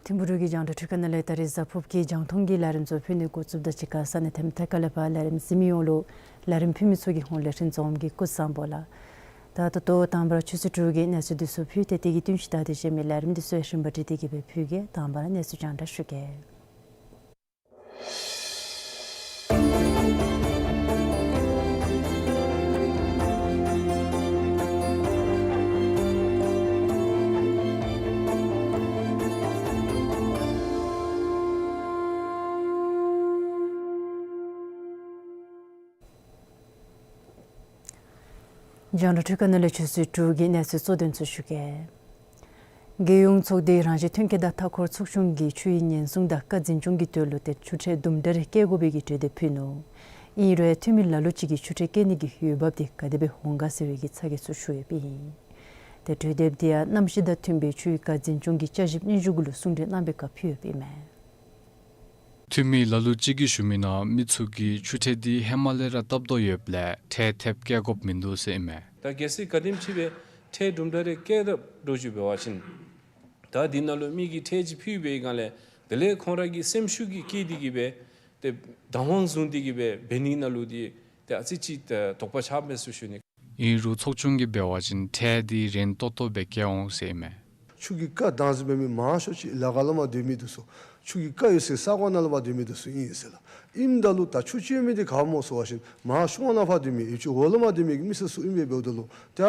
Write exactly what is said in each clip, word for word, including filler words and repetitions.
ཐིམ་ཕུ་རུ་གི་རྒྱང་བསྒྲགས་འཕྲུལ་ཁང་ནང་ལས་ད་རིས་གཟའ་ཕུརཔ་གི་རྒྱང་མཐོང་གི་ལས་རིམ་ཚུ་ཕུལ་ནི་འགོ་བཙུགསཔ་ད་གཅིག་ཁར་ས་གནས་ཐེམ་ཐེ་ཁ་ལས་ཕར་ལས་རིམ་གཟིགས་མི་ཡོངས་ལུ་ལས་རིམ་ཕུལ་མི་ཚུ་གི་ཧོངས་ལས་ཤིང་འཛོམས་ཀྱི་སྐུ་གཟུགས་བཟང་པོ་ལགས། ད་ད་ལྟོ་དང་པ་ར་ཆོས་སྲིད་དྲུག་གི་གནས་ཚུལ་འདི་ཚུ་ཕུལ་ཏེ་དེ་གི་བསྟུན་གཞི་ད་དེ་བཞིན་མི་ལས་རིམ་འདི་ཚུ་ཡང་རིམ་པ་སྒྲིག་སྟེ་གི་སྦེ་ཕུལ་གེ། དང་པ་ར་གནས་ཚུལ་རྒྱང་བསྒྲགས་ཞུ་གེ། རྒྱང་བསྒྲགས་འཕྲུལ་ཁང་ནང་ལས་ཆོས་སྲིད་དྲུག་གི་གནས་ཚུལ་གཙོ་དོན་ཚུ་ཞུ་གེ། རྒྱལ་ཡོངས་ཚོགས་སྡེ་རང་བཞིན་ཐོན་སྐྱེད་དང་མཐའ་འཁོར་ཚོགས་ཆུང་གིས་ཆུའི་ཉེན་སྲུང་དང་སྐར་འཛིན་སྐྱོང་གི་དོན་ལུ་ཏེ་ཆུ་ཁྲལ་དུམ་གྲ་རེ་བཀལ་དགོ་པའི་གི་གྲོས་འདེབས་ཕུལ་ནུག། ཨིན་རུང་འཐུས་མི་ལ་ལུ་ཅིག་གིས་ཆུ་ཁྲལ་བཀལ་ནི་གི་འོས་འབབ་འདི་ག་དེ་སྦེ་འོང་ག་ཟེར་བའི་གི་ཚ་གྱང་ཚུ་ཞུ་ཡོདཔ་ཨིན། ཏེ་གྲོས་འདེབས་འདི་ཡང་གནམ་གཤིས་དང་མཐུན་པའི་ཆུའི་སྐར་འཛིན་སྐྱོང་གི་བསྐྱར་ཞིབ་སྙན་ཞུ་གུ་ལུ་གསུང་གྲོས་གནང་བའི་སྐབས་ཕུལ་ཡོདཔ་ཨིན་མས། འཐུས་མི་ལ་ལུ་ཅིག་གིས་ཞུ་མི་ནང་མི་ཚུ་གིས་ཆུ་ཁྲལ་འདི་ཧེ་མ་ལས་ར་བཏབ་དོ་ཡོདཔ་ལས་ཁྲལ་ཐེབས་བཀལ་དགོཔ་མིན་འདུག་ཟེར་ཨིན་མས། ད་གལ་སྲིད་ག་དེམ་ཅིག་སྦེ་ཁྲལ་དུམ་གྲ་རེ་བཀལ་རབས་འགྱོ་ཅི་འབད་བ་ཅིན་ད་འདི་ནང་ལུ་མི་གིས་ཁྲལ་ཅིག་ཕུལ་བའི་སྒང་ལས་དེ་ལས་ཁོང་ར་གི་སེམས་ཤུགས་ཀྱིས་སྐྱེས་ཏེ་གི་སྦེ་ཏེ་བདག་དབང་བཟུང་སྟེ་གི་སྦེ་འབད་ནི་ནང་ལུ་འདི་ཏེ་ཨ་ཙི་ཅིག་ཏེ་དོགས་པ་ཆགས་མས་ཟེར་ཞུ་ནི། ཨིན་རུང་ཚོགས་ཆུང་གིས་འབད་བ་ཅིན་ཁྲལ་འདི་རན་ཏོག་ཏོ་སྦེ་བཀལ་འོང་ཟེར་ཨིན་མས། ཆུ་གི་རྐ་བདག་འཛིན་འབད་མི་མང་ཤོས་ཅིག་ལ་ག་ལུ་མ་སྡོད་མི་འདི་ཚུ། ཆུ་གི་རྐ་ཡོད་སའི་ས་གོ་ནང་ལུ་མ་སྡོད་མི་འདི་ཚུ་ཨིན་ཟེར་ལགས། ཨིནམ་ད་ལུ་ད་ཆུ་སྤྱོད་མི་འདི་ག་སྨོ་ཟེར་བ་ཅིན་མར་ཤུལ་མ་ནང་ཕར་སྡོད་མི་ཡུལ་ཕྱོགས་འོག་ལུ་མ་སྡོད་མི་གི་མི་སེར་ཚུ་ཨིན་པས། འབདཝ་ད་ལུ་ད་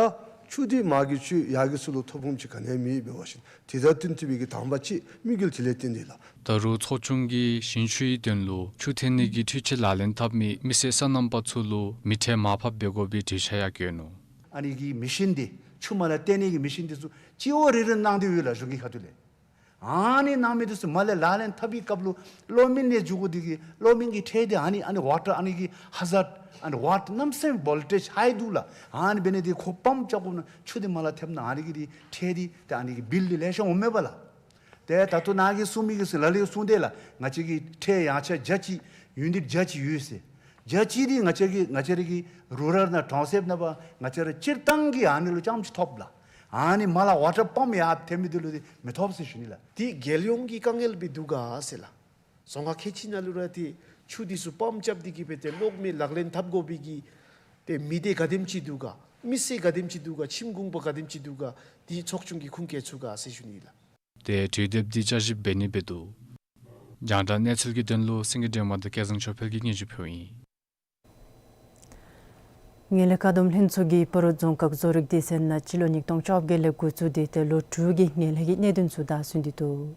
ཆུ་འདི་མ་གི་ཆུ་ཡ་གི་ཚུ་ལུ་ཐོབ་ཁུངས་ཅིག་ག་ནི་ཡང་མེད་འབད་བ་ཅིན་དེ་དང་བསྟུན་ཏེ་སྦེ་གི་དང་པ་ཅིག་དམིགས་ཡུལ་དེ་ལས་བརྟེན་ཏེ་ལགས། ད་རུང་ཚོགས་ཆུང་གིས་ཞིང་ཆུའི་དོན་ལུ་ཆུ་འཐེན་ནི་གི་འཕྲུལ་ཆས་ལག་ལེན་འཐབ་མི་མི་སེར་སོ་ནམ་པ་ཚུ་ལུ་མི་ཁྲལ་མར་ཕབ་འབད་དགོ་པའི་གྲོས་འཆར་ཡང་བཀོད་ནུག། ཨ་ནི་གི་མེ་ཤིན་འདི་ཆུ་མར་ལས་བཏོན་ནི་གི་མེ་ཤིན་འདི་ཚུ་སྤྱི་འོག་རེ་རེ་གནང་སྟེ་ཡོད་ལགས་གཞུང་གི་ཁ་ཐུག་ལས། ཨ་ནི་གནང་མི་འདི་ཚུ་མར་ལས་ལག་ལེན་འཐབ་པའི་སྐབས་ལུ་གློག་མེ་ནང་འགྱོ་དགོ་འདི་གིས་གློག་མེ་གི་ཁྲལ་འདི་ཨ་ནི་ཨ་ནི་ཝ་ཊར་ཨ་ནི་གི་ཧ་ཛརཌ་ཨ་ནི་ཝཊ་གནམ་མེད་ས་མེད་བོལ་ཊེཇ་ཧའི་འདུག་ལགས། ཨ་ནི་འབད་ནི་འདི་ཁོ་པམཔ་རྐྱབ་དགོ་ན་ཆུ་འདི་མར་ལས་ཐེབས་ན་ཨ་ནི་གི་འདི་ཁྲལ་འདི་ཏེ་ཨ་ནི་གི་བིལ་འདི་ལེ་ཤ་འོང་མས་པ་ལགས། ཏེ་ད་ལྟོ་ནཱ་གིས་གསུང་མི་གི་ཚུ་ལ་ལུ་གསུངས་ཏེ་ལགས། ང་བཅས་ཀྱི་ཁྲལ་ཡང་ཆ་བརྒྱ་ཅིག་ཡུ་ནིཊ་བརྒྱ་ཅིག་ཡོད་ཟེར། བརྒྱ་ཅིག་འདི་ང་བཅས་ཀྱི་ང་བཅས་ར་གི་རུ་རཱལ་ནང་ཊའུན་ཤིབ་ནང་ཕར་ང་བཅས་ར་སྤྱིར་བཏང་གི་ཨ་ནི་ལུ་རྐྱངམ་ཅིག་ཐོབ་ལགས། ཨ་ནི་མར་ལས་ཝ་ཊར་པམཔ་ཡར་ཐེབས་མི་འདི་ལུ་འདི་མི་ཐོབ་ཟེར་ཞུ་ནི་ལགས། འདི་རྒྱལ་ཡོངས་ཀྱི་དཀའ་ངལ་སྦེ་འདུག་ག་ཟེར་ལགས། རྫོང་ཁག་ཁལ་གཅིག་ནང་ལུ་ར་ཏེ་ཆུ་འདི་ཚུ་པམཔ་རྐྱབ་སྟེ་གི་སྦེ་ཏེ་གློག་མེ་ལག་ལེན་འཐབ་དགོ་པའི་གི་ཏེ་མི་སྡེ་ག་དེམ་ཅིག་འདུག་ག། མི་སེར་ག་དེམ་ཅིག་འདུག་ག། ཁྱིམ་གུང་པ་ག་དེམ་ཅིག་འདུག་ག། འདི་ཚོགས་ཆུང་གིས་ཁུངས་བཀལ་ཚུགས་ག་ཟེར་ཞུ་ནི་ལགས། ཏེ་གྲོས་འདེབས་འདི་བསྐྱར་ཞིབ་འབད་ནི་སྦེ་འདུག། རྒྱང་བསྒྲགས་གནས་ཚུལ་གྱི་དོན་ལུ་སེང་གེ་སྒྲོལ་མ་དང་སྐལ་བཟང་ཆོས་འཕེལ་གྱིས་སྙན་ཞུ་ཕུལཝ་ཨིན། ངན་ལྷད་བཀག་སྡོམ་ལྷན་ཚོགས་ཀྱིས་སྤ་རོ་རྫོང་ཁག་བཟོ་རིག་སྡེ་ཚན་ནང་སྤྱི་ལོ་ཉིས་སྟོང་བཅོ་བརྒྱད་ལས་འགོ་བཙུགས་ཏེ་ཏེ་ལོ་དྲུག་གི་ངན་ལྷད་ཀྱི་གནད་དོན་ཚུ་བདའ་ཟུན་ཏེ་འདུག།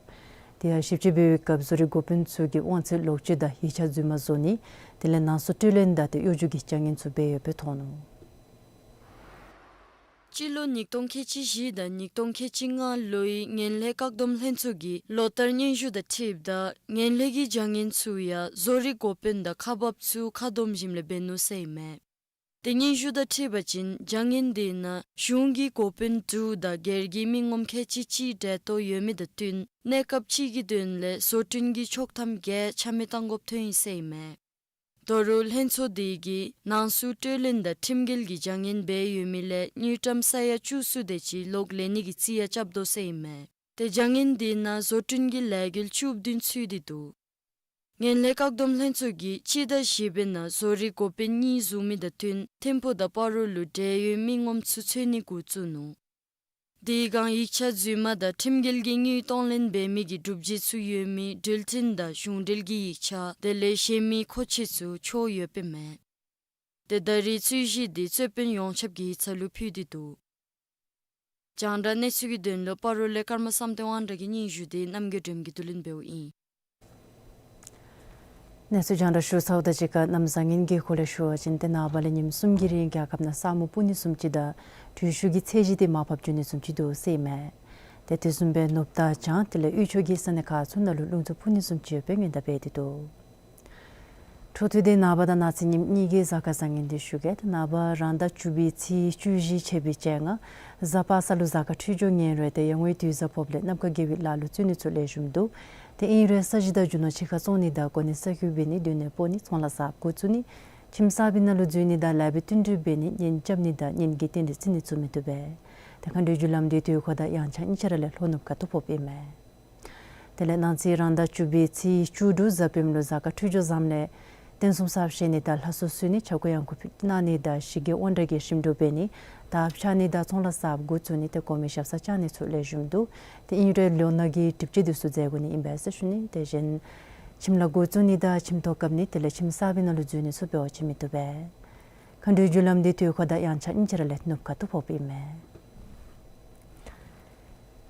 དེ་ཡང་ཞིབ་དཔྱད་འབད་བའི་སྐབས་བཟོ་རིག་འགོ་དཔོན་ཚུ་གིས་དབང་ཚད་ལོག་སྤྱོད་དང་ཡིག་ཆ་རྫུན་མ་བཟོ་ནི་དེ་ལས་ནང་གསུག་སྤྲོད་ལེན་དང་ཏེ་གཡོ་སྒྱུ་གི་བྱ་ངན་ཚུ་འབད་ཡོདཔ་སྦེ་མཐོང་ནུག། སྤྱི་ལོ་ཉིས་སྟོང་ཁལ་གཅིག་བཞི་དང་ཉིས་སྟོང་ཁལ་གཅིག་ལྔ་ལོའི་ངན་ལྷད་བཀག་སྡོམ་ལྷན་ཚོགས་ཀྱི་ལོ་བསྟར་སྙན་ཞུ་དང་འཁྲིལཝ་ད་ངན་ལྷད་ཀྱི་བྱ་ངན་ཚུ་ཡང་བཟོ་རིག་འགོ་དཔོན་དང་ཁག་འབགཔ་ཚུ་ཁ་སྡོམ་ཞིནམ་ལས་འབད་ནུག་ཟེར་ཨིན་མས། ཏེ་སྙན་ཞུ་དང་འཁྲིལ་བ་ཅིན་བྱ་ངན་དེ་ནང་གཞུང་གི་འགོ་དཔོན་དྲུག་དང་སྒེར་གྱི་མི་ངོམ་ཁལ་གཅིག་གཅིག་འབྲེལ་གཏོགས་ཡོད་མི་དང་བསྟུན་གནས་སྐབས་ཅིག་གི་དོན་ལས་བཟོ་སྐྲུན་གྱི་ཆོག་ཐམ་བརྒྱད་ཆ་མེད་བཏང་དགོཔ་ཐོན་ཡི་ཟེར་ཨིན་མས། དོ་རུང་ལྷན་ཚོགས་དེ་གིས་ནང་སྲུང་སྤྲོད་ལེན་དང་ཁྲིམས་འགལ་གྱི་བྱ་ངན་འབད་ཡོད་མི་ལས་དངུལ་ཀྲམ་ས་ཡ་བཅུ་གསུམ་དེ་ཅིག་ལོག་ལེན་ནི་གི་རྩིས་ཡང་རྐྱབ་དོ་ཟེར་ཨིན་མས། ཏེ་བྱ་ངན་དེ་ནང་བཟོ་སྐྲུན་གྱི་ལས་འགུལ་བཅུ་བདུན་ཚུད་དེ་འདུག། ངན་ལྷད་བཀག་སྡོམ་ལྷན་ཚོགས་ཀྱིས་སྤྱི་ཟླ་བཞི་པའི་ནང་བཟོ་རིག་འགོ་དཔོན་གཉིས་བཟུང་མི་དང་བསྟུན་ཐིམ་ཕུག་དང་སྤ་རོ་ལུ་འབྲེལ་ཡོད་མི་ངོམ་ཚུ་འཚོལ་ནི་འགོ་བཙུགས་ནུག། དེའི་སྒང་ཡིག་ཆ་རྫུན་མ་དང་ཁྲིམས་འགལ་གྱི་དངུལ་གཏོང་ལེན་འབད་མི་གི་སྒྲུབ་བྱེད་ཚུ་ཡོད་མི་འགྲུལ་འཕྲིན་དང་གཞུང་འབྲེལ་གྱི་ཡིག་ཆ་དེ་ལས་གཞན་མི་མཁོ་ཆས་ཚུ་འཕྱོག་ཡོདཔ་ཨིན་མས། ཏེ་ད་རེས་རྩོད་གཞི་དེ་རྩོད་དཔོན་ཡོངས་ཁྱབ་ཀྱི་ཡིག་ཚང་ལུ་ཕུལ་ཏེ་འདུག། རྒྱང་བསྒྲགས་གནས་ཚུལ་གྱི་དོན་ལུ་སྤ་རོ་ལས་ཀརྨ་བསམ་གཏན་དབང་གྲགས་ཀྱི་སྙན་ཞུ་དེ་རྣམ་རྒྱལ་སྒྲོལམ་གྱིས་བསྡུ་ལེན་འབདཝ་ཨིན། གནས་ཚུལ་རྒྱང་བསྒྲགས་ཞུ་ཚརཝ་དང་གཅིག་ཁར་གནམ་བཟང་ངན་གྱི་སྐོར་ལས་ཞུ་བ་ཅིན་ཏེ་ནངས་པ་ལས་ཉིནམ་གསུམ་གྱི་རིང་རྒྱལ་ཁབ་ནང་ས་སྨུག་སྤུབ་ནི་བཟུམ་ཅིག་དང་དྲོད་ཤུགས་ཀྱི་ཚད་གཞི་དེ་མར་ཕབ་འགྱོ་ནི་བཟུམ་ཅིག་འདུག་ཟེར་ཨིན་མས། ཏེ་དེ་བཟུམ་སྦེ་ནུབ་དང་བྱང་དེ་ལས་དབུས་ཕྱོགས་ཀྱི་ས་གནས་ཁག་ཚུ་ནང་ལུ་རླུང་འཚུབ་འཕུ་ནི་བཟུམ་ཅིག་ཡོད་པའི་སྔོན་བརྡ་འབད་དེ་འདུག། འཕྲོ་མཐུད་དེ་ནངས་པ་དང་གནངས་ཚེ་ཉིནམ་གཉིས་ཀྱི་གཟའ་སྐར་བཟང་ངན་དེ་ཞུ་གེ། ཏེ་ནངས་པ་རང་ཟླ་བཅུ་པའི་ཚེས་བཅུ་བཞི་ཆད་པའི་བཅོ་ལྔ་གཟའ་པ་སངས་ལུ་གཟའ་སྐར་འཕྲོད་སྦྱོར་ངན་རུང་ཏེ་ཡར་ངོའི་དུས་བཟང་ཕོགཔ་ལས་གནམ་ཁ་དགེ་བའི་ལཱ་ལུ་བརྩོན་ནི་ཚུ་ལེགས་ཤོམ་འདུག། ཏེ་ཨིན་རུང་ས་གཞི་དང་རྒྱུ་ནོར་ཕྱི་ཁར་བཙོང་ནི་དང་གོ་གནས་གསར་བསྐོ་འབད་ནི་སྡོད་གནས་སྤོ་ནི་ཚོང་ལཱ་གསརཔ་འགོ་བཙུགས་ནི་ཁྱིམ་གསར་པའི་ནང་ལུ་འཛུལ་ནི་དང་ལཱ་འབད་བསྟུན་གྲོས་འབད་ནི་གཉེན་རྐྱབ་ནི་དང་གཉེན་གྱི་རྟེན་འབྲེལ་བརྩི་ནི་ཚུ་མི་བཏུབ་པས། ཏེ་མཁའ་འགྲོའི་རྒྱུ་ལམ་དེ་དུས་འཁོར་དང་དབྱངས་འཆར་གཉིས་ཆ་ར་ལས་ལྷོ་ནུབ་ཁ་ཐུག་ཕོགཔ་ཨིན་མས། དེ་ལས་གནངས་ཚེ་རང་ཟླ་བཅུ་པའི་ཚེས་བཅུ་དྲུག་གཟའ་སྤེནམ་ལུ་གཟའ་སྐར་འཕྲོད་སྦྱོར་བཟངམ་ལས་རྟེན་གསུམ་གསརཔ་བཞེངས་ནི་དང་ལྷ་གསོལ་གསོལ་ནི་ཆས་གོས་ཡང་སྐུ་ཕུད་གནང་ནི་དང་གཞི་རྒོད་དབང་དྲག་གི་ཞིམ་འགྲུབ་འབད་ནི་དར་འཕྱར་ནི་དང་ཚོང་ལཱ་གསརཔ་འགོ་བཙུགས་ནི་ཏེ་གོང་མའི་ཞབས་སར་བཅར་ནི་ཚུ་ལེགས་ཤོམ་འདུག། ཏེ་ཨིན་རུང་ལོ་ནག་གི་སྒྲིབ་བྱེད་དེ་ཚུ་མཛད་དགོ་ནི་ཨིན་པས་ཟེར་ཞུ་ནི། དེ་བཞིན་ཁྱིམ་ལཱ་འགོ་བཙུགས་ནི་དང་ཁྱིམ་ཐོག་བཀབ་ནི་དེ་ལས་ཁྱིམ་གསར་པའི་ནང་ལུ་འཛུལ་ནི་ཚུ་འབད་བ་ཅིན་མི་བཏུབ་པས། མཁའ་འགྲོའི་རྒྱུ་ལམ་དེ་དུས་འཁོར་དང་དབྱངས་འཆར་གཉིས་ཆ་ར་ལས་ནུབ་ཁ་ཐུག་ཕོགཔ་ཨིན་མས།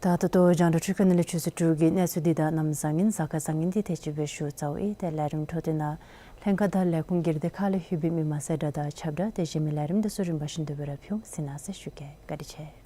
ད་ད་ལྟོ་རྒྱང་བསྒྲགས་འཕྲུལ་ཁང་ནང་ལས་ཆུ་ཚོད་དྲུག་གི་གནས་ཚུལ་འདི་དང་གནམ་བཟང་ངན་གཟའ་སྐར་བཟང་ངན་འདི་དེ་ཅིག་སྦེ་ཞུ་ཚརཝ་ཨིན། ཏེ་ལས་རིམ་འཕྲོ་མཐུད་ནང་ལྷན་ཁག་དང་ལས་ཁུངས་སྒེར་སྡེ་ཁག་ལས་ལྷོད་པའི་མི་མང་གསལ་བསྒྲགས་དང་ཁྱབ་བསྒྲགས་དེ་གཞན་མི་ལས་རིམ་དེ་ཚུ་རིམ་པ་བཞིན་དུ་སྦེ་ར་ཕུལ་ཟེར་ན་ཟེར་ཞུ་གེ། བཀའ་དྲིན་ཆེ།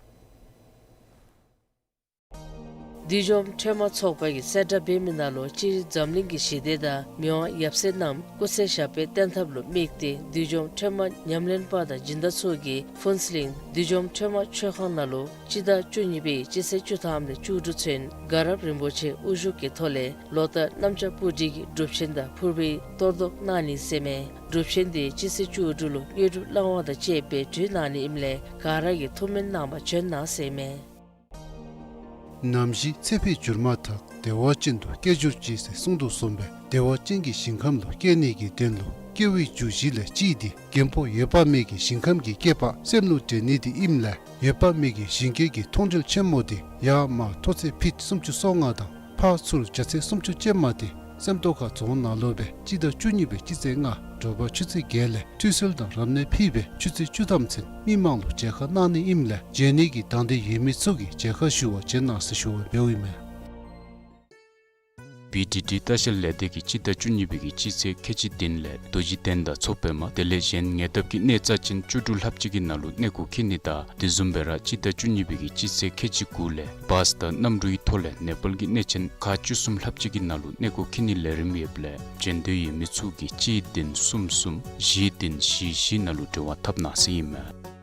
བདུད་འཇོམས་ཁྲོས་མ་ཚོགས་པ་གིས་གསལ་བསྒྲགས་འབད་མི་ནང་ལུ་སྤྱིར་འཛམ་གླིང་གི་ཞི་བདེ་དང་མི་དབང་ཡབ་སྲས་རྣམས་སྐུ་ཚེ་ཞབས་པད་བརྟན་ཐབས་ལུ་དམིགས་ཏེ་བདུད་འཇོམས་ཁྲོས་མ་ཉམས་ལེན་པ་དང་སྦྱིན་བདག་ཚུ་གིས་ཕུན་ཚོགས་གླིང་བདུད་འཇོམས་ཁྲོས་མ་མཆོད་ཁང་ནང་ལུ་སྤྱི་ཟླ་བཅུ་གཉིས་པའི་སྤྱི་ཚེས་བཅུ་ཐམ་ལས་བཅུ་དྲུག་ཚུན་དགའ་རབ་རིན་པོ་ཆེ་དབུ་བཞུགས་ཀྱི་ཐོག་ལས་ལོ་ལྟར་གནམ་ལྕགས་སྤུ་གྲི་གི་སྒྲུབ་ཆེན་དང་ཕུར་པའི་གཏོར་བཟློག་གནང་ནི་ཟེར་མས། སྒྲུབ་ཆེན་དེ་སྤྱི་ཚེས་བཅུ་དྲུག་ལུ་དངོས་གྲུབ་བླང་བ་དང་བཅས་པའི་གྲོལ་གནང་ནི་ཨིནམ་ལས་ག་ར་གིས་ཐུགས་སྨོན་གནང་བར་བྱོན་གནང་ཟེར་མས། ནམ་ཞིག་ཚེ་འཕོས་གྱུར་མ་ཐག་བདེ་བ་ཅན་དུ་སྐྱེ་གྱུར་ཅིག་ཟེར་གསུངས་དོ་བཟུམ་སྦེ་བདེ་བ་ཅན་གྱི་ཞིང་ཁམས་ལུ་སྐྱེ་ནི་གི་དོན་ལུ་སྐྱེ་བའི་རྒྱུ་བཞི་ལས་གཅིག་འདི་རྒན་པོ་འོད་དཔག་མེད་ཀྱི་ཞིང་ཁམས་ཀྱི་སྐྱེས་པ་སེམས་ལུ་འདྲེན་ནི་འདི་ཨིནམ་ལས་འོད་དཔག་མེད་ཀྱི་ཞིང་སྐྱེས་ཀྱི་མཐོང་གྲོལ་ཆེན་མོ་འདི་ཡར་མར་མཐོ་ཚད་ཕིཊ་སུམ་ཅུ་སོ་ལྔ་དང་ཕར་ཚུར་རྒྱ་ཚད་སུམ་ཅུ་ཅན་མ་འདི་སེམས་རྟོགས་ཁ་རྫོང་ནང་ལུ་སྦེ་སྤྱི་ཟླ་བཅུ་གཉིས་པའི་སྤྱི་ཚེས་ལྔ་དྲོ་པ་ཆུ་ཚོད་བརྒྱད་ལས་ཁྲུས་གསོལ་དང་རབ་གནས་ཕུལ་སྦེ་ཆུ་ཚོད་བཅུ་ཐམ་ཚུན་མི་མང་ལུ་མཇལ་ཁ་གནང་ནི་ཨིནམ་ལས་མཇལ་ནི་གི་དང་འདོད་ཡོད་མི་ཚུ་གིས་མཇལ་ཁ་ཞུ་བར་བྱོན་གནང་ཟེར་ཞུ་བ་འབདཝ་ཨིན་མས། བི་ཌི་ཌི་ལྟ་བཤལ་ལས་སྡེ་གིས་སྤྱི་ཟླ་བཅུ་གཉིས་པའི་གི་སྤྱི་ཚེས་ཁལ་གཅིག་བདུན་ལས་རྡོ་རྗེ་གདན་དང་མཚོ་པདྨ་དེ་ལས་གཞན་ཉེ་འདབས་ཀྱི་གནས་རྩ་ཅན་བཅུ་དྲུག་ལྷགཔ་ཅིག་གི་ནང་ལུ་གནས་སྐོར་འཁྱིད་ནི་དང་དེ་བཟུམ་སྦེ་ར་སྤྱི་ཟླ་བཅུ་གཉིས་པའི་གི་སྤྱི་ཚེས་ཁལ་གཅིག་དགུ་ལས་བཱས་དང་གནམ་གྲུའི་ཐོག་ལས་ནེ་པཱལ་གྱི་གནས་ཆེན་ཁག་བཅུ་གསུམ་ལྷགཔ་ཅིག་གི་ནང་ལུ་གནས་སྐོར་འཁྱིད་ནིའི་ལས་རིམ་ཡོདཔ་ལས་མཇལ་འདོད་ཡོད་མི་ཚུ་གིས་གཅིག་བདུན་གསུམ་གསུམ་བཞི་བདུན་བཞི་བཞི་ནང་ལུ་འབྲེལ་བ་འཐབ་གནང་ཟེར་ཨིན་མས།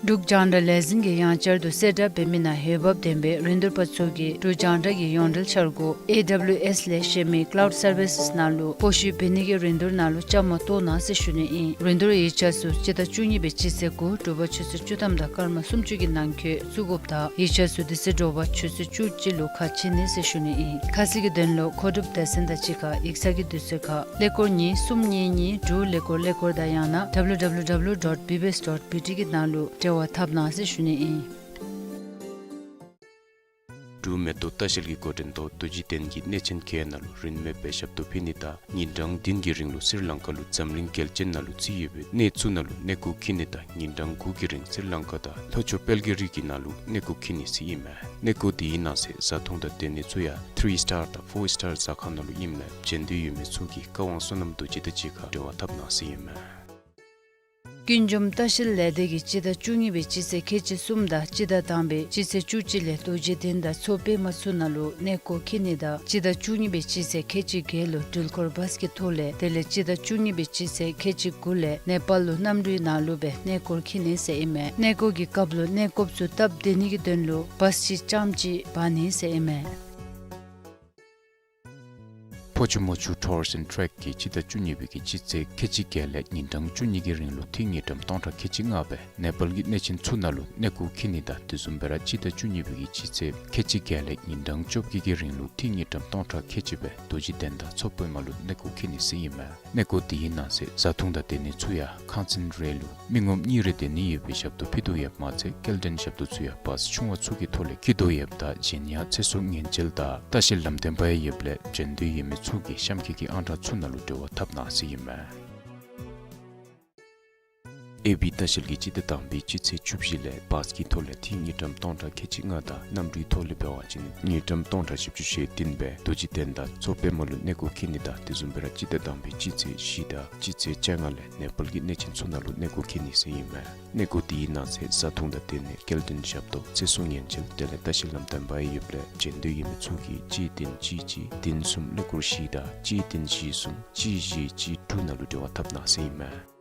འབྲུག་རྒྱང་བསྒྲགས་ལས་འཛིན་གྱིས་ཡང་བསྐྱར་དུ་གསལ་བསྒྲགས་འབད་མི་ནང་འོས་འབབ་ལྡན་པའི་རིན་བསྡུར་པ་ཚུ་གིས་འབྲུག་རྒྱང་བསྒྲགས་ཀྱི་ཡོངས་འབྲེལ་འཆར་སྒོ་ཨེ་ཌབ་ལིའུ་ཨེསི་ལས་གཞན་མི་ཀླའུཌ་སར་བི་སེསི་ནང་ལུ་སྤོ་བཤུད་འབད་ནི་གི་རིན་བསྡུར་ནང་ལུ་བཅའ་མར་གཏོགས་གནང་ཟེར་ཞུ་ནི་ཨིན། རིན་བསྡུར་ཡིག་ཆ་ཚུ་སྤྱི་ཟླ་བཅུ་གཉིས་པའི་སྤྱི་ཚེས་དགུ་དྲོ་པ་ཆུ་ཚོད་བཅུ་ཐམ་དང་སྐར་མ་སུམ་ཅུ་གི་ནང་འཁོད་བཙུགས་དགོཔ་དང་ཡིག་ཆ་ཚུ་དེ་ཚེ་དྲོ་པ་ཆུ་ཚོད་བཅུ་གཅིག་ལུ་ཁ་ཕྱེ་ནི་ཟེར་ཞུ་ནི་ཨིན། ཁ་གསལ་གྱི་དོན་ལུ་མཁོ་སྒྲུབ་སྡེ་ཚན་དང་གཅིག་ཁར་ཡིག་ཚང་གི་དུས་ཚོད་ཁར་ཀླད་ཀོར་གཉིས་གསུམ་གཉིས་གཉིས་དྲུག་ཀླད་ཀོར་ཀླད་ཀོར་དང་ཡང་ན་ཌབ་ལིའུ་ཌབ་ལིའུ་ཌབ་ལིའུ་ཌོཊ་བི་བི་ཨེསི་ཌོཊ་བི་ཊི་གི་ནང་ལུ་འབྲེལ་བ་འཐབ་གནང་ཟེར་ཞུ་ནི་ཨིན། འབྲུག་མེ་ཏོག་ལྟ་བཤལ་གྱི་འགོ་འདྲེན་ཐོག་རྡོ་རྗེ་གདན་གྱི་གནས་ཆེན་གྱི་ནང་ལུ་རིན་མེད་པའི་ཞབས་ཏོག་ཕུལ་ནི་དང་ཉིན་གྲངས་བདུན་གྱི་རིང་ལུ་སི་རི་ལང་ཀ་ལུ་འཛམ་གླིང་རྒྱལ་སྤྱིའི་ནང་ལུ་རྩིས་ཡོད་པའི་གནས་ཚུ་ནང་ལུ་གནས་སྐོར་འཁྱིད་ནི་དང་ཉིན་གྲངས་དགུ་གི་རིང་སི་རི་ལང་ཀ་དང་ལྷོ་ཕྱོགས་དཔལ་གྱི་རི་གི་ནང་ལུ་གནས་སྐོར་འཁྱིད་ནི་ཟེར་ཨིན་མས། གནས་སྐོར་དེའི་ནང་གསེས་བཟའ་འཐུང་དང་སྡོད་གནས་ཚུ་ཡང་ཐི་རི་སི་ཊར་དང་ཕོར་སི་ཊར་ཟ་ཁང་ནང་ལུ་ཨིནམ་ལས་མཇལ་འདོད་ཡོད་མི་ཚུ་གིས་བཀའ་དབང་བསོད་ནམས་རྡོ་རྗེ་དང་གཅིག་ཁར་འབྲེལ་བ་འཐབ་གནང་ཟེར་ཨིན་མས། ཀུན་འབྱུང་ལྟ་བཤལ་ལས་སྡེ་གིས་སྤྱི་ཟླ་བཅུ་གཉིས་པའི་སྤྱི་ཚེས་ཁལ་གཅིག་གསུམ་དང་སྤྱི་ཟླ་དང་པའི་སྤྱི་ཚེས་བཅུ་གཅིག་ལས་རྡོ་རྗེ་གདན་དང་མཚོ་པདྨ་ཚུ་ནང་ལུ་གནས་སྐོར་འཁྱིད་ནི་དང་སྤྱི་ཟླ་བཅུ་གཉིས་པའི་སྤྱི་ཚེས་ཁལ་གཅིག་བརྒྱད་ལུ་འགྲུལ་འཁོར་བཱས་ཀྱི་ཐོག་ལས་དེ་ལས་སྤྱི་ཟླ་བཅུ་གཉིས་པའི་སྤྱི་ཚེས་ཁལ་གཅིག་དགུ་ལས་ནེ་པཱལ་ལུ་གནམ་གྲུའི་ནང་ལུ་སྦེ་གནས་སྐོར་འཁྱིད་ནི་ཟེར་ཨིན་མས། གནས་སྐོར་གྱི་སྐབས་ལུ་གནས་སྐོརཔ་ཚུ་སྟབས་བདེ་ནི་གི་དོན་ལུ་བཱས་ཅིག་རྐྱངམ་ཅིག་འབག་ནི་ཟེར་ཨིན་མས། ཕོ་ཆུ་མོ་ཆུ་ཊུརསི་ཨེནཌ་ཊེཀ་གིས་སྤྱི་ཟླ་བཅུ་གཉིས་པའི་གི་སྤྱི་ཚེས་ཁལ་གཅིག་བརྒྱད་ལས་ཉིན་གྲངས་བཅུ་གཉིས་ཀྱི་རིང་ལུ་ཐིག་དངུལ་ཀྲམ་སྟོང་ཕྲག་ཁལ་གཅིག་ལྔ་སྦེ་ནེ་པཱལ་གྱི་གནས་ཆེན་ཚུ་ནང་ལུ་གནས་སྐོར་འཁྱིད་ནི་དང་དེ་བཟུམ་སྦེ་ར་སྤྱི་ཟླ་བཅུ་གཉིས་པའི་གི་སྤྱི་ཚེས་ཁལ་གཅིག་བརྒྱད་ལས་ཉིན་གྲངས་བཅོ་བརྒྱད་ཀྱི་རིང་ལུ་ཐིག་དངུལ་ཀྲམ་སྟོང་ཕྲག་ཁལ་གཅིག་སྦེ་རྡོ་རྗེ་གདན་དང་མཚོ་པདྨ་ལུ་གནས་སྐོར་འཁྱིད་ནི་ཟེར་ཨིན་མས། གནས་སྐོར་དེའི་ནང་གསེས་བཟའ་འཐུང་དང་སྡོད་ནི་ཚུ་ཡང་ཁང་ཚན་རེ་ལུ་མི་ངོམ་གཉིས་རེ་སྡོད་ནི་ཡོད་པའི་ཞབས་ཏོག་ཕུལ་དོ་ཡོདཔ་མ་ཚད་སྐྱེལ་འདྲེན་ཞབས་ཏོག་ཚུ་ཡང་བཱས་ཆུང་བ་ཚུ་གི་ཐོག་ལས་འཁྱིད་དོ་ཡོདཔ་ད་གཞན་ཡང་ཚེ་སྲོག་ཉེན་བཅོལ་དང་ལྟ་བཤལ་ལམ་སྟོན་པ་ཡང་ཡོདཔ་ལས་བྱོན་འདོད་ཡོད་མི་ཚུ་གིས་གཤམ་འཁོད་ཀྱི་ཨང་གྲངས་ཚུ་ནང་ལུ་འབྲེལ་བ་འཐབ་གནང་ཟེར་ཨིན་མས། ཨེ་བི་ལྟ་བཤལ་གྱིས་སྤྱི་ཟླ་དང་པའི་སྤྱི་ཚེས་བཅུ་བཞི་ལས་བཱས་ཀྱི་ཐོག་ལས་ཐིག་དངུལ་ཀྲམ་སྟོང་ཕྲག་ཁལ་གཅིག་ལྔ་དང་གནམ་གྲུའི་ཐོག་ལས་འབད་བ་ཅིན་དངུལ་ཀྲམ་སྟོང་ཕྲག་བཞི་བཅུ་ཞེ་བདུན་སྦེ་རྡོ་རྗེ་གདན་དང་མཚོ་པདྨ་ལུ་གནས་སྐོར་འཁྱིད་ནི་དང་དེ་བཟུམ་སྦེ་ར་སྤྱི་ཟླ་དང་པའི་སྤྱི་ཚེས་བཞི་དང་སྤྱི་ཚེས་བཅོ་ལྔ་ལས་ནེ་པཱལ་གྱི་གནས་ཆེན་ཚུ་ནང་ལུ་གནས་སྐོར་འཁྱིད་ནི་ཟེར་ཨིན་མས། གནས་སྐོར་དེའི་ནང་གསེས་བཟའ་འཐུང་དང་སྡོད་ནི་སྐྱེལ་འདྲེན་ཞབས་ཏོག་ཚེ་སྲོག་ཉེན་བཅོལ་དེ་ལས་ལྟ་བཤལ་ལམ་སྟོན་པ་ཡང་ཡོདཔ་ལས་བྱོན་འདོད་ཡོད་མི་ཚུ་གིས་གཅིག་བདུན་གཅིག་གཅིག་བདུན་གསུམ་ཀླད་ཀོར་བཞི་དང་གཅིག་བདུན་བཞི་གསུམ་གཅིག་བཞི་གཅིག་དྲུག་ནང་ལུ་འབྲེལ་བ་འཐབ་གནང་ཟེར་ཨིན་མས།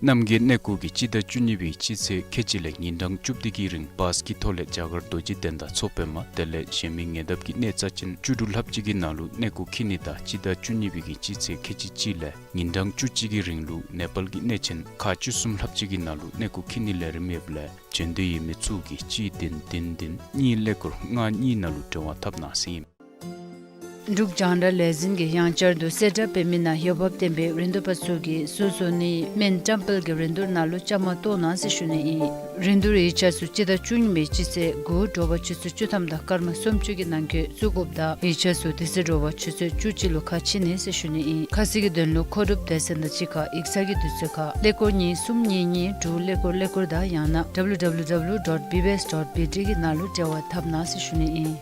རྣམ་རྒྱལ་གནས་སྐོར་གྱིས་སྤྱི་ཟླ་བཅུ་གཉིས་པའི་སྤྱི་ཚེས་ཁལ་གཅིག་ལས་ཉིན་གྲངས་བཅུ་བདུན་གྱི་རིང་བཱས་ཀྱི་ཐོག་ལས་རྒྱ་གར་རྡོ་རྗེ་གདན་དང་མཚོ་པདྨ་དེ་ལས་གཞན་མི་ཉེ་འདབས་ཀྱི་གནས་རྩ་ཅན་བཅུ་དྲུག་ལྷགཔ་ཅིག་གི་ནང་ལུ་གནས་སྐོར་འཁྱིད་ནི་དང་སྤྱི་ཟླ་བཅུ་གཉིས་པའི་གི་སྤྱི་ཚེས་ཁལ་གཅིག་གཅིག་ལས་ཉིན་གྲངས་བཅུ་གཅིག་གི་རིང་ལུ་ནེ་པཱལ་གྱི་གནས་ཆེན་ཁག་བཅུ་གསུམ་ལྷགཔ་ཅིག་གི་ནང་ལུ་གནས་སྐོར་འཁྱིད་ནི་ལས་རིམ་ཡོདཔ་ལས་བྱོན་འདོད་ཡོད་མི་ཚུ་གིས་གཅིག་བདུན་བདུན་བདུན་གཉིས་ཀླད་ཀོར་ལྔ་གཉིས་ནང་ལུ་འབྲེལ་བ་འཐབ་གནང་ཟེར་ཨིན། འབྲུག་རྒྱང་བསྒྲགས་ལས་འཛིན་གྱིས་ཡང་བསྐྱར་དུ་གསལ་བསྒྲགས་འབད་མི་ནང་འོས་འབབ་ལྡན་པའི་རིན་བསྡུར་པ་ཚུ་གིས་བཟོ་བཟོ་ནིའི་སྨན་བཀྲམ་སྤེལ་གྱི་རིན་བསྡུར་ནང་ལུ་བཅའ་མར་གཏོགས་གནང་ཟེར་ཞུ་ནི་ཨིན། རིན་བསྡུར་ཡིག་ཆ་ཚུ་སྤྱི་ཟླ་བཅུ་གཉིས་པའི་སྤྱི་ཚེས་དགུ་དྲོ་པ་ཆུ་ཚོད་བཅུ་ཐམ་དང་སྐར་མ་སུམ་ཅུ་གི་ནང་འཁོད་བཙུགས་དགོཔ་དང་ཡིག་ཆ་ཚུ་དེ་ཚེ་དྲོ་པ་ཆུ་ཚོད་བཅུ་གཅིག་ལུ་ཁ་ཕྱེ་ནི་ཟེར་ཞུ་ནི་ཨིན། ཁ་གསལ་གྱི་དོན་ལུ་མཁོ་སྒྲུབ་སྡེ་ཚན་དང་གཅིག་ཁར་ཡིག་ཚང་གི་དུས་ཚོད་ཁར་ཀླད་ཀོར་གཉིས་གསུམ་གཉིས་གཉིས་དྲུག་ཀླད་ཀོར་ཀླད་ཀོར་དང་ཡང་ན་W W W dot B B S dot B T གི་ནང་ལུ་འབྲེལ་བ་འཐབ་གནང་ཟེར་ཞུ་ནི་ཨིན།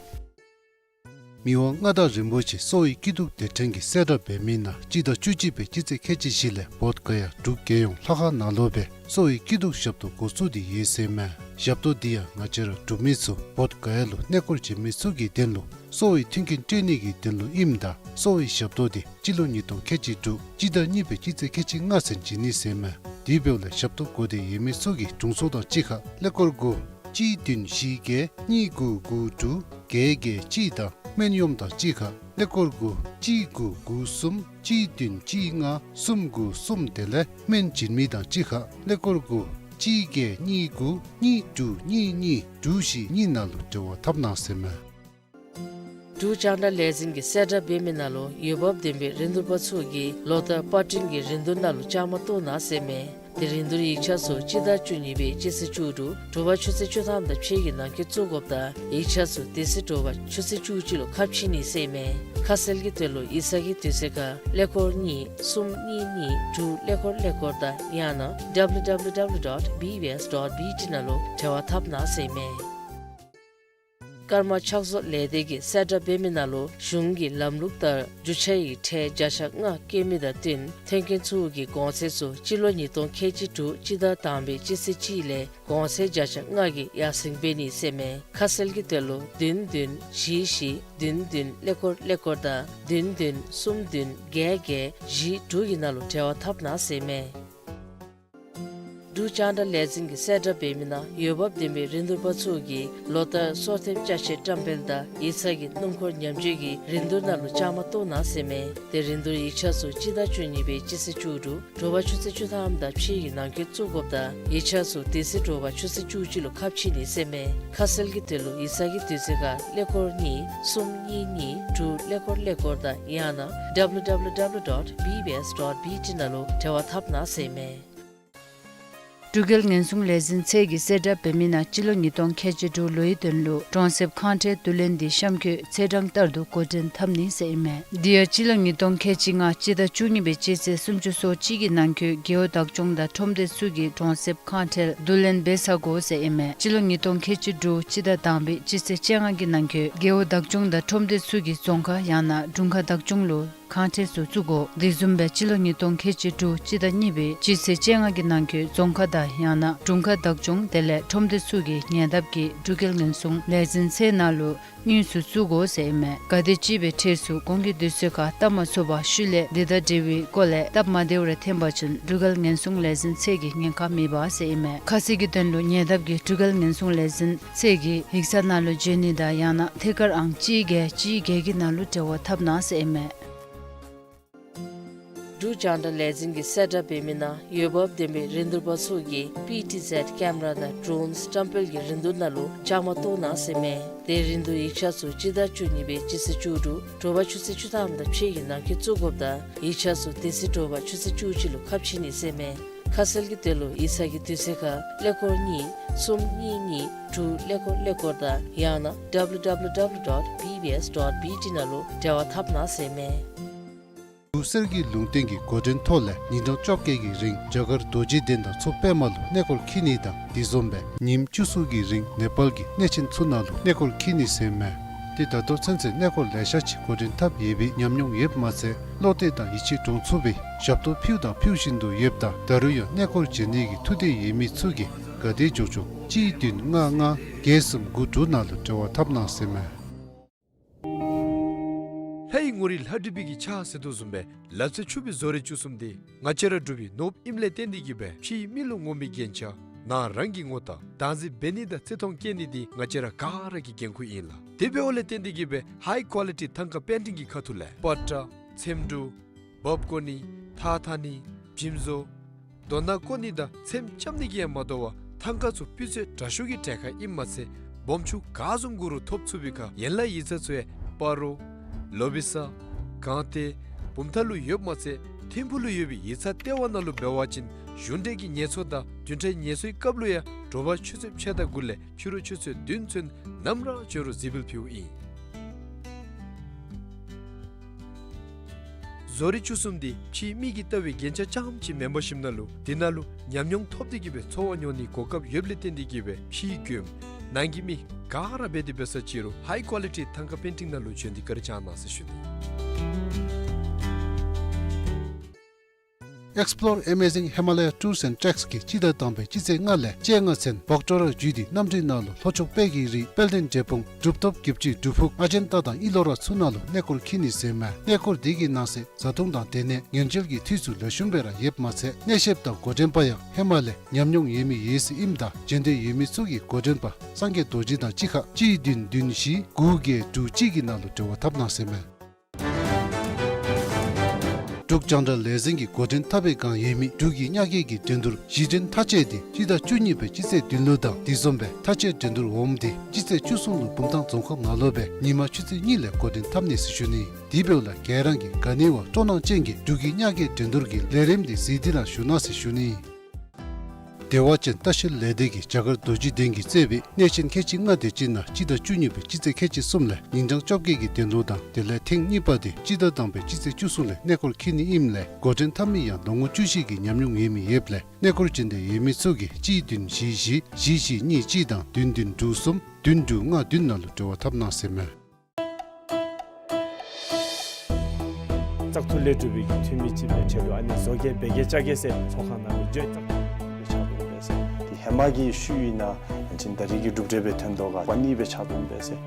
མི་དབང་མངའ་བདག་རིན་པོ་ཆེ་གསོ་བའི་སྐྱིད་སྡུག་སྡེ་ཕྲན་གྱིས་གསལ་བསྒྲགས་འབད་མི་ནང་སྤྱི་ཟླ་བཅུ་གཅིག་པའི་སྤྱི་ཚེས་ཁལ་གཅིག་བཞི་ལས་བོདྷ་ག་ཡ་འབྲུག་རྒྱལ་ཡོངས་ལྷ་ཁང་ནང་ལུ་སྦེ་གསོ་བའི་སྐྱིད་སྡུག་ཞབས་ཏོག་འགོ་བཙུགས་ཏེ་ཡོད་ཟེར་མས། ཞབས་ཏོག་འདི་ཡང་ང་བཅས་ར་འབྲུག་མི་ཚུ་བོདྷ་ག་ཡ་ལུ་གནས་སྐོར་བྱོན་མི་ཚུ་གི་དོན་ལུ་གསོ་བའི་མཐུན་རྐྱེན་སྤྲོད་ནི་གི་དོན་ལུ་ཨིནམ་ད་གསོ་བའི་ཞབས་ཏོག་འདི་སྤྱི་ལོ་ཉིས་སྟོང་ཁལ་གཅིག་དྲུག་སྤྱི་ཟླ་གཉིས་པའི་སྤྱི་ཚེས་ཁལ་གཅིག་ལྔ་ཚུན་བྱིན་ནི་ཟེར་མས། དེ་འབདཝ་ལས་ཞབས་ཏོག་དགོ་སྟེ་ཡོད་མི་ཚུ་གིས་དྲུང་འཚོ་དང་གཅིག་ཁར་ཀླད་ཀོར་དགུ་གཅིག་བདུན་བཞི་བརྒྱད་གཉིས་དགུ་དགུ་དྲུག་བརྒྱད་བརྒྱད་གཅིག་དང་སྨན་གཡོགམ་དང་གཅིག་ཁར་ཀླད་ཀོར་དགུ་གཅིག་དགུ་དགུ་གསུམ་གཅིག་བདུན་གཅིག་ལྔ་གསུམ་དགུ་གསུམ་དེ་ལས་སྨན་བྱིན་མི་དང་གཅིག་ཁར་ཀླད་ཀོར་དགུ་གཅིག་བརྒྱད་གཉིས་དགུ་གཉིས་དྲུག་གཉིས་གཉིས་དྲུག་བཞི་གཉིས་ནང་ལུ་འབྲེལ་བ་འཐབ་གནང་ཟེར་མས། འབྲུག་རྒྱང་བསྒྲགས་ལས་འཛིན་གྱིས་གསལ་བསྒྲགས་འབད་མི་ནང་ལུ་འོས་འབབ་ལྡན་པའི་རིན་བསྡུར་པ་ཚུ་གིས་ལོ་བསྟར་པར་སྐྲུན་གྱི་རིན་བསྡུར་ནང་ལུ་བཅའ་མར་གཏོགས་གནང་ཟེར་མས། དེ་རིན་བསྡུར་ཡིག་ཆ་ཚུ་སྤྱི་ཟླ་བཅུ་གཉིས་པའི་སྤྱི་ཚེས་བཅུ་དྲུག་དྲོ་པ་ཆུ་ཚོད་བཅུ་ཐམ་དང་ཕྱེད་ཀྱི་ནང་འཁོད་བཙུགས་དགོཔ་དང་ཡིག་ཆ་ཚུ་དེ་ཚེ་དྲོ་པ་ཆུ་ཚོད་བཅུ་གཅིག་ལུ་ཁ་ཕྱེ་ནི་ཟེར་མས། ཁ་གསལ་གྱི་དོན་ལུ་ཡིག་ཚང་གི་དུས་ཚོད་ཁར་ཀླད་ཀོར་གཉིས་གསུམ་གཉིས་གཉིས་དྲུག་ཀླད་ཀོར་ཀླད་ཀོར་དང་ཡང་ན་W W W dot B B S dot B T ནང་ལུ་འབྲེལ་བ་འཐབ་གནང་ཟེར་མས། ཀརྨ་ཕྱག་བཟོ་ལས་སྡེ་གིས་གསལ་བསྒྲགས་འབད་མི་ནང་ལུ་གཞུང་གི་ལམ་ལུགས་ལྟར་རྒྱུ་ཆ་ཡི་ཁྲལ་བརྒྱ་ཆ་ལྔ་བཀལ་མི་དང་བསྟུན་ཐོན་སྐྱེད་ཚུ་གི་གོང་ཚད་ཚུ་སྤྱི་ལོ་ཉིས་སྟོང་ཁལ་གཅིག་དྲུག་སྤྱི་ཟླ་དང་པའི་སྤྱི་ཚེས་གཅིག་ལས་གོང་ཚད་བརྒྱ་ཆ་ལྔ་གིས་ཡར་སེང་འབད་ནི་ཟེར་མས། ཁ་གསལ་གྱི་དོན་ལུ་བདུན་བདུན་བཞི་བཞི་བདུན་བདུན་ཀླད་ཀོར་ཀླད་ཀོར་དང་བདུན་བདུན་གསུམ་བདུན་བརྒྱད་བརྒྱད་བཞི་དྲུག་གི་ནང་ལུ་འབྲེལ་བ་འཐབ་གནང་ཟེར་མས། འབྲུག་རྒྱང་བསྒྲགས་ལས་འཛིན་གྱིས་གསལ་བསྒྲགས་འབད་མི་ནང་འོས་འབབ་ལྡན་པའི་རིན་བསྡུར་པ་ཚུ་གིས་ལོ་བསྟར་སོར་ཐེབས་ཅ་ཆས་བཀྲམ་སྤེལ་དང་ཡིག་ཚང་གི་སྣུམ་འཁོར་ཉམས་བཅོས་ཀྱི་རིན་བསྡུར་ནང་ལུ་བཅའ་མར་གཏོགས་གནང་ཟེར་མས། དེ་རིན་བསྡུར་ཡིག་ཆ་ཚུ་སྤྱི་ཟླ་བཅུ་གཉིས་པའི་སྤྱི་ཚེས་བཅུ་དྲུག་དྲོ་པ་ཆུ་ཚོད་བཅུ་ཐམ་དང་ཕྱེད་ཀྱི་ནང་འཁོད་བཙུགས་དགོཔ་དང་ཡིག་ཆ་ཚུ་དེ་ཚེ་དྲོ་པ་ཆུ་ཚོད་བཅུ་གཅིག་ལུ་ཁ་ཕྱེ་ནི་ཟེར་མས། ཁ་གསལ་གྱི་དོན་ལུ་ཡིག་ཚང་གི་དུས་ཚོད་ཁར་ཀླད་ཀོར་གཉིས་གསུམ་གཉིས་གཉིས་དྲུག་ཀླད་ཀོར་ཀླད་ཀོར་དང་ཡང་ན་W W W dot B B S dot B T ནང་ལུ་འབྲེལ་བ་འཐབ་གནང་ཟེར་མས། འབྲུག་རྒྱལ་ཉེན་སྲུང་ལས་འཛིན་ཚད་ཀྱིས་གསལ་བསྒྲགས་འབད་མི་ནང་སྤྱི་ལོ་ཉིས་སྟོང་ཁལ་གཅིག་དྲུག་ལོའི་དོན་ལུ་གྲོང་གསེབ་ཁང་ཁྲལ་བསྡུ་ལེན་འདི་གཤམ་འཁོད་ཚེས་གྲངས་ལྟར་དུ་འགོ་འདྲེན་འཐབ་ནི་ཟེར་ཨིན་མས། འདི་ཡང་སྤྱི་ལོ་ཉིས་སྟོང་ཁལ་གཅིག་ལྔ་སྤྱི་ཟླ་བཅུ་གཉིས་པའི་སྤྱི་ཚེས་སུམ་ཅུ་སོ་གཅིག་གི་ནང་འཁོད་རྒེད་འོག་བདག་སྐྱོང་དང་ཁྲོམ་སྡེ་ཚུ་གིས་གྲོང་གསེབ་ཁང་ཁྲལ་བསྡུ་ལེན་འབད་ཚར་དགོ་ཟེར་ཨིན་མས། སྤྱི་ལོ་ཉིས་སྟོང་ཁལ་གཅིག་དྲུག་སྤྱི་ཟླ་དང་པའི་སྤྱི་ཚེས་བཅོ་ལྔ་གི་ནང་འཁོད་རྒེད་འོག་བདག་སྐྱོང་དང་ཁྲོམ་སྡེ་ཚུ་གིས་རྫོང་ཁག་ཡང་ན་དྲུང་ཁག་བདག་སྐྱོང་ལུ་ ཁང་ཁྲལ་ཚུ་བཙུགས་དགོ། དེ་བཟུམ་སྦེ་སྤྱི་ལོ་ཉིས་སྟོང་ཁལ་གཅིག་དྲུག་སྤྱི་ཟླ་གཉིས་པའི་སྤྱི་ཚེས་བཅོ་ལྔ་གི་ནང་འཁོད་རྫོང་ཁག་དང་ཡང་ན་དྲུང་ཁག་བདག་སྐྱོང་དེ་ལས་ཁྲོམ་སྡེ་ཚུ་གིས་ཉེ་འདབས་ཀྱི་འབྲུག་རྒྱལ་ངན་སྲུང་ལས་འཛིན་ཚད་ནང་ལུ་དངུལ་ཚུ་བཙུགས་དགོ་ཟེར་ཨིན་མས། ག་དེ་ཅིག་སྦེ་ཁྲལ་ཚུ་གོང་གི་དུས་ཚོད་ཁར་བཏབ་མ་ཚུགས་པར་ཤུལ་ལས་དེ་དང་འབྲེལ་བའི་སྐོར་ལས་སྟབས་མ་བདེཝ་རེ་ཐོན་པ་ཅིན་འབྲུག་རྒྱལ་ངན་སྲུང་ལས་འཛིན་ཚད་ཀྱིས་ཉེན་ཁ་མི་འབག་ཟེར་ཨིན་མས། ཁ་གསལ་གྱི་དོན་ལུ་ཉེ་འདབས་ཀྱི་འབྲུག་རྒྱལ་ངན་སྲུང་ལས་འཛིན་ཚད་ཀྱི་ཡིག་ཚང་ནང་ལུ་འབྱོན་ནི་དང་ཡང་ན་ཐད་ཀར་ཨང་གཅིག་བརྒྱད་གཅིག་བརྒྱད་ཀྱི་ནང་ལུ་འབྲེལ་བ་འཐབ་གནང་ཟེར་ཨིན་མས། འབྲུག་རྒྱང་བསྒྲགས་ལས་འཛིན་གྱིས་གསལ་བསྒྲགས་འབད་མི་ནང་འོས་འབབ་ལྡན་པའི་རིན་བསྡུར་པ་ཚུ་གིས་པི་ཊི་ཟེཌ་ཀེམ་ར་དང་ཌྲོན་བཀྲམ་སྤེལ་གྱི་རིན་བསྡུར་ནང་ལུ་བཅའ་མར་གཏོགས་གནང་ཟེར་མས། དེ་རིན་བསྡུར་ཡིག་ཆ་ཚུ་སྤྱི་ཟླ་བཅུ་གཉིས་པའི་སྤྱི་ཚེས་བཅུ་དྲུག་དྲོ་པ་ཆུ་ཚོད་བཅུ་ཐམ་དང་ཕྱེད་ཀྱི་ནང་འཁོད་བཙུགས་དགོཔ་དང་ཡིག་ཆ་ཚུ་དེ་ཚེ་དྲོ་པ་ཆུ་ཚོད་བཅུ་གཅིག་ལུ་ཁ་ཕྱེ་ནི་ཟེར་མས། ཁ་གསལ་གྱི་དོན་ལུ་ཡིག་ཚང་གི་དུས་ཚོད་ཁར་ཀླད་ཀོར་གཉིས་གསུམ་གཉིས་གཉིས་དྲུག་ཀླད་ཀོར་ཀླད་ཀོར་དང་ཡང་ན་ཌབ་ལུ་ཌབ་ལུ་ཌབ་ལུ་ཌོཊ་བི་བི་ཨེསི་ཌོཊ་བི་ཊི་ནང་ལུ་འབྲེལ་བ་འཐབ་གནང་ཟེར་མས། འབྲུག་གསེར་གྱི་ལུང་བསྟན་གྱི་འགོ་འདྲེན་ཐོག་ལས་ཉིན་གྲངས་བཅོ་བརྒྱད་ཀྱི་རིང་རྒྱ་གར་རྡོ་རྗེ་གདན་དང་མཚོ་པདྨ་ལུ་གནས་སྐོར་འཁྱིད་ནི་དང་དེ་བཟུམ་སྦེ་ཉིནམ་བཅུ་གསུམ་གྱི་རིང་ནེ་པཱལ་གྱི་གནས་ཆེན་ཚུ་ནང་ལུ་གནས་སྐོར་འཁྱིད་ནི་ཟེར་མས། ཏེ་ད་ལྟོ་ཚུན་ཚོད་གནས་སྐོར་ལེ་ཤ་ཅིག་འགོ་འདྲེན་འཐབ་ཡོད་པའི་ཉམས་མྱོང་ཡོདཔ་མ་ཚད་བློ་གཏད་དང་ཡིད་ཆེས་འདྲོངས་ཚུགས་པའི་ཞབས་ཏོག་ཕུལཝ་དང་ཕུལ་བཞིན་དུ་ཡོདཔ་ད་ད་རུང་ཡང་གནས་སྐོར་འབྱོན་ནི་གི་ཐུགས་འདོད་ཡོད་མི་ཚུ་གིས་ག་དེ་མགྱོགས་མགྱོགས་གཅིག་བདུན་ལྔ་ལྔ་བརྒྱད་གསུམ་དགུ་དྲུག་ནང་ལུ་འབྲེལ་བ་འཐབ་གནང་ཟེར་མས། ལྷའི་ངོ་རིས་ལྷ་བྲིས་པའི་གི་ཕྱག་ཟེར་དོ་བཟུམ་སྦེ་ལག་རྩལ་ཕྱུག་པའི་བཟོ་རིག་བཅུ་གསུམ་འདི་ང་བཅས་ར་འབྲུག་པའི་ནོར་བུ་ཨིནམ་ལས་བརྟེན་ཏེ་གིས་སྦེ་ཕྱིའི་མི་ལུ་ངོམ་པའི་རྒྱན་ཆ་ནང་རང་གི་ངོ་རྟགས་བདག་འཛིན་འབད་ནི་དང་བརྩི་མཐོང་བསྐྱེད་ནི་འདི་ང་བཅས་ར་ག་ར་གི་འགན་ཁུར་ཨིན་ལགས། དེ་འབདཝ་ལས་བརྟེན་ཏེ་གིས་སྦེ་ཧའི་ཀོ་ལི་ཊི་ཐང་ཀ་པེན་ཊིང་གི་ཁ་ཐུག་ལས་པ་ཏྲ་ཚེམ་དྲུབ་འབག་བརྐོ་ནི་ཐགས་འཐག་ནི་འཇིམ་བཟོ་རྡོ་ནག་བརྐོ་ནི་དང་ཚེམ་རྐྱབ་ནི་གིས་ཡང་མ་དོ་བར་ཐང་ཀ་ཚུ་སྤུས་ཚད་དྲག་ཤོས་ཀྱི་གྲལ་ཁར་ཨིནམ་མ་ཚད་སྦོམ་ཆུང་ག་བཟུམ་དགོ་རུང་ཐོབ་ཚུགས་པའི་ཁར་ཡན་ལག་ཡིག་ཚང་ཚུ་ཡང་སྤ་རོ་ལོ་བི་ས་སྒང་སྟེང་བུམ་ཐང་ལུ་ཡོདཔ་མ་ཚད་ཐིམ་ཕུག་ལུ་ཡོད་པའི་ཡིག་ཚང་ལྟེ་བ་ནང་ལུ་འབད་བ་ཅིན་གཞུང་འབྲེལ་གྱི་ངལ་གསོ་དང་བདུན་ཕྲག་ངལ་གསོའི་སྐབས་ལུ་ཡང་དྲོ་པ་ཆུ་ཚོད་ཕྱེད་དང་དགུ་ལས་ཕྱི་རུ་ཆུ་ཚོད་བདུན་ཚུན་ནམ་ར་འབྱོན་རུང་གཟིགས་འབུལ་ཕུལཝ་ཨིན། བཟོ་རིག་བཅུ་གསུམ་འདི་ཕྱིའི་མི་གིས་བལྟ་བའི་རྒྱན་ཆ་རྐྱངམ་ཅིག་མེན་པར་ཞིནམ་ན་ལུ་དེ་ནང་ལུ་ཉམས་མྱོང་ཐོབ་སྟེ་གིས་སྦེ་འཚོ་བ་མྱོང་ནིའི་གོ་སྐབས་ཡོདཔ་ལས་བརྟེན་ཏེ་གིས་སྦེ་ཕྱིའི་མགྱོནམ་ནང་གི་མི་ག་ར་འབད་དེ་འབད་ས་ཅིག་རུང་ཧའི་ཀོ་ལི་ཊི་ཐང་ཀ་པེན་ཊིང་ནང་ལུ་བྱོན་ཏེ་བཀའ་དྲིན་བསྐྱང་གནང་ཟེར་ཞུ་ནི། Explore Amazing Himalaya Tours and Treks གིས་སྤྱི་ཟླ་དང་པའི་སྤྱི་ཚེས་ལྔ་ལས་བཅོ་ལྔ་ཚུན་བོག་ཊོ་ར་བརྒྱུད་དེ་གནམ་གྲུའི་ནང་ལུ་ལྷོ་ཕྱོགས་དཔལ་གྱི་རི་དཔལ་ལྡན་འབྲས་སྤུངས་གྲུབ་ཐོབ་བརྒྱད་ཅུའི་སྒྲུབ་ཕུག་ཨ་ཇན་ཏ་དང་ཨི་ལོ་ར་ཚུ་ནང་ལུ་གནས་སྐོར་འཁྱིད་ནི་ཟེར་མས། གནས་སྐོར་དེ་གི་ནང་གསེས་བཟའ་འཐུང་དང་སྡོད་གནས་ཉེན་བཅོལ་གྱི་འཐུས་ཚུ་ལེགས་ཤོམ་སྦེ་ར་ཡོདཔ་མ་ཚད་གནས་བཤདཔ་དང་འགོ་འདྲེན་པ་ཡང་ཧེ་མ་ལས་ཉམས་མྱོང་ཡོད་མི་ཡོད་ཚད་ཨིནམ་ད་འབྱོན་འདོད་ཡོད་མི་ཚུ་གིས་འགོ་འདྲེན་པ་སངས་རྒྱས་རྡོ་རྗེ་དང་གཅིག་ཁར་གཅིག་བདུན་བདུན་བཞི་དགུ་བརྒྱད་དྲུག་གཅིག་གི་ནང་ལུ་འབྲེལ་བ་འཐབ་གནང་ཟེར་མས། འབྲུག་རྒྱང་བསྒྲགས་ལས་འཛིན་གྱིས་འགོ་འདྲེན་འཐབ་པའི་བསྒང་ཡོད་མི་འབྲུག་གི་གཉའ་སྐྱེགས་ཀྱི་འགྲན་བསྡུར་གཞི་རྟེན་མཐའ་དཔྱད་འདི་སྤྱི་ཟླ་བཅུ་གཉིས་པའི་སྤྱི་ཚེས་བདུན་ལུ་དང་དེ་བཟུམ་སྦེ་མཐའ་དཔྱད་འགྲན་བསྡུར་འོགམ་འདི་སྤྱི་ཚེས་བཅུ་གསུམ་ལུ་བུམ་ཐང་རྫོང་ཁག་ནང་ལུ་སྦེ་ཉིན་མ་ཆུ་ཚོད་གཉིས་ལས་འགོ་འདྲེན་འཐབ་ནི་ཟེར་ཞུ་ནི། དེ་འབདཝ་ལས་ག་ར་གིས་ག་ནི་བ་སྤྲོ་སྣང་ཅན་གྱི་འབྲུག་གི་གཉའ་སྐྱེགས་འགྲན་བསྡུར་གྱི་ལས་རིམ་འདི་གཟིགས་ཏེ་གནང་བཞུགས་གནང་ཟེར་ཞུ་ནི། བདེ་བ་ཅན་ལྟ་བཤལ་ལས་སྡེ་གིས་རྒྱ་གར་རྡོ་རྗེ་གདན་གྱིས་གཙོས་པའི་གནས་ཆེན་ཁལ་གཅིག་ལྔ་དེ་ཅིག་ནང་སྤྱི་ཟླ་བཅུ་གཉིས་པའི་སྤྱི་ཚེས་ཁལ་གཅིག་གསུམ་ལས་ཉིན་གྲངས་བཅོ་བརྒྱད་ཀྱི་འགྲན་བསྡུར་དང་དེ་ལས་ཐེངས་གཉིས་པ་དེ་སྤྱི་ཟླ་དང་པའི་སྤྱི་ཚེས་བཅུ་གསུམ་ལས་གནས་སྐོར་འཁྱིད་ནི་ཨིནམ་ལས་འགོ་འདྲེན་འཐབ་མི་ཡང་ལོ་ངོ་བཅུ་བཞི་གི་ཉམས་མྱོང་ཡོད་མི་ཡོདཔ་ལས་གནས་སྐོར་འབྱོན་འདོད་ཡོད་མི་ཚུ་གིས་གཅིག་བདུན་བཞི་བཞི་བཞི་གཉིས་གཅིག་དང་བདུན་བདུན་དྲུག་གསུམ་བདུན་དྲུག་ལྔ་བདུན་ནང་ལུ་འབྲེལ་བ་འཐབ་གནང་ཟེར་མས། བཙག་འཐུ་ལས་གྲུབ་པའི་འཐུས་མི་ཅིག་སྦེ་ཆེད་དུ་ཨ་ནི་བཟོ་གེ་འབད་གེ་རྐྱབ་གེ་ཟེར་ཚོགས་ཁང་ནང་ལུ་འགྱོ་བཙག་འཐུ་ལས་ཕྱག་དོག་འབད་ཟེར། དེ་ཧེ་མ་གི་ཤུལ་ཨིན་ན་ཡང་ཅིན་ད་རེས་ཀྱི་གྲུབ་འབྲས་སྦེ་ཐོན་དོ་ག་པ་ནི་སྦེ་ཕྱག་དོག་འབད་ཟེར།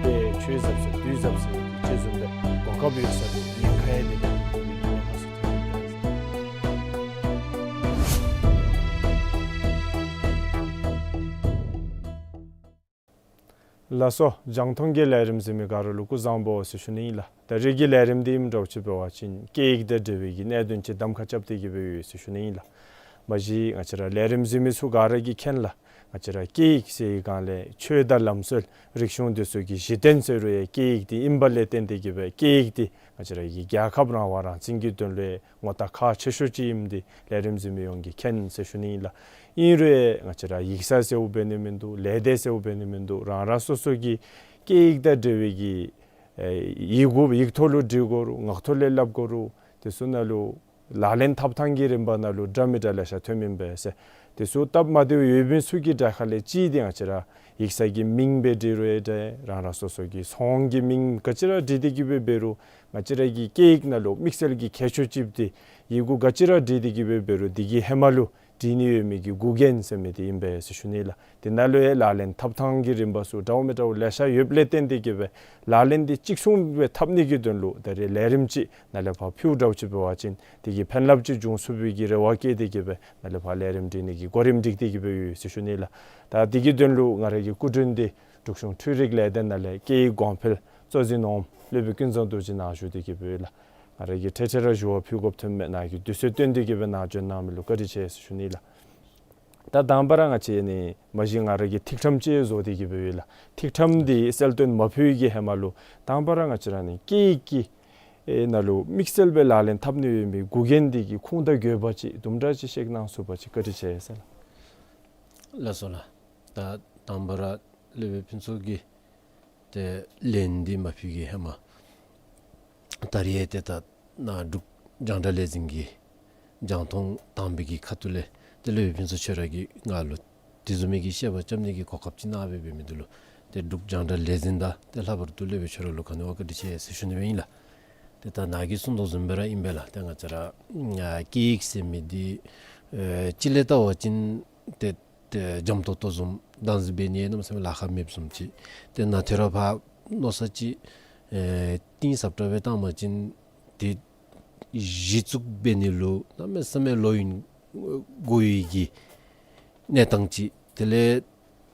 དེ་ཆོས་ཟབ་ཟེར་དུས་ཟབ་ཟེར་དེ་ཅིག་བཟུམ་སྦེ་གོ་སྐབས་ཡོད་ས་ལུ་ཉེན་ཁ་ཡང་དེ་སྦེ་ཐོན་དོ་གི་ཉེན་ཁ་ཚུ་ཐོན་འབད་ཟེར། ལགས་སོ། རྒྱང་མཐོང་གི་ལས་རིམ་གཟིགས་མི་ག་ར་ལུ་སྐུ་གཟུགས་བཟང་པོ་ཟེར་ཞུ་ནི་ཨིན་ལགས། ད་རེས་ཀྱི་ལས་རིམ་འདི་ཨིནམ་འདྲཝ་ཅིག་འབད་བ་ཅིན་སྐད་ཡིག་དང་འབྲེལ་བའི་གི་གནད་དོན་ཅིག་གདམ་ཁ་རྐྱབ་སྟེ་གི་སྦེ་ཡོད་ཟེར་ཞུ་ནི་ཨིན་ལགས། མ་གཞི་ང་བཅས་ར་ལས་རིམ་གཟིགས་མི་ཚུ་ག་ར་གིས་མཁྱེན་ལགས། ང་བཅས་ར་སྐད་ཡིག་ཟེར་བའི་སྒང་ལས་ཆོས་དང་ལམ་སྲོལ་རིག་གཞུང་འདི་ཚུ་གི་གཞི་རྟེན་ཟེར་རུང་ཡང་སྐད་ཡིག་འདི་ཨིན་པ་ལས་བརྟེན་ཏེ་གི་སྦེ་སྐད་ཡིག་འདི་ང་བཅས་ར་གི་རྒྱལ་ཁབ་རང་དབང་རང་བཙན་གྱི་དོན་ལུ་ངོ་རྟགས་ཁག་ཆེ་ཤོས་ཅིག་ཨིནམ་འདི་ལས་རིམ་གཟིགས་མི་ཡོངས་ཀྱིས་མཁྱེན་ཟེར་ཞུ་ནི་ཨིན་ལགས། ཨིན་རུང་ང་བཅས་ར་ཡིག་ཚང་ཟེརཝ་འབད་ནི་མིན་འདུག། ལས་སྡེ་ཟེརཝ་འབད་ནི་མིན་འདུག། རང་རང་སོ་སོ་གི་སྐད་ཡིག་དང་འབྲེལ་བའི་གི་ཨེ་ཡིག་གུ་ཡིག་ཐོག་ལུ་འབྲི་དགོ་རུང་ངག་ཐོག་ལས་སླབ་དགོ་རུང་དེ་ཚུ་ནང་ལུ་ ལག་ལེན་འཐབ་ཐངས་ཀྱི་རིམ་པ་ནང་ལུ་འདྲ་མི་འདྲ་ལེ་ཤ་ཐོནམ་ཨིན་པས་ཟེར། དེ་ཚུ་སྟབས་མ་བདེཝ་ཡོདཔ་ཨིན་ཚུ་གི་གྲས་ཁ་ལས་གཅིག་འདི་ང་བཅས་ར་ཡིག་ཚང་གི་མིང་སྦེ་འབྲི་རུང་འདྲ་རང་རང་སོ་སོ་གི་ཚོང་གི་མིང་ག་ཅི་ར་འབྲི་སྟེ་གི་སྦེ་འབད་རུང་ང་བཅས་ར་གི་སྐད་ཡིག་ནང་ལུ་དམིགས་བསལ་གྱི་ཁྱད་ཆོས་ཅིག་འདི་ཡི་གུ་ག་ཅི་ར་འབྲི་སྟེ་གི་སྦེ་འབད་རུང་འདི་གི་ཧེ་མ་ལུ་འབྲི་ནི་ཡོད་མི་གི་འགོག་རྐྱེན་ཟེར་མི་འདི་ཨིན་པས་ཟེར་ཞུ་ནི་ལགས། དེ་ནང་ལུ་ཡང་ལག་ལེན་འཐབ་ཐངས་ཀྱི་རིམ་པ་ཚུ་འདྲཝ་མི་འདྲཝ་ལེ་ཤ་ཡོདཔ་ལས་བརྟེན་ཏེ་གི་སྦེ་ལག་ལེན་འདི་གཅིག་མཚུངས་སྦེ་འཐབ་ནི་གི་དོན་ལུ་ད་རེས་ལས་རིམ་ཅིག་ནཱ་ལས་ཕར་ཕུལཝ་འདྲཝ་ཅིག་འབད་བ་ཅིན་དེ་གིས་ཕན་རླབས་ཅིག་འབྱུང་ཚུགས་པའི་གི་རེ་བ་བསྐྱེད་དེ་གི་སྦེ་ནཱ་ལས་ཕར་ལས་རིམ་སྒྲིག་ནི་གི་གོ་རིམ་སྒྲིག་སྟེ་གི་སྦེ་ཡོད་ཟེར་ཞུ་ནི་ལགས། ད་དེ་གི་དོན་ལུ་ང་ར་གི་སྐུ་མགྲོན་འདི་འབྲུག་གཞུང་འཕྲུལ་རིག་ལས་སྡེ་ནང་ལས་སྐད་ཡིག་གོང་འཕེལ་གཙོ་འཛིན་འོགམ་སློབ་དཔོན་ཀུན་བཟང་རྡོ་རྗེ་ནཱ་བཞུགས་ཏེ་གི་སྦེ་ཡོད་ལགས། ང་ར་གིས་ཐེངས་ཐེངས་ར་ཞུ་བ་ཕུལ་དགོཔ་ཐོནམ་མས། ནཱ་གིས་དུས་ཚོད་བཏོན་ཏེ་གི་སྦེ་ནཱ་བྱོན་གནང་མི་ལུ་བཀའ་དྲིན་ཆེ་ཟེར་ཞུ་ནི་ལགས། ད་དང་པ་ར་ང་བཅས་ནི་མ་གཞི་ང་ར་གིས་ཐིག་ཕྲེང་ཅིག་བཟོ་སྟེ་གི་སྦེ་ཡོད་ལགས། ཐིག་ཕྲེང་འདི་གསལ་སྟོན་མ་ཕུལ་གྱི་ཧེ་མ་ལུ་དང་པ་ར་ང་བཅས་ར་ནི་སྐད་ཡིག་གི་ཨེ་ནང་ལུ་དམིགས་བསལ་སྦེ་ལག་ལེན་འཐབ་ནི་ཡོད་མི་འགོག་རྐྱེན་འདི་གི་ཁུངས་དང་དགོས་པ་ཅིག་དུམ་གྲ་ཅིག་བཤད་གནང་ཚུགས་པ་ཅིན་བཀའ་དྲིན་ཆེ་ཟེར་ལགས། ལགས་སོ་ལགས། ད་དང་པ་ར་སློབ་དཔོན་ཕུན་ཚོགས་ཀྱིས་ཏེ་ལན་འདི་མ་ཕུལ་གྱི་ཧེ་མ་ད་རེས་ཏེ་ད་ནཱ་འབྲུག་རྒྱང་བསྒྲགས་ལས་འཛིན་གྱི་རྒྱང་མཐོང་དང་པའི་གི་ཁ་ཐུག་ལས་ཏེ་སློབ་དཔོན་ཕུན་ཚོགས་ཁྱོད་ར་གིས་ང་ལུ་དེ་བཟུམ་མའི་གི་བཤད་པ་རྐྱབ་ནི་གི་གོ་སྐབས་ཅིག་གནང་སྦེ་འབད་མི་འདི་ལུ་ཏེ་འབྲུག་རྒྱང་བསྒྲགས་ལས་འཛིན་དང་ཏེ་ལྷག་པར་དུ་སློབ་དཔོན་ཁྱོད་ར་ལུ་ག་ནི་བ་བཀའ་དྲིན་ཆེ་ཟེར་ཞུ་ནི་སྦེ་ཨིན་ལགས། ཏེ་ད་ནཱ་གིས་གསུངས་དོ་བཟུམ་སྦེ་ར་ཨིན་པས་ལགས། ཏེ་ང་བཅས་ར་ཨ་སྐད་ཡིག་ཟེར་མི་འདི་ཨེ་སྤྱི་ལས་བལྟ་བ་ཅིན་ཏེ་ཏེ་འཇམ་ཏོང་ཏོ་བཟུམ་བདག་འཛིན་འབད་ནི་གནམ་མེད་ས་མེད་ལཱ་ཁག་མེདཔ་བཟུམ་ཅིག། ཏེ་ནཱ་ཐོ་རངས་ཕར་མནོ་བསམ་ཅིག་ཨེ་གཏིང་ཟབ་དྲགས་སྦེ་བཏང་བ་ཅིན་ཏེ་གཞི་བཙུགས་འབད་ནི་ལུ་གནམ་མེད་ས་མེད་ལོ་ཡུན་འགོར་བའི་གི་གནས་སྟངས་ཅིག། དེ་ལས་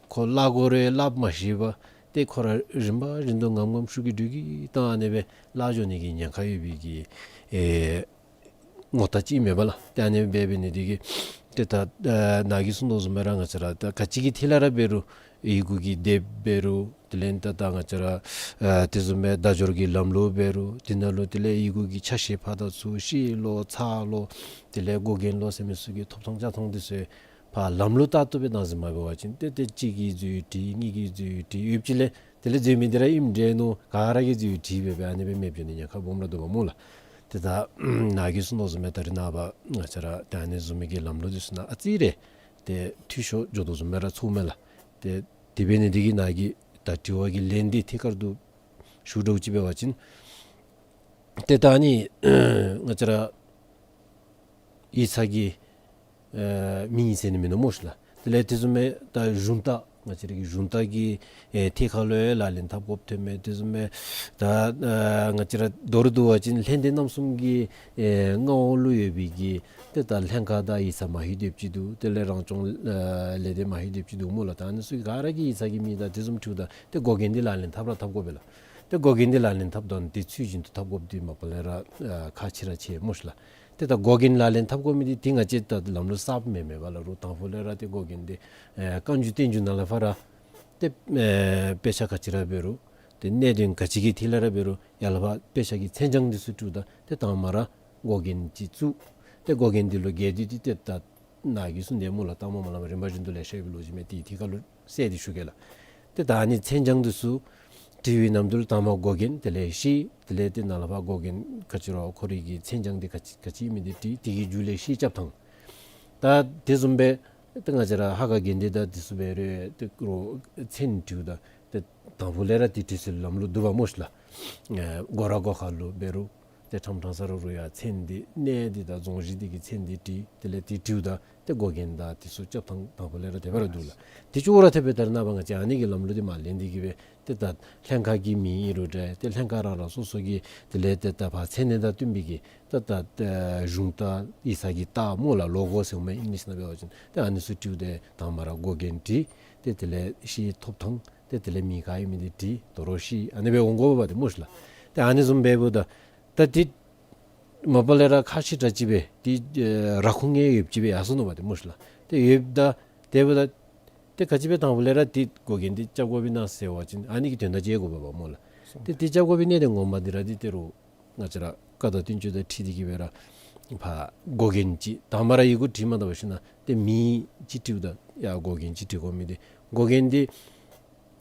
ཁོ་བརླག་དགོ་རུང་བརླག་མ་ཤེས་པར་ཏེ་ཁོ་ར་རིམ་པ་བཞིན་དུ་ངམ་ངམ་ཤུགས་ཀྱིས་འགྲོས་ཀྱིས་བཏང་ཨ་ནི་སྦེ་བརླག་འགྱོ་ནི་གི་ཉེན་ཁ་ཡོད་པའི་གི་ཨེ་ངོ་རྟགས་ཅིག་མས་པ་ལགས། ཏེ་ཨ་ནི་སྦེ་འབད་ནི་འདི་གིས་ཏེ་ད་ཨ་ནཱ་གིས་གསུངས་དོ་བཟུམ་སྦེ་ར་ང་བཅས་ར་ད་ག་ཅི་གི་ཐད་ལས་ར་འབད་རུང་ཡི་གུ་གི་སྡེབ་འབད་རུང་དེ་ལས་ད་ད་ང་བཅས་ར་ཨ་དེ་བཟུམ་སྦེ་བརྡ་སྦྱོར་གྱི་ལམ་ལུགས་འབད་རུང་དེ་ནང་ལུ་དེ་ལས་ཡི་གུ་གི་ཆ་ཤས་ཕར་དང་ཚུར་ཤེས་ལོ་ཚ་ལོ་དེ་ལས་འགོག་རྐྱེན་ལོ་ཟེར་མི་ཚུ་གི་ཐོབ་ཐང་བཅའ་ཐངས་འདི་ཚུ་ཕར་ལམ་ལུགས་ལྟར་དུ་སྦེ་བདག་འཛིན་མ་འབད་བ་ཅིན་ཏེ་ཏེ་གཅིག་གིས་འཛོལ་བའི་དྲི་གཉིས་ཀྱིས་འཛོལ་བའི་དྲི་ཡོདཔ་ཅིག་ལས་དེ་ལས་འཛོལ་མི་འདི་ར་ཨིནམ་འདྲས་མནོ་ག་ར་གིས་འཛོལ་བའི་དྲི་སྦེ་སྦེ་ཨ་ནི་སྦེ་མེདཔ་འགྱོ་ནི་ཉེན་ཁ་སྦོམ་ར་འདུག་པ་སྨོ་ལགས། ཏེ་ད་ནཱ་གིས་གསུངས་དོ་བཟུམ་སྦེ་ད་རེས་ནངས་པ་ང་བཅས་ར་ཏེ་ཨ་ནི་བཟུམ་མའི་གི་ལམ་ལུགས་འདི་ཚུ་ནང་ཨ་ཙི་རེ་ཏེ་འཐུས་ཤོར་འགྱོ་དོ་བཟུམ་སྦེ་ར་ཚོརཝ་མས་ལགས། ཏེ་དེ་འབད་ནི་འདི་གིས་ནཱ་གི་ད་དྲི་བ་གི་ལན་འདི་ཐད་ཀར་དུ་ཞུ་འདྲཝ་ཅིག་འབད་བ་ཅིན་ཏེ་ད་ཨ་ནི་ང་བཅས་ར་ཡིག་ཚང་གི་ཨེ་མིང་ཟེར་ནི་མིན་ནུག་སྨོ་ཤིག་ལགས། དེ་ལས་དེ་བཟུམ་སྦེ་ད་གཞུང་རྟ་ང་བཅས་ར་གི་གཞུང་རྟ་གི་ཨེ་ཐད་ཁར་ལུ་ཡང་ལག་ལེན་འཐབ་དགོཔ་ཐོནམ་མས། དེ་བཟུམ་སྦེ་ད་ཨེ་ང་བཅས་ར་མདོར་བསྡུ་བ་ཅིན་ལྷ་སྡེ་རྣམ་གསུམ་གྱི་ཨེ་མངའ་འོག་ལུ་ཡོད་པའི་གི་ཏེ་ད་ལྷན་ཁག་དང་ཡིག་ཚང་མ་ཧེ་སྡེབ་ཅིག་འདུག། དེ་ལས་རང་སྐྱོང་ཨེ་ལས་སྡེ་མ་ཧེ་སྡེབ་ཅིག་འདུག་སྨོ་ལགས། ད་ཨ་ནི་ཚུ་ག་ར་གི་ཡིག་ཚང་གི་མིང་དང་དེ་བཟུམ་འཁྲིལཝ་ད་ཏེ་འགོག་རྐྱེན་འདི་ལག་ལེན་འཐབ་ར་འཐབ་དགོ་པས་ལགས། ཏེ་འགོག་རྐྱེན་འདི་ལག་ལེན་འཐབ་དོན་འདི་ཚུལ་བཞིན་དུ་འཐབ་དགོཔ་འདི་མ་པ་ལས་ར་ཨ་ཁག་ཆེ་ར་ཆེ་སྨོ་ཤིག་ལགས། ཏེ་ད་འགོག་རྐྱེན་ལག་ལེན་འཐབ་དགོ་མི་འདི་ཏེ་ང་བཅས་ད་ལམ་ལུགས་གསརཔ་མེན་མེན་པ་ལགས། རུང་དང་ཕུ་ལས་ར་ཏེ་འགོག་རྐྱེན་འདི་ཨེ་བཀའ་འགྱུར་བསྟན་འགྱུར་ནང་ལས་ཕར་ར་ཏེ་ཨེ་དཔེ་ཆ་ག་ཅི་ར་འབད་རུང་ཏེ་གནད་དོན་ག་ཅི་གི་ཐད་ལས་ར་འབད་རུང་ཡར་ལས་ཕར་དཔེ་ཆ་གི་མཚན་བྱང་འདི་ཚུ་བྲིཝ་ད་ཏེ་དང་པ་ར་འགོག་རྐྱེན་ཅིག་བཙུགས། ཏེ་འགོག་རྐྱེན་འདི་ལུ་འགལ་འདུ་འདི་ཏེ་ད་ནཱ་གིས་གསུངས་དེ་སྨོ་ལགས། ལྟག་མ་མ་ལངམ་རིམ་པ་བཞིན་དུ་ལེ་ཤ་ཡོད་པའི་ལོ་རྒྱུས་མས། ཏེ་ཐད་ཀར་ལུ་གསལ་ཏེ་ཞུ་གེ་ལགས། ཏེ་ད་ཨ་ནི་མཚན་བྱང་འདི་ཚུ་བྲི་བའི་ནམ་དུས་ལུ་དང་པ་འགོག་རྐྱེན་དེ་ལས་ཤེས། དེ་ལས་ཏེ་ནཱ་ལས་ཕར་འགོག་རྐྱེན་ག་ཅི་ར་ཁོ་རའི་གི་མཚན་བྱང་འདི་ག་ཅི་ག་ཅི་ཨིན་མི་འདི་བྲི། དེ་གི་མཇུག་ལས་ཤེས་རྐྱབ་ཐངས། ད་དེ་བཟུམ་སྦེ་ཏེ་ང་བཅས་ར་ཧ་ག་དགེ་འདུན་དང་དེ་ཚུ་འབད་རུང་ཏེ་རོགས་མཚན་བྲིཝ་ད་ཏེ་དང་ཕུ་ལས་ར་ཏེ་བྲི་སའི་ལམ་ལུགས་འདུག་པ་སྨོ་ཤིག་ལགས། ཨེ་སྒོ་ར་སྒོ་ཁ་ལུ་འབད་རུང་ཏེ་ཁྲམ་ཁྲང་ས་ར་རུང་ཡང་མཚན་འདི་གནས་འདི་དང་རྫོང་གཞི་འདི་གི་མཚན་འདི་བྲི། དེ་ལས་ཏེ་བྲིཝ་ད་ཏེ་འགོག་རྐྱེན་དང་དེ་ཚུ་རྐྱབ་ཐངས་དང་ཕུ་ལས་ར་དེ་སྦེ་ར་འདུག་ལགས། དེ་ཅོག་ར་འཐདཔ་སྦེ་ད་རེས་ནངས་པ་ང་བཅས་ཨ་ནི་གི་ལམ་ལུགས་འདི་མར་ལེན་ཏེ་གི་སྦེ་ཏེ་ད་ལྷན་ཁག་གི་མིང་ཨིན་རུང་འདྲ་ཏེ་ལྷན་ཁག་རང་རང་སོ་སོ་གི་དེ་ལས་ཏེ་ད་ཕར་མཚན་གནས་དང་བསྟུན་པའི་གི་ད་ད་ཨེ་གཞུང་རྟ་ཡིག་ཚང་གི་རྟགས་སྨོ་ལགས། ལོ་གོ་ཟེར་མི་ཨིང་ལིཤ་ནང་འབད་བ་ཅིན་ཏེ་ཨ་ནི་ཚུ་བྲིཝ་ད་དང་པ་ར་འགོག་རྐྱེན་བྲི། ཏེ་དེ་ལས་ཤེས་ཐོབ་ཐངས། ཏེ་དེ་ལས་མིང་ག་ཨིན་མི་འདི་བྲི། དོ་རུང་ཤེས། ཨ་ནི་སྦེ་འོང་དགོ་པས་ཏེ་སྨོ་ཤིག་ལགས། ཏེ་ཨ་ནི་བཟུམ་སྦེ་འབདཝ་ད་ད་ཏེ་མ་པ་ལས་ར་ཁག་ཆེ་དྲགས་ཅིག་སྦེ་ཏེ་ཨེ་ར་ཁུངས་ཡོདཔ་ཅིག་སྦེ་ཡར་སོ་ནུག་པ་ཏེ་སྨོ་ཤིག་ལགས། ཏེ་ཡོདཔ་ད་དེ་འབདཝ་ད་ཏེ་ག་ཅི་སྦེ་དང་ཕུ་ལས་ར་ཏེ་འགོག་རྐྱེན་འདི་རྐྱབ་དགོཔ་ཨིན་ན་ཟེར་བ་ཅིན་ཨ་ནི་གི་དོན་དག་ཅིག་དགོ་པས་པ་སྨོ་ལགས། ཏེ་ཏེ་རྐྱབ་དགོ་པའི་གནད་དོན་ངོ་མ་འདི་ར་ཏེ་ད་རུང་ང་བཅས་ར་བཀའ་དང་བསྟན་བཅོས་དང་འཁྲིལ་ཏེ་གི་སྦེ་ར་ཕར་འགོག་རྐྱེན་ཅིག་དང་པ་ར་ཡི་གུ་བྲིས་མ་ད་པར་ཞུ་ན་ཏེ་མིང་ཅིག་བྲིཝ་ད་ཡར་འགོག་རྐྱེན་ཅིག་བྲི་དགོ་མི་འདི་འགོག་རྐྱེན་འདི་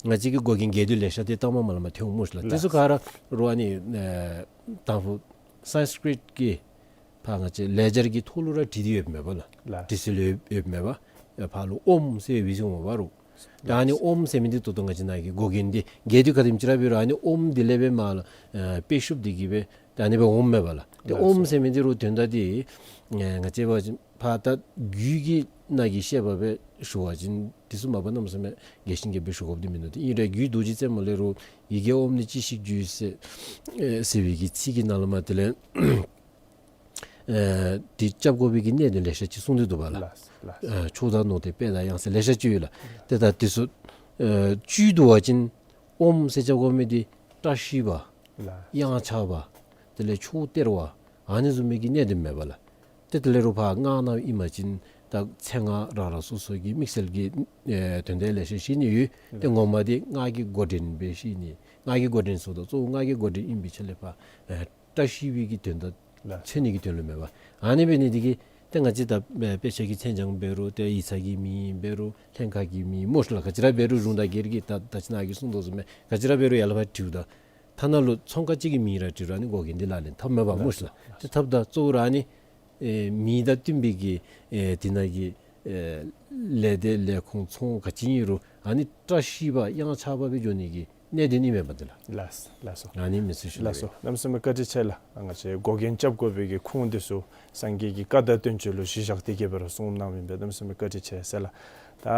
ང་བཅས་ཀྱི་འགོག་རྐྱེན་འགལ་འདུ་ལེ་ཤ་འདི་ལྟག་མ་མ་ལངམ་ཐོན་འོང་སྨོ་ཤིག་ལགས། དེ་ཚུ་ག་ར་རུང་ཨ་ནི་ཨེ་དང་ཕུ་སཾསྐྲྀཏ་གི་ ཕར་ང་བཅས་ལེགས་སྦྱར་གྱི་ཐོག་ལུ་ར་བྲིས་ཏེ་ཡོདཔ་མས་པ་ལགས། ལགས། བྲིས་སྲོལ་ཡོདཔ་མས་པ། ཕར་ལུ་ཨོཾ་ཟེར་བའི་གཟིགས་འོང་པ་རུང་། ད་ཨ་ནི་ཨོཾ་ཟེར་མི་འདི་ད་ལྟོ་ང་བཅས་ནཱ་གི་འགོག་རྐྱེན་འདི་རྒྱས་བསྡུས་ག་དེམ་ཅིག་ར་འབད་རུང་ཨ་ནི་ཨོཾ་འདི་ལས་སྦེ་མར་ལུ་ཨེ་དཔེ་ཤུབས་འདི་གིས་སྦེ་ད་ཨ་ནི་སྦེ་འོངམ་མས་པ་ལགས། ཏེ་ལགས་སོ། ཨོཾ་ཟེར་མི་འདི་རུང་དོན་དག་འདི་ཨེ་ང་བཅས་འབད་བ་ཅིན་ཕར་ད་རྒྱུད་ཀྱི་ནང་གི་བཤད་པ་སྦེ་ཞུ་བ་ཅིན་འདི་ཚུ་མ་པ་གནམ་མེད་ས་མེད་རྒྱས་ཤིང་རྒྱས་པ་སྦེ་ཞུ་དགོཔ་འདི་མིན་འདུག། ཏེ་ཨིན་རུང་རྒྱུད་རྡོ་རྗེ་རྩེ་མོ་ལས་རུང་ཡི་གེ་ཨོཾ་ནི་ཅི་ཞིག་རྒྱུད་ཟེར་ཨེ་ཟེར་བའི་གི་ཚིག་གི་ནང་ལུ་མར་དེ་ལས་ཨེ་འདི་རྐྱབ་དགོ་པའི་གི་གནད་དོན་ལེ་ཤ་ཅིག་གསུངས་ཏེ་འདུག་པ་ལགས། ལགས་ལགས། ཨེ་མཆོག་དང་ནོར་དང་དཔལ་དང་གཡང་ཟེར་ལེ་ཤ་ཅིག་ཡོད་ལགས། ཏེ་ད་འདི་ཚུ་ཨེ་བཅུད་བསྡུ་བ་ཅིན་ཨོཾ་ཟེར་རྐྱབ་དགོ་མི་འདི་བཀྲ་ཤིས་པ། ལགས། གཡང་ཆགས་པ། དེ་ལས་མཆོག་སྟེར་བ། ཨ་ནི་བཟུམ་མའི་གི་གནད་དོན་མས་པ་ལགས། ཏེ་དེ་ལས་རུང་ཕར་སྔགས་ནང་ཨིན་པ་ཅིན་ད་མཚན་སྔགས་རང་རང་སོ་སོ་གི་དམིགས་བསལ་གྱི་ཨེ་དོན་དག་ལེ་ཤ་བཤད་ནི་ཡོད། ཏེ་ངོ་མ་འདི་སྔགས་ཀྱི་འགོ་འདྲེན་སྦེ་བཤད་ནི། སྔགས་ཀྱི་འགོ་འདྲེན་ཟེརཝ་ད་གཙོ་བོ་སྔགས་ཀྱི་འགོ་འདྲེན་ཨིན་པའི་ཆ་ལས་ཕར་ཨེ་བཀྲ་ཤིས་པའི་གི་དོན་དག་ལགས། མཚོན་ནི་གི་དོན་ལུ་མས་པ། ཨ་ནི་འབད་ནི་འདི་གིས་ཏེ་ང་བཅས་ད་དཔེ་ཆ་གི་མཚན་བྱང་འབད་རུང་ཏེ་ཡིག་ཚང་གི་མིང་འབད་རུང་ལྷན་ཁག་གི་མིང་སྨོ་ཤ་ལགས། ག་ཅི་ར་འབད་རུང་གཞུང་དང་སྒེར་གྱི་ད་ད་ཅི་ནཱ་གིས་གསུངས་དོ་བཟུམ་སྦེ་ག་ཅི་ར་འབད་རུང་ཡར་ལས་ཕར་བྲིཝ་ད་ཐ་ན་ལུ་ཚོང་ཁང་ཅིག་གི་མིང་ར་བྲིས་རུང་ཨ་ནི་འགོག་རྐྱེན་འདི་ལག་ལེན་འཐབ་མས་པ་སྨོ་ཤ་ལགས། ཏེ་འཐབ་ད་གཙོ་བོ་ར་ཨ་ནི་ཨེ་མིང་དང་བསྟུན་པའི་གི་ཨེ་དེ་ནང་གི་ཨེ་ལས་སྡེ་ལས་ཁུངས་ཚོང་ག་ཅི་ཨིན་རུང་ཨ་ནི་བཀྲ་ཤིས་པ་གཡང་ཆགས་པ་སྦེ་འགྱོ་ནི་གི་གནད་དོན་ཨིན་མས་པ་འདི་ལགས། ལགས་ལགས་སོ། ཨ་ནི་མི་ཚུ་ཞུ་ལགས་སོ། གནམ་མེད་ས་མེད་བཀའ་དྲིན་ཆེ་ལགས། ང་བཅས་འགོག་རྐྱེན་རྐྱབ་དགོ་པའི་གི་ཁུངས་འདི་ཚུ་སངས་རྒྱས་ཀྱི་བཀའ་དང་བསྟན་བཅོས་ལུ་གཞི་བཞག་སྟེ་གི་སྦེ་ར་གསུངས་གནང་མི་འབད་གནམ་མེད་ས་མེད་བཀའ་དྲིན་ཆེ་ཟེར་ལགས། ད་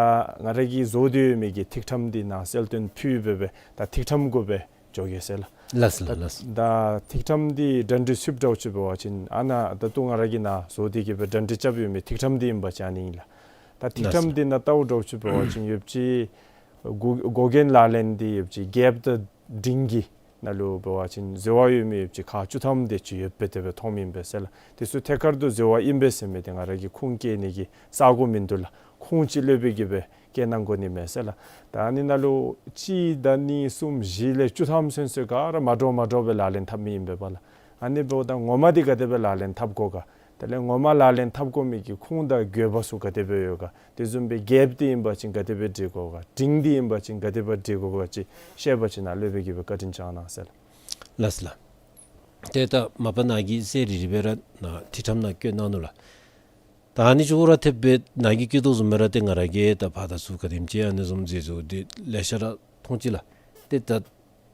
ང་ར་གིས་བཟོ་སྟེ་ཡོད་མི་གི་ཐིག་ཕྲེང་འདི་ནཱ་གསལ་སྟོན་ཕུལ་སྦེ་སྦེ་ད་ཐིག་ཕྲེང་གུ་སྦེ་འགྱོ་གེ་ཟེར་ལགས། ལགས་ལགས་ལགས། ད་ཐིག་ཕྲེང་འདི་གྲ་སྒྲིག་ཚུདཔ་འདྲཝ་ཅིག་འབད་བ་ཅིན་ཨ་ནཱ་ད་ལྟོ་ང་ར་གིས་ནཱ་བཟོ་སྟེ་གི་སྦེ་གྲ་སྒྲིག་རྐྱབ་ཡོད་མི་ཐིག་ཕྲེང་འདི་ཨིན་པ་ཅིན་ཨ་ནི་ཨིན་ལགས། ད་ཐིག་ཕྲེང་འདི་ནང་བལྟཝ་འདྲཝ་ཅིག་འབད་བ་ཅིན་ཡོདཔ་ཅིག་འགོག་འགོག་རྐྱེན་ལག་ལེན་འདི་ཡོདཔ་ཅིག་རྒྱལཔོ་དང་འབྲིང་གི་ནང་ལུ་འབད་བ་ཅིན་ཟེར་བ་ཡོད་མི་ཡོདཔ་ཅིག་ཁག་བཅུ་ཐམ་དེ་ཅིག་ཡོདཔ་སྦེ་དེ་སྦེ་མཐོངམ་ཨིན་པས་ཟེར་ལགས། དེ་ཚུ་ཐད་ཀར་དུ་ཟེར་བ་ཨིན་པས་ཟེར་མི་འདི་ང་ར་གིས་ཁུངས་བཀལ་ནི་གི་ས་གོ་མིན་འདུག་ལགས། ཁུངས་ཅིག་ལྷོད་པའི་གི་སྦེ་བཀལ་གནང་དགོ་ནི་མས་ཟེར་ལགས། ད་ཨ་ནི་ནང་ལུ་གཅིག་དང་གཉིས་གསུམ་བཞི་ལས་བཅུ་ཐམ་ཚུན་ཚོད་ག་ར་མ་འདྲཝ་མ་འདྲཝ་སྦེ་ལག་ལེན་འཐབ་མི་ཨིན་པས་པ་ལགས། ཨ་ནི་འབདཝ་ད་ངོ་མ་འདི་ག་དེ་སྦེ་ལག་ལེན་འཐབ་དགོ་ག། དེ་ལས་ངོ་མ་ལག་ལེན་འཐབ་དགོ་མི་གི་ཁུངས་དང་དགོས་པ་ཚུ་ག་དེ་སྦེ་ཡོད་ག། དེ་བཟུམ་སྦེ་རྒྱལཔོ་འདི་ཨིན་པ་ཅིན་ག་དེ་སྦེ་སྒྲིག་དགོ་ག། འབྲིང་འདི་ཨིན་པ་ཅིན་ག་དེ་སྦེ་སྒྲིག་དགོ་ག་ཅིག་བཤད་པ་ཅིན་ནཱ་ལྷོད་པའི་གི་སྦེ་བཀའ་དྲིན་བསྐྱང་གནང་ཟེར་ལགས། ལགས་སོ་ལགས། ཏེ་ད་མ་པ་ནཱ་གིས་ཟེར་རི་རི་སྦེ་ར་ནཱ་ཐིག་ཕྲེང་ནང་བཀོད་གནང་ནུག་ལགས། ད་ཨ་ནི་ཚུ་ར་ཐེབས་སྦེ་ནཱ་གིས་བཀོད་དོ་བཟུམ་སྦེ་ར་ཏེ་ང་ར་གིས་ད་ཕར་དང་ཚུར་ག་དེམ་ཅིག་ཨ་ནི་བཟུམ་མཛད་བཟོ་འདི་ལེ་ཤ་ར་མཐོང་ཅི་ལགས། ཏེ་ད་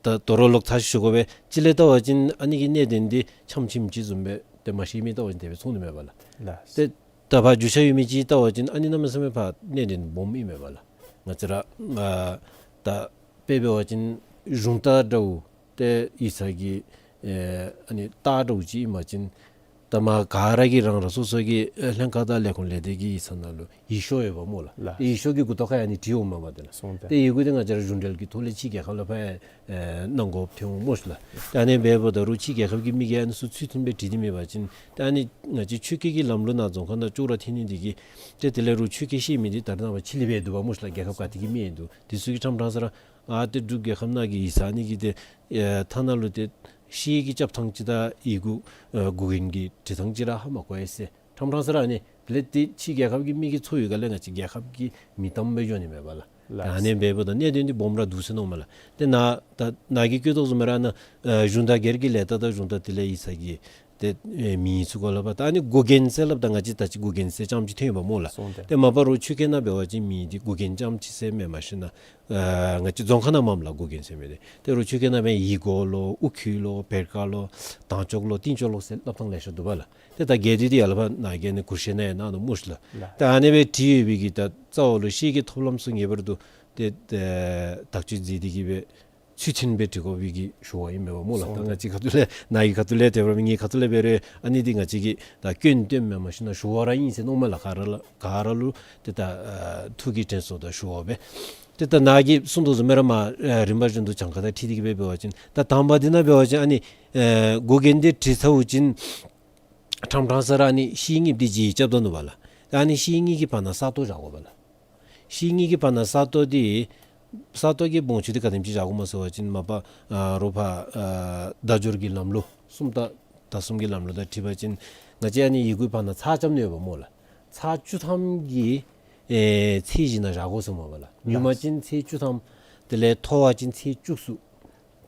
ད་དོ་རུང་ལོག་ཐ་ཞུ་དགོ་པས། ཅིག་ལས་བལྟ་བ་ཅིན་ཨ་ནི་གི་གནད་དོན་འདི་ཆམ་ཆིམ་ཅིག་བཟུམ་སྦེ་ཏེ་མ་ཤེས་མི་བལྟ་བ་ཅིན་དེ་སྦེ་ཚོར་ནི་མས་པ་ལགས། ལགས། ཏེ་ད་ཕར་རྒྱུས་ཆ་ཡོད་མི་ཅིག་བལྟ་བ་ཅིན་ཨ་ནི་གནམ་མེད་ས་མེད་ཕར་གནད་དོན་སྦོམ་ཨིན་མས་པ་ལགས། ང་བཅས་ར་ཨ་ད་དཔེ་འབད་བ་ཅིན་གཞུང་རྟ་འདྲཝ་ཏེ་ཡིག་ཚང་གི་ཨེ་ཨ་ནི་རྟ་འདྲཝ་ཅིག་ཨིན་པ་ཅིན་ད་མར་ག་ར་གིས་རང་རང་སོ་སོ་གི་ཨེ་ལྷན་ཁག་དང་ལས་ཁུངས་ལས་སྡེ་གི་ཡིག་ཚང་ནང་ལུ་ཡིག་ཤོག་ཡོདཔ་སྨོ་ལགས། ལགས། ཏེ་ཡིག་ཤོག་གི་མགུ་ཏོ་ཁར་ཡང་ཨ་ནི་བྲིས་འོངམ་མས་པ་ཏེ་ལགས། སོང་སྟེ། ཏེ་ཡི་གུ་འདི་ང་བཅས་ར་གཞུང་འབྲེལ་གྱི་ཐོག་ལས་ཕྱི་རྒྱལ་ཁབ་ལུ་ཕར་ཨེ་གནང་དགོཔ་ཐོན་འོང་སྨོ་ཤ་ལགས། ཏེ་ཨ་ནི་འབདཝ་ད་རུང་ཕྱི་རྒྱལ་ཁབ་ཀྱི་མི་གིས་ཨ་ནི་ཚུ་ཚུལ་མཐུན་སྦེ་བྲིས་ཏེ་མེད་པ་ཅིན་ཏེ་ཨ་ནི་ང་བཅས་ཆོས་སྐད་ཀྱི་ལམ་ལུགས་ནང་རྫོང་ཁ་ནང་ཅོག་ར་འཐད་ནི་འདི་གིས་ཏེ་དེ་ལས་རུང་ཆོས་སྐད་ཤེས་མི་འདི་ད་རེས་ནངས་པ་ཕྱི་གླིང་སྦེ་འདུག་པ་སྨོ་ཤ་ལགས། རྒྱལ་ཁབ་ག་ཏེ་གི་མི་ཡང་འདུག། དེ་ཚུ་གིས་ཕྲང་ཕྲང་ས་ར་ཨ་ཏེ་འབྲུག་རྒྱལ་ཁབ་ནང་གི་ཡིག་ཚང་ཨ་ནི་གི་ཏེ་ཨེ་ཐ་ན་ལུ་ཏེ་ཤེས་ཀྱི་རྐྱབ་ཐངས་ཅིག་དང་ཡི་གུ་ཨེ་འགོག་རྐྱེན་གྱི་འབྲི་ཐངས་ཅིག་ར་ཧ་མ་གོ་ཡི་ཟེར། ཕྲང་ཕྲང་ས་ར་ཨ་ནི་དེ་ལས་ཏེ་ཕྱི་རྒྱལ་ཁབ་ཀྱི་མི་གིས་ཚོར་ཡི་ག་ལས་ང་བཅས་རྒྱལ་ཁབ་ཀྱི་མི་དམ་སྦེ་འགྱོ་ནི་མས་པ་ལགས། ལགས། ད་ཨ་ནི་འབདཝ་ད་གནད་དོན་འདི་སྦོམ་ར་འདུག་ཟེར་མནོཝ་མས་ལགས། ཏེ་ནཱ་ད་ནཱ་གིས་བཀོད་དོ་བཟུམ་སྦེ་ར་ནཱ་ཨེ་གཞུང་དང་སྒེར་གྱི་ལས་རྟགས་དང་གཞུང་དང་དེ་ལས་ཡིག་ཚང་གི་ཏེ་ཨེ་མིང་ཚུ་གུ་ལུ་ཕར་ད་ཨ་ནི་འགོག་རྐྱེན་ཟེར་སླབ་ད་ང་བཅས་ད་ཅི་འགོག་རྐྱེན་ཟེར་རྐྱངམ་ཅིག་ཐོན་ཡོདཔ་སྨོ་ལགས། སོང་སྟེ། ཏེ་མ་པ་རུང་ཆོས་སྐད་ནང་འབད་བ་ཅིན་མིང་འདི་འགོག་རྐྱེན་རྐྱངམ་ཅིག་ཟེར་མེན། མ་གཞི་ནཱ་ཨ་ང་བཅས་རྫོང་ཁ་ནང་མས་ལགས་འགོག་རྐྱེན་ཟེར་མི་འདི། ཏེ་རུང་ཆོས་སྐད་ནང་འབད་ཡིག་གོ་ལོ་ཨུ་ཁུ་ལོ་བེར་ཀ་ལོ་དང་ཅོག་ལོ་ཏིང་ཅོག་ལོ་ཟེར་སླབ་ཐངས་ལེ་ཤ་འདུག་པ་ལགས། ཏེ་ད་རྒྱས་བསྡུས་འདི་ཡར་ལས་ཕར་ནཱ་གིས་ཨ་ནི་མགུར་ཤད་ནང་ཡང་གནང་ནུག་སྨོ་ཤ་ལགས། ལགས། ད་ཨ་ནི་སྦེ་བྲིས་ཡོད་པའི་གི་ད་རྩ་བ་ལུ་ཤེས་ཀྱི་ཐོབ་ལམ་ཚུ་ངེས་པར་དུ་ཏེ་ཨེ་དག་བཅོས་མཛད་དེ་གི་སྦེ་ཚུལ་མཐུན་སྦེ་འབྲི་དགོ་པའི་གི་ཞུ་བ་ཨིན་མས་པ་སྨོ་ལགས། ད་ང་བཅས་ཁ་ཐུག་ལས་ནཱ་གི་ཁ་ཐུག་ལས་དེ་སྦེ་ངེའི་ཁ་ཐུག་ལས་འབད་རུང་ཨ་ནི་འདི་ང་བཅས་ཀྱིས་ད་སྐྱོན་སྟོནམ་མེན། མ་གཞི་ནཱ་ཞུ་བ་ར་ཨིན་ཟེར་མནོཝ་མས་ལགས། ག་ར་ལུ་ག་ར་ལུ་ཏེ་ད་ཨ་ཐུགས་ཀྱི་དྲན་གསོ་དང་ཞུ་བ་སྦེ། ཏེ་ད་ནཱ་གིས་གསུངས་དོ་བཟུམ་སྦེ་ར་མར་ཨ་རིམ་པ་བཞིན་དུ་གྱངས་ཁ་དང་འཁྲིལ་ཏེ་གི་སྦེ་འབད་བ་ཅིན་ད་དང་པ་འདི་ནང་འབད་བ་ཅིན་ཨ་ནི་ཨེ་འགོག་རྐྱེན་འདི་བྲིས་ཚརཝ་ཅིག་ཕྲང་ཕྲང་ས་ར་ཨ་ནི་ཤེས་ངེས་འདི་བརྗེ་རྐྱབ་ད་ནུག་པ་ལགས། ད་ཨ་ནི་ཤེས་ངེས་ཀྱི་བར་ན་ས་སྟོང་བཞག་དགོ་པ་ལགས། ཤེས་ངེས་ཀྱི་བར་ན་ས་སྟོང་འདི་ས་སྟོང་གི་སྦོམ་ཆུང་འདི་ག་དེམ་ཅིག་བཞག་དགོཔ་སྨོ་ཟེར་བ་ཅིན་མ་པ་ཨ་རོགས་ཕར་ཨ་བརྡ་སྦྱོར་གྱི་ལམ་ལུགས་སུམ་རྟགས་དང་གསུམ་གྱི་ལམ་ལུགས་དང་འཁྲིལ་བ་ཅིན་ང་བཅས་ཨ་ནི་ཡི་གུའི་བར་ན་ཚར་རྐྱབ་ནི་ཡོདཔ་སྨོ་ལགས། ཚར་བཅུ་ཐམ་གྱི་ཨེ་ཚད་གཞི་ནང་བཞག་དགོ་ཟེར་མས་པ་ལགས། ཉུང་མ་ཅིན་ཚད་བཅུ་ཐམ། དེ་ལས་མཐོ་བ་ཅིན་ཚད་བཅུ་གསུམ།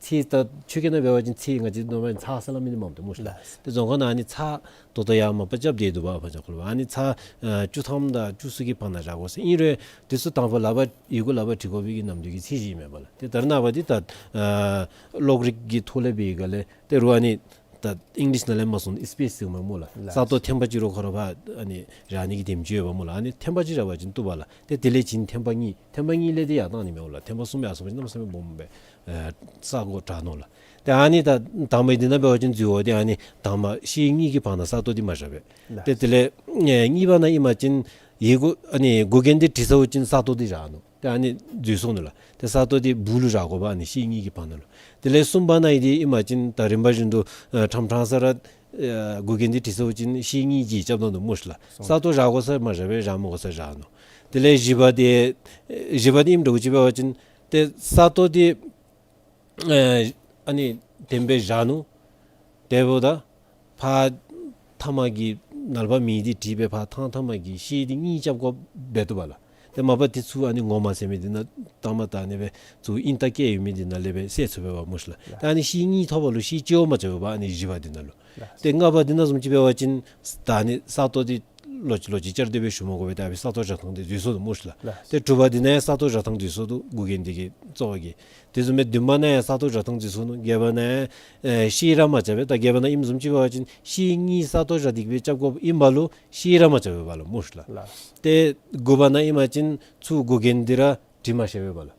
ཚེས་ད་ཆོས་རྒྱལ་ནང་འབད་བ་ཅིན་ཚེས་ང་བཅས་ནོར་མ་ཚར་ས་ལ་མི་འདི་མང་སྟེ་སྨོ་ཤ་ལགས། ལགས། ཏེ་རྫོང་ཁ་ནང་ཨ་ནི་ཚར་ད་ལྟོ་ཡང་མ་པ་རྐྱབ་སྟེ་འདུག་པ། ཕར་ཅང་ཁོ་ལུ་ཨ་ནི་ཚར་ཨ་བཅུ་ཐམ་དང་བཅུ་གསུམ་གྱི་བར་ན་བཞག་དགོ་ཟེར། ཨིན་རུང་དེ་ཚུ་དང་པ་ལག་པར་ཡི་གུ་ལག་པར་བྲིས་དགོ་པའི་གི་ནམ་དུས་ཀྱི་ཚེས་གཞི་ཨིན་མས་པ་ལགས། ཏེ་ད་རེས་ནངས་པ་འདི་ད་ཨ་གློག་རིག་གི་ཐོག་ལས་འབད་བའི་སྒང་ལས་ཏེ་རུང་ཨ་ནི་ད་ཨིང་ལིཤ་ནང་ལས་མ་སོང་ཨིས་པེསི་ཟེར་མས་སྨོ་ལགས། ལགས། ས་སྟོང་ཐེངས་པ་གཅིག་རུང་ཁོ་ར་ཕར་ཨ་ནི་རག་ནི་གི་དེམ་ཅིག་ཡོདཔ་སྨོ་ལགས། ཨ་ནི་ཐེངས་པ་གཅིག་རག་པ་ཅིན་བཏུབ་པ་ལགས། ཏེ་དེ་ལས་བྱིན་ཐེངས་པ་གཉིས། ཐེངས་པ་གཉིས་ལས་དེ་ཡར་བཏང་ནི་མས་སྨོ་ལགས། ཐེངས་པ་གསུམ་ཡར་སོང་པ་ཅིན་གནམ་མེད་ས་མེད་སྦོམ་སྦེ་ཨེ་ས་གོ་དྲག་ནུག་ལགས། ཏེ་ཨ་ནི་ད་དང་པའི་འདི་ནང་འབད་བ་ཅིན་འཛོལ་བ་འདི་ཨ་ནི་དང་པ་ཤེལ་གཉིས་ཀྱི་བར་ན་ས་སྟོང་འདི་མ་བཞག་པས། ལགས། ཏེ་དེ་ལས་ཨེ་གཉིས་པ་ནང་ཨིན་པ་ཅིན་ཡི་གུ་ཨ་ནི་འགོག་རྐྱེན་འདི་བྲིས་ཚརཝ་ཅིན་ས་སྟོང་འདི་བཞག་ནུག། ཏེ་ཨ་ནི་འཛོལ་སོང་ནུག་ལགས། ཏེ་ས་སྟོང་འདི་སྦུག་ལུ་བཞག་དགོ་པས། ཨ་ནི་ཤེལ་གཉིས་ཀྱི་བར་ན་ལུ། དེ་ལས་གསུམ་པ་ནང་ཨིན་ཏེ་ཨིན་པ་ཅིན་ད་རིམ་པ་བཞིན་དུ་ཨ་ཕྲང་ཕྲང་ས་ར་ཨ་འགོག་རྐྱེན་འདི་བྲིས་ཚརཝ་ཅིན་ཤེལ་གཉིས་ཀྱིས་རྐྱབ་བཏང་ནུག་སྨོ་ཤ་ལགས། ས་སྟོང་བཞག་དགོ་ས་མ་བཞག་པས། བཞག་མི་དགོ་ས་བཞག་ནུག། དེ་ལས་བཞི་པ་འདི་ཨེ་བཞི་པ་འདི་ཨིནམ་འདྲཝ་ཅིག་འབད་བ་ཅིན་ཏེ་ས་སྟོང་འདི་ཨེ་ཨ་ནི་དེམ་སྦེ་བཞག་ནུག། དེ་འབདཝ་ད་ཕར་ཐ་མ་གི་ནཱ་ལས་ཕར་མེ་འདི་བྲིས་སྦེ་ཕར་ཐང་ཐ་མ་གི་ཤེལ་འདི་གཉིས་རྐྱབ་དགོཔ་འབད་བཏུབ་པ་ལགས། ཏེ་མ་པ་དེ་ཚུ་ཨ་ནི་ངོ་མ་ཟེར་མི་འདི་ནང་ད་མ་ད་ཨ་ནི་སྦེ་ཚུ་ཨིན་རྟགས་བཀོད་ཡོད་མི་འདི་ནང་ལས་སྦེ་བསལ་ཚུགས་པས་པ་སྨོ་ཤ་ལགས། ཏེ་ཨ་ནི་ཤེལ་གཉིས་ཐོབ་པ་ལུ་ཤེལ་གཅིག་བ་མ་རྐྱབ་པས་པ། ཨ་ནི་བཞི་པ་འདི་ནང་ལུ། ཏེ་ལྔ་པ་འདི་ནང་བཟུམ་ཅིག་འབད་བ་ཅིན་ད་ཨ་ནི་ས་སྟོང་འདི་ལོག་ཅི་ལོག་ཅི་བསྐྱར་ཟློས་སྦེ་ཞུ་མ་དགོ་པས། ད་ཨ་ཕི་ས་སྟོང་བཞག་ཐངས་འདི་འཛོལ་སོང་ནུག་སྨོ་ཤ་ལགས། ལགས། ཏེ་དྲུག་པ་འདི་ནང་ཡང་ས་སྟོང་བཞག་ཐངས་འཛོལ་སོང་ནུག། འགོག་རྐྱེན་འདི་གིས་གཙོ་བོ་གིས། དེ་བཟུམ་སྦེ་བདུན་པ་ནང་ཡང་ས་སྟོང་བཞག་ཐངས་འཛོལ་སོང་ནུག། བརྒྱད་པ་ནང་ཡང་ཨེ་ཤེལ་ར་མ་རྐྱབ་པས། ད་བརྒྱད་པ་ནང་ཨིནམ་བཟུམ་ཅིག་འབད་བ་ཅིན་ཤེལ་གཉིས་ས་སྟོང་བཞག་སྟེ་གི་སྦེ་རྐྱབ་དགོཔ་ཨིན་པ་ལུ་ཤེལ་ར་མ་རྐྱབ་པས་པ་ལགས་སྨོ་ཤ་ལགས། ལགས། ཏེ་དགུ་པ་ནང་ཨིན་པ་ཅིན་ཚུར་འགོག་རྐྱེན་འདི་ར་བྲིས་མ་ཤེས་པས་པ་ལགས།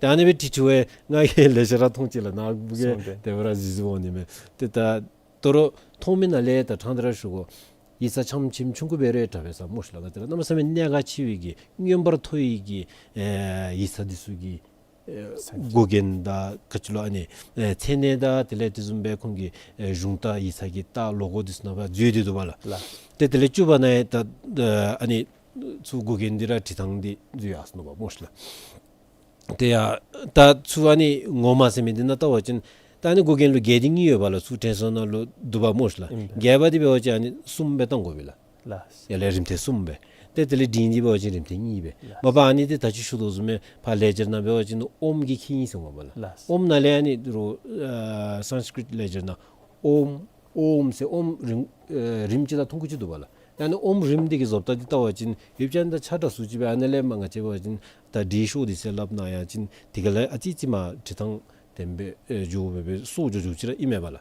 ཏེ་ཨ་ནི་སྦེ་བྲིས་བྲིསཝ་ང་གིས་ལེགས་ཤོམ་ར་མཐོང་ཅི་ལགས། ནཱ་བུ་གིས་སོང་སྟེ་དེ་སྦེ་ར་གཟིགས་གཟིགསཔ་འོང་ནི་མས། ཏེ་ད་དོ་རུང་མཐོང་མི་ནང་ལས་ད་ཕྲང་སྟེ་ར་ཞུ་དགོ། ཡིག་ཚང་ཆམ་ཆིམ་ཆུང་ཀུ་འབད་རུང་ཡང་དྲག་པས་ཟེར་སྨོ་ཤ་ལགས། ང་བཅས་ར་གནམ་མེད་ས་མེད་གནད་འགག་ཆེ་བའི་གི་མངོན་པར་མཐོ་བའི་གི་ཨེ་ཡིག་ཚང་འདི་ཚུ་གི་ཨེ་འགོག་རྐྱེན་དང་ག་ཅི་ལོ་ཨ་ནི་ཨེ་མཚན་གནས་དང་དེ་ལས་དེ་བཟུམ་སྦེ་ཁོང་གི་ཨེ་གཞུང་རྟ་ཡིག་ཚང་གི་རྟ་ལོ་གོ་འདི་ཚུ་ནང་ཕར་འཛུལ་ཏེ་འདུག་པ་ལགས། ལགས། ཏེ་དེ་ལས་བཅུ་པ་ནང་ཡང་ད་ཨ་ནི་ཚུར་འགོག་རྐྱེན་འདི་ར་བྲིས་ཐངས་འདི་འཛོལ་ཡར་སོང་ནུག་པ་སྨོ་ཤ་ལགས། ཏེ་ཡ་ད་ཚུར་ཨ་ནི་ངོ་མ་ཟེར་མི་འདི་ནང་བལྟ་བ་ཅིན་ད་ཨ་ནི་འགོག་རྐྱེན་ལུ་བརྒྱད་དེ་གཉིས་ཡོད་པ་ལགས། ཚུར་དྲན་གསོ་ནང་ལུ་འདུག་པ་སྨོ་ཤ་ལགས། ཨིན་པས། བརྒྱད་པ་འདི་འབད་བ་ཅིན་ཨ་ནི་གསུམ་སྦེ་བཏང་དགོ་པས་ལགས། ལགས། ཡར་ལས་རིམ་ཐེངས་གསུམ་སྦེ། ཏེ་དེ་ལས་འབྲིང་འདི་འབད་བ་ཅིན་རིམ་ཐེངས་གཉིས་སྦེ། ལགས། མ་པ་ཨ་ནི་འདི་ད་ཅི་ཞུ་དོ་བཟུམ་སྦེ་ཕར་ལེགས་སྦྱར་ནང་འབད་བ་ཅིན་ཨོམ་གྱི་ཁེ་ཉེན་ཟེར་མས་པ་ལགས། ལགས། ཨོམ་ནང་ལས་ཨ་ནི་རུང་ཨ་སཾསྐྲྀཏ་ལེགས་སྦྱར་ནང་ཨོམ་ཨོམ་ཟེར་ཨོམ་རིམ་ཨེ་རིམ་གཅིག་དང་ཐུང་ཀུ་ཅིག་འདུག་པ་ལགས། ཨ་ནི་ཨོམ་རིམ་འདི་གི་བཟོ་ལྟ་འདི་བལྟ་བ་ཅིན་ཡུལ་ཅན་དང་ཆ་འདྲ་སུ་ཅིག་སྦེ་ཨ་ནི་ལས་མར་ང་བཅས་འབད་བ་ཅིན་ད་འབྲི་ཤོག་འདི་ཟེར་སླབ་ནང་ཡང་ཅིན་དེ་ག་ལས་ཨ་ཙི་ཙི་མར་བྲིས་ཐངས་དེམ་སྦེ་ཨེ་འགྱོ་སྦེ་སྦེ་སོར་འགྱོ་འགྱོཝ་ཅིག་ར་ཨིན་མས་པ་ལགས།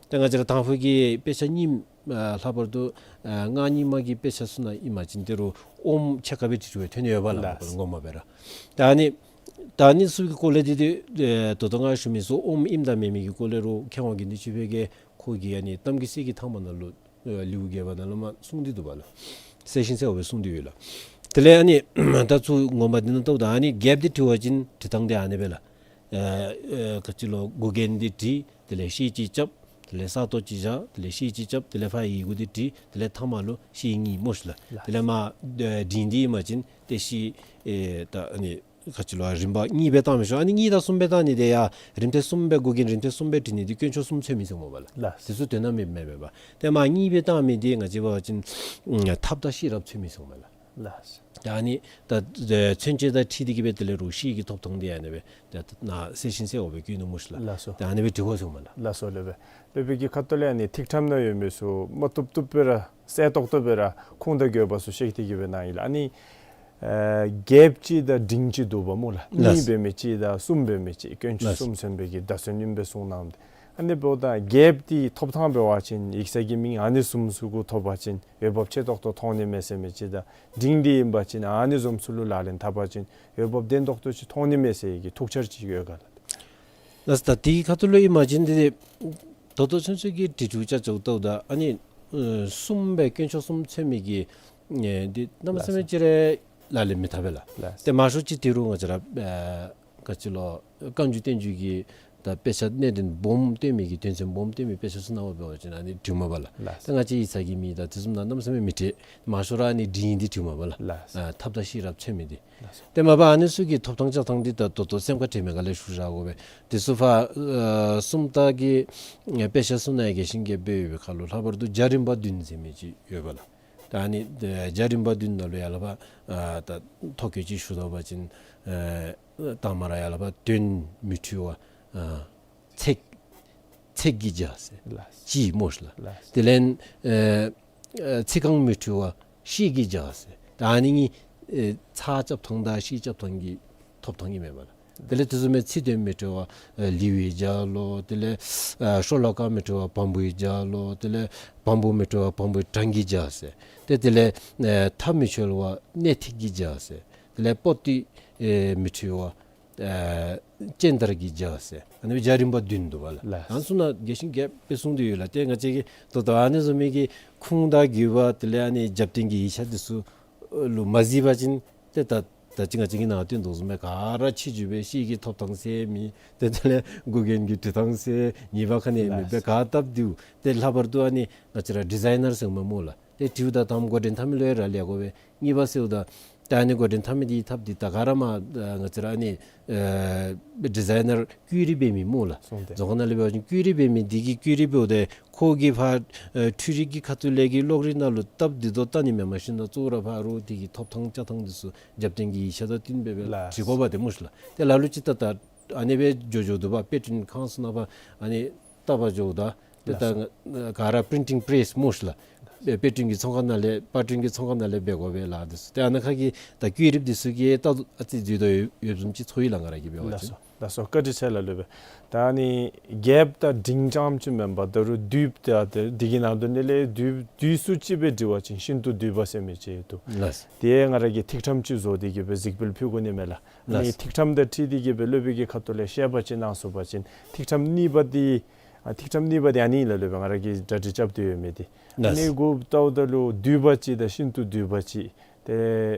ད་ང་བཅས་ར་དང་ཕུ་གི་དཔེ་ཆ་རྙིངམ་ཨ་ལྷག་པར་དུ་ཨ་སྔགས་རྙིང་མ་གི་དཔེ་ཆ་ཚུ་ནང་ཨིན་པ་ཅིན་དེ་རུང་ཨོམ་ཕྱེད་ཀ་སྦེ་བྲིས་བྲིསཝ་ཐོན་ཡོད་པ་ལགས། ལགས། ངོ་མ་སྦེ་ར། ད་ཨ་ནི་ད་ཨ་ནི་ཚུ་གི་སྐོར་ལས་འདི་འདི་ཨེ་ད་ལྟོ་ང་ཞུ་མི་ཚུ་ཨོམ་ཨིནམ་དང་མེནམ་གི་སྐོར་ལས་རུང་མཁས་དབང་དགེ་འདུན་ཆོས་འཕེལ་གྱིས་ཁོ་གི་ཨ་ནི་གཏམ་གྱི་གསེར་གྱི་ཐང་པ་ནང་ལུ་ཨེ་ལེའུ་བརྒྱད་པ་ནང་ལུ་མར་གསུངས་ཏེ་འདུག་པ་ལགས། གསལ་ཞིང་གསལ་བ་སྦེ་གསུངས་ཏེ་ཡོད་ལགས། དེ་ལས་ཨ་ནི་ད་ཚུར་ངོ་མ་འདི་ནང་བལྟཝ་ད་ཨ་ནི་རྒྱསཔ་འདི་བྲི་བ་ཅིན་བྲི་ཐངས་འདི་ཨ་ནི་སྦེ་ལགས། ཨེ་ཨེ་ག་ཅི་ལོ་འགོག་རྐྱེན་འདི་བྲི། དེ་ལས་ཤེལ་གཅིག་རྐྱབ། དེ་ལས་ས་སྟོང་གཅིག་བཞག། དེ་ལས་ཤེལ་གཅིག་རྐྱབ། དེ་ལས་ཕར་ཡི་གུ་འདི་བྲི། དེ་ལས་ཐ་མ་ལུ་ཤེལ་གཉིས་སྨོ་ཤ་ལགས། ལགས། དེ་ལས་མར་ཨེ་འབྲིང་འདི་ཨིན་པ་ཅིན་ཏེ་ཤེལ་ཨེ་ད་ཨ་ནི་ག་ཅི་ལོ་རིམ་པ་གཉིས་སྦེ་བཏང་མི་ཆོག། ཨ་ནི་གཉིས་དང་གསུམ་སྦེ་བཏང་ནི་འདི་ཡང་རིམ་ཐེངས་གསུམ་སྦེ་འགོག་རྐྱེན་རིམ་ཐེངས་གསུམ་སྦེ་བྲི་ནི་འདི་དཀོན་མཆོག་གསུམ་མཚོན་མི་ཚུགས་སྨོ་པ་ལགས། ལགས། དེ་ཚུ་དོན་དག་མེདཔ་མས་པ། ཏེ་མར་གཉིས་སྦེ་བཏང་མི་འདི་ང་བཅས་འབད་བ་ཅིན་ཨ་ཐབས་དང་ཤེས་རབ་མཚོན་མི་ཚུགས་སྨོ་ལགས། ལགས། ད་ཨ་ནི་ད་ཨེ་མཚོན་བྱེད་དང་འཁྲིལ་ཏེ་གི་སྦེ་དེ་ལས་རུང་ཤེལ་གྱི་ཐོབ་ཐངས་འདི་ཨ་ནི་སྦེ་ད་ནཱ་གསལ་ཞིང་གསལ་བ་སྦེ་བཀོད་ནུག་སྨོ་ཤ་ལགས། ལགས་སོ། ད་ཨ་ནི་སྦེ་འབྲི་དགོ་ཟེར་སྨོ་ལགས། ལགས་སོ་ལགས་སྦེ། སློབ་དཔོན་གྱི་ཁ་ཐུག་ལས་ཨ་ནི་ཐིག་ཕྲེང་ནང་ཡོད་མི་ཚུ་མ་བཏུབ་བཏུབ་སྦེ་ར་གསལ་ཏོག་ཏོ་སྦེ་ར་ཁུངས་དང་དགོས་པ་ཚུ་བཤད་དེ་གི་སྦེ་གནང་ཡི་ལགས། ཨ་ནི་ཨེ་རྒསཔ་ཅིག་དང་འབྲིང་ཅིག་འདུག་པ་སྨོ་ལགས། ལགས། གཉིས་འབད་མི་ཅིག་དང་གསུམ་འབད་མི་ཅིག་དཀོན་མཆོག་གསུམ་མཚོན་པའི་གི་བརྡ་མཚོན་ཨིན་པས་གསུངས་གནངམ་ད། ཨ་ནི་འབདཝ་ད་རྒསཔ་འདི་ཐོབ་ཐངས་འབད་བ་ཅིན་ཡིག་ཚང་གི་མིང་ཨ་ནི་བཟུམ་ཚུ་གུ་ཐོབ་པ་ཅིན་འོས་འབབ་ཆེ་ཏོག་ཏོ་མཐོང་ནི་མས་ཟེར་མི་ཅིག་དང་འབྲིང་འདི་ཨིན་པ་ཅིན་ཨ་ནི་བཟུམ་ཚུ་ལུ་ལག་ལེན་འཐབ་པ་ཅིན་འོས་འབབ་ལྡན་ཏོག་ཏོ་ཅིག་མཐོང་ནི་མས་ཟེར་གྱི་ཐུགས་འཆར་ཅིག་ཡོད་ག་ལགས། ལགས་སོ། ད་དེའི་ཁ་ཐུག་ལུ་ཨིན་པ་ཅིན་འདི་ད་ལྟོ་ཚུན་ཚོད་ཀྱི་འབྲི་འབྲུ་ཅ་ཅོག་ལྟཝ་ད་ཨ་ནི་ཨེ་གསུམ་སྦེ་དཀོན་མཆོག་གསུམ་མཚོན་མི་གི་ཨེ་འདི་གནམ་མེད་ས་མེད་ཅིག་ར་ལག་ལེན་མི་འཐབ་པས་ལགས། ལགས། ཏེ་མང་ཤོས་ཅིག་འདི་རུང་ང་བཅས་ར་ཨེ་ག་ཅི་ལོ་བཀའ་འགྱུར་བསྟན་འགྱུར་གྱི་ད་དཔེ་ཆ་གནད་དོན་སྦོམ་སྟོན་མི་གི་དོན་ཚན་སྦོམ་སྟོན་མི་དཔེ་ཆ་ཚུ་ནང་འབད་བ་ཅིན་ཨ་ནི་འབྲི་མས་པ་ལགས། ལགས། ཏེ་ང་བཅས་ཡིག་ཚང་གི་མིང་དང་དེ་བཟུམ་ནང་གནམ་མེད་ས་མེད་མི་འདྲ། མང་ཤོས་ར་ཨ་ནི་འབྲིང་འདི་འབྲི་མས་པ་ལགས། ལགས། ཨ་ཐབས་དང་ཤེས་རབ་མཚོན་མི་འདི། ལགས་སོ། ཏེ་མ་པ་ཨ་ནི་ཚུ་གི་ཐོབ་ཐངས་རྐྱབ་ཐངས་འདི་ད་ད་ལྟོ་སེམས་ཁར་དྲན་མི་ག་ལས་ཞུ་བཞག་དགོ་པས། དེ་ཚུ་ཕར་ཨ་སུམ་རྟགས་ཀྱི་ཨེ་དཔེ་ཆ་ཚུ་ནང་ཡང་གི་ཤིང་གི་སྦེ་ཡོད་པའི་ཁར་ལུ་ལྷག་པར་དུ་སྦྱར་རིམ་པ་བདུན་ཟེར་མི་ཅིག་ཡོད་པ་ལགས། ད་ཨ་ནི་ཨེ་སྦྱར་རིམ་པ་བདུན་ནང་ལུ་ཡར་ལས་ཕར་ཨ་ད་ཐོ་བཀོད་ཅིག་ཞུ་དོ་བ་ཅིན་ཨེ་དང་པ་ར་ཡར་ལས་ཕར་དོན་མི་འཁྲུལ་བ། ཨ་ ཚེག་ཚེག་གིས་བྱ་ཟེར། ལགས། གཅིག་སྨོ་ཤིག་ལགས། ལགས། དེ་ལས་ཨེ་ཨེ་ཚིག་རྐང་མི་འཁྲུལ་བ་ཤེལ་གྱིས་བྱ་ཟེར། ད་ཨ་ནི་གཉིས་ཨེ་ཚགས་རྐྱབ་ཐངས་དང་ཤེལ་རྐྱབ་ཐངས་ཀྱི་ཐོབ་ཐངས་ཨིན་མས་པ་ལགས། དེ་ལས་དེ་བཟུམ་མའི་ཚིག་དོན་མི་འཁྲུལ་བ་ཨེ་ལེའུ་ཡིས་བྱ་ལོ། དེ་ལས་ཨེ་ཤོ་ལོ་ཀ་མི་འཁྲུལ་བ་བམ་པོ་ཡིས་བྱ་ལོ། དེ་ལས་བམ་པོ་མི་འཁྲུལ་བ་བམ་པོ་བྲང་གིས་བྱ་ཟེར། ཏེ་དེ་ལས་ཨེ་མཐའ་མི་འཁྱོལ་བ་སྣེ་ཐིག་གིས་བྱ་ཟེར། དེ་ལས་པོ་ཏི་ཨེ་མི་འཁྲུལ་བ་ཨེ་སྤྱན་དར་གྱིས་བྱ་ཟེར། ཨ་ནི་བྱ་རིམ་པ་བདུན་འདུག་པ་ལགས། ལགས། ཨ་ནི་ཚུ་ནང་རྒྱས་ཤིང་རྒྱས་པ་སྦེ་གསུངས་ཏེ་ཡོད་ལགས། ཏེ་ང་བཅས་ཀྱིས་ད་ལྟོ་ཨ་ནི་བཟུམ་མའི་གི་ཁུངས་དང་དགོས་པ་དེ་ལས་ཨ་ནི་རྒྱབ་རྟེན་གྱི་ཡིག་ཆ་འདི་ཚུ་ལུ་མ་གཟིགས་པ་ཅིན་ཏེ་ད་ད་ཅི་ང་བཅས་ཀྱིས་ནཱ་སྟོན་དོ་བཟུམ་སྦེ་ག་ར་ཕྱི་འགྱུར་སྦེ་ཤེལ་གྱི་ཐོབ་ཐངས་ཟེར་མི་ཏེ་དེ་ལས་མགུ་རྒྱན་གྱི་འབྲི་ཐངས་ཟེར་ངེས་པ་ག་ནི་ཡང་མེད་པར་ལགས། ག་བཏབ་སྟེ་ཏེ་ལྷག་པར་དུ་ཨ་ནི་ང་བཅས་ར་ཌི་ཛའི་ནར་ཟེར་མི་སྨོ་ལགས། ཏེ་དྲིཝ་ད་དང་པ་འགོ་འདྲེན་འཐབ་མི་ལུ་ཡང་རག་ལས་དགོ་པས། གཉིས་པ་ཟེརཝ་ད་ད་ཨ་ནི་འགོ་འདྲེན་འཐབ་མི་འདི་འཐབ་སྟེ་ད་ག་ར་མ་ང་བཅས་ར་ཨ་ནི་ཨེ་ཌི་ཛའི་ནར་བཀོད་སྒྲིག་འབད་མི་སྨོ་ལགས། སོང་སྟེ་རྫོང་ཁ་ནང་ལས་འབད་བ་ཅིན་བཀོད་སྒྲིག་འབད་མི་འདི་གིས་བཀོད་སྒྲིག་འབདཝ་ད་ཁོ་གིས་ཕར་ཨེ་འཕྲུལ་རིག་གི་ཁ་ཐུག་ལས་ཀྱི་གློག་རིག་ནང་ལུ་སྟབས་བདེ་ཏོག་ཏོ་བལྟ་ནི་མེན་པར་ཤིན་ཏུ་གཙོ་བོ་ར་ཕར་རོགས་འདི་གི་ཐོབ་ཐངས་བཅའ་ཐངས་འདི་ཚུ་རྒྱབ་རྟེན་གྱི་ཡིག་ཆ་དང་བསྟུན་སྦེ་སྦེ་ལགས། འབྲི་དགོཔ་འདི་སྨོ་ཤིག་ལགས། ཏེ་ལ་ལུ་ཅིག་ད་ད་ཨ་ནི་སྦེ་འགྱོ་འགྱོཝ་འདུག་པ། དཔེ་སྐྲུན་ཁང་ཚུ་ནང་ཕར་ཨ་ནི་བལྟ་བར་འགྱོཝ་ད་ཏེ་ད་ལགས། ག་ར་པི་རིན་ཊིང་པེརེསི་སྨོ་ཤིག་ལགས། དཔེ་སྐྲུན་གྱི་ཚོང་ཁང་ནང་ལས་པར་སྐྲུན་གྱི་ཚོང་ཁང་ནང་ལས་འབད་དགོ་པས་ལགས། འདི་ཚུ་ཏེ་ཨ་ནཱ་ཁ་གི་ད་བཀོད་སྒྲིག་འདི་ཚུ་གིས་ད་ཨ་ཙི་འཛོལ་དོ་ཡོད་ཡོདཔ་བཟུམ་ཅིག་ཚོར་ཡི་ལགས། ང་ར་གིས་འབད་བ་ལགས་ཅིན། སོ། ལགས་སོ། བཀའ་དྲིན་ཆེ་ལགས། ལོས་སྦེ་ད་ཨ་ནི་རྒྱསཔ་དང་འབྲིང་རྐྱངམ་ཅིག་མེན་པར་ད་རུང་བསྡུས་ད་དེ་འདི་གི་ནང་དོན་ནང་ལས་བསྡུས་བསྡུས་སུ་ཅིག་སྦེ་འབྲི་བ་ཅིན་ཤིན་ཏུ་བསྡུས་པ་ཟེར་མི་ཅིག་འདུག། ལགས། ཏེ་ང་ར་གིས་ཐིག་ཕྲེང་ཅིག་བཟོ་སྟེ་གི་སྦེ་གཟིགས་འབུལ་ཕུལ་དགོ་ནི་མས་ལགས། ཨ་ནི་ལགས། ཐིག་ཕྲེང་དང་འཁྲིལ་ཏེ་གི་སྦེ་སློབ་དཔོན་གྱི་ཁ་ཐུག་ལས་བཤད་པ་ཅིག་གནང་ཚུགས་པ་ཅིན་ཐིག་ཕྲེང་གཉིས་པ་འདི་ཨ་ཐིག་ཕྲེང་གཉིས་པ་འདི་ཨ་ནི་ལགས། ལོས་སྦེ་ང་ར་གིས་གྲ་སྒྲིག་རྐྱབ་སྟེ་ཡོད་མི་འདི། ཨ་ལགས། ནི་གུ་བལྟཝ་ད་ལུ་བསྡུས་པ་ཅིག་དང་ཤིན་ཏུ་བསྡུས་པ་ཅིག། ཏེ་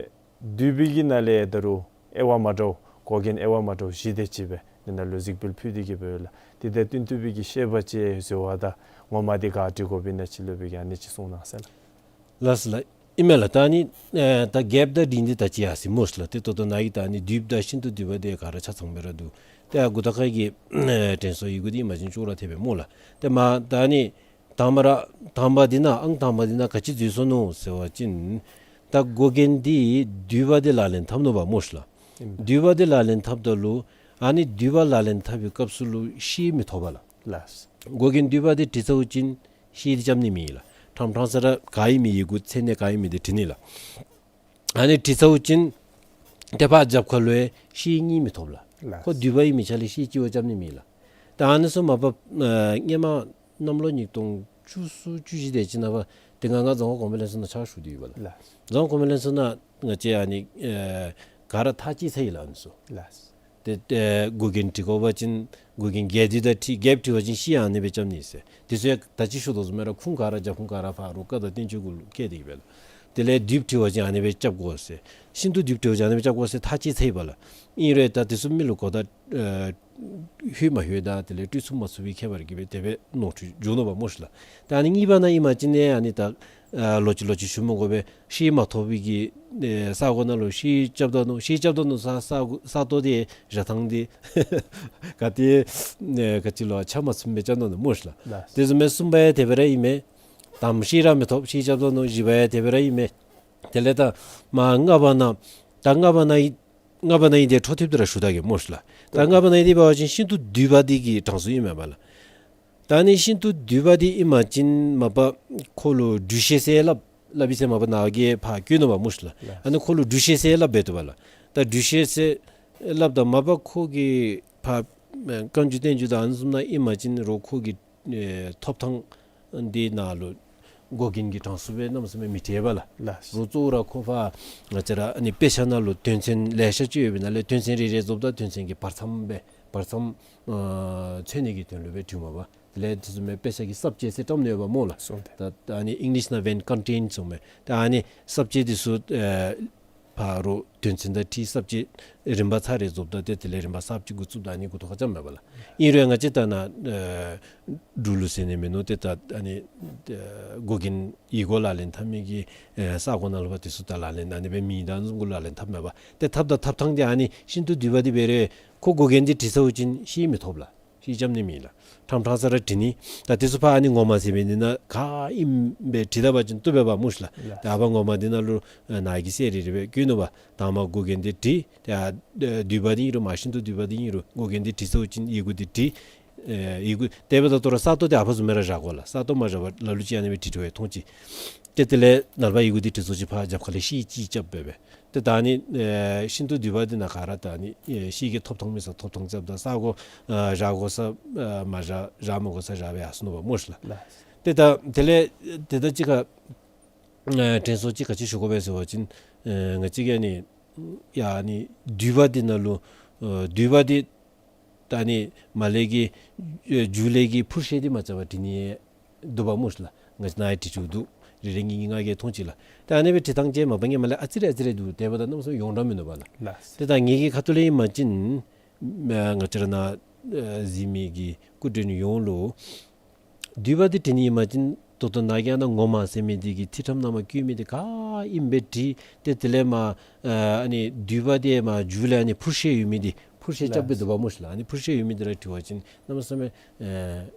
བསྡུས་པའི་གི་ནང་ལས་ད་རུང་དབྱེ་བ་མ་འདྲཝ་གོ་རྒྱན་དབྱེ་བ་མ་འདྲཝ་བཞི་དེ་ཅིག་སྦེ་འདི་ནང་ལུ་གཟིགས་འབུལ་ཕུལ་ཏེ་གི་སྦེ་ཡོད་ལགས། དེ་དང་བསྟུན་ཏེ་སྦེ་གི་བཤད་པ་ཅིག་བཟོ་བ་དང་ངོ་མ་འདི་ག་འབྲི་དགོ་པས་ན་ཅིག་ལོས་སྦེ་གི་ཨ་ནི་ཅིག་གསུང་གནང་ཟེར་ལགས། ལགས་སོ་ལགས། ཨིན་མས་ལགས། ད་ཨ་ནི་ཨེ་ད་རྒྱསཔ་དང་འབྲིང་འདི་ད་ཅི་ཡར་སོ་ཡི་སྨོ་ཤིག་ལགས། ཏེ་ད་ལྟོ་ནཱ་གི་ད་ཨ་ནི་བསྡུས་པ་དང་ཤིན་ཏུ་བསྡུས་པ་འདི་ག་ར་ཆ་ཚང་སྦེ་ར་འདུག། ཏེ་ཨ་མགུ་ཏོ་ཁ་གི་ཨེ་དྲན་གསོ་ཡི་གུ་འདི་ཨིན་པ་ཅིན་ཅོག་ར་འཐདཔ་སྦེ་སྨོ་ལགས། ཏེ་མ་ད་ཨ་ནི་དང་པ་ར་དང་པ་འདི་ནང་ཨང་དང་པ་འདི་ནང་ག་ཅི་འཛོལ་སོ་ནུག་ཟེར་བ་ཅིན་ད་གོ་རྒྱན་འདི་བསྡུས་པ་འདི་ལག་ལེན་འཐབ་ནུག་པ་སྨོ་ཤིག་ལགས། ཨིན། བསྡུས་པ་འདི་ལག་ལེན་འཐབ་ད་ལུ་ཨ་ནི་བསྡུས་པ་ལག་ལེན་འཐབ་པའི་སྐབས་སུ་ལུ་ཤེལ་མི་ཐོབ་པ་ལགས། ལགས། གོ་རྒྱན་བསྡུས་པ་འདི་བྲིས་ཚརཝ་ཅིན་ཤེལ་འདི་རྐྱབ་ནི་མེད་ལགས། ཕྲང་ཕྲང་ས་ར་ག་ཨིན་མི་ཡི་གུ་མཚན་གནས་ག་ཨིན་མི་འདི་བྲི་ནི་ལགས། ཨ་ནི་བྲིས་ཚརཝ་ཅིན་ཏེ་ཕར་རྒྱབ་ཁ་ལུ་ཡང་ཤེལ་གཉིས་མི་ཐོབ་ལགས། ལགས། ཁོ་བསྡུས་པ་ཨིན་མི་ཆ་ལས་ཤེལ་གཅིག་བ་རྐྱབ་ནི་མེད་ལགས། ད་ཨ་ནི་ཚུ་མ་པ་ཨ་སྔོན་མ་གནམ་ལོ་ཉིས་སྟོང་བཅུ་གསུམ་བཅུ་བཞི་དེ་ཅིག་ནང་ཕར་དེ་སྒང་ང་རྫོང་ཁ་གོང་འཕེལ་ལྷན་ཚོགས་ནང་ཕྱག་ཞུ་སྟེ་ཡོད་པ་ལགས། ལགས། རྫོང་ཁ་གོང་འཕེལ་ལྷན་ཚོགས་ནང་ང་བཅས་ཨ་ནི་ཨེ་ག་ར་ཐག་བཅད་ཚར་ཡི་ལགས་ཨ་ནི་ཚུ། ལགས། ཏེ་ཏེ་གོ་རྒྱན་འབྲི་དགོ་པ་ཅིན་གོ་རྒྱན་རྒྱས་བསྡུས་དང་འཁྲིལ་རྒྱསཔ་བྲི་བ་ཅིན་ཤེལ་ཨ་ནི་སྦེ་རྐྱབ་ནི་ཟེར། དེ་ཚུ་ཡང་ད་ཅི་ཞུ་དོ་བཟུམ་སྦེ་ར་ཁུངས་ག་ར་རྒྱབ་ཁུངས་ག་ར་ཕར་རོགས་བཀའ་དང་བསྟན་བཅོས་གུ་ལུ་བཀལ་ཏེ་གི་སྦེ་ལགས། དེ་ལས་བསྡུས་བྲི་བ་ཅིན་ཨ་ནི་སྦེ་རྐྱབ་དགོ་ཟེར། ཤིན་ཏུ་བསྡུས་བྲི་བ་ཅིན་ཨ་ནི་སྦེ་རྐྱབ་དགོ་ཟེར་ཐག་བཅད་ཚར་ཡི་པ་ལགས། ཨིན་རུང་ད་དེ་ཚུ་མི་ལུ་གོ་བརྡ་ཨེ་ལྷོད་མ་ལྷོད་དང་དེ་ལས་སྤྲོད་ཚུགས་མ་ཚུགས་པའི་ཁྱད་པར་གྱིས་སྦེ་དེ་སྦེ་ནོར་འཁྲུལ་འབྱུང་ནུག་པ་སྨོ་ཤིག་ལགས། ད་ཨ་ནི་གཉིས་པ་ནང་ཨིན་པ་ཅིན་ཨ་ནི་ད་ཨ་ལོག་ཅི་ལོག་ཅི་ཞུ་མི་དགོ་པས། ཤེལ་མ་ཐོབ་པའི་གི་ཨེ་ས་གོ་ནང་ལུ་ཤེལ་རྐྱབ་ད་ནུག། ཤེལ་རྐྱབ་ད་ནུག་ཟེར་ས་གོ་ས་སྟོང་འདི་ར་ཐང་འདི་ག་ཏེ་ཨེ་ག་ཅི་ལོ་ཆ་མ་ཚུམ་སྦེ་རྐྱབ་ད་ནུག་སྨོ་ཤིག་ལགས། ལགས། དེ་བཟུམ་སྦེ་གསུམ་པ་ཡང་དེ་སྦེ་ར་ཨིན་མས། དང་པ་ཤེལ་ར་མི་ཐོབ། ཤེལ་རྐྱབ་ད་ནུག། བཞི་པ་ཡང་དེ་སྦེ་ར་ཨིན་མས། དེ་ལས་ད་མ་ལྔ་པ་ནང་ད་ལྔ་པ་ནང་ལྔ་པ་ནང་ཨིན་དེ་འཕྲོ་མཐུད་དེ་ར་ཞུ་ད་གེ་སྨོ་ཤིག་ལགས། ད་ལྔ་པ་ནང་ཨིན་དེ་འབད་བ་ཅིན་ཤིན་ཏུ་བསྡུས་པ་འདི་གི་གྲངས་སུ་ཨིན་མས་པ་ལགས། ད་ཨ་ནི་ཤིན་ཏུ་བསྡུས་པ་འདི་ཨིན་པ་ཅིན་མ་པ་ཁོ་ལུ་སྦྲུལ་ཤེལ་ཟེར་སླབ་སླབ་ཡི་ཟེར་མ་པ་ནཱ་གིས་ཕར་བཀོད་ནུག་པ་སྨོ་ཤིག་ལགས། ལགས། ཨ་ནི་ཁོ་ལུ་སྦྲུལ་ཤེལ་ཟེར་སླབ་འབད་དོ་པ་ལགས། ད་སྦྲུལ་ཤེལ་ཟེར་སླབ་ད་མ་པ་ཁོ་གི་ཕར་ཨེ་བཀའ་འགྱུར་བསྟན་འགྱུར་དང་ཨ་ནི་བཟུམ་ནང་ཨིན་པ་ཅིན་རོགས་ཁོ་གི་ཨེ་ཐོབ་ཐངས་འདི་ནང་ལུ་གོ་རྒྱན་གྱི་གྲངས་སུ་སྦེ་གནམ་མེད་ས་མེད་མི་བྲི་བས་ལགས། ལགས། རོགས་གཙོ་བོ་ར་ཁོ་ཕར་ང་བཅས་ར་ཨ་ནི་དཔེ་ཆ་ནང་ལུ་དོན་ཚན་ལེ་ཤ་ཅིག་ཡོད་པའི་ནང་ལས་དོན་ཚན་རེ་རེ་རྫོགསཔ་ད་དོན་ཚན་གྱི་བར་མཚམས་སྦེ་བར་མཚམས་ཨ་མཚོན་ནི་གི་དོན་ལུ་སྦེ་བྲིཝ་མས་པ། དེ་ལས་དེ་བཟུམ་མའི་དཔེ་ཆ་གི་ས་བཅད་ཟེར་བཀྲམ་ནི་ཡོདཔ་སྨོ་ལགས། སོང་སྟེ། ད་ཨ་ནི་ཨིང་ལིཤ་ནང་བེན་ཀོན་ཊེན་ཟེར་མས། ད་ཨ་ནི་ས་བཅད་འདི་ཚུ་ཨེ་ཕར་རོགས་དོན་ཚན་དང་འཁྲིལ་ས་བཅད་རིམ་པ་ཚར་རེ་རྫོགསཔ་ད་ཏེ་དེ་ལས་རིམ་པ་གསརཔ་ཅིག་འགོ་བཙུགསཔ་ད་ཨ་ནི་མགུ་ཏོ་ཁར་རྐྱབ་མས་པ་ལགས། ཨིན་རུང་ང་བཅས་ད་ནཱ་ཨེ་འབྲུག་ལུ་ཟེར་ནི་མིན་ནུག། ཏེ་ད་ཨ་ནི་ཨེ་གོ་རྒྱན་ཡིག་གུ་ལག་ལེན་འཐབ་མི་གི་ཨེ་ས་གོ་ནང་ལུ་ཕར་དེ་ཚུ་ད་ལག་ལེན་ཨ་ནི་སྦེ་མེད། ད་ཨ་ནི་བཟུམ་གུ་ལག་ལེན་འཐབ་མས་པ། ཏེ་འཐབ་ད་འཐབ་ཐངས་འདི་ཨ་ནི་ཤིན་ཏུ་བསྡུས་པ་འདི་འབད་རུང་ཁོ་གོ་རྒྱན་འདི་བྲིས་ཚརཝ་ཅིག་ཤེལ་མི་ཐོབ་ལགས། ཤེལ་རྐྱབ་ནི་མེད་ལགས། ཕྲང་ཕྲང་ས་ར་བྲི་ནི། ད་དེ་ཚུ་ཕར་ཨ་ནི་ངོ་མ་ཟེར་མི་འདི་ནང་ག་ཨིནམ་སྦེ་བྲིས་ད་པ་ཅིན་བཏུབ་པས་པ་སྨོ་ཤིག་ལགས། ལགས། ད་ཨ་ཕར་ངོ་མ་འདི་ནང་ལུ་ཨ་ནཱ་གིས་གསལ་རི་རི་སྦེ་བཀོད་ནུག་པ། དང་པ་གོ་རྒྱན་འདི་བྲི། ཏེ་ཨ་བསྡུས་པ་འདི་ཨིན་རུང་མ་ཤིན་ཏུ་བསྡུས་པ་འདི་ཨིན་རུང་གོ་རྒྱན་འདི་བྲིས་ཚརཝ་ཅིག་ཡི་གུ་འདི་བྲི། ཨེ་ཡི་གུ་དེ་འབདཝ་ད་ད་རུང་ས་སྟོང་འདི་ཨ་ཕར་བཟུམ་སྦེ་ར་བཞག་དགོ་ལགས། ས་སྟོང་མ་བཞག་པར་ལ་ལུ་ཅིག་ཨ་ནི་སྦེ་བྲིས་བྲིསཝ་ཡང་མཐོང་ཅི། ཏེ་དེ་ལས་ནངས་པ་ཡི་གུ་འདི་བྲིས་སོ་ཅིག་ཕར་རྒྱབ་ཁ་ལས་ཤེལ་ཅིག་རྐྱབ་སྦེ་སྦེ། ཏེ་ད་ཨ་ནི་ཨེ་ཤིན་ཏུ་བསྡུས་པ་འདི་ནང་ག་ར་ད་ཨ་ནི་ཨེ་ཤེལ་གྱི་ཐོབ་ཐངས་མེད་ས་ཐོབ་ཐངས་རྐྱབ་ད་ས་གོ་ཨ་བཞག་དགོ་ས་ཨ་མ་བཞག་བཞག་མི་དགོ་ས་བཞག་སྦེ་ཡར་སོ་ནུག་པ་སྨོ་ཤི་ལགས། ལགས། ཏེ་ད་དེ་ལས་ཏེ་ད་ཅི་ཁ་ཨེ་དྲན་གསོ་ཅིག་ག་ཅི་ཞུ་དགོ་པས་ཟེར་བ་ཅིན་ཨེ་ང་བཅས་ཀྱིས་ཨ་ནི་ཡ་ཨ་ནི་བསྡུས་པ་འདི་ནང་ལུ་ཨེ་བསྡུས་པ་འདི་ད་ཨ་ནི་མར་ལས་ཀྱི་ཨེ་མཇུག་ལས་ཀྱི་འཕུར་ཤེས་འདི་མ་རྐྱབ་པར་བྲིས་ནི་འདུག་པ་སྨོ་ཤི་ལགས། ང་བཅས་ནཱ་ཡང་བྲིས་བྲིསཝ་འདུག། རེ་རེ་གཉིས་གཉིས་ལྔ་བརྒྱད་མཐོང་ཅི་ལགས། ད་ཨ་ནི་སྦེ་བྲིས་ཐངས་ཅིག་མ་པ་ངེ་མ་ལས་ཨ་ཙི་རེ་ཨ་ཙི་རེ་འདུག། དེ་འབདཝ་ད་གནམ་མེད་ས་མེད་ཡོངས་གྲགས་མིན་འདུག་པ་ལགས། ལགས། ཏེ་ད་ངེ་གི་ཁ་ཐུག་ལས་ཨིན་པ་ཅིན་ཨ་ང་བཅས་ར་ནཱ་ཨ་གཟིགས་མི་གི་སྐུ་མགྲོན་ཡོངས་ལུ་བསྡུས་པ་འདི་བྲིས་ནི་ཨིན་པ་ཅིན་ད་ལྟོ་ནཱ་གི་ཨ་ནཱ་ངོ་མ་ཟེར་མི་འདི་གི་ཐིག་ཕྲེང་ནང་མར་བཀོད་མི་འདི་ག་ཨིནམ་སྦེ་བྲིས། ཏེ་དེ་ལས་མར་ཨ་ཨ་ནི་བསྡུས་པ་འདི་མར་མཇུག་ལས་ཨ་ནི་འཕུར་ཤེས་ཡོད་མི་འདི་འཕུར་ཤེས་རྐྱབ་སྦེ་འདུག་པ་སྨོ་ཤི་ལགས། ཨ་ནི་འཕུར་ཤེས་ཡོད་མི་འདི་ར་བྲིས་པ་ཅིན་གནམ་མེད་ས་མེད་ཨ་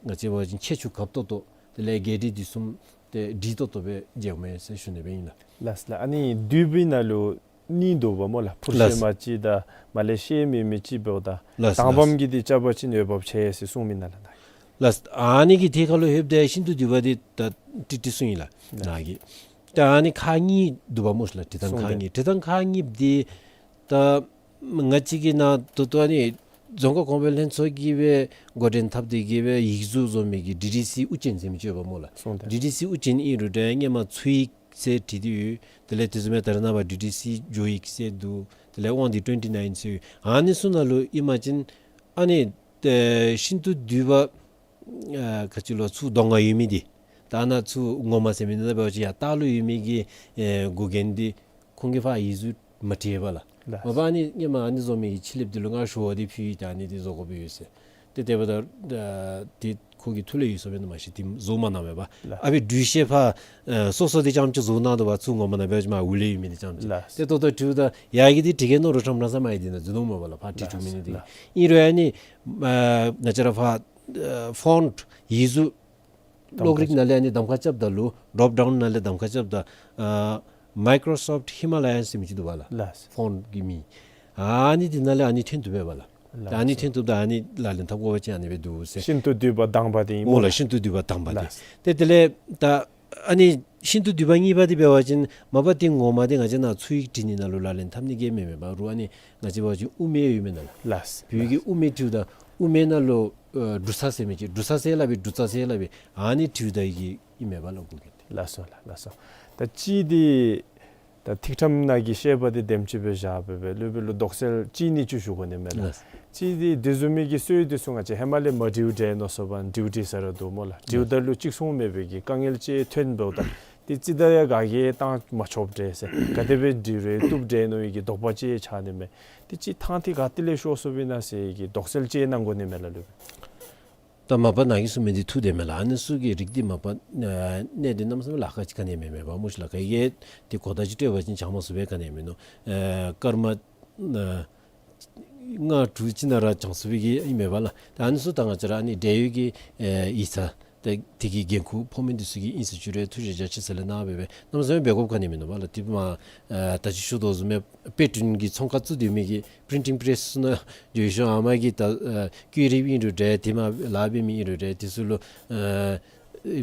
ང་བཅས་འབད་བ་ཅིན་ཁྱད་ཆོས་དགའ་ཏོག་ཏོ་དེ་ལས་རྒྱས་འབྲིང་བསྡུས་གསུམ་ཏེ་འགྲིག་ཏོག་ཏོ་སྦེ་མཇལཝ་མས་ཟེར་ཞུ་ནི་སྦེ་ཨིན་ལགས། ལགས་ལགས། ཨ་ནི་བསྡུས་པའི་ནང་ལུ་གཉིས་འདུག་པ་སྨོ་ལགས། འཕུར་ཤེས་ལགས། མ་ཅིག་དང་མར་ལས་ཤེས་མེད་མི་ཅིག་འབདཝ་ད་ལགས། དང་པམ་གི་འདི་རྐྱབ་པ་ཅིན་འོས་འབབ་ཆེ་ཟེར་གསུངས་མི་ནང་ལུ་ནཱ། ལགས། ཨ་ནི་གི་ཐད་ཁར་ལུ་ལྷོདཔ་ད་ཤིན་ཏུ་བསྡུས་པ་འདི་ད་ཏིག་ཏིག་གསུངས་ཡི་ལགས། ལགས། ནཱ་གི་ད་ཨ་ནི་ཁག་གཉིས་འདུག་པ་སྨོ་ཤི་ལགས། བྲིས་ཐངས་ཁག་གཉིས། བྲིས་ཐངས་ཁག་གཉིས་འདི་ད་ང་བཅས་ཀྱི་ནཱ་ད་ལྟོ་ཨ་ནི་རྫོང་ཁ་གོང་འཕེལ་ལྷན་ཚོགས་ཀྱིས་སྦེ་འགོ་འདྲེན་འཐབ་སྟེ་གིས་སྦེ་ཡིག་གཟུགས་བཟོ་མི་གི་ཌི་ཌི་སི་དབུ་ཅན་ཟེར་མི་ཅིག་ཡོདཔ་སྨོ་ལགས། སོང་སྟེ། ཌི་ཌི་སི་དབུ་ཅན་ཨིན་རུང་འདྲ་སྔོན་མ་ཚུ་ཡིག་ཟེར་བྲིས་ཏེ་ཡོད། དེ་ལས་དེ་བཟུམ་སྦེ་ད་རེས་ནངས་པ་ཌི་ཌི་སི་ཇོ་ཡིག་ཟེར་འདུག། དེ་ལས་དབང་འདུས་ཊུ་ཝེན་ཊི་ནའིན་ཟེར་ཡོད། ཨ་ནི་ཚུ་ནང་ལུ་ཨིན་པ་ཅིན་ཨ་ནི་ཨེ་ཤིན་ཏུ་བསྡུས་པ་ཨ་ག་ཅི་ལོ་ཚུར་གདོང་ཁར་ཡོད་མི་འདི་ད་ནཱ་ཚུར་ངོ་མ་ཟེར་མི་འདི་ད་འབད་བ་ཅིན་ཡར་ལྟག་ལུ་ཡོད་མི་གི་ཨེ་འགོ་རྒྱན་འདི་ཁོང་གིས་ཕར་ཡིག་གཟུགས་མ་བྲིས་པས་ལགས། ལགས། མ་པ་ཨ་ནི་སྔོན་མ་ཨ་ནི་བཟོ་མི་གི་ཕྱི་ལེབ་འདི་ལུ་ང་ཞུ་བ་འདི་ཕུལ་ཡི། ད་ཨ་ནི་འདི་བཟོ་དགོ་པས་ཡོད་ཟེར། ཏེ་དེ་འབདཝ་ད་ཨ་འདི་ཁོ་གི་ཐུགས་ལས་ཡོད་སོང་པས་ན་མ་ཤེས། འདི་བཟོ་མ་གནང་པས་པ། ལགས། ཨ་ཕི་འབྲུ་ཤད་ཕར་ཨ་སོ་སོ་འདི་རྐྱངམ་ཅིག་བཟོ་གནང་དོ་བ། ཚུར་ངོ་མ་ནང་འབད་བ་ཅིན་མར་འོག་ལས་ཡོད་མི་འདི་རྐྱངམ་ཅིག། ལགས། ཏེ་ད་ལྟོ་བྲིསཝ་ད་ཡར་གྱི་འདི་བྲི་བཀལ་ནོ་རུང་ཁྲམ་ར་ས་མ་ཡི་འདི་ནང་འཛུལ་ནུག་མས་པ་ལགས། ཕར་བྲིས་བྲིསཝ་མི་འདི། ལགས། ཨིན་རུང་ཨ་ནི་ཨ་ང་བཅས་ར་ཕར་ཨ་ཕོནཊ་ཡིག་གཟུགས་གློག་རིག་ནང་ལས་ཨ་ནི་གདམ་ཁ་རྐྱབ་ད་ལུ་ཌོབ་ཌའུན་ནང་ལས་གདམ་ཁ་རྐྱབ་ད་ཨ་མའི་ཀོརོ་སོཕཊ་ཧི་མ་ལ་ཡཱན་ཟེར་མི་ཅིག་འདུག་པ་ལགས། ལགས། ཕོནཊ་གི་མིང་། ཨ་ནི་འདི་ནང་ལས་ཨ་ནི་ཐོན་བཏུབ་པས་པ་ལགས། ལགས། ད་ཨ་ནི་ཐོན་བཏུབ་ད་ཨ་ནི་ལག་ལེན་འཐབ་དགོ་པ་ཅིན་ཨ་ནི་སྦེ་འདུག་ཟེར། ཤིན་ཏུ་བསྡུས་པ་དང་པ་འདི་ཨིན་སྨོ་ལགས། ཤིན་ཏུ་བསྡུས་པ་དང་པ་འདི། ལགས། ཏེ་དེ་ལས་ད་ཨ་ནི་ཤིན་ཏུ་བསྡུས་པ་གཉིས་པ་འདི་འབད་བ་ཅིན་མ་པ་འདི་ངོ་མ་འདི་ང་བཅས་ནཱ་ཚུར་ཡིག་བྲི་ནི་ནང་ལུ་ལག་ལེན་འཐབ་ནི་གི་མེན་མས་པ། རུང་ཨ་ནི་ང་བཅས་འབད་བ་ཅིན་དབུ་མེད་ཡོད་མི་ནང་ལུ། ལགས། བོད་ཀྱི་དབུ་མེད་བྲིསཝ་ད་དབུ་མེད་ནང་ལུ་ཨ་འབྲུ་ཚ་ཟེར་མི་ཅིག། འབྲུ་ཚ་ཟེར་སླབ་པས། འབྲུ་ཚ་ཟེར་སླབ་པས། ཨ་ནི་བྲིསཝ་ད་ཡི་གེ་ཨིན་མས་པ་ལགས། གུ་གི་འདི། ལགས་སོ་ལགས། ལགས་སོ། ད་གཅིག་འདི་ད་ཐིག་ཕྲེང་ནང་གི་བཤད་པ་འདི་དེམ་ཅིག་སྦེ་བཞག་སྦེ་སྦེ་ལུ་སྦེ་ལུ་དོགས་སེལ་གཅིག་གཉིས་ཅིག་ཞུ་དགོ་ནི་མས་ལགས། ལགས། གཅིག་འདི་དེ་བཟུམ་མའི་གི་སྲོལ་འདི་ཚུ་ང་བཅས་ཧེ་མ་ལས་མ་བྲིསཝ་འདྲས་མནོ་སོང་པ་བྲིསཝ་བྲིས་ས་ར་འདུག་སྨོ་ལགས། བྲིསཝ་ད་ལུ་ཅིག་མཚུངས་མེད་པའི་གི་དཀའ་ངལ་ཅིག་ཐོན་འབདཝ་ད་འདི་ཅིག་ད་ཡར་ག་གིས་བཏང་མ་ཆོགཔ་འདྲས་ཟེར་ག་དེ་སྦེ་བྲིས་རུང་བཏུབ་འདྲས་མནོ་བའི་གི་དོགས་པ་ཅིག་ཆགས་ནི་མས། འདི་ཅིག་ཐང་འདི་ག་ཏེ་ལས་ཤོར་སོང་པས་ན་ཟེར་གྱི་དོགས་སེལ་ཅིག་གནང་དགོ་ནི་མས་ལགས་ལུ་སྦེ། ད་མ་པ་ནཱ་གིས་གསུངས་མི་འདི་ཐུགས་བདེན་མས་ལགས། ཨ་ནི་ཚུ་གི་རིགས་འདི་མ་པ་ཨ་གནད་འདི་གནམ་མེད་ས་མེད་ལཱ་ཁག་ཅིག་ག་ནི་མེད་པ་སྨོ་ཤི་ལགས། ག་གིས་འདི་གོ་བརྡ་ཅིག་སྤྲོད་པ་ཅིན་བྱང་མ་ཚུགས་པའི་ག་ནི་མིན་ནུག། ཨ་སྐར་མ་ཨ་ལྔ་དྲུག་ཅིག་ནང་ར་བྱང་ཚུགས་པའི་གི་ཨིན་མས་པ་ལགས། ད་ཨ་ནི་ཚུ་ད་ང་བཅས་ར་ཨ་ནི་འབྲེལ་ཡོད་ཀྱི་ཨ་ཡིག་ཚང་ཏེ་དེ་གི་འགན་ཁུར་ཕོག་མི་འདི་ཚུ་གིས་ཨིན་ཟེར་ཞུ་རུང་ཐུགས་རྗེ་རྒྱ་ཆེ་ཟེར་ལས་གནང་སྦེ་སྦེ་གནམ་མེད་ས་མེད་འབད་དགོཔ་ག་ནི་མིན་ནུག་པ་ལགས། དེ་མ་ཨ་ད་ཅི་ཞུ་དོ་བཟུམ་སྦེ་དཔེ་སྐྲུན་གྱི་ཚོང་ཁང་བཙུགས་སྡོད་མི་གི་པི་རིན་ཊིང་པེ་རེསི་ཚུ་ནང་འགྱོ་ཞིནམ་ཨ་མ་གི་ད་ཨ་བཀོད་རིམ་ཨིན་རུང་འདྲ་དེ་མ་ལཱ་འབད་མི་ཨིན་རུང་འདྲ་དེ་ཚུ་ལུ་ཨ་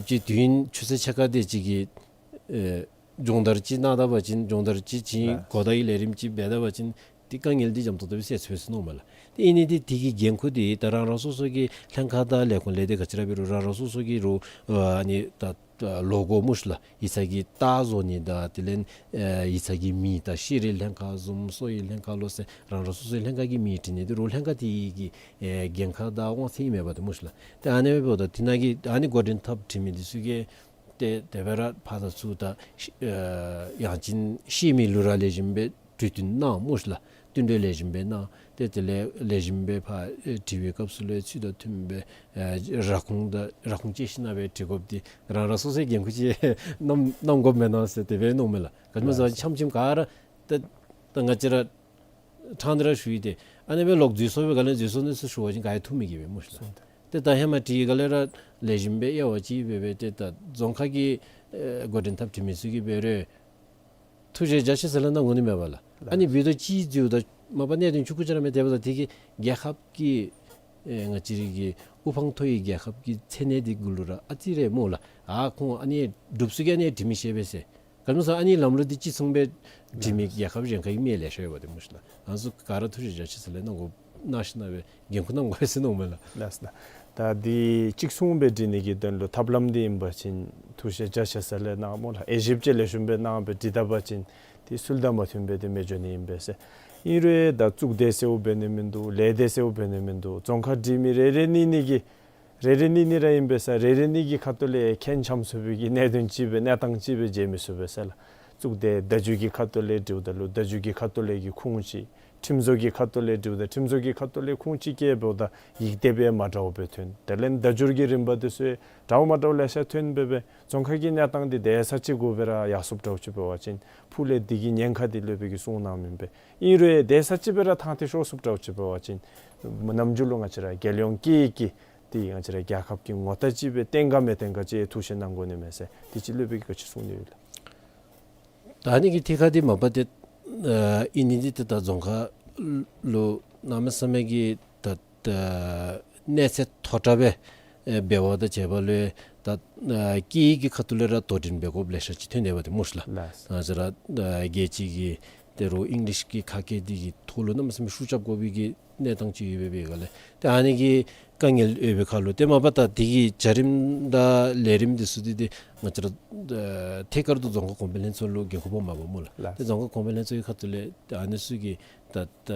ཅིག་དུས་ཡུན་ཆུ་ཚོད་ཕྱེད་ཀ་དེ་ཅིག་གི་ཨ་སྦྱོང་བརྡར་ཅིག་གནང་ད་པ་ཅིན་སྦྱོང་བརྡར་ཅིག་བྱིན་ལགས། གོ་བརྡ་གི་ལས་རིམ་ཅིག་འབད་ད་པ་ཅིན་ཏེ་དཀའ་ངལ་འདི་འཇམ་ཏོང་ཏོ་སྦེ་སེལ་ཚུགས་པས་ཟེར་མནོཝ་མས་ལགས། ཏེ་ཨིན་ནི་འདི་དེ་གི་འགན་ཁུར་འདི་ད་རང་རང་སོ་སོ་གི་ལྷན་ཁག་དང་ལས་ཁུངས་ལས་སྡེ་ག་ཅི་ར་འབད་རུང་རང་རང་སོ་སོ་གི་རུང་ཨ་ནི་ད་ལོ་གོ་སྨོ་ཤི་ལགས། ཡིག་ཚང་གི་རྟགས་བཟོ་ནི་དང་དེ་ལས་ཨ་ཡིག་ཚང་གི་མིང་དང་ཤེས་རིག་ལྷན་ཁག་བཟུམ་གསོ་བའི་ལྷན་ཁག་ལོ་ཟེར་རང་རང་སོ་སོའི་ལྷན་ཁག་གི་མིང་བྲི་ནི་འདི་རུང་ལྷན་ཁག་དེ་གི་ཨ་འགན་ཁག་དང་དབང་ཚད་ཨིན་མས་པ་ཏེ་སྨོ་ཤི་ལགས། ཏེ་ཨ་ནི་འབདཝ་ད་དེ་ནང་གི་ཨ་ནི་འགོ་འདྲེན་འཐབ་བྲིས་མི་འདི་ཚུ་གིས་ཏེ་དེ་སྦེ་ར་ཕར་དང་ཚུར་དང་ཨ་ཡང་ཅིན་ཤེས་མི་ལུ་ར་ལེགས་ཤོམ་སྦེ་གྲོས་བསྟུན་གནང་སྨོ་ཤི་ལགས། བསྟུན་གྲོས་ལེགས་ཤོམ་སྦེ་གནང་། ཏེ་དེ་ལས་ལེགས་ཤོམ་སྦེ་ཕར་ཨེ་དྲི་བའི་སྐབས་སུ་ལུ་ཚུལ་དང་མཐུན་སྦེ་ཨེ་ར་ཁུངས་དང་ར་ཁུངས་བཅད་ཞིན་ན་སྦེ་དྲི་དགོཔ་འདི་རང་རང་སོ་སོའི་འགན་ཁུར་ཅིག་གནང་གནང་དགོཔ་མེན་ན་ཟེར་དེ་སྦེ་མནོཝ་མས་ལགས། ག་ཅི་སྨོ་ཟེར་བ་ཅིན་ལགས། འཆམ་འཆམ་ག་ར་ད་ད་ང་བཅས་ར་ཕྲང་སྟེ་ར་ཞུ་ཡི། ཏེ་ཨ་ནི་སྦེ་ལོག་འཛོལ་སོང་པས། ག་ལས་འཛོལ་སོང་ནི་ཟེར་ཞུ་བ་ཅིན་ག་ཡང་ཐུགས་མི་དགྱེས་པས་སྨོ་ཤི་ལགས། ཏེ་ད་ཧེ་མ་དྲི་ག་ལས་ར་ལེགས་ཤོམ་སྦེ་དབྱེ་བ་ཅིག་འབད་སྦེ་ཏེ་ད་རྫོང་ཁ་གི་ཨེ་འགོ་འདྲེན་འཐབ་བྲིས་མི་ཚུ་གིས་འབད་རུང་ཐུགས་རྗེ་རྒྱ་ཆེ་ཟེར་ལས་གནང་དགོ་ནི་མས་པ་ལགས། ཨ་ནི་འབདཝ་ད་ཅིག་འཛོལཝ་ད་མ་པ་གནད་དོན་ཆུང་ཀུ་ཅིག་ར་མས། དེ་འབདཝ་ད་དེ་གིས་རྒྱལ་ཁབ་ཀྱི་ ཨེ་ང་བཅས་རའི་གི་དབུ་འཕང་མཐོ་བའི་རྒྱལ་ཁབ་ཀྱི་མཚན་གནས་འདི་གུ་ལུ་ར་ཨ་ཙི་རེ་སྨོ་ལགས། ཨ་ཁོང་ཨ་ནི་སྒྲུབ་ས་གི་ཨ་ནི་འབྲི་མི་ཤེས་པས་ཟེར། ག་ནི་སྨོ་ཟེར་ཨ་ནི་ལམ་ལུགས་འདི་གཅིག་མཚུངས་སྦེ་འབྲི་མི་རྒྱལ་ཁབ་གཞན་ཁ་གི་མི་ལེ་ཤ་ཡོདཔ་འདི་སྨོ་ཤིག་ལགས། ང་ཚུ་ག་ར་ཐུགས་རྗེ་ཆེ་ཟེར་ལས་གནང་དགོ་གནང་ཞིན་ན་སྦེ་འགན་ཁུར་གནང་དགོ་པས་ཟེར་མནོཝ་མས་ལགས། ལགས་སོ་ལགས། ད་འདི་གཅིག་མཚུངས་སྦེ་འབྲི་ནི་གི་དོན་ལུ་ཐབས་ལམ་འདི་ཨིན་པ་ཅིན་ཐུགས་རྗེ་ཆེ་ཟེར་ལས་གནངམ་སྨོ་ལགས། དབྱེ་ཞིབ་ཅིག་ལེགས་ཤོམ་སྦེ་གནང་སྦེ་འབྲི་ད་པ་ཅིན་དེ་ཚུ་དང་མ་མཐུན་པས། དེ་མི་འགྱོ་ནི་ཨིན་པས་ཟེར། ཨིན་རུང་ད་གཙུག་སྡེ་ཟེརཝ་འབད་ནི་མིན་འདུག། ལས་སྡེ་ཟེརཝ་འབད་ནི་མིན་འདུག། རྫོང་ཁ་འབྲི་མི་རེ་རེ་གཉིས་གཉིས་ཀྱིས་རེ་རེ་གཉིས་གཉིས་ར་ཨིན་པས་ཟེར། རེ་རེ་གཉིས་ཀྱི་ཁ་ཐུག་ལས་ཁེ་འཆམ་ཚུགས་པའི་གི་གནད་དོན་ཅིག་སྦེ་གནས་སྟངས་ཅིག་སྦེ་མཇལ་མི་ཚུགས་པས་ཟེར་ལགས། གཙུག་སྡེ་བརྡ་བརྒྱུད་ཀྱི་ཁ་ཐུག་ལས་འབྲིཝ་ད་ལུ་བརྡ་བརྒྱུད་ཀྱི་ཁ་ཐུག་ལས་ཀྱི་ཁུངས་ཅིག། ཁྲིམས་བཟོ་གི་ཁ་ཐུག་ལས་འབྲིཝ་ད་ཁྲིམས་བཟོ་གི་ཁ་ཐུག་ལས་ཁུངས་ཅིག་བཀལཝ་ད་ཡིག་དེབ་ཡང་མ་འདྲཝ་སྦེ་ཐོན། དེ་ལས་བརྡ་བརྒྱུད་ཀྱི་རིམ་པ་འདི་ཚུ་འདྲཝ་མ་འདྲཝ་ལེ་ཤ་ཐོན་སྦེ་སྦེ་རྫོང་ཁ་གི་གནས་སྟངས་འདི་དེ་ས་ཅིག་གུ་སྦེ་ར་ཡར་སོངམ་འདྲཝ་ཅིག་འབད་བ་ཅིན་ཕུགས་ལས་འདི་གི་ཉེན་ཁ་འདི་སློབ་དཔོན་གྱིས་གསུངས་གནངམ་ཨིན་པས། ཨིན་རུང་དེ་ས་ཅིག་སྦེ་ར་ཐང་སྟེ་ཤོར་སོངམ་འདྲཝ་ཅིག་འབད་བ་ཅིན་ནམ་རྒྱུན་ལུ་ང་བཅས་ར་རྒྱལ་ཡོངས་སྐད་ཡིག་གི་འདི་ང་བཅས་ར་རྒྱལ་ཁབ་ཀྱི་ངོ་རྟགས་ཅིག་སྦེ་བསྟན་ག་མི་བསྟན་ག་ཅིག་ཐུགས་ཞིབ་གནང་དགོ་ནི་མས་ཟེར། འདི་ཅིག་སློབ་དཔོན་གྱིས་ག་ཅི་གསུང་ནི་ཡོད་ལགས། ད་ཨ་ནི་གི་ཐད་ཁར་འདི་མ་པ་ཏེ་ཨ་ཨིན་ནི་འདི་ཏེ་ད་རྫོང་ཁ་ལུ་གནམ་མེད་ས་མེད་ཀྱི་ད་ད་གནས་ཚད་མཐོ་དྲགས་སྦེ་ཨེ་འབད་བ་དང་བཅས་པ་ལུ་ད་ཨ་སྐད་ཡིག་གི་ཁ་ཐུག་ལས་ར་དོ་འགྲན་འབད་དགོཔ་ལེ་ཤ་ཅིག་ཐོན་ཏེ་འབད་དེ་སྨོ་ཤིག་ལགས། ལགས། ང་བཅས་ར་ཨ་རྒྱལ་སྤྱི་གི་ད་རུང་ཨིང་ལིཤ་གི་ཁ་སྐད་འདི་གི་ཐོག་ལུ་གནམ་མེད་ས་མེད་ཤུགས་རྐྱབ་དགོ་པའི་གི་གནས་སྟངས་ཅིག་ཡོད་པའི་སྒང་ལས་ཏེ་ཨ་ནི་གི་དཀའ་ངལ་ཡོད་པའི་ཁར་ལུ་ཏེ་མ་པ་ད་འདི་གི་བྱ་རིམ་དང་ལས་རིམ་འདི་ཚུ་འདི་ཏེ་ང་བཅས་ར་ཨ་ཐད་ཀར་དུ་རྫོང་ཁ་གོང་འཕེལ་ལྷན་ཚོགས་ལུ་འགན་ཁུར་ཕོགཔ་མས་པ་སྨོ་ལགས། ལགས། ཏེ་རྫོང་ཁ་གོང་འཕེལ་ལྷན་ཚོགས་ཀྱི་ཁ་ཐུག་ལས་ཏེ་ཨ་ནི་ཚུ་གི་ད་ད་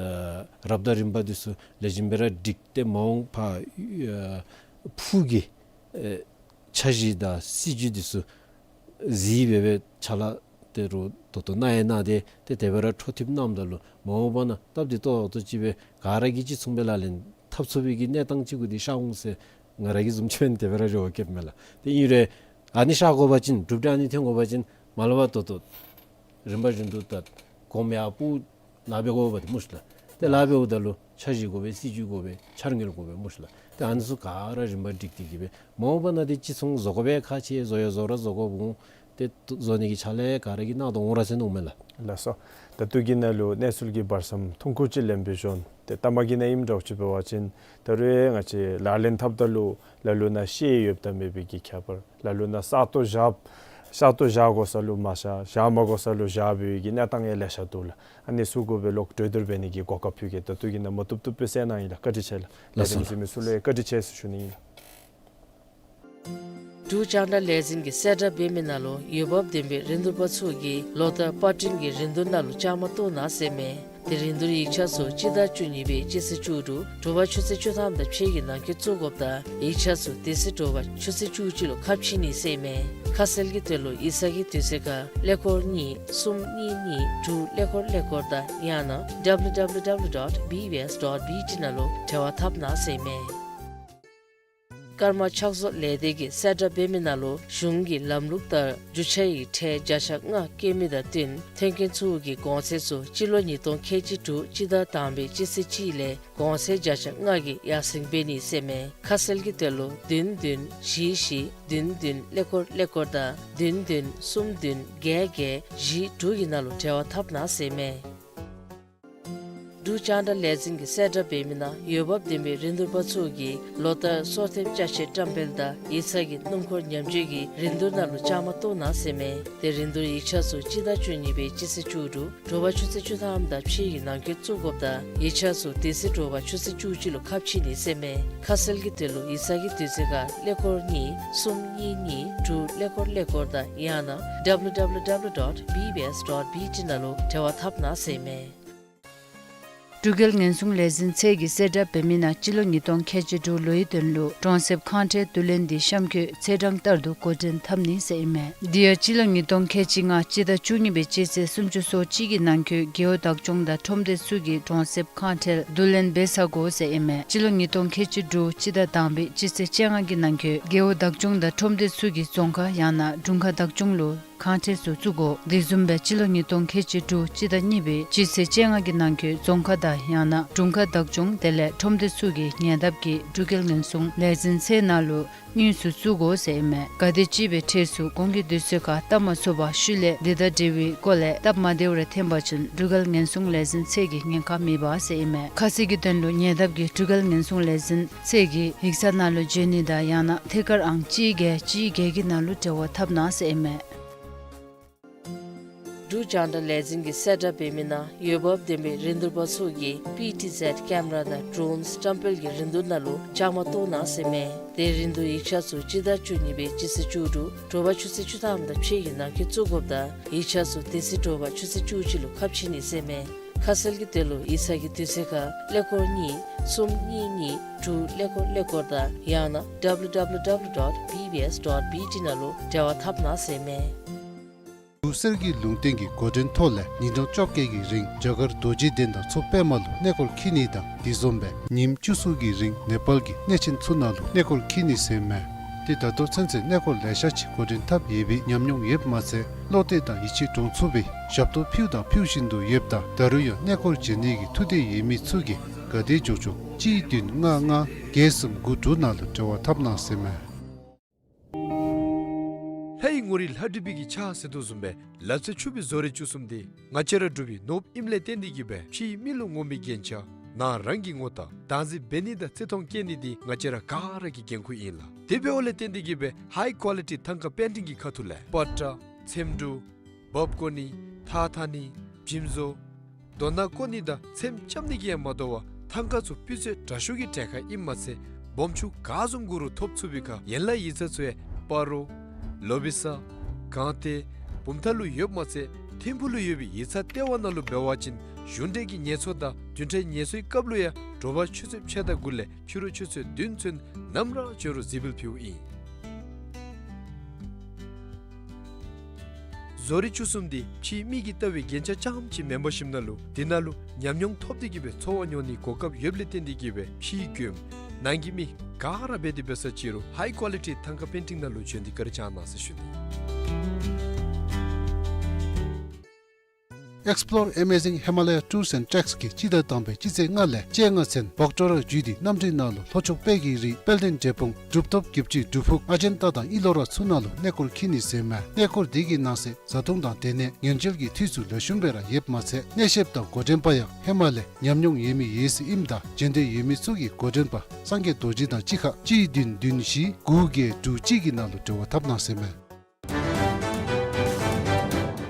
རབ་དང་རིམ་པ་འདི་ཚུ་ལེགས་ཤོམ་སྦེ་ར་སྒྲིག་སྟེ་མ་འོངས་པར་ཨ་ཕུགས་ཀྱི་ཨེ་འཆར་གཞི་དང་སྲིད་བྱུས་འདི་ཚུ་གཟིགས་སྦེ་སྦེ་ཕྱག་ལཱ་ད་རུང་ད་ལྟོ་གནང་ཡང་གནང་སྟེ་ཏེ་དེ་སྦེ་ར་འཕྲོ་མཐུད་གནངམ་ད་ལུ་མ་འོངས་པ་ན་སྟབས་བདེ་ཏོག་ཏོ་ཅིག་སྦེ་ག་ར་གིས་གཅིག་མཚུངས་སྦེ་ལག་ལེན་འཐབ་ཚུགས་པའི་གི་གནས་སྟངས་ཅིག་གུ་འདི་ཤར་འོང་ཟེར་ང་ར་གིས་བཟུམ་ཅིག་འབད་ན་དེ་སྦེ་ར་འགྱོ་བ་སྐྱེཝ་མས་ལགས། ཏེ་ཨིན་རུང་ཨ་ནི་ཤར་དགོ་པ་ཅིན་གྲུབ་འབྲས་ཨ་ནི་ཐོན་དགོ་པ་ཅིན་མ་ལས་ཕར་ད་ལྟོ་རིམ་པ་བཞིན་དུ་ད་གོམ་ཡར་སྤོ་ལཱ་འབད་དགོཔ་འདི་སྨོ་ཤིག་ལགས། ཏེ་ལཱ་འབདཝ་ད་ལུ་འཆར་གཞི་དགོ་པས། སྲིད་བྱུས་དགོ་པས། འཆར་དངུལ་དགོ་པས་སྨོ་ཤིག་ལགས། ཏེ་ཨ་ནི་ཚུ་ག་ར་རིམ་པ་སྒྲིག་སྟེ་གི་སྦེ་མ་འོངས་པ་ན་འདི་གཅིག་མཚུངས་བཟོ་དགོ་པའི་ཁག་ཆེ། བཟོ་ཡང་བཟོ་ར་བཟོ་དགོཔ་འོང་། ཏེ་བཟོ་ནི་གི་ཕྱག་ལཱ་ག་ར་གིས་གནང་དོ་འོང་ར་ཟེར་མནོཝ་མས་ལགས། ལགས་སོ། ད་ལྟོ་གི་ནང་ལུ་གནས་ཚུལ་གྱི་བར་མཚམས་ཐུང་ཀུ་ཅིག་ལེན་པའི་ཤུལ་ཏེ་ལྟ་མ་གི་ནང་ཨིནམ་འདྲཝ་ཅིག་འབད་བ་ཅིན་ད་རུང་ང་བཅས་ལག་ལེན་འཐབ་ད་ལུ་ལ་ལུ་ནང་ཤེས་ཡོདཔ་དང་མེད་པའི་གི་ཁྱད་པར། ལ་ལུ་ནང་ས་སྟོང་བཞག་ས་སྟོང་བཞག་དགོ་ས་ལུ་མ་བཞག། བཞག་མ་དགོ་ས་ལུ་བཞག་པའི་གི་གནས་སྟངས་ཡང་ལེ་ཤ་འདུག་ལགས། ཨ་ནི་ཚུ་གུ་སྦེ་ལོག་གྲོས་བསྡུར་འབད་ནི་གི་གོ་སྐབས་ཕུལ་གེ། ད་ལྟོ་གི་ནང་མ་བཏུབ་བཏུབ་སྦེ་གསན་གནང་ཡི་ལགས། བཀའ་དྲིན་ཆེ་ལགས། ལས་རིམ་གཟིགས་མི་ཚུ་ལུ་ཡང་བཀའ་དྲིན་ཆེ་ཟེར་ཞུ་ནི་ཨིན་ལགས། འབྲུག་རྒྱང་བསྒྲགས་ལས་འཛིན་གྱིས་གསལ་བསྒྲགས་འབད་མི་ནང་ལུ་འོས་འབབ་ལྡན་པའི་རིན་བསྡུར་པ་ཚུ་གིས་ལོ་ལྟར་པར་སྐྲུན་གྱི་རིན་བསྡུར་ནང་ལུ་བཅའ་མར་གཏོགས་གནང་ཟེར་མས། ཏེ་རིན་བསྡུར་ཡིག་ཆ་ཚུ་སྤྱི་ཟླ་བཅུ་གཉིས་པའི་སྤྱི་ཚེས་བཅུ་དྲུག་དྲོ་པ་ཆུ་ཚོད་བཅུ་ཐམ་དང་ཕྱེད་ཀྱི་ནང་འཁོད་བཙུགས་དགོཔ་དང་ཡིག་ཆ་ཚུ་དེ་ཚེ་དྲོ་པ་ཆུ་ཚོད་བཅུ་གཅིག་ལུ་ཁ་ཕྱེ་ནི་ཟེར་མས། ཁ་གསལ་གྱི་དོན་ལུ་ཡིག་ཚང་གི་དུས་ཚོད་ཁར་ཀླད་ཀོར་གཉིས་གསུམ་གཉིས་གཉིས་དྲུག་ཀླད་ཀོར་ཀླད་ཀོར་དང་ཡང་ན་W W W dot B B S dot B T ནང་ལུ་འབྲེལ་བ་འཐབ་གནང་ཟེར་མས། ཀརྨ་ཕྱག་བཟོ་ལས་སྡེ་གིས་གསལ་བསྒྲགས་འབད་མི་ནང་ལུ་གཞུང་གི་ལམ་ལུགས་ལྟར་རྒྱུ་ཆ་ཡི་ཁྲལ་བརྒྱ་ཆ་ལྔ་བཀལ་མི་དང་བསྟུན་ཐོན་སྐྱེད་ཚུ་གི་གོང་ཚད་ཚུ་སྤྱི་ལོ་ཉིས་སྟོང་ཁལ་གཅིག་དྲུག་སྤྱི་ཟླ་དང་པའི་སྤྱི་ཚེས་གཅིག་ལས་གོང་ཚད་བརྒྱ་ཆ་ལྔ་གིས་ཡར་སེང་འབད་ནི་ཟེར་མས། ཁ་གསལ་གྱི་དོན་ལུ་བདུན་བདུན་བཞི་བཞི་བདུན་བདུན་ཀླད་ཀོར་ཀླད་ཀོར་དང་བདུན་བདུན་གསུམ་བདུན་བརྒྱད་བརྒྱད་བཞི་དྲུག་གི་ནང་ལུ་འབྲེལ་བ་འཐབ་གནང་ཟེར་མས། འབྲུག་རྒྱང་བསྒྲགས་ལས་འཛིན་གྱིས་གསལ་བསྒྲགས་འབད་མི་ནང་འོས་འབབ་ལྡན་པའི་རིན་བསྡུར་པ་ཚུ་གིས་ལོ་ལྟར་སོར་ཐེབས་ཅ་ཆས་བཀྲམ་སྤེལ་དང་ཡིག་ཚང་གི་སྣུམ་འཁོར་ཉམས་བཅོས་ཀྱི་རིན་བསྡུར་ནང་ལུ་བཅའ་མར་གཏོགས་གནང་ཟེར་མས། ཏེ་རིན་བསྡུར་ཡིག་ཆ་ཚུ་སྤྱི་ཟླ་བཅུ་གཉིས་པའི་སྤྱི་ཚེས་བཅུ་དྲུག་དྲོ་པ་ཆུ་ཚོད་བཅུ་ཐམ་དང་ཕྱེད་ཀྱི་ནང་འཁོད་བཙུགས་དགོཔ་དང་ཡིག་ཆ་ཚུ་དེ་ཚེ་དྲོ་པ་ཆུ་ཚོད་བཅུ་གཅིག་ལུ་ཁ་ཕྱེ་ནི་ཟེར་མས། ཁ་གསལ་གྱི་དོན་ལུ་ཡིག་ཚང་གི་དུས་ཚོད་ཁར་ཀླད་ཀོར་གཉིས་གསུམ་གཉིས་གཉིས་དྲུག་ཀླད་ཀོར་ཀླད་ཀོར་དང་ཡང་ན་W W W dot B B S dot B T ནང་ལུ་འབྲེལ་བ་འཐབ་གནང་ཟེར་མས། འབྲུག་རྒྱལ་ཉེན་སྲུང་ལས་འཛིན་ཚད་ཀྱིས་གསལ་བསྒྲགས་འབད་མི་ནང་སྤྱི་ལོ་ཉིས་སྟོང་ཁལ་གཅིག་དྲུག་ལོའི་དོན་ལུ་གྲོང་གསེབ་ཁང་ཁྲལ་བསྡུ་ལེན་འདི་གཤམ་འཁོད་ཚེས་གྲངས་ལྟར་དུ་འགོ་འདྲེན་འཐབ་ནི་ཟེར་ཨིན་མས། འདི་ཡང་སྤྱི་ལོ་ཉིས་སྟོང་ཁལ་གཅིག་ལྔ་སྤྱི་ཟླ་བཅུ་གཉིས་པའི་སྤྱི་ཚེས་སུམ་ཅུ་སོ་གཅིག་གི་ནང་འཁོད་རྒེད་འོག་བདག་སྐྱོང་དང་ཁྲོམ་སྡེ་ཚུ་གིས་གྲོང་གསེབ་ཁང་ཁྲལ་བསྡུ་ལེན་འབད་ཚར་དགོ་ཟེར་ཨིན་མས། སྤྱི་ལོ་ཉིས་སྟོང་ཁལ་གཅིག་དྲུག་སྤྱི་ཟླ་དང་པའི་སྤྱི་ཚེས་བཅོ་ལྔ་གི་ནང་འཁོད་རྒེད་འོག་བདག་སྐྱོང་དང་ཁྲོམ་སྡེ་ཚུ་གིས་རྫོང་ཁག་ཡང་ན་དྲུང་ཁག་བདག་སྐྱོང་ལུ་ གང་ཐད་སུ་བཙུགས་དགོ། དེ་བཟུམ་སྦེ་སྤྱི་ལོ་ཉིས་སྟོང་ཁལ་གཅིག་དྲུག་སྤྱི་ཟླ་གཉིས་པའི་སྤྱི་ཚེས་བཅོ་ལྔ་གི་ནང་འཁོད་རྫོང་ཁག་དང་ཡང་ན་དྲུང་ཁག་བདག་སྐྱོང་དེ་ལས་ཁྲོམ་སྡེ་ཚུ་གིས་ཉེ་འདབས་ཀྱི་འབྲུག་རྒྱལ་ཉེན་སྲུང་ལས་འཛིན་ཚད་ནང་ལུ་དངོས་སུ་བཙུགས་དགོ་ཟེར་ཨིན་མས། ག་དེ་ཅིག་སྦེ་ཐད་སུ་གོང་གི་དུས་ཚོད་ཁར་བཏབ་མ་ཚུགས་པར་ཤུལ་ལས་དེ་དང་འབྲེལ་བའི་སྐོར་ལས་སྟབས་མ་བདེཝ་རེ་ཐོན་པ་ཅིན་འབྲུག་རྒྱལ་ཉེན་སྲུང་ལས་འཛིན་ཚད་ཀྱིས་ཉེན་ཁ་མེད་པ་ཟེར་ཨིན་མས། ཁ་གསལ་གྱི་དོན་ལུ་ཉེ་འདབས་ཀྱི་འབྲུག་རྒྱལ་ཉེན་སྲུང་ལས་འཛིན་ཚད་ཀྱི་ཡིག་ཚང་ནང་ལུ་འབྱོན་ནི་དང་ཡང་ན་ཐད་ཀར་ཨང་གཅིག་བརྒྱད་གཅིག་བརྒྱད་ཀྱི་ནང་ལུ་འབྲེལ་བ་འཐབ་གནང་ཟེར་ཨིན་མས། འབྲུག་རྒྱང་བསྒྲགས་ལས་འཛིན་གྱིས་གསལ་བསྒྲགས་འབད་མི་ནང་འོས་འབབ་ལྡན་པའི་རིན་བསྡུར་པ་ཚུ་གིས་པི་ཊི་ཟེཌ་ཀེམ་ར་དང་ཌོ་རོནསི་བཀྲམ་སྤེལ་གྱི་རིན་བསྡུར་ནང་ལུ་བཅའ་མར་གཏོགས་གནང་ཟེར་ཨིན་མས། དེ་རིན་བསྡུར་ཡིག་ཆ་ཚུ་སྤྱི་ཟླ་བཅུ་གཉིས་པའི་སྤྱི་ཚེས་བཅུ་དྲུག་དྲོ་པ་ཆུ་ཚོད་བཅུ་ཐམ་དང་ཕྱེད་ཀྱི་ནང་འཁོད་བཙུགས་དགོཔ་ད་ཡིག་ཆ་ཚུ་དེ་ཚེ་དྲོ་པ་ཆུ་ཚོད་བཅུ་གཅིག་ལུ་ཁ་ཕྱེ་ནི་ཟེར་ཨིན་མས། ཁ་གསལ་གྱི་དོན་ལུ་ཡིག་ཚང་གི་དུས་ཚོད་ཁར་ཀླད་ཀོར་གཉིས་གསུམ་གཉིས་གཉིས་དྲུག་ཀླད་ཀོར་ཀླད་ཀོར་དང་ཡང་ན་ཌབ་ལུ་ཌབ་ལུ་ཌབ་ལུ་ཌོཊ་བི་བི་ཨེསི་ཌོཊ་བི་ཊི་ནང་ལུ་འབྲེལ་བ་འཐབ་གནང་ཟེར་ཨིན་མས། འབྲུག་གསེར་གྱི་ལུང་བསྟན་གྱི་འགོ་འདྲེན་ཐོག་ལས་ཉིན་གྲངས་བཅོ་བརྒྱད་ཀྱི་རིང་རྒྱ་གར་རྡོ་རྗེ་གདན་དང་མཚོ་པདྨ་ལུ་གནས་སྐོར་འཁྱིད་ནི་དང་དེ་བཟུམ་སྦེ་ཉིནམ་བཅུ་གསུམ་གྱི་རིང་ནེ་པཱལ་གྱི་གནས་ཆེན་ཚུ་ནང་ལུ་གནས་སྐོར་འཁྱིད་ནི་ཟེར་ཨིན་མས། ཏེ་ད་ལྟོ་ཚུན་ཚོད་གནས་སྐོར་ལེ་ཤ་ཅིག་འགོ་འདྲེན་འཐབ་ཡོད་པའི་ཉམས་མྱོང་ཡོདཔ་མ་ཚད་བློ་གཏད་དང་ཡིད་ཆེས་འདྲོངས་ཚུགས་པའི་ཞབས་ཏོག་ཕུལཝ་དང་ཕུལ་བཞིན་དུ་ཡོདཔ་ད་ད་རུང་ཡང་གནས་སྐོར་འབྱོན་ནི་གི་ཐུགས་འདོད་ཡོད་མི་ཚུ་གིས་ག་དེ་མགྱོགས་མགྱོགས་གཅིག་བདུན་ལྔ་ལྔ་བརྒྱད་གསུམ་དགུ་དྲུག་ནང་ལུ་འབྲེལ་བ་འཐབ་གནང་ཟེར་ཨིན་མས། ལྷའི་ངོ་རིས་ལྷ་བྲིས་པའི་གི་ཕྱག་ཟེར་དོ་བཟུམ་སྦེ་ལ་རྩེ་ཆུ་སྦིས་བཟོ་རིག་བཅུ་གསུམ་འདི་ང་བཅས་ར་འབྲུག་པའི་ནོར་བུ་ཨིནམ་ལས་བརྟེན་ཏེ་གིས་སྦེ་ཕྱིའི་མི་ལུ་ངོམ་པའི་རྒྱན་ཆ་ནང་རང་གི་ངོ་རྟགས་བདག་འཛིན་འབད་ནི་དང་བརྩི་མཐོང་བསྐྱེད་ནི་འདི་ང་བཅས་ར་ག་ར་གི་འགན་ཁུར་ཨིན་ལགས། དེ་འབདཝ་ལས་བརྟེན་ཏེ་གིས་སྦེ་ཧའི་ཀོ་ལི་ཊི་ཐང་ཀ་པེན་ཊིང་གི་ཁ་ཐུག་ལས་པ་ཏྲ་ཚེམ་དྲུབ་འབག་བཀོ་ནི་ཐགས་འཐག་ནི་འཇིམ་བཟོ་རྡོ་ནག་བཀོ་ནི་དང་ཚེམ་རྐྱབ་ནི་གིས་ཡང་མ་དོ་བར་ཐང་ཀ་ཚུ་སྤུས་ཚད་དྲག་ཤོས་ཀྱི་གྲལ་ཁར་ཨིནམ་མ་ཚད་སྦོམ་ཆུང་ག་བཟུམ་དགོ་རུང་ཐོབ་ཚུགས་པའི་ཁར་ཡན་ལག་ཡིག་ཚང་ཚུ་ཡང་སྤ་རོ་ལོ་བི་ས་སྒང་སྟེང་བུམ་ཐང་ལུ་ཡོདཔ་མ་ཚད་ཐིམ་ཕུག་ལུ་ཡོད་པའི་ཡིག་ཚང་ལྟེ་བ་ནང་ལུ་འབད་བ་ཅིན་གཞུང་འབྲེལ་གྱི་ངལ་གསོ་དང་བདུན་ཕྲག་ངལ་གསོའི་སྐབས་ལུ་ཡང་དྲོ་པ་ཆུ་ཚོད་ཕྱེད་དང་དགུ་ལས་ཕྱི་རུ་ཆུ་ཚོད་བདུན་ཚུན་ནམ་ར་བྱོན་རུང་གཟིགས་འབུལ་ཕུལཝ་ཨིན། བཟོ་རིག་བཅུ་གསུམ་འདི་ཕྱིའི་མི་གིས་བལྟ་བའི་རྒྱན་ཆ་རྐྱངམ་ཅིག་མེན་པར་ཞིནམ་ན་ལུ་དེ་ནང་ལུ་ཉམས་མྱོང་ཐོབ་སྟེ་གིས་སྦེ་འཚོ་བ་མྱོང་ནིའི་གོ་སྐབས་ཡོདཔ་ལས་བརྟེན་ཏེ་གིས་སྦེ་ཕྱིའི་མགྱོནམ་ནང་གི་མི་ག་ར་འབད་དེ་འབད་ས་ཅིག་རུང་ཧའི་ཀོ་ལི་ཊི་ཐང་ཀ་པེན་ཊིང་ནང་ལུ་བྱོན་ཏེ་བཀའ་དྲིན་བསྐྱང་གནང་ཟེར་ཞུ་ནི། Explore Amazing Himalaya Tours and Treks གིས་སྤྱི་ཟླ་དང་པའི་སྤྱི་ཚེས་ལྔ་ལས་བཅོ་ལྔ་ཚུན་བོག་ཊོ་ར་བརྒྱུད་དེ་གནམ་གྲུའི་ནང་ལུ་ལྷོ་ཕྱོགས་དཔལ་གྱི་རི་དཔལ་ལྡན་འབྲས་སྤུངས་གྲུབ་ཐོབ་བརྒྱད་ཅུའི་སྒྲུབ་ཕུག་ཨ་ཇན་ཏ་དང་ཨི་ལོ་ར་ཚུ་ནང་ལུ་གནས་སྐོར་འཁྱིད་ནི་ཟེར་ཨིན་མས། གནས་སྐོར་འདི་གི་ནང་གསེས་བཟའ་འཐུང་དང་སྡོད་གནས་ཉེན་བཅོལ་གྱི་འཐུས་ཚུ་ལེགས་ཤོམ་སྦེ་ར་ཡོདཔ་མ་ཚད་གནས་བཤདཔ་དང་འགོ་འདྲེན་པ་ཡང་ཧེ་མ་ལས་ཉམས་མྱོང་ཡོད་མི་ཡོད་ཚད་ཨིནམ་ད་འབྱོན་འདོད་ཡོད་མི་ཚུ་གིས་འགོ་འདྲེན་པ་སངས་རྒྱས་རྡོ་རྗེ་དང་གཅིག་ཁར་གཅིག་བདུན་བདུན་བཞི་དགུ་བརྒྱད་དྲུག་གཅིག་གི་ནང་ལུ་འབྲེལ་བ་འཐབ་གནང་ཟེར་ཨིན་མས།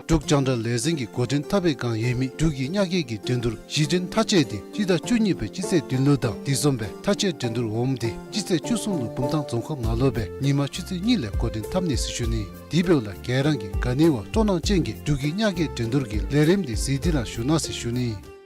འབྲུག་རྒྱང་བསྒྲགས་ལས་འཛིན་གྱིས་འགོ་འདྲེན་འཐབ་པའི་བསྒང་ཡོད་མི་འབྲུག་གི་ཉག་གི་འགྲན་བསྡུར་གཞི་འགྲན་མཐའ་དཔྱད་འདི་སྤྱི་ཟླ་བཅུ་གཉིས་པའི་སྤྱི་ཚེས་བདུན་ལུ་དང་དེ་བཟུམ་སྦེ་མཐའ་དཔྱད་འགྲན་བསྡུར་འོགམ་འདི་སྤྱི་ཚེས་བཅུ་གསུམ་ལུ་བུམ་ཐང་རྫོང་ཁག་ནང་ལུ་སྦེ་ཉིན་མ་ཆུ་ཚོད་གཉིས་ལས་འགོ་འདྲེན་འཐབ་ནི་ཟེར་ཞུ་ནི། དེ་འབདཝ་ལས་ག་ར་གིས་ག་ནི་བ་སྤྲོ་སྣང་ཅན་གྱིས་འབྲུག་གི་ཉག་གི་འགྲན་བསྡུར་གྱི་ལས་རིམ་འདི་གཟིགས་ཏེ་ར་བཞུགས་གནང་ཟེར་ཞུ་ནི།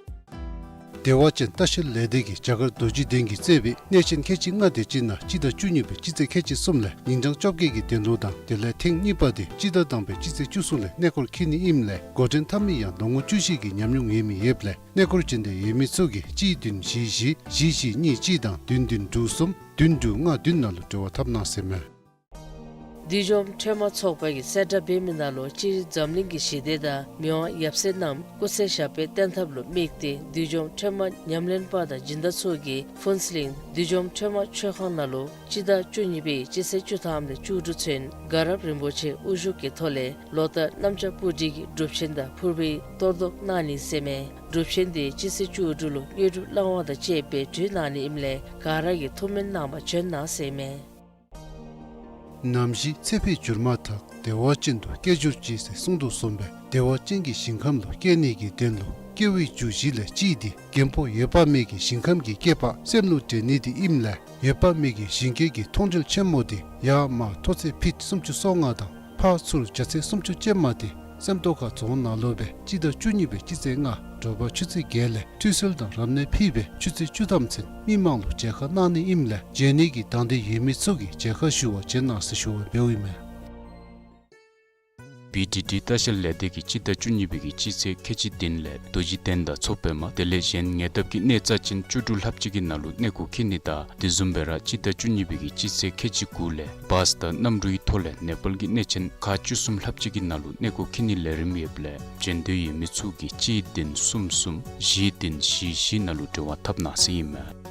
བདེ་བ་ཅན་ལྟ་བཤལ་ལས་སྡེ་གིས་རྒྱ་གར་རྡོ་རྗེ་གདན་གྱིས་གཙོས་པའི་གནས་ཆེན་ཁལ་གཅིག་ལྔ་དེ་ཅིག་ནང་སྤྱི་ཟླ་བཅུ་གཉིས་པའི་སྤྱི་ཚེས་ཁལ་གཅིག་གསུམ་ལས་ཉིན་གྲངས་བཅོ་བརྒྱད་ཀྱི་འགྲན་བསྡུར་དང་དེ་ལས་ཐེངས་གཉིས་པ་དེ་སྤྱི་ཟླ་དང་པའི་སྤྱི་ཚེས་བཅུ་གསུམ་ལས་གནས་སྐོར་འཁྱིད་ནི་ཨིནམ་ལས་འགོ་འདྲེན་འཐབ་མི་ཡང་ལོ་ངོ་བཅུ་བཞི་གི་ཉམས་མྱོང་ཡོད་མི་ཡོདཔ་ལས་གནས་སྐོར་འབྱོན་འདོད་ཡོད་མི་ཚུ་གིས་གཅིག་བདུན་བཞི་བཞི་བཞི་གཉིས་གཅིག་དང་བདུན་བདུན་དྲུག་གསུམ་བདུན་དྲུག་ལྔ་བདུན་ནང་ལུ་འབྲེལ་བ་འཐབ་གནང་ཟེར་ཨིན་མས། བདུད་འཇོམས་ཁྲོས་མ་ཚོགས་པ་གིས་གསལ་བསྒྲགས་འབད་མི་ནང་ལུ་སྤྱིར་འཛམ་གླིང་གི་ཞི་བདེ་དང་མི་དབང་ཡབ་སྲས་རྣམས་སྐུ་ཚེ་ཞབས་པད་བརྟན་ཐབས་ལུ་དམིགས་ཏེ་བདུད་འཇོམས་ཁྲོས་མ་ཉམས་ལེན་པ་དང་སྦྱིན་བདག་ཚུ་གིས་ཕུན་ཚོགས་གླིང་བདུད་འཇོམས་ཁྲོས་མ་མཆོད་ཁང་ནང་ལུ་སྤྱི་ཟླ་བཅུ་གཉིས་པའི་སྤྱི་ཚེས་བཅུ་ཐམ་ལས་བཅུ་དྲུག་ཚུན་དགའ་རབ་རིན་པོ་ཆེ་དབུ་བཞུགས་ཀྱི་ཐོག་ལས་ལོ་ལྟར་གནམ་ལྕགས་སྤུ་གྲི་གི་སྒྲུབ་ཆེན་དང་ཕུར་པའི་གཏོར་བཟློག་གནང་ནི་ཟེར་ཨིན་མས། སྒྲུབ་ཆེན་འདི་སྤྱི་ཚེས་བཅུ་དྲུག་ལུ་དངོས་གྲུབ་བླང་བ་དང་བཅས་པའི་གྲོལ་གནང་ནི་ཨིནམ་ལས་ག་ར་གིས་ཐུགས་སྨོན་གནང་བར་བྱོན་གནང་ཟེར་ཨིན་མས། ནམ་ཞིག་ཚེ་འཕོས་གྱུར་མ་ཐག་བདེ་བ་ཅན་དུ་སྐྱེ་གྱུར་ཅིག་ཟེར་གསུངས་དོ་བཟུམ་སྦེ་བདེ་བ་ཅན་གྱི་ཞིང་ཁམས་ལུ་སྐྱེ་ནི་གི་དོན་ལུ་སྐྱེ་བའི་རྒྱུ་བཞི་ལས་གཅིག་འདི་རྒན་པོ་འོད་དཔག་མེད་ཀྱི་ཞིང་ཁམས་ཀྱི་སྐྱེས་པ་སེམས་ལུ་འདྲེན་ནི་འདི་ཨིནམ་ལས་འོད་དཔག་མེད་ཀྱི་ཞིང་སྐྱེས་ཀྱི་མཐོང་གྲོལ་ཆེན་མོ་འདི་ཡར་མར་མཐོ་ཚད་ཕིཊ་སུམ་ཅུ་སོ་ལྔ་དང་ཕར་ཚུར་རྒྱ་ཚད་སུམ་ཅུ་ཅན་མ་འདི་སེམས་རྟོགས་ཁ་རྫོང་ནང་ལུ་སྦེ་སྤྱི་ཟླ་བཅུ་གཉིས་པའི་སྤྱི་ཚེས་ལྔ་དྲོ་པ་ཆུ་ཚོད་བརྒྱད་ལས་ཁྲུས་གསོལ་དང་རབ་གནས་ཕུལ་སྦེ་ཆུ་ཚོད་བཅུ་ཐམ་ཚུན་མི་མང་ལུ་མཇལ་ཁ་གནང་ནི་ཨིནམ་ལས་འབྱོན་ནི་གི་དང་འདོད་ཡོད་མི་ཚུ་གིས་མཇལ་ཁ་ཞུ་བར་བྱོན་གནང་ཟེར་ཞུ་བར་འབདཝ་ཨིན་མས། བི་ཌི་ཌི་ལྟ་བཤལ་ལས་སྡེ་གིས་སྤྱི་ཟླ་བཅུ་གཉིས་པའི་གི་སྤྱི་ཚེས་ཁལ་གཅིག་བདུན་ལས་རྡོ་རྗེ་གདན་དང་མཚོ་པདྨ་དེ་ལས་གཞན་ཉེ་འདབས་ཀྱི་གནས་རྩ་ཅན་བཅུ་དྲུག་ལྷགཔ་ཅིག་གི་ནང་ལུ་གནས་སྐོར་འཁྱིད་ནི་དང་དེ་བཟུམ་སྦེ་ར་སྤྱི་ཟླ་བཅུ་གཉིས་པའི་གི་སྤྱི་ཚེས་ཁལ་གཅིག་དགུ་ལས་བཱས་དང་གནམ་གྲུའི་ཐོག་ལས་ནེ་པཱལ་གྱི་གནས་ཆེན་ཁག་བཅུ་གསུམ་ལྷགཔ་ཅིག་གི་ནང་ལུ་གནས་སྐོར་འཁྱིད་ནིའི་ལས་རིམ་ཡོདཔ་ལས་འབྱོན་འདོད་ཡོད་མི་ཚུ་གིས་གཅིག་བདུན་གསུམ་གསུམ་བཞི་བདུན་བཞི་བཞི་ནང་ལུ་འབྲེལ་བ་འཐབ་གནང་ཟེར་ཨིན་མས།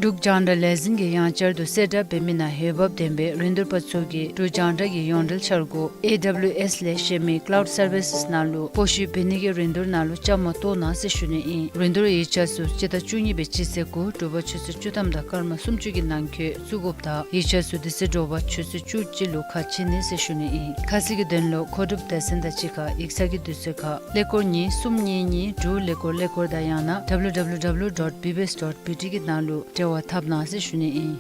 འབྲུག་རྒྱང་བསྒྲགས་ལས་འཛིན་གྱིས་ཡང་བསྐྱར་དུ་གསལ་བསྒྲགས་འབད་མི་ནང་འོས་འབབ་ལྡན་པའི་རིན་བསྡུར་པ་ཚུ་གིས་འབྲུག་རྒྱང་བསྒྲགས་ཀྱི་ཡོངས་འབྲེལ་འཆར་སྒོ་ཨེ་ཌབ་ལིའུ་ཨེསི་ལས་གཞན་མི་ཀ་ལའུཌ་སར་བི་སེསི་ནང་ལུ་སྤོ་བཤུད་འབད་ནི་གི་རིན་བསྡུར་ནང་ལུ་བཅའ་མར་གཏོགས་གནང་ཟེར་ཞུ་ནི་ཨིན། རིན་བསྡུར་ཡིག་ཆ་ཚུ་སྤྱི་ཟླ་བཅུ་གཉིས་པའི་སྤྱི་ཚེས་དགུ་དྲོ་པ་ཆུ་ཚོད་བཅུ་ཐམ་དང་སྐར་མ་སུམ་ཅུ་གི་ནང་འཁོད་བཙུགས་དགོཔ་དང་ཡིག་ཆ་ཚུ་དེ་ཚེ་དྲོ་པ་ཆུ་ཚོད་བཅུ་གཅིག་ལུ་ཁ་ཕྱེ་ནི་ཟེར་ཞུ་ནི་ཨིན། ཁ་གསལ་གྱི་དོན་ལུ་མཁོ་སྒྲུབ་སྡེ་ཚན་དང་གཅིག་ཁར་ཡིག་ཚང་གི་དུས་ཚོད་ཁར་ཀླད་ཀོར་གཉིས་གསུམ་གཉིས་གཉིས་དྲུག་ཀླད་ཀོར་ཀླད་ཀོར་དང་ཡང་ན་ཌབ་ལིའུ་ཌབ་ལིའུ་ཌབ་ལིའུ་ཌོཊ་བི་བི་ཨེསི་ཌོཊ་བི་ཊི་གི་ནང་ལུ་འབྲེལ་བ་འཐབ་གནང་ཟེར་ཞུ་ནི་ཨིན།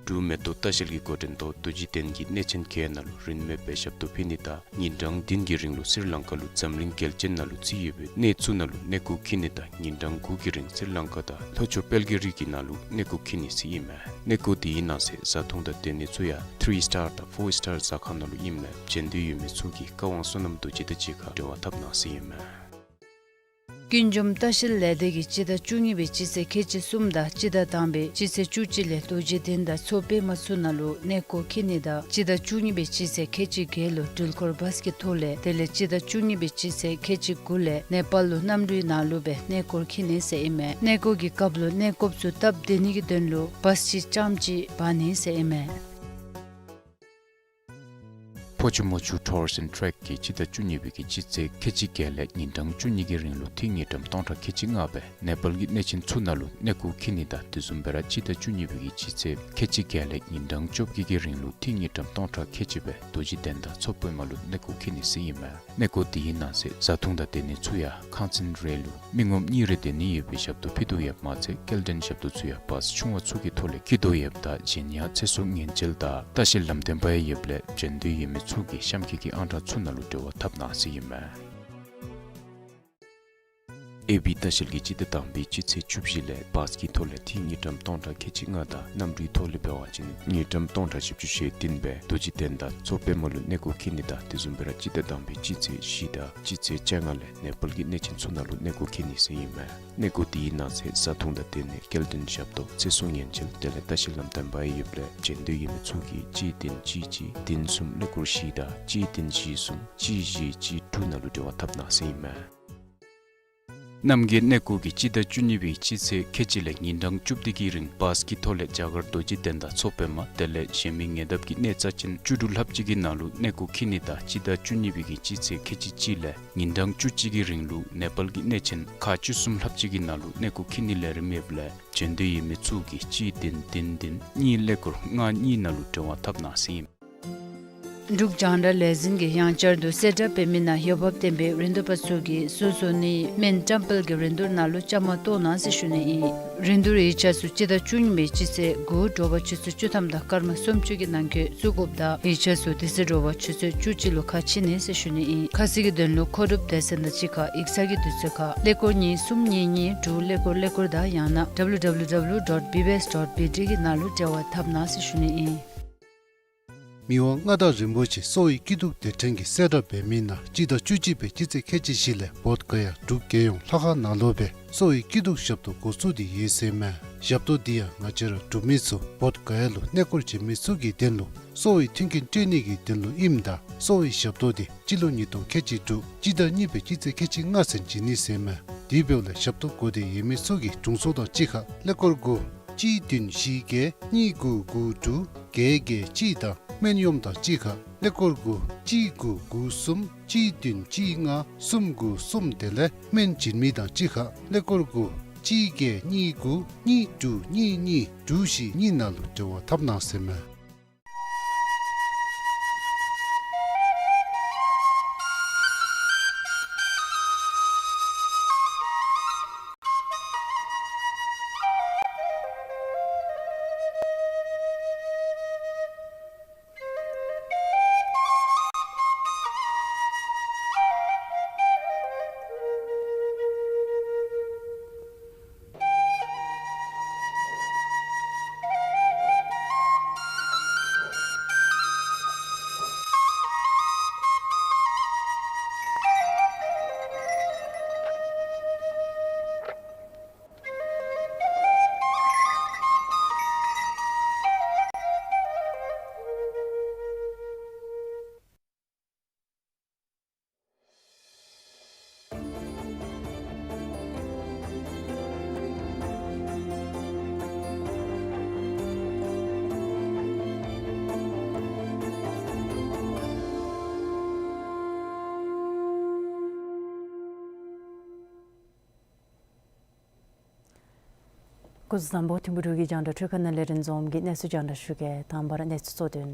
འབྲུག་མེ་ཏོག་ལྟ་བཤལ་གྱིས་འགོ་འདྲེན་ཐོག་རྡོ་རྗེ་གདན་གྱི་གནས་ཆེན་བརྒྱད་ནང་ལུ་རིན་མེད་པའི་ཞབས་ཏོག་ཕུལ་ནི་དང་ཉིན་གྲངས་བདུན་གྱི་རིང་ལུ་སི་རི་ལང་ཀ་ལུ་འཛམ་གླིང་རྒྱལ་ཆེན་ནང་ལུ་བརྩི་ཡོད་པའི་གནས་ཚུ་ནང་ལུ་གནས་སྐོར་འཁྱིད་ནི་དང་ཉིན་གྲངས་དགུ་གི་རིང་སི་རི་ལང་ཀ་དང་ལྷོ་ཕྱོགས་དཔལ་གྱི་རི་གི་ནང་ལུ་གནས་སྐོར་འཁྱིད་ནི་ཟེར་ཨིན་མས། གནས་སྐོར་དེའི་ནང་གསེས་བཟའ་འཐུང་དང་སྡོད་གནས་ཚུ་ཡང་ཐི་རི་སི་ཊར་དང་ཕོར་སི་ཊར་ཟ་ཁང་ནང་ལུ་ཨིནམ་ལས་འབྱོན་འདོད་ཡོད་མི་ཚུ་གིས་བཀའ་དབང་བསོད་ནམས་རྡོ་རྗེ་དང་གཅིག་ཁར་འབྲེལ་བ་འཐབ་གནང་ཟེར་ཨིན་མས། ཀུན་འབྱུང་ལྟ་བཤལ་ལས་སྡེ་གིས་སྤྱི་ཟླ་བཅུ་གཉིས་པའི་སྤྱི་ཚེས་ཁལ་གཅིག་གསུམ་དང་སྤྱི་ཟླ་དང་པའི་སྤྱི་ཚེས་བཅུ་གཅིག་ལས་རྡོ་རྗེ་གདན་དང་མཚོ་པདྨ་ཚུ་ནང་ལུ་གནས་སྐོར་འཁྱིད་ནི་དང་སྤྱི་ཟླ་བཅུ་གཉིས་པའི་སྤྱི་ཚེས་ཁལ་གཅིག་བརྒྱད་ལུ་འགྲུལ་འཁོར་བཱས་ཀྱི་ཐོག་ལས་དེ་ལས་སྤྱི་ཟླ་བཅུ་གཉིས་པའི་སྤྱི་ཚེས་ཁལ་གཅིག་དགུ་ལས་ནེ་པཱལ་ལུ་གནམ་གྲུའི་ནང་ལུ་སྦེ་གནས་སྐོར་འཁྱིད་ནི་ཟེར་ཨིན་མས། གནས་སྐོར་གྱི་སྐབས་ལུ་གནས་སྐོརཔ་ཚུ་སྟབས་བདེ་ནི་གི་དོན་ལུ་བཱས་གཅིག་རྐྱངམ་གཅིག་འབག་ནི་ཟེར་ཨིན་མས། ཕོ་ཆུ་མོ་ཆུ་ཊུརསི་ཨེནཌ་ཊེཀ་གིས་སྤྱི་ཟླ་བཅུ་གཉིས་པའི་གི་སྤྱི་ཚེས་ཁལ་གཅིག་བརྒྱད་ལས་ཉིན་གྲངས་བཅུ་གཉིས་ཀྱི་རིང་ལུ་ཐིག་དངུལ་ཀྲམ་སྟོང་ཕྲག་ཁལ་གཅིག་ལྔ་སྦེ་ནེ་པཱལ་གྱི་གནས་ཆེན་ཚུ་ནང་ལུ་གནས་སྐོར་འཁྱིད་ནི་དང་དེ་བཟུམ་སྦེ་ར་སྤྱི་ཟླ་བཅུ་གཉིས་པའི་གི་སྤྱི་ཚེས་ཁལ་གཅིག་བརྒྱད་ལས་ཉིན་གྲངས་བཅོ་བརྒྱད་ཀྱི་རིང་ལུ་ཐིག་དངུལ་ཀྲམ་སྟོང་ཕྲག་ཁལ་གཅིག་སྦེ་རྡོ་རྗེ་གདན་དང་མཚོ་པདྨ་ལུ་གནས་སྐོར་འཁྱིད་ནི་ཟེར་ཨིན་མས། གནས་སྐོར་དེའི་ནང་གསེས་བཟའ་འཐུང་དང་སྡོད་གནས་ཚུ་ཡང་ཁང་ཚན་རེ་ལུ་མི་ངོམ་གཉིས་རེ་སྡོད་ནི་ཡོད་པའི་ཞབས་ཏོག་ཕུལ་དོ་ཡོདཔ་མ་ཚད་སྐྱེལ་འདྲེན་ཞབས་ཏོག་ཚུ་ཡང་བཱས་ཆུང་བ་ཚུ་གི་ཐོག་ལས་འཁྱིད་དོ་ཡོདཔ་ད་གཞན་ཡང་ཚེ་སྲོག་ཉེན་བཅོལ་དང་ལྟ་བཤལ་ལམ་སྟོན་པ་ཡང་ཡོདཔ་ལས་འབྱོན་འདོད་ཡོད་མི་ཚུ་གིས་གཤམ་འཁོད་ཀྱི་ཨང་གྲངས་ཚུ་ནང་ལུ་འབྲེལ་བ་འཐབ་གནང་ཟེར་ཨིན་མས། ཨེ་བི་ལྟ་བཤལ་གྱིས་སྤྱི་ཟླ་དང་པའི་སྤྱི་ཚེས་བཅུ་བཞི་ལས་བཱས་ཀྱི་ཐོག་ལས་ཐིག་དངུལ་ཀྲམ་སྟོང་ཕྲག་ཁལ་གཅིག་ལྔ་དང་གནམ་གྲུའི་ཐོག་ལས་འབད་བ་ཅིན་དངུལ་ཀྲམ་སྟོང་ཕྲག་བཞི་བཅུ་ཞེ་བདུན་སྦེ་རྡོ་རྗེ་གདན་དང་མཚོ་པདྨ་ལུ་གནས་སྐོར་འཁྱིད་ནི་དང་དེ་བཟུམ་སྦེ་ར་སྤྱི་ཟླ་དང་པའི་སྤྱི་ཚེས་བཞི་དང་སྤྱི་ཚེས་བཅོ་ལྔ་ལས་ནེ་པཱལ་གྱི་གནས་ཆེན་ཚུ་ནང་ལུ་གནས་སྐོར་འཁྱིད་ནི་ཟེར་ཨིན་མས། གནས་སྐོར་དེའི་ནང་གསེས་བཟའ་འཐུང་དང་སྡོད་གནས་སྐྱེལ་འདྲེན་ཞབས་ཏོག་ཚེ་སྲོག་ཉེན་བཅོལ་དེ་ལས་ལྟ་བཤལ་ལམ་སྟོན་པ་ཡང་ཡོདཔ་ལས་འབྱོན་འདོད་ཡོད་མི་ཚུ་གིས་གཅིག་བདུན་གཅིག་གཅིག་བདུན་གསུམ་ཀླད་ཀོར་བཞི་དང་གཅིག་བདུན་བཞི་གསུམ་གཅིག་བཞི་གཅིག་དྲུག་ནང་ལུ་འབྲེལ་བ་འཐབ་གནང་ཟེར་ཨིན་མས། རྣམ་རྒྱལ་གནས་སྐོར་གྱིས་སྤྱི་ཟླ་བཅུ་གཉིས་པའི་སྤྱི་ཚེས་ཁལ་གཅིག་ལས་ཉིན་གྲངས་བཅུ་བདུན་གྱི་རིང་བཱས་ཀྱི་ཐོག་ལས་རྒྱ་གར་རྡོ་རྗེ་གདན་དང་མཚོ་པདྨ་དེ་ལས་གཞན་མི་ཉེ་འདབས་ཀྱི་གནས་རྩ་ཅན་བཅུ་དྲུག་ལྷགཔ་ཅིག་གི་ནང་ལུ་གནས་སྐོར་འཁྱིད་ནི་དང་སྤྱི་ཟླ་བཅུ་གཉིས་པའི་གི་སྤྱི་ཚེས་ཁལ་གཅིག་གཅིག་ལས་ཉིན་གྲངས་བཅུ་གཅིག་གི་རིང་ལུ་ནེ་པཱལ་གྱི་གནས་ཆེན་ཁག་བཅུ་གསུམ་ལྷགཔ་ཅིག་གི་ནང་ལུ་གནས་སྐོར་འཁྱིད་ནིའི་ལས་རིམ་ཡོདཔ་ལས་འབྱོན་འདོད་ཡོད་མི་ཚུ་གིས་གཅིག་བདུན་བདུན་བདུན་གཉིས་ཀླད་ཀོར་ལྔ་གཉིས་ནང་ལུ་འབྲེལ་བ་འཐབ་གནང་ཟེར་ཨིན་མས། འབྲུག་རྒྱང་བསྒྲགས་ལས་འཛིན་གྱིས་ཡང་བསྐྱར་དུ་གསལ་བསྒྲགས་འབད་མི་ནང་འོས་འབབ་ལྡན་པའི་རིན་བསྡུར་པ་ཚུ་གིས་བཟོ་བཟོ་ནིའི་སྨན་བཀྲམ་སྤེལ་གྱི་རིན་བསྡུར་ནང་ལུ་བཅའ་མར་གཏོགས་གནང་ཟེར་ཞུ་ནི་ཨིན། རིན་བསྡུར་ཡིག་ཆ་ཚུ་སྤྱི་ཟླ་བཅུ་གཉིས་པའི་སྤྱི་ཚེས་དགུ་དྲོ་པ་ཆུ་ཚོད་བཅུ་ཐམ་དང་སྐར་མ་སུམ་ཅུ་གི་ནང་འཁོད་བཙུགས་དགོཔ་དང་ཡིག་ཆ་ཚུ་དེ་ཚེ་དྲོ་པ་ཆུ་ཚོད་བཅུ་གཅིག་ལུ་ཁ་ཕྱེ་ནི་ཟེར་ཞུ་ནི་ཨིན། ཁ་གསལ་གྱི་དོན་ལུ་མཁོ་སྒྲུབ་སྡེ་ཚན་དང་གཅིག་ཁར་ཡིག་ཚང་གི་དུས་ཚོད་ཁར་ཀླད་ཀོར་གཉིས་གསུམ་གཉིས་གཉིས་དྲུག་ཀླད་ཀོར་ཀླད་ཀོར་དང་ཡང་ན་ཌབ་ལིའུ་ཌབ་ལིའུ་ཌོཊ་བི་བི་ཨེསི་ཌོཊ་བི་ཊི་གི་ནང་ལུ་འབྲེལ་བ་འཐབ་གནང་ཟེར་ཞུ་ནི་ཨིན། མི་དབང་མངའ་བདག་རིན་པོ་ཆེ་གསོ་བའི་སྐྱིད་སྡུག་སྡེ་ཕྲན་གྱིས་གསལ་བསྒྲགས་འབད་མི་ནང་སྤྱི་ཟླ་བཅུ་གཅིག་པའི་སྤྱི་ཚེས་ཁལ་གཅིག་བཞི་ལས་བོདྷ་ག་ཡ་འབྲུག་རྒྱལ་ཡོངས་ལྷ་ཁང་ནང་ལུ་སྦེ་གསོ་བའི་སྐྱིད་སྡུག་ཞབས་ཏོག་འགོ་བཙུགས་ཏེ་ཡོད་ཟེར་མས། ཞབས་ཏོག་འདི་ཡང་ང་བཅས་ར་འབྲུག་མི་ཚུ་བོདྷ་ག་ཡ་ལུ་གནས་སྐོར་བྱོན་མི་ཚུ་གི་དོན་ལུ་གསོ་བའི་མཐུན་རྐྱེན་སྤྲོད་ནི་གི་དོན་ལུ་ཨིནམ་ད་གསོ་བའི་ཞབས་ཏོག་འདི་སྤྱི་ལོ་ཉིས་སྟོང་ཁལ་གཅིག་དྲུག་སྤྱི་ཟླ་གཉིས་པའི་སྤྱི་ཚེས་ཁལ་གཅིག་ལྔ་ཚུན་བྱིན་ནི་ཟེར་མས། དེ་འབདཝ་ལས་ཞབས་ཏོག་དགོ་འདོད་ཡོད་མི་ཚུ་གིས་དྲུང་འཚོ་དང་གཅིག་ཁར་ཀླད་ཀོར་དགུ་གཅིག་བདུན་བཞི་བརྒྱད་གཉིས་དགུ་དགུ་དྲུག་བརྒྱད་བརྒྱད་གཅིག་དང་སྨན་གཡོགམ་དང་གཅིག་ཁར་ཀླད་ཀོར་དགུ་གཅིག་དགུ་དགུ་གསུམ་གཅིག་བདུན་གཅིག་ལྔ་གསུམ་དགུ་གསུམ་དེ་ལས་སྨན་བྱིན་མི་དང་གཅིག་ཁར་ཀླད་ཀོར་དགུ་གཅིག་བརྒྱད་གཉིས་དགུ་གཉིས་དྲུག་གཉིས་གཉིས་དྲུག་བཞི་གཉིས་ནང་ལུ་འབྲེལ་བ་འཐབ་གནང་ཟེར་མས། སྐུ་གཟུགས་བཟང་པོ། ཐིམ་ཕུག་འབྲུག་གི་རྒྱང་བསྒྲགས་འཕྲུལ་ཁང་ནང་ལས་རིན་འཛོམས་ཀྱིས་གནས་ཚུལ་རྒྱང་བསྒྲགས་ཞུ་གེ། དང་པ་ར་གནས་ཚུལ་གཙོ་དོན།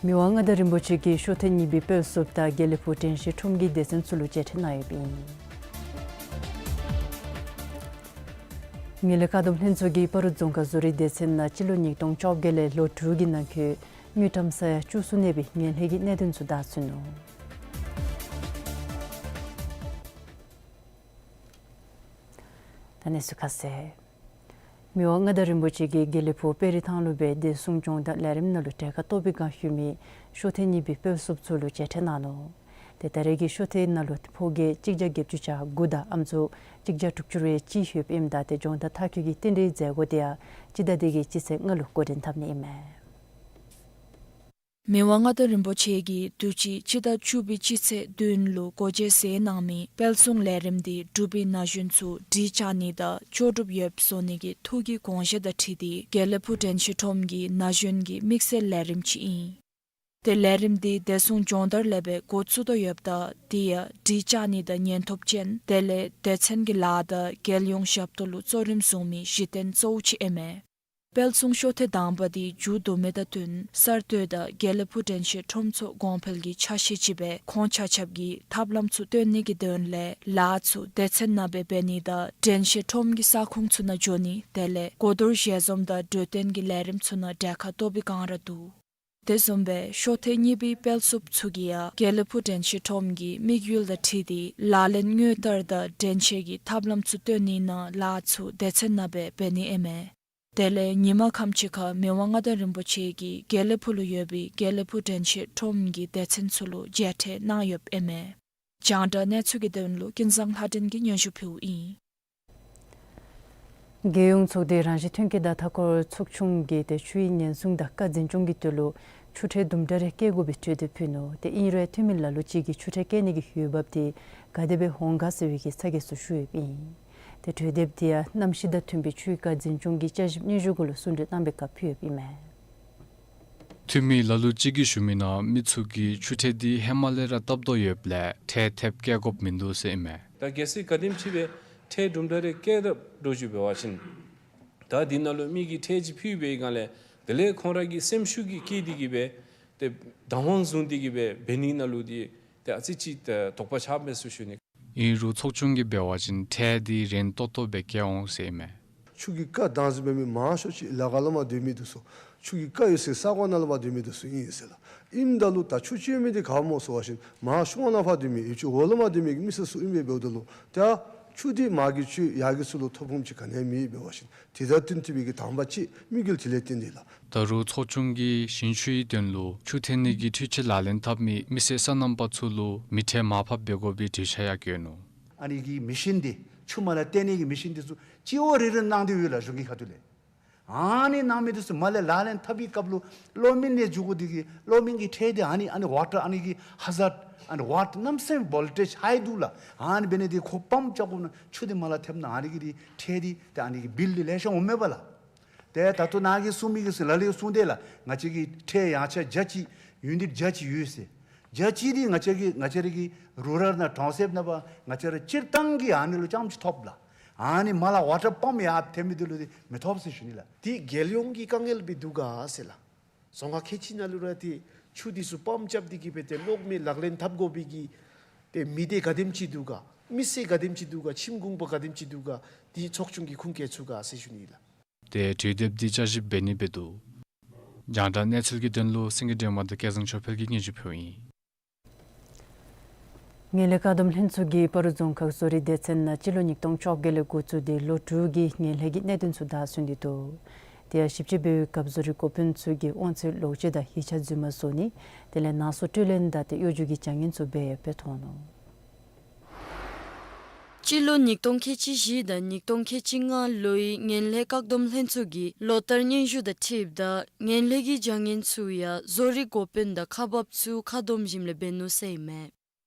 མི་དབང་མངའ་བདག་རིན་པོ་ཆེ་གིས་ཤོ་ཐེངས་གཉིས་པའི་དཔལ་བསུབ་དང་དགེ་ལེགས་ཕུག་དྲན་ཤེས་ཁྲོམ་གྱི་སྡེ་ཚན་ཚུ་ལུ་མཇལ་འཕྲད་གནང་ཡོདཔ་ཨིན། ངན་ལྷད་བཀག་སྡོམ་ལྷན་ཚོགས་ཀྱིས་སྤ་རོ་རྫོང་ཁག་བཟོ་རིག་སྡེ་ཚན་ནང་སྤྱི་ལོ་ཉིས་སྟོང་བཅོ་བརྒྱད་ལས་ལོ་དྲུག་གི་ནང་འཁོད་དངུལ་ཀྲམ་ས་ཡ་བཅུ་གསུམ་གནས་པའི་ངན་ལྷད་ཀྱི་གནད་དོན་ཚུ་བདའ་ཚུགས་ནུག། ད་གནས་ཚུལ་ཁ་གསལ། མི་དབང་མངའ་བདག་རིན་པོ་ཆེ་གིས་དགེ་ལེགས་ཕུག་དཔལ་རི་ཐང་ལུ་སྦེ་བདེ་སྲུང་སྦྱོང་བརྡར་ལས་རིམ་ནང་ལུ་གྲལ་ཁར་གཏོགས་པའི་བསྒང་ཞུ་མི་ཤོ་ཐེངས་གཉིས་པའི་དཔལ་བསུབ་ཚུ་ལུ་མཇལ་འཕྲད་གནང་ནུག། ཏེ་ད་རེས་ཀྱི་ཤོ་ཐེངས་ནང་ལུ་ཕོ་རྒས་གཅིག་བརྒྱ་བརྒྱད་ཅུ་གྱ་དགུ་དང་ཨམ་སྲུ་གཅིག་བརྒྱ་དྲུག་ཅུ་རེ་གཅིག་ཡོདཔ་ཨིནམ་ད་ཏེ་སྦྱོང་བརྡར་མཐར་འཁྱོལ་གྱི་རྟེན་འབྲེལ་མཛད་སྒོ་དེ་ཡང་སྤྱི་ཟླ་འདི་གི་སྤྱི་ཚེས་ལྔ་ལུ་འགོ་འདྲེན་འཐབ་ནི་ཨིན་མས། མི་དབང་མངའ་བདག་རིན་པོ་ཆེ་གིས་དུས་ཅི་སྤྱི་ཟླ་བཅུ་པའི་སྤྱི་ཚེས་བདུན་ལུ་སྒོ་འབྱེད་མཛད་གནང་མི་དཔལ་སྲུང་ལས་རིམ་དེ་འབྲུག་པའི་ན་གཞོན་ཚུ་སྒྲིག་བཅའ་ནི་དང་ལྕོགས་གྲུབ་ཡོདཔ་བཟོ་ནི་གི་ཐུགས་ཀྱི་དགོངས་བཞེད་དང་འཁྲིལ་ཏེ་དགེ་ལེགས་ཕུག་དྲན་ཤེས་ཁྲོམ་གྱི་ན་གཞོན་གྱི་དམིགས་བསལ་ལས་རིམ་ཅིག་ཨིན། ཏེ་ལས་རིམ་དེ་བདེ་སྲུང་སྦྱོང་བརྡར་ལས་སྦེ་འགོ་བཙུགས་དོ་ཡོདཔ་ད་དེ་ཡང་སྒྲིག་བཅའ་ནི་དང་ཉེན་ཐོབ་ཅན་དེ་ལས་སྡེ་ཚན་གྱི་ལཱ་དང་རྒྱལ་ཡོངས་ཞབས་ཏོག་ལུ་གཙོ་རིམ་བཟུང་མི་གཞི་རྟེན་གཙོ་བོ་ཅིག་ཨིན་མས། དཔལ་སྲུང་ཤོ་ཐེངས་དང་པ་དེ་མཇུག་བསྡུ་མི་དང་བསྟུན་གསར་གཏོད་དང་དགེ་ལེགས་ཕུག་དྲན་ཤེས་ཁྲོམ་ཚུ་གོང་འཕེལ་གྱི་ཆ་ཤས་ཅིག་སྦེ་ཁོང་ཆ་ཁྱབ་ཀྱིས་ཐབས་ལམ་ཚུ་སྟོན་ནི་གི་དོན་ལས་ལཱ་ཚུ་སྡེ་ཚན་ནང་སྦེ་འབད་ནི་དང་དྲན་ཤེས་ཁྲོམ་གྱི་ས་ཁོངས་ཚུ་ནང་འགྱོ་ནི་དེ་ལས་གོ་བསྡུར་ཞལ་འཛོམས་དང་གྲོས་བསྟུན་གྱི་ལས་རིམ་ཚུ་ནང་གྲལ་ཁར་གཏོགས་པའི་བསྒང་ར་འདུག། དེ་བཟུམ་སྦེ་ཤོ་ཐེངས་གཉིས་པའི་དཔལ་བསུབ་ཚུ་གིས་ཡང་དགེ་ལེགས་ཕུག་དྲན་ཤེས་ཁྲོམ་གྱི་དམིགས་ཡུལ་དང་འཁྲིལ་ཏེ་ལག་ལེན་དངོས་བསྟར་དང་དྲན་ཤེས་ཀྱི་ཐབས་ལམ་ཚུ་སྟོན་ནི་ནང་ལཱ་ཚུ་སྡེ་ཚན་ནང་སྦེ་འབད་ནི་ཨིན་མས། དེ་ལས་ཉིན་མ་ཁམས་ཅིག་ཁར་མི་དབང་མངའ་བདག་རིན་པོ་ཆེ་གིས་དགེ་ལེགས་ཕུག་ལུ་ཡོད་པའི་དགེ་ལེགས་ཕུག་དྲན་ཤེས་ཁྲོམ་གྱི་སྡེ་ཚན་ཚུ་ལུ་མཇལ་འཕྲད་གནང་ཡོདཔ་ཨིན་མས། རྒྱང་བསྒྲགས་གནས་ཚུལ་གྱི་དོན་ལུ་ཀུན་བཟང་ལྷ་སྒྲོན་གྱིས་སྙན་ཞུ་ཕུལཝ་ཨིན། རྒྱལ་ཡོངས་ཚོགས་སྡེ་རང་བཞིན་ཐོན་སྐྱེད་དང་མཐའ་འཁོར་ཚོགས་ཆུང་གིས་ཏེ་ཆུའི་ཉེན་སྲུང་དང་དཀའ་འཛིན་སྐྱོང་གི་དོན་ལུ་ཆུ་ཁྲལ་དུམ་གྲ་རེ་བཀལ་དགོ་པའི་གྲོས་འདེབས་ཕུལ་ནུག། ཏེ་ཨིན་རུང་འཐུས་མི་ལ་ལུ་ཅིག་གིས་ཆུ་ཁྲལ་བཀལ་ནི་གི་འོས་འབབ་དེ་ག་དེ་སྦེ་འོང་ག་ཟེར་བའི་གི་ཚ་གྱང་ཚུ་ཞུ་ཡོདཔ་ཨིན། ཏེ་གྲོས་འདེབས་དེ་ཡང་གནམ་གཤིས་དང་མཐུན་པའི་ཆུའི་དཀའ་འཛིན་སྐྱོང་གི་བསྐྱར་ཞིབ་སྙན་ཞུ་གུ་ལུ་གསུང་གྲོས་གནང་བའི་སྐབས་ཕུལ་ཡོདཔ་ཨིན་མས། འཐུས་མི་ལ་ལུ་ཅིག་གིས་ཞུ་མི་ནང་མི་ཚུ་གིས་ཆུ་ཁྲལ་འདི་ཧེ་མ་ལས་ར་བཏབ་དོ་ཡོདཔ་ལས་ཁྲལ་ཐེབས་བཀལ་དགོཔ་མིན་འདུག་ཟེར་ཨིན་མས། ད་གལ་སྲིད་ག་དེམ་ཅིག་སྦེ་ཁྲལ་དུམ་གྲ་རེ་བཀལ་དཔ་འདྲཝ་ཅིག་འབད་བ་ཅིན་ད་འདི་ནང་ལུ་མི་གིས་ཁྲལ་ཅིག་ཕུལ་བའི་སྒང་ལས་དེ་ལས་ཁོང་ར་གི་སེམས་ཤུགས་ཀྱིས་སྐྱེས་ཏེ་གིས་སྦེ་ཏེ་བདག་དབང་བཟུང་སྟེ་གིས་སྦེ་འབད་ནི་ནང་ལུ་འདི་ཏེ་ཨ་ཙི་ཅིག་ཏེ་དོགས་པ་ཆགས་མས་ཟེར་ཞུ་ནི། ཨིན་རུང་ཚོགས་ཆུང་གིས་འབད་བ་ཅིན་ཁྲལ་འདི་རན་ཏོག་ཏོ་སྦེ་བཀལ་འོང་ཟེར་ཨིན་མས། ཆུ་གི་རྐ་དྭངས་ཟེར་མི་མང་ཤོས་ཅིག་ལ་ག་ལུ་མ་སྡོད་མི་འདི་ཚུ་ཆུ་གི་རྐ་ཡོད་སའི་ས་གོ་ནང་ལུ་མ་སྡོད་མི་འདི་ཚུ་ཨིན་ཟེར་ལགས། ཨིནམ་ད་ལུ་ད་ཆུ་སྤྱོད་མི་འདི་ག་སྨོ་ཟེར་བ་ཅིན་མར་ཤུལ་ནང་ཕར་སྡོད་མི་ཡུལ་ཕྱོགས་འོག་ལུ་མ་སྡོད་མི་གི་མི་སེར་ཚུ་ཨིན་པས། འབདཝ་ད་ལུ་ད་ཆུ་འདི་མར་གྱི་ཆུ་ཡར་གྱི་ཆུ་ལུ་ཐོབ་ཁུངས་ཅིག་ག་ནི་ཡང་མེད་པས། འབད་བ་ཅིན་དེ་དང་བསྟུན་ཏེ་སྦེ་གི་དང་པ་ཅིག་དམིགས་ཡུལ་དེ་ལས་བརྟེན་ཏེ་ལགས། ད་རུང་ཚོགས་ཆུང་གིས་ཞིང་ཆུའི་དོན་ལུ་ཆུ་འཐེན་ནི་གི་འཕྲུལ་ཆས་ལག་ལེན་འཐབ་མི་མི་སེར་སོ་ནམ་པ་ཚུ་ལུ་མི་ཁྲལ་མར་ཕབ་འབད་དགོ་པའི་འགྲེལ་བཤད་ཡང་བཀོད་ནུག། ཨ་ནི་གི་མེ་ཤིན་འདི་ཆུ་མར་ལས་བཏོན་ནི་གི་མེ་ཤིན་འདི་ཚུ་སྤྱི་བོ་རི་རི་གནང་སྟེ་ཡོད་ལགས་གཞུང་གི་ཁ་ཐུག་ལས། ཨ་ནི་གནང་མི་འདི་ཚུ་མར་ལས་ལག་ལེན་འཐབ་པའི་སྐབས་ལུ་གློག་མེ་ནང་འཇུག་དགོ་འདི་གིས་གློག་མེ་གི་ཁྲལ་འདི་ཨ་ནི་ཨ་ནི་ཝ་ཊར་ཨ་ནི་གི་ཧ་ཛརཌ་ཨ་ནི་ཝཊ་གནམ་མེད་ས་མེད་བོལ་ཊེཇ་ཧའི་འདུག་ལགས། ཨ་ནི་འབད་ནི་འདི་ཁོ་པམཔ་རྐྱབ་དགོ་ན་ཆུ་འདི་མར་ལས་ཐེབས་ན་ཨ་ནི་གི་འདི་ཁྲལ་འདི་ཏེ་ཨ་ནི་གི་བིལ་འདི་ལེ་ཤ་འོང་མས་པ་ལགས། ཏེ་ད་ལྟོ་ནཱ་གིས་གསུང་མི་གི་ཚུ་ལ་ལུ་གསུངས་ཏེ་ལགས། ང་བཅས་ཀྱིས་ཁྲལ་ཡང་ཆ་བརྒྱ་གཅིག་ཡུ་ནིཊ་བརྒྱ་གཅིག་ཡོད་ཟེར། བརྒྱ་གཅིག་འདི་ང་བཅས་ཀྱིས་ང་བཅས་ར་གི་རུ་རཱལ་ནང་ཊའོན་སིབ་ནང་ཕར་ང་བཅས་ར་སྤྱིར་བཏང་གི་ཨ་ནི་ལུ་རྐྱངམ་ཅིག་ཐོབ་ལགས། ཨ་ནི་མར་ལས་ཝ་ཊར་པམཔ་ཡར་ཐེབས་མི་འདི་ལུ་འདི་མི་ཐོབ་ཟེར་ཞུ་ནི་ལགས། འདི་རྒྱལ་ཡོངས་ཀྱི་དཀའ་ངལ་སྦེ་འདུག་ག་ཟེར་ལགས། རྫོང་ཁག་ཁལ་གཅིག་ནང་ལུ་ར་འདི་ཆུ་འདི་ཚུ་པམཔ་རྐྱབ་སྟེ་གིས་སྦེ་ཏེ་གློག་མེ་ལག་ལེན་འཐབ་དགོ་པའི་གི་ཏེ་མི་སྡེ་ག་དེམ་ཅིག་འདུག་ག། མི་སེར་ག་དེམ་ཅིག་འདུག་ག། ཁྱིམ་གུང་པ་ག་དེམ་ཅིག་འདུག་ག། འདི་ཚོགས་ཆུང་གིས་ཁུངས་སྐྱེལ་ཚུགས་ག་ཟེར་ཞུ་ནི་ལགས། ཏེ་གྲོས་འདེབས་འདི་བསྐྱར་ཞིབ་འབད་ནི་སྦེ་འདུག། རྒྱང་བསྒྲགས་གནས་ཚུལ་གྱི་དོན་ལུ་སེང་གེ་སྒྲོལ་མ་དང་སྐལ་བཟང་ཆོས་འཕེལ་གྱིས་སྙན་ཞུ་ཕུལཝ་ཨིན། ངན་ལྷད་བཀག་སྡོམ་ལྷན་ཚོགས་ཀྱིས་སྤ་རོ་རྫོང་ཁག་བཟོ་རིག་སྡེ་ཚན་ནང་སྤྱི་ལོ་ཉིས་སྟོང་བཅོ་བརྒྱད་ལས་འགོ་བཙུགས་ཏེ་ལོ་དྲུག་གི་ངན་ལྷད་ཀྱི་གནད་དོན་ཚུ་བདའ་ཟུན་ཏེ་འདུག། དེ་ཡང་ཞིབ་དཔྱད་འབད་བའི་སྐབས་བཟོ་རིག་འགོ་དཔོན་ཚུ་གིས་དབང་ཚད་ལོག་སྤྱོད་དང་ཡིག་ཆ་རྫུན་མ་བཟོ་ནི་དེ་ལས་ནང་གསོག་སྤྲོད་ལེན་དང་ཏེ་གཡོ་སྒྱུ་གི་བྱ་ངན་ཚུ་འབད་ཡོདཔ་སྦེ་མཐོང་ནུག། སྤྱི་ལོ་ཉིས་སྟོང་ཁལ་གཅིག་བཞི་དང་ཉིས་སྟོང་ཁལ་གཅིག་ལྔ་ལོའི་ངན་ལྷད་བཀག་སྡོམ་ལྷན་ཚོགས་ཀྱི་ལོ་བསྟར་སྙན་ཞུ་དང་འཁྲིལཝ་ད་ངན་ལྷད་ཀྱི་བྱ་ངན་ཚུ་ཡང་བཟོ་རིག་འགོ་དཔོན་དང་ཁག་འབགཔ་ཚུ་ཁ་སྡོམ་ཞིནམ་ལས་འབད་ནུག་ཟེར་ཨིན་མས།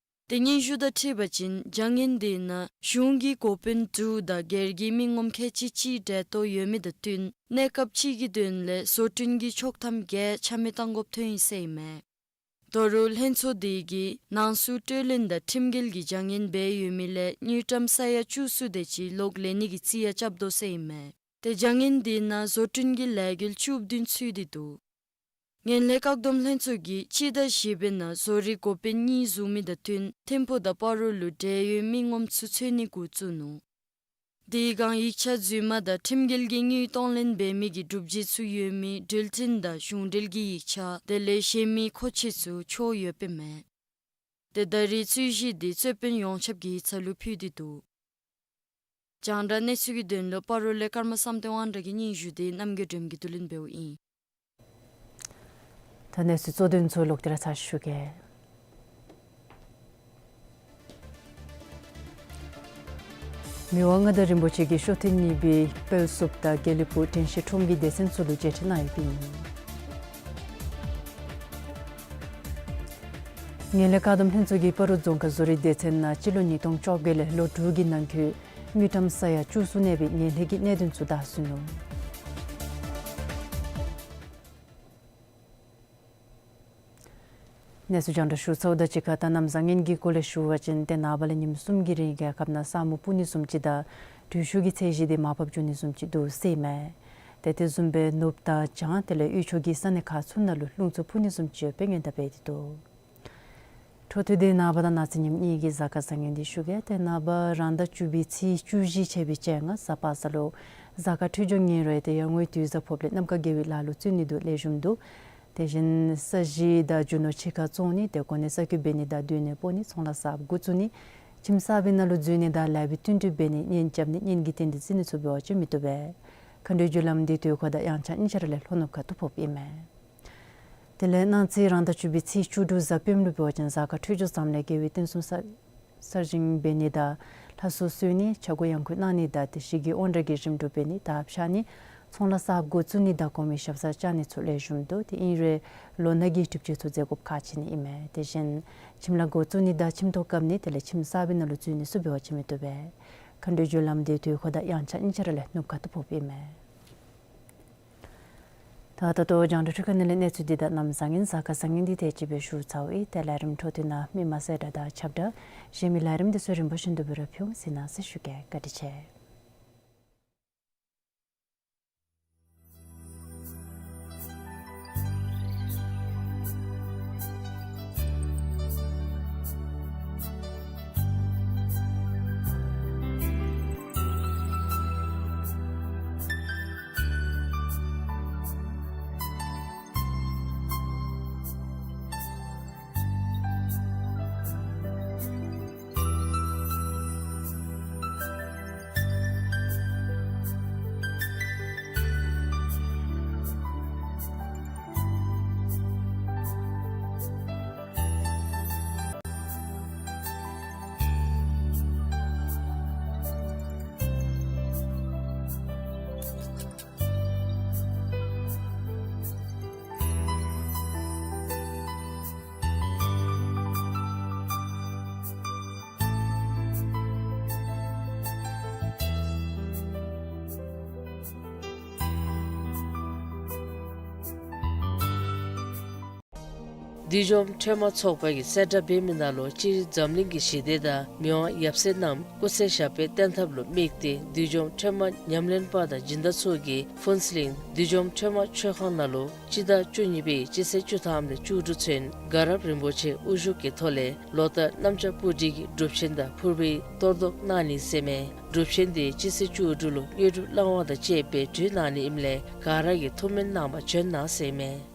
ཏེ་སྙན་ཞུ་དང་འཁྲིལ་བ་ཅིན་བྱ་ངན་དེ་ནང་གཞུང་གི་འགོ་དཔོན་དྲུག་དང་སྒེར་གྱི་མི་ངོམ་ཁལ་གཅིག་གཅིག་འབྲེལ་གཏོགས་ཡོད་མི་དང་བསྟུན་གནས་སྐབས་ཅིག་གི་དོན་ལས་བཟོ་སྐྲུན་གྱི་ཆོག་ཐམ་བརྒྱད་ཆ་མེད་བཏང་དགོཔ་ཐོན་ཡི་ཟེར་ཨིན་མས། ད་རུང་ལྷན་ཚོགས་དེ་གིས་ནང་སྲུང་སྤྲོད་ལེན་དང་ཁྲིམས་འགལ་གྱི་བྱ་ངན་འབད་ཡོད་མི་ལས་དངུལ་ཀྲམ་ས་ཡ་བཅུ་གསུམ་དེ་ཅིག་ལོག་ལེན་ནི་གི་རྩིས་ཡང་རྐྱབ་དོ་ཟེར་ཨིན་མས། ཏེ་བྱ་ངན་དེ་ནང་བཟོ་སྐྲུན་གྱི་ལས་འགུལ་བཅུ་བདུན་ཚུད་དེ་འདུག། ངན་ལྷད་བཀག་སྡོམ་ལྷན་ཚོགས་ཀྱིས་སྤྱི་ཟླ་བཞི་པའི་ནང་བཟོ་རིག་འགོ་དཔོན་གཉིས་བཟུང་མི་དང་བསྟུན་ཐིམ་ཕུག་དང་སྤ་རོ་ལུ་འབྲེལ་ཡོད་མི་ངོམ་ཚུ་འཚོལ་ནི་འགོ་བཙུགས་ནུག། དེའི་སྒང་ཡིག་ཆ་རྫུན་མ་དང་ཁྲིམས་འགལ་གྱི་དངུལ་གཏོང་ལེན་འབད་མི་གི་སྒྲུབ་བྱེད་ཚུ་ཡོད་མི་འགྲུལ་འཕྲིན་དང་གཞུང་འབྲེལ་གྱི་ཡིག་ཆ་དེ་ལས་གཞན་མི་མཁོ་ཆས་ཚུ་འཕྱོག་ཡོདཔ་ཨིན་མས། ཏེ་ད་རེས་རྩོད་གཞི་དེ་རྩོད་དཔོན་ཡོངས་ཁྱབ་ཀྱི་ཡིག་ཚང་ལུ་ཕུལ་ཏེ་འདུག། རྒྱང་བསྒྲགས་གནས་ཚུལ་གྱི་དོན་ལུ་སྤ་རོ་ལས་ཀརྨ་བསམ་གཏན་དབང་གྲགས་ཀྱི་སྙན་ཞུ་དེ་རྣམ་རྒྱལ་སྒྲོལ་མ་གིས་བསྡུ་ལེན་འབདཝ་ཨིན། ད་གནས་ཚུལ་གཙོ་དོན་ཚུ་ལོག་སྟེ་ར་ཚར་ཞུ་གེ། མི་དབང་མངའ་བདག་རིན་པོ་ཆེ་གིས་ཤོ་ཐེངས་གཉིས་པའི་དཔལ་བསུབ་དང་དགེ་ལེགས་ཕུག་དྲན་ཤེས་ཁྲོམ་གྱི་སྡེ་ཚན་ཚུ་ལུ་མཇལ་ཕྲད་གནང་ཡོདཔ་ཨིན། ངན་ལྷད་བཀག་སྡོམ་ལྷན་ཚོགས་ཀྱིས་སྤ་རོ་རྫོང་ཁག་བཟོ་རིག་སྡེ་ཚན་ནང་སྤྱི་ལོ་ཉིས་སྟོང་བཅོ་བརྒྱད་ལས་ལོ་དྲུག་གི་ནང་འཁོད་དངུལ་ཀྲམ་ས་ཡ་བཅུ་གསུམ་གནས་པའི་ངན་ལྷད་ཀྱི་གནད་དོན་ཚུ་བདའ་ཟུན་ནུག། གནས་ཚུལ་རྒྱང་བསྒྲགས་ཞུ་ཚརཝ་དང་གཅིག་ཁར་ད་གནམ་བཟང་ངན་གྱི་སྐོར་ལས་ཞུ་བ་ཅིན་ཏེ་ནངས་པ་ལས་ཉིནམ་གསུམ་གྱི་རིང་རྒྱལ་ཁབ་ནང་ས་སྨུག་སྤུབ་ནི་བཟུམ་ཅིག་དང་དྲོད་ཤུགས་ཀྱི་ཚད་གཞི་དེ་མར་བབས་འགྱོ་ནི་བཟུམ་ཅིག་འདུག་ཟེར་ཨིན་མས། ཏེ་དེ་བཟུམ་སྦེ་ནུབ་དང་བྱང་དེ་ལས་དབུས་ཕྱོགས་ཀྱི་ས་གནས་ཁག་ཚུ་ནང་ལུ་རླུང་འཚུབ་འཕུ་ནི་བཟུམ་ཅིག་ཡོདཔ་སྦེ་སྔོན་བརྡ་འབད་དེ་འདུག། འཕྲོ་མཐུད་དེ་ནངས་པ་དང་གནངས་ཚེ་ཉིནམ་གཉིས་ཀྱི་གཟའ་སྐར་བཟང་ངན་དེ་ཞུ་གེ། ཏེ་ནངས་པ་རང་ཟླ་བཅུ་པའི་ཚེས་བཅུ་བཞི་ཆད་པའི་བཅོ་ལྔ་གཟའ་པ་སངས་ལུ་གཟའ་སྐར་འཕྲོད་སྦྱོར་ངན་རུང་ཡང་ཏེ་ཡར་ངོའི་དུས་བཟང་ཕོགཔ་ལས་གནམ་ཁ་དགེ་བའི་ལཱ་ལུ་བརྩོན་ནི་འདུག་ལེགས་ཤོམ་འདུག། དེ་བཞིན་ས་གཞི་དང་རྒྱུ་ནོར་ཕྱི་ཁར་བཙོང་ནི་ཏེ་གོ་གནས་གསར་བསྐོ་འབད་ནི་དང་སྡོད་གནས་སྤོ་ནི་ཚོང་ལཱ་གསརཔ་འགོ་བཙུགས་ནི་ཁྱིམ་གསར་པའི་ནང་ལུ་འཛུལ་ནི་དང་ལཱ་འབད་བསྟུན་གྲོས་འབད་ནི་གཉེན་རྐྱབ་ནི་གཉེན་གྱི་རྟེན་འབྲེལ་བརྩི་ནི་ཚུ་འབད་བ་ཅིན་མི་བཏུབ་པས། མཁའ་འགྲོའི་རྒྱུ་ལམ་འདི་དུས་འཁོར་དང་དབྱངས་འཆར་གཉིས་ཆ་ར་ལས་ལྷོ་ནུབ་ཁ་ཐུག་ཕོགཔ་ཨིན་མས། དེ་ལས་གནངས་ཚེ་རང་ཟླ་བཅུ་པའི་ཚེས་བཅུ་དྲུག་གཟའ་སྤེནམ་ལུ་འབད་བ་ཅིན་གཟའ་སྐར་འཕྲོད་སྦྱོར་བཟངམ་ལས་དགེ་བའི་རྟེན་གསུམ་གསར་གསར་བཞེངས་འབད་ནི་དང་ལྷ་གསོལ་གསོལ་ནི་ཕྱྭ་འགུགས་གཡང་འགུགས་གནང་ནི་དང་ཏེ་ཞི་རྒོལ་དབང་དྲག་གི་རིམ་གྲོ་འབད་ནི་དར་ཕྱར་ནི་ཚོང་ལཱ་གསརཔ་འགོ་བཙུགས་ནི་དང་གོང་མའི་ཞབས་སར་བཅར་ནི་ཚུ་ལེགས་ཤོམ་འདུག། ཏེ་ཨིན་རུང་ལོ་ནག་གི་གྲིབ་བྱེད་ཚུ་མཛད་དགོཔ་ཁག་ཆེ་ནི་ཨིན་མས། དེ་བཞིན་ཁྱིམ་ལཱ་འགོ་བཙུགས་ནི་དང་ཁྱིམ་ཐོག་བཀབ་ནི་དེ་ལས་ཁྱིམ་གསར་པའི་ནང་ལུ་འཛུལ་ནི་ཚུ་འབད་བ་ཅིན་མི་བཏུབ་པས། མཁའ་འགྲོའི་རྒྱུ་ལམ་འདི་དུས་འཁོར་དང་དབྱངས་འཆར་གཉིས་ཆ་ར་ལས་ནུབ་ཁ་ཐུག་ཕོགཔ་ཨིན་མས། ད་ད་ལྟོ་རྒྱང་བསྒྲགས་འཕྲུལ་ཁང་ནང་ལས་གནས་ཚུལ་འདི་དང་གནམ་བཟང་ངན་གཟའ་སྐར་བཟང་ངན་འདི་དེ་ཅིག་སྦེ་ཞུ་ཚརཝ་ཨིན། ཏེ་ལས་རིམ་འཕྲོ་མཐུད་ནང་མི་མང་གསལ་བསྒྲགས་དང་ཁྱབ་བསྒྲགས་གཞན་མི་ལས་རིམ་འདི་ཚུ་རིམ་པ་བཞིན་དུ་སྦེ་ར་ཕུལ་འོང་ཟེར་གནང་ཟེར་ཞུ་གེ། བཀའ་དྲིན་ཆེ། བདུད་འཇོམས་ཁྲོས་མ་ཚོགས་པ་གིས་གསལ་བསྒྲགས་འབད་མི་ནང་ལུ་སྤྱིར་འཛམ་གླིང་གི་ཞི་བདེ་དང་མི་དབང་ཡབ་སྲས་རྣམས་སྐུ་ཚེ་ཞབས་པད་བརྟན་ཐབས་ལུ་དམིགས་ཏེ་བདུད་འཇོམས་ཁྲོས་མ་ཉམས་ལེན་པ་དང་སྦྱིན་བདག་ཚུ་གིས་ཕུན་ཚོགས་གླིང་བདུད་འཇོམས་ཁྲོས་མ་མཆོད་ཁང་ནང་ལུ་སྤྱི་ཟླ་བཅུ་གཉིས་པའི་སྤྱི་ཚེས་བཅུ་ཐམ་ལས་བཅུ་དྲུག་ཚུན་དགའ་རབ་རིན་པོ་ཆེ་དབུ་བཞུགས་ཀྱི་ཐོག་ལས་ལོ་ལྟར་གནམ་ལྕགས་སྤུ་གྲི་གི་སྒྲུབ་ཆེན་དང་ཕུར་པའི་གཏོར་བཟློག་གནང་ནི་ཟེར་མས། སྒྲུབ་ཆེན་དེ་སྤྱི་ཚེས་བཅུ་དྲུག་ལུ་དངོས་གྲུབ་བླང་བ་དང་བཅས་པའི་གྲོལ་གནང་ནི་ཨིནམ་ལས་ག་ར་གིས་ཐུགས་སྨོན་གནང་བར་བྱོན་གནང་ཟེར་མས།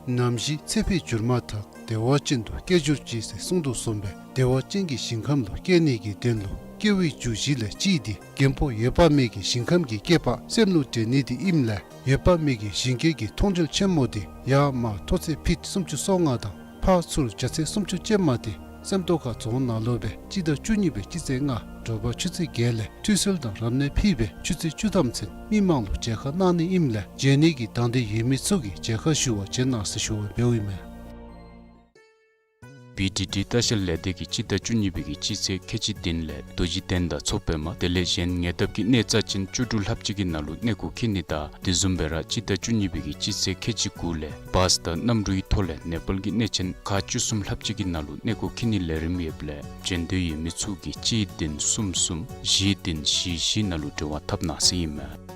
ནམ་ཞིག་ཚེ་འཕོས་གྱུར་མ་ཐག་བདེ་བ་ཅན་དུ་སྐྱེ་གྱུར་ཅིག་ཟེར་གསུངས་དོ་བཟུམ་སྦེ་བདེ་བ་ཅན་གྱི་ཞིང་ཁམས་ལུ་སྐྱེ་ནི་གི་དོན་ལུ་སྐྱེ་བའི་རྒྱུ་བཞི་ལས་གཅིག་དེ་རྒན་པོ་འོད་དཔག་མེད་ཀྱི་ཞིང་ཁམས་ཀྱི་སྐྱེས་པ་སེམས་ལུ་འདྲེན་ནི་དེ་ཨིནམ་ལས་འོད་དཔག་མེད་ཀྱི་ཞིང་སྐྱེས་ཀྱི་མཐོང་གྲོལ་ཆེན་མོ་དེ་ཡར་མར་མཐོ་ཚད་ཕིཊ་སུམ་ཅུ་སོ་ལྔ་དང་ཕར་ཚུར་རྒྱ་ཚད་སུམ་ཅུ་ཅན་མ་དེ་སེམས་རྟོགས་ཁ་རྫོང་ནང་ལུ་སྦེ་སྤྱི་ཟླ་བཅུ་གཉིས་པའི་སྤྱི་ཚེས་ལྔ་དྲོ་པ་ཆུ་ཚོད་བརྒྱད་ལས་ཁྲུས་གསོལ་དང་རབ་གནས་ཕུལ་སྦེ་ཆུ་ཚོད་བཅུ་ཐམ་ཚུན་མི་མང་ལུ་མཇལ་ཁ་གནང་ནི་ཨིནམ་ལས་མཇལ་ནི་གི་དང་འདོད་ཡོད་མི་ཚུ་གིས་མཇལ་ཁ་ཞུ་བར་བྱོན་གནང་ཟེར་ཞུ་བ་འབདཝ་ཨིན་མས། བི་ཊི་ཌི་ལྟ་བཤལ་ལས་སྡེ་གིས་སྤྱི་ཟླ་བཅུ་གཉིས་པའི་གི་སྤྱི་ཚེས་ཁལ་གཅིག་བདུན་ལས་རྡོ་རྗེ་གདན་དང་མཚོ་པདྨ་དེ་ལས་གཞན་ཉེ་འདབས་ཀྱི་གནས་རྩ་ཅན་བཅུ་དྲུག་ལྷགཔ་ཅིག་གི་ནང་ལུ་གནས་སྐོར་འཁྱིད་ནི་དང་དེ་བཟུམ་སྦེ་ར་སྤྱི་ཟླ་བཅུ་གཉིས་པའི་གི་སྤྱི་ཚེས་ཁལ་གཅིག་དགུ་ལས་བཱས་དང་གནམ་གྲུའི་ཐོག་ལས་ནེ་པཱལ་གྱི་གནས་ཆེན་ཁག་བཅུ་གསུམ་ལྷགཔ་ཅིག་གི་ནང་ལུ་གནས་སྐོར་འཁྱིད་ནིའི་ལས་རིམ་ཡོདཔ་ལས་འབྱོན་འདོད་ཡོད་མི་ཚུ་གིས་གཅིག་བདུན་གསུམ་གསུམ་བཞི་བདུན་བཞི་བཞི་ནང་ལུ་འབྲེལ་བ་འཐབ་གནང་ཟེར་ཨིན་མས།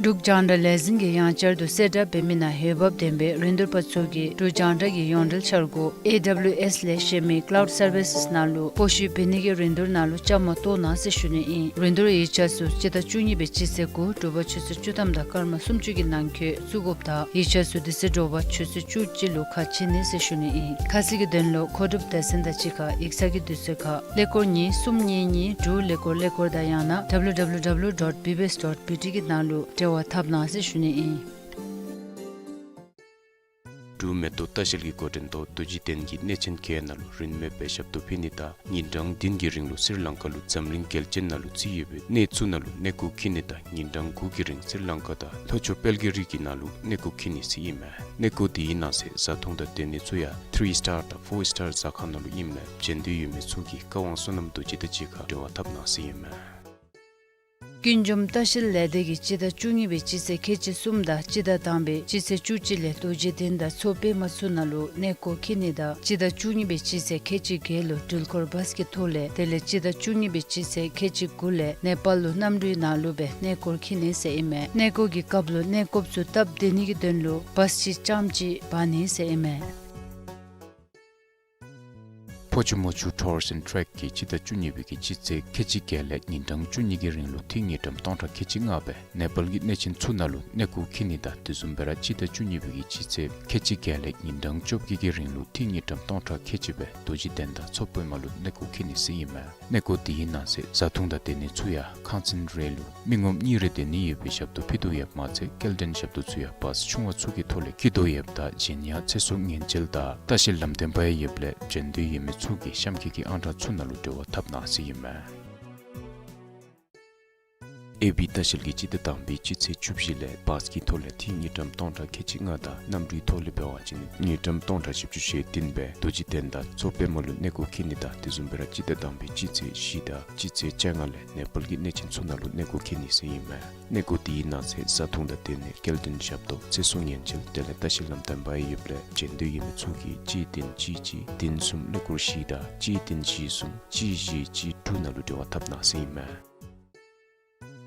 འབྲུག་རྒྱང་བསྒྲགས་ལས་འཛིན་གྱིས་ཡང་བསྐྱར་དུ་གསལ་བསྒྲགས་འབད་མི་ནང་འོས་འབབ་ལྡན་པའི་རིན་བསྡུར་པ་ཚུ་གིས་འབྲུག་རྒྱང་བསྒྲགས་ཀྱི་ཡོངས་འབྲེལ་འཆར་སྒོ་ཨེ་ཌབ་ལིའུ་ཨེསི་ལས་གཞན་མི་ཀ་ལའུཌ་སར་བི་སེསི་ནང་ལུ་སྤོ་བཤུད་འབད་ནི་གི་རིན་བསྡུར་ནང་ལུ་བཅའ་མར་གཏོགས་གནང་ཟེར་ཞུ་ནི་ཨིན། རིན་བསྡུར་ཡིག་ཆ་ཚུ་སྤྱི་ཟླ་བཅུ་གཉིས་པའི་སྤྱི་ཚེས་དགུ་དྲོ་པ་ཆུ་ཚོད་བཅུ་ཐམ་དང་སྐར་མ་སུམ་ཅུ་གི་ནང་འཁོད་བཙུགས་དགོཔ་དང་ཡིག་ཆ་ཚུ་དེ་ཚེ་དྲོ་པ་ཆུ་ཚོད་བཅུ་གཅིག་ལུ་ཁ་ཕྱེ་ནི་ཟེར་ཞུ་ནི་ཨིན། ཁ་གསལ་གྱི་དོན་ལུ་མཁོ་སྒྲུབ་སྡེ་ཚན་དང་གཅིག་ཁར་ཡིག་ཚང་གི་དུས་ཚོད་ཁར་ཀླད་ཀོར་གཉིས་གསུམ་གཉིས་གཉིས་དྲུག་ཀླད་ཀོར་ཀླད་ཀོར་དང་ཡང་ན་ཌབ་ལིའུ་ཌབ་ལིའུ་ཌབ་ལིའུ་ཌོཊ་བི་བི་ཨེསི་ཌོཊ་བི་ཊི་གི་ནང་ལུ་འབྲེལ་བ་འཐབ་གནང་ཟེར་ཞུ་ནི་ཨིན། འབྲུག་མེ་ཏོག་ལྟ་བཤལ་གྱི་འགོ་འདྲེན་ཐོག་རྡོ་རྗེ་གདན་གྱི་གནས་ཆེན་བརྒྱད་ནང་ལུ་རིན་མེད་པའི་ཞབས་ཏོག་ཕུལ་ནི་དང་ཉིན་གྲངས་བདུན་གྱི་རིང་ལུ་སི་རི་ལང་ཀ་ལུ་འཛམ་གླིང་རྒྱལ་ཆེན་ནང་ལུ་བརྩི་ཡོད་པའི་གནས་ཚུ་ནང་ལུ་གནས་སྐོར་འཁྱིད་ནི་དང་ཉིན་གྲངས་དགུ་གི་རིང་སི་རི་ལང་ཀ་དང་ལྷོ་ཕྱོགས་དཔལ་གྱི་རི་གི་ནང་ལུ་གནས་སྐོར་འཁྱིད་ནི་ཟེར་ཨིན་མས། གནས་སྐོར་དེའི་ནང་གསེས་བཟའ་འཐུང་དང་སྡོད་ནི་ཚུ་ཡང་ཐི་རི་སི་ཊར་དང་ཕོར་སི་ཊར་ཟ་ཁང་ནང་ལུ་ཨིནམ་ལས་འབྱོན་འདོད་ཡོད་མི་ཚུ་གིས་བཀའ་དབང་བསོད་ནམས་རྡོ་རྗེ་དང་གཅིག་ཁར་འབྲེལ་བ་འཐབ་གནང་ཟེར་ཨིན་མས། ཀུན་འབྱུང་ལྟ་བཤལ་ལས་སྡེ་གིས་སྤྱི་ཟླ་བཅུ་གཉིས་པའི་སྤྱི་ཚེས་ཁལ་གཅིག་གསུམ་དང་སྤྱི་ཟླ་དང་པའི་སྤྱི་ཚེས་བཅུ་གཅིག་ལས་རྡོ་རྗེ་གདན་དང་མཚོ་པདྨ་ཚུ་ནང་ལུ་གནས་སྐོར་འཁྱིད་ནི་དང་སྤྱི་ཟླ་བཅུ་གཉིས་པའི་སྤྱི་ཚེས་ཁལ་གཅིག་བརྒྱད་ལུ་འགྲུལ་འཁོར་བཱས་ཀྱི་ཐོག་ལས་དེ་ལས་སྤྱི་ཟླ་བཅུ་གཉིས་པའི་སྤྱི་ཚེས་ཁལ་གཅིག་དགུ་ལས་ནེ་པཱལ་ལུ་གནམ་གྲུའི་ནང་ལུ་སྦེ་གནས་སྐོར་འཁྱིད་ནི་ཟེར་ཨིན་མས། གནས་སྐོར་གྱི་སྐབས་ལུ་གནས་སྐོརཔ་ཚུ་སྟབས་བདེ་ནི་གི་དོན་ལུ་བཱས་གཅིག་རྐྱངམ་གཅིག་འབག་ནི་ཟེར་ཨིན་མས། ཕོ་ཆུ་མོ་ཆུ་ཊུརསི་ཨེནཌ་ཊེཀ་གིས་སྤྱི་ཟླ་བཅུ་གཉིས་པའི་གི་སྤྱི་ཚེས་ཁལ་གཅིག་བརྒྱད་ལས་ཉིན་གྲངས་བཅུ་གཉིས་ཀྱི་རིང་ལུ་འཐུས་དངུལ་ཀྲམ་སྟོང་ཕྲག་ཁལ་གཅིག་ལྔ་སྦེ་ནེ་པཱལ་གྱི་གནས་ཆེན་ཚུ་ནང་ལུ་གནས་སྐོར་འཁྱིད་ནི་དང་དེ་བཟུམ་སྦེ་ར་སྤྱི་ཟླ་བཅུ་གཉིས་པའི་གི་སྤྱི་ཚེས་ཁལ་གཅིག་བརྒྱད་ལས་ཉིན་གྲངས་བཅོ་བརྒྱད་ཀྱི་རིང་ལུ་འཐུས་དངུལ་ཀྲམ་སྟོང་ཕྲག་ཁལ་གཅིག་སྦེ་རྡོ་རྗེ་གདན་དང་མཚོ་པདྨ་ལུ་གནས་སྐོར་འཁྱིད་ནི་ཟེར་ཨིན་མས། གནས་སྐོར་དེའི་ནང་གསེས་བཟའ་འཐུང་དང་སྡོད་ནི་ཚུ་ཡང་ཁང་ཚན་རེ་ལུ་མི་ངོམ་གཉིས་རེ་སྡོད་ནི་ཡོད་པའི་ཞབས་ཏོག་ཕུལ་དོ་ཡོདཔ་མ་ཚད་སྐྱེལ་འདྲེན་ཞབས་ཏོག་ཚུ་ཡང་བཱས་ཆུང་བ་ཚུ་གི་ཐོག་ལས་འཁྱིད་དོ་ཡོདཔ་ད་གཞན་ཡང་ཚེ་སྲོག་ཉེན་བཅོལ་དང་ལྟ་བཤལ་ལམ་སྟོན་པ་ཡང་ཡོདཔ་ལས་འབྱོན་འདོད་ཡོད་མི་ཚུ་གིས་གཤམ་འཁོད་ཀྱི་ཨང་གྲངས་ཚུ་ནང་ལུ་འབྲེལ་བ་འཐབ་གནང་ཟེར་ཨིན་མས། ཨེ་བི་ལྟ་བཤལ་གྱིས་སྤྱི་ཟླ་དང་པའི་སྤྱི་ཚེས་བཅུ་བཞི་ལས་བཱས་ཀྱི་ཐོག་ལས་འཐུས་དངུལ་ཀྲམ་སྟོང་ཕྲག་ཁལ་གཅིག་ལྔ་དང་གནམ་གྲུའི་ཐོག་ལས་འབད་བ་ཅིན་དངུལ་ཀྲམ་སྟོང་ཕྲག་བཞི་བཅུ་ཞེ་བདུན་སྦེ་རྡོ་རྗེ་གདན་དང་མཚོ་པདྨ་ལུ་གནས་སྐོར་འཁྱིད་ནི་དང་དེ་བཟུམ་སྦེ་ར་སྤྱི་ཟླ་དང་པའི་སྤྱི་ཚེས་བཞི་དང་སྤྱི་ཚེས་བཅོ་ལྔ་ལས་ནེ་པཱལ་གྱི་གནས་ཆེན་ཚུ་ནང་ལུ་གནས་སྐོར་འཁྱིད་ནི་ཟེར་ཨིན་མས། གནས་སྐོར་དེའི་ནང་གསེས་བཟའ་འཐུང་དང་སྡོད་ནི་སྐྱེལ་འདྲེན་ཞབས་ཏོག་ཚེ་སྲོག་ཉེན་བཅོལ་དེ་ལས་ལྟ་བཤལ་ལམ་སྟོན་པ་ཡང་ཡོདཔ་ལས་འབྱོན་འདོད་ཡོད་མི་ཚུ་གིས་གཅིག་བདུན་གཅིག་གཅིག་བདུན་གསུམ་ཀླད་ཀོར་བཞི་དང་གཅིག་བདུན་བཞི་གསུམ་གཅིག་བཞི་གཅིག་དྲུག་ནང་ལུ་འབྲེལ་བ་འཐབ་གནང་ཟེར་ཨིན་མས།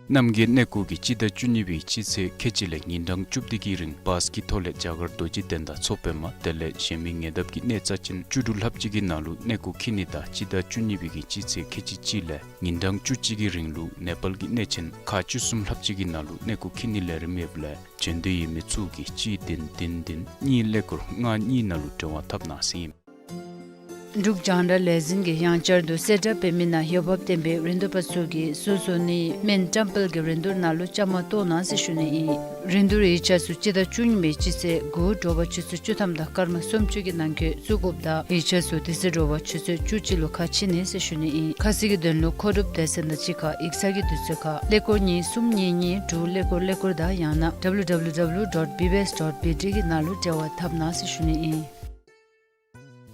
རྣམ་རྒྱལ་གནས་སྐོར་གྱིས་སྤྱི་ཟླ་བཅུ་གཉིས་པའི་སྤྱི་ཚེས་ཁལ་གཅིག་ལས་ཉིན་གྲངས་བཅུ་བདུན་གྱི་རིང་བཱས་ཀྱི་ཐོག་ལས་རྒྱ་གར་རྡོ་རྗེ་གདན་དང་མཚོ་པདྨ་དེ་ལས་གཞན་མི་ཉེ་འདབས་ཀྱི་གནས་རྩ་ཅན་བཅུ་དྲུག་ལྷགཔ་ཅིག་གི་ནང་ལུ་གནས་སྐོར་འཁྱིད་ནི་དང་སྤྱི་ཟླ་བཅུ་གཉིས་པའི་གི་སྤྱི་ཚེས་ཁལ་གཅིག་གཅིག་ལས་ཉིན་གྲངས་བཅུ་གཅིག་གི་རིང་ལུ་ནེ་པཱལ་གྱི་གནས་ཆེན་ཁག་བཅུ་གསུམ་ལྷགཔ་ཅིག་གི་ནང་ལུ་གནས་སྐོར་འཁྱིད་ནིའི་ལས་རིམ་ཡོདཔ་ལས་འབྱོན་འདོད་ཡོད་མི་ཚུ་གིས་གཅིག་བདུན་བདུན་བདུན་གཉིས་ཀླད་ཀོར་ལྔ་གཉིས་ནང་ལུ་འབྲེལ་བ་འཐབ་གནང་ཟེར་ཨིན་མས། འབྲུག་རྒྱང་བསྒྲགས་ལས་འཛིན་གྱིས་ཡང་བསྐྱར་དུ་གསལ་བསྒྲགས་འབད་མི་ནང་འོས་འབབ་ལྡན་པའི་རིན་བསྡུར་པ་ཚུ་གིས་བཟོ་བཟོ་ནིའི་སྨན་བཀྲམ་སྤེལ་གྱི་རིན་བསྡུར་ནང་ལུ་བཅའ་མར་གཏོགས་གནང་ཟེར་ཞུ་ནི་ཨིན། རིན་བསྡུར་ཡིག་ཆ་ཚུ་སྤྱི་ཟླ་བཅུ་གཉིས་པའི་སྤྱི་ཚེས་དགུ་དྲོ་པ་ཆུ་ཚོད་བཅུ་ཐམ་དང་སྐར་མ་སུམ་ཅུ་གི་ནང་འཁོད་བཙུགས་དགོཔ་དང་ཡིག་ཆ་ཚུ་དེ་ཚེ་དྲོ་པ་ཆུ་ཚོད་བཅུ་གཅིག་ལུ་ཁ་ཕྱེ་ནི་ཟེར་ཞུ་ནི་ཨིན། ཁ་གསལ་གྱི་དོན་ལུ་མཁོ་སྒྲུབ་སྡེ་ཚན་དང་གཅིག་ཁར་ཡིག་ཚང་གི་དུས་ཚོད་ཁར་ཀླད་ཀོར་གཉིས་གསུམ་གཉིས་གཉིས་དྲུག་ཀླད་ཀོར་ཀླད་ཀོར་དང་ཡང་ན་ཌབ་ལིའུ་ཌབ་ལིའུ་ཌབ་ལིའུ་ཌོཊ་བི་བི་ཨེསི་ཌོཊ་བི་ཊི་གི་ནང་ལུ་འབྲེལ་བ་འཐབ་གནང་ཟེར་ཞུ་ནི་ཨིན།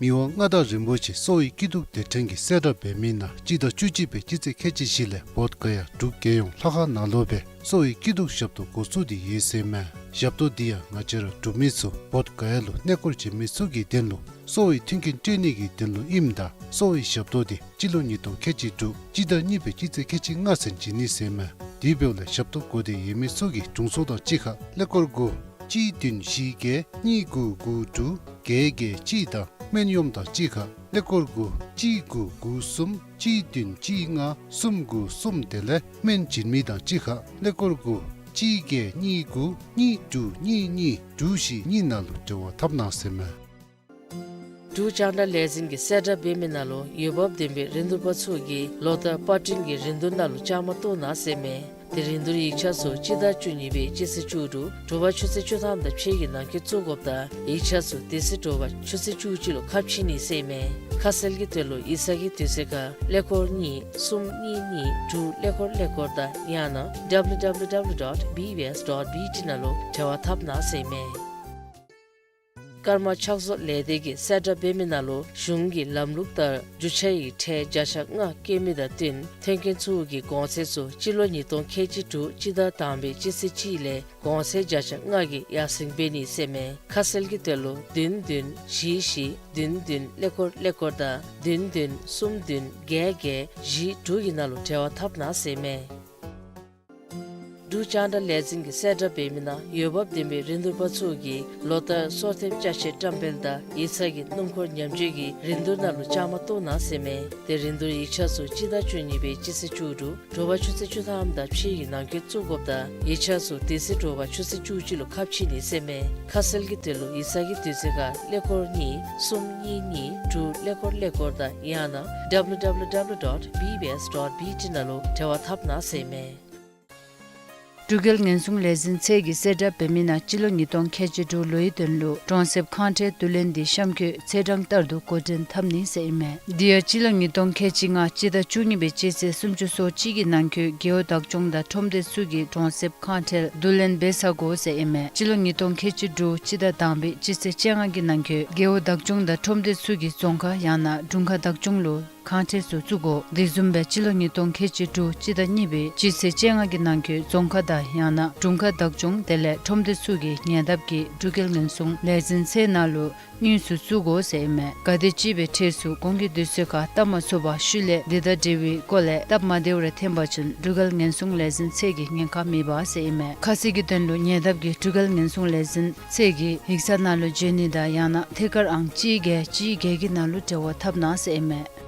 མི་དབང་མངའ་བདག་རིན་པོ་ཆེ་གསོ་བའི་སྐྱིད་སྡུག་སྡེ་ཕྲན་གྱིས་གསལ་བསྒྲགས་འབད་མི་ནང་སྤྱི་ཟླ་བཅུ་གཅིག་པའི་སྤྱི་ཚེས་ཁལ་གཅིག་བཞི་ལས་བོདྷ་ག་ཡ་འབྲུག་རྒྱལ་ཡོངས་ལྷ་ཁང་ནང་ལུ་སྦེ་གསོ་བའི་སྐྱིད་སྡུག་ཞབས་ཏོག་འགོ་བཙུགས་ཏེ་ཡོད་ཟེར་མས། ཞབས་ཏོག་འདི་ཡང་ང་བཅས་ར་འབྲུག་མི་ཚུ་བོདྷ་ག་ཡ་ལུ་གནས་སྐོར་བྱོན་མི་ཚུ་གི་དོན་ལུ་གསོ་བའི་མཐུན་རྐྱེན་སྤྲོད་ནི་གི་དོན་ལུ་ཨིནམ་ད་གསོ་བའི་ཞབས་ཏོག་འདི་སྤྱི་ལོ་ཉིས་སྟོང་ཁལ་གཅིག་དྲུག་སྤྱི་ཟླ་གཉིས་པའི་སྤྱི་ཚེས་ཁལ་གཅིག་ལྔ་ཚུན་བྱིན་ནི་ཟེར་མས། དེ་འབདཝ་ལས་ཞབས་ཏོག་དགོ་སྟེ་ཡོད་མི་ཚུ་གིས་དྲུང་འཚོ་དང་གཅིག་ཁར་ཀླད་ཀོར་དགུ་གཅིག་བདུན་བཞི་བརྒྱད་གཉིས་དགུ་དགུ་དྲུག་བརྒྱད་བརྒྱད་གཅིག་དང་སྨན་གཡོགམོ་དང་གཅིག་ཁར་ཀླད་ཀོར་དགུ་གཅིག་དགུ་དགུ་གསུམ་གཅིག་བདུན་གཅིག་ལྔ་གསུམ་དགུ་གསུམ་དེ་ལས་སྨན་བྱིན་མི་དང་གཅིག་ཁར་ཀླད་ཀོར་དགུ་གཅིག་བརྒྱད་གཉིས་དགུ་གཉིས་དྲུག་གཉིས་གཉིས་དྲུག་བཞི་གཉིས་ནང་ལུ་འབྲེལ་བ་འཐབ་གནང་ཟེར་མས། འབྲུག་རྒྱང་བསྒྲགས་ལས་འཛིན་གྱིས་གསལ་བསྒྲགས་འབད་མི་ནང་ལུ་འོས་འབབ་ལྡན་པའི་རིན་བསྡུར་པ་ཚུ་གིས་ལོ་ལྟར་པར་སྐྲུན་གྱི་རིན་བསྡུར་ནང་ལུ་བཅའ་མར་གཏོགས་གནང་ཟེར་མས། དེ་རིན་བསྡུར་ཡིག་ཆ་ཚུ་སྤྱི་ཟླ་བཅུ་གཉིས་པའི་སྤྱི་ཚེས་བཅུ་དྲུག་དྲོ་པ་ཆུ་ཚོད་བཅུ་ཐམ་དང་ཕྱེད་ཀྱི་ནང་འཁོད་བཙུགས་དགོཔ་དང་ཡིག་ཆ་ཚུ་དེ་ཚེ་དྲོ་པ་ཆུ་ཚོད་བཅུ་གཅིག་ལུ་ཁ་ཕྱེ་ནི་ཟེར་མས། ཁ་གསལ་གྱི་དོན་ལུ་ཡིག་ཚང་གི་དུས་ཚོད་ཁར་ཀླད་ཀོར་གཉིས་གསུམ་གཉིས་གཉིས་དྲུག་ཀླད་ཀོར་ཀླད་ཀོར་དང་ཡང་ན་ཌབ་ལིའུ་ཌབ་ལིའུ་ཌབ་ལིའུ་ཌོཊ་བི་བི་ཨེསི་ཌོཊ་བི་ཊི་ནང་ལུ་འབྲེལ་བ་འཐབ་གནང་ཟེར་མས། ཀརྨ་ཕྱག་བཟོ་ལས་སྡེ་གིས་གསལ་བསྒྲགས་འབད་མི་ནང་ལུ་གཞུང་གི་ལམ་ལུགས་ལྟར་རྒྱུ་ཆ་ཡི་ཁྲལ་བརྒྱ་ཆ་ལྔ་བཀལ་མི་དང་བསྟུན་ཐོན་སྐྱེད་ཚུ་གི་གོང་ཚད་ཚུ་སྤྱི་ལོ་ཉིས་སྟོང་ཁལ་གཅིག་དྲུག་སྤྱི་ཟླ་དང་པའི་སྤྱི་ཚེས་གཅིག་ལས་གོང་ཚད་བརྒྱ་ཆ་ལྔ་གི་ཡར་སེང་འབད་ནི་ཟེར་མས། ཁ་གསལ་གྱི་དོན་ལུ་བདུན་བདུན་བཞི་བཞི་བདུན་བདུན་ཀླད་ཀོར་ཀླད་ཀོར་དང་བདུན་བདུན་གསུམ་བདུན་བརྒྱད་བརྒྱད་བཞི་དྲུག་གི་ནང་ལུ་འབྲེལ་བ་འཐབ་གནང་ཟེར་མས། འབྲུག་རྒྱང་བསྒྲགས་ལས་འཛིན་གྱིས་གསལ་བསྒྲགས་འབད་མི་ནང་འོས་འབབ་ལྡན་པའི་རིན་བསྡུར་པ་ཚུ་གིས་ལོ་ལྟར་སོར་ཐེབས་ཅ་ཆས་བཀྲམ་སྤེལ་དང་ཡིག་ཚང་གི་སྣུམ་འཁོར་ཉམས་བཅོས་ཀྱི་རིན་བསྡུར་ནང་ལུ་བཅའ་མར་གཏོགས་གནང་ཟེར་མས། དེ་རིན་བསྡུར་ཡིག་ཆ་ཚུ་སྤྱི་ཟླ་བཅུ་གཉིས་པའི་སྤྱི་ཚེས་བཅུ་དྲུག་དྲོ་པ་ཆུ་ཚོད་བཅུ་ཐམ་དང་ཕྱེད་ཀྱི་ནང་འཁོད་བཙུགས་དགོཔ་དང་ཡིག་ཆ་ཚུ་དེ་ཚེ་དྲོ་པ་ཆུ་ཚོད་བཅུ་གཅིག་ལུ་ཁ་ཕྱེ་ནི་ཟེར་མས། ཁ་གསལ་གྱི་དོན་ལུ་ཡིག་ཚང་གི་དུས་ཚོད་ཁར་ཀླད་ཀོར་གཉིས་གསུམ་གཉིས་གཉིས་དྲུག་ཀླད་ཀོར་ཀླད་ཀོར་དང་ཡང་ན་W W W dot B B S dot B T ནང་ལུ་འབྲེལ་བ་འཐབ་གནང་ཟེར་མས། འབྲུག་རྒྱལ་ཉེན་སྲུང་ལས་འཛིན་ཚད་ཀྱིས་གསལ་བསྒྲགས་འབད་མི་ནང་སྤྱི་ལོ་ཉིས་སྟོང་ཁལ་གཅིག་དྲུག་ལོའི་དོན་ལུ་གྲོང་གསེབ་ཁང་ཁྲལ་བསྡུ་ལེན་འདི་གཤམ་འཁོད་ཚེས་གྲངས་ལྟར་དུ་འགོ་འདྲེན་འཐབ་ནི་ཟེར་ཨིན་མས། དེ་ཡང་སྤྱི་ལོ་ཉིས་སྟོང་ཁལ་གཅིག་ལྔ་སྤྱི་ཟླ་བཅུ་གཉིས་པའི་སྤྱི་ཚེས་སུམ་ཅུ་སོ་གཅིག་གི་ནང་འཁོད་རྒེད་འོག་བདག་སྐྱོང་དང་ཁྲོམ་སྡེ་ཚུ་གིས་གྲོང་གསེབ་ཁང་ཁྲལ་བསྡུ་ལེན་འབད་ཚར་དགོ་ཟེར་ཨིན་མས། སྤྱི་ལོ་ཉིས་སྟོང་ཁལ་གཅིག་དྲུག་སྤྱི་ཟླ་དང་པའི་སྤྱི་ཚེས་བཅོ་ལྔ་གི་ནང་འཁོད་རྒེད་འོག་བདག་སྐྱོང་དང་ཁྲོམ་སྡེ་ཚུ་གིས་རྫོང་ཁག་ཡང་ན་དྲུང་ཁག་བདག་སྐྱོང་ལུ་ཁང་ཁྲལ་ཚུ་བཙུགས་དགོ། དེ་བཟུམ་སྦེ་སྤྱི་ལོ་ཉིས་སྟོང་ཁལ་གཅིག་དྲུག་སྤྱི་ཟླ་གཉིས་པའི་སྤྱི་ཚེས་བཅོ་ལྔ་གི་ནང་འཁོད་རྫོང་ཁག་དང་ཡང་ན་དྲུང་ཁག་བདག་སྐྱོང་དེ་ལས་ཁྲོམ་སྡེ་ཚུ་གིས་ཉེ་འདབས་ཀྱི་འབྲུག་རྒྱལ་ཉེན་སྲུང་ལས་འཛིན་ཚད་ནང་ལུ་དངོས་སུ་བཙུགས་དགོ་ཟེར་ཨིན་མས། ག་དེམ་ཅིག་སྦེ་ཁྲལ་ཚུ་གོང་གི་དུས་ཚོད་ཁར་བཏབ་མ་ཚུགས་པར་ཤུལ་ལས་དེ་དང་འབྲེལ་བའི་སྐོར་ལས་སྟབས་མ་བདེཝ་རེ་ཐོན་པ་ཅིན་འབྲུག་རྒྱལ་ཉེན་སྲུང་ལས་འཛིན་ཚད་ཀྱིས་ཉེན་ཁ་མེད་པ་ཟེར་ཨིན་མས། ཁ་གསལ་གྱི་དོན་ལུ་ཉེ་འདབས་ཀྱི་འབྲུག་རྒྱལ་ཉེན་སྲུང་ལས་འཛིན་ཚད་ཀྱི་ཡིག་ཚང་ནང་ལུ་འབྱོན་ནི་དང་ཡང་ན་ཐད་ཀར་ཨང་གཅིག་བརྒྱད་གཅིག་བརྒྱད་ཀྱི་ནང་ལུ་འབྲེལ་བ་འཐབ་གནང་ཟེར་ཨིན་མས།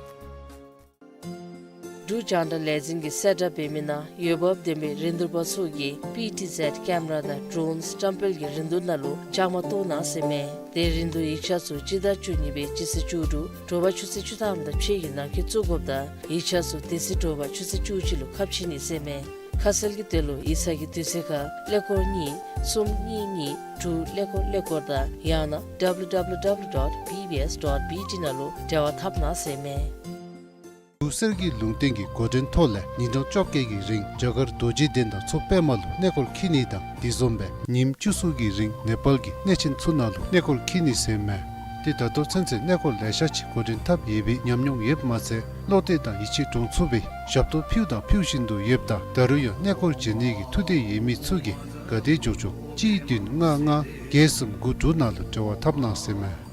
འབྲུག་རྒྱང་བསྒྲགས་ལས་འཛིན་གྱིས་གསལ་བསྒྲགས་འབད་མི་ནང་འོས་འབབ་ལྡན་པའི་རིན་བསྡུར་པ་ཚུ་གིས་P T Z ཀེམ་ར་དང་ཌྲོན་བཀྲམ་སྤེལ་གྱི་རིན་བསྡུར་ནང་ལུ་བཅའ་མར་གཏོགས་གནང་ཟེར་མས། དེ་རིན་བསྡུར་ཡིག་ཆ་ཚུ་སྤྱི་ཟླ་བཅུ་གཉིས་པའི་སྤྱི་ཚེས་བཅུ་དྲུག་དྲོ་པ་ཆུ་ཚོད་བཅུ་ཐམ་དང་ཕྱེད་ཀྱི་ནང་འཁོད་བཙུགས་དགོཔ་དང་ཡིག་ཆ་ཚུ་དེ་ཚེ་དྲོ་པ་ཆུ་ཚོད་བཅུ་གཅིག་ལུ་ཁ་ཕྱེ་ནི་ཟེར་མས། ཁ་གསལ་གྱི་དོན་ལུ་ཡིག་ཚང་གི་དུས་ཚོད་ཁར་ཀླད་ཀོར་གཉིས་གསུམ་གཉིས་གཉིས་དྲུག་ཀླད་ཀོར་ཀླད་ཀོར་དང་ཡང་ན་W W W dot B B S dot B T ནང་ལུ་འབྲེལ་བ་འཐབ་གནང་ཟེར་མས། འབྲུག་གསེར་གྱི་ལུང་བསྟན་གྱི་འགོ་འདྲེན་ཐོག་ལས་ཉིན་གྲངས་བཅོ་བརྒྱད་ཀྱི་རིང་རྒྱ་གར་རྡོ་རྗེ་གདན་དང་མཚོ་པདྨ་ལུ་གནས་སྐོར་འཁྱིད་ནི་དང་དེ་བཟུམ་སྦེ་ཉིནམ་བཅུ་གསུམ་གྱི་རིང་ནེ་པཱལ་གྱི་གནས་ཆེན་ཚུ་ནང་ལུ་གནས་སྐོར་འཁྱིད་ནི་ཟེར་མས། ཏེ་ད་ལྟོ་ཚུན་ཚོད་གནས་སྐོར་ལེ་ཤ་ཅིག་འགོ་འདྲེན་འཐབ་ཡོད་པའི་ཉམས་མྱོང་ཡོདཔ་མ་ཚད་བློ་གཏད་དང་ཡིད་ཆེས་འདྲོངས་ཚུགས་པའི་ཞབས་ཏོག་ཕུལཝ་དང་ཕུལ་བཞིན་དུ་ཡོདཔ་ད་ད་རུང་ཡང་གནས་སྐོར་འབྱོན་ནི་གི་ཐུགས་འདོད་ཡོད་མི་ཚུ་གིས་ག་དེ་མགྱོགས་མགྱོགས་གཅིག་བདུན་ལྔ་ལྔ་བརྒྱད་གསུམ་དགུ་དྲུག་ནང་ལུ་འབྲེལ་བ་འཐབ་གནང་ཟེར་མས།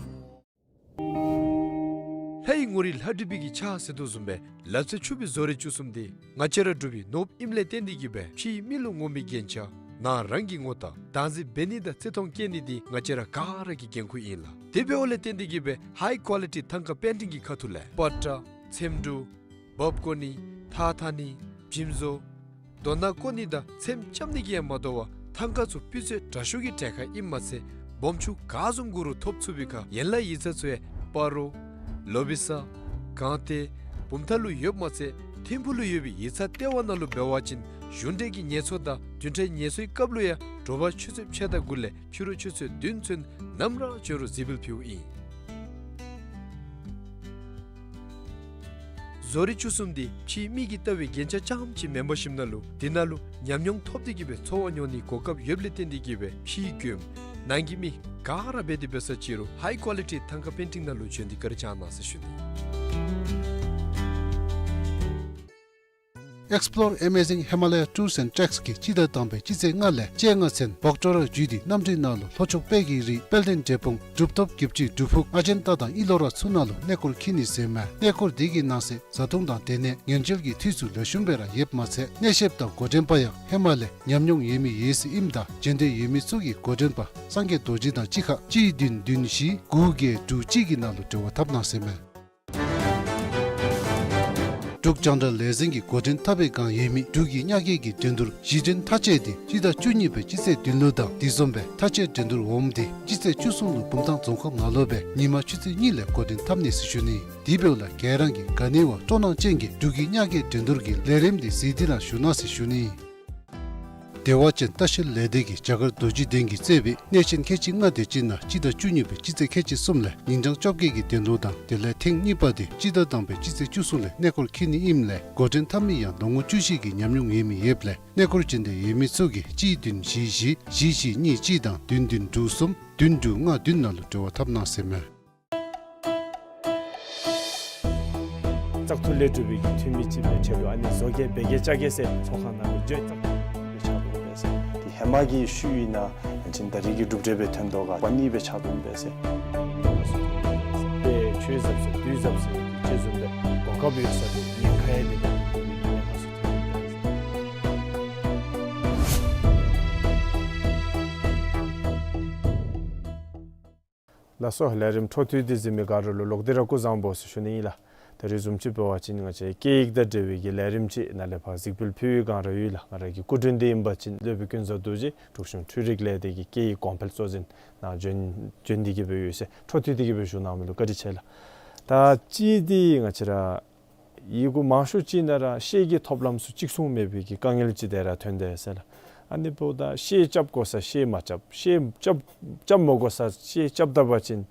ལྷའི་ངོ་རིས་ལྷ་བྲིས་པའི་གི་ཕྱག་ཟེར་དོ་བཟུམ་སྦེ་ལག་རྩལ་ཕྱུག་པའི་བཟོ་རིག་བཅུ་གསུམ་འདི་ང་བཅས་ར་འབྲུག་པའི་ནོར་བུ་ཨིནམ་ལས་བརྟེན་ཏེ་གིས་སྦེ་ཕྱིའི་མི་ལུ་ངོམ་པའི་རྒྱན་ཆ་ནང་རང་གི་ངོ་རྟགས་བདག་འཛིན་འབད་ནི་དང་བརྩི་མཐོང་བསྐྱེད་ནི་འདི་ང་བཅས་ར་ག་ར་གི་འགན་ཁུར་ཨིན་ལགས། དེ་འབདཝ་ལས་བརྟེན་ཏེ་གིས་སྦེ་ཧའི་ཀོ་ལི་ཊི་ཐང་ཀ་པེན་ཊིང་གི་ཁ་ཐུག་ལས་པ་ཏྲ་ཚེམ་དྲུབ་འབག་བརྐོ་ནི་ཐགས་འཐག་ནི་བྱེམ་བཟོ་རྡོ་ནག་བརྐོ་ནི་དང་ཚེམ་རྐྱབ་ནི་གིས་ཡང་མ་དོ་བར་ཐང་ཀ་ཚུ་སྤུས་ཚད་དྲག་ཤོས་ཀྱི་གྲལ་ཁར་ཨིནམ་མ་ཚད་སྦོམ་ཆུང་ག་བཟུམ་དགོ་རུང་ཐོབ་ཚུགས་པའི་ཁར་ཡན་ལག་ཡིག་ཚང་ཚུ་ཡང་སྤ་རོ་ལོ་བི་ས་སྒང་སྟེང་བུམ་ཐང་ལུ་ཡོདཔ་མ་ཚད་ཐིམ་ཕུག་ལུ་ཡོད་པའི་ཡིག་ཚང་ལྟེ་བ་ནང་ལུ་འབད་བ་ཅིན་གཞུང་འབྲེལ་གྱི་ངལ་གསོ་དང་བདུན་ཕྲག་ངལ་གསོའི་སྐབས་ལུ་ཡང་དྲོ་པ་ཆུ་ཚོད་ཕྱེད་དང་དགུ་ལས་ཕྱི་རུ་ཆུ་ཚོད་བདུན་ཚུན་ནམ་ར་བྱོན་རུང་གཟིགས་འབུལ་ཕུལཝ་ཨིན། བཟོ་རིག་བཅུ་གསུམ་འདི་ཕྱིའི་མི་གིས་བལྟ་བའི་རྒྱན་ཆ་རྐྱངམ་ཅིག་མེན་པར་ཞིནམ་ན་ལུ་འདི་ནང་ལུ་ཉམས་མྱོང་ཐོབ་སྟེ་གིས་སྦེ་འཚོ་བ་མྱོང་ནིའི་གོ་སྐབས་ཡོདཔ་ལས་བརྟེན་ཏེ་གིས་སྦེ་ཕྱིའི་མགྱོནམ་ནང་གི་མི་ག་ར་འབད་དེ་འབད་ས་ཅིག་རུང་ཧའི་ཀོ་ལི་ཊི་ཐང་ཀ་པེན་ཊིང་ནང་ལུ་བྱོན་ཏེ་བཀའ་དྲིན་བསྐྱང་གནང་ཟེར་ཞུ་ནི། Explore Amazing Himalaya Tours and Treks གིས་སྤྱི་ཟླ་དང་པའི་སྤྱི་ཚེས་ལྔ་ལས་བཅོ་ལྔ་ཚུན་བོག་ཊོ་ར་བརྒྱུད་དེ་གནམ་གྲུའི་ནང་ལུ་ལྷོ་ཕྱོགས་དཔལ་གྱི་རི་དཔལ་ལྡན་འབྲས་སྤུངས་གྲུབ་ཐོབ་བརྒྱད་ཅུ་གྲུབ་ཕུག་ཨ་ཇན་ཏ་དང་ཨི་ལོ་ར་ཚུ་ནང་ལུ་གནས་སྐོར་འཁྱིད་ནི་ཟེར་མས། གནས་སྐོར་འདི་གི་ནང་གསེས་བཟའ་འཐུང་དང་སྡོད་གནས་ཉེན་བཅོལ་གྱི་འཐུས་ཚུ་ལེགས་ཤོམ་སྦེ་ར་ཡོདཔ་མ་ཚད་གནས་བཤདཔ་དང་འགོ་འདྲེན་པ་ཡང་ཧེ་མ་ལས་ཉམས་མྱོང་ཡོད་མི་ཡོད་ཚད་ཨིནམ་ད་འབྱོན་འདོད་ཡོད་མི་ཚུ་གིས་འགོ་འདྲེན་པ་སངས་རྒྱས་རྡོ་རྗེ་དང་གཅིག་ཁར་གཅིག་བདུན་བདུན་བཞི་དགུ་བརྒྱད་དྲུག་གཅིག་གི་ནང་ལུ་འབྲེལ་བ་འཐབ་གནང་ཟེར་མས། འབྲུག་རྒྱང་བསྒྲགས་ལས་འཛིན་གྱིས་འགོ་འདྲེན་འཐབ་པའི་བསྒང་ཡོད་མི་འབྲུག་གི་གཉའ་སྐྱེགས་ཀྱི་འགྲན་བསྡུར་གཞི་འགྲན་མཐའ་དཔྱད་འདི་སྤྱི་ཟླ་བཅུ་གཉིས་པའི་སྤྱི་ཚེས་བདུན་ལུ་དང་དེ་བཟུམ་སྦེ་མཐའ་དཔྱད་འགྲན་བསྡུར་འོགམ་འདི་སྤྱི་ཚེས་བཅུ་གསུམ་ལུ་བུམ་ཐང་རྫོང་ཁག་ནང་ལུ་སྦེ་ཉིན་མ་ཆུ་ཚོད་གཉིས་ལས་འགོ་འདྲེན་འཐབ་ནི་ཟེར་ཞུ་ནི། དེ་འབདཝ་ལས་ག་ར་གིས་ག་ནི་བ་སྤྲོ་སྣང་ཅན་གྱིས་འབྲུག་གི་གཉའ་སྐྱེགས་འགྲན་བསྡུར་གྱི་ལས་རིམ་འདི་གཟིགས་ཏེ་ར་བཞུགས་གནང་ཟེར་ཞུ་ནི། བདེ་བ་ཅན་ལྟ་བཤལ་ལས་སྡེ་གིས་རྒྱ་གར་རྡོ་རྗེ་གདན་གྱིས་གཙོས་པའི་གནས་ཆེན་ཁལ་གཅིག་ལྔ་དེ་ཅིག་ནང་སྤྱི་ཟླ་བཅུ་གཉིས་པའི་སྤྱི་ཚེས་ཁལ་གཅིག་གསུམ་ལས་ཉིན་གྲངས་བཅོ་བརྒྱད་ཀྱི་གདན་ལུ་དང་དེ་ལས་ཐེངས་གཉིས་པ་དེ་སྤྱི་ཟླ་དང་པའི་སྤྱི་ཚེས་བཅུ་གསུམ་ལས་གནས་སྐོར་འཁྱིད་ནི་ཨིནམ་ལས་འགོ་འདྲེན་འཐབ་མི་ཡང་ལོ་ངོ་བཅུ་བཞི་གི་ཉམས་མྱོང་ཡོད་མི་ཡོདཔ་ལས་གནས་སྐོར་འབྱོན་འདོད་ཡོད་མི་ཚུ་གིས་གཅིག་བདུན་བཞི་བཞི་བཞི་གཉིས་གཅིག་དང་བདུན་བདུན་དྲུག་གསུམ་བདུན་དྲུག་ལྔ་བདུན་ནང་ལུ་འབྲེལ་བ་འཐབ་གནང་ཟེར་མས། བཙག་འཐུ་ལས་གྲུབ་པའི་འཐུས་མི་ཅིག་སྦེ་ཆ་བཞག་ཨ་ནི་བཟོ་བཀོད་འབད་གེ་བཅའ་གེ་ཟེར་ཚོགས་ཁང་ནང་ལུ་བརྗོད་བཙག་འཐུ་སྦེ་ཆ་བཞག་འབད་ཟེར། དེ་ཧེ་མ་གི་ཤུལ་ཨིན་ན་ཨ་ནི་ད་རེས་ཀྱི་གྲུབ་འབྲས་སྦེ་ཐོན་དོ་ག་པ་ནི་སྦེ་ཆ་བཞག་འབད་ཟེར། དཔེ་ཆོས་ཟབ་ཟེར་དུས་ཟབ་ཟེར་ཅིག་བཟུམ་སྦེ་གོ་སྐབས་ཡོད་ས་དེ་ཉེན་ཁ་ཡང་དེ་སྦེ་ཉེན་ཁ་སུ་ཐོན་འབད་ཟེར། ལགས་སོ། ལས་རིམ་འཕྲོ་མཐུད་དེ་གཟིགས་མི་ག་ར་ལུ་ལོག་སྟེ་ར་སྐུ་གཟུགས་བཟང་པོ་ཟེར་ཞུ་ནི་ཨིན་ལགས། ད་རེས་བཟུམ་ཅིག་འབད་བ་ཅིན་ང་བཅས་སྐད་ཡིག་དང་འབྲེལ་བའི་གི་ལས་རིམ་ཅིག་ནཱ་ལས་ཕར་གཟིགས་འབུལ་ཕུལ་བའི་བསྒང་ར་ཡོད་ལགས། ང་ར་གི་སྐུ་མགྲོན་འདི་ཨིན་པ་ཅིན་སློབ་དཔོན་ཀུན་བཟང་རྡོ་རྗེ་འབྲུག་གཞུང་འཕྲུལ་རིག་ལས་སྡེ་གི་སྐད་ཡིག་གོང་འཕེལ་གཙོ་འཛིན་ནཱ་བྱོན་བྱོན་ཏེ་གི་སྦེ་ཡོད་ཟེར། འཕྲོ་མཐུད་དེ་གི་སྦེ་ཞུ་གནང་མི་ལུ་བཀའ་དྲིན་ཆེ་ལགས། ད་གཅིག་འདི་ང་བཅས་ར་ཡི་གུ་མང་ཤོས་ཅིག་ནང་ར་ཤེལ་གྱི་ཐོབ་ལམ་ཚུ་གཅིག་མཚུངས་མེད་པའི་གི་དཀའ་ངལ་ཅིག་དེ་ར་ཐོན་དེས་ཟེར་ལགས། ཨ་ནི་འབདཝ་ད་ཤེལ་རྐྱབ་དགོ་ས་ཤེལ་མ་རྐྱབ། ཤེལ་རྐྱབ་རྐྱབ་མ་དགོ་ས་ཤེལ་རྐྱབ་ད་པ་ཅིན་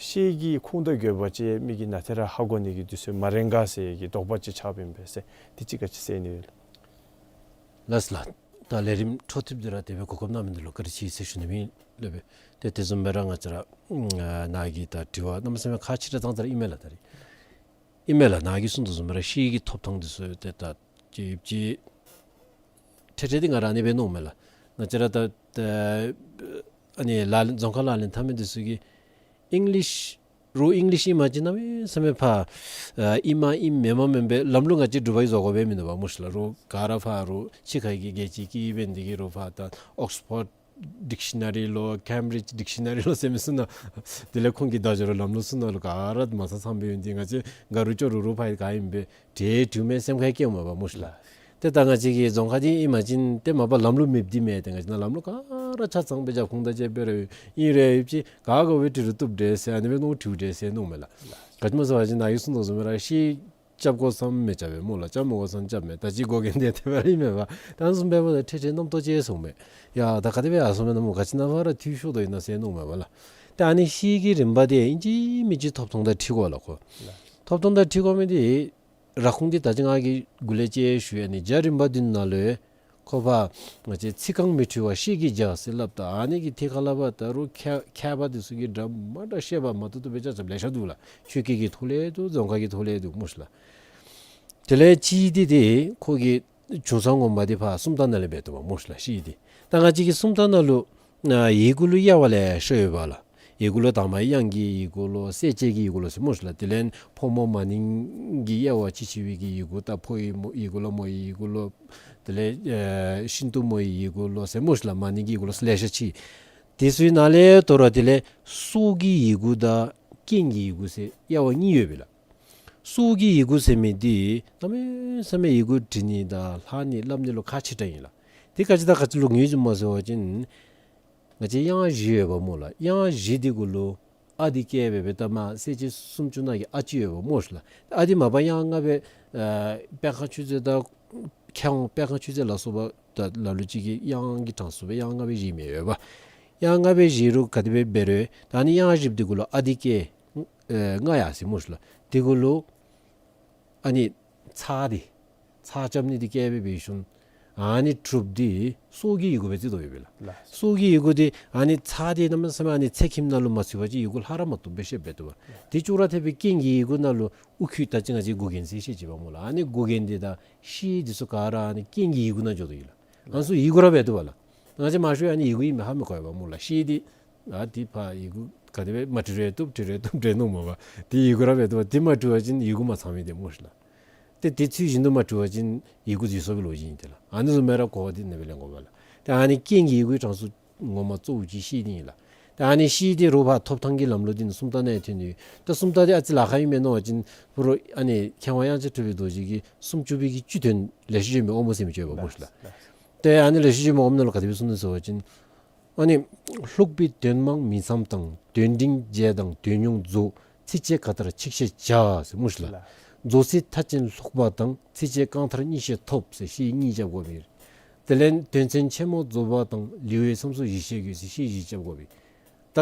ཤེལ་གྱི་ཁུངས་དང་དགོས་པ་ཅིག་མི་གིས་ནཱ་ཏེ་ར་ཧ་གོ་ནི་གི་དུས་ཚོད་མ་རན་ག་ཟེར་གྱི་དོགས་པ་ཅིག་ཆགསཔ་ཨིན་པས་ཟེར། དེ་ཅིག་ག་ཅི་ཟེར་ནི་ཡོད་ལགས། ལགས་ལགས། ད་ལས་རིམ་འཕྲོ་མཐུད་དེ་ར་དེ་སྦེ་གོ་སྐབས་གནང་མི་འདི་ལུ་བཀའ་དྲིན་ཆེ་ཟེར་ཞུ་ནི་ཨིན་ལགས། ཏེ་དེ་བཟུམ་སྦེ་ར་ང་བཅས་ར་ནཱ་གི་ད་དྲི་བ་གནམ་མེད་ས་མེད་ཁག་ཆེ་དྲགས་ཙང་ཙ་ར་ཨིན་མས་ལགས། ད་རེས་ཨིན་མས་ལགས། ནཱ་གིས་གསུངས་དོ་བཟུམ་སྦེ་ར་ཤེལ་གྱི་ཐོབ་ཐང་འདི་ཚུ་ཏེ་ད་ཅིག་ཅིག་ཏེ་ཏེ་འདི་ང་ར་ཨ་ནི་སྦེ་མནོཝ་མས་ལགས། ང་བཅས་ར་ད་ད་ཨ་ནི་ལག་ལེན་རྫོང་ཁ་ལག་ལེན་འཐབ་མི་འདི་ཚུ་གིས་ཨིང་ལིཤ་རོགས་ཨིང་ལིཤ་ཨིན་པ་ཅིན་གནམ་མེད་ས་མེད་ཕར་ཨ་ཨིན་མ་ཨིན་མེན་མ་མེན་པའི་ལམ་ལུགས་ང་བཅས་འབྲུག་པ་གིས་བཟོ་དགོ་པས་མིན་འདུག་པ་སྨོ་ཤི་ལགས། རོགས་ག་ར་ཕར་རོགས་ཕྱི་ཁ་གི་རྒྱལ་སྤྱིའི་སྐད་ཡིག་འབད་ནི་འདི་གིས་རོགས་ཕར་ད་ཨོགསི་ཕོཌ་ཌིག་ཤི་ན་རི་ལོ་ཀེམ་བི་རིཇ་ཌིག་ཤི་ན་རི་ལོ་ཟེར་མི་ཚུ་ནང་དེ་ལས་ཁོང་གི་བརྡ་སྦྱོར་ལམ་ལུགས་ཚུ་ནང་ལུ་ག་ར་མ་ཚང་ཚངམ་སྦེ་ཡོད། འདི་ང་བཅས་དགའ་རུང་སྐྱོ་རུང་རོགས་ཕར་ག་ཨིནམ་སྦེ་ཏེ་དྲི་མི་སེམས་ཁར་སྐྱེཝ་མས་པ་སྨོ་ཤི་ལགས། ཏེ་ད་ང་བཅས་ཀྱི་རྫོང་ཁ་འདི་ཨིན་པ་ཅིན་ཏེ་མ་པ་ལམ་ལུགས་མེདཔ་འདི་མེན། ཏེ་ང་བཅས་ནཱ་ལམ་ལུགས་ག་ར་ཆ་ཚང་སྦེ་རྒྱབ་ཁུངས་དང་བཅས་སྦེ་ར་ཨིན་རུང་ཡོད་ཅི། ག་དགོ་པའི་དྲི་རུང་བཏུབ་འདྲས་ཟེར་ཨ་ནི་སྦེ་མནོ་དྲིཝ་འདྲས་ཟེར་མནོཝ་མས་ལགས། ག་ཅི་སྨོ་ཟེར་བ་ཅིན་ནཱ་གིས་གསུངས་དོ་བཟུམ་སྦེ་ར་ཤེལ་རྐྱབ་དགོ་ས་མི་རྐྱབ་པས་སྨོ་ལགས། རྐྱབ་མ་དགོ་ས་རྐྱབ་མས། ད་ཅི་འགོག་འགལ་འདི་དེ་སྦེ་ར་ཨིན་མས་པ། ད་ཨ་ནི་བཟུམ་འབདཝ་ད་ཁྲེ་ཁྲེ་རྣམ་རྟོག་སྐྱེས་སོང་མས། ཡ་ད་ག་དེ་སྦེ་ཡར་སོང་མས་ན་སྨོ། ག་ཅི་ནང་ཕར་ར་འཐུས་ཤོར་དོ་ཨིན་ན་ཟེར་མནོཝ་མས་པ་ལགས། ད་ཨ་ནི་ཤེལ་གྱི་རིམ་པ་འདི་ཨིན་ཅི་མིན་ཅི་ཐོབ་ཐང་དང་འཁྲིལ་དགོ་ལགས་ཁོ། ལགས། ཐོབ་ཐང་དང་འཁྲིལ་དགོ་མི་འདི་ར་ཁུངས་འདི་ད་ཅི་ང་གིས་འགོ་ལས་ཅིག་ཞུ་ཡི། ཨ་ནི་རྒྱ་རིམ་པ་འདི་ནང་ལུ་ཁོ་ཕར་ང་བཅས་ཚིག་རྐང་མི་འཁྲུལ་བ་ཤེལ་གྱི་རྒྱ་ཟེར་སླབ་ད་ཨ་ནི་གི་ཐད་ཁར་སླབ་པ་ད་རུང་མཁས་མཁས་པ་འདི་ཚུ་གིས་འདྲ་མ་འདྲ་བཤད་པ་མ་བཏུབ་བཏུབ་སྦེ་རྐྱབ་རྐྱབ་ལེ་ཤ་འདུག་ལགས། ཆོས་སྐད་ཀྱི་ཐོག་ལས་འདུག། རྫོང་ཁ་གི་ཐོག་ལས་འདུག་སྨོ་ཤི་ལགས། དེ་ལས་གཅིག་འདི་འདི་ཁོ་གི་བྱུང་ས་ངོ་མ་འདི་ཕར་སུམ་རྟགས་ནང་ལས་འབད་དོ་བ་སྨོ་ཤི་ལགས། ཤེལ་འདི་ད་ང་བཅས་ཀྱི་སུམ་རྟགས་ནང་ལུ་ཨ་ཡི་གུ་ལུ་དབྱེ་བ་ལེ་ཤ་ཡོད་པ་ལགས། ཡི་གུ་ལུ་དང་པ་དབྱངས་ཀྱི་ཡི་གུ་ལོ་གསལ་བྱེད་ཀྱི་ཡི་གུ་ལོ་ཟེར་སྨོ་ཤི་ལགས། དེ་ལས་ཕོ་མོ་མ་ནིང་གི་དབྱེ་བ་ཅིག་ཕྱེ་བའི་གི་ཡི་གུ་ད་ཕོ་ཡི་མོ་ཡི་གུ་ལོ་མོ་ཡི་ཡི་གུ་ལོ་དེ་ལས་ཨེ་ཤིན་ཏུ་མོ་ཡི་ཡི་གུ་ལོ་ཟེར་སྨོ་ཤི་ལགས། མ་ནིང་གི་ཡི་གུ་ལོ་ཟེར་ལེ་ཤ་ཅིག། དེ་ཚུ་ནང་ལས་དོ་རུང་དེ་ལས་སྲོག་གི་ཡི་གུ་དང་རྐྱེན་གྱི་ཡི་གུ་ཟེར་དབྱེ་བ་གཉིས་ཡོད་པས་ལགས། སྲོག་གི་ཡི་གུ་ཟེར་མི་འདི་གནམ་མེད་ས་མེད་ཡི་གུ་འབྲི་ནི་དང་ལྷག་ནི་སླབ་ནི་ལུ་ཁག་ཆེ་དྲགས་ཨིན་ལགས། དེ་ག་ཅི་དང་ག་ཅི་ལུ་ངོས་འཛིན་སྨོ་ཟེར་བ་ཅིན་ང་བཅས་དབྱངས་བཞི་ཡོད་པ་སྨོ་ལགས། དབྱངས་བཞི་འདི་གུ་ལུ་ཨ་འདི་བཀལ་སྦེ་སྦེ་ད་མར་གསལ་བྱེད་སུམ་ཅུ་ནང་གི་ཨ་ཅིག་ཡོད་པ་སྨོ་ཤི་ལགས། ཨ་འདི་མ་པ་དབྱངས་ལྔ་སྦེ་ཨ་དཔལ་ཁང་ཆོས་མཛོད་དང་མཁས་དབང་དཔལ་ཁང་ཆོས་མཛོད་ལ་སོགས་པ་ད་ལ་ལུ་ཅིག་གིས་དབྱངས་ཀྱི་གྲངས་སུ་སྦེ་དབྱངས་ལྔ་སྦེ་བཞེས་མི་ཡོད་པ། དབྱངས་ལྔ་སྦེ་བཞེས་རུང་ག་དེ་སྦེ་འབད་རུང་ད་ཨ་ནི་དབྱངས་བཞི་པོ་འདི་གུ་ལུ་ཨ་འདི་བཀལ་ཨེ་ལྔ་ཡར་སོ་ཡི་སྨོ་ཤི་ལགས། འདི་གུ་ལུ་ཨ་ནི་ཚ་འདི་ཚ་རྐྱབ་ནི་འདི་བཀལ་སྦེ་འབད་ཞིནམ་ཨ་ནི་དྲུག་འདི་སྲོག་གི་ཡི་གུ་སྦེ་བརྩི་དོ་ཡོད་པས་ལགས། ལགས། སྲོག་གི་ཡི་གུ་འདི་ཨ་ནི་ཚ་འདི་གནམ་མེད་ས་མེད་ཨ་ནི་ཚེག་ཁྱིམ་ནང་ལུ་མ་ཚུད་པ་ཅིན་ཡི་གུ་ལྷག་ར་མ་བཏུབ་སྦེ་བཤདཔ་འབད་དོ་བ། ལགས། དེ་ཅོག་ར་འཐདཔ་སྦེ་རྐྱེན་གྱི་ཡི་གུ་ནང་ལུ་ཨུ་ཁུ་ད་ཅི་ང་བཅས་མགུ་རྒྱན་ཟེར་བཤད་ཅི་པ་སྨོ་ལགས། ཨ་ནི་མགུ་རྒྱན་འདི་དང་ཤེལ་འདི་ཚུ་ག་ར་ཨ་ནི་རྐྱེན་གྱི་ཡི་གུ་ནང་འགྱོ་དོ་ཡོད་ལགས། ཨ་ནི་ཚུ་ཡི་གུ་ར་འབད་དོ་བ་ལགས། ང་བཅས་མང་ཤོས་ཨ་ནི་ཡི་གུ་ཨིན་མས་ཧ་མི་གོ་བས་པ་སྨོ་ལགས། ཤེལ་འདི་ཨ་འདི་ཕར་ཡི་གུ་ག་དེ་སྦེ་མ་འབྲི་རུང་བཏུབ་འབྲི་རུང་བཏུབ་འདྲས་མནོཝ་མས་པ། དེ་ཡི་གུ་ར་འབད་དོ་བ། དེ་མ་འབྲི་བ་ཅིན་ཡི་གུ་མ་ཚང་མི་འདི་སྨོ་ཤི་ལགས། ཏེ་དེ་ཚུ་བཞིན་དུ་མ་འབྲི་བ་ཅིན་ཡི་གུ་འཛོལ་སོང་བའི་ལོ་རྒྱུས་ཨིན་ཏེ་ལགས། ཨ་ནི་བཟུམ་སྦེ་ར་གོ་བ་འདི་ཨ་ནི་སྦེ་ལེན་དགོ་པས་ལགས། ཏེ་ཨ་ནི་རྐྱེན་གྱི་ཡི་གུའི་གྲངས་སུ་ངོ་མ་གཙོ་བོ་ཅིག་ཤེལ་འདི་ཨིན་ལགས། ཏེ་ཨ་ནི་ཤེལ་འདི་རོགས་ཕར་ཐོབ་ཐང་གི་ལམ་ལུགས་འདི་ནི་སུམ་རྟགས་ནང་ཡང་ཐོན་ནི་ཡོད། ཏེ་སུམ་རྟགས་འདི་ཨ་ཙི་ལཱ་ཁག་ཨིན་མས་མནོ་བ་ཅིན་ཕུ་རོ་ཨ་ནི་མཁས་དབང་དབྱངས་ཅན་གྲུབ་པའི་རྡོ་རྗེ་གིས་སུམ་ཅུ་པའི་གི་བཅུ་དོན་ལེགས་བཤད་ལྗོན་པའི་དབང་པོ་ཟེར་མི་ཅིག་ཡོད་པ་སྨོ་ཤི་ལགས། ལགས། ཏེ་ཨ་ནི་ལེགས་བཤད་ལྗོན་པའི་དབང་པོ་ནང་ལུ་ག་དེ་སྦེ་གསུངས་ནུག་ཟེར་བ་ཅིན་ཨ་ནི་ལྷུག་པའི་དོན་མང་མིང་ཙམ་དང་། དོན་འབྲིང་རྒྱས་དང་དོན་ཉུང་རྫོགས། ཚིགས་བཅད་ག་མཐར་ཆིག་ཤད་བྱ་ཟེར་སྨོ་ཤི་ལགས། ལགས། རྫོགས་ཚིག་མཐའ་ཅན་ལྷུག་པ་དང་། ཚིགས་བཅད་རྐང་མཐར་གཉིས་ཤད་ཐོབ་ཟེར་ཤེལ་གཉིས་རྐྱབ་དགོ་པས། དེ་ལས་དོན་ཚན་ཆེན་མོ་རྫོགས་པ་དང་། ལེའུའི་མཚམས་སུ་བཞི་ཤད་དགོས་ཟེར། ཤད་བཞི་རྐྱབ་དགོ་པས། ད་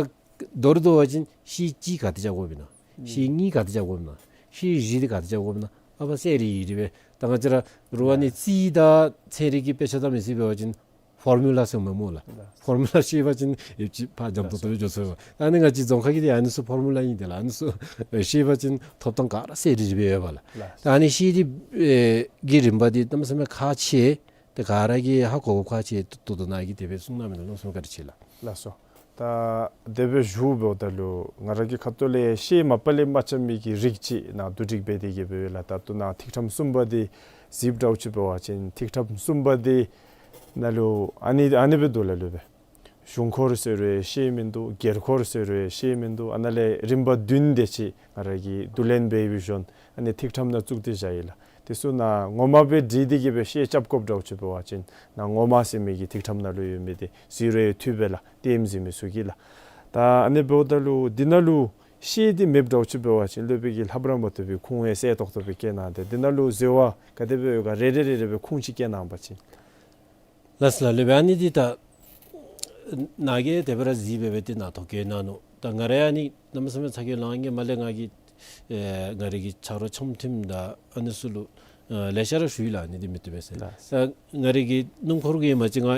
མདོར་བསྡུ་བ་ཅིན་ཤད་གཅིག་ག་དེ་རྐྱབ་དགོཔ་ཨིན་ན། ཤད་གཉིས་ག་དེ་རྐྱབ་དགོཔ་ཨིན་ན། ཤད་བཞི་དེ་ག་དེ་རྐྱབ་དགོཔ་ཨིན་ན། ཨ་ཕར་གསལ་རི་རི་སྦེ། ད་ང་བཅས་ར་རུང་ཨ་ནི་རྩིས་དང་ཚན་རིག་གི་དཔེ་ཆ་བལྟ་མི་ཚུ་འབད་བ་ཅིན་ཕོར་མུ་ལ་ཟེར་མས་སྨོ་ལགས། ཕོར་མུ་ལ་ཤེས་པ་ཅིན་ཡོད་ཅིག་ཕར་འཇམ་ཏོང་ཏོ་སྦེ་འགྱོ་ཚུགས་པས། ཨ་ནི་ང་བཅས་རྫོང་ཁ་གི་འདི་ཨ་ནི་ཚུ་ཕོར་མུ་ལ་ཨིན། དེ་ལགས་ཨ་ནི་ཚུ་ཤེས་པ་ཅིན་ཐོབ་ཐང་ག་ར་གསལ་རི་རི་སྦེ་ཡོད་པས་ལགས། ད་ཨ་ནི་ཤད་འདི་ཨེ་གི་རིམ་པ་འདི་གནམ་མེད་ས་མེད་ཁག་ཆེ། ཏེ་ག་ར་གིས་ཧ་གོ་དགོཔ་ཁག་ཆེ། ད་ལྟོ་ནཱ་གིས་དེ་སྦེ་གསུང་གནང་མི་ནང་ལུ་གནམ་མེད་ས་མེད་བཀའ་དྲིན་ཆེ་ལགས། ལགས་སོ། ད་དེ་སྦེ་ཞུཝ་ད་ལུ་ང་ར་གི་ཁ་ཐུག་ལས་ཤད་མ་པ་ལས་མ་རྐྱབ་མི་གི་རིགས་ཅིག་ནཱ་བསྡུ་སྒྲིག་འབད་དེ་གི་སྦེ་ལགས། ད་ལྟོ་ནཱ་ཐིག་ཕྲེང་གསུམ་པ་འདི་གཟིགསཔ་འདྲཝ་ཅིག་འབད་བ་ཅིན་ཐིག་ཕྲེང་གསུམ་པ་འདི་ནང་ལུ་ཨ་ནི་ཨ་ནི་སྦེ་འདུག་ལགས། ལུ་སྦེ་གཞུང་འཁོར་ཟེར་རུང་ཤེས་མིན་འདུག། སྒེར་འཁོར་ཟེར་རུང་ཤེས་མིན་འདུག། ཨ་ནཱ་ལས་རིམ་པ་བདུན་དེ་ཅིག་ང་ར་གིས་བསྡུ་ལེན་འབད་བའི་ཤུལ་ཨ་ནི་ཐིག་ཕྲེང་ནང་བཙུགས་ཏེ་བཞག་ཡི་ལགས། དེ་ཚུ་ནཱ་ངོ་མ་སྦེ་བྲིས་ཏེ་གི་སྦེ་ཤད་རྐྱབ་དགོཔ་འདྲཝ་ཅིག་འབད་བ་ཅིན་ནཱ་ངོ་མ་ཟེར་མི་གི་ཐིག་ཕྲེང་ནང་ལུ་ཡོད་མི་འདི་གཟིགས་རུང་འཐུས་པས་ལགས། ལྟདམོ་གཟིགས་མི་ཚུ་གིས་ལགས། ད་ཨ་ནི་འབདཝ་ད་ལུ་འདི་ནང་ལུ་ཤད་འདི་མེདཔ་འདྲཝ་ཅིག་འབད་བ་ཅིན་སློབ་དཔོན་གྱིས་ལྷབ་ར་མ་བཏུབ་པའི་ཁུངས་ཡང་གསལ་ཏོག་ཏོ་སྦེ་བཀལ་གནང་སྟེ། འདི་ནང་ལུ་འཛོལ་བ་ག་དེ་སྦེ་ཡོད་ག་རེ་རེ་རེ་རེ་སྦེ་ཁུངས་ཅིག་བཀལ་གནང་པ་ཅིན། ལགས་སོ་ལགས། ལུ་སྦེ་ཨ་ནི་འདི་ད་ནཱ་གིས་དེ་སྦེ་ར་གཟིགས་སྦེ་སྦེ་ཏེ་ནཱ་ཐོ་བཀོད་གནང་ནུག། ད་ང་ར་ཨ་ནི་གནམ་མེད་ས་མེད་ཚ་གྱང་ལང་ཡི། མ་ལས་ང་གིས་ཨེ་ང་རའི་གི་ཆ་རོགས་འཆམ་མཐུན་དང་ཨ་ནི་ཚུ་ལུ་ཨེ་ལེ་ཤ་ར་ཞུ་ཡི་ལགས། ཨ་ནི་འདི་མི་བཏུབ་པས་ཟེར། ལགས། ད་ང་རའི་གི་སྣུམ་འཁོར་གྱི་མ་གཅིག་ང་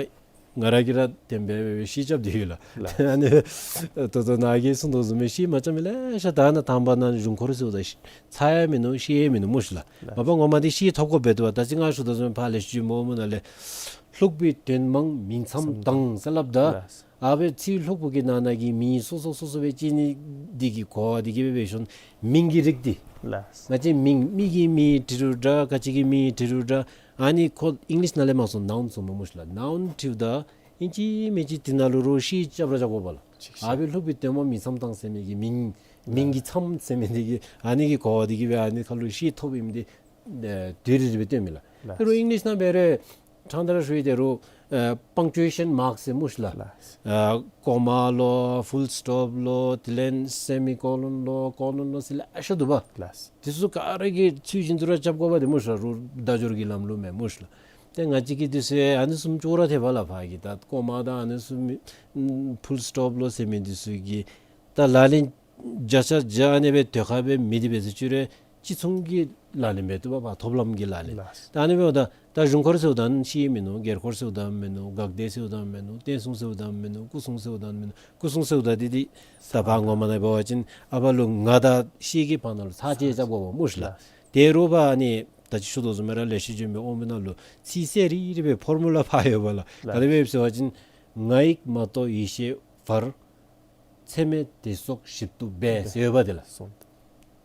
ང་ར་གིས་ར་དེ་སྦེ་སྦེ་ཤད་རྐྱབ་སྟེ་ཡོད་ལགས། ལགས། ཨ་ནི་ད་ལྟོ་ནཱ་གིས་གསུངས་དོ་བཟུམ་སྦེ་ཤད་མ་རྐྱབ་མི་ལེ་ཤ་ད་ནཱ་དང་པ་ནཱ་གཞུང་འཁོར་ཟེརཝ་ད་ཤ་ཚར་ཡང་མིན་ནུག། ཤེས་ཡང་མིན་ནུག་སྨོ་ཤི་ལགས། ལགས། མ་པ་ངོ་མ་འདི་ཤེས་ཐོབ་དགོཔ་འབད་དོ་བ། ད་ཅི་ང་ཞུ་དོ་བཟུམ་ཕར་ལས་ཤུལ་མ་མོ་ནང་ལས་ལྷུག་པའི་དོན་མང་མིང་མཚམས་དྭངས་ཟེར་སླབ་ད། ལགས། ཨ་ཕི་ཚིག་ལྷུག་པོ་གི་ནང་ན་གི་མིང་སོ་སོ་སོ་སོ་སྦེ་བརྩི་ནི་འདི་གིས་གོ་བ་འདི་གིས་སྦེ་འབད་ཞིནམ་མིང་གི་རིགས་འདི། ལགས། ང་བཅས་མིང་མི་གི་མིང་བྲི་རུང་འདྲ། ག་ཅི་གི་མིང་བྲི་རུང་འདྲ། ཨ་ནི་ཁོ་ཨིང་ལིཤ་ནང་ལས་མར་སོང་ནའུན་སོང་མས་སྨོ་ཤི་ལགས། ནའུན་བྲིཝ་ད་ཨིན་ཅི་མིན་ཅི་འདི་ནང་ལུ་རོགས་ཤེས་རྐྱབ་ར་རྐྱབ་དགོ་པས་ལགས། ཅིག་ཤེས། ཨ་ཕི་ལྷུག་པའི་དོན་མང་མིང་མཚམས་དྭངས་ཟེར་མི་གི་མིང་མིང་གི་མཚམས་ཟེར་མི་འདི་གིས་ཨ་ནི་གིས་གོ་བ་འདི་གིས་སྦེ་ཨ་ནི་ཁར་ལུ་ཤེས་ཐོབ་ཨིནམ་འདི་ཨེ་དེ་རེ་རེ་སྦེ་སྟོན་མས་ལགས། ལགས། དེ་རུང་ཨིང་ལིཤ་ནང་འབད་རུང་ཕྲང་སྟེ་ར་ཞུ་ཡི། དེ་རུང་ཨེ་པང་ཅུ་ཨེ་ཤཱན་མཱརཀ་ཟེར་སྨོ་ཤི་ལགས། ལགས། ཨེ་ཀོ་མ་ལོ་ཕུལ་སི་ཊོབ་ལོ་དེ་ལས་སེ་མི་ཀོ་ལོན་ལོ་ཀོ་ལོན་ལོ་ཟེར་ལེ་ཤ་འདུག་པ། ལགས། དེ་ཚུ་ག་ར་གི་ཚུལ་བཞིན་དུ་ར་རྐྱབ་དགོ་པས་ཏེ་སྨོ་ཤི་ལགས། རུང་བརྡ་སྦྱོར་གྱི་ལམ་ལུགས་མས་སྨོ་ཤི་ལགས། ཏེ་ང་བཅས་ཀྱིས་དེ་ཚུ་ཨ་ནི་བཟུམ་ཅོག་ར་འཐདཔ་ལགས། ཕར་གྱི་ད་ཀོ་མ་དང་ཨ་ནི་ཚུ་མི་ཕུལ་སི་ཊོབ་ལོ་ཟེར་མི་འདི་ཚུ་གི་ད་ལག་ལེན་བརྒྱ་ཆ་བརྒྱ་ཨ་ནི་སྦེ་དེ་ཁར་སྦེ་མེད་དེ་འབད་ཟེར་ཅི་རུང་ཅིག་མཚུངས་ཀྱི་ལག་ལེན་འབད་བཏུབ་པས། ཐོབ་ལམ་གྱི་ལག་ལེན། ལགས། ད་ཨ་ནི་འབདཝ་ད་ད་གཞུང་འཁོར་ཟེརཝ་ད་ཤེས་མིན་ནུག། སྒེར་འཁོར་ཟེརཝ་ད་མིན་ནུག། དགག་སྡེ་ཟེརཝ་ད་མིན་ནུག། བསྟན་སྲུང་ཟེརཝ་ད་མིན་ནུག། སྐུ་སྲུང་ཟེརཝ་ད་མིན་ནུག། སྐུ་སྲུང་ཟེརཝ་ད་འདི་འདི་ད་ཕར་ངོ་མ་ནང་འབད་བ་ཅིན་ཨ་ཕར་ལུ་ང་དང་ཤེས་ཀྱི་བར་ན་ལུ་ཚར་བཅད་རྐྱབ་དགོ་པས་སྨོ་ཤི་ལགས། ལགས། དེ་རུང་ཕར་ཨ་ནི་ད་ཅི་ཞུ་དོ་བཟུམ་སྦེ་ར་ལེགས་བཤད་ལྗོན་པའི་དབང་པོ་ནང་ལུ་ཚིག་གསལ་རི་རི་སྦེ་ཕོར་མུ་ལ་ཕར་ཡོད་པས་ལགས། ལགས། ག་དེ་སྦེ་ཟེར་བ་ཅིན་ང་ཡིག་མ་གཏོགས་ཡེ་ཤེས་བར། ཚད་མེད་དེ་སོགས་ཞིབ་ཏུ་འབད་ཟེར་ཡོད་པ་དེ་ལགས། སོང་།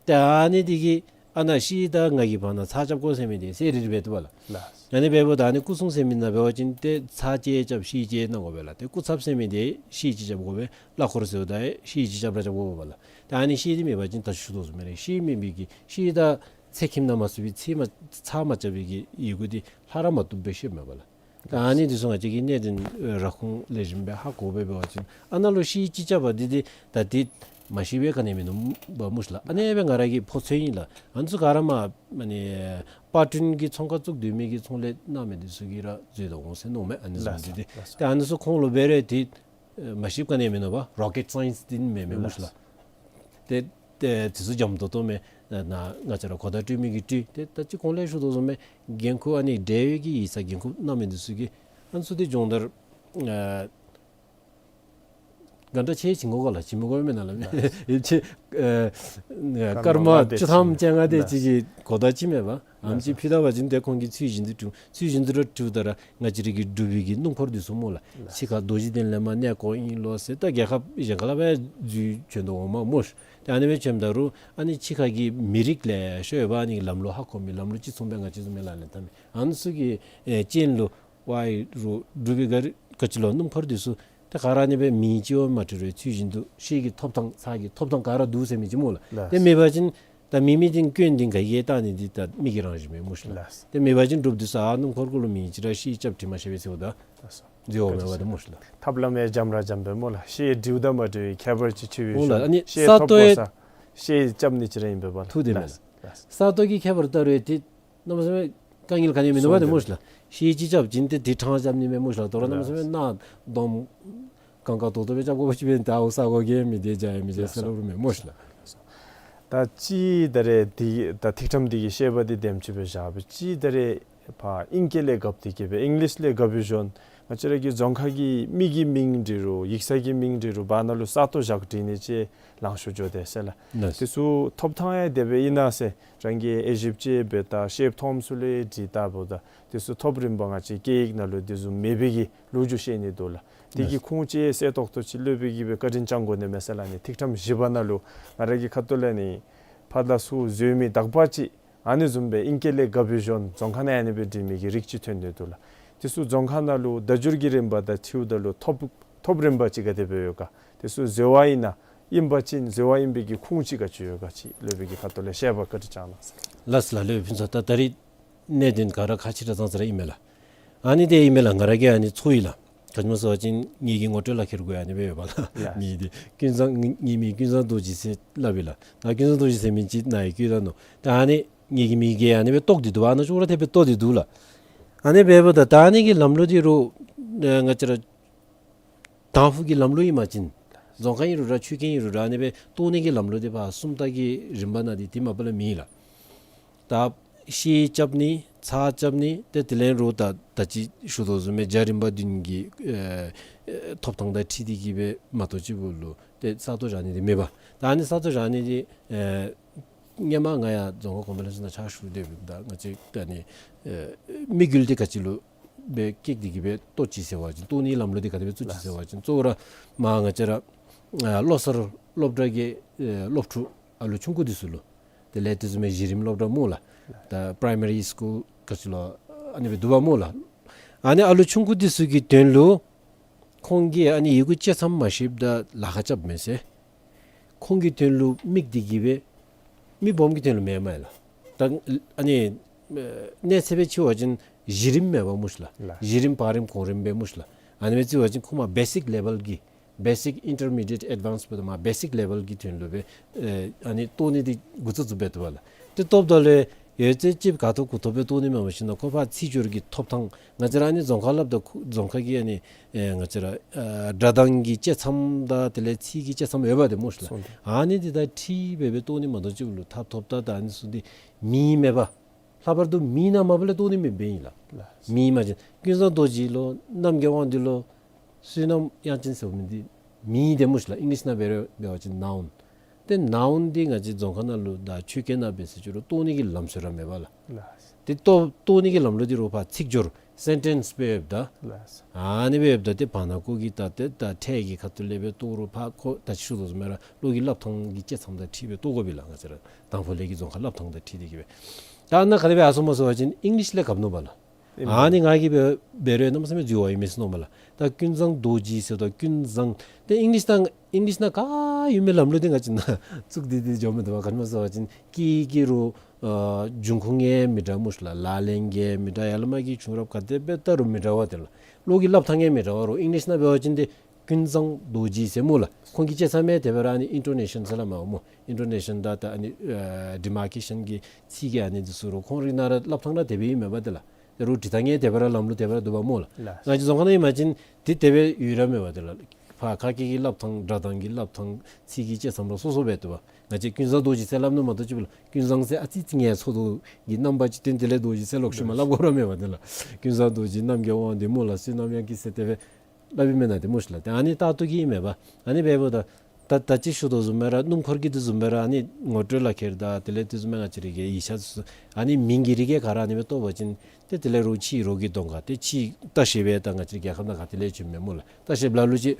ཏེ་ཨ་ནི་འདི་གིས་ཨ་ནཱ་ཤེས་དང་ང་གི་བར་ན་ཚར་རྐྱབ་དགོ་ཟེར་མི་འདི་གསལ་རི་རི་སྦེ་འདུག་པ་ལགས། ལགས། ཨ་ནི་འབདཝ་ད་ཨ་ནི་སྐུ་སྲུང་ཟེར་མི་ནང་འབད་བ་ཅིན་ཏེ་ཚར་བཅད་རྐྱབ་ཤེས་བཅད་གནང་དགོ་པས་ལགས། ཏེ་སྐུ་ཚབ་ཟེར་མི་འདི་ཤེས་བཅད་རྐྱབ་དགོ་པས། གླ་འཁོར་ཟེརཝ་ད་ཤེས་བཅད་རྐྱབ་ར་རྐྱབ་དགོ་པས་ལགས། ཏེ་ཨ་ནི་ཤེས་འདི་མེད་པ་ཅིན་ད་ཞུ་དོ་བཟུམ་སྦེ་ར་ཤེས་མེད་པའི་གི་ཤེས་དང་ཚེག་ཁྱིམ་ནང་མ་ཚུད་པའི་ཚེག་མ་ཚར་མ་རྐྱབ་པའི་གི་ཡི་གུ་འདི་ལྷག་ར་མ་བཏུབ་སྦེ་ཤེསཔ་མས་པ་ལགས། ད་ཨ་ནི་འདི་ཚུ་ང་བཅས་ཀྱིས་གནད་དོན་ར་ཁུངས་ལེགས་ཤོམ་སྦེ་ཧ་གོ་སྦེ་འབད་བ་ཅིན་ཨ་ནཱ་ལུ་ཤེས་ཅིག་རྐྱབ་པ་འདི་འདི་ད་འདི་མ་ཤེས་པའི་ག་ནི་མིན་ནུག་པ་སྨོ་ཤི་ལགས། ཨ་ནི་སྦེ་ང་ར་གིས་ཕོ་ཚོད་ཨིན་ལགས། ཨ་ནི་ཚུ་ག་ར་མ་ཨ་ནི་པར་སྐྲུན་གྱི་ཚོང་ཁང་བཙུགས་སྡོད་མི་གི་ཚོང་ལས་གནང་མི་འདི་ཚུ་གིས་ར་འཛོལ་དོ་འོང་ཟེར་མནོཝ་མས། ཨ་ནི་བཟུམ་འདི་འདི་ལགས་སོ། ཏེ་ཨ་ནི་ཚུ་ཁོང་ལུ་འབད་རུང་འདི་ཨེ་མ་ཤེསཔ་ག་ནི་མིན་ནུག་པ། རོ་ཀེཊ་སའིནསི་འདི་མེན་མས་སྨོ་ཤི་ལགས། ཏེ་ཏེ་དེ་ཚུ་འཇམ་ཏོང་ཏོ་མས། ནཱ་ང་བཅས་ར་གོ་བརྡ་སྤྲོད་མི་གིས་སྤྲོད། ཏེ་ད་ཅི་གོང་ལས་ཞུ་དོ་བཟུམ་སྦེ་འགན་ཁུར་ཨ་ནི་འབྲེལ་ཡོད་ཀྱི་ཡིག་ཚང་འགན་ཁུར་གནང་མི་འདི་ཚུ་གིས་ཨ་ནི་ཚུ་འདི་སྦྱོང་བརྡར་ཨ་ག་འདྲ་ཅིག་བྱིན་དགོ་ག་ལགས། བྱིན་མི་དགོ་མེན་ན་ལགས། ཡིད་ཆེས་ཨེ་སྐར་མ་བཅུ་ཐམ་བཅོ་ལྔ་དེ་ཅིག་གི་གོ་བརྡ་ཅིག་མེན་པ། ཨ་ནི་ཅིག་ཕུལ་ད་པ་ཅིན་ཏེ་ཁོང་གིས་ཚུལ་བཞིན་དུ་སྒྲུབ། ཚུལ་བཞིན་དུ་ར་སྒྲུབ་ད་ར་ང་བཅས་ར་གི་འབྲུག་པའི་གི་སྣུམ་འཁོར་འདི་ཚུ་སྨོ་ལགས། ཕྱི་ཁར་རྡོ་རྗེ་གདན་ལས་མར་གནས་སྐོར་ཨིན་ལོ་ཟེར་ད་རྒྱལ་ཁབ་གཞན་ཁ་ལས་འབད་འཛུལ་བྱོན་དོ་འོང་མས་སྨོ་ཤི། ཏེ་ཨ་ནི་སྦེ་བྱོནམ་ད་རུང་ཨ་ནི་ཕྱི་ཁ་གི་མི་རིགས་ལེ་ཤ་ཡོད་པ། ཨ་ནི་ལམ་ལུགས་ཧ་གོ་མི་ལམ་ལུགས་ཅིག་མཚུངས་པའི་ང་བཅས་བཟུམ་སྦེ་ལག་ལེན་འཐབ་མི་ཨ་ནི་ཚུ་གི་ཨེ་རྐྱེན་ལུ་ཝའི་རུང་འབྲུག་པའི་ག་ར་ག་ཅི་ལོ་སྣུམ་འཁོར་འདི་ཚུ་ཏེ་ག་ར་ཨ་ནི་སྦེ་མིང་ཅིག་ཡང་མ་བྲིས་རུང་ཚུལ་བཞིན་དུ་ཤེས་ཀྱི་ཐོབ་ཐང་ཚར་གྱི་ཐོབ་ཐང་ག་ར་འདུག་ཟེར་མི་ཅིག་སྨོ་ལགས། ལགས། ཏེ་མེད་པ་ཅིན་ད་མི་མི་འདི་སྐྱོན་འདི་ག་གིས་བལྟ་ནི་འདི་ད་མི་གི་རང་བཞིན་མས་སྨོ་ཤི་ལགས། ལགས། ཏེ་མེད་པ་ཅིན་འབྲུགཔ་འདི་ཚུ་ཨ་སྣུམ་འཁོར་གུ་ལུ་མིང་ཅིག་ར་ཤེས་རྐྱབ་བྲིས་མ་ཤེས་པས་ཟེརཝ་ད་ལགས་སོ། འདི་འོང་མས་པ་ཏེ་སྨོ་ཤི་ལགས། ཐབས་ལམ་ཡང་འཇམ་ར་འཇམ་པས་སྨོ་ལགས། ཤེས་བྲིཝ་ད་མ་བྲིཝ་ཡང་ཁྱད་པར་ཅིག་ཆེ་བའི་ཤུལ་ལགས། ཨ་ནི་ཤེས་ཐོབ་དགོ་ས་ཤེས་རྐྱབ་ནི་ཅིག་ར་ཨིན་པས་པ་ལགས། ཐུགས་བདེན་མས་ལགས། ལགས། ས་སྟོང་གི་ཁྱད་པར་ལྟ་རུང་ཏེ་གནམ་མེད་ས་མེད་ དཀའ་ངལ་ག་ནི་མིན་འདུག་པ་ཏེ་སྨོ་ཤིག་ལགས། ཤེལ་ཅིག་རྐྱབ་བྱིན་ཏེ་དེ་ཕྲང་རྐྱབ་ནི་མས་སྨོ་ཤིག་ལགས། དོ་རུང་གནམ་མེད་ས་མེད་ནཱ་སྡོམ་གང་ག་དོ་དོ་སྦེ་རྐྱབ་དགོ་པ་ཅིན་འབདན་ད་ཨོ་ས་གོ་གེ་མི་བདེ་བྱ་ཡང་མི་བདེ་ཟེར་སླབ་རུང་མེད་སྨོ་ཤིག་ལགས། ད་ཅི་ད་རེས་འདི་ད་ཐིག་ཕྲེང་འདི་གི་བཤད་པ་འདི་དེམ་ཅིག་སྦེ་བཞག་པ་ཅིན་ད་རེས་ཕར་ཨིང་སྐད་ལས་བཀབ་སྟེ་གི་སྦེ་ཨིང་ལིཤ་ལས་བཀབ་སྦེ་བྱོན། ང་བཅས་ར་གི་རྫོང་ཁ་གི་མི་གི་མིང་འབྲི་རུང་ཡིག་ཚང་གི་མིང་འབྲི་རུང་བར་ན་ལུ་ས་སྟོང་བཞག་བྲིས་ནི་ཅིག་ལང་ཤོར་འགྱོ་དེས་ཟེར་ལགས། ལགས། དེ་ཚུ་ཐོབ་ཐང་ཡང་དེ་སྦེ་ཨིན་ན་ཟེར་རང་གིས་དབྱེ་ཞིབ་ཅིག་འབད་ད་ཤེལཔ་མཐོངམ་ཚུ་ལས་བྲིས་ད་འབདཝ་ད་དེ་ཚུ་ཐོབ་རིམ་པ་ང་བཅས་སྐད་ཡིག་ནང་ལུ་དེ་བཟུམ་མེད་པའི་གི་ལོ་རྒྱུས་བཤད་ནི་འདུག་ལགས། དེ་གི་ལགས། ཁུངས་ཅིག་གསལ་ཏོག་ཏོ་ཅིག་སློབ་དཔོན་གྱིས་སྦེ་བཀའ་དྲིན་བསྐྱང་དགོ་ནི་མས་ཟེར་ལགས། ཨ་ནི་ཐིག་ཕྲེང་བཞི་པ་ནང་ལུ་ང་ར་གི་ཁ་ཐུག་ལས་ནི་ཕར་དང་ཚུར་འཛོལ་མི་དག་པ་ཅིག་ཨ་ནི་བཟུམ་སྦེ་ཨིང་སྐད་ལས་བཀབ་སྦེ་བྱོན། རྫོང་ཁ་ནང་ཨ་ནི་སྦེ་འབྲི་མི་གི་རིགས་ཅིག་ཐོན་ནི་འདུག་ལགས། དེ་ཚུ་རྫོང་ཁ་ནང་ལུ་བརྡ་བསྒྱུར་གྱི་རིམ་པ་དང་འཁྲིལཝ་ད་ལུ་ཐོབ་ཐོབ་རིམ་པ་ཅིག་ག་དེ་སྦེ་ཡོད་ག། དེ་ཚུ་འཛོལ་བ་ཨིན་ན་ཨིན་པ་ཅིན་འཛོལ་བ་ཨིན་པའི་གི་ཁུངས་ཅིག་ག་ཅི་ཡོད་ག་ཅིག་སློབ་དཔོན་གྱི་ཁ་ཐུག་ལས་བཤད་པ་བཀའ་དྲིན་བསྐྱང་གནང་ཟེར། ལགས་སོ་ལགས། སློབ་དཔོན་ཕུན་ཚོགས། ད་ད་རིས་གནད་དོན་ག་ར་ཁག་ཆེ་དྲགས་ཙང་ཙ་ར་ཨིན་མས་ལགས། ཨ་ནི་དེ་ཨིན་མས་ལགས། ང་ར་གིས་ཨ་ནི་ཚོར་ཡི་ལགས། ག་ཅི་སྨོ་ཟེར་བ་ཅིན་ངེ་གི་ངོ་སྤྲོད་ལག་ཁྱེར་གུ་ཨ་ནི་སྦེ་ཡོད་པ་ལགས། ལགས། མིང་འདི་ཀུན་བཟང་ངེ་མིང་ཀུན་བཟང་རྡོ་རྗེ་ཟེར་སླབ་ཨིན་ལགས། ད་ཀུན་བཟང་རྡོ་རྗེ་ཟེར་མི་ཅིག་ནཱ་ཡང་བཀོད་ད་ནུག། ད་ཨ་ནི་ངེ་གི་མིང་གི་ཨ་ནི་སྦེ་བཏོག་སྟེ་འདུག་པ། ཨ་ནི་ཅོག་ར་འཐདཔ་སྦེ་བཏོག་སྟེ་འདུག་ལགས། ཨ་ནི་འབདཝ་ད་ད་ཨ་ནི་གི་ལམ་ལུགས་འདི་རུང་ང་བཅས་ར་དང་ཕུ་གི་ལམ་ལུགས་ཨིན་པ་ཅིན་རྫོང་ཁ་ཨིན་རུང་ར་ཆོས་ཁང་ཨིན་རུང་ར་ཨ་ནི་སྦེ་བཏོག་ནི་གི་ལམ་ལུགས་འདི་ཕར་སུམ་རྟགས་ཀྱི་རིམ་པ་ནང་འདི་དེ་མ་པ་ལས་མེད་ལགས། ད་ཤེལ་རྐྱབ་ནི་ཚགས་རྐྱབ་ནི་ཏེ་དེ་ལས་རུང་ད་ད་ཅི་ཞུ་དོ་བཟུམ་སྦེ་རྒྱ་རིམ་པ་བདུན་གྱི་ཨེ་ཨེ་ཐོབ་ཐང་དང་འཁྲིལ་ཏེ་གི་སྦེ་མ་གཏོགས་ཅིག་པོ་ལུ་ཏེ་ས་སྟོང་བཞག་ནི་འདི་མེད་པ། ད་ཨ་ནི་ས་སྟོང་བཞག་ནི་འདི་ཨེ་སྔོན་མ་ང་ཡང་རྫོང་ཁ་གོང་མ་ལས་ཚུན་ནང་ཕྱག་ཞུ་སྡོད་པའི་ད་ང་བཅས་ད་ཨ་ནི་ཨེ་དམིགས་ཡུལ་འདི་ག་ཅི་ལུ་སྦེ་བསྐྱེད་དེ་གི་སྦེ་བཏོག་ཅི་ཟེར་བ་ཅིན་བཏོག་ནིའི་ལམ་ལུགས་འདི་ག་དེ་སྦེ་བཙུགས་ཅི་ཟེར་བ་ཅིན་གཙོ་བོ་ར་མར་ང་བཅས་ར་ཨ་བློ་གསར་སློབ་གྲྭ་གི་ཨེ་སློབ་ཕྲུག་ཨ་ལུ་ཆུང་ཀུ་འདི་ཚུ་ལུ་དེ་ལས་དེ་བཟུམ་མའི་གཞི་རིམ་སློབ་གྲྭ་སྨོ་ལགས། ད་པ་རའི་མ་རི་སི་ཀུལ་ག་ཅི་ལོ་ཨ་ནི་སྦེ་འདུག་པ་སྨོ་ལགས། ཨ་ནི་ཨ་ལུ་ཆུང་ཀུ་འདི་ཚུ་གི་དོན་ལུ་ཁོང་གིས་ཨ་ནི་ཡི་གུ་གཅིག་ཙམ་མ་ཤེསཔ་ད་ལཱ་ཁག་རྐྱབ་མས་ཟེར། ཁོང་གི་དོན་ལུ་དམིགས་ཏེ་གི་སྦེ་མི་སྦོམ་གྱི་དོན་ལུ་མེན་མས་ལགས། ད་ཨ་ནི་ཨེ་གནས་ཚད་སྦེ་ཅིག་འབད་བ་ཅིན་གཞི་རིམ་མེན་པ་སྨོ་ཤིག་ལགས། ལགས། གཞི་རིམ་བར་རིམ་གོང་རིམ་སྦེ་སྨོ་ཤིག་ལགས། ཨ་ནི་སྦེ་ཅིག་འབད་བ་ཅིན་ཁོང་མར་བེ་སིཀ་ལེ་བཱལ་གྱི་བེ་སིཀ་ཨིན་ཊར་མི་ཌི་ཡེཊ་ཨེཌ་ཝཱནསི་འབདཝ་ད་མར་བེ་སིཀ་ལེ་བཱལ་གྱི་དོན་ལུ་སྦེ་ཨེ་ཨ་ནི་བཏོག་ནི་འདི་འགོ་བཙུགས་བཙུགསཔ་སྦེ་འདུག་པ་ལགས། ཏེ་བཏོགཔ་ད་ལུ་ཡོད་ཚད་ཅིག་ག་ཐོབ་གུ་ཐོབ་སྦེ་བཏོག་ནི་མེན་པར་ཞིན་ན་ཁོ་ཕར་ཚིག་སྦྱོར་གྱི་ཐོབ་ཐང་ང་བཅས་ར་ཨ་ནི་རྫོང་ཁ་སླབ་ད་ཁོ་རྫོང་ཁ་གི་ཨ་ནི་ཨེ་ང་བཅས་ར་ཨ་སྒྲ་གདངས་ཀྱི་བཅད་མཚམས་དང་དེ་ལས་ཚིག་གི་བཅད་མཚམས་ཡོད་པ་ཏེ་སྨོ་ཤིག་ལགས། སོང་སྟེ། ཨ་ནི་འདི་དང་འཁྲིལ་སྦེ་སྦེ་བཏོག་ནི་མ་གཏོགས་ཅིག་ལུ་ཐབས་ཐོབ་ཐང་དང་ཨ་ནི་ཚུ་འདི་མེད་མེན་པ། ལྷག་པར་དུ་མེད་ན་མ་པ་ལས་བཏོག་ནི་མེདཔ་ཨིན་ལགས། ལགས། མེད་མ་ཅིན་ཀུན་བཟང་རྡོ་རྗེ་ལོ་རྣམ་རྒྱལ་དབང་འདུས་ལོ་བསོད་ནམས་དབྱངས་ཅན་ཟེར་མི་འདི་མེད་ཏེ་སྨོ་ཤིག་ལགས། ཨིང་ལིཤ་ནང་འབད་རུང་འབད་བ་ཅིན་ནའུན། ཏེ་ནའུན་འདི་ང་བཅས་རྫོང་ཁ་ནང་ལུ་དང་ཆོས་སྐད་ནང་འབད་ཟེར་ཅི་རུང་བཏོག་ནི་གི་ལམ་སྲོལ་ར་མེད་པ་ལགས། ལགས། ཏེ་བཏོག་བཏོག་ནི་གི་ལམ་ལུགས་འདི་རུང་ཕར་ཚིག་སྦྱོར་སེན་ཊེནསི་སྦེ་ཡོདཔ་ད། ལགས། ཨ་ནི་སྦེ་ཡོདཔ་ད་ཏེ་བར་ན་ཀོ་གི་ད་ཏེ་ད་ཕྲད་ཀྱི་ཁ་ཐུག་ལས་སྦེ་བཏོག་རུང་ཕར་ཁོ་ད་ཅི་ཞུ་དོ་བཟུམ་སྦེ་ར་བློ་གི་སླབ་ཐངས་ཀྱི་བཅད་མཚམས་དང་འཁྲིལ་སྦེ་བཏོག་དགོ་པས་ལགས། ང་བཅས་ར་དང་ཕུ་ལས་ཀྱི་རྫོང་ཁ་སླབ་ཐངས་དང་འཁྲིལ་ཏེ་གི་སྦེ། ད་ནཱ་ག་དེ་སྦེ་ཨ་སོང་སྨོ་ཟེར་བ་ཅིན་ཨིང་ལིཤ་ལས་བཀབ་ནུག་པ་ལགས། ཨིན། ཨ་ནི་ང་གིས་འབད་འབད་རུང་གནམ་མེད་ས་མེད་འཛོལ་བ་ཨིན་མས་ཟེར་མནོཝ་མས་ལགས། ད་ཀུན་བཟང་རྡོ་རྗེ་ཟེརཝ་ད་ཀུན་བཟང་ཏེ་ཨིང་ལིཤ་ནང་ཨིང་ལིཤ་ནང་ག་ཡོད་མི་ལམ་ལུགས་འདི་ང་བཅས་ནང་བཙུགས་ཏེ་འདི་འགྱོ་མི་འདུག་པ། ག་ཅི་སྨོ་ཟེར་བ་ཅིན་སྐད་ཀྱི་རུང་ཨ་འབྱུང་ཁུངས་ཡང་མི་འདྲ་སྨོ་ཤིག་ལགས། ལག་ལེན་གྱི་ཡང་མི་འདྲ། ཡར་ལས་མར་གྱི་བྱུང་རབས་ག་དེ་སྦེ་ལྟ་རུང་མི་འདྲ་བ་ཏེ་ལགས། བློ་གི་སླབ་ཐངས་ཡང་མི་འདྲ་བ་རུང་ཨིང་ལིཤ་ནང་འབད་བ་ཅིན་ཏེ་ཀུན་བཟང་རྡོ་རྗེ་ཟེར་སྨོ་ལགས། ཁོང་གི་བཅད་མཚམས་ཡང་དེ་སྦེ་ར་ཨ་ནི་ཨིན་ཊོ་ནེ་ཤཱན་ཟེར་སླབ་མས་སྨོ། ཨིན་ཊོ་ནེ་ཤཱན་དང་ད་ཨ་ནི་ཨ་ཌི་མར་ཀེ་ཤཱན་གྱི་ཚིག་གི་ཨ་ནི་འདི་ཚུ་རུང་ཁོང་རའི་ནང་ར་སླབ་ཐངས་ར་དེ་སྦེ་ཨིན་མས་པ་ཏེ་ལགས། རུང་འབྲི་ཐངས་ཡང་དེ་སྦེ་ར་ལམ་ལུགས་དེ་སྦེ་ར་འདུག་པ་སྨོ་ལགས། ལགས། ང་བཅས་རྫོང་ཁ་ནང་ཨིན་པ་ཅིན་འདི་དེ་སྦེ་ཡོད་ར་མེད་པ་ཏེ་ལགས། ཕར་ཁ་སྐད་ཀྱི་སླབ་ཐངས་སྒྲ་གདངས་ཀྱི་སླབ་ཐངས་ཚིག་གི་བཅད་མཚམས་ར་སོ་སོ་སྦེ་འདུག་པ། ང་བཅས་ཀུན་བཟང་རྡོ་རྗེ་ཟེར་སླབ་ནི་མ་གཏོགས་ཅིག་པོ་ལགས། ཀུན་བཟང་ཟེར་ཨ་ཙི་ཙི་ངལ་འཚོ་དོ་གི་རྣམ་པ་ཅིག་སྟོན། དེ་ལས་རྡོ་རྗེ་ཟེར་ལོག་ཤུལ་མ་སླབ་དགོ་ར་མེད་པ་ཏེ་ལགས། ཀུན་བཟང་རྡོ་རྗེ་རྣམ་རྒྱལ་དབང་འདུས་སྨོ་ལགས། བསོད་ནམས་དབྱངས་སྐྱིད་ཟེར་དེ་སྦེ་སླབ་ཨིན་མེན་ན་ཏེ་སྨོ་ཤིག་ལགས། ཏེ་ཨ་ནི་ལྟར་དུ་གི་ཨིན་མས་པ། ཨ་ནི་འབདཝ་ད་ད་ད་ཅི་ཞུ་དོ་བཟུམ་སྦེ་ར་སྣུམ་འཁོར་གྱི་འདི་བཟུམ་སྦེ་ར་ཨ་ནི་ངོ་སྤྲོད་ལག་ཁྱེར་དང་དེ་ལས་དེ་བཟུམ་སྦེ་ང་བཅས་རའི་གི་ཡིག་ཆ་ཚུ་ཨ་ནི་མིང་གི་རིགས་ག་ར་ཨ་ནི་སྦེ་བཏོག་པ་ཅིན་ཏེ་དེ་ལས་རོགས་ཕྱིའི་རོགས་ཀྱིས་གཏང་ག་ཏེ་ཕྱིའི་ལྟ་བཤལཔ་སྦེ་ད་ང་བཅས་རའི་རྒྱལ་ཁབ་ནང་ག་ཏེ་ལས་བྱོན་མས་སྨོ་ལགས། ལྟ་བཤལཔ་ལ་ལུ་ཅིག་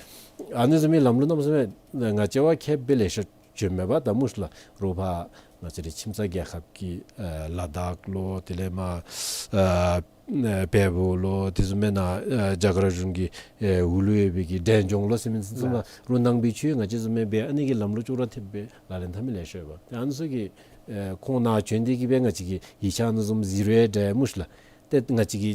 ཨ་ནི་བཟུམ་མའི་ལམ་ལུགས་གནམ་མེད་ས་མེད་ང་བཅས་བ་མཁསཔ་སྦེ་ལེ་ཤ་བྱོན་མས་པ་ད་སྨོ་ཤིག་ལགས། རོགས་ཕར་ང་བཅས་རའི་ཁྱིམ་ཚང་རྒྱལ་ཁབ་ཀྱི་ཨ་ལ་དྭགས་ལོ་དེ་ལས་མར་ཨ་ཨ་བལ་པོ་ལོ་དེ་བཟུམ་སྦེ་ནཱ་ཨ་རྒྱ་གར་གཞུང་གི་ཨེ་འོག་ལུ་ཡོད་པའི་གི་འབྲས་ལྗོངས་ལོ་ཟེར་མི་ཚུ་ལགས། ལུ་རོགས་ནང་པའི་ཆོས་ང་བཅས་བཟུམ་སྦེ་ཨ་ནི་གི་ལམ་ལུགས་ཅོག་ར་འཐདཔ་སྦེ་ལག་ལེན་འཐབ་མི་ལེ་ཤ་ཡོད་པ། ཏེ་ཨ་ནི་ཚུ་གིས་ཨེ་ཁོང་ནཱ་བྱོན་ཏེ་གི་སྦེ་ང་བཅས་ཀྱི་ཡིག་ཆ་ཨ་ནི་བཟུམ་གཟིགས་རུང་འདྲ་སྨོ་ཤིག་ལགས། ཏེ་ང་བཅས་ཀྱི་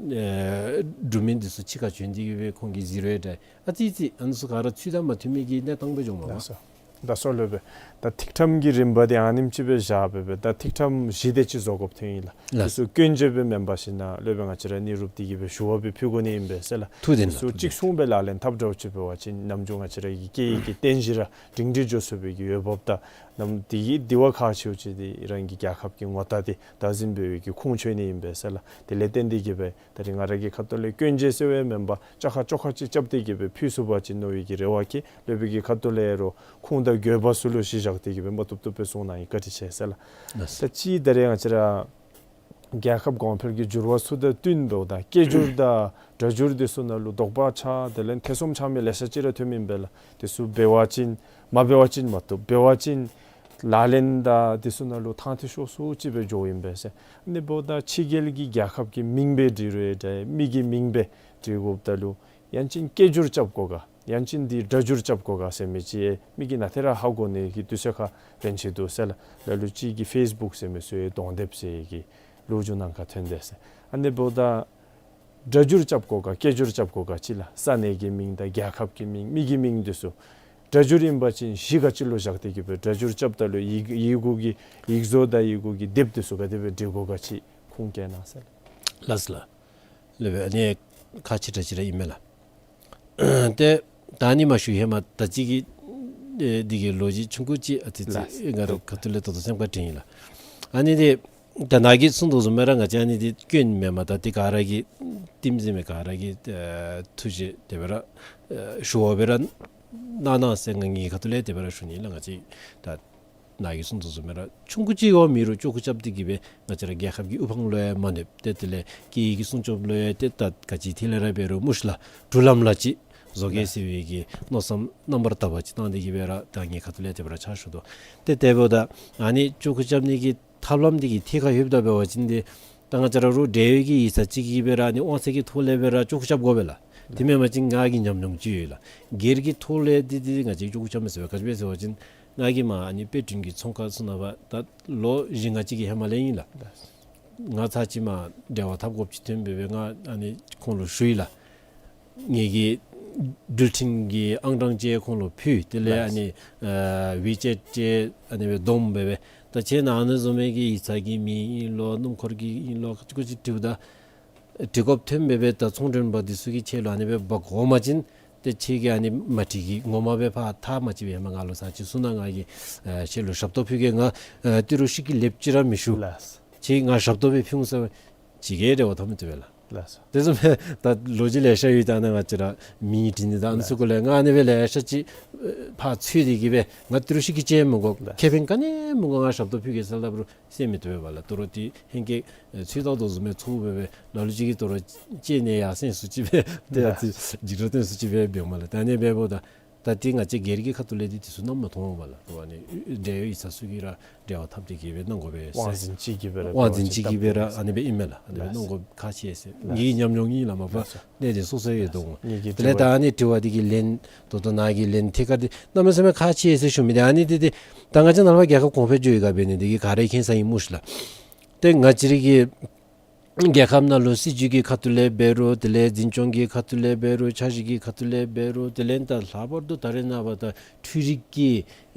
ཨེ་འབྲུག་མི་འདི་ཚུ་ཕྱི་ཁར་བྱོན་ཏེ་གི་སྦེ་ཁོང་གིས་གཟིགས་རུང་འདྲ་ཨ་ཙི་ཙི་ཨ་ནི་ཚུ་ག་ར་ཚུལ་དང་མ་མཐུན་མི་གི་གནས་སྟངས་སྦེ་བྱུངམ་མས་པ། ལགས་སོ། ད་སོ་ལོ་སྦེ་ད་ཐིག་ཁྲམ་གྱི་རིམ་པ་འདི་ཨ་ནེམ་ཅིག་སྦེ་བཞག་སྦེ་སྦེ་ད་ཐིག་ཁྲམ་བཞི་དེ་ཅིག་བཟོ་དགོཔ་ཐོན་ཡི་ལགས། ལགས། དེ་ཚུ་སྐྱོན་བརྗོད་སྦེ་མེན་པར་ཞིན་ན་ལོ་སྦེ་ང་བཅས་ར་ནི་རུབ་སྟེ་གི་སྦེ་ཞུ་བ་སྦེ་ཕུལ་དགོ་ནི་ཨིན་པས་ཟེར་ལགས། ཐུགས་བདེན་ལགས། དེ་ཚུ་ཐུགས་བདེན། གཅིག་མཚུངས་སྦེ་ལག་ལེན་འཐབ་འདྲཝ་ཅིག་འབད་བ་ཅིན་ནམ་རྒྱུན་ང་བཅས་ར་གི་སྐད་ཡིག་གི་རྟེན་གཞི་ར་སྒྲིང་སྒྲི་འགྱོ་ཚུགས་པའི་གི་འོས་འབབ་དང་ནམ་དེ་གི་དེ་བ་ཁག་ཆེཝ་ཅིག་འདི་རང་གི་རྒྱལ་ཁབ་ཀྱི་ངོ་རྟགས་འདི་བདག་འཛིན་འབད་བའི་གི་ཁུངས་འཁྱོལ་ནི་ཨིན་པས་ཟེར་ལགས། དེ་ལས་བརྟེན་ཏེ་གི་སྦེ་ད་རིས་ང་ར་གི་ཁ་ཐུག་ལས་སྐྱོན་བརྗོད་ཟེར་བའི་མེན་པར་བཅའ་ཁ་བཅོ་ཁ་ཅིག་རྐྱབ་སྟེ་གི་སྦེ་ཕུལ་ཚུགས་པ་ཅིན་མནོ་བའི་གི་རེ་བ་བསྐྱེད། ལོ་སྦེ་གི་ཁ་ཐུག་ལས་རོགས་ཁུངས་དང་དགོས་པ་ཚུ་ལུ་གཞི་བཞག་སྟེ་གི་སྦེ་མ་བཏུབ་བཏུབ་སྦེ་གསུང་གནང་ཡི། བཀའ་དྲིན་ཆེ་ཟེར་ལགས། ལགས། ད་ཅི་ད་རིས་ང་བཅས་ར་རྒྱལ་ཁབ་གོང་འཕེལ་གྱི་འགྱུར་བ་ཚུ་དང་བསྟུན་འབདཝ་ད་སྐད་སྒྱུར་དང་སྒྲ་སྒྱུར་དེ་ཚུ་ནང་ལུ་དོགས་པ་ཆགས་དེ་ལས་ཐེ་ཚོམ་ཆགས་མི་ལེ་ཤ་ཅིག་ར་ཐོནམ་ཨིན་པས་ལགས། དེ་ཚུ་འབད་བ་ཅིན་མ་འབད་བ་ཅིན་མ་བཏུབ། འབད་བ་ཅིན་ལག་ལེན་དང་དེ་ཚུ་ནང་ལུ་ཐང་ཐི་ཤོར་སུ་ཅིག་སྦེ་འགྱོཝ་ཨིན་པས་ཟེར། ཨ་ནི་འབདཝ་ད་ཕྱི་རྒྱལ་གྱི་རྒྱལ་ཁབ་ཀྱི་མིང་སྦེ་འབྲི་རུང་འདྲ་མི་གི་མིང་སྦེ་འབྲི་དགོཔ་ད་ལུ་ཡང་ཅིན་སྐད་སྒྱུར་རྐྱབ་དགོ་ག་ཡང་ཅིན་འདི་སྒྲ་སྒྱུར་རྐྱབ་དགོ་ག་ཟེར་མི་ཅིག་མི་གིས་ནཱ་ཏེ་ར་ཧ་གོ་ནི་གི་དུས་ཚོད་ཁར་ལྷོད་ཅི་འདུག་ཟེར་ལགས། ལ་ལུ་ཅིག་གིས་ཕེསི་བུཀ་ཟེར་མི་ཚུ་ཡང་གདོང་དེབ་ཟེར་གྱི་ལོ་རྒྱུས་ནང་ཁར་ཐོན་དེས་ཟེར། ཨ་ནི་འབདཝ་ད་སྒྲ་སྒྱུར་རྐྱབ་དགོ་ག་སྐད་སྒྱུར་རྐྱབ་དགོ་ག་ཅིག་ལགས། ས་གནས་ཀྱི་མིང་དང་རྒྱལ་ཁབ་ཀྱི་མིང་མི་གི་མིང་དེ་ཚུ་སྒྲ་སྒྱུར་ཨིན་པ་ཅིན་གཞི་ག་ཅི་ལུ་བཞག་སྟེ་གི་སྦེ་སྒྲ་སྒྱུར་རྐྱབ་ད་ལུ་ཡི་ཡི་གུ་གི་ཡིག་བཟོ་དང་ཡི་གུ་གི་དེབ་དེ་ཚུ་ག་དེ་སྦེ་འབྲི་དགོ་ག་ཅིག་ཁུངས་བཀལ་གནང་ཟེར་ལགས། ལགས་ལགས། ལེགས་པས། ཨ་ནི་ཁག་ཆེ་དྲགས་ཅིག་ར་ཨིན་མས་ལགས། ཏེ་ད་ཨ་ནི་མ་ཞུ་ཧེ་མ་ད་ཅི་གི་ཨེ་འདི་གི་ལོ་རྒྱུས་ཆུང་ཀུ་ཅིག་ཨ་ཙི་ཙི་ལགས། ང་ར་ཁ་ཐུག་ལས་ད་ལྟོ་སེམས་ཁར་དྲན་ཡི་ལགས། ཨ་ནི་འདི་ད་ནཱ་གིས་གསུངས་དོ་བཟུམ་སྦེ་ར་ང་བཅས་ཨ་ནི་འདི་སྐྱོན་མེན་མས། ད་འདི་ག་ར་གིས་ལྟདམོ་ཟེར་མི་ག་ར་གིས་ཨེ་ཐུགས་རྗེ་དེ་སྦེ་ར་ཨེ་ཞུ་བ་སྦེ་ར་གནང་གནང་ཟེར་ང་ངེའི་ཁ་ཐུག་ལས་དེ་སྦེ་ར་ཞུ་ནི་ལགས། ང་བཅས་ད་ནཱ་གིས་གསུངས་དོ་བཟུམ་སྦེ་ར་ཆུང་ཀུ་ཅིག་འོང་མི་རུང་ཅོག་ཁུ་རྐྱབ་སྟེ་གི་སྦེ་ང་བཅས་ར་རྒྱལ་ཁབ་ཀྱི་དབུ་འཕང་ལུ་ཡང་མ་གནོདཔ་ཏེ་དེ་ལས་སྐད་ཡིག་གི་སྲུང་སྐྱོབ་ལུ་ཡང་ཏེ་ད་ག་ཅི་ཐད་ལས་ར་འབད་རུང་མུ་ཤ་ལགས་འགྲུལ་ལམ་ལ་ཅིག་བཟོ་གེ་ཟེར་བའི་གི་མནོ་བསམ་རྣམ་པར་དག་པ་ཅིག་བཏང་སྟེ་གི་སྦེ་ར་ད་ངེའི་ཁ་ཐུག་ལས་དེ་སྦེ་ར་ཕྱག་ཞུ་དོ། ཏེ་དེ་འབདཝ་ད་ཨ་ནི་ཅོག་ཁུ་རྐྱབ་ནི་གི་ཐབས་ལམ་འདི་གི་ཐད་ཁར་ལྷོདཔ་ད་འབད་བ་ཅིན་ཏེ་ད་ང་བཅས་ར་རོགས་འབྲེལ་ཡོད་ཀྱི་ཡིག་ཚང་ཅིག་གིས་སྦེ་ར་ཨ་ནི་དབང་ཚད་ཀྱི་ཐོག་ལས་སྦེ་ར་ཅོག་ཁུ་རྐྱབ་དགོ་པས་ལགས། དེ་མེན་པ་ཅིན་ང་གི་ཉམས་མྱོང་ཅིག་ཡོད་ལགས། སྒེར་གྱི་ཐོག་ལས་འདི་འདི་ང་བཅས་ཅོག་ཁུ་རྐྱབ་མི་ཚུགས་པས། ག་ཅི་སྦེ་ཟེར་བ་ཅིན་ང་གིས་མར་ཨ་ནི་དཔེ་སྐྲུན་གྱི་ཚོང་ཁང་ཚུ་ནང་ཕར་ད་ལོ་བཞི་ལྔ་ཅིག་གི་ཧེ་མ་ལས་ཨིན་ལགས། ང་ཚར་གཅིག་མར་འབྲེལ་བ་འཐབ་དགོཔ་ཅིག་ཐོན་སྦེ་སྦེ་ང་ཨ་ནི་ཁོང་ལུ་ཞུ་ཡི་ལགས། ངེ་གི་འགྲུལ་འཕྲིན་གྱི་ཨང་གྲངས་ཅིག་ཁོང་ལུ་ཕུལ། དེ་ལས་ཨ་ནི་ཨ་ཝི་ཅེཊ་ཅིག་ཨ་ནི་སྦེ་བསྡོམས་སྦེ་སྦེ་ད་ཁྱེད་ནཱ་ཨ་ནི་བཟུམ་མའི་གི་ཡིག་ཚང་གི་མིང་ཨིན་ལོ་སྣུམ་འཁོར་གྱི་ཨིན་ལོ་ཅིག་ཅིག་འབྲི་ད་འབྲི་དགོཔ་ཐོན་སྦེ་སྦེ་ད་ཚོང་མགྲོན་པ་འདི་ཚུ་གིས་ཁྱེད་ལུ་ཨ་ནི་སྦེ་འབག་འོང་པ་ཅིན་ཏེ་ཁྱེད་ཀྱིས་ཨ་ནི་མ་འགྲིག་གི་ངོ་མ་སྦེ་ཕར་ཐག་མ་བཅད་པའི་ཧེ་མ་ང་ལུ་ཚར་གཅིག་གསུང་གནང་། ང་གིས་ཨ་ཁྱེད་ལུ་ཞབས་ཏོག་ཕུལ་གེ། ང་ཨ་ཏི་རུ་ཤི་གི་ལེབ་ཅིག་ར་མི་ཞུ། ལགས། ཁྱེད་ང་ཞབས་ཏོག་སྦེ་ཕུལ་འོང་ཟེར་བ་ཅིག་གིས་འབྲེལ་བ་འཐབ་མི་བཏུབ་པས་ལགས། ལགས་སོ། དེ་བཟུམ་སྦེ་ད་ལོ་རྒྱུས་ལེ་ཤ་ཡོད། ད་ནཱ་ང་བཅས་ར་མིང་བྲིས་ནི་ད་ཨ་ནི་ཚུ་གུ་ལས་ང་ཨ་ནི་སྦེ་ལེ་ཤ་ཅིག་ཕར་འཚོལ་ཏེ་གི་སྦེ་ང་ཏི་རུ་ཤི་གི་བཅད་མི་དགོ། ལགས། ཁེ་ཕན་ག་ནི་མི་དགོ། ང་ཞབས་ཏོག་ཕུལ་གེ་ཟེར་སླབ་རུང་གསན་མི་བཏུབ་པས་ལགས། དོ་རུང་ཏེ་ཧེང་སྐལ་ཨེ་ཚུལ་བརྟག་དོ་བཟུམ་སྦེ་ཚུ་སྦེ་སྦེ་ལ་ལུ་ཅིག་གིས་དོ་རུང་བཅད་ནི་ཡར་སེང་སུ་ཅིག་སྦེ་ཏེ་ཨ་ཙི་འཇིགས་སྐྲག་སྟོན་སུ་ཅིག་སྦེ་འབདཝ་མས་ལགས། ད་ཨ་ནི་སྦེ་འབདཝ་ད་ད་ཏེ་ང་བཅས་སྒེར་གྱི་ཁ་ཐུག་ལས་འདི་དེ་ཚུ་གནམ་མེད་ས་མེད་མཐོང་འོང་པས་ལགས། ཏེ་ཨ་ནི་འབྲེལ་ཡོད་ཡིག་ཚང་ཚུ་གིས་ར་འབྲེལ་བ་འཐབ་སྟེ་གི་སྦེ་གནང་དགོ་པས་ཟེར། དབང་འཛིན་ཅིག་གིས་སྦེ་ར་དབང་འཛིན་ཅིག་གིས་སྦེ་ར་ཨ་ནི་སྦེ་ཨིན་མས་ལགས། ཨ་ནི་སྦེ་གནང་དགོཔ་ཁག་ཆེ་ཟེར་ངེའི་ཉམས་མྱོང་ཨིན་ལགས། མ་པ་གནད་དོན་སོ་སོ་ཡོད་དོ་འོང་། དེ་ལས་ད་ཨ་ནི་དྲི་བ་འདི་གི་ལན་ད་ལྟོ་ནཱ་གི་ལན་ཐད་ཀར་འདི་གནམ་མེད་ས་མེད་ཁག་ཆེ་ཟེར་ཞུ་མི་འདི་ཨ་ནི་འདི་འདི་ད་ང་བཅས་ནཱ་ལས་ཕར་རྒྱལ་ཁབ་གོང་འཕེལ་འགྱོ་ཡི་ག་འབད་ནི་འདི་གིས་ག་ར་མཁྱེན་ས་ཨིནམ་འོང་ཤིག་ལགས། ཏེ་ང་བཅས་རའི་གི་རྒྱལ་ཁབ་ནང་ལུ་སྲིད་བྱུས་ཀྱི་ཁ་ཐུག་ལས་འབད་རུང་དེ་ལས་འཛིན་སྐྱོང་གི་ཁ་ཐུག་ལས་འབད་རུང་འཆར་གཞི་གི་ཁ་ཐུག་ལས་འབད་རུང་དེ་ལས་ད་ལྷག་པར་དུ་ད་རེས་ནངས་པ་ད་འཕྲུལ་རིག་གི་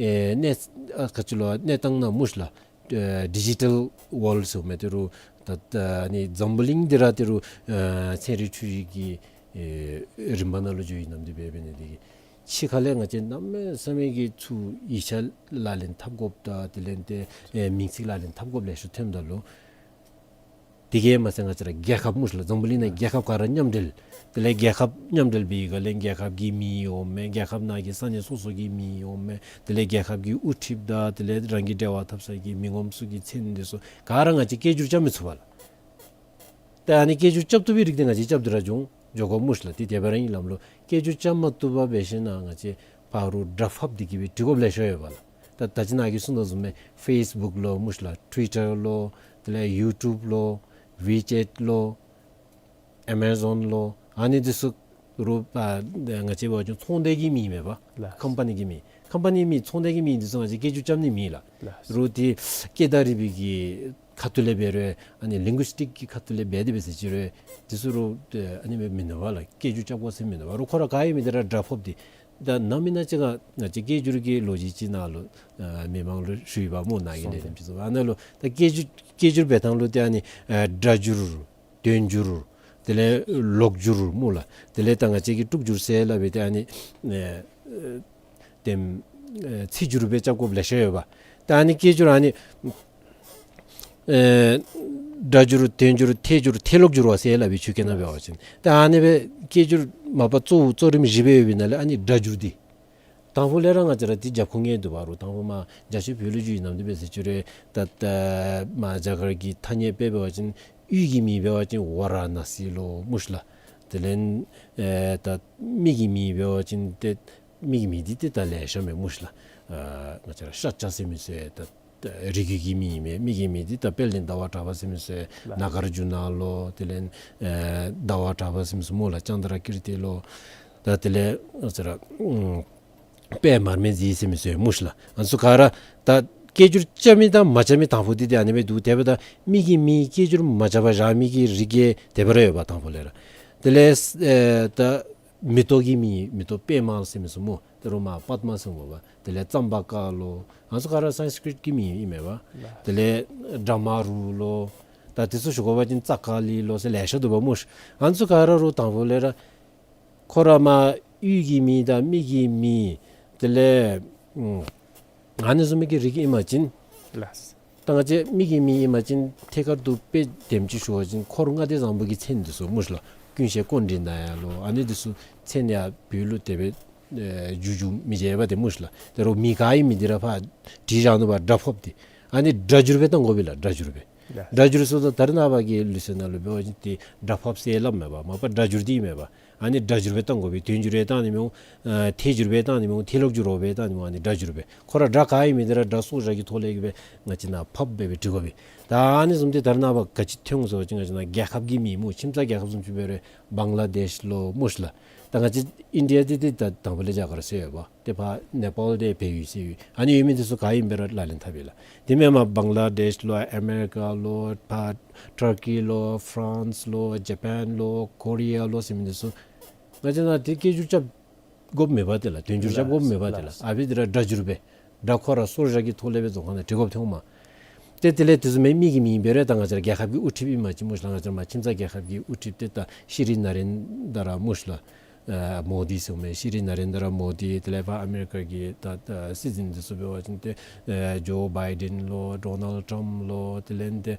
ཨེ་གནས་ཨ་ག་ཅི་ལོ་གནས་སྟངས་ནང་འོང་ཤིག་ལགས། ཨེ་ཌི་ཇི་ཊལ་ཝཱལཌ་ཟེར་མི་དེ་རུ་ད་ད་ནི་འཛམ་བུ་གླིང་འདི་ར་དེ་རུ་ཨེ་ཚན་རིག་འཕྲུལ་རིག་གི་ཨེ་རིམ་པ་ནང་ལུ་འགྱོ་ཡི་ནམ་འདི་འབད་འབད་ནི་འདི་གིས་ཕྱི་ཁ་ལས་ང་བཅས་གནམ་མེད་ས་མེད་ཀྱི་ཚུར་ཡིག་ཆ་ལག་ལེན་འཐབ་དགོཔ་དང་དེ་ལས་ཏེ་ཨེ་མིང་ཚིག་ལག་ལེན་འཐབ་དགོཔ་ལེ་ཤ་ཐོནམ་ད་ལུ་དེ་གིས་མ་ཚད་ང་བཅས་ར་རྒྱལ་ཁབ་འོང་ཤིག་ལགས། འཛམ་བུ་གླིང་ནང་རྒྱལ་ཁབ་ག་ར་མཉམ་འབྲེལ། དེ་ལས་རྒྱལ་ཁབ་མཉམ་འབྲེལ་འབད་བའི་སྒང་ལས་རྒྱལ་ཁབ་ཀྱི་མིང་འོང་མས། རྒྱལ་ཁབ་ནང་གི་ས་གནས་སོ་སོ་གི་མིང་འོང་མས། དེ་ལས་རྒྱལ་ཁབ་ཀྱི་དབུ་ཁྲིདཔ་དང་དེ་ལས་རང་གི་འབྲེལ་བ་འཐབ་ས་གི་མི་ངོམ་ཚུ་གི་མཚན་འདི་ཚུ་ག་ར་ང་བཅས་སྐད་སྒྱུར་རྐྱབ་མི་ཚུགས་པས་ལགས། ཏེ་ཨ་ནི་སྐད་སྒྱུར་རྐྱབ་བཏུབ་པའི་རིགས་འདི་ང་བཅས་རྐྱབ་སྟེ་ར་འགྱོ་འགྱོ་དགོཔ་འོང་ཤིག་ལགས། ཏེ་དེ་སྦེ་ར་ཨིན་ལགས་ལོ། སྐད་སྒྱུར་རྐྱབ་མ་བཏུབ་པར་འབད་ཞིན་ན་ང་བཅས་ཕར་རུ་སྒྲ་ཕབ་སྟེ་གི་སྦེ་འབྲི་དགོཔ་ལེ་ཤ་ཡོད་པས་ལགས། ད་ད་ཅི་ནཱ་གིས་གསུངས་དོ་བཟུམ་སྦེ་ཕེསི་བུཀ་ལོ་འོང་ཤིག་ལགས། ཊུ་ཝི་ཊར་ལོ། དེ་ལས་ཡུ་ཊུབ་ལོ། ཝི་ཅེཊ་ལོ། ཨེ་མ་ཛོན་ལོ། ཨ་ནི་འདི་ཚུ་རུ་ཨ་ང་བཅས་འབད་བ་ཅིན་ཚོང་སྡེ་གི་མིང་མེན་པ། ལགས། ཀམ་པ་ནི་གི་མིང་། ཀམ་པ་ནི་མིང་ཚོང་སྡེ་གི་མིང་འདི་ཚུ་ང་བཅས་སྐད་སྒྱུར་རྐྱབ་ནི་མེད་ལགས། ལགས། རུ་ཏེ་སྐད་བརྡ་རིག་པའི་གི་ཁ་ཐུག་ལས་འབད་རུང་ཨ་ནི་ལིང་གུ་སི་ཊིཀ་གི་ཁ་ཐུག་ལས་འབད་དེ་འབད་ཟེར་ཅི་རུང་འདི་ཚུ་རུ་ཨ་ནི་མིན་འདུག་པ་ལགས། སྐད་སྒྱུར་རྐྱབ་དགོ་ཟེར་མིན་འདུག་པ། རུ་ཁོ་ར་ག་ཡོད་མི་འདི་ར་སྒྲ་ཕབ་སྟེ་ ད་ནམ་ཨིན་ན་ཅིག་ང་ང་བཅས་སྐད་སྒྱུར་གྱི་ལོ་རྒྱུས་ཅིག་ནང་ལུ་ཨ་མི་མང་ལུ་ཞུ་ཡི་པ་སྨོ། ནཱ་གི་ནཱ་ཨིན་ཅིག་སོང་། ཨ་ནཱ་ལུ་ད་སྐད་སྒྱུར་སྐད་སྒྱུར་འབད་ཐངས་ལུ་ཏེ་ཨ་ནི་ཨ་སྒྲ་སྒྱུར་དོན་སྒྱུར་དེ་ལས་ལོག་སྒྱུར་སྨོ་ལགས། དེ་ལས་ད་ང་བཅས་ཀྱིས་དཀྲུག་སྒྱུར་ཟེར་སླབ་པའི་ཏེ་ཨ་ནི་ཨ་ཨ་དེམ་ཨ་ཚིག་སྒྱུར་སྦེ་རྐྱབ་དགོཔ་ལེ་ཤ་ཡོད་པ། ད་ཨ་ནི་སྐད་སྒྱུར་ཨ་ནི་ཨེ་སྒྲ་སྒྱུར་དོན་སྒྱུར་ཐད་སྒྱུར་ཐད་ལོག་སྒྱུར་བ་ཟེར་སླབ་པའི་ཆོས་སྐད་ནང་འབད་བ་ཅིན། ད་ཨ་ནི་སྦེ་སྐད་སྒྱུར་མ་པ་གཙོ་བོ་གཙོ་རིམ་བཞི་སྦེ་ཡོད་པའི་ནང་ལས་ཨ་ནི་སྒྲ་སྒྱུར་འདི་དང་ཕུ་ལས་ར་ང་བཅས་ར་འདི་རྒྱབ་ཁུངས་ངེས་འདུག་པ་རུང་། དང་ཕུ་མར་རྒྱ་ཆེ་བོད་ལུ་བསྒྱུར་ནམ་འདི་འབད་ཟེར་ཅི་རུང་ད་ད་མར་རྒྱ་གར་གྱི་ཐ་སྙད་དཔེ་འབད་བ་ཅིན་ཡུལ་གྱི་མིང་འབད་བ་ཅིན་ཝ་ར་ཎ་སི་ལོ་སྨོ་ཤི་ལགས། དེ་ལས་ཨེ་ད་མི་གི་མིང་འབད་བ་ཅིན་ཏེ་མི་གི་མིང་འདི་ཏེ་ད་ལེ་ཤ་མས་སྨོ་ཤི་ལགས། ཨ་ང་བཅས་ར་ཤཱཀྱ་ཟེར་མི་ཚུ་ད་ད་རིགས་རྒྱུད་ཀྱི་མིང་ཨིན་མས། མི་གི་མིང་འདི་ད་དཔལ་ལྡན་ཟླ་བ་གྲགས་པ་ཟེར་མི་ཚུ་ལགས། ནཱ་གཱརྫུ་ན་ལོ། དེ་ལས་ཨེ་ཟླ་བ་གྲགས་པ་ཟེར་མི་ཚུ་སྨོ་ལགས། ཙནྡྲ་ཀིརྟི་ལོ། ད་དེ་ལས་ང་བཅས་ར་ཨུམ་དཔལ་མར་མེ་མཛེས་ཟེར་མི་ཚུ་སྨོ་ཤི་ལགས། ཨ་ནི་ཚུ་ག་ར་ད་སྐད་སྒྱུར་རྐྱབ་མི་དང་མ་རྐྱབ་མི་དང་ཕུ་འདི་ཏེ་ཨ་ནི་སྦེ་འདུག། དེ་འབདཝ་ད་མི་གི་མིང་སྐད་སྒྱུར་མ་རྐྱབ་པར་བཞག་མི་གི་རིགས་ཀྱི་དེ་སྦེ་ར་ཡོད་པ་དང་ཕུ་ལས་ར། དེ་ལས་ཨེ་ད་མེ་ཏོག་གི་མིང་མེ་ཏོག་པདྨ་ཟེར་མི་ཚུ་སྨོ། ད་རུང་མར་པདྨ་ཟེར་འོང་པ། དེ་ལས་ཙམ་བ་ཀ་ལོ། ཨ་ནི་ཚུ་ག་ར་སཾསྐྲྀཏ་གི་མིང་ཨིན་མས་པ། དེ་ལས་བྲཧྨ་རུ་ལོ། ད་དེ་ཚུ་ཞུ་དགོ་པ་ཅིན་ཙ་ཀ་ལི་ལོ་ཟེར་ལེ་ཤ་འདུག་པ་སྨོ་ཤི། ཨ་ནི་ཚུ་ག་ར་རུང་དང་ཕུ་ལས་ར་ཁོ་ར་མར་ཡུལ་གྱི་མིང་དང་མི་གི་མིང་དེ་ལས་ཨུམ་ཨ་ནི་བཟུམ་མའི་གི་རིགས་ཨིན་པ་ཅིན་ལགས། ད་ང་བཅས་མི་གི་མིང་ཨིན་པ་ཅིན་ཐད་ཀར་དུ་དཔེ་དེམ་ཅིག་ཞུ་བ་ཅིན་འཁོར་ལྔ་སྡེ་བཟང་པོ་གི་མཚན་འདི་ཚུ་སྨོ་ཤི་ལགས། ཀུན་ཤེས་ཀཽཎྜི་ནྱ་ལོ། ཨ་ནི་འདི་ཚུ་མཚན་ཡང་བོད་ལུ་དེ་སྦེ་ཨེ་འགྱུར་འགྱུར་མི་བྱེད་པ་ཏེ་སྨོ་ཤི་ལགས། ད་རུང་མིང་ག་ཨིན་མི་འདི་ར་ཕར་བྲིས་བཞག་ནུག་པ། སྒྲ་ཕབ་སྟེ། ཨ་ནི་སྒྲ་སྒྱུར་སྦེ་བཏང་དགོ་པས་ལགས། སྒྲ་སྒྱུར་སྦེ། ཡ། སྒྲ་སྒྱུར་ཟེརཝ་ད་ད་རེས་ནངས་པ་གི་ལུགས་སྲོལ་ནང་ལུ་འབད་བ་ཅིན་ཏེ་སྒྲ་ཕབ་ཟེར་སླབ་མས་པ། མ་པ་སྒྲ་སྒྱུར་འདི་ཨིན་མས་པ། ཨ་ནི་སྒྲ་སྒྱུར་སྦེ་བཏང་དགོ་པས། དོན་སྒྱུར་སྦེ་བཏང་ནི་མི་འོང་། ཨ་ཐད་སྒྱུར་སྦེ་བཏང་ནི་མི་འོང་། ཐད་ལོག་སྒྱུར་སྦེ་བཏང་ནི་མི་འོང་། ཨ་ནི་སྒྲ་སྒྱུར་སྦེ། ཁོ་ར་སྒྲ་ག་ཨིན་མི་འདི་ར་སྒྲ་སྲོག་ཆགས་ཀྱི་ཐོག་ལས་ཀྱི་སྦེ་ང་བཅས་ནཱ་ཕབ་སྦེ་སྦེ་བྲི་དགོ་པས། ད་ཨ་ནི་བཟུམ་འདི་ད་རེས་ནངས་པ་ག་ཅི་ཐོན་སོང་ཟེར་བ་ཅིན་ང་བཅས་ནཱ་རྒྱལ་ཁབ་ཀྱི་མིང་སྨོ། ཁྱིམ་ཚང་རྒྱལ་ཁབ་བཟུམ་ཅིག་འབད་རུང་བང་ལ་དེཤ་ལོ་སྨོ་ཤི་ལགས། ད་ང་བཅས་ཨིན་ཌི་ཡ་འདི་ཏེ་ད་དང་ཕུ་ལས་རྒྱ་གར་ཟེར་ཡོད་པ། ཏེ་ཕར་ནེ་པཱལ་འདི་བལ་ཡུལ་ཟེར་ཡོད། ཨ་ནི་ཡོད་མི་འདི་ཚུ་ག་ཨིནམ་སྦེ་ར་ལག་ལེན་འཐབ་ཡི་ལགས། དེ་མེན་པར་བང་ལ་དེཤ་ལོ་ཨ་མེ་རི་ཀ་ལོ་ཕར་ཊར་ཀི་ལོ་ཕ་རན་སི་ལོ་ཇ་པཱན་ལོ་ཀོ་རི་ཡ་ལོ་ཟེར་མི་འདི་ཚུ་ང་བཅས་ནཱ་ཏེ་སྐད་སྒྱུར་རྐྱབ་དགོཔ་མེད་པ་ཏེ་ལགས། དོན་སྒྱུར་རྐྱབ་དགོཔ་མེད་པ་ཏེ་ལགས། ལགས། ཨ་ཕི་འདི་ར་སྒྲ་སྒྱུར་སྦེ་སྒྲ་ཁོ་ར་སྲོག་ཆགས་ཀྱི་ཐོག་ལས་སྦེ་རྫོང་ཁ་ནང་བྲི་དགོཔ་ཐོནམ་མས། ཏེ་དེ་ལས་དེ་བཟུམ་མའི་མི་གི་མིང་འབད་རུང་ད་ང་བཅས་ར་རྒྱལ་ཁབ་ཀྱི་དབུ་ཁྲིདཔ་ཨིན་པ་ཅིན་སྨོ་ཤི་ལགས། ང་བཅས་ར་མར་ཁྱིམ་ཚང་རྒྱལ་ཁབ་ཀྱི་དབུ་ཁྲིདཔ་ཏེ་ད་ཤྲི་ནཱ་རེནྡྲ་མོ་དི་ཟེར་མི་ཤྲི་ནཱ་རེནྡྲ་མོ་དི། དེ་ལས་ཕར་ཨ་མེ་རི་ཀ་གི་ད་ད་སྲིད་འཛིན་འདི་ཚུ་འབད་བ་ཅིན་ཏེ་ཨེ་ཇོ་བཱའི་ཌེན་ལོ་ཌོ་ནཱལཌ་ཊམཔ་ལོ། དེ་ལས་ཏེ་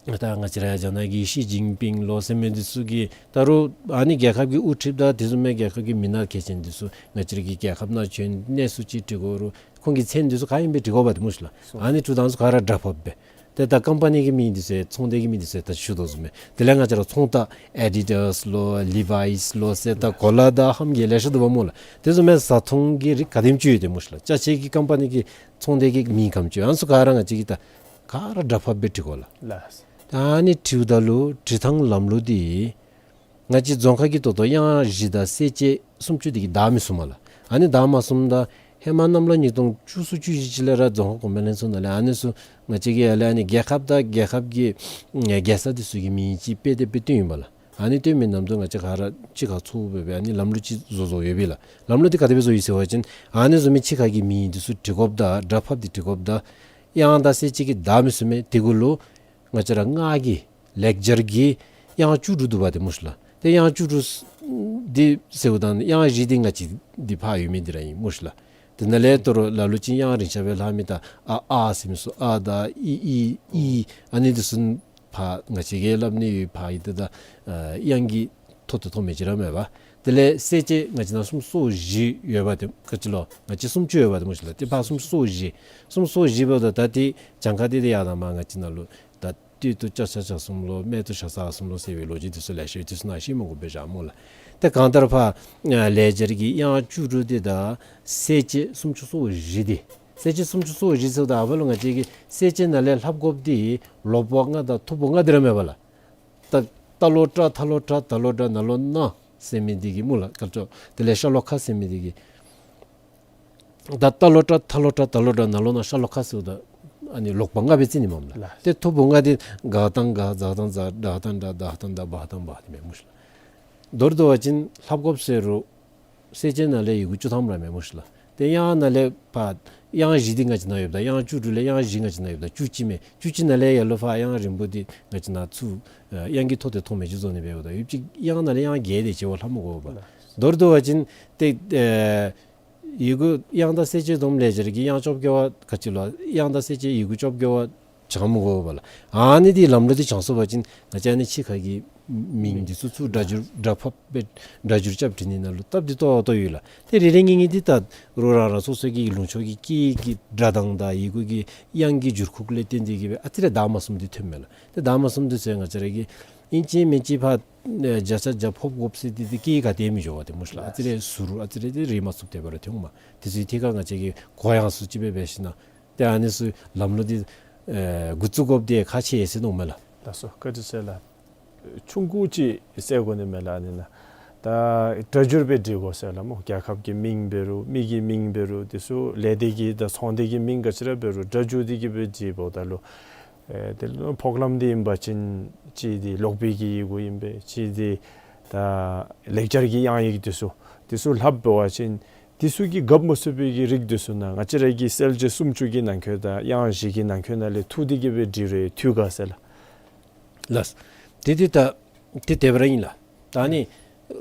ད་ང་བཅས་ར་རྒྱ་ནག་གི་ཞི་ཅིན་ཕིང་ལོ་ཟེར་མི་འདི་ཚུ་གིས་ད་རུང་ཨ་ནི་རྒྱལ་ཁབ་ཀྱི་དབུ་ཁྲིདཔ་དང་དེ་བཟུམ་མའི་རྒྱལ་ཁབ་ཀྱི་མི་སྣ་གལ་ཆེན་འདི་ཚུ་ང་བཅས་ར་གི་རྒྱལ་ཁབ་ནང་བྱོན་གནས་ཚུལ་ཅིག་བྲི་དགོ་རུང་ཁོང་གི་མཚན་འདི་ཚུ་ག་ཨིནམ་སྦེ་བྲི་དགོཔ་ཏེ་སྨོ་ཤི་ལགས། སོ། ཨ་ནི་བྲིཝ་ད་ཚུ་ག་ར་སྒྲ་ཕབ་སྦེ། ཏེ་ད་ཀམ་པ་ནི་གི་མིང་འདི་ཚུ་ཚོང་སྡེ་གི་མིང་འདི་ཚུ་ད་ཞུ་དོ་བཟུམ་སྦེ། དེ་ལས་ང་བཅས་ར་ཚོང་རྟགས་ཨེ་ཌི་ཌཱས་ལོ་ལི་བའིས་ལོ་ཟེར་ད་གོ་ལ་དང་ཧམ་གྱི་ལེ་ཤ་འདུག་པ་སྨོ་ལགས། དེ་བཟུམ་མའི་བཟའ་འཐུང་གི་རིགས་ག་དེམ་ཅིག་ཡོད་ཏེ་སྨོ་ཤི་ལགས། ཅ་ཆས་ཀྱི་ཀམ་པ་ནི་གི་ཚོང་སྡེ་གི་མིང་ག་དེམ་ཅིག་ཡོད། ཨ་ནི་ཚུ་ག་ར་ང་བཅས་ཀྱིས་ད་ག་ར་སྒྲ་ཕབ་སྦེ་བྲི་དགོ་ལགས། ལགས། ད་ཨ་ནི་བྲིཝ་ད་ལུ་བྲི་ཐངས་ལམ་ལུགས་འདི་ང་བཅས་རྫོང་ཁ་གི་ད་ལྟོ་དབྱངས་བཞི་དང་གསལ་བྱེད་སུམ་ཅུ་འདི་གིས་བདའ་མི་ཚུགས་མས་ལགས། ཨ་ནི་བདའ་མ་ཚུགསཔ་ད་ཧེ་མ་གནམ་ལོ་ཉིས་སྟོང་བཅུ་གསུམ་བཅུ་བཞི་ཅིག་ལས་ར་རྫོང་ཁ་གོང་འཕེལ་ལྷན་ཚོགས་ནང་ལས་ཨ་ནི་ཚུ་ང་བཅས་ཀྱིས་ཡར་ལས་ཨ་ནི་རྒྱལ་ཁབ་དང་རྒྱལ་ཁབ་ཀྱི་ཨེ་རྒྱལ་ས་འདི་ཚུ་གི་མིང་ཅིག་དཔེ་དེབ་སྦེ་བཏོན་ཡི་པ་ལགས། ཨ་ནི་བཏོན་མི་ནང་དུ་ང་བཅས་ག་ར་གཅིག་ཁར་ཚོགས་སྦེ་སྦེ་ཨ་ནི་ལམ་ལུགས་ཅིག་བཟོ་བཟོཝ་ཡོད་པས་ལགས། ལམ་ལུགས་འདི་ག་དེ་སྦེ་བཟོ་ཡི་ཟེར་བ་ཅིན་ཨ་ནི་བཟུམ་མའི་ཕྱི་ཁ་གི་མིང་འདི་ཚུ་བྲི་དགོཔ་དང་སྒྲ་ཕབ་སྟེ་བྲི་དགོཔ་དང་དབྱངས་དང་གསལ་བྱེད་ཀྱིས་བདའ་མི་ཚུགས་མས། དེ་གུ་ལུ་ང་བཅས་ར་སྔགས་ཀྱི་ལེགས་སྦྱར་གྱི་དབྱངས་བཅུ་དྲུག་འདུག་པ་ཏེ་སྨོ་ཤི་ལགས། ཏེ་དབྱངས་བཅུ་དྲུག་འདི་ཟེརཝ་ད་དབྱངས་བཞི་འདི་ང་བཅས་འདི་ཕར་ཡོད་མི་འདི་ར་ཨིན་སྨོ་ཤི་ལགས། དེ་ནང་ལས་ད་རུང་ལ་ལུ་ཅིག་དབྱངས་རིང་ཤ་སྦེ་ལྷག་མི་ད་ཨ་ཨ་ཟེར་མི་ཚུ་ཨ་དང་ཨི་ཨི་ཨི་ཨ་ནི་འདི་ཚུ་ཕར་ང་བཅས་ཀྱིས་སླབ་ནི་ཡོད། ཕར་ཨི་ད་ད་ཨ་དབྱངས་ཀྱི་ཐོག་ཏུ་ཐོགས་མི་ཅིག་ར་མེད་པ། དེ་ལས་གསལ་བྱེད་ང་བཅས་ནང་སུམ་ཅུ་སོ་བཞི་ཡོད་པ་ཏེ་ག་ཅི་ལོ། ང་བཅས་སུམ་ཅུ་ཡོད་པ་ཏེ་སྨོ་ཤི་ལགས། ཏེ་ཕར་སུམ་ཅུ་སོ་བཞི་སུམ་ཅུ་སོ་བཞི་འབདཝ་ད་ད་ཏེ་གྱངས་ཁ་འདི་ཏེ་ཡར་དང་མར་ང་བཅས་ནང་ལུ་ད་སྟོད་དུ་ལྕགས་བྱ་གསུམ་ལོ། སྨད་དུ་ཞ་ས་གསུམ་ལོ་ཟེར་བའི་ལོ་རྒྱུས་འདི་ཚུ་ལེ་ཤ་ཡོད། འདི་ཚུ་ནཱ་བཤད་མི་དགོ་པས་བཞག་སྨོ་ལགས། ཏེ་གང་ལྟར་ཕར་ཨ་ལེགས་སྦྱར་གྱི་དབྱངས་བཅུ་དྲུག་འདི་དང་གསལ་བྱེད་སུམ་ཅུ་སོ་བཞི་འདི། གསལ་བྱེད་སུམ་ཅུ་སོ་བཞི་ཟེརཝ་ད་ཨ་ཕ་ལུ་ང་བཅས་ཀྱིས་གསལ་བྱེད་ནང་ལས་ལྷབ་དགོཔ་འདི་ལོག་པ་ལྔ་དང་ཐུབ་པ་ལྔ་འདི་ར་མེད་པ་ལགས། ད་ཏ་ལོ་ཏྲ་ཐ་ལོ་ཏྲ་ད་ལོ་ཏྲ་ན་ལོ་ན་ཟེར་མི་འདི་གིས་སྨོ་ལགས། ག་ཅི་ལོ། དེ་ལས་ཤ་ལོ་ཁ་ཟེར་མི་འདི་གིས། ད་ཏ་ལོ་ཏྲ་ཐ་ལོ་ཏྲ་ད་ལོ་ཏྲ་ན་ལོ་ན་ཤ་ལོ་ཁ་ཟེརཝ་ད་ཨ་ནི་ལོག་པ་ལྔ་སྦེ་རྩི་ནི་མས་ལགས། ལགས། ཏེ་ཐུབ་པ་ལྔ་འདི་ག་དང་ག་ཛ་དང་ཛ་ཌ་དང་ཌ་དྷ་དང་དྷ་བྷ་དང་བྷ་འདི་མས་སྨོ་ཤི་ལགས། མདོར་བསྡུ་བ་ཅིན་ལྷབ་དགོཔ་ཟེར་རུང་ གསལ་བྱེད་ནང་ལས་ཡི་གུ་བཅུ་ཐམ་ར་མས་སྨོ་ཤིག་ལགས། ཏེ་དབྱངས་ནང་ལས་ཕར་དབྱངས་བཞི་འདི་ང་བཅས་ནང་ཡོདཔ་ད་དབྱངས་བཅུ་དྲུག་ལས་དབྱངས་བཞི་ང་བཅས་ནང་ཡོདཔ་ད་བཅུ་གཅིག་མས། བཅུ་གཅིག་ནང་ལས་ཡར་ལུ་ཕར་དབྱངས་རིང་པོ་འདི་ང་བཅས་ནང་ཚུར་ཨ་དབྱངས་ཀྱི་ཐོག་དེ་མཐོང་མི་ཅིག་བཟོ་ནི་འབདཝ་ད་ཡོདཔ་ཅིག་དབྱངས་ནང་ལས་དབྱངས་བརྒྱད་དེ་ཅིག་བ་ལྷག་མི་དགོ་པས། མདོར་བསྡུ་བ་ཅིན་ཏེ་ཨེ་ཡི་གུ་དབྱངས་དང་གསལ་བྱེད་སྡོམ་ལེགས་སྦྱར་གྱི་དབྱངས་བཅོ་བརྒྱད་པ་ག་ཅི་ལོ། དབྱངས་དང་གསལ་བྱེད་ཡི་གུ་བཅོ་བརྒྱད་པ་སྦྱང་མི་དགོ་པས་ལགས། ཨ་ནི་འདི་ལམ་ལུགས་འདི་སྦྱང་སོང་པ་ཅིན་ང་བཅས་ཨ་ནི་ཕྱི་ཁ་གི་མིང་འདི་ཚུ་ཚུར་སྒྲ་སྒྱུར་སྒྲ་ཕབ་སྦེ་སྒྲ་སྒྱུར་རྐྱབ་འབྲི་ནི་ནང་ལུ་སྟབས་བདེ་ཏོག་ཏོ་ཡོད་ལགས། ཏེ་རེ་རེ་གཉིས་གཉིས་འདི་ད་རུང་རང་རང་སོ་སོ་གི་ལུང་ཕྱོགས་ཀྱི་སྐད་ཀྱི་སྒྲ་གདངས་དང་ཡི་གུ་གི་དབྱངས་ཀྱི་འགྱུར་ཁུག་ལས་བརྟེན་ཏེ་གིས་སྦེ་ཨ་ཙི་རེ་དག་མ་ཚུམ་འདི་ཐོནམ་མས་ལགས། ཏེ་དག་མ་ཚུམ་འདི་ཚུ་ང་བཅས་ར་གིས་ཨིན་ཅི་མིན་ཅི་ཕར་ཨེ་བརྒྱ་ཆ་བརྒྱ་ཕབ་དགོཔ་ཟེར་འདི་འདི་སྐད་ག་ཏེ་མི་འགྱོ་བས་ཏེ་སྨོ་ཤིག་ལགས། ཨ་ཙི་རེ་ཟུར་ཨ་ཙི་རེ་འདི་རེག་མ་ཚུགསཔ་དེ་སྦེ་ར་ཐོནམ་མས། དེ་ཚུ་ཐད་ཁར་ང་བཅས་ཀྱིས་གོ་ཡངས་སུ་ཅིག་སྦེ་འབད་ཞིན་ན་ཏེ་ཨ་ནི་ཚུ་ལམ་ལུགས་འདི་ཨེ་འགོ་བཙུགས་དགོཔ་འདི་ཁག་ཆེ་ཟེར་མནོཝ་མས་ལགས། ལགས་སོ། བཀའ་དྲིན་ཆེ་ལགས། ཆུང་ཀུ་ཅིག་ཟེར་དགོ་ནི་མས་ལགས། ཨ་ནི་ནང་ད་སྒྲ་སྒྱུར་སྦེ་འབྲི་དགོ་ཟེར་ལགས་སྨོ། རྒྱལ་ཁབ་ཀྱི་མིང་འབད་རུང་མི་གི་མིང་འབད་རུང་དེ་ཚུ་ལས་སྡེ་གི་དང་ཚོང་སྡེ་གི་མིང་ག་ཅི་ར་འབད་རུང་སྒྲ་སྒྱུར་ཏེ་གིས་སྦེ་འབྲི་འབདཝ་ད་ལུ་ཨེ་དེ་ལུ་ཕོག་ལམ་འདི་ཨིན་པ་ཅིན་གཅིག་འདི་ལོག་པའི་གི་ཡི་གུ་ཨིན་པས། གཅིག་འདི་ད་ལེགས་སྦྱར་གྱི་དབྱངས་ཡིག་དེ་ཚུ་དེ་ཚུ་ལྷགཔ་འབད་བ་ཅིན་དེ་ཚུ་གིས་རྒཔོ་མ་ཚུགས་པའི་གི་རིགས་དེ་ཚུ་ནང་ང་བཅས་ར་གི་གསལ་བྱེད་སུམ་ཅུ་གི་ནང་འཁོད་དང་དབྱངས་བཞི་གི་ནང་འཁོད་ནང་ལས་ཐུག་སྟེ་གིས་སྦེ་འབྲི་རུང་འཐུས་ག་ཟེར་ལགས། ལགས། དེ་དེ་ད་དེ་དེ་སྦེ་ར་ཨིན་ལགས། ད་ཨ་ནི་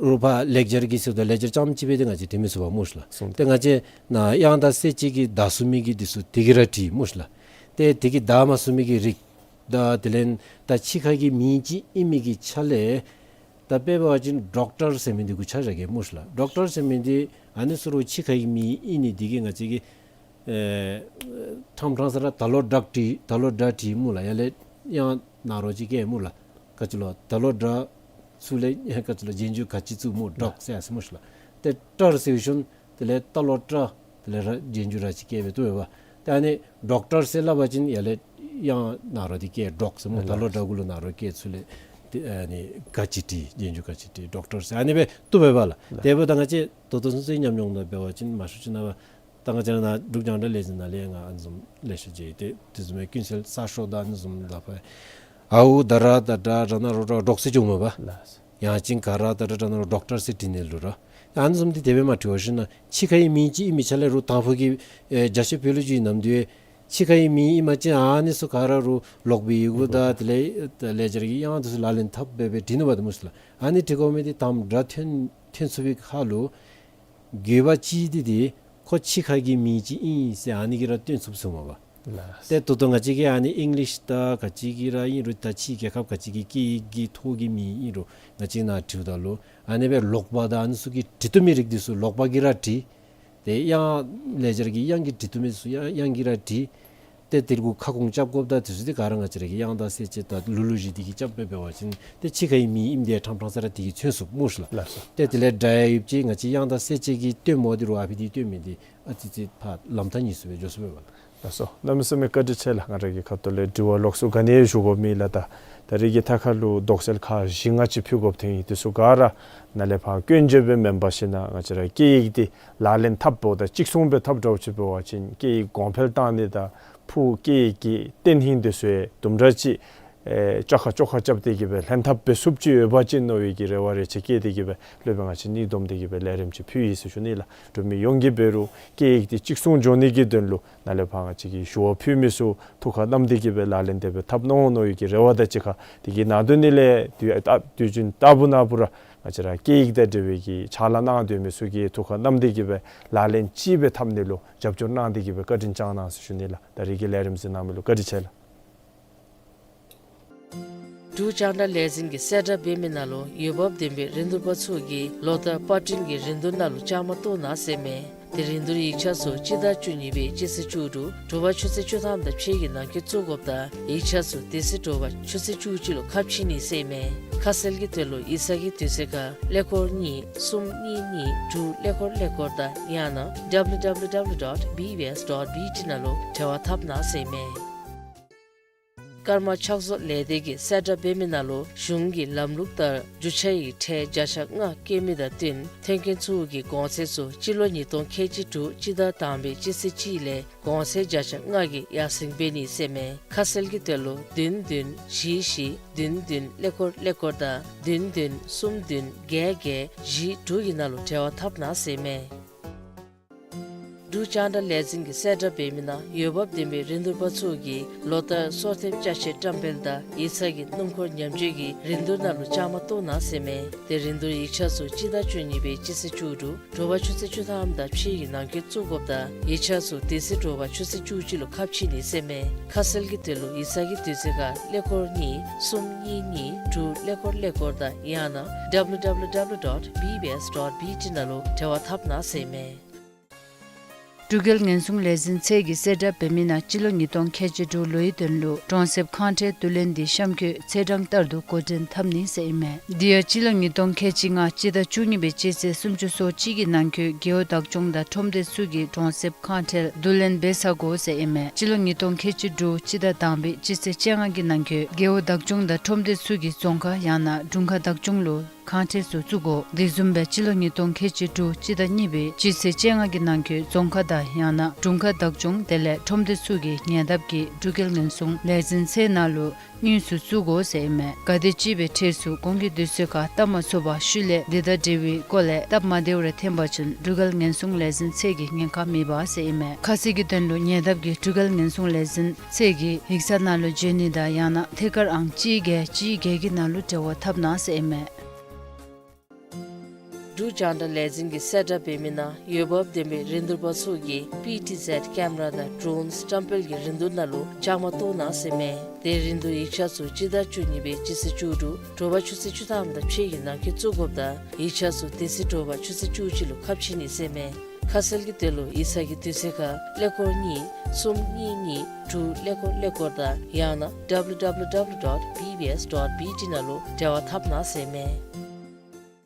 རུང་ཕར་ལེགས་སྦྱར་གྱི་ཟེརཝ་ད་ལེགས་སྦྱར་རྐྱངམ་ཅིག་སྦེ་ཏེ་ང་བཅས་འབྲི་མི་ཚུགས་པས་སྨོ་ཤིག་ལགས། སོང་། ཏེ་ང་བཅས་ནཱ་དབྱངས་དང་གསལ་བྱེད་ཀྱི་དག་ཚུགས་མི་གི་དེ་ཚུ་དེ་གིས་ར་འབྲི་སྨོ་ཤིག་ལགས། ཏེ་དེ་གིས་དག་མ་ཚུགས་མི་གི་རིགས་དང་དེ་ལས་ད་ཕྱི་ཁ་གི་མིང་ཅིག་ཨིན་མི་གི་ཆ་ལས་ད་དཔེ་འབད་བ་ཅིན་ཌོག་ཊར་ཟེར་མི་འདི་གུ་ཆ་བཞག་གེ་སྨོ་ཤིག་ལགས། ཌོག་ཊར་ཟེར་མི་འདི་ཨ་ནི་ཚུ་རུང་ཕྱི་ཁ་གི་མིང་ཨིན་ནི་འདི་གིས་ང་བཅས་ཀྱིས་ཨེ་ཕྲང་ཕྲང་ས་ར་ད་ལོག་ཌོག་ཊར་ད་ལོག་ཌོག་ཊར་སྨོ་ལགས། ཡར་ལས་དབྱངས་ནཱ་རོ་ཅིག་བཀལ་སྨོ་ལགས། ག་ཅི་ལོ་ད་ལོག་ཌོག་ཊར་ཚུར་ལས་ཡང་ག་ཅི་ལོ་རྗེས་འཇུག་ག་ཅི་བཙུགས་སྨོ། ཌོག་ཟེར་ཡར་སོ་སྨོ་ཤིག་ལགས། ཏེ་ཊར་ཟེར་ཞིནམ་དེ་ལས་ད་ལོག་ཊར་དེ་ལས་ར་རྗེས་འཇུག་ར་ཅིག་བཀལ་སྦེ་བཏུབ་པས། ཏེ་ཨ་ནི་ཌོག་ཊར་ཟེར་སླབ་པ་ཅིན་ཡར་ལས་དབྱངས་ནཱ་རོ་འདི་བཀལ་ཌོག་ཟེར་སྨོ། ད་ལོག་ཌོག་གུ་ལུ་ནཱ་རོ་བཀལ་ཚུར་ལས་ཏེ་ཨ་ནི་ག་ཅི་བྲི་རྗེས་འཇུག་ག་ཅི་བྲི་ཌོག་ཊར་ཟེར་ཨ་ནི་སྦེ་བཏུབ་པས་ལགས། དེ་འབདཝ་ད་ང་བཅས་ད་ལྟོ་ཚུན་ཚོད་ཉམས་མྱོང་ནང་འབད་བ་ཅིན་མང་ཤོས་ཅིག་ནང་ད་ང་བཅས་ནཱ་འབྲུག་རྒྱང་བསྒྲགས་ལས་འཛིན་ནང་ལས་ཡང་ཨ་ནི་བཟུམ་ལེ་ཤ་ཅིག་ཏེ་དེ་བཟུམ་སྦེ་ཀུན་གསལ་གསར་ཤོག་དང་ཨ་ནི་བཟུམ་ལུ་ཕར་ཨའུ་ད་ར་ད་ཌ་ར་ན་རོ་ཌོག་ཟེར་འགྱོཝ་མས་པ། ལགས། ཡང་ཅིན་ག་ར་ད་ར་ད་ན་རོ་ཌོག་ཊར་ཟེར་བྲི་ནི་ལུ་ར། ཨ་ནི་བཟུམ་འདི་དེ་སྦེ་མ་བྲི་བར་ཞིན་ན་ཕྱི་ཁའི་མིང་ཅིག་ཨིན་མི་ཆ་ལས་རུང་དང་ཕུ་གི་ཨེ་རྒྱ་ཆེ་བོད་ལུ་ཅིག་ཨིན་ནམ་དེ་ཕྱི་ཁའི་མིང་ཨིན་པ་ཅིན་ཨ་ནི་ཚུ་ག་ར་རུང་ལོག་པའི་ཡི་གུ་དང་དེ་ལས་ལེགས་སྦྱར་གྱི་དབྱངས་དེ་ཚུ་ལག་ལེན་འཐབ་སྦེ་སྦེ་བྲི་ནུག་པ་ཏེ་སྨོ་ཤིག་ལགས། ཨ་ནི་བྲི་དགོ་མི་འདི་དང་སྒྲ་ཐོན་ཐོན་ཚུགས་པའི་ཁར་ལུ་དགོས་པ་ཅིག་འདི་འདི་ཁོ་ཕྱི་ཁ་གི་མིང་ཅིག་ཨིན་ཟེར་ཨ་ནི་གིས་ར་སྟོན་ཚུགས་ཟེརཝ་མས་པ། ལགས། ཏེ་ད་ལྟོ་ང་བཅས་ཀྱི་ཨ་ནི་ཨིང་ལིཤ་དང་ག་ཅི་གི་ར་ཨིན་རུང་ད་ཕྱི་རྒྱལ་ཁབ་ག་ཅི་གི་སྐད་ཡིག་གི་ཐོག་གི་མིང་ཨིན་རུང་ང་བཅས་ནཱ་བྲིཝ་ད་ལུ་ཨ་ནི་སྦེ་ལོག་པ་དང་ཨ་ནི་ཚུ་གིས་བྲི་བཏུབ་མི་རིགས་འདི་ཚུ་ལོག་པ་གིས་ར་བྲི། ཏེ་དབྱངས་ལེགས་སྦྱར་གྱི་དབྱངས་ཀྱིས་བྲི་བཏུབ་མི་ཚུ་དབྱངས་དབྱངས་ཀྱིས་ར་བྲི། ཏེ་དེ་གུ་ཁ་སྐོང་རྐྱབ་དགོཔ་དང་དེ་ཚུ་འདི་ག་ར་ང་བཅས་ར་གི་དབྱངས་དང་གསལ་བྱེད་དང་ལུགས་ལུགས་བཞི་འདི་གིས་རྐྱབ་སྦེ་འབད་བ་ཅིན་ཏེ་ཕྱི་ཁའི་མིང་ཨིནམ་འདི་ཕྲང་ཕྲང་ས་ར་དེ་གིས་མཚོན་ཚུགས་སྨོ་ཤིག་ལགས། ལགས་སོ། ཏེ་དེ་ལས་སྒྲ་ཡང་ཡོདཔ་ཅིག་ང་བཅས་དབྱངས་དང་གསལ་བྱེད་ཀྱིས་སྟོནམ་འདི་རུང་ཨ་ཕི་འདི་སྟོན་མི་འདི་ཨ་ཙི་ཙི་ཕར་ལམ་ཐག་ཉེ་སུ་སྦེ་འགྱོ་སུ་སྦེ་འབད་ལགས། ལགས་སོ། གནམ་མེད་ས་མེད་བཀའ་དྲིན་ཆེ་ལགས། ང་ར་གི་ཁ་ཐུག་ལས་དྲི་བ་ལོགས་སུ་ག་ནི་ཞུ་དགོཔ་མེད་ལགས། ད་ད་རིས་ཀྱི་ཐད་ཁར་ལུ་དོགས་སེལ་ཁག་བཞི་ལྔ་ཅིག་ཕུལ་དགོཔ་ཐོན་ཡི། དེ་ཚུ་ག་ར་ནཱ་ལས་ཕར་སྐྱོན་བརྗོད་སྦེ་མེན་པར་ཞིན་ན་ང་བཅས་ར་སྐད་ཡིག་འདི་ལག་ལེན་འཐབ་འབདཝ་ད་གཅིག་མཚུངས་སྦེ་འཐབ་འདྲཝ་ཅིག་འབད་བ་ཅིན་སྐད་ཡིག་གོང་འཕེལ་བཏང་ནི་དང་ཕུགས་སྐད་ཡིག་གི་བརྟན་ལྷིང་འདི་ཚུ་དུམ་གྲ་ཅིག་ཨེ་བཅོ་ཁ་བཅོ་ཁ་རྐྱབ་སྟེ་གིས་སྦེ་ལྷན་ཐབས་འབད་ཚུགསཔ་ཅིག་ཡོད་པ་ཅིན་མནོ་བའི་གི་རེ་བ་རེ་ཆེ་བསྐྱེད་དེ་གིས་སྦེ་སློབ་དཔོན་ང་བཅས་གཉིས་བསྡོམས་ཏེ་གིས་སྦེ་ལས་རིམ་ཅིག་ཕུལ་ཡི་ཟེར་ཞུ་ནི་ལགས། འབྲུག་མི་ཡོངས་ཀྱིས་འབད་རུང་སྐད་ཡིག་འདི་གཅིག་མཚུངས་འགྱོ་ནི་གི་དོན་ལུ་ནཱ་ལས་ཕར་ང་བཅས་ཀྱིས་ཞུ་བ་ཕུལ་མི་ཚུ་ཐུགས་ཁར་བསྣམས་ཏེ་གིས་སྦེ་ལག་ལེན་དེ་སྦེ་འཐབ་གནང་མནོ་བའི་གི་རེ་བ་དང་གཅིག་ཁར་དེ་གི་ནང་དོན་ནི་ལས་དུས་ཨ་དུས་རྒྱུན་ལྟ་བུ་ན་བུ་ར་ང་བཅས་ར་སྐད་ཡིག་དང་འབྲེལ་བའི་གི་ཕྱག་ལཱ་གནང་སྡོད་མི་ཚུ་གིས་ཐུགས་ཁར་བསྣམས་ཏེ་གིས་སྦེ་ལག་ལེན་ཅིག་སྦེ་འཐབ་ནི་ལུ་རྒྱབ་སྐྱོར་གནང་སྟེ་གིས་སྦེ་བཀའ་དྲིན་བསྐྱང་གནང་ཟེར་ཞུ་ནི་ལགས། ད་རིས་ཀྱི་ལས་རིམ་གཟིགས་གནང་མི་ལུ་བཀའ་དྲིན་ཆེ་ལགས། འབྲུག་རྒྱང་བསྒྲགས་ལས་འཛིན་གྱི་གསལ་བསྒྲགས་འབད་མི་ནང་ལུ་འོས་འབབ་ལྡན་པའི་རིན་བསྡུར་པ་ཚུ་གིས་ལོ་ལྟར་པར་སྐྲུན་གྱི་རིན་བསྡུར་ནང་ལུ་བཅའ་མར་གཏོགས་གནང་ཟེར་མས། དེ་རིན་བསྡུར་ཡིག་ཆ་ཚུ་སྤྱི་ཟླ་བཅུ་གཉིས་པའི་སྤྱི་ཚེས་བཅུ་དྲུག་དྲོ་པ་ཆུ་ཚོད་བཅུ་ཐམ་དང་ཕྱེད་ཀྱི་ནང་འཁོད་བཙུགས་དགོཔ་དང་ཡིག་ཆ་ཚུ་དེ་ཚེ་དྲོ་པ་ཆུ་ཚོད་བཅུ་གཅིག་ལུ་ཁ་ཕྱེ་ནི་ཟེར་མས། ཁ་གསལ་གྱི་དོན་ལུ་ཡིག་ཚང་གི་དུས་ཚོད་ཁར་ཀླད་ཀོར་གཉིས་གསུམ་གཉིས་གཉིས་དྲུག་ཀླད་ཀོར་ཀླད་ཀོར་དང་ཡང་ན་W W W dot B B S dot B T ནང་ལུ་འབྲེལ་བ་འཐབ་གནང་ཟེར་མས། ཀརྨ་ཕྱག་བཟོ་ལས་སྡེ་གིས་གསལ་བསྒྲགས་འབད་མི་ནང་ལུ་གཞུང་གི་ལམ་ལུགས་ལྟར་རྒྱུ་ཆ་ཡི་ཁྲལ་བརྒྱ་ཆ་ལྔ་བཀལ་མི་དང་བསྟུན་ཐོན་སྐྱེད་ཚུ་གི་གོང་ཚད་ཚུ་སྤྱི་ལོ་ཉིས་སྟོང་ཁལ་གཅིག་དྲུག་སྤྱི་ཟླ་དང་པའི་སྤྱི་ཚེས་གཅིག་ལས་གོང་ཚད་བརྒྱ་ཆ་ལྔ་གི་ཡར་སེང་འབད་ནི་ཟེར་མས། ཁ་གསལ་གྱི་དོན་ལུ་བདུན་བདུན་བཞི་བཞི་བདུན་བདུན་ཀླད་ཀོར་ཀླད་ཀོར་དང་བདུན་བདུན་གསུམ་བདུན་བརྒྱད་བརྒྱད་བཞི་དྲུག་གི་ནང་ལུ་འབྲེལ་བ་འཐབ་གནང་ཟེར་མས། འབྲུག་རྒྱང་བསྒྲགས་ལས་འཛིན་གྱིས་གསལ་བསྒྲགས་འབད་མི་ནང་འོས་འབབ་ལྡན་པའི་རིན་བསྡུར་པ་ཚུ་གིས་ལོ་ལྟར་སོར་ཐེབས་ཅ་ཆས་བཀྲམ་སྤེལ་དང་ཡིག་ཚང་གི་སྣུམ་འཁོར་ཉམས་བཅོས་ཀྱི་རིན་བསྡུར་ནང་ལུ་བཅའ་མར་གཏོགས་གནང་ཟེར་མས། དེ་རིན་བསྡུར་ཡིག་ཆ་ཚུ་སྤྱི་ཟླ་བཅུ་གཉིས་པའི་སྤྱི་ཚེས་བཅུ་དྲུག་དྲོ་པ་ཆུ་ཚོད་བཅུ་ཐམ་དང་ཕྱེད་ཀྱི་ནང་འཁོད་བཙུགས་དགོཔ་དང་ཡིག་ཆ་ཚུ་དེ་ཚེ་དྲོ་པ་ཆུ་ཚོད་བཅུ་གཅིག་ལུ་ཁ་ཕྱེ་ནི་ཟེར་མས། ཁ་གསལ་གྱི་དོན་ལུ་ཡིག་ཚང་གི་དུས་ཚོད་ཁར་ཀླད་ཀོར་གཉིས་གསུམ་གཉིས་གཉིས་དྲུག་ཀླད་ཀོར་ཀླད་ཀོར་དང་ཡང་ན་W W W dot B B S dot B T ནང་ལུ་འབྲེལ་བ་འཐབ་གནང་ཟེར་མས། འབྲུག་རྒྱལ་ཉེན་སྲུང་ལས་འཛིན་ཚད་ཀྱིས་གསལ་བསྒྲགས་འབད་མི་ནང་སྤྱི་ལོ་ཉིས་སྟོང་ཁལ་གཅིག་དྲུག་ལོའི་དོན་ལུ་གྲོང་གསེབ་ཁང་ཁྲལ་བསྡུ་ལེན་འདི་གཤམ་འཁོད་ཚེས་གྲངས་ལྟར་དུ་འགོ་འདྲེན་འཐབ་ནི་ཟེར་ཨིན་མས། དེ་ཡང་སྤྱི་ལོ་ཉིས་སྟོང་ཁལ་གཅིག་ལྔ་སྤྱི་ཟླ་བཅུ་གཉིས་པའི་སྤྱི་ཚེས་སུམ་ཅུ་སོ་གཅིག་གི་ནང་འཁོད་རྒེད་འོག་བདག་སྐྱོང་དང་ཁྲོམ་སྡེ་ཚུ་གིས་གྲོང་གསེབ་ཁང་ཁྲལ་བསྡུ་ལེན་འབད་ཚར་དགོ་ཟེར་ཨིན་མས། སྤྱི་ལོ་ཉིས་སྟོང་ཁལ་གཅིག་དྲུག་སྤྱི་ཟླ་དང་པའི་སྤྱི་ཚེས་བཅོ་ལྔ་གི་ནང་འཁོད་རྒེད་འོག་བདག་སྐྱོང་དང་ཁྲོམ་སྡེ་ཚུ་གིས་རྫོང་ཁག་ཡང་ན་དྲུང་ཁག་བདག་སྐྱོང་ལུ་ཁང་ཁྲལ་ཚུ་བཙུགས་དགོ། དེ་བཟུམ་སྦེ་སྤྱི་ལོ་ཉིས་སྟོང་ཁལ་གཅིག་དྲུག་སྤྱི་ཟླ་གཉིས་པའི་སྤྱི་ཚེས་བཅོ་ལྔ་གི་ནང་འཁོད་རྫོང་ཁག་དང་ཡང་ན་དྲུང་ཁག་བདག་སྐྱོང་དེ་ལས་ཁྲོམ་སྡེ་ཚུ་གིས་ཉེ་འདབས་ཀྱི་འབྲུག་རྒྱལ་ཉེན་སྲུང་ལས་འཛིན་ཚད་ནང་ལུ་དངོས་སུ་བཙུགས་དགོ་ཟེར་ཨིན་མས། ག་དེམ་ཅིག་སྦེ་ཁྲལ་ཚུ་གོང་གི་དུས་ཚོད་ཁར་བཏབ་མ་ཚུགས་པར་ཤུལ་ལས་དེ་དང་འབྲེལ་བའི་སྐོར་ལས་སྟབས་མ་བདེཝ་རེ་ཐོན་པ་ཅིན་འབྲུག་རྒྱལ་ཉེན་སྲུང་ལས་འཛིན་ཚད་ཀྱིས་ཉེན་ཁ་མི་འབག་ཟེར་ཨིན་མས། ཁ་གསལ་གྱི་དོན་ལུ་ཉེ་འདབས་ཀྱི་འབྲུག་རྒྱལ་ཉེན་སྲུང་ལས་འཛིན་ཚད་ཀྱི་ཡིག་ཚང་ནང་ལུ་འབྱོན་ནི་དང་ཡང་ན་ཐད་ཀར་ཨང་གཅིག་བརྒྱད་གཅིག་བརྒྱད་ཀྱི་ནང་ལུ་འབྲེལ་བ་འཐབ་གནང་ཟེར་ཨིན་མས། འབྲུག་རྒྱང་བསྒྲགས་ལས་འཛིན་གྱིས་གསལ་བསྒྲགས་འབད་མི་ནང་འོས་འབབ་ལྡན་པའི་རིན་བསྡུར་པ་ཚུ་གིས་P T Z ཀེམ་ར་དང་ཌྲོན་བཀྲམ་སྤེལ་གྱི་རིན་བསྡུར་ནང་ལུ་བཅའ་མར་གཏོགས་གནང་ཟེར་མས། དེ་རིན་བསྡུར་ཡིག་ཆ་ཚུ་སྤྱི་ཟླ་བཅུ་གཉིས་པའི་སྤྱི་ཚེས་བཅུ་དྲུག་དྲོ་པ་ཆུ་ཚོད་བཅུ་ཐམ་དང་ཕྱེད་ཀྱི་ནང་འཁོད་བཙུགས་དགོཔ་དང་ཡིག་ཆ་ཚུ་དེ་ཚེ་དྲོ་པ་ཆུ་ཚོད་བཅུ་གཅིག་ལུ་ཁ་ཕྱེ་ནི་ཟེར་མས། ཁ་གསལ་གྱི་དོན་ལུ་ཡིག་ཚང་གི་དུས་ཚོད་ཁར་ཀླད་ཀོར་གཉིས་གསུམ་གཉིས་གཉིས་དྲུག་ཀླད་ཀོར་ཀླད་ཀོར་དང་ཡང་ན་W W W dot B B S dot B T ནང་ལུ་འབྲེལ་བ་འཐབ་གནང་ཟེར་མས།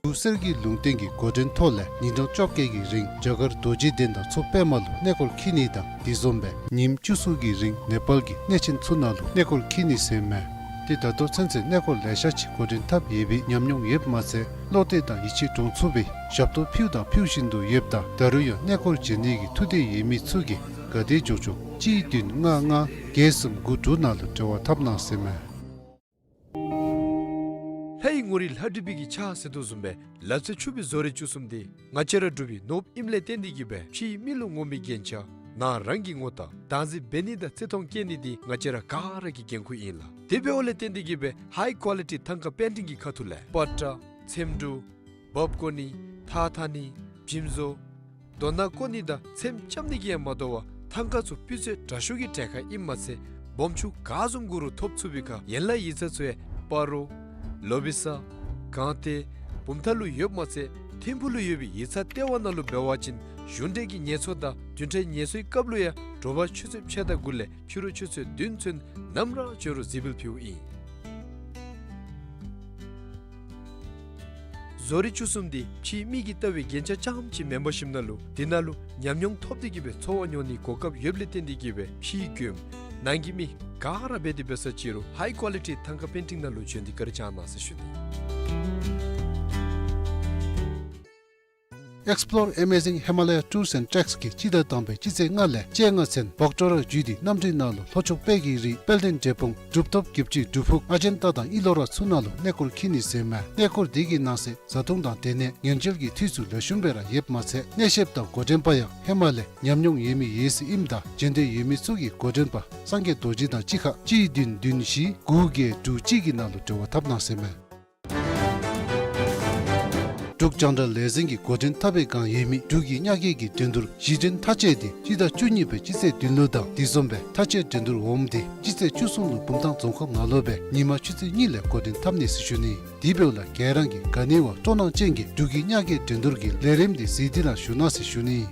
འབྲུག་གསེར་གྱི་ལུང་བསྟན་གྱི་འགོ་འདྲེན་ཐོག་ལས་ཉིན་གྲངས་བཅོ་བརྒྱད་ཀྱི་རིང་རྒྱ་གར་རྡོ་རྗེ་གདན་དང་མཚོ་པདྨ་ལུ་གནས་སྐོར་འཁྱིད་ནི་དང་དེ་བཟུམ་སྦེ་ཉིནམ་བཅུ་གསུམ་གྱི་རིང་ནེ་པཱལ་གྱི་གནས་ཆེན་ཚུ་ནང་ལུ་གནས་སྐོར་འཁྱིད་ནི་ཟེར་མས། ཏེ་ད་ལྟོ་ཚུན་ཚོད་གནས་སྐོར་ལེ་ཤ་ཅིག་འགོ་འདྲེན་འཐབ་ཡོད་པའི་ཉམས་མྱོང་ཡོདཔ་མ་ཚད་བློ་གཏད་དང་ཡིད་ཆེས་འདྲོངས་ཚུགས་པའི་ཞབས་ཏོག་ཕུལཝ་དང་ཕུལ་བཞིན་དུ་ཡོདཔ་ད་ད་རུང་ཡང་གནས་སྐོར་བྱོན་ནི་གི་ཐུགས་འདོད་ཡོད་མི་ཚུ་གིས་ག་དེ་མགྱོགས་མགྱོགས་གཅིག་བདུན་ལྔ་ལྔ་བརྒྱད་གསུམ་དགུ་དྲུག་ནང་ལུ་འབྲེལ་བ་འཐབ་གནང་ཟེར་མས། ལྷ་ཡི་ངོ་རིས་ལྷ་བྲིས་པའི་གི་ཕྱག་ཟེར་དོ་བཟུམ་སྦེ་ལག་རྩལ་ཕྱུག་པའི་བཟོ་རིག་བཅུ་གསུམ་འདི་ང་བཅས་ར་འབྲུག་པའི་ནོར་བུ་ཨིནམ་ལས་བརྟེན་ཏེ་གིས་སྦེ་ཕྱིའི་མི་ལུ་ངོམ་པའི་རྒྱན་ཆ་ནང་རང་གི་ངོ་རྟགས་བདག་འཛིན་འབད་ནི་དང་བརྩི་མཐོང་བསྐྱེད་ནི་འདི་ང་བཅས་ར་ག་ར་གི་འགན་ཁུར་ཨིན་ལགས། དེ་འབདཝ་ལས་བརྟེན་ཏེ་གིས་སྦེ་ཧའི་ཀོ་ལི་ཊི་ཐང་ཀ་པེན་ཊིང་གི་ཁ་ཐུག་ལས་པ་ཏྲ་ཚེམ་དྲུབ་འབག་བཀོ་ནི་ཐགས་འཐག་ནི་འཇིམ་བཟོ་རྡོ་ནག་བརྐོ་ནི་དང་ཚེམ་རྐྱབ་ནི་གིས་ཡང་མ་དོ་བར་ཐང་ཀ་ཚུ་སྤུས་ཚད་དྲག་ཤོས་ཀྱི་གྲལ་ཁར་ཨིནམ་མ་ཚད་སྦོམ་ཆུང་ག་བཟུམ་དགོ་རུང་ཐོབ་ཚུགས་པའི་ཁར་ཡན་ལག་ཡིག་ཚང་ཚུ་ཡང་སྤ་རོ་ལོ་བི་ས་སྒང་སྟེང་བུམ་ཐང་ལུ་ཡོདཔ་མ་ཚད་ཐིམ་ཕུག་ལུ་ཡོད་པའི་ཡིག་ཚང་ལྟེ་བ་ནང་ལུ་འབད་བ་ཅིན་གཞུང་འབྲེལ་གྱི་ངལ་གསོ་དང་བདུན་ཕྲག་ངལ་གསོའི་སྐབས་ལུ་ཡང་དྲོ་པ་ཆུ་ཚོད་ཕྱེད་དང་དགུ་ལས་ཕྱི་རུ་ཆུ་ཚོད་བདུན་ཚུན་ནམ་ར་བྱོན་རུང་གཟིགས་འབུལ་ཕུལཝ་ཨིན། བཟོ་རིག་བཅུ་གསུམ་འདི་ཕྱིའི་མི་གིས་བལྟ་བའི་རྒྱན་ཆ་རྐྱངམ་ཅིག་མེན་པར་ཞིནམ་ན་ལུ་དེ་ནང་ལུ་ཉམས་མྱོང་ཐོབ་སྟེ་གིས་སྦེ་འཚོ་བ་མྱོང་ནིའི་གོ་སྐབས་ཡོདཔ་ལས་བརྟེན་ཏེ་གིས་སྦེ་ཕྱིའི་མགྱོནམ་ནང་གི་མི་ག་ར་འབད་དེ་འབད་ས་ཅིག་རུང་ཧའི་ཀོ་ལི་ཊི་ཐང་ཀ་པེན་ཊིང་ནང་ལུ་བྱོན་ཏེ་བཀའ་དྲིན་བསྐྱང་གནང་ཟེར་ཞུ་ནི། Explore Amazing Himalaya Tours and Treks གིས་སྤྱི་ཟླ་དང་པའི་སྤྱི་ཚེས་ལྔ་ལས་བཅོ་ལྔ་ཚུན་བོག་ཊོ་ར་བརྒྱུད་དེ་གནམ་གྲུའི་ནང་ལུ་ལྷོ་ཕྱོགས་དཔལ་གྱི་རི་དཔལ་ལྡན་འབྲས་སྤུངས་གྲུབ་ཐོབ་བརྒྱད་ཅུའི་སྒྲུབ་ཕུག་ཨ་ཇན་ཏ་དང་ཨི་ལོ་ར་ཚུ་ནང་ལུ་གནས་སྐོར་འཁྱིད་ནི་ཟེར་མས། གནས་སྐོར་འདི་གི་ནང་གསེས་བཟའ་འཐུང་དང་སྡོད་གནས་ཉལ་འཇལ་གྱི་འཐུས་ཚུ་ལེགས་ཤོམ་སྦེ་ར་ཡོདཔ་མ་ཚད་གནས་བཤདཔ་དང་འགོ་འདྲེན་པ་ཡང་ཧེ་མ་ལས་ཉམས་མྱོང་ཡོད་མི་ཡོད་ཚད་ཨིནམ་ད་འབྱོན་འདོད་ཡོད་མི་ཚུ་གིས་འགོ་འདྲེན་པ་སངས་རྒྱས་རྡོ་རྗེ་དང་གཅིག་ཁར་གཅིག་བདུན་བདུན་བཞི་དགུ་བརྒྱད་དྲུག་གཅིག་གི་ནང་ལུ་འབྲེལ་བ་འཐབ་གནང་ཟེར་མས། འབྲུག་རྒྱང་བསྒྲགས་ལས་འཛིན་གྱིས་འགོ་འདྲེན་འཐབ་པའི་བསྒང་ཡོད་མི་འབྲུག་གི་གཉའ་སྐྱེགས་ཀྱི་འགྲན་བསྡུར་གཞི་རྟེན་མཐའ་དཔྱད་འདི་སྤྱི་ཟླ་བཅུ་གཉིས་པའི་སྤྱི་ཚེས་བདུན་ལུ་དང་དེ་བཟུམ་སྦེ་མཐའ་དཔྱད་འགྲན་བསྡུར་འོགམ་འདི་སྤྱི་ཚེས་བཅུ་གསུམ་ལུ་བུམ་ཐང་རྫོང་ཁག་ནང་ལུ་སྦེ་ཉིན་མ་ཆུ་ཚོད་གཉིས་ལས་འགོ་འདྲེན་འཐབ་ནི་ཟེར་ཞུ་ནི། དེ་འབདཝ་ལས་ག་ར་གིས་ག་ནི་བ་སྤྲོ་སྣང་ཅན་གྱིས་འབྲུག་གི་གཉའ་སྐྱེགས་འགྲན་བསྡུར་གྱི་ལས་རིམ་འདི་གཟིགས་ཏེ་ར་བཞུགས་གནང་ཟེར་ཞུ་ནི།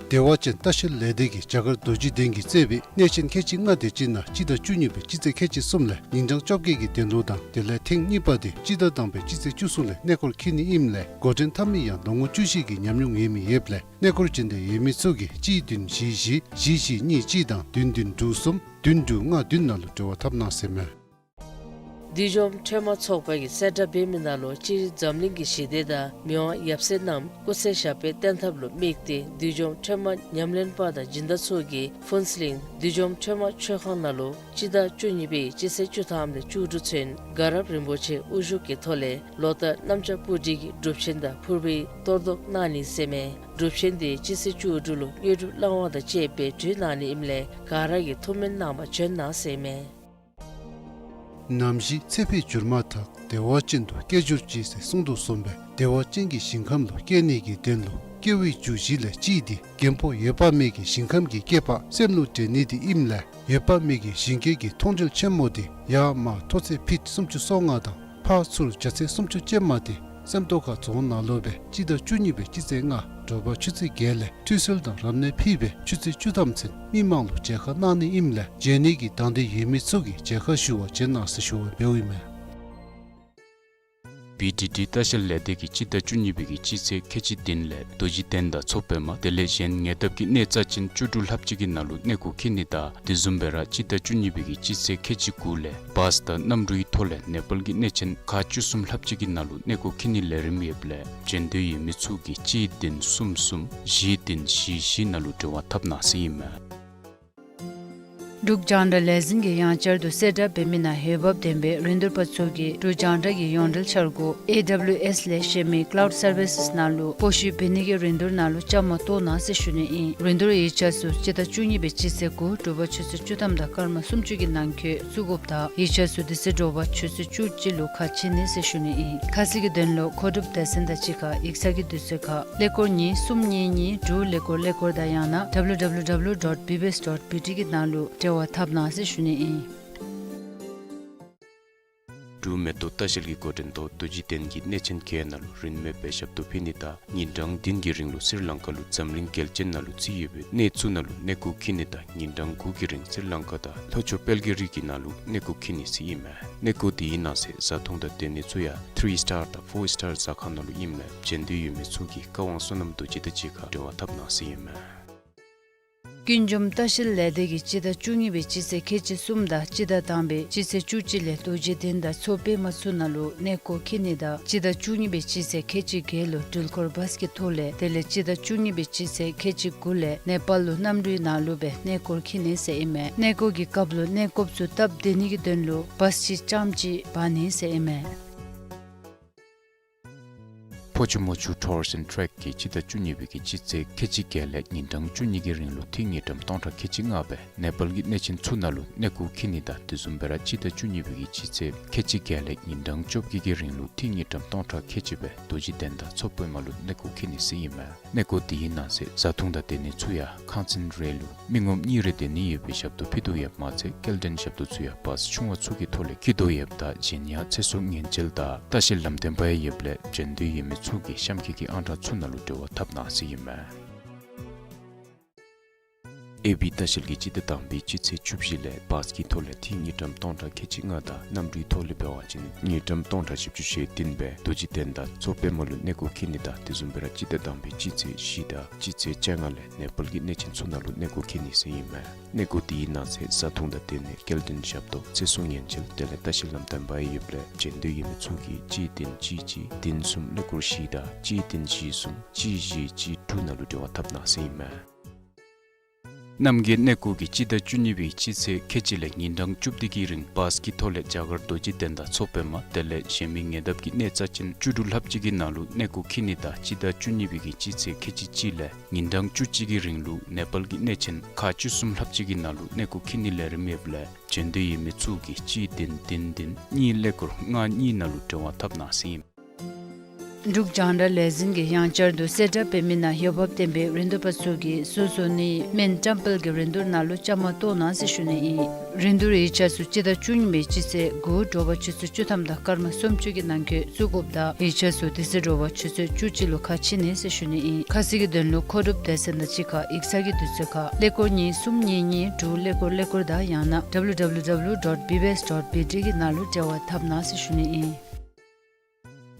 བདེ་བ་ཅན་ལྟ་བཤལ་ལས་སྡེ་གིས་རྒྱ་གར་རྡོ་རྗེ་གདན་གྱིས་གཙོས་པའི་གནས་ཆེན་ཁལ་གཅིག་ལྔ་དེ་ཅིག་ནང་སྤྱི་ཟླ་བཅུ་གཉིས་པའི་སྤྱི་ཚེས་ཁལ་གཅིག་གསུམ་ལས་ཉིན་གྲངས་བཅོ་བརྒྱད་ཀྱི་གདན་ལུ་དང་དེ་ལས་ཐེངས་གཉིས་པ་དེ་སྤྱི་ཟླ་དང་པའི་སྤྱི་ཚེས་བཅུ་གསུམ་ལས་གནས་སྐོར་འཁྱིད་ནི་ཨིནམ་ལས་འགོ་འདྲེན་འཐབ་མི་ཡང་ལོ་ངོ་བཅུ་བཞི་གི་ཉམས་མྱོང་ཡོད་མི་ཡོདཔ་ལས་གནས་སྐོར་འབྱོན་འདོད་ཡོད་མི་ཚུ་གིས་གཅིག་བདུན་བཞི་བཞི་བཞི་བཞི་གཉིས་གཅིག་དང་བདུན་བདུན་དྲུག་གསུམ་བདུན་དྲུག་ལྔ་བདུན་ནང་ལུ་འབྲེལ་བ་འཐབ་གནང་ཟེར་མས། བདུད་འཇོམས་ཁྲོས་མ་ཚོགས་པ་གིས་གསལ་བསྒྲགས་འབད་མི་ནང་ལུ་སྤྱིར་འཛམ་གླིང་གི་ཞི་བདེ་དང་མི་དབང་ཡབ་སྲས་རྣམས་སྐུ་ཚེ་ཞབས་པད་བརྟན་ཐབས་ལུ་དམིགས་ཏེ་བདུད་འཇོམས་ཁྲོས་མ་ཉམས་ལེན་པ་དང་སྦྱིན་བདག་ཚུ་གིས་ཕུན་ཚོགས་གླིང་བདུད་འཇོམས་ཁྲོས་མ་མཆོད་ཁང་ནང་ལུ་སྤྱི་ཟླ་བཅུ་གཉིས་པའི་སྤྱི་ཚེས་བཅུ་ཐམ་ལས་བཅུ་དྲུག་ཚུན་དགའ་རབ་རིན་པོ་ཆེ་དབུ་བཞུགས་ཀྱི་ཐོག་ལས་ལོ་ལྟར་གནམ་ལྕགས་སྤུ་གྲི་གི་སྒྲུབ་ཆེན་དང་ཕུར་པའི་གཏོར་བཟློག་གནང་ནི་ཟེར་མས། སྒྲུབ་ཆེན་དེ་སྤྱི་ཚེས་བཅུ་དྲུག་ལུ་དངོས་གྲུབ་བླང་བ་དང་བཅས་པའི་གྲོལ་གནང་ནི་ཨིནམ་ལས་ག་ར་གིས་ཐུགས་སྨོན་གནང་བར་བྱོན་གནང་ཟེར་མས། ནམ་ཞིག་ཚེ་འཕོས་གྱུར་མ་ཐག་བདེ་བ་ཅན་དུ་སྐྱེ་གྱུར་ཅིག་ཟེར་གསུངས་དོ་བཟུམ་སྦེ་བདེ་བ་ཅན་གྱི་ཞིང་ཁམས་ལུ་སྐྱེ་ནི་གི་དོན་ལུ་སྐྱེ་བའི་རྒྱུ་བཞི་ལས་གཅིག་དེ་རྒན་པོ་འོད་དཔག་མེད་ཀྱི་ཞིང་ཁམས་ཀྱི་སྐྱེས་པ་སེམས་ལུ་འདྲེན་ནི་དེ་ཨིནམ་ལས་འོད་དཔག་མེད་ཀྱི་ཞིང་སྐྱེས་ཀྱི་མཐོང་གྲོལ་ཆེན་མོ་དེ་ཡར་མར་མཐོ་ཚད་ཕིཊ་སུམ་ཅུ་སོ་ལྔ་དང་ཕར་ཚུར་རྒྱ་ཚད་སུམ་ཅུ་ཅན་མ་དེ་སེམས་རྟོགས་ཁ་རྫོང་ནང་ལུ་སྦེ་སྤྱི་ཟླ་བཅུ་གཉིས་པའི་སྤྱི་ཚེས་ལྔ་དྲོ་པ་ཆུ་ཚོད་བརྒྱད་ལས་ཁྲུས་གསོལ་དང་རབ་གནས་ཕུལ་སྦེ་ཆུ་ཚོད་བཅུ་ཐམ་ཚུན་མི་མང་ལུ་མཇལ་ཁ་གནང་ནི་ཨིནམ་ལས་མཇལ་ནི་གི་དང་འདོད་ཡོད་མི་ཚུ་གིས་མཇལ་ཁ་ཞུ་བར་བྱོན་གནང་ཟེར་ཞུ་བ་འབདཝ་ཨིན་མས། བི་ཌི་ཌི་ལྟ་བཤལ་ལས་སྡེ་གིས་སྤྱི་ཟླ་བཅུ་གཉིས་པའི་གི་སྤྱི་ཚེས་ཁལ་གཅིག་བདུན་ལས་རྡོ་རྗེ་གདན་དང་མཚོ་པདྨ་དེ་ལས་གཞན་ཉེ་འདབས་ཀྱི་གནས་རྩ་ཅན་བཅུ་དྲུག་ལྷགཔ་ཅིག་གི་ནང་ལུ་གནས་སྐོར་འཁྱིད་ནི་དང་དེ་བཟུམ་སྦེ་ར་སྤྱི་ཟླ་བཅུ་གཉིས་པའི་གི་སྤྱི་ཚེས་ཁལ་གཅིག་དགུ་ལས་བཱས་དང་གནམ་གྲུའི་ཐོག་ལས་ནེ་པཱལ་གྱི་གནས་ཆེན་ཁག་བཅུ་གསུམ་ལྷགཔ་ཅིག་གི་ནང་ལུ་གནས་སྐོར་འཁྱིད་ནིའི་ལས་རིམ་ཡོདཔ་ལས་བྱོན་འདོད་ཡོད་མི་ཚུ་གིས་གཅིག་བདུན་གསུམ་གསུམ་བཞི་བདུན་བཞི་བཞི་ནང་ལུ་འབྲེལ་བ་འཐབ་གནང་ཟེར་ཨིན་མས། འབྲུག་རྒྱང་བསྒྲགས་ལས་འཛིན་གྱིས་ཡང་བསྐྱར་དུ་གསལ་བསྒྲགས་འབད་མི་ནང་འོས་འབབ་ལྡན་པའི་རིན་བསྡུར་པ་ཚུ་གིས་འབྲུག་རྒྱང་བསྒྲགས་ཀྱི་ཡོངས་འབྲེལ་འཆར་སྒོ་ཨེ་ཌབ་ལིའུ་ཨེསི་ལས་གཞན་མི་ཀ་ལའུཌ་སར་བི་སེསི་ནང་ལུ་སྤོ་བཤུད་འབད་ནི་གི་རིན་བསྡུར་ནང་ལུ་བཅའ་མར་གཏོགས་གནང་ཟེར་ཞུ་ནི་ཨིན། རིན་བསྡུར་ཡིག་ཆ་ཚུ་སྤྱི་ཟླ་བཅུ་གཉིས་པའི་སྤྱི་ཚེས་དགུ་དྲོ་པ་ཆུ་ཚོད་བཅུ་ཐམ་དང་སྐར་མ་སུམ་ཅུ་གི་ནང་འཁོད་བཙུགས་དགོཔ་དང་ཡིག་ཆ་ཚུ་དེ་ཚེ་དྲོ་པ་ཆུ་ཚོད་བཅུ་གཅིག་ལུ་ཁ་ཕྱེ་ནི་ཟེར་ཞུ་ནི་ཨིན། ཁ་གསལ་གྱི་དོན་ལུ་མཁོ་སྒྲུབ་སྡེ་ཚན་དང་གཅིག་ཁར་ཡིག་ཚང་གི་དུས་ཚོད་ཁར་ཀླད་ཀོར་གཉིས་གསུམ་གཉིས་གཉིས་དྲུག་ཀླད་ཀོར་ཀླད་ཀོར་དང་ཡང་ན་ཌབ་ལིའུ་ཌབ་ལིའུ་ཌབ་ལིའུ་ཌོཊ་བི་བི་ཨེསི་ཌོཊ་བི་ཊི་གི་ནང་ལུ་འབྲེལ་བ་འཐབ་གནང་ཟེར་ཞུ་ནི་ཨིན། འབྲུག་མེ་ཏོག་ལྟ་བཤལ་གྱི་འགོ་འདྲེན་ཐོག་རྡོ་རྗེ་གདན་གྱི་གནས་ཆེན་བརྒྱད་ནང་ལུ་རིན་མེད་པའི་ཞབས་ཏོག་ཕུལ་ནི་དང་ཉིན་གྲངས་བདུན་གྱི་རིང་ལུ་སི་རི་ལང་ཀ་ལུ་འཛམ་གླིང་རྒྱལ་སྤྱིའི་ནང་ལུ་རྩིས་ཡོད་པའི་གནས་ཚུ་ནང་ལུ་གནས་སྐོར་འཁྱིད་ནི་དང་ཉིན་གྲངས་དགུ་གི་རིང་སི་རི་ལང་ཀ་དང་ལྷོ་ཕྱོགས་དཔལ་གྱི་རི་གི་ནང་ལུ་གནས་སྐོར་འཁྱིད་ནི་ཟེར་ཨིན་མས། གནས་སྐོར་དེའི་ནང་གསེས་བཟའ་འཐུང་དང་སྡོད་ནི་ཚུ་ཡང་ཐི་རི་སི་ཊར་དང་ཕོར་སི་ཊར་ཟ་ཁང་ནང་ལུ་ཨིནམ་ལས་བྱོན་འདོད་ཡོད་མི་ཚུ་གིས་བཀའ་དབང་བསོད་ནམས་རྡོ་རྗེ་དང་གཅིག་ཁར་འབྲེལ་བ་འཐབ་གནང་ཟེར་ཨིན་མས། ཀུན་འཇོམས་ལྟ་བཤལ་ལས་སྡེ་གིས་སྤྱི་ཟླ་བཅུ་གཉིས་པའི་སྤྱི་ཚེས་ཁལ་གཅིག་གསུམ་དང་སྤྱི་ཟླ་དང་པའི་སྤྱི་ཚེས་བཅུ་གཅིག་ལས་རྡོ་རྗེ་གདན་དང་མཚོ་པདྨ་ཚུ་ནང་ལུ་གནས་སྐོར་འཁྱིད་ནི་དང་སྤྱི་ཟླ་བཅུ་གཉིས་པའི་སྤྱི་ཚེས་ཁལ་གཅིག་བརྒྱད་ལུ་འགྲུལ་འཁོར་བཱས་ཀྱི་ཐོག་ལས་དེ་ལས་སྤྱི་ཟླ་བཅུ་གཉིས་པའི་སྤྱི་ཚེས་ཁལ་གཅིག་དགུ་ལས་ནེ་པཱལ་ལུ་གནམ་གྲུའི་ནང་ལུ་སྦེ་གནས་སྐོར་འཁྱིད་ནི་ཟེར་ཨིན་མས། གནས་སྐོར་གྱི་སྐབས་ལུ་གནས་སྐོརཔ་ཚུ་སྟབས་བདེ་ནི་གི་དོན་ལུ་བཱས་ཅིག་རྐྱངམ་ཅིག་འབག་ནི་ཟེར་ཨིན་མས། ཕོ་ཆུ་མོ་ཆུ་ཊུར་སི་ཨེནཌ་ཊེཀ་གིས་སྤྱི་ཟླ་བཅུ་གཉིས་པའི་གི་སྤྱི་ཚེས་ཁལ་གཅིག་བརྒྱད་ལས་ཉིན་གྲངས་བཅུ་གཉིས་ཀྱི་རིང་ལུ་ཐིག་དངུལ་ཀྲམ་སྟོང་ཕྲག་ཁལ་གཅིག་ལྔ་སྦེ་ནེ་པཱལ་གྱི་གནས་ཆེན་ཚུ་ནང་ལུ་གནས་སྐོར་འཁྱིད་ནི་དང་དེ་བཟུམ་སྦེ་ར་སྤྱི་ཟླ་བཅུ་གཉིས་པའི་གི་སྤྱི་ཚེས་ཁལ་གཅིག་བརྒྱད་ལས་ཉིན་གྲངས་བཅོ་བརྒྱད་ཀྱི་རིང་ལུ་ཐིག་དངུལ་ཀྲམ་སྟོང་ཕྲག་ཁལ་གཅིག་སྦེ་རྡོ་རྗེ་གདན་དང་མཚོ་པདྨ་ལུ་གནས་སྐོར་འཁྱིད་ནི་ཟེར་ཨིན་མས། གནས་སྐོར་དེའི་ནང་གསེས་བཟའ་འཐུང་དང་སྡོད་ནི་ཚུ་ཡང་ཁང་ཚན་རེ་ལུ་མི་ངོམ་གཉིས་རེ་སྡོད་ནི་ཡོད་པའི་ཞབས་ཏོག་ཕུལ་དོ་ཡོདཔ་མ་ཚད་སྐྱེལ་འདྲེན་ཞབས་ཏོག་ཚུ་ཡང་བཱས་ཆུང་བ་ཚུ་གི་ཐོག་ལས་འཁྱིད་དོ་ཡོདཔ་ད་གཞན་ཡང་ཚེ་སྲོག་ཉེན་བཅོལ་དང་ལྟ་བཤལ་ལམ་སྟོན་པ་ཡོདཔ་ལས་བྱོན་འདོད་ཡོད་མི་ཚུ་གིས་གཤམ་འཁོད་ཀྱི་ཨང་གྲངས་ཚུ་ནང་ལུ་འབྲེལ་བ་འཐབ་གནང་ཟེར་ཨིན་མས། ཨེ་བི་ལྟ་བཤལ་གྱིས་སྤྱི་ཟླ་དང་པའི་སྤྱི་ཚེས་བཅུ་བཞི་ལས་བཱས་ཀྱི་ཐོག་ལས་ཐིག་དངུལ་ཀྲམ་སྟོང་ཕྲག་ཁལ་གཅིག་ལྔ་དང་གནམ་གྲུའི་ཐོག་ལས་འབད་བ་ཅིན་དངུལ་ཀྲམ་སྟོང་ཕྲག་བཞི་བཅུ་ཞེ་བདུན་སྦེ་རྡོ་རྗེ་གདན་དང་མཚོ་པདྨ་ལུ་གནས་སྐོར་འཁྱིད་ནི་དང་དེ་བཟུམ་སྦེ་ར་སྤྱི་ཟླ་དང་པའི་སྤྱི་ཚེས་བཞི་དང་སྤྱི་ཚེས་བཅོ་ལྔ་ལས་ནེ་པཱལ་གྱི་གནས་ཆེན་ཚུ་ནང་ལུ་གནས་སྐོར་འཁྱིད་ནི་ཟེར་ཨིན་མས། གནས་སྐོར་དེའི་ནང་གསེས་བཟའ་འཐུང་དང་སྡོད་ནི་སྐྱེལ་འདྲེན་ཞབས་ཏོག་ཚེ་སྲོག་ཉེན་བཅོལ་དེ་ལས་ལྟ་བཤལ་ལམ་སྟོན་པ་ཡོདཔ་ལས་བྱོན་འདོད་ཡོད་མི་ཚུ་གིས་གཅིག་བདུན་གཅིག་གཅིག་བདུན་གསུམ་ཀླད་ཀོར་བཞི་དང་གཅིག་བདུན་བཞི་གསུམ་གཅིག་བཞི་གཅིག་དྲུག་ནང་ལུ་འབྲེལ་བ་འཐབ་གནང་ཟེར་ཨིན་མས། རྣམ་རྒྱལ་གནས་སྐོར་གྱིས་སྤྱི་ཟླ་བཅུ་གཉིས་པའི་སྤྱི་ཚེས་ཁལ་གཅིག་ལས་ཉིན་གྲངས་བཅུ་བདུན་གྱི་རིང་བཱས་ཀྱི་ཐོག་ལས་རྒྱ་གར་རྡོ་རྗེ་གདན་དང་མཚོ་པདྨ་དེ་ལས་གཞན་མི་ཉེ་འདབས་ཀྱི་གནས་རྩ་ཅན་བཅུ་དྲུག་ལྷགཔ་ཅིག་གི་ནང་ལུ་གནས་སྐོར་འཁྱིད་ནི་དང་སྤྱི་ཟླ་བཅུ་གཉིས་པའི་གི་སྤྱི་ཚེས་ཁལ་གཅིག་གཅིག་ལས་ཉིན་གྲངས་བཅུ་གཅིག་གི་རིང་ལུ་ནེ་པཱལ་གྱི་གནས་ཆེན་ཁག་བཅུ་གསུམ་ལྷགཔ་ཅིག་གི་ནང་ལུ་གནས་སྐོར་འཁྱིད་ནིའི་ལས་རིམ་ཡོདཔ་ལས་བྱོན་འདོད་ཡོད་མི་ཚུ་གིས་གཅིག་བདུན་བདུན་བདུན་གཉིས་ཀླད་ཀོར་ལྔ་གཉིས་ནང་ལུ་འབྲེལ་བ་འཐབ་གནང་ཟེར་ཨིན། འབྲུག་རྒྱང་བསྒྲགས་ལས་འཛིན་གྱིས་ཡང་བསྐྱར་དུ་གསལ་བསྒྲགས་འབད་མི་ནང་འོས་འབབ་ལྡན་པའི་རིན་བསྡུར་པ་ཚུ་གིས་བཟོ་བཟོ་ནིའི་སྨན་བཀྲམ་སྤེལ་གྱི་རིན་བསྡུར་ནང་ལུ་བཅའ་མར་གཏོགས་གནང་ཟེར་ཞུ་ནི་ཨིན། རིན་བསྡུར་ཡིག་ཆ་ཚུ་སྤྱི་ཟླ་བཅུ་གཉིས་པའི་སྤྱི་ཚེས་དགུ་དྲོ་པ་ཆུ་ཚོད་བཅུ་ཐམ་དང་སྐར་མ་སུམ་ཅུ་གི་ནང་འཁོད་བཙུགས་དགོཔ་དང་ཡིག་ཆ་ཚུ་དེ་ཚེ་དྲོ་པ་ཆུ་ཚོད་བཅུ་གཅིག་ལུ་ཁ་ཕྱེ་ནི་ཟེར་ཞུ་ནི་ཨིན། ཁ་གསལ་གྱི་དོན་ལུ་མཁོ་སྒྲུབ་སྡེ་ཚན་དང་གཅིག་ཁར་ཡིག་ཚང་གི་དུས་ཚོད་ཁར་ཀླད་ཀོར་གཉིས་གསུམ་གཉིས་གཉིས་དྲུག་ཀླད་ཀོར་ཀླད་ཀོར་དང་ཡང་ན་www dot bbs dot bt གི་ནང་ལུ་འབྲེལ་བ་འཐབ་གནང་ཟེར་ཞུ་ནི་ཨིན།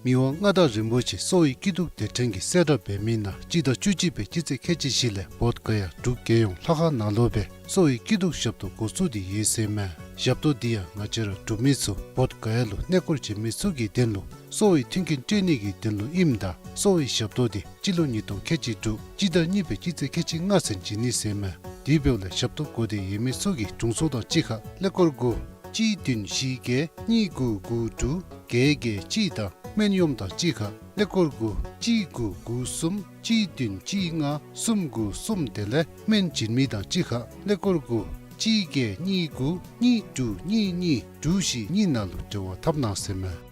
མི་དབང་མངའ་བདག་རིན་པོ་ཆེ་གསོ་བའི་སྐྱིད་སྡུག་སྡེ་ཕྲན་གྱིས་གསལ་བསྒྲགས་འབད་མི་ནང་སྤྱི་ཟླ་བཅུ་གཅིག་པའི་སྤྱི་ཚེས་ཁལ་གཅིག་བཞི་ལས་བོདྷ་ག་ཡ་འབྲུག་རྒྱལ་ཡོངས་ལྷ་ཁང་ནང་ལུ་སྦེ་གསོ་བའི་སྐྱིད་སྡུག་ཞབས་ཏོག་འགོ་བཙུགས་ཏེ་ཡོད་ཟེར་མས། ཞབས་ཏོག་འདི་ཡང་ང་བཅས་ར་འབྲུག་མི་ཚུ་བོདྷ་ག་ཡ་ལུ་གནས་སྐོར་བྱོན་མི་ཚུ་གི་དོན་ལུ་གསོ་བའི་མཐུན་རྐྱེན་སྤྲོད་ནི་གི་དོན་ལུ་ཨིནམ་ད་གསོ་བའི་ཞབས་ཏོག་འདི་སྤྱི་ལོ་ཉིས་སྟོང་ཁལ་གཅིག་དྲུག་སྤྱི་ཟླ་གཉིས་པའི་སྤྱི་ཚེས་ཁལ་གཅིག་ལྔ་ཚུན་བྱིན་ནི་ཟེར་མས། དེ་འབདཝ་ལས་ཞབས་ཏོག་དགོ་སྟེ་ཡོད་མི་ཚུ་གིས་དྲུང་འཚོ་དང་གཅིག་ཁར་ཀླད་ཀོར་དགུ་གཅིག་བདུན་བཞི་བརྒྱད་གཉིས་དགུ་དགུ་དྲུག་བརྒྱད་བརྒྱད་གཅིག་དང་སྨན་གཡོགམ་དང་གཅིག་ཁར་ཀླད་ཀོར་དགུ་གཅིག་དགུ་དགུ་གསུམ་གཅིག་བདུན་གཅིག་ལྔ་གསུམ་དགུ་གསུམ་དེ་ལས་སྨན་བྱིན་མི་དང་གཅིག་ཁར་ཀླད་ཀོར་དགུ་གཅིག་བརྒྱད་གཉིས་དགུ་གཉིས་དྲུག་གཉིས་གཉིས་དྲུག་བཞི་གཉིས་ནང་ལུ་འབྲེལ་བ་འཐབ་གནང་ཟེར་མས།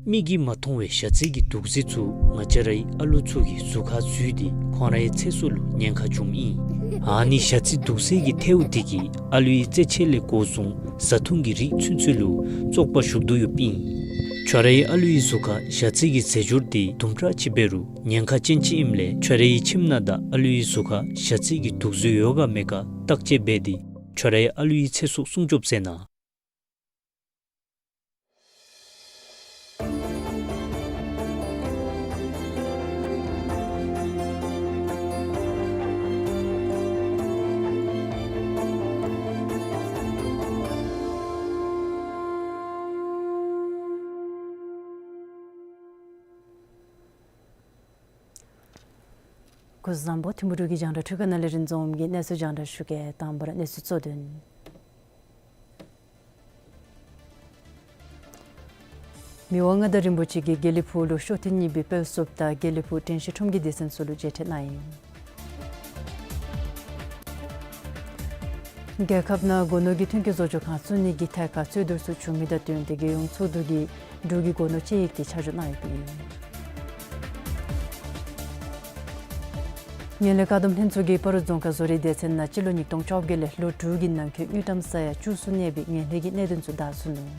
མིག་གིས་མ་མཐོང་བའི་ཞ་རྩི་གི་དུག་རྫས་ཚུ་ང་བཅས་རའི་ཨ་ལུ་ཚུ་གི་གཟུགས་ཁར་འཛུལ་ཏེ་ཁོང་རའི་ཚེ་སྲོག་ལུ་ཉེན་ཁ་བྱུངམ་ཨིན། ཨ་ནི་ཞ་རྩི་དུག་རྫས་ཀྱི་ཐལཝ་འདི་གིས་ཨ་ལུའི་རྩེད་ཆས་ལས་འགོ་བཟུང་བཟའ་འཐུང་གི་རིགས་ཚུན་ཚོད་ལུ་བཙོག་པ་ཞུགས་དོ་ཡོདཔ་ཨིན། ཁྱོད་རའི་ཨ་ལུའི་གཟུགས་ཁར་ཞ་རྩི་གི་རྫས་སྦྱོར་འདི་དུམ་གྲ་ཅིག་འབད་རུང་ཉེན་ཁ་ཅན་ཅིག་ཨིནམ་ལས་ཁྱོད་རའི་ཁྱིམ་ནང་དང་ཨ་ལུའི་གཟུགས་ཁར་ཞ་རྩི་གི་དུག་རྫས་ཡོད་ག་མེད་ག་བརྟག་དཔྱད་འབད་དེ་ཁྱོད་རའི་ཨ་ལུའི་ཚེ་སྲོག་སྲུང་སྐྱོབ་མཛད་གནང་། སྐུ་གཟུགས་བཟང་པོ། ཐིམ་ཕུ་འབྲུག་གི་རྒྱང་བསྒྲགས་འཕྲུལ་ཁང་ནང་ལས་རིན་འཛོམས་ཀྱིས་གནས་ཚུལ་རྒྱང་བསྒྲགས་ཞུ་གེ། དང་པ་ར་གནས་ཚུལ་གཙོ་དོན། མི་དབང་མངའ་བདག་རིན་པོ་ཆེ་གིས་དགེ་ལེགས་ཕུག་ལུ་ཤོ་ཐེངས་གཉིས་པའི་དཔལ་བསུབ་དང་དགེ་ལེགས་ཕུག་དྲན་ཤེས་ཁྲོམ་གྱི་སྡེ་ཚན་ཚུ་ལུ་མཇལ་ཕྲད་གནང་ཡི། རྒྱལ་ཁབ་ནང་སྒོ་ནོར་གྱི་ཐོན་སྐྱེད་བཟོ་བཅོས་ཁང་བཙུགས་ནི་གི་ཐད་ཁར་རྩོད་བསྡུར་ཚུ་བྱུང་མི་དང་བསྟུན་ཏེ་རྒྱལ་ཡོངས་ཚོགས་འདུ་གིས་འབྲུག་གི་སྒོ་ནོར་དཔྱད་ཡིག་དེ་ཆ་འཇོག་གནང་ཡོདཔ་ཨིན། ངན་ལྷད་བཀག་སྡོམ་ལྷན་ཚོགས་ཀྱིས་སྤ་རོ་རྫོང་ཁག་བཟོ་རིག་སྡེ་ཚན་ནང་སྤྱི་ལོ་ཉིས་སྟོང་བཅོ་བརྒྱད་ལས་ལོ་དྲུག་གི་ནང་འཁོད་དངུལ་ཀྲམ་ས་ཡ་བཅུ་གསུམ་གནས་པའི་ངན་ལྷད་ཀྱི་གནད་དོན་ཚུ་བདའ་ཚུགས་ནུག།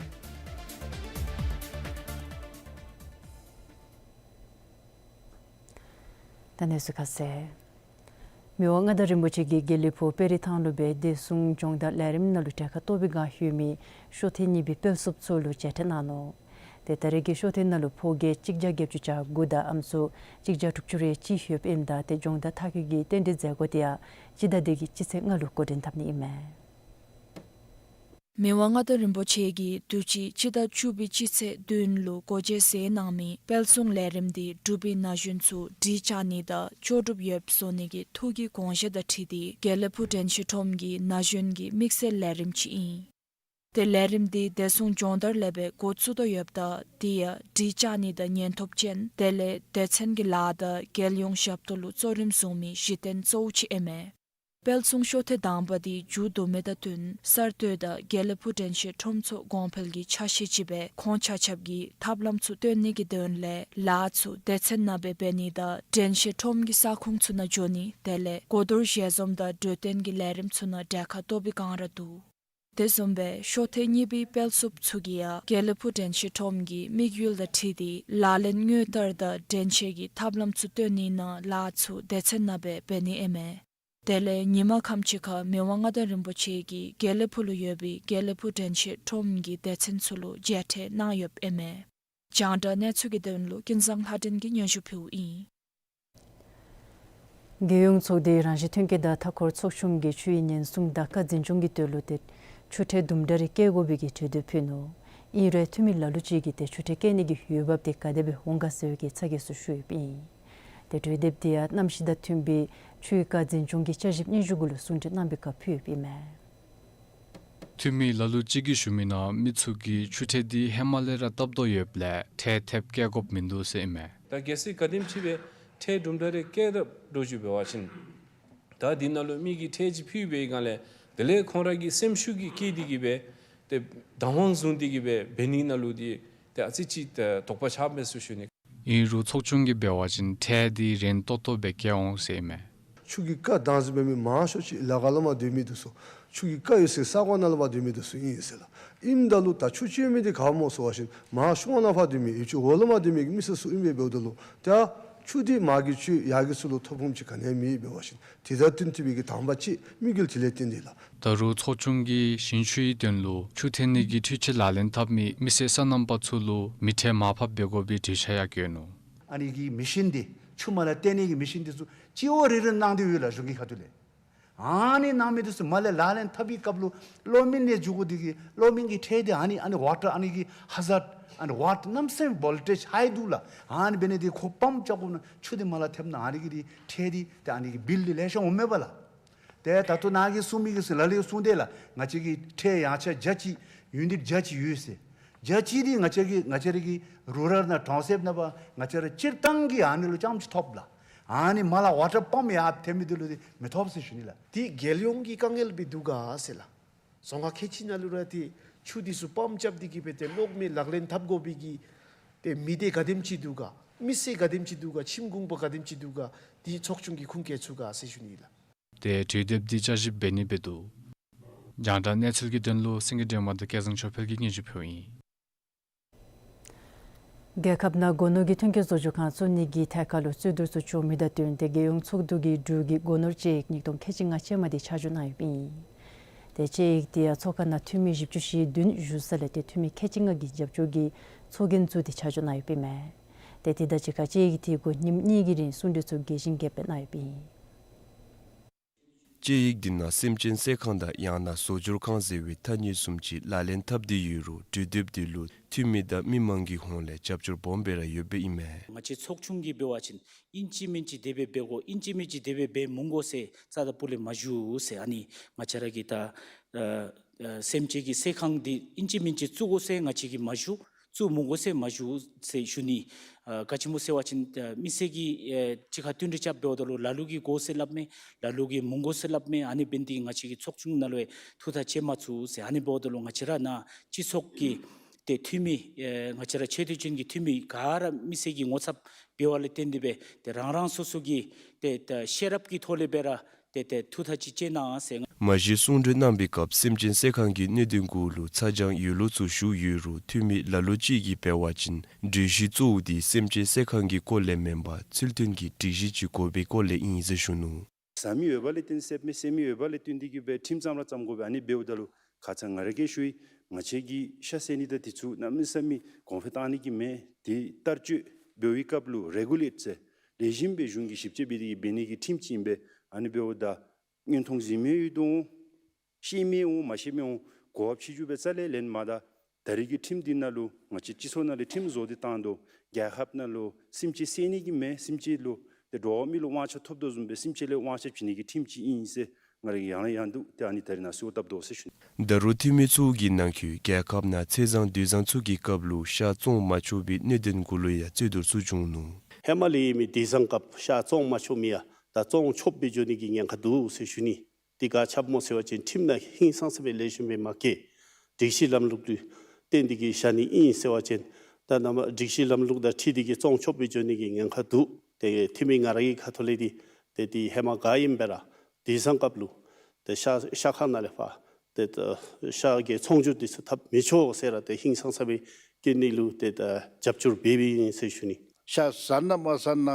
ད་གནས་ཚུལ་ཁ་གསལ། མི་དབང་མངའ་བདག་རིན་པོ་ཆེ་གིས་དགེ་ལེགས་ཕུག་དཔལ་རི་ཐང་ལུ་སྦེ་བདེ་སྲུང་སྦྱོང་བརྡར་ལས་རིམ་ནང་ལུ་གྲལ་ཁར་གཏོགས་པའི་བསྒང་ལྷོད་མི་ཤོ་ཐེངས་གཉིས་པའི་དཔལ་བསུབ་ཚུ་ལུ་མཇལ་ཕྲད་གནང་ནུག། ཏེ་ད་རེས་ཀྱི་ཤོ་ཐེངས་ནང་ལུ་ཕོ་རྒྱས་གཅིག་བརྒྱ་བརྒྱད་ཅུ་གྱ་དགུ་དང་ཨམ་སྲུ་གཅིག་བརྒྱ་དྲུག་ཅུ་རེ་གཅིག་ལྷོདཔ་ཨིནམ་ད་ཏེ་སྦྱོང་བརྡར་མཐར་འཁྱོལ་གྱི་རྟེན་འབྲེལ་མཛད་སྒོ་དེ་ཡང་སྤྱི་ཟླ་འདི་གི་སྤྱི་ཚེས་ལྔ་ལུ་འགོ་འདྲེན་འཐབ་ནི་ཨིན་མས། མི་དབང་མངའ་བདག་རིན་པོ་ཆེ་གིས་དུས་ཅི་སྤྱི་ཟླ་བཅུ་པའི་སྤྱི་ཚེས་བདུན་ལུ་སྒོ་འབྱེད་མཛད་གནང་མི་དཔལ་སྲུང་ལས་རིམ་འདི་འབྲུག་པའི་ན་གཞོན་ཚུ་གྲི་བཅག་ནི་དང་ལྕོགས་གྲུབ་ཡོདཔ་བཟོ་ནི་གི་ཐུགས་ཀྱི་དགོངས་བཞེད་དང་འཁྲིལ་ཏེ་དགེ་ལེགས་ཕུག་དྲན་ཤེས་ཁྲོམ་གྱི་ན་གཞོན་གྱི་དམིགས་བསལ་ལས་རིམ་ཅིག་ཨིན། ཏེ་ལས་རིམ་འདི་བདེ་སྲུང་སྦྱོང་བརྡར་ལས་སྦེ་འགོ་བཙུགས་དོ་ཡོདཔ་ད་དེ་ཡང་གྲི་བཅག་ནི་དང་ཉེན་ཐོབ་ཅན་དེ་ལས་སྡེ་ཚན་གྱི་ལཱ་དང་རྒྱལ་ཡོངས་ཞབས་ཏོག་ལུ་གཙོ་རིམ་བཟུང་མི་གཞི་རྟེན་གཙོ་བོ་ཅིག་ཨིན་མས། དཔལ་སྲུང་ཤོ་ཐེངས་དང་པ་འདི་མཇུག་བསྡུ་མི་དང་བསྟུན་གསར་གཏོད་དང་དགེ་ལེགས་ཕུག་དྲན་ཤེས་ཁྲོམ་ཚོགས་གོང་འཕེལ་གྱི་ཆ་ཤས་ཅིག་སྦེ་ཁོང་ཆ་ཁྱབ་ཀྱིས་ཐབས་ལམ་ཚུ་སྟོན་ནི་གི་དོན་ལས་ལཱ་ཚུ་སྡེ་ཚན་ནང་སྦེ་འབད་ནི་དང་དྲན་ཤེས་ཁྲོམ་གྱི་ས་ཁོངས་ཚུ་ནང་འགྱོ་ནི་དེ་ལས་གོ་བསྡུར་ཞལ་འཛོམས་དང་གྲོས་བསྟུན་གྱི་ལས་རིམ་ཚུ་ནང་གྲལ་ཁར་གཏོགས་པའི་བསྒང་ར་འདུག། དེ་བཟུམ་སྦེ་ཤོ་ཐེངས་གཉིས་པའི་དཔལ་བསུབ་ཚུ་གིས་ཡང་དགེ་ལེགས་ཕུག་དྲན་ཤེས་ཁྲོམ་གྱི་དམིགས་ཡུལ་དང་འཁྲིལ་ཏེ་ལག་ལེན་དངོས་བསྟར་དང་དྲན་ཤེས་ཀྱི་ཐབས་ལམ་ཚུ་སྟོན་ནི་ནང་ལཱ་ཚུ་སྡེ་ཚན་ནང་སྦེ་འབད་ནི་ཨིན་མས། དེ་ལས་ཉིན་མ་ཁམས་ཅིག་ཁར་མི་དབང་མངའ་བདག་རིན་པོ་ཆེ་གིས་དགེ་ལེགས་ཕུག་ལུ་ཡོད་པའི་དགེ་ལེགས་ཕུག་དྲན་ཤེས་ཁྲོམ་གྱི་སྡེ་ཚན་ཚུ་ལུ་མཇལ་ཕྲད་གནང་ཡོདཔ་ཨིན་མས། རྒྱང་བསྒྲགས་གནས་ཚུལ་གྱི་དོན་ལུ་ཀུན་བཟང་ལྷ་སྒྲོན་གྱིས་སྙན་ཞུ་ཕུལཝ་ཨིན། རྒྱལ་ཡོངས་ཚོགས་སྡེའི་རང་བཞིན་ཐོན་སྐྱེད་དང་མཐའ་འཁོར་ཚོགས་ཆུང་གིས་ཆུའི་ཉེན་སྲུང་དང་ཁ་འཛིན་སྐྱོང་གི་དོན་ལུ་ཏེ་ཆུ་ཁྲལ་དུམ་གྲ་རེ་བཀལ་དགོ་པའི་གི་གྲོས་འདེབས་ཕུལ་ནུག། ཨིན་རུང་འཐུས་མི་ལ་ལུ་ཅིག་གིས་ཏེ་ཆུ་ཁྲལ་བཀལ་ནི་གི་འོས་འབབ་དེ་ག་དེ་སྦེ་འོང་ག་ཟེར་བའི་གི་ཚ་གྱང་ཚུ་ཞུ་ཡོདཔ་ཨིན། ཏེ་གྲོས་འདེབས་དེ་ཡང་གནམ་གཤིས་དང་མཐུན་པའི་ཆུའི་ཁ་འཛིན་སྐྱོང་གི་བསྐྱར་ཞིབ་སྙན་ཞུ་གུ་ལུ་གསུང་གྲོས་གནང་པའི་སྐབས་ཕུལ་ཡོདཔ་ཨིན་མས། འཐུས་མི་ལ་ལུ་ཅིག་གིས་ཞུ་མི་ནང་མི་ཚུ་གིས་ཆུ་ཁྲལ་འདི་ཧེ་མ་ལས་ར་བཏབ་དོ་ཡོདཔ་ལས་ཁྲལ་ཐེབས་བཀལ་དགོཔ་མིན་འདུག་ཟེར་ཨིན་མས། ད་གལ་སྲིད་ག་དེམ་ཅིག་སྦེ་ཁྲལ་དུམ་གྲ་རེ་བཀལ་དཔ་འདྲཝ་ཅིག་འབད་བ་ཅིན་ད་འདི་ནང་ལུ་མི་གིས་ཁྲལ་ཅིག་ཕུལ་བའི་སྒང་ལས་དེ་ལས་ཁོང་ར་གི་སེམས་ཤུགས་ཀྱིས་སྐྱེས་ཏེ་གིས་སྦེ་ཏེ་བདག་དབང་བཟུང་སྟེ་གིས་སྦེ་འབད་ནི་ནང་ལུ་འདི་ཏེ་ཨ་ཙི་ཅིག་ཏེ་དོགས་པ་ཆགས་མས་ཟེར་ཞུ་ནི། ཨིན་རུང་ཚོགས་ཆུང་གིས་འབད་བ་ཅིན་ཁྲལ་འདི་རན་ཏོག་ཏོ་སྦེ་བཀལ་འོང་ཟེར་ཨིན་མས། ཆུ་གི་རྐ་བདག་འཛིན་འབད་མི་མང་ཤོས་ཅིག་ལ་ཁ་ལུ་མར་སྡོད་མི་འདི་ཚུ་ཆུ་གི་རྐ་ཡོད་སའི་ས་གོ་ནང་ལུ་མར་སྡོད་མི་འདི་ཚུ་ཨིན་ཟེར་ལགས། ཨིནམ་ད་ལུ་ད་ཆུ་སྤྱོད་མི་འདི་ག་སྨོ་ཟེར་བ་ཅིན་མར་ཤུལ་མ་ནང་ཕར་སྡོད་མི་ཡུལ་ལྕི་འོག་ལུ་མར་སྡོད་མི་གི་མི་སེར་ཚུ་ཨིན་པས། འབདཝ་ད་ལུ་ད་ཆུ་འདི་མར་གྱི་ཆུ་ཡར་གྱི་ཆུ་ལུ་ཐོབ་ཁུངས་ཅིག་ག་ནི་ཡང་མེད། འབད་བ་ཅིན་དེ་དང་བསྟུན་ཏེ་སྦེ་གི་དང་པ་ཅིག་དམིགས་ཡུལ་དེ་ལས་བརྟེན་ཏེ་ལགས། ད་རུང་ཚོགས་ཆུང་གིས་ཞིང་ཆུའི་དོན་ལུ་ཆུ་འཐེན་ནི་གི་འཕྲུལ་ཆས་ལག་ལེན་འཐབ་མི་མི་སེར་སོ་ནམ་པ་ཚུ་ལུ་མི་ཁྲལ་མར་ཕབ་འབད་དགོ་པའི་འགྲེལ་བཤད་ཡང་བཀོད་ནུག། ཨ་ནི་གི་མེ་ཤིན་འདི་ཆུ་མར་ལས་བཏོན་ནི་གི་མེ་ཤིན་འདི་ཚུ་སྤྱི་འོག་རེ་རེ་གནང་སྟེ་ཡོད་ལགས་གཞུང་གི་ཁ་ཐུག་ལས། ཨ་ནི་གནང་མི་འདི་ཚུ་མར་ལས་ལག་ལེན་འཐབ་པའི་སྐབས་ལུ་གློག་མེ་ནང་འཇུག་དགོ་འདི་གིས་གློག་མེ་གི་ཁྲལ་འདི་ཨ་ནི་ཨ་ནི་ཝ་ཊར་ཨ་ནི་གི་ཧ་ཛརཌ་ཨ་ནི་ཝ་ཊར་གནམ་མེད་ས་མེད་བོལ་ཊེཇ་ཧའི་འདུག་ལགས། ཨ་ནི་འབད་ནི་འདི་ཁོ་པམཔ་རྐྱབ་དགོ་ན་ཆུ་འདི་མར་ལས་ཐེབས་ན་ཨ་ནི་གི་འདི་ཁྲལ་འདི་ཏེ་ཨ་ནི་གི་བིལ་འདི་ལེ་ཤ་འོང་མས་པ་ལགས། ཏེ་ད་ལྟོ་ནཱ་གིས་གསུང་མི་གི་ཚུ་ལ་ལུ་གསུངས་ཏེ་ལགས། ང་བཅས་ཀྱི་ཁྲལ་ཡང་ཆ་བརྒྱ་ཅིག་ཡུ་ནིཊ་བརྒྱ་ཅིག་ཡོད་ཟེར། བརྒྱ་ཅིག་འདི་ང་བཅས་ཀྱི་ང་བཅས་ར་གི་རུ་རཱལ་ནང་ཊའུན་ཤིཔ་ནང་པ་ང་བཅས་ར་སྤྱིར་བཏང་གི་ཨ་ནི་ལུ་རྐྱངམ་ཅིག་ཐོབ་ལགས། ཨ་ནི་མར་ལས་ཝ་ཊར་པམཔ་ཡར་ཐེབས་མི་འདི་ལུ་འདི་མི་ཐོབ་ཟེར་ཞུ་ནི་ལགས། འདི་རྒྱལ་ཡོངས་ཀྱི་དཀའ་ངལ་སྦེ་འདུག་ག་ཟེར་ལགས། རྫོང་ཁག་ཁལ་གཅིག་ནང་ལུ་ར་ཏེ་ཆུ་འདི་ཚུ་པམཔ་རྐྱབ་སྟེ་གི་སྦེ་ཏེ་གློག་མེ་ལག་ལེན་འཐབ་དགོ་པའི་གི་ཏེ་མི་སྡེ་ག་དེམ་ཅིག་འདུག་ག། མི་སེར་ག་དེམ་ཅིག་འདུག་ག། ཁྱིམ་གུང་པ་ག་དེམ་ཅིག་འདུག་ག། འདི་ཚོགས་ཆུང་གིས་ཁུངས་སྐྱེལ་ཚུགས་ག་ཟེར་ཞུ་ནི་ལགས། ཏེ་གྲོས་འདེབས་འདི་བསྐྱར་ཞིབ་འབད་ནི་སྦེ་འདུག། རྒྱང་བསྒྲགས་གནས་ཚུལ་གྱི་དོན་ལུ་སེང་གེ་སྒྲོལ་མ་དང་སྐལ་བཟང་ཆོས་འཕེལ་གྱིས་སྙན་ཞུ་ཕུལཝ་ཨིན། རྒྱལ་ཁབ་ནང་སྒོ་ནོར་གྱི་ཐོན་སྐྱེད་བཟོ་བཅོས་ཁང་བཙུགས་ནི་གི་ཐད་ཁར་ལུ་རྩོད་བསྡུར་ཚུ་བྱུང་མི་དང་བསྟུན་ཏེ་རྒྱལ་ཡོངས་ཚོགས་འདུ་གིས་འབྲུག་གི་སྒོ་ནོར་དཔྱད་ཡིག་ཉིས་སྟོང་ཁལ་གཅིག་ལྔ་ཅན་མ་འདི་ཆ་འཇོག་གནང་ཡོདཔ་ཨིན། ཏེ་དཔྱད་ཡིག་འདི་ཡང་ཚོགས་ཁང་ནང་འཐུས་མི་བཞི་བཅུ་ཞེ་བདུན་བཞུགས་ས་ལས་ཏེ་འཐུས་མི་ཁལ་གཅིག་ལྔ་གིས་རྒྱབ་སྐྱོར་གྱི་ཚོགས་རྒྱན་བཙུགས་ཏེ་ཆ་འཇོག་གནང་ཡོདཔ་ཨིན་མས། ཏེ་དེ་དང་གཅིག་ཁར་དཔྱད་ཡིག་དེ་གུ་ཉིནམ་གཉིས་ཀྱི་རིང་གསུང་གྲོས་ཚུ་རྒྱས་ཤིང་རྒྱསཔ་སྦེ་གནང་ཡོདཔ་ཨིན། དཔྱད་ཡིག་འདི་ནང་སེམས་ཅན་སྲེག་ཁང་དང་ཡང་ན་བཟོ་སྦྱོར་ཁང་ཟེར་བའི་ཐ་སྙད་བཟུམ་ཅིག་ལག་ལེན་འཐབ་སྟེ་ཡོད་རུང་གྲོས་འདེབས་འདི་ལུ་འཐུས་མི་དང་མི་མང་གི་ཧོངས་ལས་རྒྱབ་སྐྱོར་སྦོམ་སྦེ་ར་ཡོདཔ་ཨིན་མས། ང་བཅས་ཚོགས་ཆུང་གིས་འབད་བ་ཅིན་ཨིན་ཅི་མིན་ཅི་དེ་སྦེ་འབད་དགོ་ཨིན་ཅི་མིན་ཅི་དེ་སྦེ་འབད་མི་དགོ་ཟེར་རྩ་དང་སྤུ་ལས་མ་ཞུ་ཟེར། ཨ་ནི་ང་བཅས་ར་གི་ད་ཨ་ཨ་སེམས་ཅན་གྱི་སྲེག་ཁང་འདི་ཨིན་ཅི་མིན་ཅི་བཙུགས་དགོ་ཟེར་ང་བཅས་ཀྱིས་མ་ཞུ། བཙུགས་མི་དགོ་ཟེར་མ་ཞུ་ཟེར་ཞུ་ནི། ཨ་ག་ཅི་སྨོ་ཟེར་བ་ཅིན་ཨ་མི་སེར་གྱིས་ཨ་གཅིག་ཁར་བསྟུན་གྲོས་རྐྱབ་འབདཝ་ད་ལུ་ལ་ལུ་གིས་དགོ་ཟེར་སླབ་མས། ལ་ལུ་གིས་མི་དགོ་ཟེར་སླབ་མས། ཨ་ནི་འབད་ནི་འདི་ང་བཅས་ཀྱི་ཚོགས་ཆུང་ནང་ལུ་ཡང་ཐུགས་ཐག་བཅད་མ་ཚུགས་ཟེར། ཨ་ནི་འབདཝ་ད་ལུ་ང་བཅས་ར་ནཱ་སྤྱི་ཚོགས་ཀྱི་ཏེ་འཐུས་མི་ཨ་ང་བཅས་ར་ཆེ་བསྟོད་ཅན་གྱི་འཐུས་མི་ག་ར་མི་སེར་གྱི་ངོ་ཚབ་འབདཝ་ལས་བརྟེན་ཏེ་སྦེ་ཏེ་རང་རང་སོ་སོ་གི་ཏེ་ཏེ་ཤེས་རབ་ཀྱི་ཐོག་ལས་སྦེ་ར་ཏེ་ཏེ་ཐུགས་ཐག་ཅིག་བཅད་གནང་ཟེར། མ་གཞི་གསུང་གྲོས་གནང་པའི་སྐབས་སེམས་ཅན་སྲེག་ཁང་གི་གནད་དོན་གུ་ལུ་ཚ་གྱང་ཡོད་ལུགས་ཚུ་ཞུ་ཡོད་རུང་འཐུས་མི་ལ་ལུ་ཅིག་གིས་འབད་བ་ཅིན་གྲོས་གཞི་གཙོ་བོ་འདི་སེམས་ཅན་སྲེག་ཁང་གི་སྐོར་ལས་མེན་པར་ཚུལ་མཐུན་གྱི་སྒྲིག་གཞི་ཅིག་དགོ་པའི་སྐོར་ལས་ཨིན་ཟེར་ཞུ་ནུག། བཟའ་མི་ཡོདཔ་ལས་བརྟེན་སྲེགཔ་མས། སྲེག་མི་ཡོདཔ་ལས་བརྟེན་ཏེ་གི་སྦེ་ཁྲིམས་བརྩམ་ར་བརྩམ་དགོ་པས། ཨ་ནི་འབདཝ་ད་ལུ་ཁ་ཙ་ང་ར་གིས་ཞུ་ཡི། ང་བཅས་ཀྱིས་ཤ་བསད་ནི་དང་དེ་ཚུ་གནམ་མེད་ས་མེད་གོང་འཕེལ་བཏང་ནི་གི་མེན། དེ་བསྟར་སྤྱོད་འབད་བའི་སྐབས་ལུ་རེ་གུ་ལེཊ་ཟེར་ལེགས་ཤོམ་སྦེ་གཞུང་གིས་ཞིབ་དཔྱད་འབད་དེ་གི་འབད་ནི་གི་ཁྲིམས་ཅིག་ཨིན་པས། ཨ་ནི་འབདཝ་ད་མངོན་མཐོང་གཟིགས་མི་ཡོད་དོ་འོང་། ཤེས་མི་འོང་། མ་ཤེས་མི་འོང་། གོ་སྐབས་ཆེ་ཆུང་སྦེ་རྩ་ལས་ལེན་མ་ད། ད་རེས་ཀྱི་ཁྲིམས་འདི་ནང་ལུ་ང་བཅས་སྤྱི་ཚོགས་ནང་ལས་ཁྲིམས་བཟོ་སྟེ་བཏང་དོ། རྒྱལ་ཁབ་ནང་ལུ་སེམས་ཅན་བསད་ནི་གི་མེན། སེམས་ཅན་ལུ་ཏེ་འགྲོ་བ་མི་ལུ་དབང་ཆ་ཐོབ་དོ་བཟུམ་སྦེ་སེམས་ཅན་ལུ་དབང་ཆ་བྱིན་ནི་གི་ཁྲིམས་ཅིག་ཨིན་ཟེར་ང་ར་གིས་ཡང་ལས་ཡང་དུ་ཏེ་ཨ་ནི་ད་རེས་ནཱ་གསོལཝ་བཏབ་དོ་ཟེར་ཞུ་ནི། ད་རུང་འཐུས་མི་ཚུ་གི་ནང་འཁོད་རྒྱལ་ཁབ་ནང་ཚེས་བཟང་དུས་བཟང་ཚུ་གི་སྐབས་ལུ་ཤ་བཙོང་མ་ཆོག་པའི་གནད་དོན་གུ་ལུ་ཡང་རྩོད་བསྡུར་ཚུ་བྱུང་ནུག། ཧེ་མ་ལས་ཡོད་མི་དུས་བཟང་སྐབས་ཤ་བཙོང་མ་ཆོག་མི་ཡང་ད་བཙོང་ཆོགཔ་སྦེ་འགྱོ་ནི་གི་ཉེན་ཁ་འདུག་ཟེར་ཞུ་ནི། དེ་ག་ཅི་སྨོ་ཟེར་བ་ཅིན་ཁྲིམས་ནང་ཧིང་སངས་ས་སྦེ་ལེགས་ཤོམ་སྦེ་མ་བཀོད། སྒྲིག་གཞི་ལམ་ལུགས་ལུ་བརྟེན་ཏེ་གི་བཞག་ནི་ཨིན་ཟེར་བ་ཅིན་ད་ནཱ་མར་སྒྲིག་གཞི་ལམ་ལུགས་དང་འཁྲིལ་ཏེ་གི་བཙོང་ཆོགཔ་སྦེ་འགྱོ་ནི་གི་ཉེན་ཁ་འདུག། ཏེ་འཐུས་མི་ང་ར་གི་ཁ་ཐུག་ལས་འདི་ཏེ་འདི་ཧེ་མ་ག་ཨིནམ་སྦེ་ར་དུས་བཟང་སྐབས་ལུ་ཏེ་ཤ་ཤ་ཁང་ནང་ལས་ཕར་ཏེ་ད་ཤ་གི་ཚོང་སྒྱུར་འདི་ཚུ་འཐབ་མི་ཆོག་ཟེར་ར་ཏེ་ཧིང་སངས་ས་སྦེ་བཀོད་ནི་ལུ་ཏེ་ད་རྒྱབ་སྐྱོར་འབད་འབདཝ་ཨིན་ཟེར་ཞུ་ནི། ཤ་བཟའ་ན་མ་བཟའ་ན་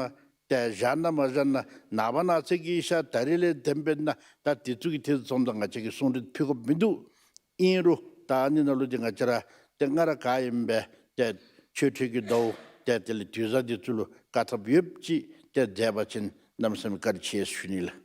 ཏེ་བཞག་ན་མ་བཞག་ན་ནངས་པ་གནངས་ཚེ་གི་ཤ་ད་རེས་ལས་བདེན་པས་ན་ད་དེ་ཚུ་གི་ཐད་ཚུ་ཙམ་ད་ང་བཅས་ཀྱིས་གསུང་གྲོས་ཕུལ་དགོཔ་མིན་འདུག། ཨིན་རུང་ད་ཨ་ནི་ནང་ལུ་འདི་ང་བཅས་ར་ཏེ་སྔར་ག་ཨིནམ་སྦེ་ཏེ་ཆོས་འཕྲལ་གྱི་ཟླཝ་ཏེ་དེ་ལས་དུས་བཟང་འདི་ཚུ་ལུ་བཀག་ཐབས་ཡོདཔ་ཅིག་ཏེ་མཛད་པ་ཅིན་གནམ་མེད་ས་མེད་བཀའ་དྲིན་ཆེ་ཞུ་ནི་ལགས།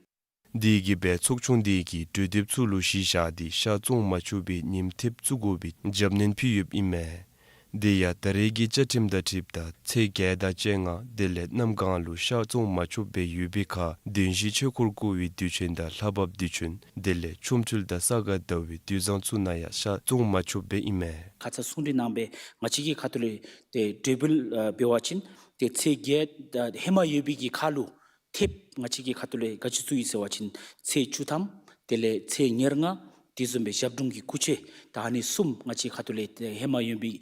དེ་གིས་སྦེ་ཚོགས་ཆུང་འདི་གིས་གྲོས་འདེབས་ཚུ་ལུ་གཞི་བཞག་སྟེ་ཤ་བཙོང་མ་ཆོག་པའི་ཉིནམ་ཐེབས་བཙུགས་དགོ་པའི་རྒྱབ་སྣོན་ཕུལ་ཡོདཔ་ཨིན་མས། དེ་ཡང་ད་རེས་ཀྱི་བཅའ་ཁྲིམས་དང་འཁྲིལཝ་ད་ཚེས་བརྒྱད་དང་བཅོ་ལྔ་དེ་ལས་གནམ་གང་ལུ་ཤ་བཙོང་མ་ཆོགཔ་སྦེ་ཡོད་པའི་ཁར་བདུན་ཞི་ཆོས་འཁོར་བསྐོར་བའི་དུས་ཆེན་དང་ལྷ་བབས་དུས་ཆེན་དེ་ལས་ཆོ་འཕྲུལ་དང་ས་ག་ཟླ་བའི་དུས་བཟང་ཚུ་ནང་ཡང་ཤ་བཙོང་མ་ཆོགཔ་སྦེ་ཨིན་མས། ཁ་ཙ་གསུང་གྲོས་གནང་སྦེ་ང་བཅས་ཀྱི་ཁ་ཐུག་ལས་ཏེ་གྲོས་འབུལ་ཨ་འབད་བ་ཅིན་ཏེ་ཚེས་བརྒྱད་ཨ་ཧེ་མ་ཡོད་པའི་གི་ཁར་ལུ་ཐེབས་ང་བཅས་ཀྱི་ཁ་ཐུག་ལས་ག་ཅི་བཙུགས་ཡི་ཟེར་བ་ཅིན་ཚེས་བཅུ་ཐམ་དེ་ལས་ཚེས་ཉེར་ལྔ་ དེ་བཟུམ་སྦེ་ཞབས་དྲུང་གི་སྐུ་ཆས་ད་ཨ་ནི་གསུམ་ང་བཅས་ཁ་ཐུག་ལས་ཧེ་མ་ཡོད་པའི་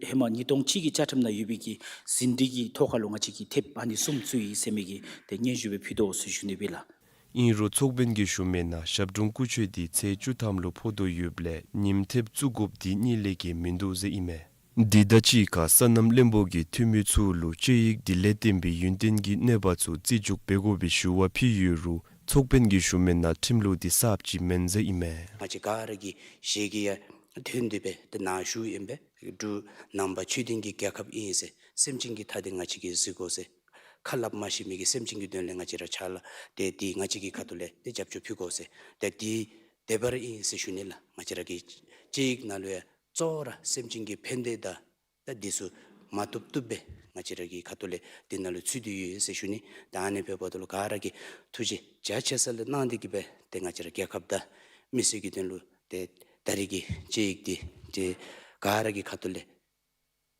ཧེ་མ་ཉིས་སྟོང་གཅིག་གི་བཅའ་ཁྲིམས་ནང་ཡོད་པའི་གི་ཟིན་བྲིས་ཀྱི་ཐོག་ཁ་ལུ་ང་བཅས་ཀྱིས་ཐེབས་ཨ་ནི་གསུམ་བཙུགས་ཡི་ཟེར་མི་གི་ཏེ་སྙན་ཞུ་སྦེ་ཕུལ་དོ་ཟེར་ཞུ་ནི་སྦེ་ལགས། ཨིན་རུང་ཚོགས་དཔོན་གྱིས་ཞུ་མི་ནང་ཞབས་དྲུང་སྐུ་ཆས་འདི་ཚེས་བཅུ་ཐམ་ལུ་ཕོག་དོ་ཡོདཔ་ལས་ཉིནམ་ཐེབས་བཙུགས་དགོཔ་འདི་གཉིས་ལས་བརྒལ་མིན་འདུག་ཟེར་ཨིན་མས། འདི་དང་གཅིག་ཁར་སོ་ནམ་བློན་པོ་གིས་འཐུས་མི་ཚུ་ལུ་དཔྱད་ཡིག་འདི་ལས་བརྟེན་པའི་ཡུན་བརྟན་གྱི་གནོད་པ་ཚུ་རྩིས་འཇོག་འབད་དགོ་པའི་ཞུ་བ་ཕུལ་ཡོད་རུང་ཚོགས་དཔོན་གྱིས་ཞུ་མི་ནང་ཁྲིམས་ལུགས་འདི་གསརཔ་ཅིག་མེན་ཟེར་ཨིན་མས། ང་བཅས་ག་ར་གི་ཞལ་གྱིས་ཡང་ཐོན་ཏེ་སྦེ་ཏེ་ནཱ་བཞུགས་ཨིན་པས། འབྲུག་ནང་པ་ཆོས་ལྡན་གྱི་རྒྱལ་ཁབ་ཨིན་ཟེར་སེམས་ཅན་གྱི་མཐའ་འདི་ང་བཅས་ཀྱིས་གཟིགས་དགོ་ཟེར། ཁ་སླབ་མ་ཤེས་མི་གི་སེམས་ཅན་གྱི་དོན་ལས་ང་བཅས་ར་ཕྱག་ལཱ་ཏེ་འདི་ང་བཅས་ཀྱི་ཁ་ཐུག་ལས་ཏེ་རྒྱབ་སྐྱོར་ཕུལ་དགོ་ཟེར། ཏེ་འདི་དེ་སྦེ་ར་ཨིན་ཟེར་ཞུ་ནི་ལགས། ང་བཅས་ར་གི་དཔྱད་ཡིག་ནང་ལུ་ཡང་གཙོ་བོ་ར་སེམས་ཅན་གྱི་ཕན་བདེ་དང་ད་འདི་ཚུ་མ་བཏུབ་བཏུབ་སྦེ་ང་བཅས་ར་གི་ཁ་ཐུག་ལས་འདི་ནང་ལུ་ཚུད་དེ་ཡོད་ཟེར་ཞུ་ནི། ད་ཨ་ནི་འབདཝ་ད་ལུ་ག་ར་གིས་ཐུགས་རྗེ་རྒྱ་ཆེ་ས་ལས་གནང་སྟེ་གི་སྦེ་ཏེ་ང་བཅས་ར་རྒྱལ་ཁབ་དང་མི་སེར་གྱི་དོན་ལུ་ཏེ་ད་རེས་ཀྱི་དཔྱད་ཡིག་འདི་ཏེ་ག་ར་གི་ཁ་ཐུག་ལས་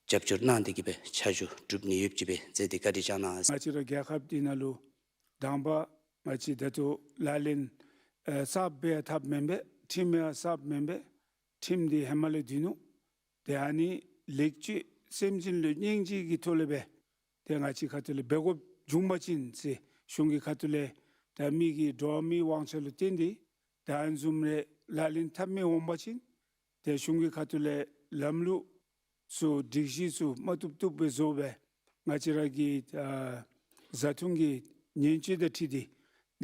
རྒྱབ་སྐྱོར་གནང་སྟེ་གི་སྦེ་ཆ་འཇོག་གྲུབ་ནི་ཡོདཔ་ཅིག་སྦེ་མཛད་དེ་བཀའ་དྲིན་བསྐྱང་གནང་ཟེར། ང་བཅས་ར་རྒྱལ་ཁབ་འདི་ནང་ལུ་དང་པ་ང་བཅས་ད་ལྟོ་ལག་ལེན་ཨེ་གསརཔ་སྦེ་འཐབ་མེན་པས། ཁྲིམས་ཡང་གསརཔ་མེན་པས། ཁྲིམས་འདི་ཧེ་མ་ལས་སྡོད་ནུག། ཏེ་ཨ་ནི་ལེགས་བཅོས་སེམས་ཅན་ལུ་སྙིང་རྗེ་གི་ཐོག་ལས་སྦེ་ཏེ་ང་བཅས་ཁ་ཐུག་ལས་འབད་དགོཔ་བྱུང་པ་ཅིན་ཟེར་གཞུང་གི་ཁ་ཐུག་ལས་ད་མི་གི་འགྲོ་བ་མིའི་དབང་ཆ་ལུ་བརྟེན་ཏེ་ད་ཨ་ནི་བཟུམ་རེ་ལག་ལེན་འཐབ་མི་འོང་པ་ཅིན་ཏེ་གཞུང་གི་ཁ་ཐུག་ལས་ལམ་ལུགས་ཚུ་སྒྲིག་གཞི་ཚུ་མ་བཏུབ་བཏུབ་སྦེ་བཟོ་སྦེ་ང་བཅས་ར་གི་ཨ་བཟའ་འཐུང་གི་ཉེན་བཅོལ་དང་འཁྲིལ་ཏེ་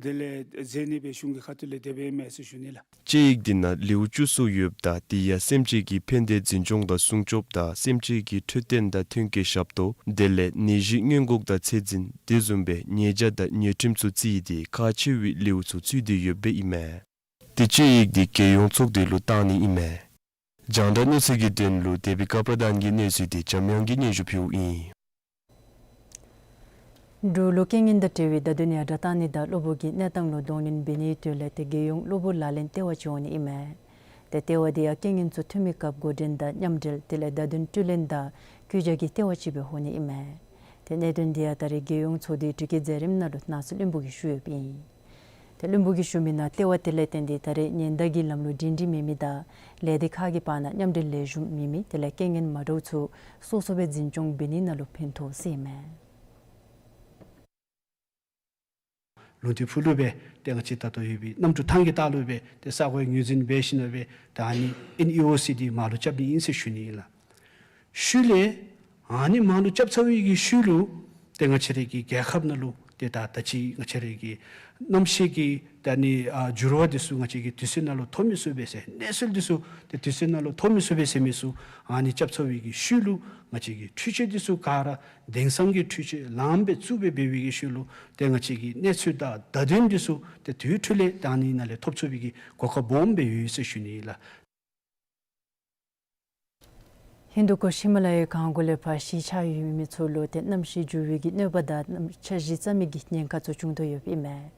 དེ་ལས་མཛད་ནི་སྦེ་གཞུང་གི་ཁ་ཐུག་ལས་དེ་སྦེ་ཨིན་མས་ཟེར་ཞུ་ནི་ལགས། དཔྱད་ཡིག་འདི་ནང་ལེའུ་བཅུ་གསུམ་ཡོདཔ་ད་དེ་ཡང་སེམས་ཅན་གྱི་ཕན་བདེ་འཛིན་སྐྱོང་དང་སྲུང་སྐྱོབ་དང་སེམས་ཅན་གྱི་འཕྲོད་བསྟེན་དང་ཐོན་སྐྱེད་ཞབས་ཏོག་དེ་ལས་ནད་གཞི་སྔོན་འགོག་དང་ཚད་འཛིན་དེ་བཟུམ་སྦེ་ཉེས་བྱ་དང་ཉེས་ཁྲིམས་ཚུ་བརྩིས་ཏེ་ཁག་ཆེ་བའི་ལེའུ་ཚུ་ཚུད་དེ་ཡོདཔ་སྦེ་ཨིན་མས། ཏེ་དཔྱད་ཡིག་འདི་རྒྱལ་ཡོངས་ཚོགས་སྡེ་ལུ་བཏང་ནི་ཨིན་མས། རྒྱང་བསྒྲགས་གནས་ཚུལ་གྱི་དོན་ལུ་དེ་བི་ཀ་པྲ་དཱན་གྱི་གནས་ཚུལ་འདི་འཇམ་དབྱངས་ཀྱིས་སྙན་ཞུ་ཕུལཝ་ཨིན། འབྲུག་ལུ་རྐྱེན་ངན་དང་འབྲེལ་བའི་བརྡ་དོན་ཡར་དྲག་གཏང་ནི་དང་གློ་བུར་གྱི་གནས་སྟངས་ལུ་གདོང་ལེན་འབད་ནིའི་དོན་ལས་ཏེ་རྒྱལ་ཡོངས་གློ་བུར་ལག་ལེན་ལྟེ་བ་ཅིག་འོང་ནི་ཨིན་མས། ཏེ་ལྟེ་བ་འདི་ཡང་རྐྱེན་ངན་ཚུ་འཐུས་མི་སྐབས་འགོ་འདྲེན་དང་མཉམ་འབྲེལ་དེ་ལས་བརྡ་དོན་སྤྲོད་ལེན་དང་བཀོད་རྒྱ་གི་ལྟེ་བ་ཅིག་སྦེ་འོང་ནི་ཨིན་མས། ཏེ་གནད་དོན་འདི་ཡང་ད་རེས་རྒྱལ་ཡོངས་ཚོགས་སྡེའི་དྲི་བཀོད་མཛད་རིམ་ནང་ལུ་ནང་སྲིད་བློན་པོ་གིས་ཞུ་ཡོདཔ་ཨིན། ཏེ་བློན་པོ་གིས་ཞུ་མི་ནང་ལྟེ་བ་དེ་ལས་བརྟེན་ཏེ་ད་རེས་ཉེན་བརྡ་གི་ལམ་ལུགས་སྒྲིང་སྒྲིང་མེད་མི་དང་ལས་སྡེ་ཁག་གི་བར་ན་མཉམ་འབྲེལ་ལེགས་ཤོམ་མེད་མི་དེ་ལས་རྐྱེན་ངན་མ་འདྲཝ་ཚུ་སོ་སོ་སྦེ་འཛིན་སྐྱོང་འབད་ནི་ནང་ལུ་ཕན་ཐོགས་ཟེར་ཨིན་མས། ལུང་བསྟན་ཕུལ་ལུ་སྦེ་ཏེ་ང་བཅས་ད་ལྟོ་ཡོད་པའི་གནམ་གྲུ་ཐང་གི་ལྟག་ལུ་སྦེ་ཏེ་ས་གོ་ངོས་འཛིན་འབད་ཞིནམ་ལས་སྦེ་ད་ཨ་ནི་ཨེན་ཨི་ཨོ་སི་འདི་མར་ལུ་རྐྱབ་ནི་ཨིན་ཟེར་ཞུ་ནི་ཨིན་ལགས། ཤུལ་ལས་ཨ་ནི་མར་ལུ་རྐྱབ་ཚར་བའི་གི་ཤུལ་ལུ་ཏེ་ང་བཅས་རའི་གི་རྒྱལ་ཁབ་ནང་ལུ་ཏེ་ད་ད་ཅི་ང་བཅས་རའི་གི་གནམ་གཤིས་ཀྱི་ད་ཨ་ནི་ཨ་འགྱུར་བ་འདི་ཚུ་ང་བཅས་ཀྱིས་དུས་ཚོད་ནང་ལུ་ཐོབ་མི་ཚུགས་པས་ཟེར། གནས་ཚུལ་འདི་ཚུ་ཏེ་དུས་ཚོད་ནང་ལུ་ཐོབ་མི་ཚུགས་པས་ཟེར་མི་ཚུ་ཨ་ནི་རྐྱབ་ཚར་བའི་གི་ཤུལ་ལུ་ང་བཅས་ཀྱི་འཕྲུལ་ཆས་འདི་ཚུ་ག་ར་དེང་སང་གི་འཕྲུལ་ཆས་ལངམ་སྦེ་བཙུགས་སྦེ་འབད་བའི་གི་ཤུལ་ལུ་ཏེ་ང་བཅས་ཀྱི་གནས་ཚུལ་དང་བརྡ་དོན་འདི་ཚུ་ཏེ་དུས་ཐོག་ལས་ད་ཨ་ནི་ནང་ལས་ཐོབ་ཚུགས་པའི་གི་གོ་སྐབས་སྦོམ་སྦེ་ཡོད་ཟེར་ཞུ་ནི་ཨིན་ལགས། ཧིན་དུ་ཀུཤ་ཧི་མ་ལ་ཡའི་གངས་སྐོར་ལས་ཕར་གཞིས་ཆགས་ཡོད་མི་ཚུ་ལུ་ཏེ་གནམ་གཤིས་འགྱུར་བའི་གི་གནོད་པ་དང་གནམ་འཆར་གཞི་རྩ་མེད་ཀྱི་ཉེན་ཁ་ཚུ་བྱུང་དོ་ཡོདཔ་ཨིན་མས།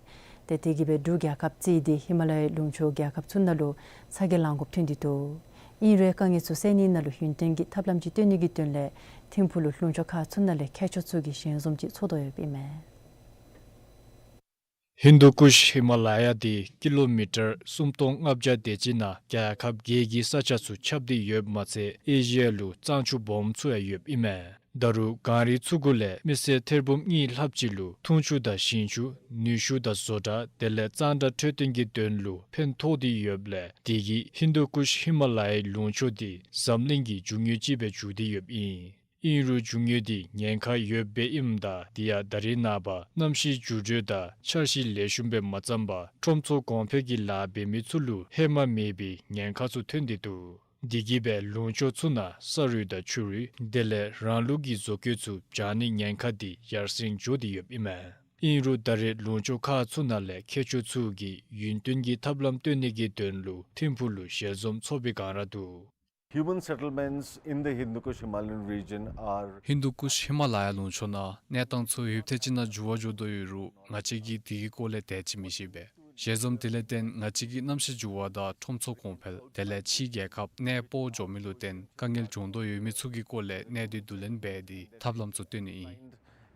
ཏེ་དེ་གིས་སྦེ་འབྲུག་རྒྱལ་ཁབ་བརྩིས་ཏེ་ཧི་མ་ལ་ཡའི་ལུང་ཕྱོགས་རྒྱལ་ཁབ་ཚུ་ནང་ལུ་ཚ་གྱང་ལང་དགོཔ་ཐོན་ཏེ་འདུག། ཨིན་རུང་དཀའ་ངལ་ཚུ་སེལ་ནི་ནང་ལུ་ཡུན་བརྟན་གྱི་ཐབས་ལམ་ཅིག་བཏོན་ནི་གི་དོན་ལས་ཐིམ་ཕུག་ལུ་ལུང་ཕྱོགས་ཁག་ཚུ་ནང་ལས་མཁས་མཆོག་ཚུ་གིས་ཞལ་འཛོམས་ཅིག་ཚོགས་དོ་ཡོདཔ་ཨིན་མས། ཧིན་དུ་ཀུཤ་ཧི་མ་ལ་ཡ་འདི་ཀི་ལོ་མི་ཊར་སུམ་སྟོང་ལྔ་བརྒྱ་དེ་ཅིག་ནང་རྒྱལ་ཁབ་བརྒྱད་ཀྱི་ས་ཆ་ཚུ་ཁྱབ་སྟེ་ཡོདཔ་མ་ཚད་ཨེ་ཤི་ཡ་ལུ་གཙང་ཆུ་སྦོམ་ཚུ་ཡང་ཡོདཔ་ཨིན་མས། ད་རུང་གངས་རི་ཚུ་གུ་ལས་མི་སེར་ཐེར་འབུམ་གཉིས་ལྷགཔ་ཅིག་ལུ་འཐུང་ཆུ་དང་ཞིང་ཆུ་ནུས་ཤུགས་དང་བཟོ་གྲྭ་དེ་ལས་གཙང་སྦྲ་འཕྲོད་བསྟེན་གྱི་དོན་ལུ་ཕན་ཐོགས་ཏེ་ཡོདཔ་ལས་དེ་གིས་ཧིན་དུ་ཀུཤ་ཧི་མ་ལ་ཡའི་ལུང་ཕྱོགས་འདི་འཛམ་གླིང་གི་འབྱུང་ཡུལ་ཅིག་སྦེ་གྱུར་ཏེ་ཡོདཔ་ཨིན། ཨིན་རུང་འབྱུང་ཡུལ་འདི་ཉེན་ཁ་ཡོདཔ་སྦེ་ཨིནམ་ད་དེ་ཡང་ད་རེས་ནངས་པ་གནམ་གཤིས་འགྱུར་བགྲོད་དང་འཆར་གཞི་ལེགས་ཤོམ་སྦེ་མ་བརྩམས་པར་ཁྲོམ་ཚོགས་གོང་འཕེལ་གྱི་ལཱ་འབད་མི་ཚུ་ལུ་ཧེ་མ་མེད་པའི་ཉེན་ཁ་ཚུ་ཐོན་ཏེ་འདུག། དེ་གིས་སྦེ་ལུང་ཕྱོགས་ཚུ་ནང་ས་རུད་དང་ཆུ་རུད་དེ་ལས་རང་ལུགས་ཀྱི་བཟོ་བཀོད་ཚུ་འབྱར་ནིའི་ཉེན་ཁ་འདི་ཡར་སེང་འགྱོ་སྟེ་ཡོདཔ་ཨིན་མས། ཨིན་རུང་ད་རེས་ལུང་ཕྱོགས་ཁག་ཚུ་ནང་ལས་མཁས་མཆོག་ཚུ་གིས་ཡུན་བརྟན་གྱི་ཐབས་ལམ་བཏོན་ནི་གི་དོན་ལུ་ཐིམ་ཕུག་ལུ་ཞལ་འཛོམས་ཚོགས་པའི་བསྒང་ར་འདུག། Human settlements in the Hindu Kush Himalayan region are ཧིན་དུ་ཀུཤ་ཧི་མ་ལ་ཡ་ལུང་ཕྱོགས་ནང་གནས་སྟངས་ཚུ་ཡུདཔ་ཐེངས་ཅིག་ནང་འགྱུར་བ་འགྱོ་དོ་ཡོད་རུང་ང་བཅས་ཀྱིས་དེ་གི་སྐོར་ལས་དེ་ཅིག་མི་ཤེས་པས། ཞལ་འཛོམས་དེ་ལས་བརྟེན་ང་བཅས་ཀྱིས་གནམ་གཤིས་འགྱུར་བ་དང་ཁྲོམ་ཚོགས་གོང་འཕེལ་དེ་ལས་ཕྱིའི་རྒྱལ་ཁབ་གནས་སྤོ་འགྱོ་མི་ལུ་བརྟེན་དཀའ་ངལ་བྱུང་དོ་ཡོད་མི་ཚུ་གི་སྐོར་ལས་གནད་དོན་བསྡུ་ལེན་འབད་དེ་ཐབས་ལམ་ཚུ་སྟོན་ནི་ཨིན།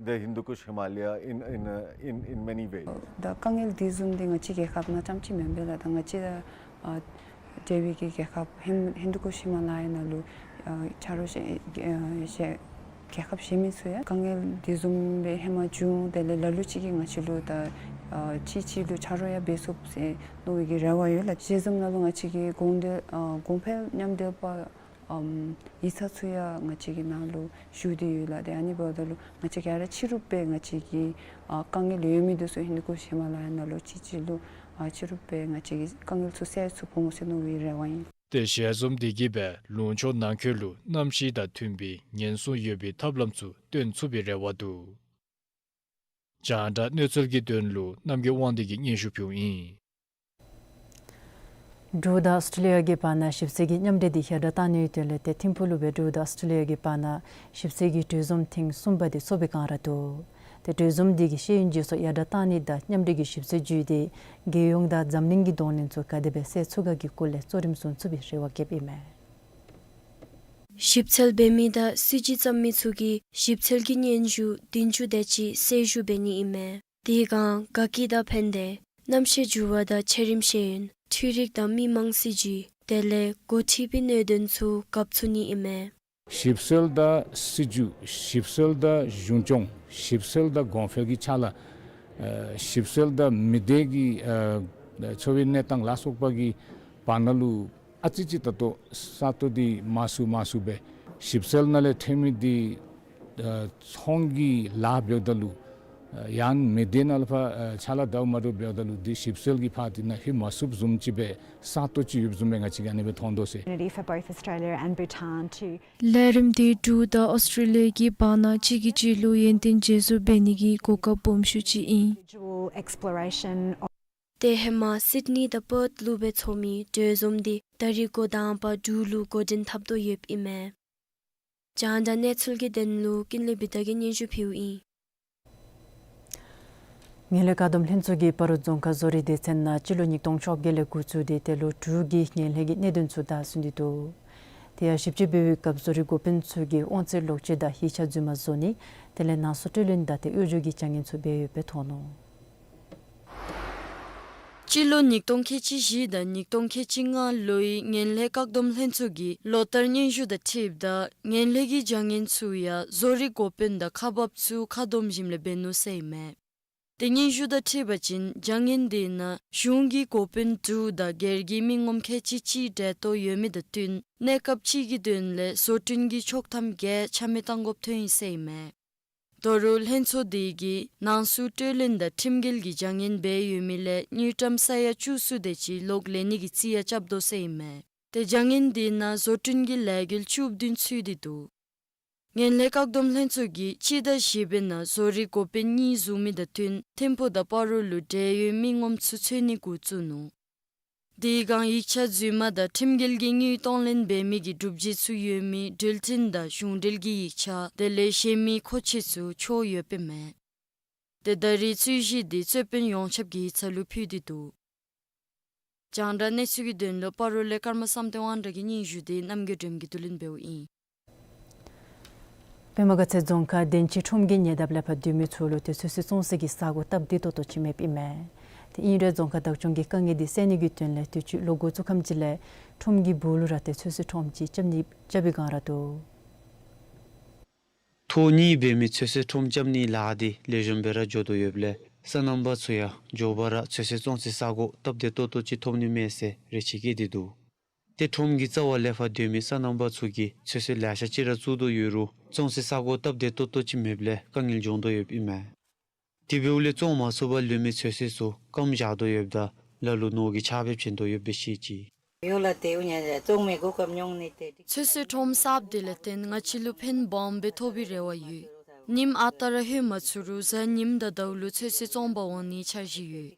The Hindu Kush Himalaya in, in, uh, in, in many ways. ད་དཀའ་ངལ་འདི་བཟུམ་འདི་ང་བཅས་རྒྱལ་ཁབ་ནང་རྐྱངམ་ཅིག་མེན་པས་ལགས། ད་ང་བཅས་ད་ཨ་ འབྲེལ་བའི་གི་རྒྱལ་ཁབ་ཧིན་ཧིན་དུ་ཀུཤ་ཧི་མ་ལ་ཡ་ནང་ལུ་ཨ་ཆ་རོགས་བཞེས་ཨ་བཞེས་རྒྱལ་ཁབ་གཞན་མི་ཚུ་ཡང་དཀའ་ངལ་དེ་བཟུམ་སྦེ་ཧེ་མ་བྱུང་། དེ་ལས་ལ་ལུ་ཅིག་གིས་ང་བཅས་ལུ་ད་ཨ་གཅིག་གཅིག་ལུ་ཆ་རོགས་ཡང་འབད་ཚུགས་ཟེར་མནོ་བའི་གི་རེ་བ་ཡོད་ལགས། ཞལ་འཛོམས་ནང་ལུ་ང་བཅས་ཀྱི་གོང་འདྲིས་ཨ་གོང་འཕེལ་མཉམ་འབྲེལ་པ་ཨམ་ཡིག་ཚང་ཚུ་ཡང་ང་བཅས་ཀྱི་ནང་ལུ་ཞུ་སྟེ་ཡོད་ལགས། ཏེ་ཨ་ནི་འབདཝ་ད་ལུ་ང་བཅས་ག་ར་ཕྱི་རུ་སྦེ་ང་བཅས་ཀྱི་ཨ་དཀའ་ངལ་ཡོད་མི་འདི་ཚུ་ཧིན་དུ་ཀུཤ་ཧི་མ་ལ་ཡ་ནང་ལུ་གཅིག་གཅིག་ལུ་ཨ་ཕྱི་རུ་སྦེ་ང་བཅས་ཀྱི་དཀའ་ངལ་ཚུ་སེལ་ཚུགས་འོང་ཟེར་མནོ་བའི་རེ་བ་ཨིན། ཏེ་ཞལ་འཛོམས་དེ་གིས་སྦེ་ལུང་ཕྱོགས་ནང་འཁོད་ལུ་གནམ་གཤིས་དང་མཐུན་པའི་ཉེན་སྲུང་ཡོད་པའི་ཐབས་ལམ་ཚུ་སྟོན་ཚུགས་པའི་རེ་བ་འདུག། རྒྱང་བསྒྲགས་གནས་ཚུལ་གྱི་དོན་ལུ་རྣམ་རྒྱལ་དབང་འདུས་ཀྱིས་སྙན་ཞུ་ཕུལཝ་ཨིན། འབྲུག་དང་ཨོསི་ཊེ་ལི་ཡ་གི་བར་ན་ཞིབ་འཚོལ་གྱི་མཉམ་འབྲེལ་འདི་ཡར་དྲག་གཏང་ནིའི་དོན་ལས་ཏེ་ཐིམ་ཕུག་ལུ་སྦེ་འབྲུག་དང་ཨོསི་ཊེ་ལི་ཡ་གི་བར་ན་ཞིབ་འཚོལ་གྱི་གྲོས་འཛོམས་ཐེངས་གསུམ་པ་འདི་ཚོགས་པའི་སྒང་ར་འདུག། ཏེ་གྲོས་འཛོམས་འདི་གི་ཤེས་ཡོན་རྒྱུ་ཚོགས་ཡར་དྲག་གཏང་ནི་དང་མཉམ་འབྲེལ་གྱི་ཞིབ་འཚོལ་བརྒྱུད་དེ་རྒྱལ་ཡོངས་དང་འཛམ་གླིང་གི་གདོང་ལེན་ཚུ་ག་དེ་སྦེ་སེལ་ཚུགས་ག་གི་སྐོར་ལས་གཙོ་རིམ་བཟུང་ཚུགས་པའི་རེ་བ་བསྐྱེདཔ་ཨིན་མས། ཞིབ་འཚོལ་འབད་མི་དང་སྲིད་བྱུས་བརྩམ་མི་ཚུ་གིས་ཞིབ་འཚོལ་གྱི་སྙན་ཞུ་བདུན་ཅུ་དེ་ཅིག་གསལ་ཞུ་འབད་ནི་ཨིན་མས། དེ་སྒང་དགའ་སྐྱིད་དང་ཕན་བདེ་གནམ་གཤིས་འགྱུར་བ་དང་ཆ་རིམ་ཤེས་ཡོན་འཕྲུལ་རིག་དང་མི་དམངས་སྲིད་བྱུས་དེ་ལས་འགོ་ཁྲིད་པའི་གནད་དོན་ཚུ་གབ་ཚུགས་ནི་ཨིན་མས། ཞིབ་འཚོལ་དང་སྲིད་བྱུས་ཞིབ་འཚོལ་དང་གཞུང་སྐྱོང་ཞིབ་འཚོལ་དང་གོང་འཕེལ་གྱི་ཕྱག་ལཱ་ཨ་ཞིབ་འཚོལ་དང་མི་སྡེ་གི་ཨ་འཚོ་བའི་གནས་སྟངས་ལ་སོགས་པ་གི་བར་ན་ལུ་ཨ་ཙི་ཅིག་ད་ལྟོ་ས་སྟོང་འདི་མང་སུ་མང་སུ་སྦེ་ཞིབ་འཚོལ་ནང་ལས་ཐོན་མི་འདི་ཨ་ཚོང་གི་ལཱ་འབདཝ་ད་ལུ་ཨ་ཡང་མི་སྡེ་ནང་ལུ་ཕར་ཨ་ཕྱག་ལཱ་འདྲཝ་མ་འདྲཝ་འབདཝ་ད་ལུ་འདི་ཞིབ་འཚོལ་གྱི་ཕར་འདི་ནང་ཧེ་མ་སུབ་བཟུམ་ཅིག་སྦེ་ས་སྟོང་ཅིག་ཡོདཔ་བཟུམ་སྦེ་ང་བཅས་ཀྱིས་ཨ་ནི་སྦེ་མཐོང་དོ་ཟེར། Opportunity for both Australia and Bhutan to ལས་རིམ་འདི་འབྲུག་དང་ཨོསི་ཊེ་ལི་ཡ་གི་བར་ན་གཅིག་གིས་གཅིག་ལུ་ཡོན་ཏན་བརྗེ་སོར་འབད་ནི་གི་གོ་སྐབས་སྦོམ་ཤོས་ཅིག་ཨིན། Individual exploration of ཏེ་ཧེ་མ་སིཌ་ནི་དང་པརཐ་ལུ་སྦེ་ཚོགས་མི་གྲོས་འཛོམས་འདི་ད་རིས་འགོ་དང་པ་འབྲུག་ལུ་འགོ་འདྲེན་འཐབ་དོ་ཡོདཔ་ཨིན་མས། རྒྱང་བསྒྲགས་གནས་ཚུལ་གྱི་དོན་ལུ་ཀུན་ལེགས་བི་ཏ་གིས་སྙན་ཞུ་ཕུལཝ་ཨིན། ངན་ལྷད་བཀག་སྡོམ་ལྷན་ཚོགས་ཀྱིས་སྤ་རོ་རྫོང་ཁག་བཟོ་རིག་སྡེ་ཚན་ནང་སྤྱི་ལོ་ཉིས་སྟོང་བཅོ་བརྒྱད་ལས་འགོ་བཙུགས་ཏེ་དེ་ལོ་དྲུག་གི་ངན་ལྷད་ཀྱི་གནད་དོན་ཚུ་བདའ་ཟུན་ཏེ་འདུག། དེ་ཡང་ཞིབ་དཔྱད་འབད་བའི་སྐབས་བཟོ་རིག་འགོ་དཔོན་ཚུ་གིས་དབང་ཚད་ལོག་སྤྱོད་དང་ཡིག་ཆ་རྫུན་མ་བཟོ་ནི་དེ་ལས་ནང་གསུག་སྤྲོད་ལེན་དང་ཏེ་གཡོ་སྒྱུ་གི་བྱ་ངན་ཚུ་འབད་ཡོདཔ་སྦེ་ཐོན་ནུག། སྤྱི་ལོ་ཉིས་སྟོང་ཁལ་གཅིག་བཞི་དང་ཉིས་སྟོང་ཁལ་གཅིག་ལྔ་ལོའི་ངན་ལྷད་བཀག་སྡོམ་ལྷན་ཚོགས་ཀྱིས་ལོ་ལྟར་སྙན་ཞུ་དང་འཁྲིལཝ་ད་ངན་ལྷད་ཀྱི་བྱ་ངན་ཚུ་ཡང་བཟོ་རིག་འགོ་དཔོན་དང་ཁག་འབགཔ་ཚུ་ཁ་སྡོམ་ཞིནམ་ལས་འབད་ནུག་ཟེར་ཨིན་མས། ཏེ་སྙན་ཞུ་དང་འཁྲིལ་བ་ཅིན་བྱ་ངན་དེ་ནང་གཞུང་གི་འགོ་དཔོན་དྲུག་དང་སྒེར་གྱི་མི་ངོམ་ཁལ་གཅིག་གཅིག་འབྲེལ་གཏོགས་ཡོད་མི་དང་བསྟུན་གནས་སྐབས་ཅིག་གི་དོན་ལས་བཟོ་སྐྲུན་གྱི་ཆོག་ཐམ་བརྒྱད་ཆ་མེད་བཏང་དགོཔ་ཐོན་ཡི་ཟེར་ཨིན་མས། དོ་རུང་ལྷན་ཚོགས་དེ་གིས་ནང་གསུག་སྤྲོད་ལེན་དང་ཁྲིམས་འགལ་གྱི་བྱ་ངན་འབད་ཡོད་མི་ལས་དངུལ་ཀྲམ་ས་ཡ་བཅུ་གསུམ་དེ་ཅིག་ལོག་ལེན་ནི་གི་རྩིས་ཡང་རྐྱབ་དོ་ཟེར་ཨིན་མས། ཏེ་བྱ་ངན་དེ་ནང་བཟོ་སྐྲུན་གྱི་ལས་འགུལ་བཅུ་བདུན་ཚུད་དེ་འདུག། ངན་ལྷད་བཀག་སྡོམ་ལྷན་ཚོགས་ཀྱིས་སྤྱི་ཟླ་བཞི་པའི་ནང་བཟོ་རིག་འགོ་དཔོན་གཉིས་བཟུང་མི་དང་བསྟུན་ཐིམ་ཕུག་དང་སྤ་རོ་ལུ་འབྲེལ་ཡོད་མི་ངོམ་ཚུ་འཚོལ་ནི་འགོ་བཙུགས་ནུག། དེ་སྒང་ཡིག་ཆ་རྫུན་མ་དང་ཁྲིམས་འགལ་གྱི་དངུལ་གཏོང་ལེན་འབད་མི་གི་སྒྲུབ་བྱེད་ཚུ་ཡོད་མི་འགྲུལ་འཕྲིན་དང་གཞུང་འབྲེལ་གྱི་ཡིག་ཆ་དེ་ལས་གཞན་མི་མཁོ་ཆས་ཚུ་འཕྱོག་ཡོདཔ་ཨིན་མས། ཏེ་ད་རིས་རྩོད་གཞི་དེ་རྩོད་དཔོན་ཡོངས་ཁྱབ་ཀྱི་ཡིག་ཚང་ལུ་ཕུལ་ཏེ་འདུག། རྒྱང་བསྒྲགས་གནས་ཚུལ་གྱི་དོན་ལུ་སྤ་རོ་ལས་ཀརྨ་བསམ་གཏན་དབང་གྲགས་ཀྱི་སྙན་ཞུ་དེ་རྣམ་རྒྱལ་སྒྲོལ་མ་གིས་བསྡུ་ལེན་འབདཝ་ཨིན། པདྨ་དགའ་ཚལ་རྫོང་ཁག་དན་ཅི་ཁྲོམ་གྱི་ཉེ་འདབས་ལས་ཕར་སྡོད་མི་ཚུ་ལུ་ཏེ་ཚོད་བསྲེ་བཙོང་སའི་གི་ས་གོ་སྟབས་བདེ་ཏོག་ཏོ་ཅིག་མེདཔ་ཨིན་མས། ཏེ་ཨིན་རུང་རྫོང་ཁག་བདག་སྐྱོང་གིས་དཀའ་ངལ་དེ་སེལ་ནི་གི་དོན་ལས་དུས་ཅི་ལོ་འགོ་བཙུགས་ཁམས་ཅིག་ལས་ཁྲོམ་གྱི་སྦུག་ལུ་ར་ཏེ་ཚོད་བསྲེ་ཁྲོམ་ཅིག་རྐྱབ་ནི་རྐྱབ་པའི་སྒང་ར་འདུག། ཐོག་གཉིས་འབད་མི་ཚོད་བསྲེ་ཁྲོམ་རྐྱབ་ནིའི་ལཱ་དེ་ལེགས་ཤོམ་སྦེ་ར་འགྱོ་དོ་ཡོདཔ་ལས་སོ་ནམ་པ་ཚུ་ཡང་མགྱོགས་པ་ར་ཚོད་བསྲེ་བཙོང་སའི་ས་གོ་སྟབས་བདེ་ཏོག་ཏོ་ཅིག་ཐོབ་ནི་མས་ཟེར་རེ་ཆེ་བསྐྱེད་དེ་འདུག། ཏེ་ཁྲོམ་གྱི་རྩ་བ་ལས་ཕར་སྡོད་མི་སོ་ནམ་པ་ཚུ་གིས་ཚོད་བསྲེ་ལེ་ཤ་ཅིག་ར་བཙུགས་དོ་ཡོད་རུང་བཙོང་སའི་ས་གོ་སྟབས་བདེ་ཏོག་ཏོ་ཅིག་མེདཔ་ལས་དཀའ་ངལ་འབྱུང་དོ་ཡོདཔ་ཨིན་མས། དེ་འབདཝ་ལས་བཙོང་མ་ཚུགས་པར་ལུས་མི་ཚོད་བསྲེ་ཚུ་སྐམ་བཞག་དོ་ཡོདཔ་ད་ལ་ལུ་ནོར་གྱི་ཆརཔ་སྦེ་བྱིན་དོ་ཡོདཔ་སྦེ་བཤད་ཅི། ཡོད་ལགས། ཏེ་འུ་ནི་བཙོང་མི་གོ་སྐབས་མྱོང་ནི་ཏེ། ཚོད་བསྲེ་ཁྲོམ་གསརཔ་དེ་ལས་བརྟེན་ང་བཅས་ལུ་ཕན་སྦོམ་སྦེ་ཐོགས་པའི་རེ་བ་ཡོད། ཉིནམ་ཨ་རྟག་ར་ལྷོད་མ་ཚུགས་རུང་གཟའ་ཉིམ་དང་ཟླཝ་ལུ་ཚོད་བསྲེ་བཙོང་པར་འོང་ནིའི་འཆར་གཞི་ཡོད།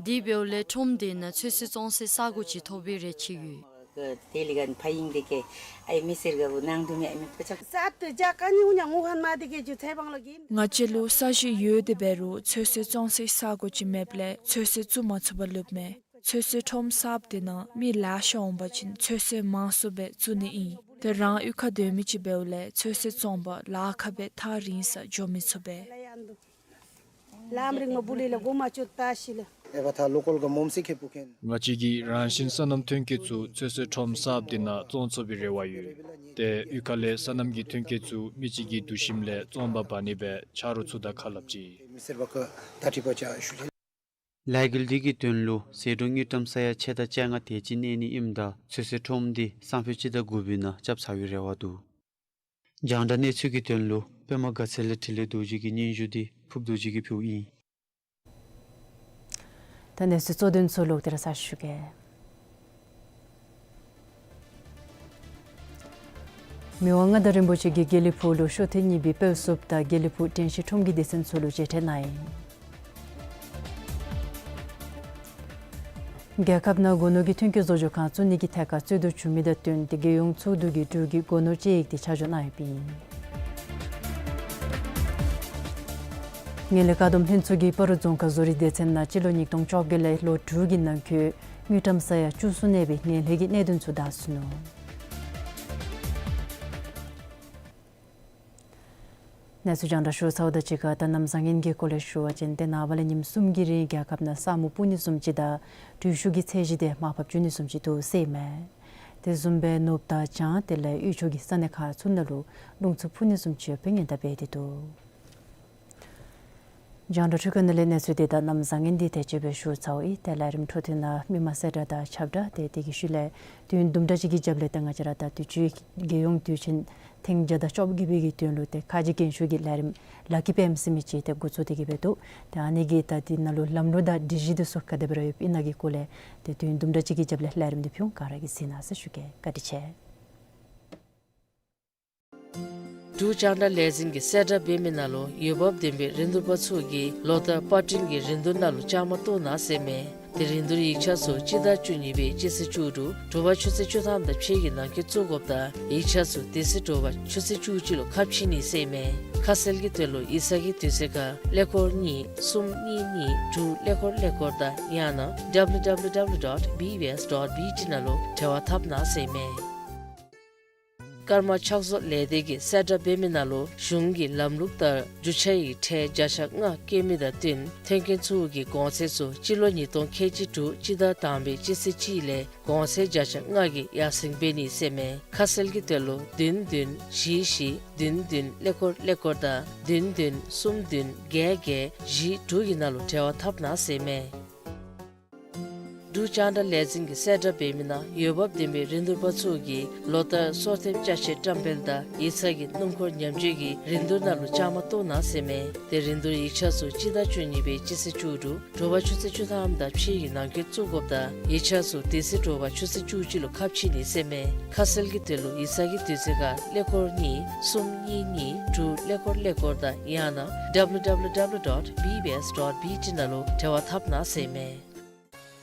དེ་འབདཝ་ལས་ཁྲོམ་དེ་ནང་ཚོད་བསྲེ་བཙོང་སའི་ས་གོ་ཅིག་ཐོབ་པའི་རེ་ཆེ་ཡོད། དེ་ལས་ག་ཕ་ཡིན་དེ་གིས་ཨའི་མི་སེར་ག་བུ་ནང་དུ་མེད་མི་ཕོ་ཆ། ས་དེ་རྒྱ་ག་ནི་འུ་ནི་ངུ་ཧན་མ་དེ་གིས་ཇུ་ཚེ་བང་ལོ་གིན། ང་བཅས་ལུ་ས་གཞི་ཡོད་དེ་འབད་རུང་ཚོད་བསྲེ་བཙོང་སའི་ས་གོ་ཅིག་མེདཔ་ལས་ཚོད་བསྲེ་བཙུགས་མ་ཚུགས་པར་ལུསཔ་མས། ཚོད་བསྲེ་ཁྲོམ་གསརཔ་དེ་ནང་མི་ལེ་ཤ་འོང་པ་ཅིན་ཚོད་བསྲེ་མང་སུ་སྦེ་བཙུགས་ནི་ཨིན། ཏེ་རང་གཡུས་ཁར་སྡོད་མི་ཅིག་འབདཝ་ལས་ཚོད་བསྲེ་བཙོང་པར་ལཱ་ཁག་སྦེ་ཐག་རིང་སར་འགྱོ་མི་ཚུགས་པས། ལམ་རིང་མོ་སྦུག་ལས་ལ་གོ་མ་ཆོད་ད་ཤི་ལ། ཨེ་བ་ཐ་ལོ་ཀཱལ་ག་མོམ་སི་ཁེ་པུ་ཁེན། ང་བཅས་ཀྱིས་རང་བཞིན་སོ་ནམ་ཐོན་སྐྱེད་ཚུ་ཚོད་བསྲེ་ཁྲོམ་གསརཔ་འདི་ནང་བཙོང་ཚུགས་པའི་རེ་བ་ཡོད། ཏེ་གཡུས་ཁ་ལས་སོ་ནམ་གྱི་ཐོན་སྐྱེད་ཚུ་མི་གཅིག་གི་བསྡུ་ཞིམ་ལས་བཙོང་པ་འབག་ནི་སྦེ་ཆ་རོགས་ཚུ་དང་ཁ་སླབ་ཅི། མི་སེར་བ་ཀ་ད་ཁྲི་པ་ཅ་ཞུ་ཅི། ལས་འགུལ་འདི་གི་དོན་ལུ་ཟད་འགྲོ་དངུལ་ཀྲམ་ས་ཡ་ཕྱེད་དང་བཅོ་ལྔ་དེ་ཅིག་གནས་ནི་ཨིནམ་ད་ཚོད་བསྲེ་ཁྲོམ་འདི་སང་ཕོད་སྤྱི་ཟླ་དགུ་པའི་ནང་རྐྱབ་ཚར་བའི་རེ་བ་འདུག། རྒྱང་བསྒྲགས་གནས་ཚུལ་གྱི་དོན་ལུ་པདྨ་དགའ་ཚལ་ལས་འཕྲིན་ལས་རྡོ་རྗེ་གི་སྙན་ཞུ་འདི་ཕུབ་རྡོ་རྗེ་གིས་ཕུལཝ་ཨིན། ད་གནས་ཚུལ་གཙོ་དོན་ཚུ་ལོག་སྟེ་ར་ཚར་ཞུ་གེ། མི་དབང་མངའ་བདག་རིན་པོ་ཆེ་གིས་དགེ་ལེགས་ཕུག་ལུ་ཤོ་ཐེངས་གཉིས་པའི་དཔལ་བསུཔ་དང་དགེ་ལེགས་ཕུག་དྲན་ཤེས་ཁྲོམ་གྱི་སྡེ་ཚན་ཚུ་ལུ་མཇལ་ཕྲད་གནང་ཡི། རྒྱལ་ཁབ་ནང་སྒོ་ནོར་གྱི་ཐོན་སྐྱེད་བཟོ་བཅོས་ཁང་བཙུགས་ནི་གི་ཐད་ཁར་རྩོད་དུ་བྱུང་མི་དང་བསྟུན་ཏེ་རྒྱལ་ཡོངས་ཚོགས་འདུ་གིས་འབྲུག་གི་སྒོ་ནོར་དཔྱད་ཡིག་དེ་ཆ་འཇོག་གནང་ཡོདཔ་ཨིན། ངན་ལྷད་བཀག་སྡོམ་ལྷན་ཚོགས་ཀྱིས་སྤ་རོ་རྫོང་ཁག་བཟོ་རིག་སྡེ་ཚན་ནང་སྤྱི་ལོ་ཉིས་སྟོང་བཅོ་བརྒྱད་ལས་ལོ་དྲུག་གི་ནང་འཁོད་དངུལ་ཀྲམ་ས་ཡ་བཅུ་གསུམ་གནས་པའི་ངན་ལྷད་ཀྱི་གནད་དོན་ཚུ་བདའ་ཟུན་ནུག། གནས་ཚུལ་རྒྱང་བསྒྲགས་ཞུ་ཚརཝ་དང་གཅིག་ཁར་ད་གནམ་བཟང་ངན་གྱི་སྐོར་ལས་ཞུ་བ་ཅིན་ཏེ་ནངས་པ་ལས་ཉིནམ་གསུམ་གྱི་རིང་རྒྱལ་ཁབ་ནང་ས་སྨུག་སྤུབ་ནི་བཟུམ་ཅིག་དང་དྲོད་ཤུགས་ཀྱི་ཚད་གཞི་དེ་མར་ཕབ་འགྱོ་ནི་བཟུམ་ཅིག་འདུག་ཟེར་ཨིན་མས། དེ་བཟུམ་སྦེ་ནུབ་དང་བྱང་དེ་ལས་དབུས་ཕྱོགས་ཀྱི་ས་གནས་ཁག་ཚུ་ནང་ལུ་རླུང་འཚུབ་འཕུ་ནི་བཟུམ་ཅིག་ཡོདཔ་སྦེ་ཉེན་བརྡ་འབད་དེ་འདུག། རྒྱང་བསྒྲགས་འཕྲུལ་ཁང་ནང་ལས་གནས་ཚུལ་དེ་དང་གནམ་བཟང་ངན་འདི་དེ་ཅིག་སྦེ་ཞུ་ཚརཝ་ཨིན། ཏེ་ལས་རིམ་འཕྲོ་མཐུད་ནང་མི་མང་གསལ་བསྒྲགས་དང་ཁྱབ་བསྒྲགས་ཏེ་དེ་གི་ཤུལ་ལས་དུས་ཡུན་དུམ་གྲ་ཅིག་གི་རྒྱབ་ལས་ཏེ་ང་བཅས་ར་ད་དུས་ཅི་རྒྱལ་ཡོངས་དུས་ཆེན་ཐེངས་བརྒྱ་དང་བཅོ་བརྒྱད་པའི་གི་དོན་ལུ་ཏེ་ཁ་རྗེ་རྒྱན་ཤོག་གི་ལས་རིམ་ལག་གི་པདྨ་ཟེར་མི་ཅིག་ཏེ་འགོ་བཙུགས་ཏེ་གི་སྦེ་འདུག། ཏེ་ཨ་ནི་གི་ད་འདི་ནང་ལུ་ལམ་ལུགས་དང་སྒྲིག་གཞི་འདི་ཚུ་ག་དེ་སྦེ་ར་ཡོདཔ་ཨིན་ན་གི་སྐོར་ལས་ཏེ་དུས་ཡུན་དུམ་གྲ་ཅིག་གི་རྒྱབ་ལས་ལས་རིམ་འདི་ཕུལ་འོང་། ག་ར་གིས་གཟིགས་གནང་ཟེར་ཞུ་གེ། བཀའ་དྲིན་ཆེ། འབྲུག་རྒྱང་བསྒྲགས་ལས་འཛིན་གྱིས་གསལ་བསྒྲགས་འབད་མི་ནང་ལུ་འོས་འབབ་ལྡན་པའི་རིན་བསྡུར་པ་ཚུ་གིས་ལོ་ལྟར་པར་སྐྲུན་གྱི་རིན་བསྡུར་ནང་ལུ་བཅའ་མར་གཏོགས་གནང་ཟེར་ཨིན་མས། དེ་རིན་བསྡུར་ཡིག་ཆ་ཚུ་སྤྱི་ཟླ་བཅུ་གཉིས་པའི་སྤྱི་ཚེས་བཅུ་དྲུག་དྲོ་པ་ཆུ་ཚོད་བཅུ་ཐམ་དང་ཕྱེད་ཀྱི་ནང་འཁོད་བཙུགས་དགོཔ་དང་ཡིག་ཆ་ཚུ་དེ་ཚེ་དྲོ་པ་ཆུ་ཚོད་བཅུ་གཅིག་ལུ་ཁ་ཕྱེ་ནི་ཟེར་ཨིན་མས། ཁ་གསལ་གྱི་དོན་ལུ་ཡིག་ཚང་གི་དུས་ཚོད་ཁར་ཀླད་ཀོར་གཉིས་གསུམ་གཉིས་གཉིས་དྲུག་ཀླད་ཀོར་ཀླད་ཀོར་དང་ཡང་ན་www dot bbs dot bt ནང་ལུ་འབྲེལ་བ་འཐབ་གནང་ཟེར་ཨིན་མས། ཀརྨ་ཕྱག་བཟོ་ལས་སྡེ་གིས་གསལ་བསྒྲགས་འབད་མི་ནང་ལུ་གཞུང་གི་ལམ་ལུགས་ལྟར་རྒྱུ་ཆ་ཡི་ཁྲལ་བརྒྱ་ཆ་ལྔ་བཀལ་མི་དང་བསྟུན་ཐོན་ཁུངས་ཚུ་གི་གོང་ཚད་ཚུ་སྤྱི་ལོ་ཉིས་སྟོང་ཁལ་གཅིག་དྲུག་སྤྱི་ཟླ་དང་པའི་སྤྱི་ཚེས་གཅིག་ལས་གོང་ཚད་བརྒྱ་ཆ་ལྔ་གིས་ཡར་སེང་འབད་ནི་ཟེར་ཨིན་མས། ཁ་གསལ་གྱི་དོན་ལུ་བདུན་བདུན་བཞི་བཞི་བདུན་བདུན་ཀླད་ཀོར་ཀླད་ཀོར་དང་བདུན་བདུན་གསུམ་བདུན་བརྒྱད་བརྒྱད་བཞི་དྲུག་གི་ནང་ལུ་འབྲེལ་བ་འཐབ་གནང་ཟེར་ཨིན་མས། འབྲུག་རྒྱང་བསྒྲགས་ལས་འཛིན་གྱིས་གསལ་བསྒྲགས་འབད་མི་ནང་འོས་འབབ་ལྡན་པའི་རིན་བསྡུར་པ་ཚུ་གིས་ལོ་ལྟར་སོར་ཐེབས་ཅ་ཆས་བཀྲམ་སྤེལ་དང་ཡིག་ཚང་གི་སྣུམ་འཁོར་ཉམས་བཅོས་ཀྱི་རིན་བསྡུར་ནང་ལུ་བཅའ་མར་གཏོགས་གནང་ཟེར་ཨིན་མས། དེ་རིན་བསྡུར་ཡིག་ཆ་ཚུ་སྤྱི་ཟླ་བཅུ་གཉིས་པའི་སྤྱི་ཚེས་བཅུ་དྲུག་དྲོ་པ་ཆུ་ཚོད་བཅུ་ཐམ་དང་ཕྱེད་ཀྱི་ནང་འཁོད་བཙུགས་དགོཔ་དང་ཡིག་ཆ་ཚུ་དེ་ཚེ་དྲོ་པ་ཆུ་ཚོད་བཅུ་གཅིག་ལུ་ཁ་ཕྱེ་ནི་ཟེར་ཨིན་མས། ཁ་གསལ་གྱི་དོན་ལུ་ཡིག་ཚང་གི་དུས་ཚོད་ཁར་ཀླད་ཀོར་གཉིས་གསུམ་གཉིས་གཉིས་དྲུག་ཀླད་ཀོར་ཀླད་ཀོར་དང་ཡང་ན་www dot bbs dot bt ནང་ལུ་འབྲེལ་བ་འཐབ་གནང་ཟེར་ཨིན་མས།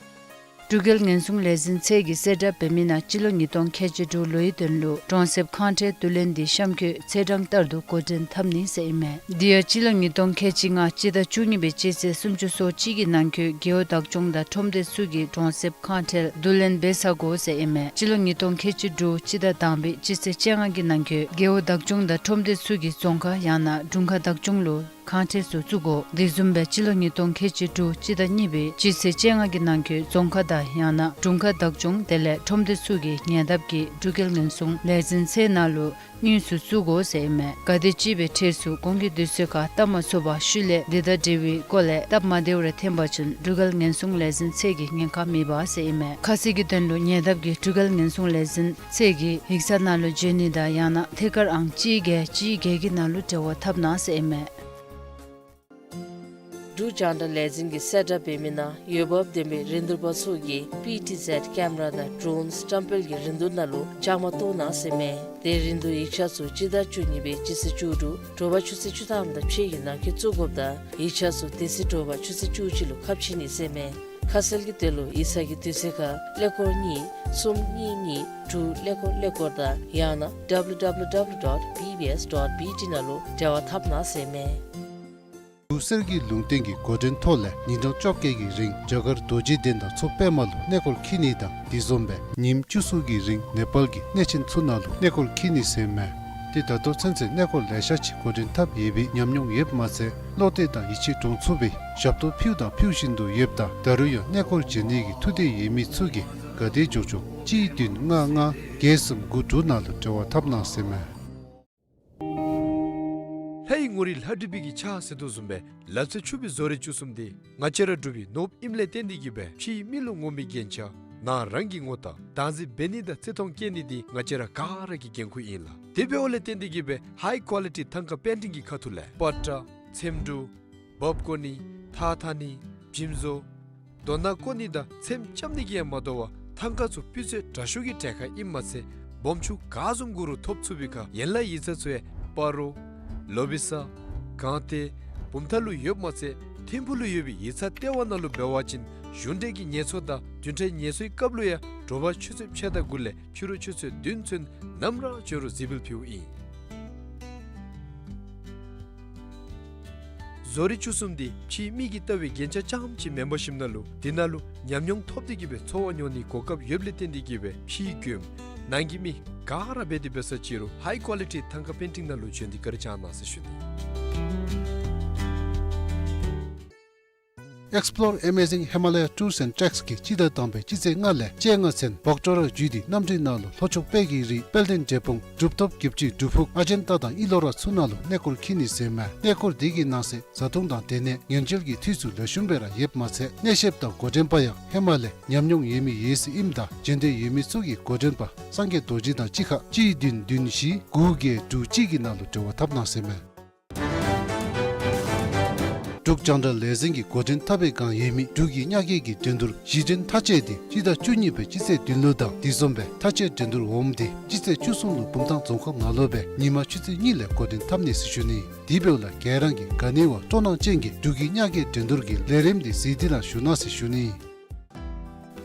འབྲུག་རྒྱལ་ཉེན་སྲུང་ལས་འཛིན་ཚད་ཀྱིས་གསལ་བསྒྲགས་འབད་མི་ནང་སྤྱི་ལོ་ཉིས་སྟོང་ཁལ་གཅིག་དྲུག་ལོའི་དོན་ལུ་གྲོང་གསེབ་ཁང་ཁྲལ་བསྡུ་ལེན་འདི་གཤམ་འཁོད་ཚེས་གྲངས་ལྟར་དུ་འགོ་འདྲེན་འཐབ་ནི་ཟེར་ཨིན་མས། དེ་ཡང་སྤྱི་ལོ་ཉིས་སྟོང་ཁལ་གཅིག་ལྔ་སྤྱི་ཟླ་བཅུ་གཉིས་པའི་སྤྱི་ཚེས་སུམ་ཅུ་སོ་གཅིག་གི་ནང་འཁོད་རྒེད་འོག་བདག་སྐྱོང་དང་ཁྲོམ་སྡེ་ཚུ་གིས་གྲོང་གསེབ་ཁང་ཁྲལ་བསྡུ་ལེན་འབད་ཚར་དགོ་ཟེར་ཨིན་མས། སྤྱི་ལོ་ཉིས་སྟོང་ཁལ་གཅིག་དྲུག་སྤྱི་ཟླ་དང་པའི་སྤྱི་ཚེས་བཅོ་ལྔ་གི་ནང་འཁོད་རྒེད་འོག་བདག་སྐྱོང་དང་ཁྲོམ་སྡེ་ཚུ་གིས་རྫོང་ཁག་ཡང་ན་དྲུང་ཁག་བདག་སྐྱོང་ལུ་ཁང་ཁྲལ་ཚུ་བཙུགས་དགོ། དེ་བཟུམ་སྦེ་སྤྱི་ལོ་ཉིས་སྟོང་ཁལ་གཅིག་དྲུག་སྤྱི་ཟླ་གཉིས་པའི་སྤྱི་ཚེས་བཅོ་ལྔ་གི་ནང་འཁོད་རྫོང་ཁག་དང་ཡང་ན་དྲུང་ཁག་བདག་སྐྱོང་དེ་ལས་ཁྲོམ་སྡེ་ཚུ་གིས་ཉེ་འདབས་ཀྱི་འབྲུག་རྒྱལ་ཉེན་སྲུང་ལས་འཛིན་ཚད་ནང་ལུ་དངུལ་ཚུ་བཙུགས་དགོ་ཟེར་ཨིན་མས། གལ་ཏེ་ཅིག་སྦེ་ཁྲལ་ཚུ་གོང་གི་དུས་ཚོད་ཁར་བཏབ་མ་ཚུགས་པར་ཤུལ་ལས་འདི་དང་འབྲེལ་བའི་སྐོར་ལས་སྟབས་མ་བདེཝ་རེ་ཐོན་པ་ཅིན་འབྲུག་རྒྱལ་ཉེན་སྲུང་ལས་འཛིན་ཚད་ཀྱིས་ཉེན་ཁ་མི་འབག་ཟེར་ཨིན་མས། ཁ་གསལ་གྱི་དོན་ལུ་ཉེ་འདབས་ཀྱི་འབྲུག་རྒྱལ་ཉེན་སྲུང་ལས་འཛིན་ཚད་ཀྱི་ཡིག་ཚང་ནང་ལུ་འབྱོན་ནི་དང་ཡང་ན་ཐད་ཀར་ཨང་གཅིག་བརྒྱད་གཅིག་བརྒྱད་ཀྱི་ནང་ལུ་འབྲེལ་བ་འཐབ་གནང་ཟེར་ཨིན་མས། འབྲུག་རྒྱང་བསྒྲགས་ལས་འཛིན་གྱིས་གསལ་བསྒྲགས་འབད་མི་ནང་འོས་འབབ་ལྡན་པའི་རིན་བསྡུར་པ་ཚུ་གིས་པི་ཊི་ཟེཌ་ཀེམ་ར་དང་ཌོ་རོན་བཀྲམ་སྤེལ་གྱི་རིན་བསྡུར་ནང་ལུ་བཅའ་མར་གཏོགས་གནང་ཟེར་ཨིན་མས། དེ་རིན་བསྡུར་ཡིག་ཆ་ཚུ་སྤྱི་ཟླ་བཅུ་གཉིས་པའི་སྤྱི་ཚེས་བཅུ་དྲུག་དྲོ་པ་ཆུ་ཚོད་བཅུ་ཐམ་དང་ཕྱེད་ཀྱི་ནང་འཁོད་བཙུགས་དགོཔ་དང་ཡིག་ཆ་ཚུ་དེ་ཚེ་དྲོ་པ་ཆུ་ཚོད་བཅུ་གཅིག་ལུ་ཁ་ཕྱེ་ནི་ཟེར་ཨིན་མས། ཁ་གསལ་གྱི་དོན་ལུ་ཡིག་ཚང་གི་དུས་ཚོད་ཁར་ཀླད་ཀོར་གཉིས་གསུམ་གཉིས་གཉིས་དྲུག་ཀླད་ཀོར་ཀླད་ཀོར་དང་ཡང་ན་www dot bbs dot bt ནང་ལུ་འབྲེལ་བ་འཐབ་གནང་ཟེར་ཨིན་མས། འབྲུག་གསེར་གྱི་ལུང་བསྟན་གྱི་འགོ་འདྲེན་ཐོག་ལས་ཉིན་གྲངས་བཅོ་བརྒྱད་ཀྱི་རིང་རྒྱ་གར་རྡོ་རྗེ་གདན་དང་མཚོ་པདྨ་ལུ་གནས་སྐོར་འཁྱིད་ནི་དང་དེ་བཟུམ་སྦེ་ཉིནམ་བཅུ་གསུམ་གྱི་རིང་ནེ་པཱལ་གྱི་གནས་ཆེན་ཚུ་ནང་ལུ་གནས་སྐོར་འཁྱིད་ནི་ཟེར་ཨིན་མས། ཏེ་ད་ལྟོ་ཚུན་ཚོད་གནས་སྐོར་ལེ་ཤ་ཅིག་འགོ་འདྲེན་འཐབ་ཡོད་པའི་ཉམས་མྱོང་ཡོདཔ་མ་ཚད་བློ་གཏད་དང་ཡིད་ཆེས་འདྲོངས་ཚུགས་པའི་ཞབས་ཏོག་ཕུལཝ་དང་ཕུལ་བཞིན་དུ་ཡོདཔ་ད་ད་རུང་ཡང་གནས་སྐོར་བྱེད་ནི་གི་ཐུགས་འདོད་ཡོད་མི་ཚུ་གིས་ག་དེ་མགྱོགས་མགྱོགས་གཅིག་བདུན་ལྔ་ལྔ་བརྒྱད་གསུམ་དགུ་དྲུག་ནང་ལུ་འབྲེལ་བ་འཐབ་གནང་ཟེར་མས། ལྷའི་ངོ་རིས་ལྷ་བྲིས་པའི་གི་ཕྱག་ཟེར་དོ་བཟུམ་སྦེ་ལབ་ཚད་ཆུབ་པའི་བཟོ་རིག་བཅུ་གསུམ་འདི་ང་བཅས་ར་འབྲུག་པའི་ནོར་བུ་ཨིནམ་ལས་བརྟེན་ཏེ་གིས་སྦེ་ཕྱིའི་མི་ལུ་ངོམ་པའི་རྒྱན་ཆ་ནང་རང་གི་ངོ་རྟགས་བདག་འཛིན་འབད་ནི་དང་བརྩི་མཐོང་བསྐྱེད་ནི་འདི་ང་བཅས་ར་ག་ར་གི་འགན་ཁུར་ཨིན་ལགས། དེ་འབདཝ་ལས་བརྟེན་ཏེ་གིས་སྦེ་ཧའི་ཀོ་ལི་ཊི་ཐང་ཀ་པེན་ཊིང་གི་ཁ་ཐུག་ལས་པ་ཏྲ་ཚེམ་དྲུབ་འབག་བརྐོ་ནི་ཐགས་འཐག་ནི་འཇིམ་བཟོ་རྡོ་ནག་བརྐོ་ནི་དང་ཚེམ་རྐྱབ་ནི་གི་ཡང་མ་དོ་བར་ཐང་ཀ་ཚུ་སྤུས་ཚད་དྲག་ཤོས་ཀྱི་གྲལ་ཁར་ཨིནམ་མ་ཚད་སྦོམ་ཆུང་ག་བཟུམ་དགོ་རུང་ཐོབ་ཚུགས་པའི་ཁར་ཡན་ལག་ཡིག་ཚང་ཚུ་ཡང་སྤ་རོ་ལོ་བི་ས་སྒང་སྟེང་བུམ་ཐང་ལུ་ཡོདཔ་མ་ཚད་ཐིམ་ཕུག་ལུ་ཡོད་པའི་ཡིག་ཚང་ལྟེ་བ་ནང་ལུ་འབད་བ་ཅིན་གཞུང་འབྲེལ་གྱི་ངལ་གསོ་དང་བདུན་ཕྲག་ངལ་གསོའི་སྐབས་ལུ་ཡང་དྲོ་པ་ཆུ་ཚོད་ཕྱེད་དང་དགུ་ལས་ཕྱི་རུ་ཆུ་ཚོད་བདུན་ཚུན་ནམ་ར་འབྱོན་རུང་གཟིགས་འབུལ་ཕུལཝ་ཨིན། བཟོ་རིག་བཅུ་གསུམ་འདི་ཕྱིའི་མི་གིས་བལྟ་བའི་རྒྱན་ཆ་རྐྱངམ་ཅིག་མེན་པར་ཞིནམ་ན་ལུ་དེ་ནང་ལུ་ཉམས་མྱོང་ཐོབ་སྟེ་གིས་སྦེ་ཚོར་བ་མྱོང་ནིའི་གོ་སྐབས་ཡོདཔ་ལས་བརྟེན་ཏེ་གིས་སྦེ་ཕྱིའི་མགྱོནམ་ནང་གི་མི་ག་ར་འབད་དེ་འབད་ས་ཅིག་རུང་ཧའི་ཀོ་ལི་ཊི་ཐང་ཀ་པེན་ཊིང་ནང་ལུ་བྱོན་ཏེ་བཀའ་དྲིན་བསྐྱང་གནང་ཟེར་ཞུ་ནི། Explore Amazing Himalaya Tours and Treks གིས་སྤྱི་ཟླ་དང་པའི་སྤྱི་ཚེས་ལྔ་ལས་བཅོ་ལྔ་ཚུན་བོག་ཊོ་ར་བརྒྱུད་དེ་གནམ་གྲུའི་ནང་ལུ་ལྷོ་ཕྱོགས་དཔལ་གྱི་རི་དཔལ་ལྡན་འབྲས་སྤུངས་གྲུབ་ཐོབ་བརྒྱད་ཅུའི་སྒྲུབ་ཕུག་ཨ་ཇན་ཏ་དང་ཨི་ལོ་ར་ཚུ་ནང་ལུ་གནས་སྐོར་འཁྱིད་ནི་ཟེར་མས། གནས་སྐོར་འདི་གི་ནང་གསེས་བཟའ་འཐུང་དང་སྡོད་གནས་ཉལ་འཇལ་གྱི་འཐུས་ཚུ་ལེགས་ཤོམ་སྦེ་ར་ཡོདཔ་མ་ཚད་གནས་བཤདཔ་དང་འགོ་འདྲེན་པ་ཡང་ཧེ་མ་ལས་ཉམས་མྱོང་ཡོད་མི་ཡོད་ཟེར་ཨིནམ་ད་འབྱོན་འདོད་ཡོད་མི་ཚུ་གིས་འགོ་འདྲེན་པ་སངས་རྒྱས་རྡོ་རྗེ་དང་གཅིག་ཁར་གཅིག་བདུན་བདུན་བཞི་དགུ་བརྒྱད་དྲུག་གཅིག་གི་ནང་ལུ་འབྲེལ་བ་འཐབ་གནང་ཟེར་མས། འབྲུག་རྒྱང་བསྒྲགས་ལས་འཛིན་གྱིས་འགོ་འདྲེན་འཐབ་པའི་སྒང་ཡོད་མི་འབྲུག་གི་གཉའ་སྐྱེགས་ཀྱི་འགྲན་བསྡུར་གཞི་འགྲན་མཐའ་དཔྱད་འདི་སྤྱི་ཟླ་བཅུ་གཉིས་པའི་སྤྱི་ཚེས་བདུན་ལུ་དང་དེ་བཟུམ་སྦེ་མཐའ་དཔྱད་འགྲན་བསྡུར་འོགམ་འདི་སྤྱི་ཚེས་བཅུ་གསུམ་ལུ་བུམ་ཐང་རྫོང་ཁག་ནང་ལུ་སྦེ་ཉིན་མ་ཆུ་ཚོད་གཉིས་ལས་འགོ་འདྲེན་འཐབ་ནི་ཟེར་ཞུ་ནི། དེ་འབདཝ་ལས་ག་ར་གིས་ག་ནི་བ་སྤྲོ་སྣང་ཅན་གྱིས་འབྲུག་གི་གཉའ་སྐྱེགས་འགྲན་བསྡུར་གྱི་ལས་རིམ་འདི་གཟིགས་ཏེ་ར་བཞུགས་གནང་ཟེར་ཞུ་ནི།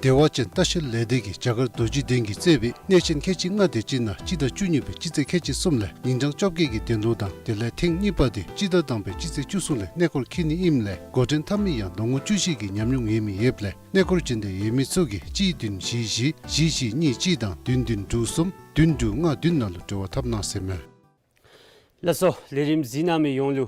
བདེ་བ་ཅན་ལྟ་བཤལ་ལས་སྡེ་གིས་རྒྱ་གར་རྡོ་རྗེ་གདན་གྱིས་གཙོས་པའི་གནས་ཆེན་ཁལ་གཅིག་ལྔ་དེ་ཅིག་ནང་སྤྱི་ཟླ་བཅུ་གཉིས་པའི་སྤྱི་ཚེས་ཁལ་གཅིག་གསུམ་ལས་ཉིན་གྲངས་བཅོ་བརྒྱད་ཀྱི་འགྲན་བསྡུར་དང་དེ་ལས་ཐེངས་གཉིས་པ་དེ་སྤྱི་ཟླ་དང་པའི་སྤྱི་ཚེས་བཅུ་གསུམ་ལས་གནས་སྐོར་འཁྱིད་ནི་ཨིནམ་ལས་འགོ་འདྲེན་འཐབ་མི་ཡང་ལོ་ངོ་བཅུ་བཞི་གི་ཉམས་མྱོང་ཡོད་མི་ཡོདཔ་ལས་གནས་སྐོར་བྱོན་འདོད་ཡོད་མི་ཚུ་གིས་གཅིག་བདུན་བཞི་བཞི་བཞི་བཞི་གཉིས་གཅིག་དང་བདུན་བདུན་དྲུག་གསུམ་བདུན་དྲུག་ལྔ་བདུན་ནང་ལུ་འབྲེལ་བ་འཐབ་གནང་ཟེར་མས། ལགས་སོ། ལས་རིམ་གཟིགས་གནང་མི་ཡོངས་ལུ་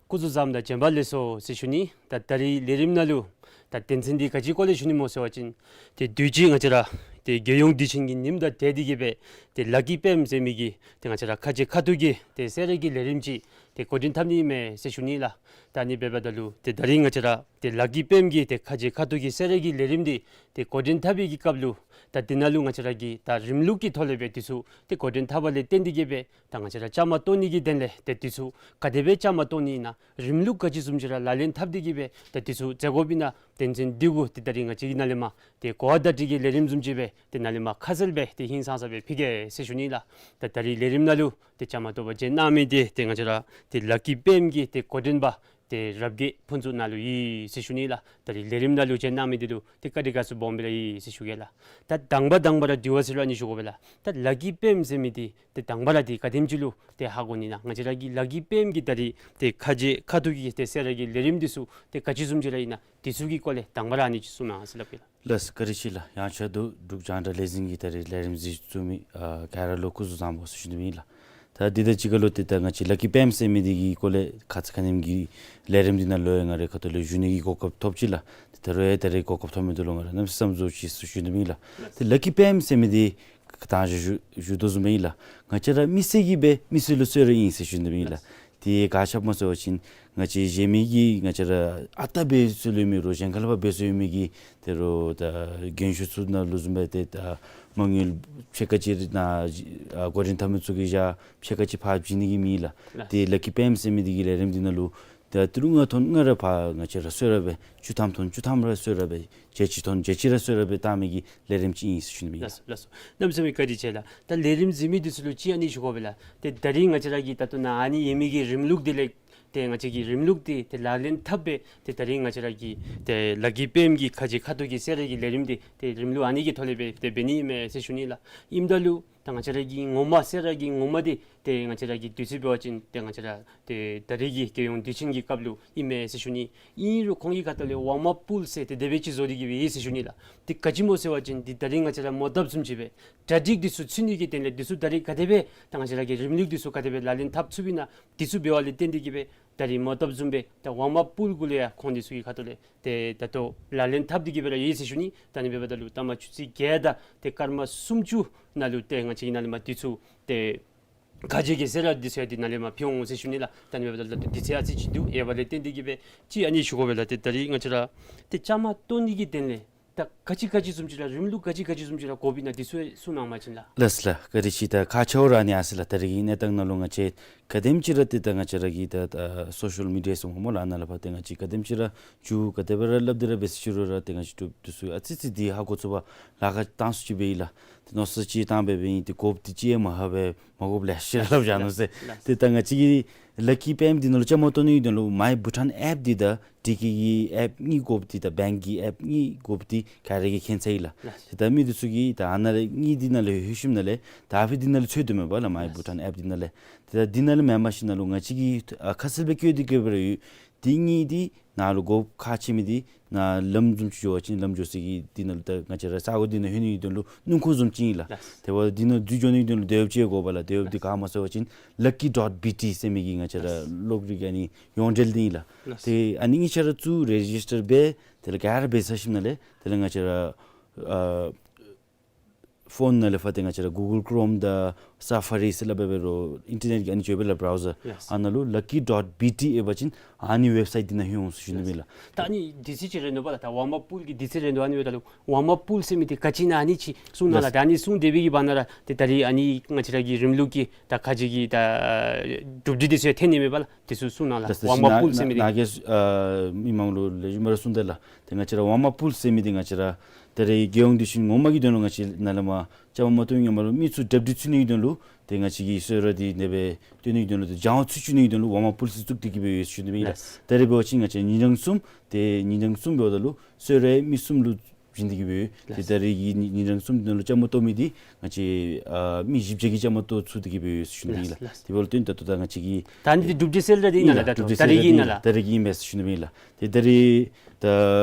སྐུ་གཟུགས་བཟང་དང་བྱོན་པ་ལེགས་སོ་ཟེར་ཞུ་ནི། ད་ད་རིས་ལས་རིམ་ནང་ལུ་ད་དོན་ཚན་འདི་ག་ཅི་སྐོར་ལས་ཞུ་ནི་སྨོ་ཟེར་བ་ཅིན་ཏེ་དུས་ཅི་ང་བཅས་ར་ཏེ་རྒྱལ་ཡོངས་དུས་ཆེན་གྱི་ཉིནམ་དང་འབྲེལ་ཏེ་གིས་སྦེ་ཏེ་ལ་ཀི་པེམ་ཟེར་མི་གི་ཏེ་ང་བཅས་ར་ཁ་རྗེ་ཁ་ཐུག་གི་ཏེ་གསོལ་རས་ཀྱི་ལས་རིམ་ཅིག་ཏེ་འགོ་འདྲེན་འཐབ་ནི་མས་ཟེར་ཞུ་ནི་ལགས། ད་ཨ་ནི་འབདཝ་ད་ལུ་ཏེ་ད་རིས་ང་བཅས་ར་ཏེ་ལ་ཀི་པེམ་གྱི་ཏེ་ཁ་རྗེ་ཁ་ཐུག་གི་གསོལ་རས་ཀྱི་ལས་རིམ་འདི་ཏེ་འགོ་འདྲེན་འཐབ་པའི་གི་སྐབས་ལུ་ད་དེ་ནང་ལུ་ང་བཅས་ར་གིས་ད་རིམ་ལུགས་ཀྱི་ཐོག་ལས་སྦེ་དེ་ཚུ་ཏེ་འགོ་འདྲེན་འཐབ་པ་ལས་བརྟེན་ཏེ་གིས་སྦེ་ད་ང་བཅས་ར་བཅའ་མར་གཏོགས་ནི་གི་དོན་ལས་ཏེ་དེ་ཚུ་ག་དེ་སྦེ་བཅའ་མར་གཏོགས་ནི་ཨིན་ན་རིམ་ལུགས་ག་ཅི་བཟུམ་ཅིག་ར་ལག་ལེན་འཐབ་སྟེ་གིས་སྦེ་ད་དེ་ཚུ་མཛད་དགོཔ་ཨིན་ན་དོན་ཚན་འདི་གུ་ཏེ་ད་རིས་ང་བཅས་ཀྱི་ནཱ་ལས་མར་ཏེ་གོ་བ་བརྡ་སྤྲོད་ཀྱི་ལས་རིམ་བཟུམ་ཅིག་སྦེ་ཏེ་ནཱ་ལས་མར་ཁ་གསལ་སྦེ་ཏེ་ཧིང་སངས་ས་སྦེ་ཕུལ་གེ་ཟེར་ཞུ་ནི་ལགས། ད་ད་རིས་ལས་རིམ་ནང་ལུ་ཏེ་བཅའ་མར་གཏོགས་པར་བྱོན་གནང་མི་འདི་ཏེ་ང་བཅས་ར་ཏེ་ལ་ཀི་པེམ་གྱི་ཏེ་འགོ་འདྲེན་པ་ཏེ་རབ་རྒྱས་ཕུན་ཚོགས་ནཱ་ལུ་ཡོད་ཟེར་ཞུ་ནི་ལགས། ད་རིས་ལས་རིམ་ནང་ལུ་བྱོན་གནང་མི་འདི་ལུ་ཏེ་བཀའ་དྲིན་དགའ་ཚོར་སྦོམ་སྦེ་ར་ཡོད་ཟེར་ཞུ་གེ་ལགས། ད་དང་པ་དང་པ་ར་དྲི་བ་ཟེར་རུང་ཨ་ནི་ཞུ་དགོ་པས་ལགས། ད་ལ་ཀི་པེམ་ཟེར་མི་འདི་ཏེ་དང་པ་ར་འདི་ག་དེམ་ཅིག་ལུ་ཏེ་ཧ་གོ་ནི་ན། ང་བཅས་ར་གི་ལ་ཀི་པེམ་གྱི་ད་རིས་ཏེ་ཁ་རྗེ་ཁ་ཐུག་གི་ཏེ་གསོལ་རས་ཀྱི་ལས་རིམ་འདི་ཚུ་ཏེ་ག་ཅི་བཟུམ་ཅིག་ར་ཨིན་ན་འདི་ཚུ་གི་སྐོར་ལས་དང་པ་ར་ཨ་ནི་ཅིག་གསུང་གནང་ཟེར་སླབ་གེ་ལགས། ལགས་སོ། བཀའ་དྲིན་ཆེ་ལགས། ཡང་ཆེད་དུ་འབྲུག་རྒྱང་བསྒྲགས་ལས་འཛིན་གྱི་ད་རིས་ལས་རིམ་གཟིགས་བཅུག་མི་ཨ་ག་ར་ལུ་སྐུ་གཟུགས་བཟང་པོ་ཟེར་ཞུ་ནི་ཨིན་ལགས། ད་འདི་དང་གཅིག་ཁར་ལུ་ཏེ་ད་ང་བཅས་ལ་ཀི་པེམ་ཟེར་མི་འདི་གི་སྐོར་ལས་ཁ་ཙ་ཁ་ཉིནམ་གྱི་ལས་རིམ་འདི་ནང་ལུ་ཡང་ང་རའི་ཁ་ཐུག་ལུ་ཞུ་ནི་གི་གོ་སྐབས་ཐོབ་ཅི་ལགས། ཏེ་ད་རུང་ཡང་ད་རིས་གོ་སྐབས་ཐོབ་མི་འདི་ལུ་ང་ར་གནམ་མེད་ས་མེད་བཟོ་ཅི་ཟེར་ཞུ་ནི་ཨིན་ལགས། ཏེ་ལ་ཀི་པེམ་ཟེར་མི་འདི་ད་ཞུ་ཞུ་དོ་བཟུམ་སྦེ་ཨིན་ལགས། ང་བཅས་ར་མི་སེར་གྱིས་སྦེ་མི་སེར་ལུ་གསོལ་རས་ཨིན་ཟེར་ཞུ་ནི་ཨིན་ལགས། ཏེ་ག་ཅི་སྨོ་ཟེར་བ་ཅིན་ང་བཅས་གཞན་མི་གིས་ང་བཅས་ར་ཨ་རྟག་སྦེ་གསོལ་ཡོད་མི་རུང་གཞན་ཁ་ལས་ཕར་འབད་གསོལ་ཡོད་མི་གི་ད་རུང་ད་རྒན་ཤོས་ཚུ་ནང་ལུ་བཟུམ་སྦེ་ཏེ་ད་མ་དངུལ་ཕྱེད་ཀ་ཅིག་ནཱ་ཨ་འགོ་འདྲེན་འཐབ་མི་ཚུ་གིས་བཞག་ཕྱེད་ཀ་ཅིག་ཕར་བྱིན་ནི་གི་མེད་ལགས། ལགས། ཏེ་ལ་ཀི་པེམ་ཟེར་མི་འདི་གི་ལས་རིམ་འདི་ནང་ལུ་ད་ཏི་རུ་ལྔ་ཐོན་ལྔ་ར་ཕར་ང་བཅས་ར་གསོལ་རས་སྦེ་བཅུ་ཐམ་ཐོན་བཅུ་ཐམ་ར་གསོལ་རས་སྦེ་བརྒྱད་ཅུ་ཐོན་བརྒྱད་ཅུ་ར་གསོལ་རས་སྦེ་བཏང་མི་གི་ལས་རིམ་ཅིག་ཨིན་ཟེར་ཞུ་ནི་ཨིན་ལགས། ལགས་སོ། ལགས་སོ། གནམ་མེད་ས་མེད་བཀའ་དྲིན་ཆེ་ལགས། ད་ལས་རིམ་གཟིགས་མི་འདི་ཚུ་ལུ་ཅིག་ཨ་ནི་ཞུ་དགོ་པས་ལགས། ཏེ་ད་རིས་ང་བཅས་ར་གི་ད་ལྟོ་ནཱ་ཨ་ནི་ཡོད་མི་གི་རིམ་ལུགས་འདི་ལས་ཏེ་ང་བཅས་ཀྱིས་རིམ་ལུགས་འདི་ཏེ་ལག་ལེན་འཐབ་སྦེ་ཏེ་ད་རིས་ང་བཅས་ར་གི་ཏེ་ལ་ཀི་པེམ་གྱི་ཁ་རྗེ་ཁ་ཐུག་གི་གསོལ་རས་ཀྱི་ལས་རིམ་འདི་ཏེ་རིམ་ལུགས་ཨ་ནི་གི་ཐོག་ལས་སྦེ་ཏེ་འབད་ནི་མས་ཟེར་ཞུ་ནི་ལགས། ཨིནམ་ད་ལུ་ ད་ང་བཅས་ར་གི་ངོ་མ་ཟེར་ར་གི་ངོ་མ་འདི་ཏེ་ང་བཅས་ར་གི་དུས་ཚོད་འབད་བ་ཅིན་ཏེ་ང་བཅས་ར་ཏེ་ད་རེས་ཀྱི་རྒྱལ་ཡོངས་དུས་ཆེན་གྱི་སྐབས་ལུ་ཨིན་མས་ཟེར་ཞུ་ནི། ཨིན་རུང་ཁོང་གི་ཁ་ཐུག་ལས་ཝརམ་ཨཔ་པུལ་ཟེར་ཏེ་དེ་སྦེ་ཅིག་བཟོ་སྟེ་གི་སྦེ་ཡོད་ཟེར་ཞུ་ནི་ལགས། ཏེ་ག་ཅི་སྨོ་ཟེར་བ་ཅིན་ཏེ་ད་རེས་ང་བཅས་ར་མོ་བཏབ་བཟུམ་ཅིག་སྦེ་གྲ་སྒྲིག་འདི་ཚུ་ཚུད་ནི་གི་དོན་ལས་འདི་ཚུ་ད་རེས་ག་དེ་སྦེ་ད་ང་བཅས་ར་གི་རིམ་ལུགས་འདི་ཚུ་ག་དེ་སྦེ་ལག་ལེན་འཐབ་ཚུགས་པས་ན་འདི་ཚུ་འབད་བ་ལས་བརྟེན་ཏེ་གི་སྦེ་ད་རེས་མོ་བཏབ་བཟུམ་སྦེ་ད་ཝརམ་ཨཔ་པུལ་གུ་ལས་ཡང་ཁོང་འདི་ཚུ་གི་ཁ་ཐུག་ལས་ཏེ་ད་ལྟོ་ལག་ལེན་འཐབ་སྟེ་གི་སྦེ་ར་ཡོད་ཟེར་ཞུ་ནི། ད་ཨ་ནི་འབདཝ་ད་ལུ་ཐ་མ་ཆུ་ཚོད་བརྒྱད་དང་ཏེ་སྐར་མ་སུམ་ཅུ་ནང་ལུ་ཏེ་ང་བཅས་ཀྱིས་ནཱ་ལས་མར་འདི་ཚུ་ཏེ་ཁ་རྗེ་གི་ཟེར་ར་འདི་ཚུ་ཡང་འདི་ནཱ་ལས་མར་ཕུལ་འོང་ཟེར་ཞུ་ནི་ལགས། ད་ཨ་ནི་འབདཝ་ད་ལུ་ད་ལྟོ་དུས་ཚོད་ཨ་ཙི་ཅིག་འདུག། ཡོད་པ་ལས་བརྟེན་ཏེ་གི་སྦེ་ཅིག་ཨ་ནི་ཞུ་དགོ་པས་ལགས། ཏེ་ད་རེས་ང་བཅས་ར་ཏེ་བཅའ་མར་གཏོགས་ནི་གི་དོན་ལས་ད་ག་ཅི་ག་ཅི་བཟུམ་ཅིག་ར་རིམ་ལུགས་ག་ཅི་ག་ཅི་བཟུམ་ཅིག་ར་དགོཔ་ཨིན་ན་འདི་ཚུ་གསུང་གནང་པ་ཅིན་ལགས། ལགས་ལགས། བཀའ་དྲིན་ཆེ། ད་ཁག་ཆེཝ་ར་ཨ་ནི་ཨ་ཙི་ལགས། ད་རེས་ཀྱི་གནས་སྟངས་ནང་ལུ་ང་བཅས་ག་དེམ་ཅིག་ར་ཏེ་ད་ང་བཅས་ར་གི་ད་ད་སོ་ཤལ་མི་ཌི་ཡ་ཟེར་སྨོ་ལགས། ཨ་ནཱ་ལས་ཕར་ཏེ་ང་བཅས་ག་དེམ་ཅིག་ར་མཇུག་ག་དེ་སྦེ་ར་སླབ་སྟེ་ར་འབད་ཟེར་ཞུ་རུང་ར་ཏེ་ང་བཅས་འབྲུགཔ་འདི་ཚུ་ཨ་ཙི་ཙི་འདི་ཧ་གོ་ཚུགས་པར་ལཱ་ཁག་བཏང་སུ་ཅིག་སྦེ་ཨིན་ལགས། ཏེ་མནོ་བསམ་ཅིག་བཏང་སྦེ་འབད་ཨིན། ཏེ་དགོཔ་འདི་ཅིག་ཡང་མ་ཧ་སྦེ་མ་དགོཔ་ལེ་ཤ་ར་སླབ་བཞག་ནུག་ཟེར། ལགས། ཏེ་ད་ང་བཅས་ཀྱི་ལ་ཀི་པེམ་འདི་ནང་ལུ་བཅའ་མར་གཏོགས་ནི་གི་དོན་ལུ་མའི་བྷུ་ཊཱན་ཨེཔ་འདི་དང་ཊི་ཀེ་གི་ཨེཔ་གཉིས་དགོཔ་འདི་དང་བེངཀ་གི་ཨེཔ་གཉིས་དགོཔ་འདི་ག་ར་གིས་མཁྱེན་ཚར་ཡི་ལགས། ལགས། ཏེ་ད་མི་འདི་ཚུ་གིས་ད་ཨ་ནཱ་ལས་གཉིས་འདི་ནང་ལས་ལྷོད་ཞིནམ་ལས་ད་ཨ་ཕི་འདི་ནང་ལས་འཚོལ་དོ་མས་པ་ལགས། མའི་ལགས། བྷུ་ཊཱན་ཨེཔ་འདི་ནང་ལས། ཏེ་ད་འདི་ནང་ལས་མེན་པར་ཞིནམ་ལས་ང་བཅས་ཀྱིས་ཨ་ཁ་གསལ་སྦེ་བཀོད་དེ་གི་སྦེ་ར་ཡོད། འདི་གཉིས་འདི་ནང་ལུ་དགོཔ་ཁག་ཆེ་མི་འདི་ནཱ་ལམ་བཟུམ་ཅིག་འགྱོ་བ་ཅིན་ལམ་འགྱོ་ས་གི་འདི་ནང་ལུ་ད་ང་བཅས་ར་ས་གོ་འདི་ནང་ལྷོད་ནི་གི་དོན་ལུ་སྣུམ་འཁོར་བཟུམ་ཅིག་ཨིན་ལགས། ལགས། དེ་འབདཝ་འདི་ནང་འཛུལ་འགྱོ་ནི་གི་དོན་ལུ་དེ་འབདཝ་ཅིག་དགོ་པས་ལགས། དེ་འབདཝ་འདི་ག་སྨོ་ཟེར་བ་ཅིན་ལ་ཀི་ཌོཊ་བི་ཊི་ཟེར་མི་གི་ང་བཅས་ར་ལགས། གློག་རིག་ཨ་ནི་ཡོངས་འབྲེལ་འདི་ཨིན་ལགས། ལགས། ཏེ་ཨ་ནི་གཉིས་ཆ་ར་བཙུགས་རེ་ཇིས་ཊར་འབད་དེ་ལས་ག་ར་འབད་ཚར་ཞིནམ་ལས་དེ་ལས་ང་བཅས་ར་ཨ་ཕོན་ནང་ལས་ཕར་ཏེ་ང་བཅས་ར་གུ་གཱལ་ཀྲོམ་དང་སཱ་ཕ་རི་ཟེར་སླབ་འབད་འབད་རུང་ཨིན་ཊར་ནེཊ་གི་ཨ་ནི་ཅིག་ཡོད་པས་ལགས་བྲའུ་ཛར། ལགས། ཨ་ནཱ་ལུ་ལ་ཀི་ཌོཊ་བི་ཊི་ཨེབ་པ་ཅིན་ཨ་ནི་ཝེབ་སའིཊ་འདི་ནང་ལྷོད་འོང་ཟེར་ཞུ་ནི་ཨིན་ལགས། ད་ཨ་ནི་དུས་ཚོད་ཅིག་རན་འདུག་པ་ལགས། ད་ཝརམ་ཨཔ་པུལ་གྱི་དུས་ཚོད་རན་འདུག། ཨ་ནི་འབདཝ་ད་ལུ་ཝརམ་ཨཔ་པུལ་ཟེར་མི་འདི་ག་ཅི་ཨིན་ན་ཨ་ནི་ཅིག་གསུང་གནང་ལགས། ལགས། ད་ཨ་ནི་གསུང་སྡོད་པའི་གི་བར་ན་ར་ཏེ་ད་རེས་ཨ་ནི་ང་བཅས་ར་གི་རིམ་ལུགས་ཀྱི་ད་ཁ་རྗེ་གི་ད་གྲུབ་འབྲས་འདི་ཚུ་ཡང་ཐོན་ནི་མས་པ་ལགས། དེ་ཚུ་གསུང་གནང་ལགས། ལགས། ད་ཝརམ་ཨཔ་པུལ་ཟེར་མི་འདི། ནཱ་གིས་ཨ་མི་མང་ལུ་ལེགས་ཤོམ་སྦེ་ར་གསུངས་ད་ལགས། ཏེ་ང་བཅས་ར་ཝརམ་ཨཔ་པུལ་ཟེར་མི་འདི་ང་བཅས་ར་ད་རེས་རྒྱལ་ཡོངས་དུས་ཆེན་ངོ་མ་གི་དོན་ལུ་ང་བཅས་ནཱ་ལས་མར་བཅའ་མར་མ་གཏོགས་ཧེ་མ་ལུ་མི་ཚུ་གྲ་སྒྲིག་ཚུད་ནི་གི་དོན་ལུ་ཏེ་ང་བཅས་ཀྱིས་གསོལ་རས་འདི་ནེ་སྦེ་སྟོན་ནི་གི་དོན་ལུ་ཏེ་སྦྱང་བ་ཚུད་བཅུག་ནི་གི་དོན་ལུ་ཝརམ་ཨཔ་པུལ་ཟེར་བཙུགས་ཏེ་གི་སྦེ་ཡོད་ཟེར་ཞུ་ནི་ཨིན་ལགས། ལགས། ད་རེས་འབད་བ་ཅིན་ང་བཅས་ཉིན་གྲངས་གསུམ་ཏེ་ཉིན་གྲངས་གསུམ་འབདཝ་ད་ལུ་གསོལ་རས་མི་གསུམ་ལུ་བྱིན་ཏེ་གི་སྦེ་ཡོད། ཏེ་ལགས། ད་རེས་ཀྱི་ཉིན་ཉིན་གྲངས་གསུམ་དོན་ལུ་བཅའ་མར་གཏོགས་མི་འདི་ང་བཅས་ཨ་མི་བཞི་བརྒྱ་གིས་བཅའ་མར་གཏོགས་ཚུགས་ཏེ་གི་སྦེ་ཡོད་ཟེར་ཞུ་ནི་ཨིན་ལགས། ལགས། དེ་འབདཝ་ལས་བརྟེན་ད་ལྟོ་ད་ང་བཅས་ཀྱི་ད་ཨ་ནི་འདི་གྲུབ་འབྲས་གསལ་ར་འདི་ཨིན་ན་ལགས། ད་ལྟོ་ད་རེས་ཀྱི་ཨིན་ན་ལགས། ད་རེས་ཀྱི་ཨིན་མས་ཟེར་ཞུ་ནི་ཨིན་ལགས། ཏེ་ད་རེས་ད་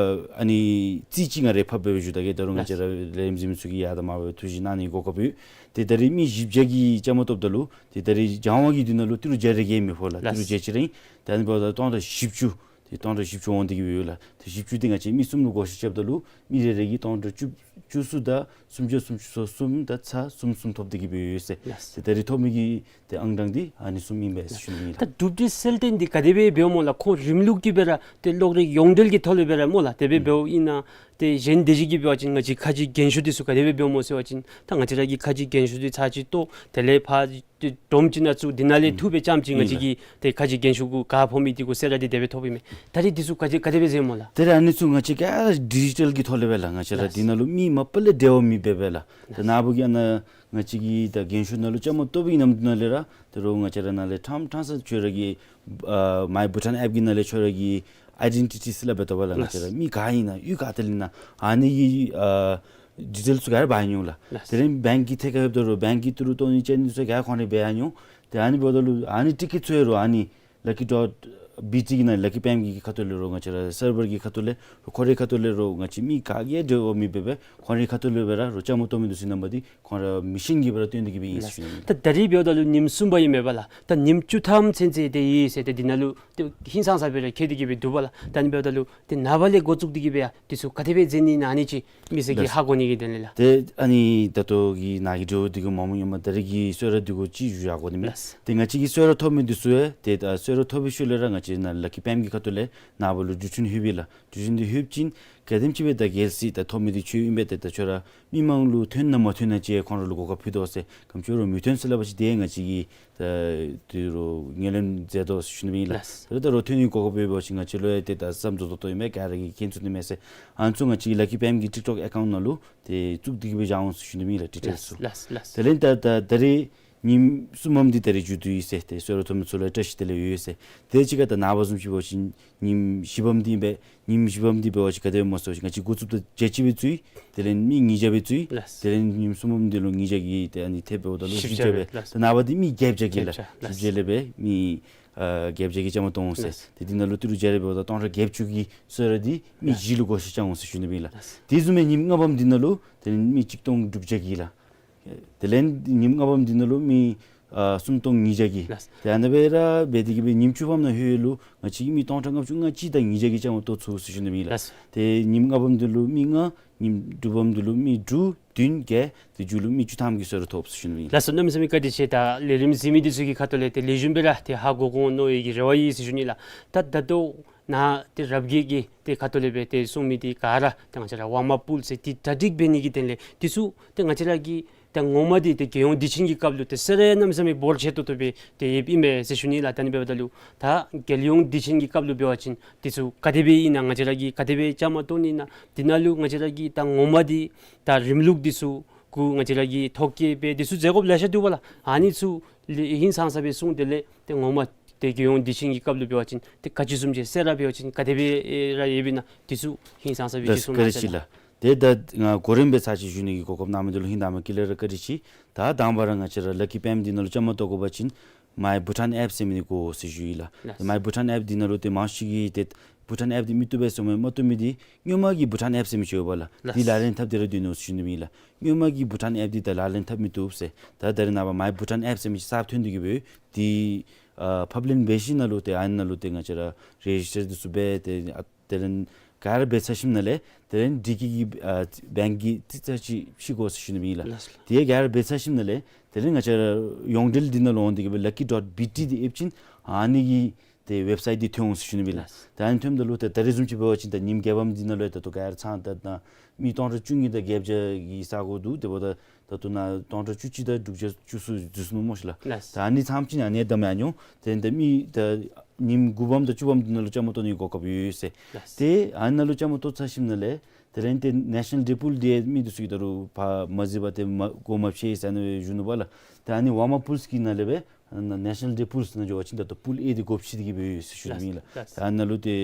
ཨ་ནི་རྩིས་ཅིག་ང་ར་ཕབ་སྦེ་ཞུ་ད་གེ། ད་རུང་ང་བཅས་ར་ལས་རིམ་གཟིགས་མི་ཚུ་གིས་ཡར་དང་མར་སྦེ་ཐུགས་ཞིབ་གནང་ནི་གོ་སྐབས་ཡོད། ཏེ་ད་རེས་མི་བཞི་བརྒྱ་གིས་བཅའ་མར་གཏོགསཔ་ད་ལུ་ཏེ་ད་རེས་སྦྱང་བ་གི་དོན་ལུ་ཏི་རུ་བརྒྱ་རེ་བརྒྱད་མི་ཕོག་ལགས། ཏི་རུ་ལགས། བརྒྱད་ཅིག་ར་ཨིན། ཏེ་ཨ་ནི་འབདཝ་ད་སྟོང་ཕྲག་བཞི་བཅུ་ཏེ་སྟོང་ཕྲག་བཞི་བཅུ་འོང་སྟེ་གི་སྦེ་ཡོད་ལགས། ཏེ་བཞི་བཅུ་འདི་ང་བཅས་མི་གསུམ་ལུ་བགོ་བཤའ་རྐྱབ་ད་ལུ་མི་རེ་རེ་གིས་སྟོང་ཕྲག་བཅུ་བཅུ་གསུམ་དང་སུམ་བརྒྱ་སུམ་ཅུ་སོ་གསུམ་དང་ཚག་གསུམ་གསུམ་ཐོབ་སྟེ་གི་སྦེ་ཡོད་ཟེར། ལགས། ཏེ་ད་རེས་ཐོབ་མི་གི་ཏེ་ཨང་གྲངས་འདི་ཨ་ནི་གསུམ་ཨིན་པས་ཟེར་ཞུ་ནི་ཨིན་ལགས། ད་གྲུབ་འབྲས་གསལ་སྟོན་འདི་ག་དེ་སྦེ་འབདཝ་སྨོ་ལགས། ཁོང་རིམ་ལུགས་ཀྱི་སྦེ་ར་ཏེ་གློག་རིག་ཡོངས་འབྲེལ་གྱི་ཐོག་ལས་སྦེ་ར་སྨོ་ལགས། དེ་སྦེ་ཨུམ་འབདཝ་ཨིན་ན་ཏེ་གཞན་དེ་ཅིག་གིས་འབད་བ་ཅིན་ང་བཅས་ཁ་རྗེ་རྒན་ཤོས་འདི་ཚུ་ག་དེ་སྦེ་འབདཝ་སྨོ་ཟེར་བ་ཅིན་ད་ང་བཅས་ར་གི་ཁ་རྗེ་རྒན་ཤོས་འདི་ཚར་གཅིག་བཏོག་དེ་ལས་ཕར་ཏེ་སྒྲོམ་ཅིག་ནང་བཙུགས་འདི་ནང་ལས་ཨུམ་འཐུ་སྦེ་རྐྱངམ་ཅིག་ང་བཅས་ཨུམ་ཀྱིས་ཏེ་ཁ་རྗེ་རྒན་ཤོས་གུ་ག་ཕོག་མི་འདི་གུ་གསོལ་རས་འདི་དེ་སྦེ་ཐོབ་ཨིན་མས། ད་རེས་འདི་ཚུ་ག་ཅི་ག་དེ་སྦེ་ཟེར་སྨོ་ལགས། ད་རེས་ཨ་ནི་ཚུ་ང་བཅས་ག་ར་ཌི་ཇི་ཊལ་གྱི་ཐོག་ལས་སྦེ་ལགས། ང་བཅས་ར་ལགས། འདི་ནང་ལུ་མི་མ་པ་ལས་འབྲེལ་བ་མེད་པར་སྦེ་ལགས། ད་ལགས། ནཱ་བུ་གི་ཨ་ནཱ་ང་བཅས་ཀྱི་ད་རྒན་ཤོས་ནང་ལུ་བཅའ་མར་གཏོགས་པའི་ནམ་དུས་ནང་ལས་ར་ད་རུང་ང་བཅས་ར་ནཱ་ལས་ཕྲང་ཕྲང་ས་ཁྱོད་ར་གི་ཨ་མའི་བྷུ་ཊཱན་ཨེཔ་གི་ནང་ལས་ཁྱོད་ར་གི་ཨའི་ཌེན་ཊི་ཊི་ཟེར་སླབ་སྦེ་ཐོབ་པས་ལགས། ང་བཅས་ར་ལགས། མི་ག་ཨིན་ན་གཡུས་ག་ཏེ་ལས་ཨིན་ན་ཨ་ནི་གི་ཨ་ཌི་ཊེལ་ཚུ་ག་ར་འབག་ཡར་འོང་ལགས། ལགས། དེ་རིང་བེངཀ་གི་ཐད་ཁར་ཡོདཔ་ད་རུང་བེངཀ་གི་ཏི་རུ་བཏོན་ནི་བཅད་ནི་ཚུ་ག་ར་ཁོང་ར་འབག་ཡར་འོང་། ཏེ་ཨ་ནི་འབདཝ་ད་ལུ་ཨ་ནི་ཊི་ཀེཊ་ཚུ་ཡང་རུང་ཨ་ནི་ལ་ཀི་ཌོཊ་བི་ཊི་གི་ནང་ལ་ཀི་པེམ་གི་ཁ་ཐུག་ལས་རུང་ང་བཅས་ར་སར་བར་གྱི་ཁ་ཐུག་ལས་རུང་ཁོང་རའི་ཁ་ཐུག་ལས་རུང་ང་བཅས་མི་ག་གིས་འབྲེལ་བ་མེད་པར་སྦེ་ཁོང་རའི་ཁ་ཐུག་ལས་སྦེ་ར་རོགས་བཅའ་མར་གཏོགས་མི་འདི་ཚུ་གི་ནམ་བར་འདི་ཁོང་ར་མི་ཤིན་གྱིས་སྦེ་ར་སྟོན་ཏེ་གི་སྦེ་ཨིན་ཟེར་ཞུ་ནི་ཨིན། ད་ད་རེས་འབདཝ་ད་ལུ་ཉིནམ་གསུམ་པ་ཨིན་མས་པ་ལགས། ད་ཉིནམ་བཅུ་ཐམ་ཚུན་ཚོད་ཏེ་ཡོད་ཟེར་ཏེ་འདི་ནང་ལུ་ཏེ་ཧིང་སངས་ས་སྦེ་ར་འཁོད་དེ་གི་སྦེ་འདུག་པ་ལགས། ད་ཨ་ནི་འབདཝ་ད་ལུ་ཏེ་ནངས་པ་ལས་འགོ་བཙུགས་ཏེ་གི་སྦེ་ཡང་འདི་ཚུ་ག་དེ་སྦེ་མཛད་ནི་ཨིན་ན་ཨ་ནི་ཅིག་མི་སེར་གྱིས་ལགས། ཧ་གོ་ནི་གི་དོན་ལས་ལགས། ཏེ་ཨ་ནི་ད་ལྟོ་གི་ནཱ་གི་འབྲེལ་བ་འདི་གུ་མ་མོ་ཡོད་མ་ད་རེས་ཀྱི་གསོལ་རས་འདི་གུ་ཅིག་ཞུ་ཡར་དགོ་ནི་མས། ལགས། ཏེ་ང་བཅས་ཀྱི་གསོལ་རས་ཐོབ་མི་འདི་ཚུ་ཡང་ཏེ་ད་གསོལ་རས་ཐོབ་པའི་ཤུལ་ལས་ར་ང་བཅས་ནཱ་ལ་ཀི་པེམ་གི་ཁ་ཐུག་ལས་ནཱ་བུ་ལུ་འགྲུལ་འཕྲིན་ལྷོད་པས་ལགས། འགྲུལ་འཕྲིན་འདི་ལྷོད་ཅིན་ག་དེམ་ཅིག་སྦེ་ད་གལ་སྲིད་ད་ཐོབ་མི་འདི་ཁྱོད་ཨིན་པས་ཏེ་ད་ཁྱོད་ར་མི་མང་ལུ་ཐོན་ན་མ་ཐོན་ན་ཅིག་ཁོང་ར་ལུ་གོ་སྐབས་ཕུལ་དོ་ཟེར། ག་དེམ་ཅིག་ར་མི་ཐོན་ཟེར་སླབ་པ་ཅིན་ཏེ་ང་བཅས་ཀྱིས་ད་དེ་རུང་ངོས་ལེན་མཛད་དོ་ཟེར་ཞུ་ནི་ཨིན་ལགས། ལགས། ད་ད་རུང་ཐོན་ནི་གོ་སྐབས་ཡོད་པ་ཅིན་ང་བཅས་ལུ་ཡང་ཏེ་ད་བསམ་རྫོགས་ཏོག་ཏོ་ཨིན་མས། ག་ར་གིས་མཁྱེན་ཚུགས་ནི་མས་ཟེར། ཨ་ནི་ཚུ་ང་བཅས་ཀྱི་ལ་ཀི་པེམ་གི་ཊིཀ་ཊོཀ་ཨེ་ཀའུནཊ་ནང་ལུ་ཏེ་བཙུགས་ཏེ་གི་སྦེ་བཞག་འོང་ཟེར་ཞུ་ནི་ཨིན་ལགས། ཌི་ཊེལ་ལགས་ཚུ། ལགས་ལགས། དེ་ལས་ད་ད་ད་རེས་ ཉིནམ་གསུམ་པམ་འདི་ད་རིས་མཇུག་བསྡུ་ཡི་ཟེར་ཏེ་གསོལ་རས་ཐོབ་མི་ཚུ་ལུ་བཀྲ་ཤིས་བདེ་ལེགས་ཡོད་ཟེར། དེ་གཅིག་ཁར་ད་ནངས་པ་བཟུམ་ཅིག་འབད་བ་ཅིན་ཉིནམ་བཞི་པམ་འདི་སྦེ་ཉིནམ་བཞི་པམ་འདི་འབད་བ་ཅིན་ག་དེ་སྦེ་སྨོ་ཟེར་བ་ཅིན་ང་བཅས་འགོ་བཙུགསཔ་ད་བརྒྱད་ཅུ་སྦེ་བཙུགས་ཡི། དེ་ལས་མི་ཉིས་བརྒྱ་སྦེ་བཙུགས་ཡི། ལགས། དེ་ལས་ཉིནམ་གསུམ་པམ་འདི་ལུ་ཉིས་བརྒྱ་གི་ཏེ་ཨ་ནི་ཐེབས་འབདཝ་ད་ལུ་བཞི་བརྒྱ་སྦེ། བཞི་བརྒྱ་སྦེ། ལགས། ད་ནངས་པ་འདི་མི་བརྒྱད་བརྒྱ་གི་ལགས། བརྒྱད་བརྒྱ། བཞི་བརྒྱ་ལས་སྦེ་མི་ཨ་བརྒྱད་བརྒྱ་གི་བཅའ་མར་གཏོགས་འོང་ཟེར། ལགས། ཏེ་འདི་ནང་ལུ་ཏི་རུ་བརྒྱ་རེ་འབདཝ་ད་སྟོང་ཕྲག་བརྒྱད་ཅུ་གི་གསོལ་རས་འདི་མི་ལགས། བཞི་ལུ་བགོ་བཤའ་རྐྱབ་འོང་ཟེར་ཞུ་ནི་ཨིན་ལགས། ལགས། དེ་བཟུམ་སྦེ་ཉིནམ་ལྔ་པམ་འདི་ནང་ལུ་དེ་ལས་མི་གཅིག་སྟོང་དྲུག་བརྒྱ་གི་ལགས། དེ་ལས་ཉིནམ་ལྔ་པམ་འདི་ནང་ལུ་མི་ཨ་སུམ་སྟོང་ཉིས་བརྒྱ་གི། ལགས། ཏེ་ཨ་ནི་སྦེ་ར་འབད་དེ་གི་སྦེ་ཉིནམ་བཅུ་པམ་ནང་ལྷོད་ལུ་ང་བཅས་ཀྱིས་མི་སྟོང་ཕྲག་ལྔ་བཅུ་ང་གཅིག་དང་ཉིས་བརྒྱ་གི་བཅའ་མར་གཏོགས་ཚུགས་ཟེར་ཞུ་ནི་ཨིན་ལགས། ལགས། ཏེ་ཉིནམ་ལྔ་པམ་འདི་ལུ་མི་ལྔ། ཉིནམ་དྲུག་པམ་འདི་ལུ་མི་དྲུག་བདུན་བརྒྱད། ཏེ་མཇུག་ལུ་མི་བཅུ་ཐམ་གྱི་གསོལ་རས་ཐོབ་ཟེར་ཞུ་ནི་ཨིན་ལགས། ལགས་སོ། གནམ་མེད་ས་མེད་བཀའ་དྲིན་ཆེ། ད་ལས་རིམ་གཟིགས་མི་འདི་ཚུ་གི་ཁ་ཐུག་ལས་ཏེ་ལེགས་ཤོམ་སྦེ་ར་ཏེ་ཧ་གོ་གོ་མནོ་བའི་གི་རེ་བ་ཡོད་ཟེར་ཞུ་ནི་ལགས། ད་ད་ལྟོ་ནཱ་ཏེ་རབ་རྒྱས་ཀྱི་ཏེ་ཁ་ཐུག་ལས་སྦེ་ཏེ་གསུང་མི་འདི་ག་ར་ཏེ་ང་བཅས་ར་ཝརམ་ཨཔ་པུལ་ཟེར་འདི་གྲ་སྒྲིག་འབད་ནི་གི་དོན་ལས་འདི་ཚུ་ཏེ་ང་བཅས་ར་གི་ད་ངོ་མ་འདི་ཏེ་རྒྱལ་ཡོངས་དུས་ཆེན་གྱི་སྐབས་ལུ་ཏེ་གསོལ་རས་གནམ་མེད་ས་མེད་འབོར་ཆེ་ཏོག་ཏོ་སྦེ་ཏེ་ཡོདཔ་ཨིན་མས་ཟེར་ཞུ་ནི་ལགས། ད་ཨ་ནི་འབདཝ་ད་ལུ་ད་རྒྱལ་ཡོངས་དུས་ཆེན་གྱི་སྐབས་ལུ་འབད་བ་ཅིན་འདི་ཚུ་ག་དེ་སྦེ་ཨིན་ན་ང་བཅས་ར་གིས་ག་དེ་སྦེ་བཅའ་མར་གཏོགས་ནི་ཨིན་ན། འདི་ནང་ལུ་ང་བཅས་ར་གི་ད་ངོ་མ་འདི་ད་རིམ་ལུགས་འདི་ཚུ་གུ་ང་བཅས་ར་གིས་ཐོ་བཀོད་འབད་འདི་ཚུ་མཛད་དགོཔ་ལེ་ཤ་འདུག་པ་ལགས། ཨ་ནི་ཚུ་ལས་ཧིང་སངས་ས་སྦེ་གསུངས། དེ་ལས་ཏེ་ངོ་མ་ཏེ་རྒྱལ་ཡོངས་དུས་ཆེན་གྱི་སྐབས་ལུ་འབད་བ་ཅིན་ཏེ་ག་ཅི་བཟུམ་ཅིག་གསོལ་རས་འབད་བ་ཅིན་ག་དེ་སྦེ་ར་ཡོདཔ་ཨིན་ན་འདི་ཚུ་ཧིང་སངས་ས་སྦེ་ལགས། གསུང་གནང་ཟེར་ལགས། ལགས། ཏེ་ད་ང་གོ་རིམ་སྦེ་ཚར་གཅིག་ཞུ་ནི་གི་གོ་སྐབས་གནང་མི་འདི་ལུ་ཧིང་དྭངས་མ་བསྐྱེད་ལས་ར་བཀའ་དྲིན་ཆེ། ད་དང་པ་ར་ང་བཅས་ར་ལ་ཀི་པེམ་འདི་ནང་ལུ་བཅའ་མར་གཏོགས་དགོ་པ་ཅིན་མའི་བྷུ་ཊཱན་ཨེཔ་ཟེར་མི་འདི་དགོ་ཟེར་ཞུ་ཡི་ལགས། ལགས། མའི་བྷུ་ཊཱན་ཨེཔ་འདི་ནང་ལུ་ཏེ་མང་ཤོས་ཀྱིས་ཏེ་བྷུ་ཊཱན་ཨེཔ་འདི་མི་བཏུབ་པས་ཟེར་མི་མ་བཏུབ་མི་འདི་སྔོན་མ་གི་བྷུ་ཊཱན་ཨེཔ་ཟེར་མི་ཅིག་ཡོད་པ་ལགས། ལགས། འདི་ལག་ལེན་འཐབ་སྟེ་ར་སྡོད་ནུག་ཟེར་ཞུ་ནི་ཨིན་ལགས། སྔོན་མ་གི་བྷུ་ཊཱན་ཨེཔ་འདི་ད་ལག་ལེན་འཐབ་མི་བཏུབ་ཟེར། ད་ད་རེས་ནངས་པ་མའི་བྷུ་ཊཱན་ཨེཔ་ཟེར་མི་ཅིག་གསརཔ་ཐོན་ཏེ་གི་སྦེ་འདི་ཨ་ཕབ་ལེན་འབད་ཞིནམ་ལས་ཏེ་ཨ་ནི་ནང་ལུ་ཏེ་ང་བཅས་ར་རེ་ཇིས་ཊར་འདི་ཚུ་འབད་དེ་ཨ་དེ་ལས་ག་ར་འབད་ཚར་ཞིནམ་ལས་དེ་ལས་འདི་གི་གི་ཨ་བེངཀ་གི་རྩིས་རྩ་ཅིག་ཕྱེ་དགོ་ཟེར་ཞུ་ནི་ཨིན་ལགས། ལགས། དེ་ག་ར་འབད་ཚར་ཞིནམ་ལས་དེ་ལས་ང་བཅས་ར་ཡོངས་འབྲེལ་འདི་ནང་ལུ་འོང་སྟེ་གི་སྦེ་ལ་ཀི་ཌོཊ་བི་ཊི་འདི་ཨེབ་ཅིན་ཨ་ནི་གི་ཏེ་ཝེབ་སའིཊ་འདི་ཐོན་འོང་ཟེར་ཞུ་ནི་ཨིན་ལགས། ལགས། ད་ཨ་ནི་ཐོནམ་ད་ལུ་ཏེ་ད་རེས་བཟུམ་ཅིག་འབད་བ་ཅིན་ད་ཉིནམ་བརྒྱད་པམ་འདི་ནང་ལུ་ད་ལྟོ་ག་ར་ཚང་ད་ད་མི་སྟོང་ཕྲག་བཅུ་གཉིས་དང་བརྒྱད་བརྒྱ་གི་ས་གོ་འདུག། དེ་འབདཝ་ད་ད་ལྟོ་ནཱ་སྟོང་ཕྲག་བཅུ་གཅིག་དང་དྲུག་བརྒྱ་བཅུ་གསུམ་འཛུལ་སོང་ནུག་སྨོ་ཤིག་ལགས། ལགས། ད་ཨ་ནི་ཚངམ་ཅིག་ཨ་ནི་བདའ་མི་ཨ་ནི་འོང་། ཏེ་ད་མི་ད་ཉིནམ་དགུ་པམ་དང་བཅུ་པམ་འདི་ནང་ལུ་བཅའ་མར་གཏོགས་ནི་གོ་སྐབས་ཡོད་ཟེར། ལགས། ཏེ་ཨ་ནི་ནང་ལུ་བཅའ་མར་གཏོགས་ཚར་ཞིནམ་ལས་དེ་ལས་ཏེ་ནེ་ཤ་ནཱལ་ཌེ་པུལ་འདི་མི་འདི་ཚུ་གིས་ད་རུང་ཕར་མ་གཟིགས་པར་ཏེ་མ་གོ་མ་ཕྱེ་ཟེར་ཨ་ནི་སྦེ་ཞུ་ནུག་པ་ལགས། ཏེ་ཨ་ནི་ཝརམ་ཨཔ་པུལསི་གི་ནང་ལས་སྦེ་ཨ་ནི་ནེ་ཤ་ནཱལ་ཌེ་པུལསི་ནང་འགྱོ་བ་ཅིན་ད་ལྟོ་པུལ་ཨེ་འདི་སྒོ་ཕྱེ་སྟེ་གི་སྦེ་ཡོད་ཟེར་ཞུ་ནི་ཨིན་ལགས། ལགས། ད་ཨ་ནི་ནང་ལུ་ཏེ་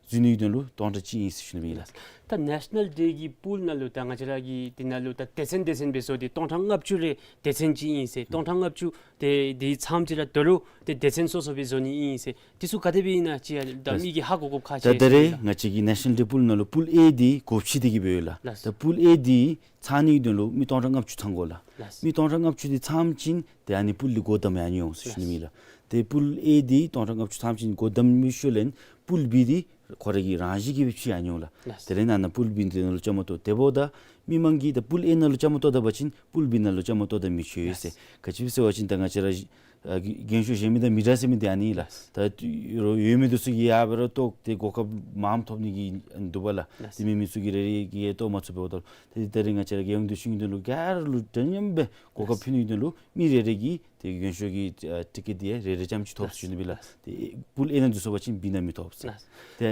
འཛུལ་ནི་གི་དོན་ལུ་སྟོང་ཕྲག་གཅིག་ཨིན་ཟེར་ཞུ་ནི་ཨིན་ལགས། ད་ནེ་ཤ་ནཱལ་ཌེ་གི་པུལ་ནང་ལུ་ད་ང་བཅས་ར་གི་འདི་ནང་ལུ་ད་སྡེ་ཚན་སྡེ་ཚན་སྦེ་བཟོ་སྟེ་སྟོང་ཕྲག་ལྔ་བཅུ་རེ་སྡེ་ཚན་གཅིག་ཨིན་ཟེར། སྟོང་ཕྲག་ལྔ་བཅུ་ཏེ་འདི་ཚངམ་ཅིག་ར་ད་རུང་ཏེ་སྡེ་ཚན་སོ་སོ་སྦེ་བཟོ་ནི་ཨིན་ཟེར། འདི་ཚུ་ག་དེ་སྦེ་ཨིན་ན་ཅིག་ཡང་ད་ལགས། མི་གིས་ཧ་གོ་དགོཔ་ཁག་ཆེ་ཟེར་ཞུ་ནི་ཨིན་ལགས། ད་ད་རེས་ང་བཅས་ཀྱི་ནེ་ཤ་ནཱལ་ཌེ་པུལ་ནང་ལུ་པུལ་ཨེ་འདི་སྒོ་ཕྱེ་སྟེ་གི་སྦེ་ཡོད་ལགས། ལགས། ད་པུལ་ཨེ་འདི་ཚང་ནི་གི་དོན་ལུ་མི་སྟོང་ཕྲག་ལྔ་བཅུ་ཚང་དགོ་ལགས། ལགས། མི་སྟོང་ཕྲག་ལྔ་བཅུ་འདི་ཚངམ་ཅིག་ཏེ་ཨ་ནི་པུལ་འདི་སྒོ་བསྡམ་ཡར་འགྱོ་འོང་ཟེར་ཞུ་ནི་ཨིན་ལགས། ཏེ་པུལ་ཨེ་འདི་སྟོང་ཕྲག་ལྔ་བཅུ་ཚངམ་ཅིག་སྒོ་བསྡམ་མི་ཤུལ་ལས་པུལ་བི་འདི་ཁོ་ར་གིས་རང་བཞིན་གྱིས་སྦེ་ཕྱེ་ཡར་འགྱོ་འོང་ལགས། ལགས། དེ་ལས་ཨ་ནཱ་པུལ་བི་འདི་ནང་ལུ་བཅའ་མར་གཏོགས། དེ་འབདཝ་ད་མི་མང་གིས་ད་པུལ་ཨེ་ནང་ལུ་བཅའ་མར་གཏོགས་ད་པ་ཅིན་པུལ་བི་ནང་ལུ་བཅའ་མར་གཏོགས་ད་མི་ཆོག་ཟེར། ལགས། ག་ཅི་སྦེ་ཟེར་བ་ཅིན་ད་ང་བཅས་ར་ཨ་རྒན་ཤོས་གཞན་མི་དང་མི་འདྲ་ཟེར་མི་འདི་ཨ་ནི་ལགས། ད་ཡོད་མི་འདི་ཚུ་གིས་ཡར་སྦེ་ར་གཏོགས་ཏེ་གོ་སྐབས་མངམ་ཐོབ་ནི་གི་འདུག་པ་ལགས། ལགས། དེ་མེན་མི་ཚུ་གིས་རེ་རེ་གིས་ཡང་གཏོགས་མ་ཚུགས་པས། འོ་ད་ཏེ་ད་རེས་ང་བཅས་ར་རྒྱལ་ཡོངས་དུས་ཆེན་གྱི་དོན་ལུ་ག་ར་ལུ་འདྲ་མཉམ་སྦེ་གོ་སྐབས་ཕུལ་ནི་གི་དོན་ལུ་མི་རེ་རེ་གིས་ཏེ་རྒན་ཤོས་ཀྱི་ཨ་ཊི་ཀེཊ་འདི་ཡང་རེ་རེ་རྐྱངམ་ཅིག་ཐོབ་ཟེར་ཞུ་ནི་ཨིན་ལགས། ཏེ་པུལ་ཨེ་ནང་འཛུལ་སོང་པ་ཅིན་བི་ནང་མི་ཐོབ་ཟེར། ལགས། ཏེ་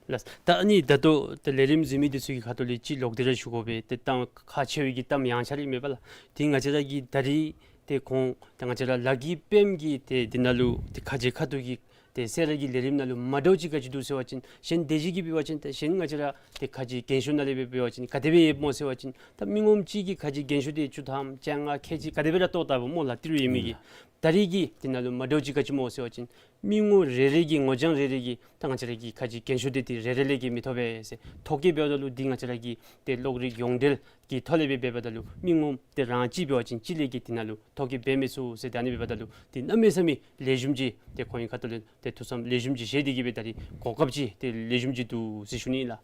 ལགས། ད་ཨ་ནི་ད་ལྟོ་ད་ལས་རིམ་གཟིགས་མི་འདི་ཚུ་གི་ཁ་ཐུག་ལས་ཅིག་ལོག་སྟེ་ར་ཞུ་དགོ་པས། ཏེ་གཏམ་ཁག་ཆེ་བའི་གི་གཏམ་ཡང་ཆ་ར་ཨིན་མས་པ་ལགས། ཏེ་ང་བཅས་ར་གི་ད་རིས་ཏེ་ཁོང་ཏེ་ང་བཅས་ར་ལ་ཀི་པེམ་གི་ཏེ་འདི་ནང་ལུ་ཏེ་ཁ་རྗེ་ཁ་ཐུག་གི་ཏེ་གསོལ་རས་ཀྱི་ལས་རིམ་ནང་ལུ་མ་འདྲཝ་ཅིག་ག་ཅི་འདུག་ཟེར་བ་ཅིན་གཞན་སྡེ་བཞི་གིས་འབད་བ་ཅིན་ཏེ་གཞན་ང་བཅས་ར་ཏེ་ཁ་རྗེ་རྒན་ཤོས་ནང་ལས་འབད་འབད་བ་ཅིན་ག་དེ་སྦེ་ཡོདཔ་སྨོ་ཟེར་བ་ཅིན་ད་མི་ངོམ་གཅིག་གིས་ཁ་རྗེ་རྒན་ཤོས་འདི་བཅུ་ཐམ་བཅོ་ལྔ་ཁལ་གཅིག་ག་དེ་སྦེ་ར་བཏོག་བཏགསཔ་སྨོ་ལགས། ཏི་རུ་ཡོད་མི་གིས། ད་རིས་ཀྱི་འདི་ནང་ལུ་མ་འདྲཝ་ཅིག་ག་ཅི་སྨོ་ཟེར་བ་ཅིན་མི་ངོམ་རེ་རེ་གིས་ངོ་རྐྱང་རེ་རེ་གིས་ད་ང་བཅས་ར་གི་ཁ་རྗེ་རྒན་ཤོས་འདི་ཏེ་རེ་རེ་ལས་ཀྱི་མི་ཐོབ་པས་ཟེར་ཐོ་བཀོད་འབདཝ་ད་ལུ་འདི་ང་བཅས་ར་གི་ཏེ་གློག་རིག་ཡོངས་འབྲེལ་གྱི་ཐོག་ལས་སྦེ་འབདཝ་ད་ལུ་མི་ངོམ་ཏེ་རང་གཅིག་འབད་བ་ཅིན་གཅིག་ལས་ཀྱི་འདི་ནང་ལུ་ཐོ་བཀོད་འབད་མི་ཚུགས་ཟེར། ད་ཨ་ནི་འབདཝ་ད་ལུ་ཏེ་གནམ་མེད་ས་མེད་ལེགས་ཤོམ་ཅིག་ཏེ་ཁོང་གི་ཁ་ཐུག་ལས་ཏེ་ཐུགས་བསམ་ལེགས་ཤོམ་ཅིག་བཞེས་ཏེ་གི་སྦེ་ད་རིས་གོ་སྐབས་ཅིག་ཏེ་ལེགས་ཤོམ་ཅིག་འདུག་ཟེར་ཞུ་ནི་ཨིན་ལགས།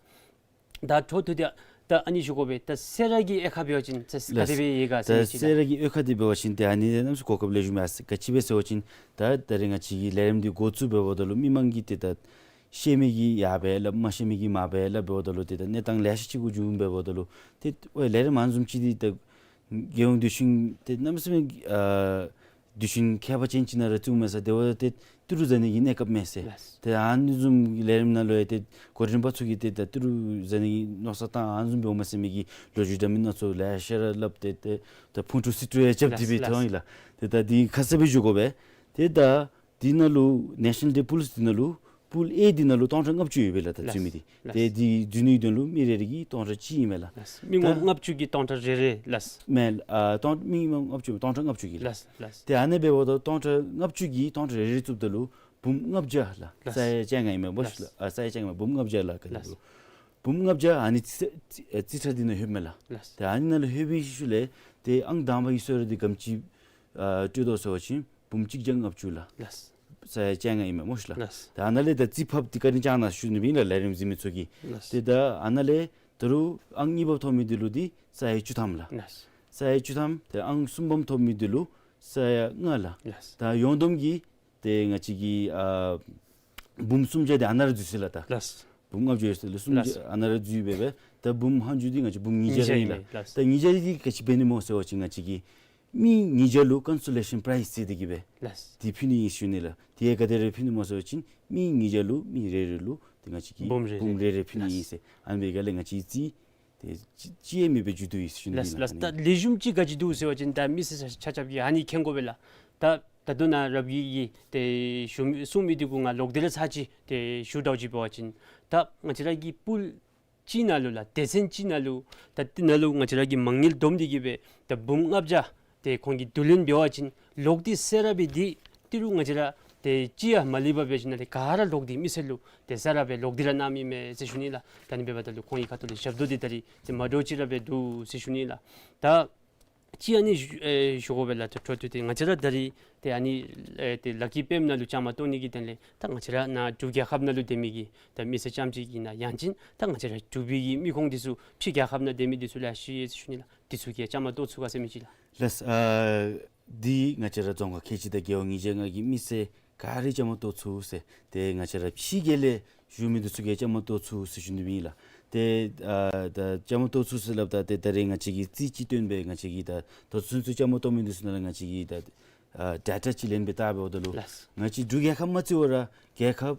ད་འཕྲོ་མཐུད་དེ་ད་ཨ་ནི་ཞུ་དགོ་པས། ད་གསོལ་རས་ཀྱི་དབྱེ་ཁག་འབད་བ་ཅིན་ད་ག་དེ་སྦེ་དབྱེ་ག་ཟེར་ད་ཅིག་ལགས། གསོལ་རས་ཀྱི་དབྱེ་ཁག་འདི་འབད་བ་ཅིན་ཏེ་ཨ་ནི་གནམ་མེད་ས་མེད་གོ་སྐབས་ལེགས་ཤོམ་ཡོད་ཟེར། ག་ཅི་སྦེ་ཟེར་བ་ཅིན་ད་ད་རིས་ང་བཅས་ཀྱི་ལས་རིམ་འདི་འགོ་བཙུགས་འབདཝ་ད་ལུ་མི་མང་གིས་ཏེ་ད་ཤེས་མི་གིས་ཡར་སྦེ་སླབ་མ་ཤེས་མི་གིས་མར་སྦེ་སླབ་འབདཝ་ད་ལུ་ཏེ་ད་གནས་སྟངས་ལེ་ཤ་ཅིག་གུ་བྱུང་འབདཝ་ད་ལུ་ཏེ་ཨོ་ལས་རིམ་ཨ་ནི་བཟུམ་ཅིག་འདི་ད་རྒྱལ་ཡོངས་དུས་ཆེན་ཏེ་གནམ་མེད་ས་མེད་ཨ་ དུས་ཆེན་ཁྱད་པར་ཅན་ཅིག་ནང་ར་བརྩིཝ་མས་ཟེར། དེ་བ་ཏེ་ཏི་རུ་ཟ་ནི་གི་གནས་སྐབས་མས་ཟེར། ལགས། ཏེ་ཨ་ནི་བཟུམ་གྱི་ལས་རིམ་ནང་ལུ་ཡང་ཏེ་འགོ་འདྲེན་པ་ཚུ་གིས་ཏེ་ད་ཏི་རུ་ཟ་ནི་གི་མནོ་བསམ་བཏང་ཨ་ནི་བཟུམ་འབདཝ་མས་ཟེར་མི་གི་ལོ་རྒྱུས་འདྲ་མིན་སྣ་ཚོགས་ལེ་ཤ་ར་སླབ་སྟེ་ཏེ་ད་ཕུང་དཀྲུག་སི་ཀྲུག་ཡང་རྐྱབ་སྟེ་སྦེ་ལགས། ཐོན་ཡི་ལགས། ཏེ་ད་འདི་ཁ་གསལ་སྦེ་ཞུ་དགོ་པས། ཏེ་ད་འདི་ནང་ལུ་National Day Pool དེ་ནང་ལུ་Pool A དེ་ནང་ལུ་སྟོང་ཕྲག་ལྔ་བཅུ་ཡོད་པས་ལགས། ད་ལགས། འཛུལ་མི་འདི། ལགས། ཏེ་འདི་འཛུལ་ནི་དོན་ལུ་མི་རེ་རེ་གིས་སྟོང་ཕྲག་གཅིག་ཨིན་མས་ལགས། ལགས། མི་ངོམ་ད་ལྔ་བཅུ་གིས་སྟོང་ཕྲག་རེ་རེ་ལགས། མེན་ཨ་སྟོང་མི་ངོམ་ལྔ་བཅུ་སྟོང་ཕྲག་ལྔ་བཅུ་གིས་ལགས། ལགས། ལགས། ཏེ་ཨ་ནི་འབདཝ་ད་སྟོང་ཕྲག་ལྔ་བཅུ་གིས་སྟོང་ཕྲག་རེ་རེ་བཙུགསཔ་ད་ལུ་འབུམ་ལྔ་བརྒྱ་ལགས། ལགས། ས་ཡ་བཅོ་ལྔ་ཨིན་མས་སྨོ་ལགས། ལགས། ཨ་ས་ཡ་བཅོ་ལྔ་འབུམ་ལྔ་བརྒྱ་ལགས། ག་ལགས། འབུམ་ལྔ་བརྒྱ་ཨ་ནི་རྩིས་རྩིས་ཁྲ་འདི་ནང་ལྷོདཔ་མས་ལགས། ལགས། ཏེ་ཨ་ནི་ནང་ལུ་ལྷོད་པའི་ཤུལ་ལས་ཏེ་ཨང་དང་པ་གི་གསོལ་ར་འདི་ག་དེམ་ཅིག་ཨ་སྤྲོད་དོ་ཟེར་བ་ཅིན་འབུམ་གཅིག་བརྒྱ་ལྔ་བཅུ་ལགས། ལགས། ས་ཡ་བཅོ་ལྔ་ཨིན་མས་སྨོ་ལགས། ལགས། ཏེ་ཨ་ནཱ་ལས་ད་རྩིས་ཕབ་འདི་བཀའ་དྲིན་བསྐྱང་གནང་ཞུ་ནི་ཨིན་ལགས། ལས་རིམ་གཟིགས་མི་ཚུ་གིས། ལགས། ཏེ་ད་ཨ་ནཱ་ལས་ད་རུང་ཨང་གཉིས་པ་ཐོབ་མི་འདི་ལུ་འདི་ས་ཡ་བཅུ་ཐམ་ལགས། ལགས། ས་ཡ་བཅུ་ཐམ། ཏེ་ཨང་གསུམ་པམ་ཐོབ་མི་འདི་ལུ་ས་ཡ་ལྔ་ལགས། ལགས། ད་ཡོངས་བསྡོམས་ཀྱི་ཏེ་ང་བཅས་ཀྱི་ཨ་འབུམ་སུམ་བརྒྱ་འདི་ཨ་ནཱ་ར་འཛུལ་སོ་ཡི་ལགས། ད་ལགས། འབུམ་ལྔ་བཅུ་ཡོད་ས་ལས་སུམ་བརྒྱ་ལགས། ཨ་ནཱ་ར་འཛུལ་སྦེ་སྦེ་ད་འབུམ་ལྷག་འགྱོ་འདི་ང་བཅས་འབུམ་ཉིས་བརྒྱ་ར་ཨིན་ལགས། ཉིས་བརྒྱ་ཨིན་མས། ལགས། ད་ཉིས་བརྒྱ་འདི་ག་ཅི་འབད་ནི་སྨོ་ཟེར་བ་ཅིན་ང་བཅས་ཀྱི་མི་ཉིས་བརྒྱ་ལུ་ཀོན་སོ་ལེ་ཤཱན་པ་རའིཛ་ཟེར་ཏེ་གི་སྦེ་ལགས། འདི་ཕུལ་ནི་ཨིན་ཞུ་ནི་ལགས། དེ་ག་དེ་རེ་ཕུལ་ནི་སྨོ་ཟེར་བ་ཅིན་མི་ཉིས་བརྒྱ་ལུ་མི་རེ་རེ་ལུ་ཏེ་ང་བཅས་ཀྱིས་འབུམ་རེ་རེ་འབུམ་རེ་རེ་ཕུལ་ནི་ཨིན་ཟེར། ཨ་ནི་སྦེ་ག་ལས་ང་བཅས་ཀྱི་རྩིས་ཏེ་ཅི་ཅི་ཡང་མེད་པའི་མཇུག་བསྡུ་ཡི་ཟེར་ཞུ་ནི་ལགས། ཨིན་ལགས། ལགས། ད་ལེགས་ཤོམ་ཅིག་ག་ཅི་འདུག་ཟེར་བ་ཅིན་ད་མི་སེར་ཆ་ཆ་ཁྱབ་ཀྱིས་ཨ་ནི་མཁྱེན་དགོ་པས་ལགས། ད་ད་ལྟོ་ནཱ་རབ་ཀྱིས་ཏེ་ཞུ་མི་གསུང་མི་འདི་གུ་ང་ལོག་སྟེ་ར་ཚར་ཅིག་ཏེ་ཞུ་དྲག་ཅིག་འབད་བ་ཅིན་ད་ང་བཅས་ར་གི་པུལ་གཅིག་ནང་ལུ་ལགས། སྡེ་ཚན་གཅིག་ནང་ལུ་ད་འདི་ནང་ལུ་ང་བཅས་ར་གིས་མ་དངུལ་བསྡོམས་ཏེ་གི་སྦེ་ད་འབུམ་ལྔ་བརྒྱ་ཏེ་ཁོང་གིས་བསྡུ་ལེན་འབད་བ་ཅིན་ལོག་སྟེ་ཟེར་ར་སྦེ་འདི་ཏི་རུ་ང་བཅས་ར་ཏེ་གཅིག་ཡང་མ་ལུས་པར་སྦེ་ཞིནམ་ལས་ག་ར་ལོག་སྟེ་མི་སེར་ལུ་ཏེ་ཟེར་ར་སྦེ་ལོག་སྟེ་ར་གནང་མི་མས་ཟེར་ཞུ་ནི་ལགས། ད་ནི་འབདཝ་ད་ལུ་ཁོང་གི་ཁ་ཐུག་ལས་ཞབས་ཏོག་འདི་ད་རིས་ཏེ་མ་འདྲཝ་ཅིག་ར་སྦེ་འདུག་ཟེར་ཞུ་ནི་ལགས། ད་ཅིག་ཨ་ནི་ཞུ་ཨེ་ཞུ་དགོ་པས་ལགས། ཏེ་འཕྲོ་མཐུད་དེ་ང་བཅས་ར་ད་རིས་ཏེ་ཨ་ནི་ཨེ་ཏེ་ལ་ཀི་པེམ་ནང་ལུ་བཅའ་མར་གཏོགས་ནི་གི་དོན་ལས་ད་ང་བཅས་ར་ནཱ་འབྲུག་རྒྱལ་ཁབ་ནང་ལུ་སྡོད་མི་གི་ད་མི་སེར་རྐྱངམ་ཅིག་ཨིན་ན་ཡང་ཅིན་ད་ང་བཅས་ར་འབྲུག་པའི་གི་མི་ཁོང་འདི་ཚུ་ཕྱི་རྒྱལ་ཁབ་ནང་སྡོད་མི་འདི་ཚུ་ལུ་ཡང་ཞུ་ཡི་ཟེར་ཞུ་ནི་ལགས། འདི་ཚུ་གིས་བཅའ་མར་གཏོགས་ཚུགས་ག་ཟེར་མི་ཅིག་ལགས། ལགས། ཨ་འདི་ང་བཅས་ར་རྫོང་ཁག་ཁལ་གཅིག་དང་རྒེད་འོག་ཉིས་བརྒྱ་ལྔ་གི་མི་སེར་ག་ར་བཅའ་མར་གཏོགས་ཚུགས་ཟེར། ཏེ་ང་བཅས་ར་ཕྱི་རྒྱལ་ལས་བཞུགས་མི་འདི་ཚུ་གིས་བཅའ་མར་གཏོགས་ཚུགས་ཟེར་ཞུ་ནི་ཨིན་ལགས། ཏེ་ཨ་ད་བཅའ་མར་གཏོགས་ཚུགས་ཟེར་སླབ་ད་ཏེ་ད་རེས་ང་བཅས་ཀྱིས་རྩིས་ཅིག་སྟོན་སྦེ་ང་བཅས་ཀྱིས་ད་ད་ཚུན་ཚོད་བཅའ་མར་གཏོགས་མི་འདི་ཚུ་ནང་ལས་ང་བཅས་ཀྱིས་ད་ཨ་ཌེ་ཊ་ཅིག་ལེན་སྦེ་བལྟ་འབདཝ་ད་ལུ་ལགས། ང་བཅས་འབྲུག་རྒྱལ་ཁབ་མ་བརྩི་བར་རྒྱལ་ཁབ་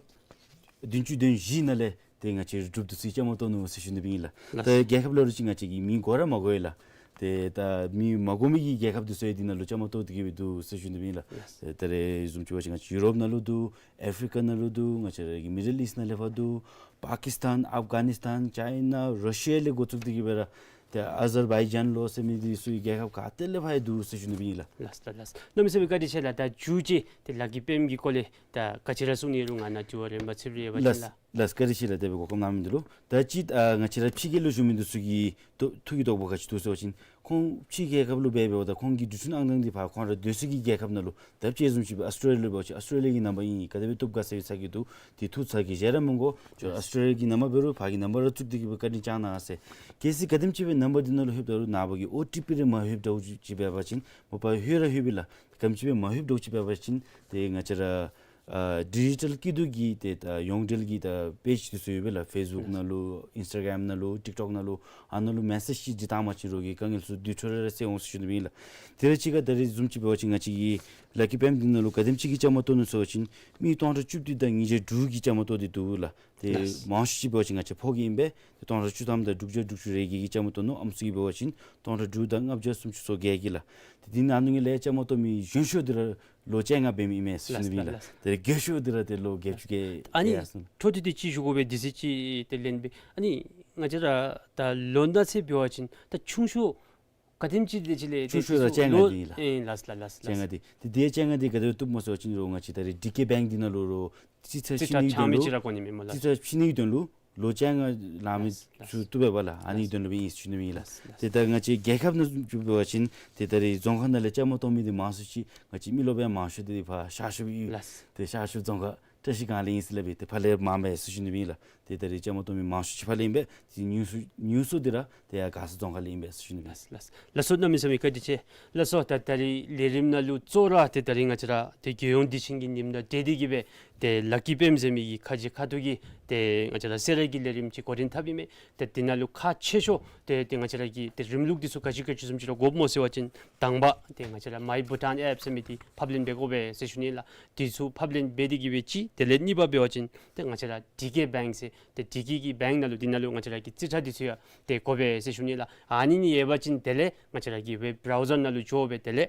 བདུན་ཅུ་དོན་བཞི་ནང་ལས་ཏེ་ང་བཅས་འབྲུགཔ་འདི་ཚུ་བཅའ་མར་གཏོགས་ནུག་ཟེར་ཞུ་ནི་ཨིན་ལགས། ལགས། ད་རྒྱལ་ཁབ་ལ་ལུ་ཅིག་ང་བཅས་ཀྱིས་མིང་གོ་ར་མ་གོ་ཡི་ལགས། ཏེ་ད་མིང་མ་གོ་མི་གི་རྒྱལ་ཁབ་འདི་ཚུ་ཡང་འདི་ནང་ལུ་བཅའ་མར་གཏོགས་ཏེ་གི་སྦེ་འདུག་ཟེར་ཞུ་ནི་ཨིན་ལགས། ལགས། ཏེ་ད་རེས་བཟུམ་ཅིག་འབད་བ་ཅིན་ང་བཅས་ཡུ་རོབ་ནང་ལུ་འདུག། ཨེ་ཕི་རི་ཀ་ནང་ལུ་འདུག། ང་བཅས་ར་གི་མི་ཌལ་ཨིསཊ་ནང་ལས་ཕར་འདུག། པ་ཀིསི་ཐཱན་ཨབ་གྷ་ནིསི་ཐཱན་ཅའི་ན་ར་ཤི་ཡ་ལས་འགོ་བཙུགས་ཏེ་གི་སྦེ་ར་ཏེ་ཨ་ཛར་བའི་ཇཱན་ལོ་ཟེར་མི་འདི་ཚུ་གི་རྒྱལ་ཁབ་ག་ཏེ་ལས་ཕར་ཡང་འདུག་ཟེར་ཞུ་ནི་ཨིན་ལགས། ལགས་ལགས་ལགས། གནམ་མེད་ས་མེད་བཀའ་དྲིན་ཆེ་ལགས། ད་མཇུག་ཅིག་ཏེ་ལ་ཀི་པེམ་གྱི་སྐོར་ལས་ད་ག་ཅི་ར་གསུང་ནི་རུང་ང་ནཱ་དྲི་བ་རིམ་པ་ཚིག་རེ་ཡོད་པ་ཅིན་ལགས། ལགས་བཀའ་དྲིན་ཆེ་ལགས། དེ་སྦེ་གོ་སྐབས་གནང་མི་འདི་ལུ། ད་ཅི་ཨ་ང་བཅས་ར་ཕྱི་རྒྱལ་ལུ་བཞུགས་མི་འདི་ཚུ་གི་ཐུགས་ཐུགས་ཀྱི་དོགས་པ་ག་ཅི་འདུག་ཟེར་བ་ཅིན་ཁོང་ཕྱི་རྒྱལ་ཁབ་ལུ་འབད་འབདཝ་ད་ཁོང་གི་འགྲུལ་འཕྲིན་ཨང་དང་འདི་ཕར་ཁོང་ར་སྡོད་ས་གི་རྒྱལ་ཁབ་ནང་ལུ་ད་ཅི་བཟུམ་ཅིག་སྦེ་ཨཱོས་ཊེ་ལི་ཡ་ལུ་འབད་བ་ཅིན་ཨཱོས་ཊེ་ལི་ཡ་གི་ནང་པ་ཨིན་ག་དེ་སྦེ་བཏུབ་ག་ཟེར་བའི་ཚ་གྱང་འདུག། དེ་ཐུགས་ཚ་གྱང་བཞེས་ར་མི་དགོ། ཁྱོད་ཨཱོས་ཊེ་ལི་ཡ་གི་ནམ་བར་འབད་རུང་ཕར་གྱི་ནམ་བར་ར་བཙུགས་ཏེ་གི་སྦེ་བཀའ་དྲིན་བསྐྱང་གནང་ཟེར། གལ་སྲིད་ག་དེམ་ཅིག་སྦེ་ནམ་བར་འདི་ནང་ལུ་ལྷོདཔ་ད་རུང་ནངས་པ་གི་ཨོ་ཊི་པི་རེ་མ་ལྷོདཔ་འདྲཝ་ཅིག་འབད་བ་ཅིན་མ་པ་ལྷོད་ར་ལྷོད་པས་ལགས། ག་དེམ་ཅིག་སྦེ་མ་ལྷོདཔ་འདྲཝ་ཅིག་འབད་བ་ཅིན་ཏེ་ང་བཅས་ར་ཨ་ཌི་ཇི་ཊལ་སྐྱིད་སྡུག་གི་ཏེ་ད་ཡོངས་འབྲེལ་གྱི་ད་པེཇ་འདི་ཚུ་ཡོད་པས་ལགས། ཕེསི་བུཀ་ནང་ལུ་ཨིནསི་ཊ་གརམ་ནང་ལུ་ཊིཀ་ཊོཀ་ནང་ལུ་ཨ་ནཱ་ལུ་མེ་སེཇ་ཅིག་བཏངམ་ཅིག་རོགས་ཀྱིས་དཀའ་ངལ་ཚུ་དེ་འཕྲོ་ར་ར་སེལ་འོང་ཟེར་ཞུ་ནི་ཨིན་ལགས། དེ་ར་གཅིག་ཁར་ད་རེས་བཟུམ་ཅིག་འབད་བ་ཅིན་ང་བཅས་ཀྱི་ལ་ཀི་པེམ་འདི་ནང་ལུ་ག་དེམ་ཅིག་གིས་བཅའ་མར་གཏོགས་ནུག་ཟེར་བ་ཅིན་མི་སྟོང་ཕྲག་བཅུ་བདུན་དང་ཉིས་བརྒྱ་དྲུག་གིས་བཅའ་མར་གཏོགས་ཏེ་འདུག་ལགས། ཏེ་ལགས། མང་ཤོས་ཅིག་འབད་བ་ཅིན་ང་བཅས་ཕོ་གི་ཨིན་པས། ཏེ་སྟོང་ཕྲག་བཅུ་ཐམ་དང་དྲུག་བརྒྱ་དྲུག་ཅུ་རེ་བརྒྱད་ཀྱིས་བཅའ་མར་གཏོགས་ནུག། ཨམ་སྲུ་གིས་འབད་བ་ཅིན་སྟོང་ཕྲག་དྲུག་དང་ལྔ་བརྒྱ་སུམ་ཅུ་སོ་བརྒྱད་ཀྱིས་ལགས། ཏེ་འདི་ནང་ལུ་ངེས་ལས་བཅའ་མར་གཏོགས་མི་གཞོན་ཤོས་འདི་ར་ལོ་བཅོ་ལྔ་འབད་མི་ཨིན་མས་ཟེར་ཞུ་ནི་ཨིན་ལགས། ལགས། ཏེ་རྒས་ཤོས་འདི་ར་ཏེ་ལོ་བརྒྱད་ཅུ་གི་ཨ་ནི་ཡར་སོང་། འཕྲོ་མཐུད་དེ་ཅིག་ཞུ་དགོ་པས། དུས་ཚོད་ཅིག་ཏེ་ལེན་པས། ཨ་ནི་ང་བཅས་ར་ད་ལོ་ན་ཚོད་འབད་བ་ཅིན་ད་ཆུང་ཤོས་ག་དེམ་ཅིག་དེ་ཅིག་ལས་ཆུང་ཤོས་ར་བཅོ་ལྔ་འདི་ཨིན་ལགས། ཨེ་ལགས་ལགས་ལགས་ལགས། བཅོ་ལྔ་འདི། ཏེ་དེ་བཅོ་ལྔ་འདི་ག་དེ་སྦེ་བཏུབ་སྨོ་ཟེར་བ་ཅིན་རོགས་ང་བཅས་ད་རེས་ཌི་ཀེ་བེངཀ་འདི་ནང་ལུ་རོགས་རྩིས་ཁྲ་རྩིས་ཁྲ་ཆགས་མི་ཅིག་ར་དགོ་ནི་མས་སྨོ་ལགས། རྩིས་ཁྲ་ཕུལ་ནི་གི་དོན་ལུ་ལོ་བཅོ་ལྔ་ལང་མི་ལགས་ལགས། ཚུ་བཏུབ་པས་ལགས། ཨ་ནི་གི་དོན་ལུ་སྦེ་ཨིན་ཟེར་ཞུ་ནི་ཨིན་ལགས། ལགས་ལགས། ཏེ་ད་ང་བཅས་རྒྱལ་ཁབ་ནང་བཟུམ་ཅིག་འབད་བ་ཅིན་ཏེ་ད་རེས་རྫོང་ཁག་ནང་ལས་བཅའ་མར་གཏོགས་མི་འདི་མང་སུ་ཅིག་ང་བཅས་མི་རློབས་ཡང་མང་ཤོས་འདི་ཕར་ཤར་ཕྱོགས་ཡུལ་ལགས། ཏེ་ཤར་ཕྱོགས་རྫོང་ཁག་བཀྲ་ཤིས་སྒང་ལས་ཨིན་ཟེར་སླབ་པས། ཏེ་ཕར་ལས་མངམ་མས་ཟེར་ཞུ་ནི་ཨིན་ལགས། ཏེ་ད་རིས་བཅའ་མར་གཏོགས་མི་མང་ཤོས་ཅིག་ཕར་ལས་ཨིན་པས། ཏེ་ཉུང་སུ་ཉུང་སུ་འདི་ར་ཏེ་ཡར་མགར་ས་རྫོང་ཁག་ལས་ཨིན་པས་ཟེར་ཞུ་ནི་ལགས། ལགས་ལགས་སོ། གནམ་མེད་ས་མེད་བཀའ་དྲིན་ཆེ་ལགས་སོ། ད་ད་རིས་ལས་རིམ་ནང་ལུ་གཙོ་བོ་ར་ཏེ་ད་རིས་ང་བཅས་ར་ཏེ་རྒྱལ་ཡོངས་དུས་ཆེན་གྱི་ཉིནམ་དང་འབྲེལ་ཏེ་གིས་སྦེ་ཏེ་ལཱ་ཀི་པེམ་ཟེར་མི་གི་ཁ་རྗེ་ཁ་ཐུག་གི་ཏེ་ང་བཅས་ར་སེ་ར་གི་ལས་རིམ་ཅིག་འགོ་འདྲེན་འཐབ་ཨིན་མས། ཏེ་འདི་ནང་ལུ་ཁག་ཆེ་ཤོས་ཏེ་ཏེ་ང་བཅས་ར་གི་ཏེ་རིམ་ལུགས་འདི་ཚུ་ག་ཅི་ག་ཅི་བཟུམ་ཅིག་ར་དགོཔ་སྨོ་ཟེར་བ་ཅིན་དང་པ་ཏེ་ང་བཅས་ར་མའི་བྷུ་ཊཱན་ཨེཔ་ཟེར་མི་འདི་ཕབ་ལེན་འབད་དགོ་པས་ཟེར་ཞུ་ནི་ལགས། འདི་ཚུ་ཕབ་ལེན་འབད་དེ་གིས་སྦེ་ཅིག། དེ་ལས་གཉིས་པ་འབད་བ་ཅིན་ཏེ་ང་བཅས་ར་ཌི་ཀེ་བེངཀ་ཟེར་ཏེ་ཌི་ཀེ་གི་བེངཀ་ནང་ལུ་འདི་ནང་ལུ་ང་བཅས་ར་གི་རྩིས་ཁྲ་འདི་ཚུ་ཡང་ཏེ་དགོ་པས་ཟེར་ཞུ་ནི་ལགས། ཨ་ནི་གཉིས་ཡོད་པ་ཅིན་དེ་ལས་ང་བཅས་ར་གི་ཝེབ་བྲའུ་ཛར་ནང་ལུ་འགྱོ་སྦེ་དེ་ལས་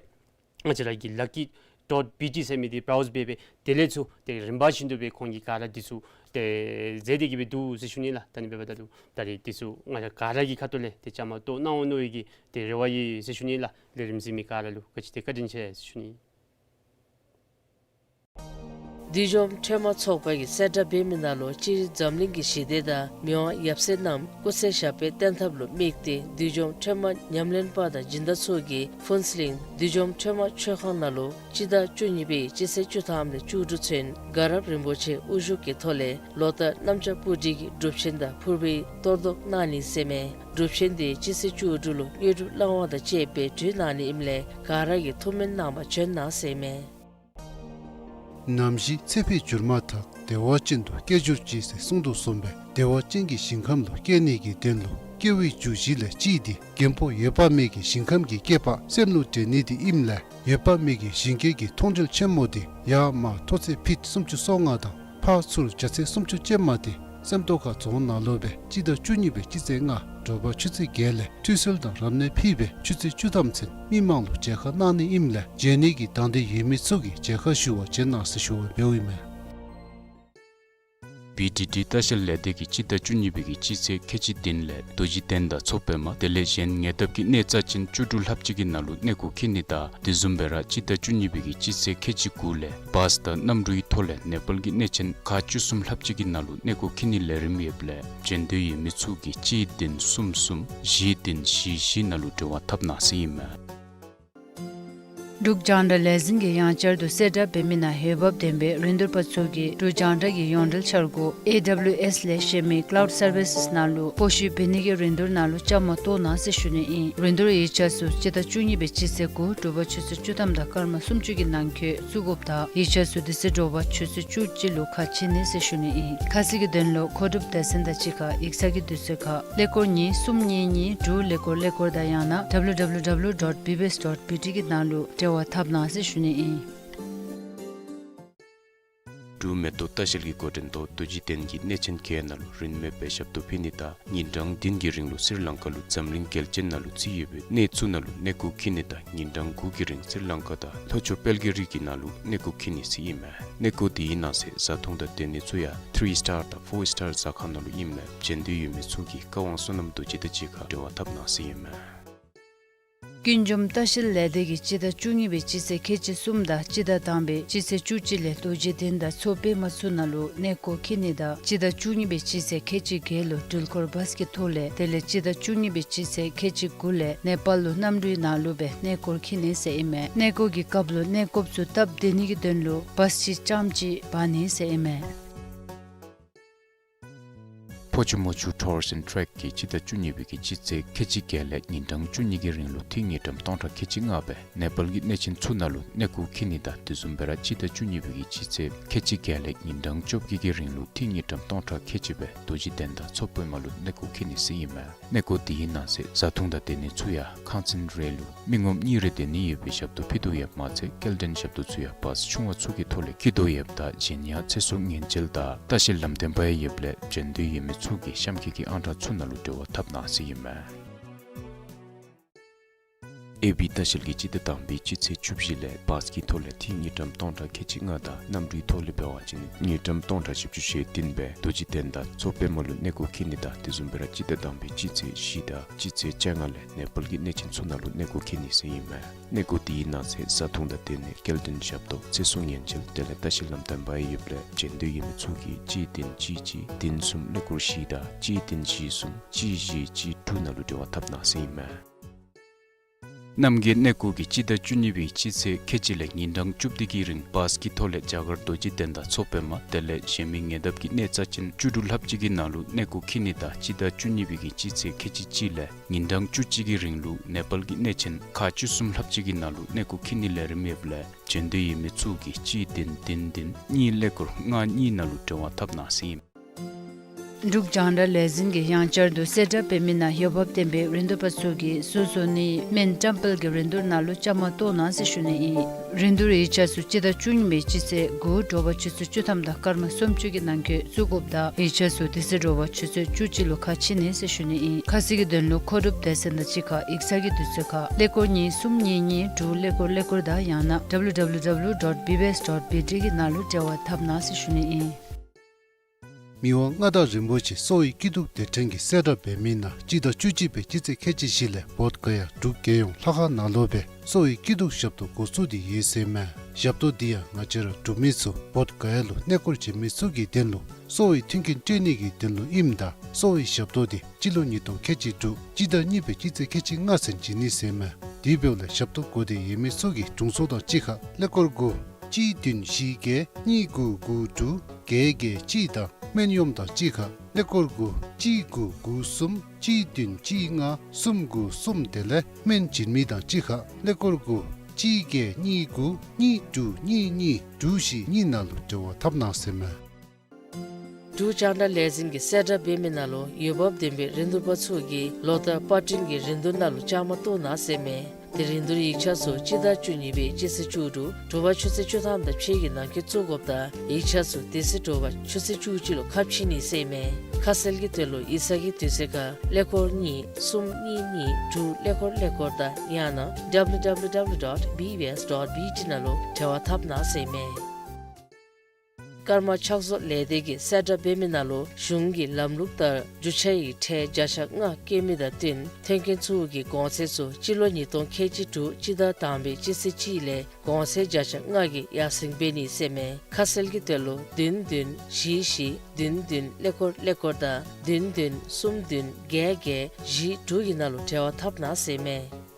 ང་བཅས་ར་གི་ལཱ་ཀི་ཌོཊ་བི་ཊི་ཟེར་མི་འདི་བྲའུ་ཛར་འབད་སྦེ་དེ་ལས་ཚུར་ཏེ་རིམ་པ་བཞིན་དུ་སྦེ་ཁོང་གིས་ག་ར་འདི་ཚུ་ཏེ་མཛད་དེ་གིས་སྦེ་འདུག་ཟེར་ཞུ་ནི་ལགས། ད་ཨ་ནི་འབདཝ་ད་ལུ་ད་རིས་འདི་ཚུ་ང་བཅས་ག་ར་གི་ཁ་ཐུག་ལས་ཏེ་བཅའ་མར་གཏོགས་གནང་འོང་མནོ་བའི་གི་ཏེ་རེ་བ་ཡོད་ཟེར་ཞུ་ནི་ལགས། ལས་རིམ་གཟིགས་མི་ག་ར་ལུ་ག་ཅི་ཏེ་བཀའ་དྲིན་ཆེ་ཟེར་ཞུ་ནི། བསྡུས་འཇོམས་ཁྲོས་མ་ཚོགས་པ་གིས་གསལ་བསྒྲགས་འབད་མི་ནང་ལུ་སྤྱིར་འཛམ་གླིང་གི་ཞི་བདེ་དང་མི་དབང་ཡབ་སྲས་རྣམས་སྐུ་ཚེ་ཞབས་པད་བརྟན་ཐབས་ལུ་དམིགས་ཏེ་བསྡུས་འཇོམས་ཁྲོས་མ་ཉམས་ལེན་པ་དང་སྦྱིན་བདག་ཚུ་གིས་ཕུན་ཚོགས་གླིང་བསྡུས་འཇོམས་ཁྲོས་མ་མཆོད་ཁང་ནང་ལུ་སྤྱི་ཟླ་བཅུ་གཉིས་པའི་སྤྱི་ཚེས་བཅུ་ཐམ་ལས་བཅུ་དྲུག་ཚུན་དགའ་རབ་རིན་པོ་ཆེ་དབུ་བཞུགས་ཀྱི་ཐོག་ལས་ལོ་ལྟར་གནམ་ལྕགས་སྤུ་གྲི་གི་སྒྲུབ་ཆེན་དང་ཕུར་བུའི་གཏོར་བཟློག་གནང་ནི་ཟེར་མས། སྒྲུབ་ཆེན་འདི་སྤྱི་ཚེས་བཅུ་དྲུག་ལུ་དངོས་གྲུབ་བླང་བ་དང་བཅས་པའི་གྲོལ་གནང་ནི་ཨིནམ་ལས་ག་ར་གིས་ཐུགས་སྨོན་གནང་བར་བྱོན་གནང་ཟེར་མས། ནམ་ཞིག་ཚེ་འཕོས་གྱུར་མ་ཐག་བདེ་བ་ཅན་དུ་སྐྱེ་གྱུར་ཅིག་ཟེར་གསུངས་དོ་བཟུམ་སྦེ་བདེ་བ་ཅན་གྱི་ཞིང་ཁམས་ལུ་སྐྱེ་ནི་གི་དོན་ལུ་སྐྱེ་བའི་རྒྱུ་བཞི་ལས་གཅིག་འདི་རྒན་པོ་འོད་དཔག་མེད་ཀྱི་ཞིང་ཁམས་ཀྱི་སྐྱེས་པ་སེམས་ལུ་འདྲེན་ནི་འདི་ཨིནམ་ལས་འོད་དཔག་མེད་ཀྱི་ཞིང་སྐྱེས་ཀྱི་མཐོང་གྲོལ་ཆེན་མོ་འདི་ཡར་མར་མཐོ་ཚད་ཕིཊ་སུམ་ཅུ་སོ་ལྔ་དང་ཕར་ཚུར་རྒྱ་ཚད་སུམ་ཅུ་ཅན་མ་འདི་སེམས་རྟོགས་ཁ་རྫོང་ནང་ལུ་སྦེ་སྤྱི་ཟླ་བཅུ་གཉིས་པའི་སྤྱི་ཚེས་ལྔ་དྲོ་པ་ཆུ་ཚོད་བརྒྱད་ལས་ཁྲུས་གསོལ་དང་རབ་གནས་ཕུལ་བའི་ཆུ་ཚོད་བཅུ་ཐམ་ཚུན་མི་མང་ལུ་མཇལ་ཁ་གནང་ནི་ཨིནམ་ལས་མཇལ་ནི་གི་དང་འདོད་ཡོད་མི་ཚུ་གིས་མཇལ་ཁ་ཞུ་བར་བྱོན་གནང་ཟེར་ཞུ་བ་འབདཝ་ཨིན་མས། བི་ཌི་ཌི་ལྟ་བཤལ་ལས་སྡེ་གིས་སྤྱི་ཟླ་བཅུ་གཉིས་པའི་གི་སྤྱི་ཚེས་ཁལ་གཅིག་བདུན་ལས་རྡོ་རྗེ་གདན་དང་མཚོ་པདྨ་དེ་ལས་གཞན་ཉེ་འདབས་ཀྱི་གནས་རྩ་ཅན་བཅུ་དྲུག་ལྷགཔ་ཅིག་གི་ནང་ལུ་གནས་སྐོར་འཁྱིད་ནི་དང་དེ་བཟུམ་སྦེ་ར་སྤྱི་ཟླ་བཅུ་གཉིས་པའི་གི་སྤྱི་ཚེས་ཁལ་གཅིག་དགུ་ལས་བཱས་དང་གནམ་གྲུའི་ཐོག་ལས་ནེ་པཱལ་གྱི་གནས་ཆེན་ཁག་བཅུ་གསུམ་ལྷགཔ་ཅིག་གི་ནང་ལུ་གནས་སྐོར་འཁྱིད་ནི་ལས་རིམ་ཡོདཔ་ལས་མཇལ་འདོད་ཡོད་མི་ཚུ་གིས་གཅིག་བདུན་གསུམ་གསུམ་བཞི་བདུན་བཞི་བཞི་ནང་ལུ་འབྲེལ་བ་འཐབ་གནང་ཟེར་ཨིན་མས། འབྲུག་རྒྱང་བསྒྲགས་ལས་འཛིན་གྱིས་ཡང་བསྐྱར་དུ་གསལ་བསྒྲགས་འབད་མི་ནང་འོས་འབབ་ལྡན་པའི་རིན་བསྡུར་པ་ཚུ་གིས་འབྲུག་རྒྱང་བསྒྲགས་ཀྱི་ཡོངས་འབྲེལ་འཆར་སྒོ་ཨེ་ཌབ་ལིའུ་ཨེསི་ལས་གཞན་མི་ཀ་ལའུཌ་སར་ཝི་སེསི་ནང་ལུ་སྤོ་བཤུད་འབད་ནི་གི་རིན་བསྡུར་ནང་ལུ་བཅའ་མར་གཏོགས་གནང་ཟེར་ཞུ་ནི་ཨིན། རིན་བསྡུར་ཡིག་ཆ་ཚུ་སྤྱི་ཟླ་བཅུ་གཉིས་པའི་སྤྱི་ཚེས་དགུ་དྲོ་པ་ཆུ་ཚོད་བཅུ་ཐམ་དང་སྐར་མ་སུམ་ཅུ་གི་ནང་འཁོད་བཙུགས་དགོཔ་དང་ཡིག་ཆ་ཚུ་དེ་ཚེ་དྲོ་པ་ཆུ་ཚོད་བཅུ་གཅིག་ལུ་ཁ་ཕྱེ་ནི་ཟེར་ཞུ་ནི་ཨིན། ཁ་གསལ་གྱི་དོན་ལུ་མཁོ་སྒྲུབ་སྡེ་ཚན་དང་གཅིག་ཁར་ཡིག་ཚང་གི་དུས་ཚོད་ཁར་ཀླད་ཀོར་གཉིས་གསུམ་གཉིས་གཉིས་དྲུག་ཀླད་ཀོར་ཀླད་ཀོར་དང་ཡང་ན་ཌབ་ལིའུ་ཌབ་ལིའུ་ཌབ་ལིའུ་ཌོཊ་བི་བི་ཨེསི་ཌོཊ་བི་ཊི་གི་ནང་ལུ་འབྲེལ་བ་འཐབ་གནང་ཟེར་ཞུ་ནི་ཨིན། འབྲུག་མེ་ཏོག་ལྟ་བཤལ་གྱི་འགོ་འདྲེན་ཐོག་རྡོ་རྗེ་གདན་གྱི་གནས་ཆེན་བརྒྱད་ནང་ལུ་རིན་མེད་པའི་ཞབས་ཏོག་ཕུལ་ནི་དང་ཉིན་གྲངས་བདུན་གྱི་རིང་ལུ་སི་རི་ལང་ཀ་ལུ་འཛམ་གླིང་རྒྱལ་སྤྱིའི་ནང་ལུ་རྩིས་ཡོད་པའི་གནས་ཚུ་ནང་ལུ་གནས་སྐོར་འཁྱིད་ནི་དང་ཉིན་གྲངས་དགུ་གི་རིང་སི་རི་ལང་ཀ་དང་ལྷོ་ཕྱོགས་དཔལ་གྱི་རི་གི་ནང་ལུ་གནས་སྐོར་འཁྱིད་ནི་ཟེར་ཨིན་མས། གནས་སྐོར་དེའི་ནང་གསེས་བཟའ་འཐུང་དང་སྡོད་ནི་ཚུ་ཡང་ཐི་རི་སི་ཊར་དང་ཕོར་སི་ཊར་ཟ་ཁང་ནང་ལུ་ཨིནམ་ལས་མཇལ་འདོད་ཡོད་མི་ཚུ་གིས་བཀའ་དབང་བསོད་ནམས་རྡོ་རྗེ་དང་གཅིག་ཁར་འབྲེལ་བ་འཐབ་གནང་ཟེར་ཨིན་མས། ཀུན་འབྱུང་ལྟ་བཤལ་ལས་སྡེ་གིས་སྤྱི་ཟླ་བཅུ་གཉིས་པའི་སྤྱི་ཚེས་ཁལ་གཅིག་གསུམ་དང་སྤྱི་ཟླ་དང་པའི་སྤྱི་ཚེས་བཅུ་གཅིག་ལས་རྡོ་རྗེ་གདན་དང་མཚོ་པདྨ་ཚུ་ནང་ལུ་གནས་སྐོར་འཁྱིད་ནི་དང་སྤྱི་ཟླ་བཅུ་གཉིས་པའི་སྤྱི་ཚེས་ཁལ་གཅིག་བརྒྱད་ལུ་འགྲུལ་འཁོར་བཱས་ཀྱི་ཐོག་ལས་དེ་ལས་སྤྱི་ཟླ་བཅུ་གཉིས་པའི་སྤྱི་ཚེས་ཁལ་གཅིག་དགུ་ལས་ནེ་པཱལ་ལུ་གནམ་གྲུའི་ནང་ལུ་སྦེ་གནས་སྐོར་འཁྱིད་ནི་ཟེར་ཨིན་མས། གནས་སྐོར་གྱི་སྐབས་ལུ་གནས་སྐོརཔ་ཚུ་སྟབས་བདེ་ནི་གི་དོན་ལུ་བཱས་ཅིག་རྐྱངམ་ཅིག་འབག་ནི་ཟེར་ཨིན་མས། ཕོ་ཆུ་མོ་ཆུ་ཊུ་རིསམ་ཊེཀ་གིས་སྤྱི་ཟླ་བཅུ་གཉིས་པའི་གི་སྤྱི་ཚེས་ཁལ་གཅིག་བརྒྱད་ལས་ཉིན་གྲངས་བཅུ་གཉིས་ཀྱི་རིང་ལུ་ཐིག་དངུལ་ཀྲམ་སྟོང་ཕྲག་ཁལ་གཅིག་ལྔ་སྦེ་ནེ་པཱལ་གྱི་གནས་ཆེན་ཚུ་ནང་ལུ་གནས་སྐོར་འཁྱིད་ནི་དང་དེ་བཟུམ་སྦེ་ར་སྤྱི་ཟླ་བཅུ་གཉིས་པའི་གི་སྤྱི་ཚེས་ཁལ་གཅིག་བརྒྱད་ལས་ཉིན་གྲངས་བཅོ་བརྒྱད་ཀྱི་རིང་ལུ་ཐིག་དངུལ་ཀྲམ་སྟོང་ཕྲག་ཁལ་གཅིག་སྦེ་རྡོ་རྗེ་གདན་དང་མཚོ་པདྨ་ལུ་གནས་སྐོར་འཁྱིད་ནི་ཟེར་ཨིན་མས། གནས་སྐོར་དེའི་ནང་གསེས་བཟའ་འཐུང་དང་སྡོད་ནི་ཚུ་ཡང་ཁང་ཚན་རེ་ལུ་མི་ངོམ་གཉིས་རེ་སྡོད་ནི་ཡོད་པའི་ཞབས་ཏོག་ཕུལ་དོ་ཡོདཔ་མ་ཚད་སྐྱེལ་འདྲེན་ཞབས་ཏོག་ཚུ་ཡང་བཱས་ཆུང་བ་ཚུ་གི་ཐོག་ལས་འཁྱིད་དོ་ཡོདཔ་ད་གཞན་ཡང་ཚེ་སྲོག་ཉེན་བཅོལ་དང་ལྟ་བཤལ་ལམ་སྟོན་པ་ཡང་ཡོདཔ་ལས་མཇལ་འདོད་ཡོད་མི་ཚུ་གིས་གཤམ་འཁོད་ཀྱི་ཨང་གྲངས་ཚུ་ནང་ལུ་འབྲེལ་བ་འཐབ་གནང་ཟེར་ཨིན་མས། ཨེ་བི་ལྟ་བཤལ་གྱིས་སྤྱི་ཟླ་དང་པའི་སྤྱི་ཚེས་བཅུ་བཞི་ལས་བཱས་ཀྱི་ཐོག་ལས་ཐིག་དངུལ་ཀྲམ་སྟོང་ཕྲག་ཁལ་གཅིག་ལྔ་དང་གནམ་གྲུའི་ཐོག་ལས་འབད་བ་ཅིན་དངུལ་ཀྲམ་སྟོང་ཕྲག་བཞི་བཅུ་ཞེ་བདུན་སྦེ་རྡོ་རྗེ་གདན་དང་མཚོ་པདྨ་ལུ་གནས་སྐོར་འཁྱིད་ནི་དང་དེ་བཟུམ་སྦེ་ར་སྤྱི་ཟླ་དང་པའི་སྤྱི་ཚེས་བཞི་དང་སྤྱི་ཚེས་བཅོ་ལྔ་ལས་ནེ་པཱལ་གྱི་གནས་ཆེན་ཚུ་ནང་ལུ་གནས་སྐོར་འཁྱིད་ནི་ཟེར་ཨིན་མས། གནས་སྐོར་དེའི་ནང་གསེས་བཟའ་འཐུང་དང་སྡོད་ནི་སྐྱེལ་འདྲེན་ཞབས་ཏོག་ཚེ་སྲོག་ཉེན་བཅོལ་དེ་ལས་ལྟ་བཤལ་ལམ་སྟོན་པ་ཡང་ཡོདཔ་ལས་མཇལ་འདོད་ཡོད་མི་ཚུ་གིས་གཅིག་བདུན་གཅིག་གཅིག་བདུན་གསུམ་ཀླད་ཀོར་བཞི་དང་གཅིག་བདུན་བཞི་གསུམ་གཅིག་བཞི་གཅིག་དྲུག་ནང་ལུ་འབྲེལ་བ་འཐབ་གནང་ཟེར་ཨིན་མས། རྣམ་རྒྱལ་གནས་སྐོར་གྱིས་སྤྱི་ཟླ་བཅུ་གཉིས་པའི་སྤྱི་ཚེས་ཁལ་གཅིག་ལས་ཉིན་གྲངས་བཅུ་བདུན་གྱི་རིང་བཱས་ཀྱི་ཐོག་ལས་རྒྱ་གར་རྡོ་རྗེ་གདན་དང་མཚོ་པདྨ་དེ་ལས་གཞན་མི་ཉེ་འདབས་ཀྱི་གནས་རྩ་ཅན་བཅུ་དྲུག་ལྷགཔ་ཅིག་གི་ནང་ལུ་གནས་སྐོར་འཁྱིད་ནི་དང་སྤྱི་ཟླ་བཅུ་གཉིས་པའི་གི་སྤྱི་ཚེས་ཁལ་གཅིག་གཅིག་ལས་ཉིན་གྲངས་བཅུ་གཅིག་གི་རིང་ལུ་ནེ་པཱལ་གྱི་གནས་ཆེན་ཁག་བཅུ་གསུམ་ལྷགཔ་ཅིག་གི་ནང་ལུ་གནས་སྐོར་འཁྱིད་ནིའི་ལས་རིམ་ཡོདཔ་ལས་བྱོན་འདོད་ཡོད་མི་ཚུ་གིས་གཅིག་བདུན་བདུན་བདུན་གཉིས་ཀླད་ཀོར་ལྔ་གཉིས་ནང་ལུ་འབྲེལ་བ་འཐབ་གནང་ཟེར་ཨིན། འབྲུག་རྒྱང་བསྒྲགས་ལས་འཛིན་གྱིས་ཡང་བསྐྱར་དུ་གསལ་བསྒྲགས་འབད་མི་ནང་འོས་འབབ་ལྡན་པའི་རིན་བསྡུར་པ་ཚུ་གིས་བཟོ་བཟོ་ནིའི་སྨན་བཀྲམ་སྤེལ་གྱི་རིན་བསྡུར་ནང་ལུ་བཅའ་མར་གཏོགས་གནང་ཟེར་ཞུ་ནི་ཨིན། རིན་བསྡུར་ཡིག་ཆ་ཚུ་སྤྱི་ཟླ་བཅུ་གཉིས་པའི་སྤྱི་ཚེས་དགུ་དྲོ་པ་ཆུ་ཚོད་བཅུ་ཐམ་དང་སྐར་མ་སུམ་ཅུ་གི་ནང་འཁོད་བཙུགས་དགོཔ་དང་ཡིག་ཆ་ཚུ་དེ་ཚེ་དྲོ་པ་ཆུ་ཚོད་བཅུ་གཅིག་ལུ་ཁ་ཕྱེ་ནི་ཟེར་ཞུ་ནི་ཨིན། ཁ་གསལ་གྱི་དོན་ལུ་མཁོ་སྒྲུབ་སྡེ་ཚན་དང་གཅིག་ཁར་ཡིག་ཚང་གི་དུས་ཚོད་ཁར་ཀླད་ཀོར་གཉིས་གསུམ་གཉིས་གཉིས་དྲུག་ཀླད་ཀོར་ཀླད་ཀོར་དང་ཡང་ན་W W W dot B B S dot B T གི་ནང་ལུ་འབྲེལ་བ་འཐབ་གནང་ཟེར་ཞུ་ནི་ཨིན། མི་དབང་མངའ་བདག་རིན་པོ་ཆེ་གསོ་བའི་སྐྱིད་སྡུག་སྡེ་ཕྲན་གྱིས་གསལ་བསྒྲགས་འབད་མི་ནང་སྤྱི་ཟླ་བཅུ་གཅིག་པའི་སྤྱི་ཚེས་ཁལ་གཅིག་བཞི་ལས་བོདྷ་ག་ཡ་འབྲུག་རྒྱལ་ཡོངས་ལྷ་ཁང་ནང་ལུ་སྦེ་གསོ་བའི་སྐྱིད་སྡུག་ཞབས་ཏོག་འགོ་བཙུགས་ཏེ་ཡོད་ཟེར་མས། ཞབས་ཏོག་འདི་ཡང་ང་བཅས་ར་འབྲུག་མི་ཚུ་བོདྷ་ག་ཡ་ལུ་གནས་སྐོར་བྱོན་མི་ཚུ་གི་དོན་ལུ་གསོ་བའི་མཐུན་རྐྱེན་སྤྲོད་ནི་གི་དོན་ལུ་ཨིནམ་ད་གསོ་བའི་ཞབས་ཏོག་འདི་སྤྱི་ལོ་ཉིས་སྟོང་ཁལ་གཅིག་དྲུག་སྤྱི་ཟླ་གཉིས་པའི་སྤྱི་ཚེས་ཁལ་གཅིག་ལྔ་ཚུན་བྱིན་ནི་ཟེར་མས། དེ་འབདཝ་ལས་ཞབས་ཏོག་དགོ་སྟེ་ཡོད་མི་ཚུ་གིས་དྲུང་འཚོ་དང་གཅིག་ཁར་ཀླད་ཀོར་དགུ་གཅིག་བདུན་བཞི་བརྒྱད་གཉིས་དགུ་དགུ་དྲུག་བརྒྱད་བརྒྱད་གཅིག་དང་སྨན་གཡོགམ་དང་གཅིག་ཁར་ཀླད་ཀོར་དགུ་གཅིག་དགུ་དགུ་གསུམ་གཅིག་བདུན་གཅིག་ལྔ་གསུམ་དགུ་གསུམ་དེ་ལས་སྨན་བྱིན་མི་དང་གཅིག་ཁར་ཀླད་ཀོར་དགུ་གཅིག་བརྒྱད་གཉིས་དགུ་གཉིས་དྲུག་གཉིས་གཉིས་དྲུག་བཞི་གཉིས་ནང་ལུ་འབྲེལ་བ་འཐབ་གནང་ཟེར་མས། འབྲུག་རྒྱང་བསྒྲགས་ལས་འཛིན་གྱིས་གསལ་བསྒྲགས་འབད་མི་ནང་ལུ་འོས་འབབ་ལྡན་པའི་རིན་བསྡུར་པ་ཚུ་གིས་ལོ་བསྟར་པར་སྐྲུན་གྱི་རིན་བསྡུར་ནང་ལུ་བཅའ་མར་གཏོགས་གནང་ཟེར་མས། དེ་རིན་བསྡུར་ཡིག་ཆ་ཚུ་སྤྱི་ཟླ་བཅུ་གཉིས་པའི་སྤྱི་ཚེས་བཅུ་དྲུག་དྲོ་པ་ཆུ་ཚོད་བཅུ་ཐམ་དང་ཕྱེད་ཀྱི་ནང་འཁོད་བཙུགས་དགོཔ་དང་ཡིག་ཆ་ཚུ་དེ་ཚེ་དྲོ་པ་ཆུ་ཚོད་བཅུ་གཅིག་ལུ་ཁ་ཕྱེ་ནི་ཟེར་མས། ཁ་གསལ་གྱི་དོན་ལུ་ཡིག་ཚང་གི་དུས་ཚོད་ཁར་ཀླད་ཀོར་གཉིས་གསུམ་གཉིས་གཉིས་དྲུག་ཀླད་ཀོར་ཀླད་ཀོར་དང་ཡང་ན་W W W dot B B S dot B T ནང་ལུ་འབྲེལ་བ་འཐབ་གནང་ཟེར་མས། ཀརྨ་ཕྱག་བཟོ་ལས་སྡེ་གིས་གསལ་བསྒྲགས་འབད་མི་ནང་ལུ་གཞུང་གི་ལམ་ལུགས་ལྟར་རྒྱུ་ཆ་ཡི་ཁྲལ་བརྒྱ་ཆ་ལྔ་བཀལ་མི་དང་བསྟུན་ཐོན་སྐྱེད་ཚུ་གི་གོང་ཚད་ཚུ་སྤྱི་ལོ་ཉིས་སྟོང་ཁལ་གཅིག་དྲུག་སྤྱི་ཟླ་དང་པའི་སྤྱི་ཚེས་གཅིག་ལས་གོང་ཚད་བརྒྱ་ཆ་ལྔ་གིས་ཡར་སེང་འབད་ནི་ཟེར་མས། ཁ་གསལ་གྱི་དོན་ལུ་བདུན་བདུན་བཞི་བཞི་བདུན་བདུན་ཀླད་ཀོར་ཀླད་ཀོར་དང་བདུན་བདུན་གསུམ་བདུན་བརྒྱད་བརྒྱད་བཞི་དྲུག་གི་ནང་ལུ་འབྲེལ་བ་འཐབ་གནང་ཟེར་མས།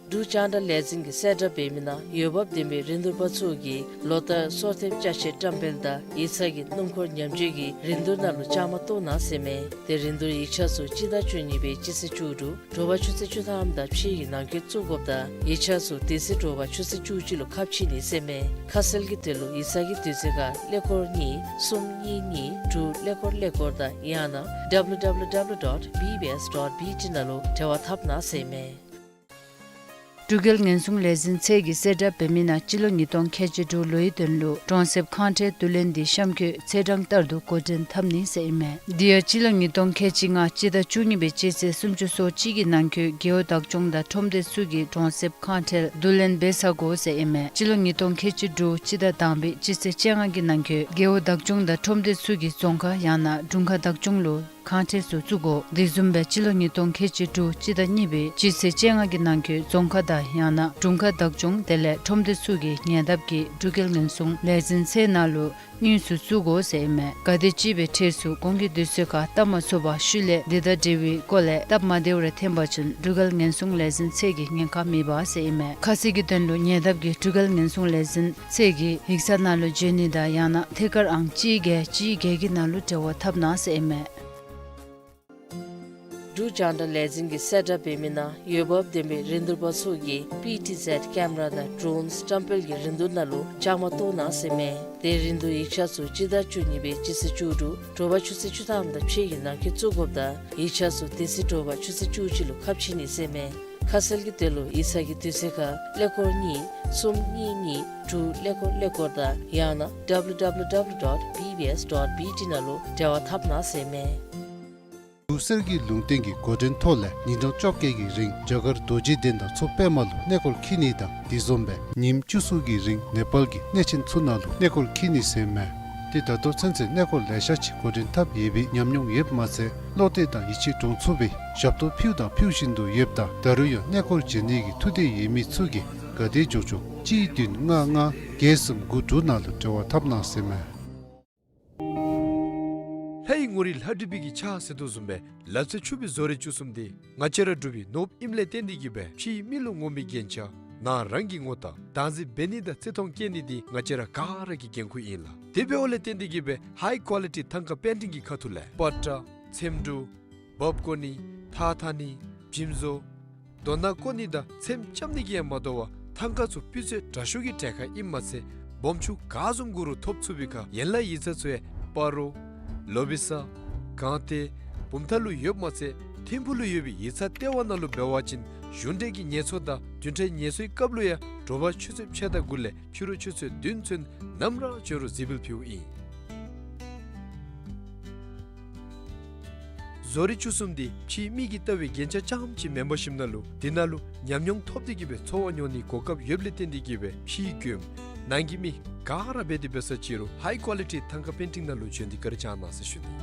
འབྲུག་རྒྱང་བསྒྲགས་ལས་འཛིན་གྱིས་གསལ་བསྒྲགས་འབད་མི་ནང་འོས་འབབ་ལྡན་པའི་རིན་བསྡུར་པ་ཚུ་གིས་ལོ་བསྟར་སྲོག་ཐེབས་ཅ་ཆས་བཀྲམ་སྤེལ་དང་ཡིག་ཚང་གི་སྣུམ་འཁོར་ཉམས་བཅོས་ཀྱི་རིན་བསྡུར་ནང་ལུ་བཅའ་མར་གཏོགས་གནང་ཟེར་མས། དེ་རིན་བསྡུར་ཡིག་ཆ་ཚུ་སྤྱི་ཟླ་བཅུ་གཉིས་པའི་སྤྱི་ཚེས་བཅུ་དྲུག་དྲོ་པ་ཆུ་ཚོད་བཅུ་ཐམ་དང་ཕྱེད་ཀྱི་ནང་འཁོད་བཙུགས་དགོཔ་དང་ཡིག་ཆ་ཚུ་དེ་ཚེ་དྲོ་པ་ཆུ་ཚོད་བཅུ་གཅིག་ལུ་ཁ་ཕྱེ་ནི་ཟེར་མས། ཁ་གསལ་གྱི་དོན་ལུ་ཡིག་ཚང་གི་དུས་ཚོད་ཁར་ཀླད་ཀོར་གཉིས་གསུམ་གཉིས་གཉིས་དྲུག་ཀླད་ཀོར་ཀླད་ཀོར་དང་ཡང་ན་W W W dot B B S dot B T ནང་ལུ་འབྲེལ་བ་འཐབ་གནང་ཟེར་མས། འབྲུག་རྒྱལ་ཉེན་སྲུང་ལས་འཛིན་ཚད་ཀྱིས་གསལ་བསྒྲགས་འབད་མི་ནང་སྤྱི་ལོ་ཉིས་སྟོང་ཁལ་གཅིག་དྲུག་ལོའི་དོན་ལུ་གྲོང་གསེབ་ཁང་ཁྲལ་བསྡུ་ལེན་འདི་གཤམ་འཁོད་ཚེས་གྲངས་ལྟར་དུ་འགོ་འདྲེན་འཐབ་ནི་ཟེར་ཨིན་མས། འདི་ཡང་སྤྱི་ལོ་ཉིས་སྟོང་ཁལ་གཅིག་ལྔ་སྤྱི་ཟླ་བཅུ་གཉིས་པའི་སྤྱི་ཚེས་སུམ་ཅུ་སོ་གཅིག་གི་ནང་འཁོད་རྒེད་འོག་བདག་སྐྱོང་དང་ཁྲོམ་སྡེ་ཚུ་གིས་གྲོང་གསེབ་ཁང་ཁྲལ་བསྡུ་ལེན་འབད་ཚར་དགོ་ཟེར་ཨིན་མས། སྤྱི་ལོ་ཉིས་སྟོང་ཁལ་གཅིག་དྲུག་སྤྱི་ཟླ་དང་པའི་སྤྱི་ཚེས་བཅོ་ལྔ་གི་ནང་འཁོད་རྒེད་འོག་བདག་སྐྱོང་དང་ཁྲོམ་སྡེ་ཚུ་གིས་རྫོང་ཁག་ཡང་ན་དྲུང་ཁག་བདག་སྐྱོང་ལུ་ཁང་ཁྲལ་ཚུ་བཙུགས་དགོ། དེ་བཟུམ་སྦེ་སྤྱི་ལོ་ཉིས་སྟོང་ཁལ་གཅིག་དྲུག་སྤྱི་ཟླ་གཉིས་པའི་སྤྱི་ཚེས་བཅོ་ལྔ་གི་ནང་འཁོད་རྫོང་ཁག་དང་ཡང་ན་དྲུང་ཁག་བདག་སྐྱོང་དེ་ལས་ཁྲོམ་སྡེ་ཚུ་གིས་ཉེ་འདབས་ཀྱི་འབྲུག་རྒྱལ་ཉེན་སྲུང་ལས་འཛིན་ཚད་ནང་ལུ་དངོས་སུ་བཙུགས་དགོ་ཟེར་ཨིན་མས། ག་དེམ་ཅིག་སྦེ་ཁྲལ་ཚུ་གོང་གི་དུས་ཚོད་ཁར་བཏབ་མ་ཚུགས་པར་ཤུལ་ལས་དེ་དང་འབྲེལ་བའི་སྐོར་ལས་སྟབས་མ་བདེཝ་རེ་ཐོན་པ་ཅིན་འབྲུག་རྒྱལ་ཉེན་སྲུང་ལས་འཛིན་ཚད་ཀྱིས་ཉེན་ཁ་མེད་པ་ཟེར་ཨིན་མས། ཁ་གསལ་གྱི་དོན་ལུ་ཉེ་འདབས་ཀྱི་འབྲུག་རྒྱལ་ཉེན་སྲུང་ལས་འཛིན་ཚད་ཀྱི་ཡིག་ཚང་ནང་ལུ་འབྱོན་ནི་དང་ཡང་ན་ཐད་ཀར་ཨང་གཅིག་བརྒྱད་གཅིག་བརྒྱད་ཀྱི་ནང་ལུ་འབྲེལ་བ་འཐབ་གནང་ཟེར་ཨིན་མས། འབྲུག་རྒྱང་བསྒྲགས་ལས་འཛིན་གྱིས་གསལ་བསྒྲགས་འབད་མི་ནང་འོས་འབབ་ལྡན་པའི་རིན་བསྡུར་པ་ཚུ་གིས་པི་ཊི་ཟེཌ་ཀེམ་ར་དང་ཌྲོནསི་བཀྲམ་སྤེལ་གྱི་རིན་བསྡུར་ནང་ལུ་བཅའ་མར་གཏོགས་གནང་ཟེར་ཨིན་མས། དེ་རིན་བསྡུར་ཡིག་ཆ་ཚུ་སྤྱི་ཟླ་བཅུ་གཉིས་པའི་སྤྱི་ཚེས་བཅུ་དྲུག་དྲོ་པ་ཆུ་ཚོད་བཅུ་ཐམ་དང་ཕྱེད་ཀྱི་ནང་འཁོད་བཙུགས་དགོཔ་དང་ཡིག་ཆ་ཚུ་དེ་ཚེ་དྲོ་པ་ཆུ་ཚོད་བཅུ་གཅིག་ལུ་ཁ་ཕྱེ་ནི་ཟེར་ཨིན་མས། ཁ་གསལ་གྱི་དོན་ལུ་ཡིག་ཚང་གི་དུས་ཚོད་ཁར་ཀླད་ཀོར་གཉིས་གསུམ་གཉིས་གཉིས་དྲུག་ཀླད་ཀོར་ཀླད་ཀོར་དང་ཡང་ན་W W W dot B B S dot B T ནང་ལུ་འབྲེལ་བ་འཐབ་གནང་ཟེར་ཨིན་མས། འབྲུག་གསེར་གྱི་ལུང་བསྟན་གྱི་འགོ་འདྲེན་ཐོག་ལས་ཉིན་གྲངས་བཅོ་བརྒྱད་ཀྱི་རིང་རྒྱ་གར་རྡོ་རྗེ་གདན་དང་མཚོ་པདྨ་ལུ་གནས་སྐོར་འཁྱིད་ནི་དང་དེ་བཟུམ་སྦེ་ཉིནམ་བཅུ་གསུམ་གྱི་རིང་ནེ་པཱལ་གྱི་གནས་ཆེན་ཚུ་ནང་ལུ་གནས་སྐོར་འཁྱིད་ནི་ཟེར་ཨིན་མས། ཏེ་ད་ལྟོ་ཚུན་ཚོད་གནས་སྐོར་ལེ་ཤ་ཅིག་འགོ་འདྲེན་འཐབ་ཡོད་པའི་ཉམས་མྱོང་ཡོདཔ་མ་ཚད་བློ་གཏད་དང་ཡིད་ཆེས་འདྲོངས་ཚུགས་པའི་ཞབས་ཏོག་ཕུལཝ་དང་ཕུལ་བཞིན་དུ་ཡོདཔ་ད་ད་རུང་ཡང་གནས་སྐོར་བྱོན་ནི་གི་ཐུགས་འདོད་ཡོད་མི་ཚུ་གིས་ག་དེ་མགྱོགས་མགྱོགས་གཅིག་བདུན་ལྔ་ལྔ་བརྒྱད་གསུམ་དགུ་དྲུག་ནང་ལུ་འབྲེལ་བ་འཐབ་གནང་ཟེར་ཨིན་མས། ལྷ་ཡི་ ངོ་རིས་ལྷ་བྲིས་པའི་གི་ཕྱག་ཟེར་དོ་བཟུམ་སྦེ་ལག་རྩལ་ཕྱུག་པའི་བཟོ་རིག་བཅུ་གསུམ་འདི་ང་བཅས་ར་འབྲུག་པའི་ནོར་བུ་ཨིནམ་ལས་བརྟེན་ཏེ་གིས་སྦེ་ཕྱིའི་མི་ལུ་ངོམ་པའི་རྒྱན་ཆ་ནང་རང་གི་ངོ་རྟགས་བདག་འཛིན་འབད་ནི་དང་བརྩི་མཐོང་བསྐྱེད་ནི་འདི་ང་བཅས་ར་ག་ར་གི་འགན་ཁུར་ཨིན་ལགས། དེ་འབདཝ་ལས་བརྟེན་ཏེ་གིས་སྦེ་ཧའི་ཀོ་ལི་ཊི་ཐང་ཀ་པེན་ཊིང་གི་ཁ་ཐུག་ལས་པ་ཏྲ་ཚེམ་དྲུབ་འབག་བཀོ་ནི་ཐགས་འཐག་ནི་འཇིམ་བཟོ་རྡོ་སྣ་བརྐོ་ནི་དང་ཚེམ་རྐྱབ་ནི་གིས་ཡང་མ་དོ་བར་ཐང་ཀ་ཚུ་སྤུས་ཚད་དྲག་ཤོས་ཀྱི་གྲལ་ཁར་ཨིནམ་མ་ཚད་སྦོམ་ཆུང་ག་བཟུམ་དགོ་རུང་ཐོབ་ཚུགས་པའི་ཁར་ཡན་ལག་ཡིག་ཚང་ཚུ་ཡང་སྤ་རོ་ལོ་བི་ས་སྒང་སྟེང་བུམ་ཐང་ལུ་ཡོདཔ་མ་ཚད་ཐིམ་ཕུག་ལུ་ཡོད་པའི་ཡིག་ཚང་ལྟེ་བ་ནང་ལུ་འབད་བ་ཅིན་གཞུང་འབྲེལ་གྱི་ངལ་གསོ་དང་བདུན་ཕྲག་ངལ་གསོའི་སྐབས་ལུ་ཡང་དྲོ་པ་ཆུ་ཚོད་ཕྱེད་དང་དགུ་ལས་ཕྱི་རུ་ཆུ་ཚོད་བདུན་ཚུན་ནམ་ར་བྱོན་རུང་གཟིགས་འབུལ་ཕུལཝ་ཨིན། བཟོ་རིག་བཅུ་གསུམ་འདི་ཕྱིའི་མི་གིས་ལྟ་བའི་རྒྱན་ཆ་རྐྱངམ་ཅིག་མེན་པར་ཞིནམ་ལས་འདི་ནང་ལུ་ཉམས་མྱོང་ཐོབ་སྟེ་གིས་སྦེ་འཚོ་བ་མྱོང་ནིའི་གོ་སྐབས་ཡོདཔ་ལས་བརྟེན་ཏེ་གིས་སྦེ་ཕྱིའི་མགྱོནམ་ནང་གི་མི་ག་ར་འབད་དེ་འབད་ས་ཅིག་རུང་ཧའི་ཀོ་ལི་ཊི་ཐང་ཀ་པེན་ཊིང་ནང་ལུ་བྱོན་ཏེ་བཀའ་དྲིན་བསྐྱང་གནང་ཟེར་ཞུ་ནི།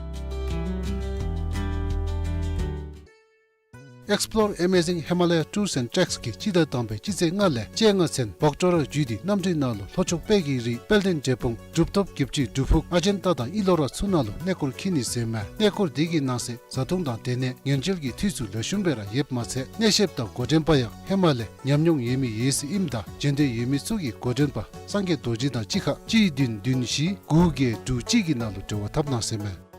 Explore Amazing Himalaya Tours and Treks གིས་སྤྱི་ཟླ་དང་པའི་སྤྱི་ཚེས་ལྔ་ལས་བཅོ་ལྔ་ཚུན་བོག་ཊོ་ར་བརྒྱུད་དེ་གནམ་གྲུའི་ནང་ལུ་ལྷོ་ཕྱོགས་དཔལ་གྱི་རི་དཔལ་ལྡན་འབྲས་སྤུངས་གྲུབ་ཐོབ་བརྒྱད་ཅུའི་སྒྲུབ་ཕུག་ཨ་ཇན་ཏ་དང་ཨི་ལོ་ར་ཚུ་ནང་ལུ་གནས་སྐོར་འཁྱིད་ནི་ཟེར་མས། གནས་སྐོར་འདི་གི་ནང་གསེས་བཟའ་འཐུང་དང་སྡོད་གནས་ཉེན་བཅོལ་གྱི་འཐུས་ཚུ་ལེགས་ཤོམ་སྦེ་ར་ཡོདཔ་མ་ཚད་གནས་བཤདཔ་དང་འགོ་འདྲེན་པ་ཡང་ཧེ་མ་ལས་ཉམས་མྱོང་ཡོད་མི་ཡོད་ཟེར་ཨིནམ་ད་འབྱོན་འདོད་ཡོད་མི་ཚུ་གིས་འགོ་འདྲེན་པ་སངས་རྒྱས་རྡོ་རྗེ་དང་གཅིག་ཁར་གཅིག་བདུན་བདུན་བཞི་དགུ་བརྒྱད་དྲུག་གཅིག་གི་ནང་ལུ་འབྲེལ་བ་འཐབ་གནང་ཟེར་མས།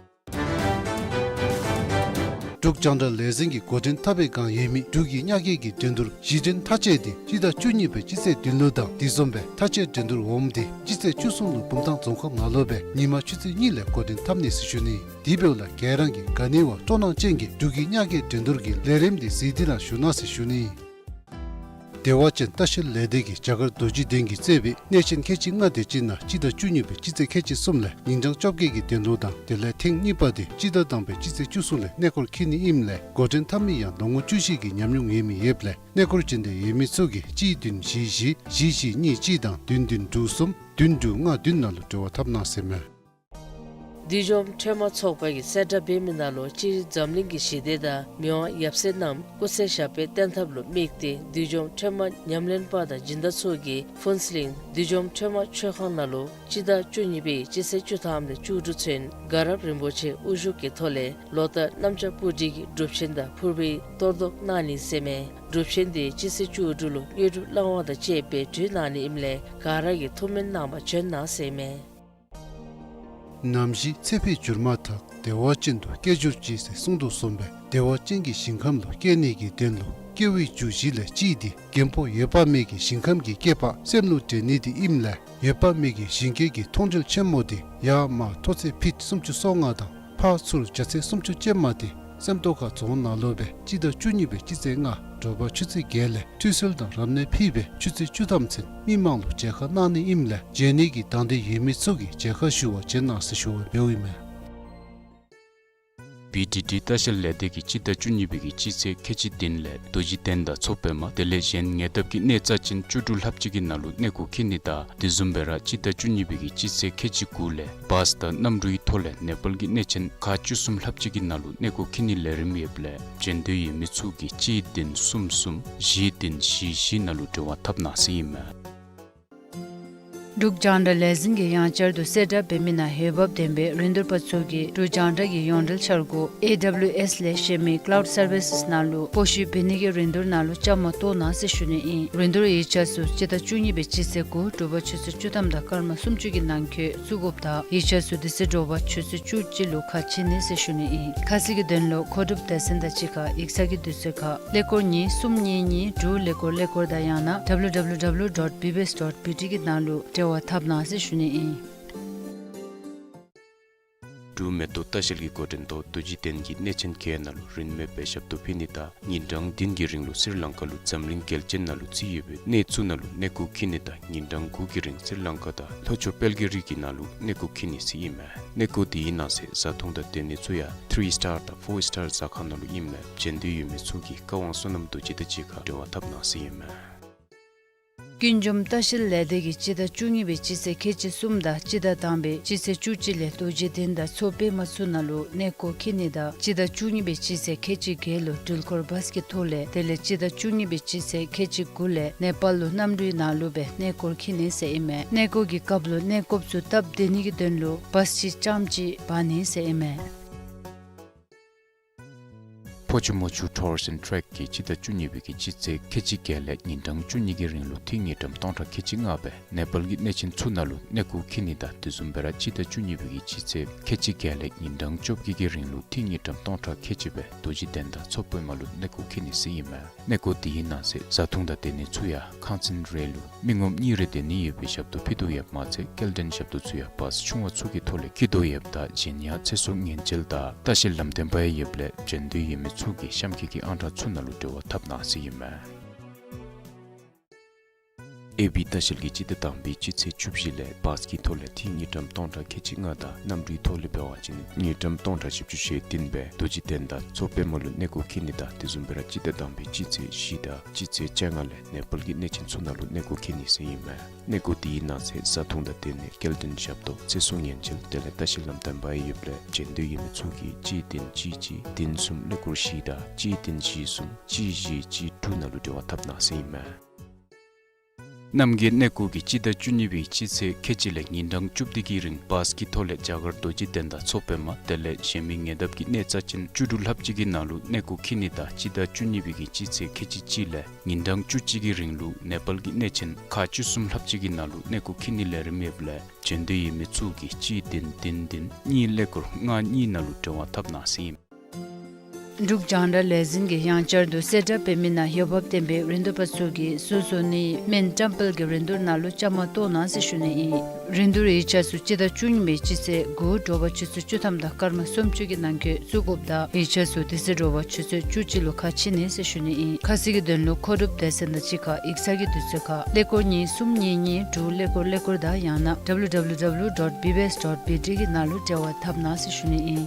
འབྲུག་རྒྱང་བསྒྲགས་ལས་འཛིན་གྱི་འགོ་འདྲེན་འཐབ་པའི་བསྒང་ཡོད་མི་འབྲུག་གི་གཉའ་བརྒྱད་ཀྱི་འགྲན་བསྡུར་གཞི་འགྲན་མཐའ་དཔྱད་འདི་སྤྱི་ཟླ་བཅུ་གཉིས་པའི་སྤྱི་ཚེས་བདུན་ལུ་དང་དེ་བཟུམ་སྦེ་མཐའ་དཔྱད་འགྲན་བསྡུར་འོགམ་འདི་སྤྱི་ཚེས་བཅུ་གསུམ་ལུ་བུམ་ཐང་རྫོང་ཁག་ནང་ལུ་སྦེ་ཉིན་མ་ཆུ་ཚོད་གཉིས་ལས་འགོ་འདྲེན་འཐབ་ནི་ཟེར་ཞུ་ནི། དེ་འབདཝ་ལས་ག་ར་གིས་ག་ནི་བ་སྤྲོ་སྣང་ཅན་གྱིས་འབྲུག་གི་གཉའ་བརྒྱད་འགྲན་བསྡུར་གྱི་ལས་རིམ་འདི་གཟིགས་ཏེ་གནང་ཞུ་གནང་ཟེར་ཞུ་ནི། བདེ་བ་ཅན་ལྟ་བཤལ་ལས་སྡེ་གིས་རྒྱ་གར་རྡོ་རྗེ་གདན་གྱིས་གཙོས་པའི་གནས་ཆེན་ཁལ་གཅིག་ལྔ་དེ་ཅིག་ནང་སྤྱི་ཟླ་བཅུ་གཉིས་པའི་སྤྱི་ཚེས་ཁལ་གཅིག་གསུམ་ལས་ཉིན་གྲངས་བཅོ་བརྒྱད་ཀྱི་གདན་ལུ་དང་དེ་ལས་ཐེངས་གཉིས་པ་དེ་སྤྱི་ཟླ་དང་པའི་སྤྱི་ཚེས་བཅུ་གསུམ་ལས་གནས་སྐོར་འཁྱིད་ནི་ཨིནམ་ལས་འགོ་འདྲེན་འཐབ་མི་ཡང་ལོ་ངོ་བཅུ་བཞི་གི་ཉམས་མྱོང་ཡོད་མི་ཡོདཔ་ལས་གནས་སྐོར་འབྱོན་འདོད་ཡོད་མི་ཚུ་གིས་གཅིག་བདུན་བཞི་བཞི་བཞི་གཉིས་གཅིག་དང་བདུན་བདུན་དྲུག་གསུམ་བདུན་དྲུག་ལྔ་བདུན་ནང་ལུ་འབྲེལ་བ་འཐབ་གནང་ཟེར་མས། བདུད་འཇོམས་ཁྲོས་མ་ཚོགས་པ་གིས་གསལ་བསྒྲགས་འབད་མི་ནང་ལུ་སྤྱིར་འཛམ་གླིང་གི་ཞི་བདེ་དང་མི་དབང་ཡབ་སྲས་རྣམས་སྐུ་ཚེ་ཞབས་པད་བརྟན་ཐབས་ལུ་དམིགས་ཏེ་བདུད་འཇོམས་ཁྲོས་མ་ཉམས་ལེན་པ་དང་སྦྱིན་བདག་ཚུ་གིས་ཕུན་ཚོགས་གླིང་བདུད་འཇོམས་ཁྲོས་མ་མཆོད་ཁང་ནང་ལུ་སྤྱི་ཟླ་བཅུ་གཉིས་པའི་སྤྱི་ཚེས་བཅུ་ཐམ་ལས་བཅུ་དྲུག་ཚུན་དགའ་རབ་རིན་པོ་ཆེ་དབུ་བཞུགས་ཀྱི་ཐོག་ལས་ལོ་ལྟར་གནམ་ལྕགས་སྤུ་གྲི་གི་སྒྲུབ་ཆེན་དང་ཕུར་བུའི་གཏོར་བཟློག་གནང་ནི་ཟེར་མས། སྒྲུབ་ཆེན་འདི་སྤྱི་ཚེས་བཅུ་དྲུག་ལུ་དངོས་གྲུབ་བླང་བ་དང་བཅས་པའི་གྲོལ་གནང་ནི་ཨིནམ་ལས་ག་ར་གིས་ཐུགས་སྨོན་གནང་བར་བྱོན་གནང་ཟེར་མས། ནམ་ཞིག་ཚེ་འཕོས་གྱུར་མ་ཐག་བདེ་བ་ཅན་དུ་སྐྱེ་གྱུར་ཅིག་ཟེར་གསུངས་དོ་བཟུམ་སྦེ་བདེ་བ་ཅན་གྱི་ཞིང་ཁམས་ལུ་སྐྱེ་ནི་གི་དོན་ལུ་སྐྱེ་བའི་རྒྱུ་བཞི་ལས་གཅིག་འདི་རྒན་པོ་འོད་དཔག་མེད་ཀྱི་ཞིང་ཁམས་ཀྱི་སྐྱེས་པ་སེམས་ལུ་འདྲེན་ནི་འདི་ཨིནམ་ལས་འོད་དཔག་མེད་ཀྱི་ཞིང་སྐྱེས་ཀྱི་མཐོང་གྲོལ་ཆེན་མོ་འདི་ཡར་མར་མཐོ་ཚད་ཕིཊ་སུམ་ཅུ་སོ་ལྔ་དང་ཕར་ཚུར་རྒྱ་ཚད་སུམ་ཅུ་ཅན་མ་འདི་སེམས་རྟོགས་ཁ་རྫོང་ནང་ལུ་སྦེ་སྤྱི་ཟླ་བཅུ་གཉིས་པའི་སྤྱི་ཚེས་ལྔ་དྲོ་པ་ཆུ་ཚོད་བརྒྱད་ལས་ཁྲུས་གསོལ་དང་རབ་གནས་ཕུལ་སྦེ་ཆུ་ཚོད་བཅུ་ཐམ་ཚུན་མི་མང་ལུ་མཇལ་ཁ་གནང་ནི་ཨིནམ་ལས་འབྱོན་ནི་གི་དང་འདོད་ཡོད་མི་ཚུ་གིས་མཇལ་ཁ་ཞུ་བར་བྱོན་གནང་ཟེར་ཞུ་བ་འབདཝ་ཨིན་མས། བི་ཌི་ཌི་ལྟ་བཤལ་ལས་སྡེ་གིས་སྤྱི་ཟླ་བཅུ་གཉིས་པའི་གི་སྤྱི་ཚེས་ཁལ་གཅིག་བདུན་ལས་རྡོ་རྗེ་གདན་དང་མཚོ་པདྨ་དེ་ལས་གཞན་ཉེ་འདབས་ཀྱི་གནས་རྩ་ཅན་བཅུ་དྲུག་ལྷགཔ་ཅིག་གི་ནང་ལུ་གནས་སྐོར་འཁྱིད་ནི་དང་དེ་བཟུམ་སྦེ་ར་སྤྱི་ཟླ་བཅུ་གཉིས་པའི་གི་སྤྱི་ཚེས་ཁལ་གཅིག་དགུ་ལས་བཱས་དང་གནམ་གྲུའི་ཐོག་ལས་ནེ་པཱལ་གྱི་གནས་ཆེན་ཁག་བཅུ་གསུམ་ལྷགཔ་ཅིག་གི་ནང་ལུ་གནས་སྐོར་འཁྱིད་ནིའི་ལས་རིམ་ཡོདཔ་ལས་འབྱོན་འདོད་ཡོད་མི་ཚུ་གིས་གཅིག་བདུན་གསུམ་གསུམ་བཞི་བདུན་བཞི་བཞི་ནང་ལུ་འབྲེལ་བ་འཐབ་གནང་ཟེར་ཨིན་མས། འབྲུག་རྒྱང་བསྒྲགས་ལས་འཛིན་གྱིས་ཡང་བསྐྱར་དུ་གསལ་བསྒྲགས་འབད་མི་ནང་འོས་འབབ་ལྡན་པའི་རིན་བསྡུར་པ་ཚུ་གིས་འབྲུག་རྒྱང་བསྒྲགས་ཀྱི་ཡོངས་འབྲེལ་འཆར་སྒོ་ཨེ་ཌབ་ལིའུ་ཨེསི་ལས་གཞན་མི་ཀ་ལའུཌ་སར་བི་སེསི་ནང་ལུ་སྤོ་བཤུད་འབད་ནི་གི་རིན་བསྡུར་ནང་ལུ་བཅའ་མར་གཏོགས་གནང་ཟེར་ཞུ་ནི་ཨིན། རིན་བསྡུར་ཡིག་ཆ་ཚུ་སྤྱི་ཟླ་བཅུ་གཉིས་པའི་སྤྱི་ཚེས་དགུ་དྲོ་པ་ཆུ་ཚོད་བཅུ་ཐམ་དང་སྐར་མ་སུམ་ཅུ་གི་ནང་འཁོད་བཙུགས་དགོཔ་དང་ཡིག་ཆ་ཚུ་དེ་ཚེ་དྲོ་པ་ཆུ་ཚོད་བཅུ་གཅིག་ལུ་ཁ་ཕྱེ་ནི་ཟེར་ཞུ་ནི་ཨིན། ཁ་གསལ་གྱི་དོན་ལུ་མཁོ་སྒྲུབ་སྡེ་ཚན་དང་གཅིག་ཁར་ཡིག་ཚང་གི་དུས་ཚོད་ཁར་ཀླད་ཀོར་གཉིས་གསུམ་གཉིས་གཉིས་དྲུག་ཀླད་ཀོར་ཀླད་ཀོར་དང་ཡང་ན་ཌབ་ལིའུ་ཌབ་ལིའུ་ཌབ་ལིའུ་ཌོཊ་བི་བི་ཨེསི་ཌོཊ་བི་ཊི་གི་ནང་ལུ་འབྲེལ་བ་འཐབ་གནང་ཟེར་ཞུ་ནི་ཨིན། འབྲུག་མེ་ཏོག་ལྟ་བཤལ་གྱི་འགོ་འདྲེན་ཐོག་རྡོ་རྗེ་གདན་གྱི་གནས་ཆེན་བརྒྱད་ནང་ལུ་རིན་མེད་པའི་ཞབས་ཏོག་ཕུལ་ནི་དང་ཉིན་གྲངས་བདུན་གྱི་རིང་ལུ་སི་རི་ལང་ཀ་ལུ་འཛམ་གླིང་རྒྱལ་ཅན་ནང་ལུ་རྩིས་ཡོད་པའི་གནས་ཚུ་ནང་ལུ་གནས་སྐོར་འཁྱིད་ནི་དང་ཉིན་གྲངས་དགུ་གི་རིང་སི་རི་ལང་ཀ་དང་ལྷོ་ཕྱོགས་དཔལ་གྱི་རི་གི་ནང་ལུ་གནས་སྐོར་འཁྱིད་ནི་ཟེར་ཨིན་མས། གནས་སྐོར་དེའི་ནང་གསེས་བཟའ་འཐུང་དང་སྡོད་གནས་ཚུ་ཡང་ཐི་རི་སི་ཊར་དང་ཕོར་སི་ཊར་ཟ་ཁང་ནང་ལུ་ཨིན་མས། འབྱོན་འདོད་ཡོད་མི་ཚུ་གིས་བཀའ་དབང་བསོད་ནམས་རྡོ་རྗེ་དང་གཅིག་ཁར་འབྲེལ་བ་འཐབ་གནང་ཟེར་ཨིན་མས། ཀུན་འབྱུང་ལྟ་བཤལ་ལས་སྡེ་གིས་སྤྱི་ཟླ་བཅུ་གཉིས་པའི་སྤྱི་ཚེས་ཁལ་གཅིག་གསུམ་དང་སྤྱི་ཟླ་དང་པའི་སྤྱི་ཚེས་བཅུ་གཅིག་ལས་རྡོ་རྗེ་གདན་དང་མཚོ་པདྨ་ཚུ་ནང་ལུ་གནས་སྐོར་འཁྱིད་ནི་དང་སྤྱི་ཟླ་བཅུ་གཉིས་པའི་སྤྱི་ཚེས་ཁལ་གཅིག་བརྒྱད་ལུ་འགྲུལ་འཁོར་བཱས་ཀྱི་ཐོག་ལས་དེ་ལས་སྤྱི་ཟླ་བཅུ་གཉིས་པའི་སྤྱི་ཚེས་ཁལ་གཅིག་དགུ་ལས་ནེ་པཱལ་ལུ་གནམ་གྲུའི་ནང་ལུ་སྦེ་གནས་སྐོར་འཁྱིད་ནི་ཟེར་ཨིན་མས། གནས་སྐོར་གྱི་སྐབས་ལུ་གནས་སྐོརཔ་ཚུ་སྟབས་བདེ་ནི་གི་དོན་ལུ་བཱས་ཅིག་རྐྱངམ་ཅིག་འབག་ནི་ཟེར་ཨིན་མས། ཀོ་ཅུ་མོ་ཆུ་ཊུརསི་ཨེནཌ་ཊེཀ་གིས་སྤྱི་ཟླ་བཅུ་གཉིས་པའི་གི་སྤྱི་ཚེས་ཁལ་གཅིག་བརྒྱད་ལས་ཉིན་གྲངས་བཅུ་གཉིས་ཀྱི་རིང་ལུ་ཐིག་དངུལ་ཀྲམ་སྟོང་ཕྲག་ཁལ་གཅིག་ལྔ་སྦེ་ནེ་པཱལ་གྱི་གནས་ཆེན་ཚུ་ནང་ལུ་གནས་སྐོར་འཁྱིད་ནི་དང་དེ་བཟུམ་སྦེ་ར་སྤྱི་ཟླ་བཅུ་གཉིས་པའི་གི་སྤྱི་ཚེས་ཁལ་གཅིག་བརྒྱད་ལས་ཉིན་གྲངས་བཅོ་བརྒྱད་ཀྱི་རིང་ལུ་ཐིག་དངུལ་ཀྲམ་སྟོང་ཕྲག་ཁལ་གཅིག་སྦེ་རྡོ་རྗེ་གདན་དང་མཚོ་པདྨ་ལུ་གནས་སྐོར་འཁྱིད་ནི་ཟེར་ཨིན་མས། གནས་སྐོར་དེའི་ནང་གསེས་བཟའ་འཐུང་དང་སྡོད་ནི་ཚུ་ཡང་ཁང་ཚན་རེ་ལུ་མི་ངོམ་གཉིས་རེ་སྡོད་ནི་ཡོད་པའི་ཞབས་ཏོག་ཕུལ་དོ་ཡོདཔ་མ་ཚད་སྐྱེལ་འདྲེན་ཞབས་ཏོག་ཚུ་ཡང་བཱསི་ཆུང་བ་ཚུ་གི་ཐོག་ལས་འཁྱིད་དོ་ཡོདཔ་ད་གཞན་ཡང་ཚེ་སྲོག་ཉེན་བཅོལ་དང་ལྟ་བཤལ་ལམ་སྟོན་པ་ཡང་ཡོདཔ་ལས་བྱོན་འདོད་ཡོད་མི་ཚུ་གིས་གཤམ་འཁོད་ཀྱི་ཨང་གྲངས་ཚུ་ནང་ལུ་འབྲེལ་བ་འཐབ་གནང་ཟེར་ཨིན་མས། ཨེ་བི་ལྟ་བཤལ་གྱིས་སྤྱི་ཟླ་དང་པའི་སྤྱི་ཚེས་བཅུ་བཞི་ལས་བཱསི་གི་ཐོག་ལས་ཐིག་དངུལ་ཀྲམ་སྟོང་ཕྲག་ཁལ་གཅིག་ལྔ་དང་གནམ་གྲུའི་ཐོག་ལས་འབད་བ་ཅིན་དངུལ་ཀྲམ་སྟོང་ཕྲག་བཞི་བཅུ་ཞེ་བདུན་སྦེ་རྡོ་རྗེ་གདན་དང་མཚོ་པདྨ་ལུ་གནས་སྐོར་འཁྱིད་ནི་དང་དེ་བཟུམ་སྦེ་ར་སྤྱི་ཟླ་དང་པའི་སྤྱི་ཚེས་བཞི་དང་སྤྱི་ཚེས་བཅོ་ལྔ་ལས་ནེ་པཱལ་གྱི་གནས་ཆེན་ཚུ་ནང་ལུ་གནས་སྐོར་འཁྱིད་ནི་ཟེར་ཨིན་མས། གནས་སྐོར་དེའི་ནང་གསེས་བཟའ་འཐུང་དང་སྡོད་ནི་སྐྱེལ་འདྲེན་ཞབས་ཏོག་ཚེ་སྲོག་ཉེན་བཅོལ་དེ་ལས་ལྟ་བཤལ་ལམ་སྟོན་པ་ཡང་ཡོདཔ་ལས་བྱོན་འདོད་ཡོད་མི་ཚུ་གིས་གཅིག་བདུན་གཅིག་གཅིག་བདུན་གསུམ་ཀླད་ཀོར་བཞི་དང་གཅིག་བདུན་བཞི་གསུམ་གཅིག་བཞི་གཅིག་དྲུག་ནང་ལུ་འབྲེལ་བ་འཐབ་གནང་ཟེར་ཨིན་མས། རྣམ་རྒྱལ་གནས་སྐོར་གྱིས་སྤྱི་ཟླ་བཅུ་གཉིས་པའི་སྤྱི་ཚེས་ཁལ་གཅིག་ལས་ཉིན་གྲངས་བཅུ་བདུན་གྱི་རིང་བཱསི་གི་ཐོག་ལས་རྒྱ་གར་རྡོ་རྗེ་གདན་དང་མཚོ་པདྨ་དེ་ལས་གཞན་མི་ཉེ་འདབས་ཀྱི་གནས་རྩ་ཅན་བཅུ་དྲུག་ལྷགཔ་ཅིག་གི་ནང་ལུ་གནས་སྐོར་འཁྱིད་ནི་དང་སྤྱི་ཟླ་བཅུ་གཉིས་པའི་གི་སྤྱི་ཚེས་ཁལ་གཅིག་གཅིག་ལས་ཉིན་གྲངས་བཅུ་གཅིག་གི་རིང་ལུ་ནེ་པཱལ་གྱི་གནས་ཆེན་ཁག་བཅུ་གསུམ་ལྷགཔ་ཅིག་གི་ནང་ལུ་གནས་སྐོར་འཁྱིད་ནི་ལས་རིམ་ཡོདཔ་ལས་བྱོན་འདོད་ཡོད་མི་ཚུ་གིས་གཅིག་བདུན་བདུན་བདུན་གཉིས་ཀླད་ཀོར་ལྔ་གཉིས་ནང་ལུ་འབྲེལ་བ་འཐབ་གནང་ཟེར་ཨིན། འབྲུག་རྒྱང་བསྒྲགས་ལས་འཛིན་གྱིས་ཡང་བསྐྱར་དུ་གསལ་བསྒྲགས་འབད་མི་ནང་འོས་འབབ་ལྡན་པའི་རིན་བསྡུར་པ་ཚུ་གིས་སོ་སོ་ནི་སྨན་བཀྲམ་སྤེལ་གྱི་རིན་བསྡུར་ནང་ལུ་བཅའ་མར་གཏོགས་གནང་ཟེར་ཞུ་ནི་ཨིན། རིན་བསྡུར་ཡིག་ཆ་ཚུ་སྤྱི་ཟླ་བཅུ་གཉིས་པའི་སྤྱི་ཚེས་དགུ་དྲོ་པ་ཆུ་ཚོད་བཅུ་ཐམ་དང་སྐར་མ་སུམ་ཅུ་གི་ནང་འཁོད་བཙུགས་དགོཔ་དང་ཡིག་ཆ་ཚུ་དེ་ཚེ་དྲོ་པ་ཆུ་ཚོད་བཅུ་གཅིག་ལུ་ཁ་ཕྱེ་ནི་ཟེར་ཞུ་ནི་ཨིན། ཁ་གསལ་གྱི་དོན་ལུ་མཁོ་སྒྲུབ་སྡེ་ཚན་དང་གཅིག་ཁར་ཡིག་ཚང་གི་དུས་ཚོད་ཁར་ཀླད་ཀོར་གཉིས་གསུམ་གཉིས་གཉིས་དྲུག་ཀླད་ཀོར་ཀླད་ཀོར་དང་ཡང་ན་W W W dot B B S dot B T གི་ནང་ལུ་འབྲེལ་བ་འཐབ་གནང་ཟེར་ཞུ་ནི་ཨིན།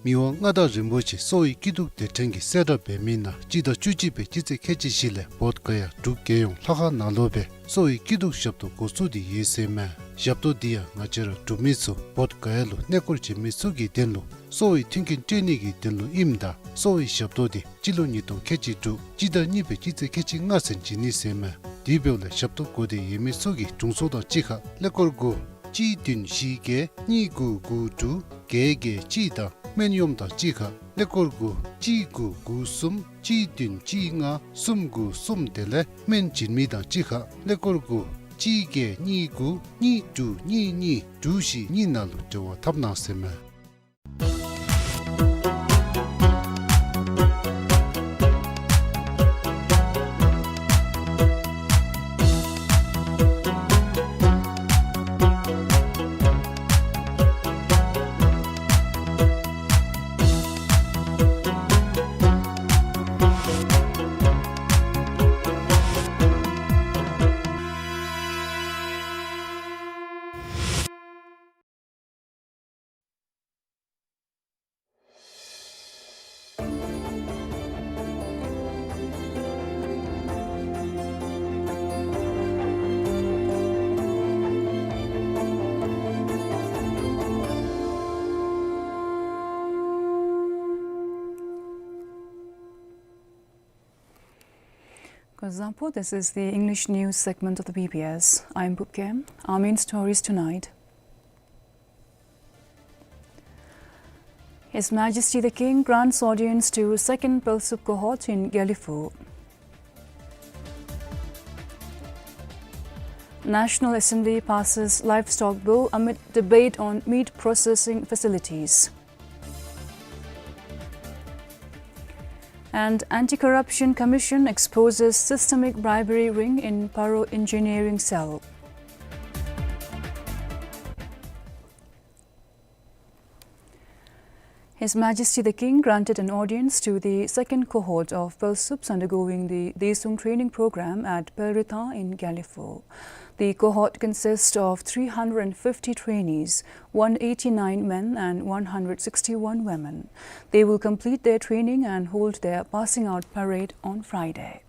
མི་དབང་མངའ་བདག་རིན་པོ་ཆེ་གསོ་བའི་སྐྱིད་སྡུག་སྡེ་ཕྲན་གྱིས་གསལ་བསྒྲགས་འབད་མི་ནང་སྤྱི་ཟླ་བཅུ་གཅིག་པའི་སྤྱི་ཚེས་ཁལ་གཅིག་བཞི་ལས་བོདྷ་ག་ཡ་འབྲུག་རྒྱལ་ཡོངས་ལྷ་ཁང་ནང་ལུ་སྦེ་གསོ་བའི་སྐྱིད་སྡུག་ཞབས་ཏོག་འགོ་བཙུགས་ཏེ་ཡོད་ཟེར་མས། ཞབས་ཏོག་འདི་ཡང་ང་བཅས་ར་འབྲུག་མི་ཚུ་བོདྷ་ག་ཡ་ལུ་གནས་སྐོར་བྱོན་མི་ཚུ་གི་དོན་ལུ་གསོ་བའི་མཐུན་རྐྱེན་སྤྲོད་ནི་གི་དོན་ལུ་ཨིནམ་ད་གསོ་བའི་ཞབས་ཏོག་འདི་སྤྱི་ལོ་ཉིས་སྟོང་ཁལ་གཅིག་དྲུག་སྤྱི་ཟླ་གཉིས་པའི་སྤྱི་ཚེས་ཁལ་གཅིག་ལྔ་ཚུན་བྱིན་ནི་ཟེར་མས། དེ་འབདཝ་ལས་ཞབས་ཏོག་དགོ་འདོད་ཡོད་མི་ཚུ་གིས་དྲུང་འཚོ་དང་གཅིག་ཁར་ཀླད་ཀོར་དགུ་གཅིག་བདུན་བཞི་བརྒྱད་གཉིས་དགུ་དགུ་དྲུག་བརྒྱད་བརྒྱད་གཅིག་དང་སྨན་གཡོགམ་དང་གཅིག་ཁར་ཀླད་ཀོར་དགུ་གཅིག་དགུ་དགུ་གསུམ་གཅིག་བདུན་གཅིག་ལྔ་གསུམ་དགུ་གསུམ་དེ་ལས་སྨན་བྱིན་མི་དང་གཅིག་ཁར་ཀླད་ཀོར་དགུ་གཅིག་བརྒྱད་གཉིས་དགུ་གཉིས་དྲུག་གཉིས་གཉིས་དྲུག་བཞི་གཉིས་ནང་ལུ་འབྲེལ་བ་འཐབ་གནང་ཟེར་མས། Kuzuzangpo, this is the English news segment of the B B S. I'm Pupkem. Our main stories tonight. His Majesty the King grants audience to second Pelsup cohort in Gelephu. National Assembly passes livestock bill amid debate on meat processing facilities. And Anti-Corruption Commission exposes systemic bribery ring in Paro engineering cell. His Majesty the King granted an audience to the second cohort of Pelsups undergoing the Daesung training program at Pelritha in Gelephu. The cohort consists of three hundred and fifty trainees, one eighty-nine men and one hundred sixty-one women. They will complete their training and hold their passing out parade on Friday.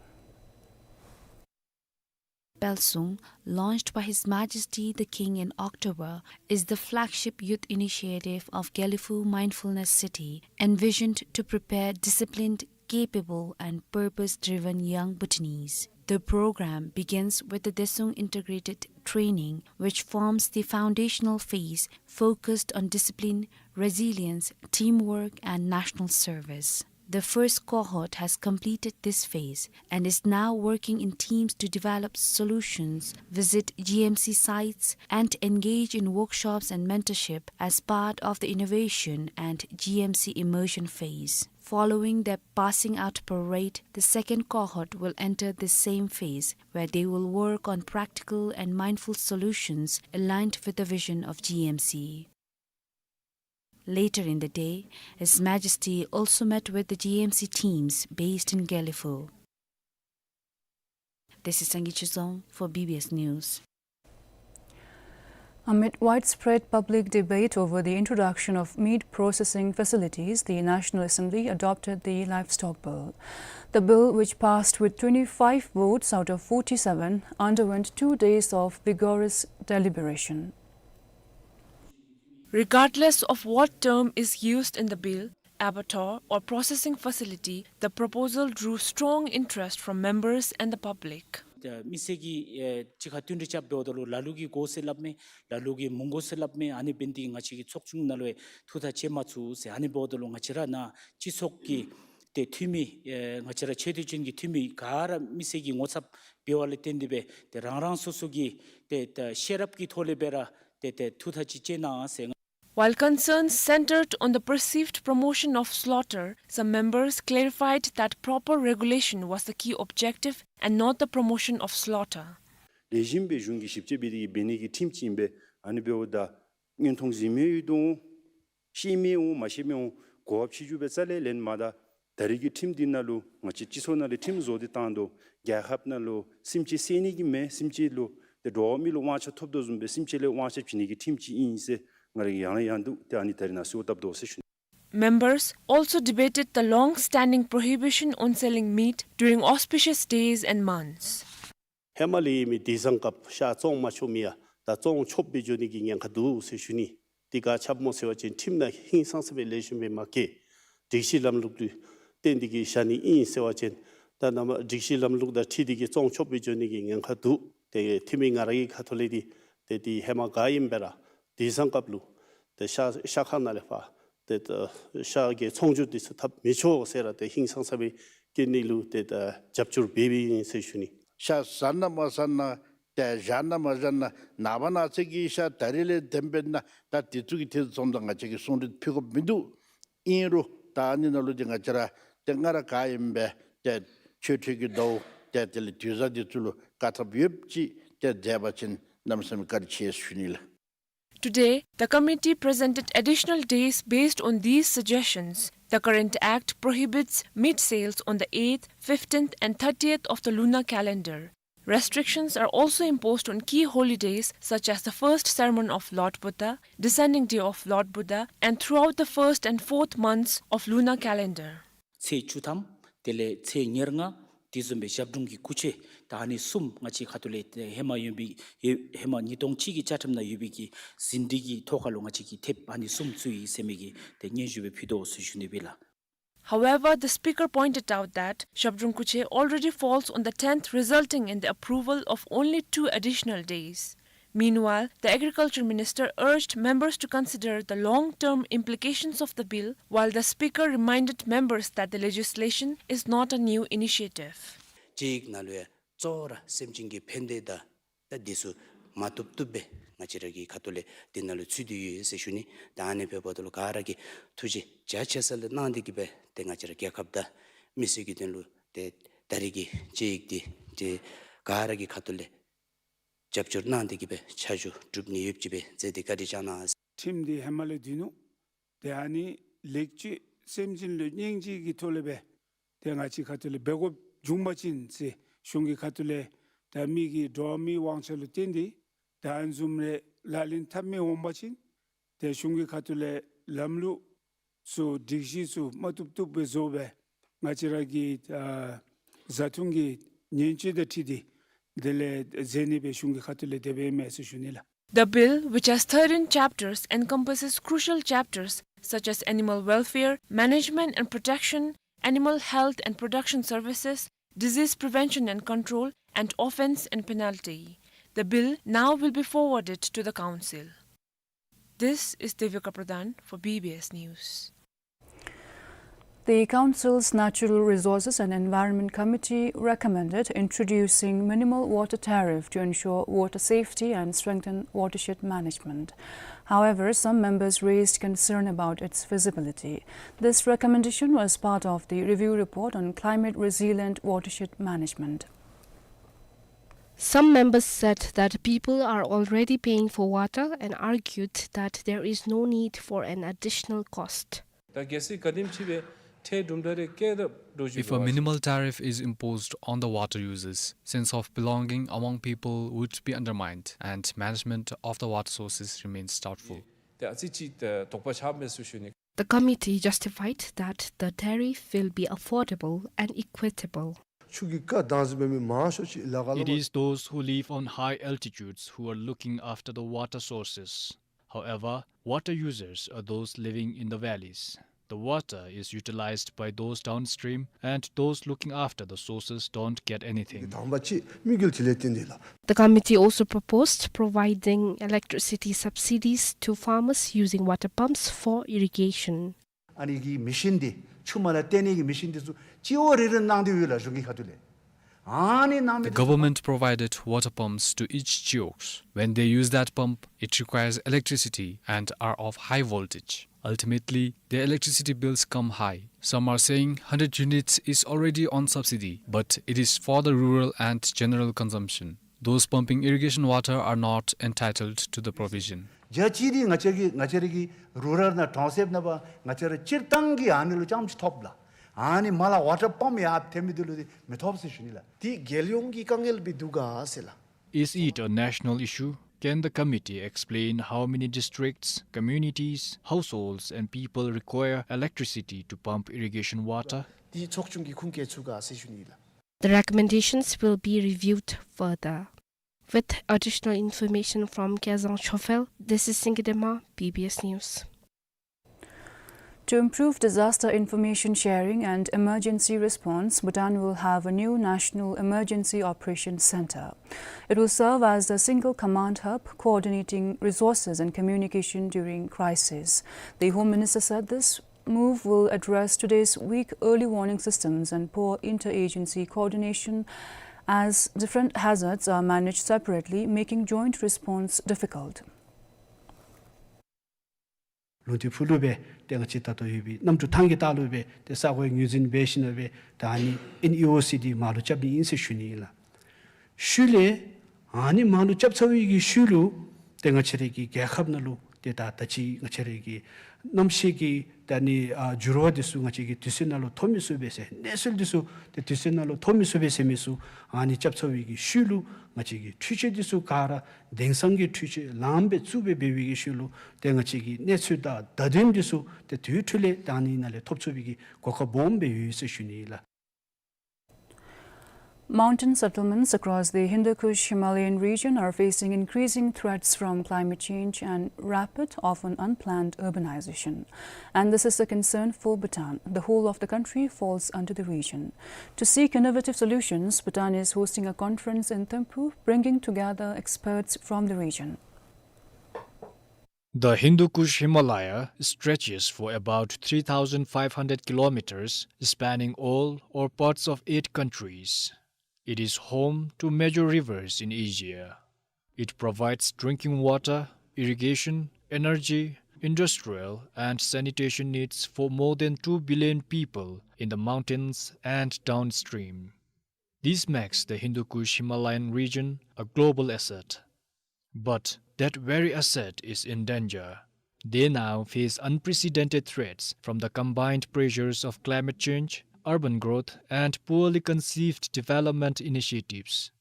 Pelsung, launched by His Majesty the King in October, is the flagship youth initiative of Gelephu Mindfulness City, envisioned to prepare disciplined, capable and purpose-driven young Bhutanese. The program begins with the Daesung Integrated training, which forms the foundational phase focused on discipline, resilience, teamwork, and national service. The first cohort has completed this phase and is now working in teams to develop solutions, visit G M C sites, and engage in workshops and mentorship as part of the innovation and G M C immersion phase. Following their passing out parade, the second cohort will enter the same phase, where they will work on practical and mindful solutions aligned with the vision of G M C. Later in the day, His Majesty also met with the G M C teams based in Gelephu. This is Sangay Chizong for B B S News. Amid widespread public debate over the introduction of meat processing facilities, the National Assembly adopted the Livestock Bill. The bill, which passed with twenty-five votes out of forty-seven, underwent two days of vigorous deliberation. Regardless of what term is used in the bill, abattoir or processing facility, the proposal drew strong interest from members and the public. ད་མི་སེར་གྱིས་ཨེ་གཅིག་ཁར་བསྟུན་གྲོས་རྐྱབ་འབདཝ་ད་ལུ་ལ་ལུ་གིས་དགོ་ཟེར་སླབ་མས། ལ་ལུ་གིས་མི་དགོ་ཟེར་སླབ་མས། ཨ་ནི་འབད་ནི་འདི་གིས་ང་བཅས་ཀྱི་ཚོགས་ཆུང་ནང་ལུ་ཡང་ཐུགས་ཐག་བཅད་མ་ཚུགས་ཟེར། ཨ་ནི་འབདཝ་ད་ལུ་ང་བཅས་ར་ནཱ་སྤྱི་ཚོགས་ཀྱི་ཏེ་འཐུས་མི་ཨེ་ང་བཅས་ར་ཆེ་བསྟོད་ཅན་གྱི་འཐུས་མི་ག་ར་མི་སེར་གྱི་ངོ་ཚབ་འབདཝ་ལས་བརྟེན་ཏེ་སྦེ་ཏེ་རང་རང་སོ་སོ་གི་ཏེ་ཏེ་ཤེས་རབ་ཀྱི་ཐོག་ལས་སྦེ་ར་ཏེ་ཏེ་ཐུགས་ཐག་ཅིག་བཅད་གནང་ཟེར། While concerns centered on the perceived promotion of slaughter, some members clarified that proper regulation was the key objective and not the promotion of slaughter. ལེགས་ཤོམ་སྦེ་གཞུང་གིས་ཞིབ་དཔྱད་འབད་དེ་གིས་འབད་ནི་གི་ཁྲིམས་ཅིག་ཨིན་པས། ཨ་ནི་འབདཝ་ད་མངོན་མཐོང་གཟིགས་མི་ཡོད་དོ་འོང་། ཤེས་མི་འོང་མ་ཤེས་མི་འོང་། གོ་བ་ཕྱི་འགྱུར་སྦེ་རྩ་ལས་ལེན་མ་ད། ད་རེས་ཀྱི་ཁྲིམས་འདི་ནང་ལུ་ང་བཅས་སྤྱི་ཚོགས་ནང་ལས་ཁྲིམས་བཟོ་སྟེ་བཏང་དོ། རྒྱལ་ཁབ་ནང་ལུ་སེམས་ཅན་བསད་ནི་གི་མེན། སེམས་ཅན་ལུ་ཏེ་འགྲོ་བ་མི་ལུ་དབང་ཆ་ཐོབ་དོ་བཟུམ་སྦེ་སེམས་ཅན་ལུ་དབང་ཆ་བྱིན་ནི་གི་ཁྲིམས་ཅིག་ཨིན་ཟེར་ང་ར་གིས་ཡང་ནས་ཡང་དུ་ཏེ་ཨ་ནི་ད་རེས་ནཱ་གསོལཝ་བཏབ་དོ་ཟེར་ཞུ་ནི། Members also debated the long-standing prohibition on selling meat during auspicious days and months. ཧེ་མ་ལས་ཡོད་མི་དེང་སང་སྐབས་ཤ་བཙོང་མ་ཆོག་མི་ཡང་ད་བཙོང་ཆོགཔ་སྦེ་འགྱོ་ནི་གི་ཉེན་ཁ་འདུག་ཟེར་ཞུ་ནི། འདི་ག་ཅི་སྨོ་ཟེར་བ་ཅིན་ཁྲིམས་ནང་ཧིང་སངས་ས་སྦེ་ལེགས་ཤོམ་སྦེ་མ་བཀོད། སྒྲིག་གཞི་ལམ་ལུགས་ལུ་བརྟེན་ཏེ་གིས་བཞག་ནི་ཨིན་ཟེར་བ་ཅིན་ད་ནཱ་མར་སྒྲིག་གཞི་ལམ་ལུགས་དང་འཁྲིལ་ཏེ་གིས་བཙོང་ཆོགཔ་སྦེ་འགྱོ་ནི་གི་ཉེན་ཁ་འདུག། ཏེ་འཐུས་མི་ང་ར་གི་ཁ་ཐུག་ལས་འདི་ཏེ་འདི་ཧེ་མ་ག་ཨིན་པས་ར་དེང་སང་སྐབས་ལུ་ཏེ་ཤ་ཤ་ཁང་ནང་ལས་ཕར་ཏེ་ཤ་གི་ཚོང་སྒྱུར་འདི་ཚུ་འཐབ་མི་ཆོག་ཟེར་ར་ཏེ་ཧིང་སངས་ས་སྦེ་བཀོད་ནི་ལུ་ཏེ་ད་རྒྱབ་སྐྱོར་འབད་འབདཝ་ཨིན་ཟེར་ཞུ་ནི། ཤ་བཟའ་ན་མ་བཟའ་ན་ཏེ་བཞག་ན་མ་བཞག་ན་ནངས་པ་གནངས་ཚེ་གི་ཤ་ད་རིས་ལས་བདེན་པས་ན་ད་འདི་ཚུ་གི་ཐད་ཚུ་ཙམ་ད་ང་བཅས་ཀྱིས་གསུང་གྲོས་ཕུལ་དགོཔ་མིན་འདུག། ཨིན་རུང་ད་ཨ་ནི་ནང་ལུ་འདི་ང་བཅས་ར་ཏེ་སྔར་ག་ཨིནམ་སྦེ་ཏེ་ཆོས་ཁྲིམས་ཀྱི་ཟླཝ་ཏེ་དེ་ལས་དུས་བཟང་འདི་ཚུ་ལུ་བཀག་ཐབས་ཡོདཔ་ཅིག་ཏེ་མཛད་པ་ཅིན་གནམ་མེད་ས་མེད་བཀའ་དྲིན་ཆེ་ཞུ་ནི་ལགས། Today, the committee presented additional days based on these suggestions. The current act prohibits meat sales on the eighth, fifteenth, and thirtieth of the lunar calendar. Restrictions are also imposed on key holidays such as the first sermon of Lord Buddha, descending day of Lord Buddha, and throughout the first and fourth months of lunar calendar. ཚེས་བཅུ་ཐམ་དེ་ལས་ཚེས་ཉེར་ལྔ་དེ་བཟུམ་སྦེ་ཞབས་དྲུང་གི་སྐུ་ཚེས་ད་ཨ་ནི་གསུམ་ང་བཅས་ཁ་ཐུག་ལས་ཧེ་མ་ཡོད་པའི་ཧེ་མ་ཉིས་སྟོང་གཅིག་གི་བཅའ་ཁྲིམས་ནང་ཡོད་པའི་གི་ཟིན་བྲིས་ཀྱི་ཐོག་ཁ་ལུ་ང་བཅས་ཀྱིས་ཐེབས་ཨ་ནི་གསུམ་བཙུགས་ཡི་ཟེར་མི་གི་ཏེ་སྙན་ཞུ་སྦེ་ཕུལ་དོ་ཟེར་ཞུ་ནི་སྦེ་ལགས། However, the speaker pointed out that Zhabdrung Kuche already falls on the tenth, resulting in the approval of only two additional days. Meanwhile, the agriculture minister urged members to consider the long-term implications of the bill, while the speaker reminded members that the legislation is not a new initiative. ཅིག་ནང་ལུ་ཡང་གཙོ་བོ་ར་སེམས་ཅན་གྱི་ཕན་བདེ་དང་ད་འདི་ཚུ་མ་བཏུབ་བཏུབ་སྦེ་ང་བཅས་ར་གི་ཁ་ཐུག་ལས་འདི་ནང་ལུ་ཚུད་དེ་ཡོད་ཟེར་ཞུ་ནི། ད་ཨ་ནི་འབདཝ་ད་ལུ་ག་ར་གིས་ཐུགས་རྗེ་རྒྱ་ཆེ་ས་ལས་གནང་སྟེ་གིས་སྦེ་ཏེ་ང་བཅས་ར་རྒྱལ་ཁབ་དང་མི་སེར་གྱི་དོན་ལུ་ཏེ་ད་རེས་ཀྱི་དཔྱད་ཡིག་འདི་ཏེ་ག་ར་གི་ཁ་ཐུག་ལས་རྒྱབ་སྐྱོར་གནང་སྟེ་གིས་སྦེ་ཆ་འཇོག་གྲུབ་ནི་ཡོདཔ་ཅིག་སྦེ་མཛད་དེ་བཀའ་དྲིན་བསྐྱང་གནང་ཟེར། ཁྲིམས་འདི་ཧེ་མ་ལས་འདི་ནུག། ཏེ་ཨ་ནི་ལེགས་བཅོས་སེམས་ཅན་ལུ་སྙིང་རྗེ་གི་ཐོག་ལས་སྦེ་ཏེ་ང་བཅས་ཁ་ཐུག་ལས་འབད་དགོཔ་བྱུང་པ་ཅིན་ཟེར་གཞུང་གི་ཁ་ཐུག་ལས་ད་མི་གི་འགྲོ་བ་མིའི་དབང་ཆ་ལུ་བརྟེན་ཏེ་ད་ཨ་ནི་བཟུམ་རེ་ལག་ལེན་འཐབ་མི་འོང་པ་ཅིན་ཏེ་གཞུང་གི་ཁ་ཐུག་ལས་ལམ་ལུགས་ཚུ་སྒྲིག་གཞི་ཚུ་མ་བཏུབ་བཏུབ་སྦེ་བཟོ་སྦེ་ང་བཅས་ར་གི་ཨ་བཟའ་འཐུང་གི་ཉེན་བཅོལ་དང་འཁྲིལ་ཏེ་དེ་ལས་མཛད་ནི་སྦེ་གཞུང་གི་ཁ་ཐུག་ལས་དེ་སྦེ་ཨིན་མས་ཟེར་ཞུ་ནི་ལགས། The bill, which has thirteen chapters, encompasses crucial chapters such as animal welfare, management and protection, animal health and production services, disease prevention and control, and offense and penalty. The bill now will be forwarded to the council. This is Devika Pradhan for B B S News. The council's Natural Resources and Environment Committee recommended introducing minimal water tariff to ensure water safety and strengthen watershed management. However, some members raised concern about its feasibility. This recommendation was part of the review report on climate resilient watershed management. Some members said that people are already paying for water and argued that there is no need for an additional cost. ད་གལ་སྲིད་ག་དེམ་ཅིག་སྦེ་ཁྲལ་གྲུབ་འདྲ་རེ་བཀལ་ད་འགྲོ་ཅི། If a མིན་ན་མིནིམལ་ཊེ་རིཕ་ཨིཛ་ཨིམ་པོ་སི་ཌི་ཨོན་ཌི་ཝ་ཊར་ཡུ་ཛར་སི, སེནསི་ཨོཕ་བི་ལོང་གིང་ཨ་མོང་པི་པཱལ་ཝུཌ་བི་ཨན་ཌར་མའིནཌ་ཨེནཌ་མེ་ནེཇ་མེནཊ་ཨོཕ་ཌི་ཝ་ཊར་རི་སོར་སེས་རི་མེནསི་ཌའུཊ་ཕུལ། ཏེ་ཨ་ཙི་ཅིག་ད་དོགས་པ་ཆགས་མས་ཟེར་ཞུ་ནི། The committee justified that the tariff will be affordable and equitable. ཆུ་གི་རྐ་བཏང་ཟེར་མི་མང་ཤོས་ཅིག་ལ་ཁ་ལུ། It is those who live on high altitudes who are looking after the water sources. However, water users are those living in the valleys. The water is utilized by those downstream, and those looking after the sources don't get anything. དང་པ་ཅིག་དམིགས་ཡུལ་ཅིག་ལས་བརྟེན་ཏེ་ལགས། The committee also proposed providing electricity subsidies to farmers using water pumps for irrigation. ཨ་ནི་གི་མེ་ཤིན་འདི་ཆུ་མར་ལ་བཏོན་ནི་གི་མེ་ཤིན་འདི་ཚུ་སྤྱི་བོ་རེ་རེ་གནང་སྟེ་ཡོད་ལགས་གཞུང་གི་ཁ་ཐུག་ལས། ཨ་ནི་གནང་མི། The འདི་ཚུ། Government provided water pumps to each chiyoks. When they use that pump, it requires electricity and are of high voltage. Ultimately, the electricity bills come high. Some are saying hundred units is already on subsidy, but it is for the rural and general consumption. Those pumping irrigation water are not entitled to the provision. རྒྱ་ཆེ་འདི་ང་བཅས་ཀྱི་ང་བཅས་རའི་གི་རུ་རཱལ་ནང་གྲོང་གསེབ་ནང་པ་ང་བཅས་ར་སྤྱིར་བཏང་གི་ཨ་ནི་ལུ་རྐྱངམ་ཅིག་ཐོབ་ལགས། ཨ་ནི་མར་ལས་ཝ་ཊར་པམཔ་ཡར་འཐེན་མི་འདི་ལུ་འདི་མི་ཐོབ་ཟེར་ཞུ་ནི་ལགས། འདི་རྒྱལ་ཡོངས་ཀྱི་དཀའ་ངལ་སྦེ་འདུག་ག་ཟེར་ལགས། Is it a national issue? Can the committee explain how many districts, communities, households and people require electricity to pump irrigation water? འདི་ཚོགས་ཆུང་གིས་ཁུངས་སྐྱེལ་ཚུགས་ག་ཟེར་ཞུ་ནི་ལགས། The recommendations will be reviewed further. With additional information from Kezang Chophel, this is Singye Dema, B B S News. To improve disaster information sharing and emergency response, Bhutan will have a new National Emergency Operations Center. It will serve as a single command hub, coordinating resources and communication during crisis. The Home Minister said this move will address today's weak early warning systems and poor interagency coordination, as different hazards are managed separately, making joint response difficult. ལུང་བསྟན་ཕུལ་ལུ་སྦེ་ཏེ་ང་བཅས་ད་ལྟོ་ཡོད་པའི་གནམ་གྲུ་ཐང་གི་ལྟག་ལུ་སྦེ་ཏེ་ས་གོ་ངོས་འཛིན་འབད་ཞིནམ་ལས་སྦེ་ད་ཨ་ནི་ཨེན་ཨི་ཨོ་སི་འདི་མར་ལུ་རྐྱབ་ནི་ཨིན་ཟེར་ཞུ་ནི་ཨིན་ལགས། ཤུལ་ལས་ཨ་ནི་མར་ལུ་རྐྱབ་ཚར་བའི་གི་ཤུལ་ལུ་ཏེ་ང་བཅས་རའི་གི་རྒྱལ་ཁབ་ནང་ལུ་ཏེ་ད་ད་ཅི་ང་བཅས་རའི་གི་གནམ་གཤིས་ཀྱི་ད་ཨ་ནི་ཨ་འགྱུར་བ་འདི་ཚུ་ང་བཅས་ཀྱིས་དུས་ཚོད་ནང་ལུ་ཐོབ་མི་ཚུགས་པས་ཟེར། གནས་ཚུལ་འདི་ཚུ་ཏེ་དུས་ཚོད་ནང་ལུ་ཐོབ་མི་ཚུགས་པས་ཟེར་མི་ཚུ་ཨ་ནི་རྐྱབ་ཚར་བའི་གི་ཤུལ་ལུ་ང་བཅས་ཀྱི་འཕྲུལ་ཆས་འདི་ཚུ་ག་ར་དེང་སང་གི་འཕྲུལ་ཆས་ལངམ་སྦེ་བཙུགས་སྦེ་འབད་བའི་གི་ཤུལ་ལུ་ཏེ་ང་བཅས་ཀྱི་གནས་ཚུལ་དང་བརྡ་དོན་འདི་ཚུ་ཏེ་དེ་འཕྲོ་ལས་ད་ཨ་ནི་ནང་ལས་ཐོབ་ཚུགས་པའི་གི་གོ་སྐབས་སྦོམ་སྦེ་ཡོད་ཟེར་ཞུ་ནི་ཨིན་ལགས། Mountain settlements across the Hindu Kush Himalayan region are facing increasing threats from climate change and rapid, often unplanned urbanization. And this is a concern for Bhutan. The whole of the country falls under the region. To seek innovative solutions, Bhutan is hosting a conference in Thimphu, bringing together experts from the region. The Hindu Kush Himalaya stretches for about three thousand five hundred kilometers, spanning all or parts of eight countries. It is home to major rivers in Asia. It provides drinking water, irrigation, energy, industrial, and sanitation needs for more than two billion people in the mountains and downstream. This makes the Hindu Kush Himalayan region a global asset. But that very asset is in danger. They now face unprecedented threats from the combined pressures of climate change, urban growth, and poorly conceived development initiatives.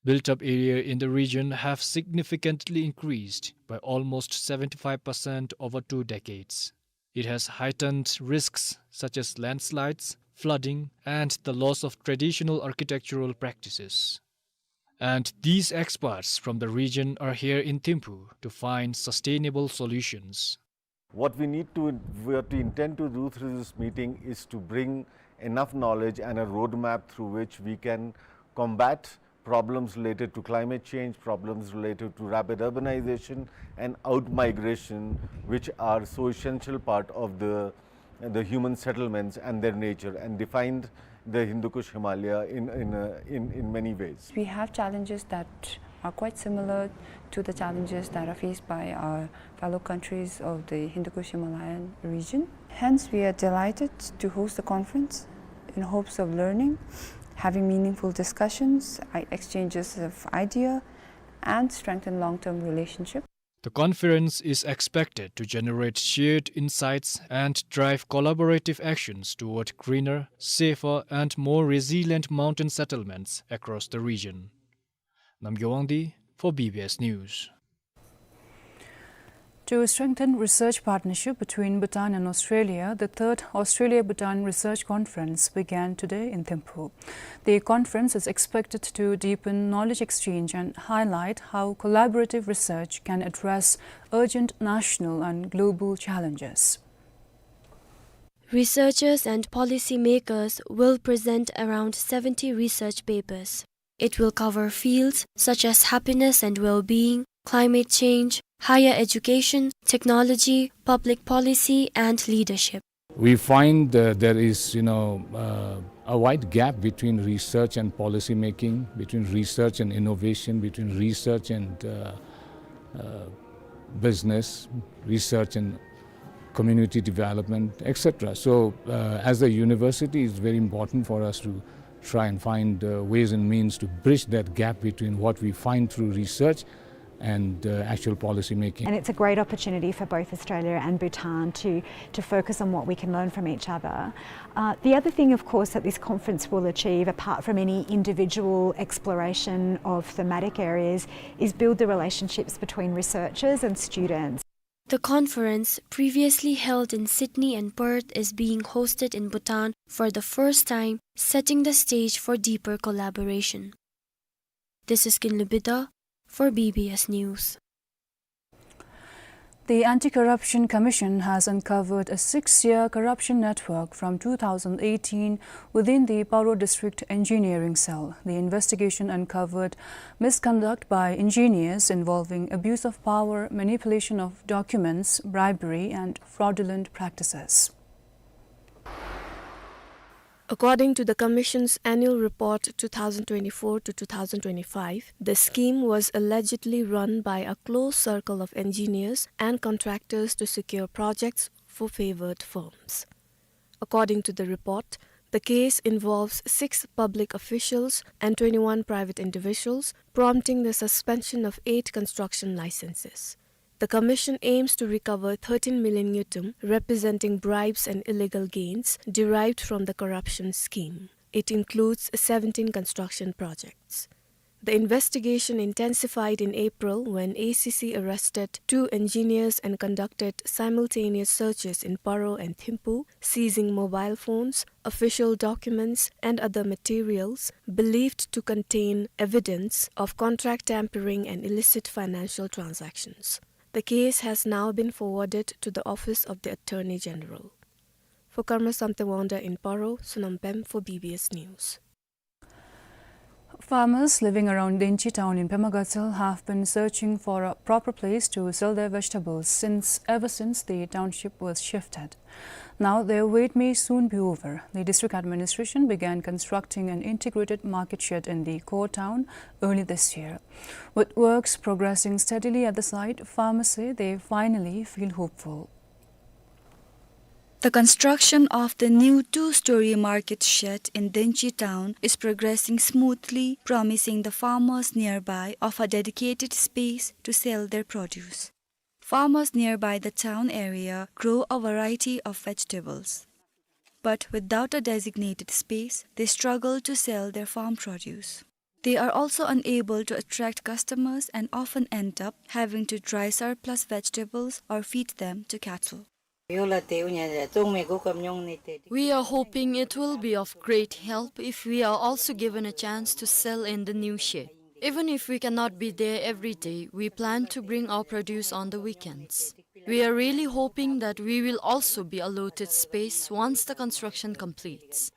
Built-up area in the region have significantly increased by almost seventy-five percent over two decades. It has heightened risks such as landslides, flooding, and the loss of traditional architectural practices. And these experts from the region are here in Thimphu to find sustainable solutions. What we need to, we are to intend to do through this meeting is to bring enough knowledge and a roadmap through which we can combat problems related to climate change, problems related to rapid urbanization and outmigration, which are so essential part of the, the human settlements and their nature, and defined the Hindu Kush Himalaya in, in, uh, in, in many ways. We have challenges that are quite similar to the challenges that are faced by our fellow countries of the Hindu Kush Himalayan region. Hence, we are delighted to host the conference in hopes of learning, having meaningful discussions, i-, exchanges of idea, and strengthen long-term relationship. The conference is expected to generate shared insights and drive collaborative actions toward greener, safer, and more resilient mountain settlements across the region. Namgay Wangdi for B B S News. To strengthen research partnership between Bhutan and Australia, the third Australia-Bhutan Research Conference began today in Thimphu. The conference is expected to deepen knowledge exchange and highlight how collaborative research can address urgent national and global challenges. Researchers and policymakers will present around seventy research papers. It will cover fields such as happiness and well-being, climate change, higher education, technology, public policy, and leadership. We find, uh, there is, you know, uh, a wide gap between research and policy making, between research and innovation, between research and, uh, uh, business, research and community development, et cetera. So, uh, as a university, it's very important for us to try and find, uh, ways and means to bridge that gap between what we find through research and, uh, actual policy making. And it's a great opportunity for both Australia and Bhutan to, to focus on what we can learn from each other. Uh, the other thing, of course, that this conference will achieve, apart from any individual exploration of thematic areas, is build the relationships between researchers and students. The conference, previously held in Sydney and Perth, is being hosted in Bhutan for the first time, setting the stage for deeper collaboration. This is Kinley Bida for B B S News. The Anti-Corruption Commission has uncovered a six-year corruption network from two thousand eighteen within the Paro District Engineering Cell. The investigation uncovered misconduct by engineers involving abuse of power, manipulation of documents, bribery, and fraudulent practices. According to the Commission's annual report two thousand twenty-four to two thousand twenty-five, the scheme was allegedly run by a close circle of engineers and contractors to secure projects for favored firms. According to the report, the case involves six public officials and twenty-one private individuals, prompting the suspension of eight construction licenses. The commission aims to recover thirteen million ngultrum, representing bribes and illegal gains derived from the corruption scheme. It includes seventeen construction projects. The investigation intensified in April when A C C arrested two engineers and conducted simultaneous searches in Paro and Thimphu, seizing mobile phones, official documents, and other materials believed to contain evidence of contract tampering and illicit financial transactions. The case has now been forwarded to the Office of the Attorney General. For Karma Samte Wangda in Paro, Sonam Pem for B B S News. Farmers living around Denchi town in Pema Gatshel have been searching for a proper place to sell their vegetables since, ever since the township was shifted. Now their wait may soon be over. The district administration began constructing an integrated market shed in the core town early this year. With works progressing steadily at the site, farmers say they finally feel hopeful. The construction of the new two-story market shed in Denchi town is progressing smoothly, promising the farmers nearby of a dedicated space to sell their produce. Farmers nearby the town area grow a variety of vegetables. But without a designated space, they struggle to sell their farm produce. They are also unable to attract customers and often end up having to dry surplus vegetables or feed them to cattle. We are hoping it will be of great help if we are also given a chance to sell in the new shed. Even if we cannot be there every day, we plan to bring our produce on the weekends. We are really hoping that we will also be allotted space once the construction completes.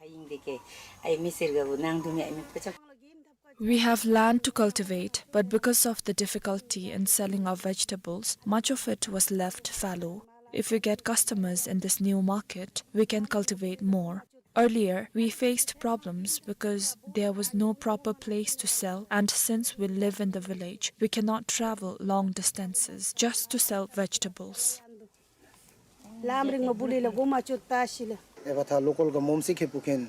We have land to cultivate, but because of the difficulty in selling our vegetables, much of it was left fallow. If we get customers in this new market, we can cultivate more. Earlier, we faced problems because there was no proper place to sell, and since we live in the village, we cannot travel long distances just to sell vegetables. ལམ་རིང་མོ་བུ་ལི་ལ་གོ་མ་ཆོད་ད་ཤི་ལ། ཨེ་བ་ཐ་ལོ་ཀལ་ག་མོམ་སི་ཁེ་པུ་ཁེན་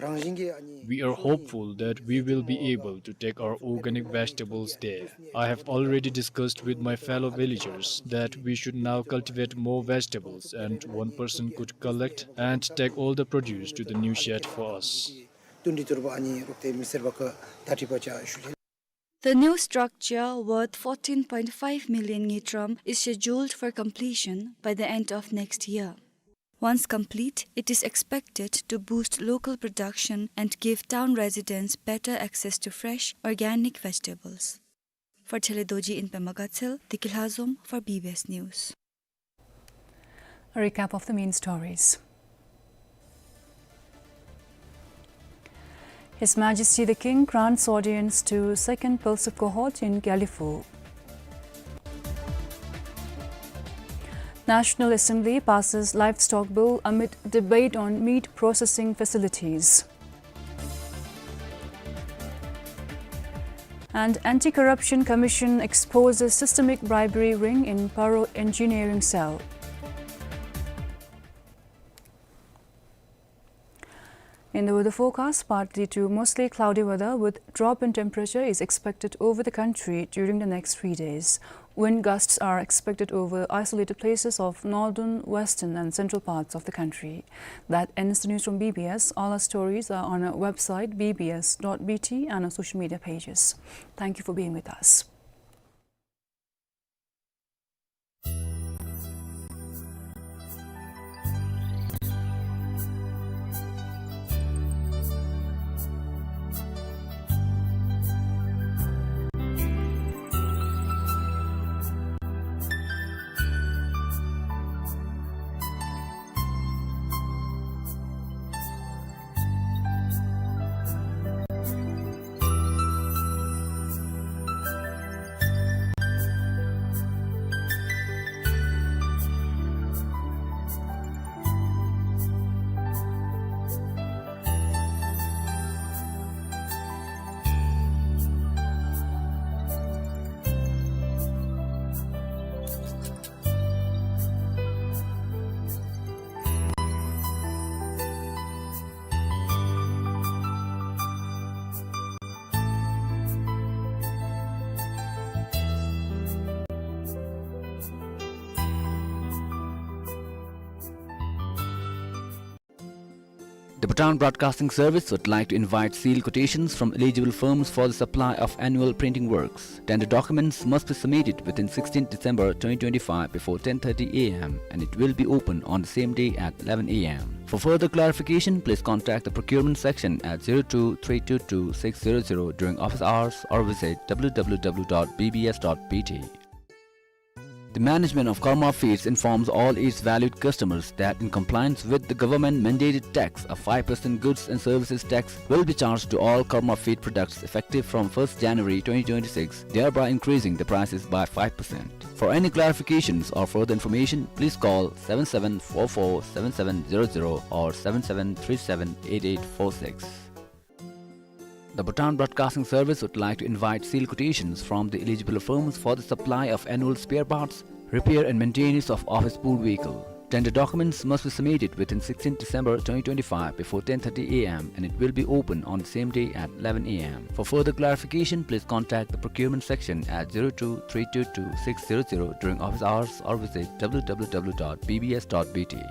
རང་བཞིན་གྱི་ཨ་ནི། We are hopeful that we will be able to take our organic vegetables there. I have already discussed with my fellow villagers that we should now cultivate more vegetables and one person could collect and take all the produce to the new shed for us. ཏུན་ཏི་ཏུར་བ་ཨ་ནི་རོག་ཏེ་མི་སེར་བ་ཀ་ད་ཏི་པ་ཅ་ཤུ་ལེ། The new structure, worth fourteen point five million ngultrum, is scheduled for completion by the end of next year. Once complete, it is expected to boost local production and give town residents better access to fresh, organic vegetables. For Chele Dorji in Pema Gatshel, Deki Lhazom for B B S News. A recap of the main stories. His Majesty the King grants audience to second Pulsup cohort in Gelephu. National Assembly passes Livestock Bill amid debate on meat processing facilities. And Anti-Corruption Commission exposes systemic bribery ring in Paro Engineering Cell. In the weather forecast, partly to mostly cloudy weather with drop in temperature is expected over the country during the next three days. Wind gusts are expected over isolated places of northern, western and central parts of the country. That ends the news from B B S. All our stories are on our website, B B S dot B T, and our social media pages. Thank you for being with us. The Bhutan Broadcasting Service would like to invite sealed quotations from eligible firms for the supply of annual printing works. Tender documents must be submitted within sixteenth December twenty twenty-five before ten thirty A M, and it will be open on the same day at eleven A M. For further clarification, please contact the procurement section at zero two three two two six zero zero during office hours or visit W W W dot B B S dot B T. The management of Karma Feeds informs all its valued customers that in compliance with the government mandated tax, a five percent goods and services tax will be charged to all Karma Feed products effective from first January twenty twenty-six, thereby increasing the prices by five percent. For any clarifications or further information, please call seven seven four four seven seven zero zero or seven seven three seven eight eight four six. The Bhutan Broadcasting Service would like to invite sealed quotations from the eligible firms for the supply of annual spare parts, repair and maintenance of office pool vehicle. Tender documents must be submitted within sixteenth December twenty twenty-five before ten thirty A M, and it will be open on the same day at eleven A M. For further clarification, please contact the procurement section at zero two three two two six zero zero during office hours or visit W W W dot B B S dot B T.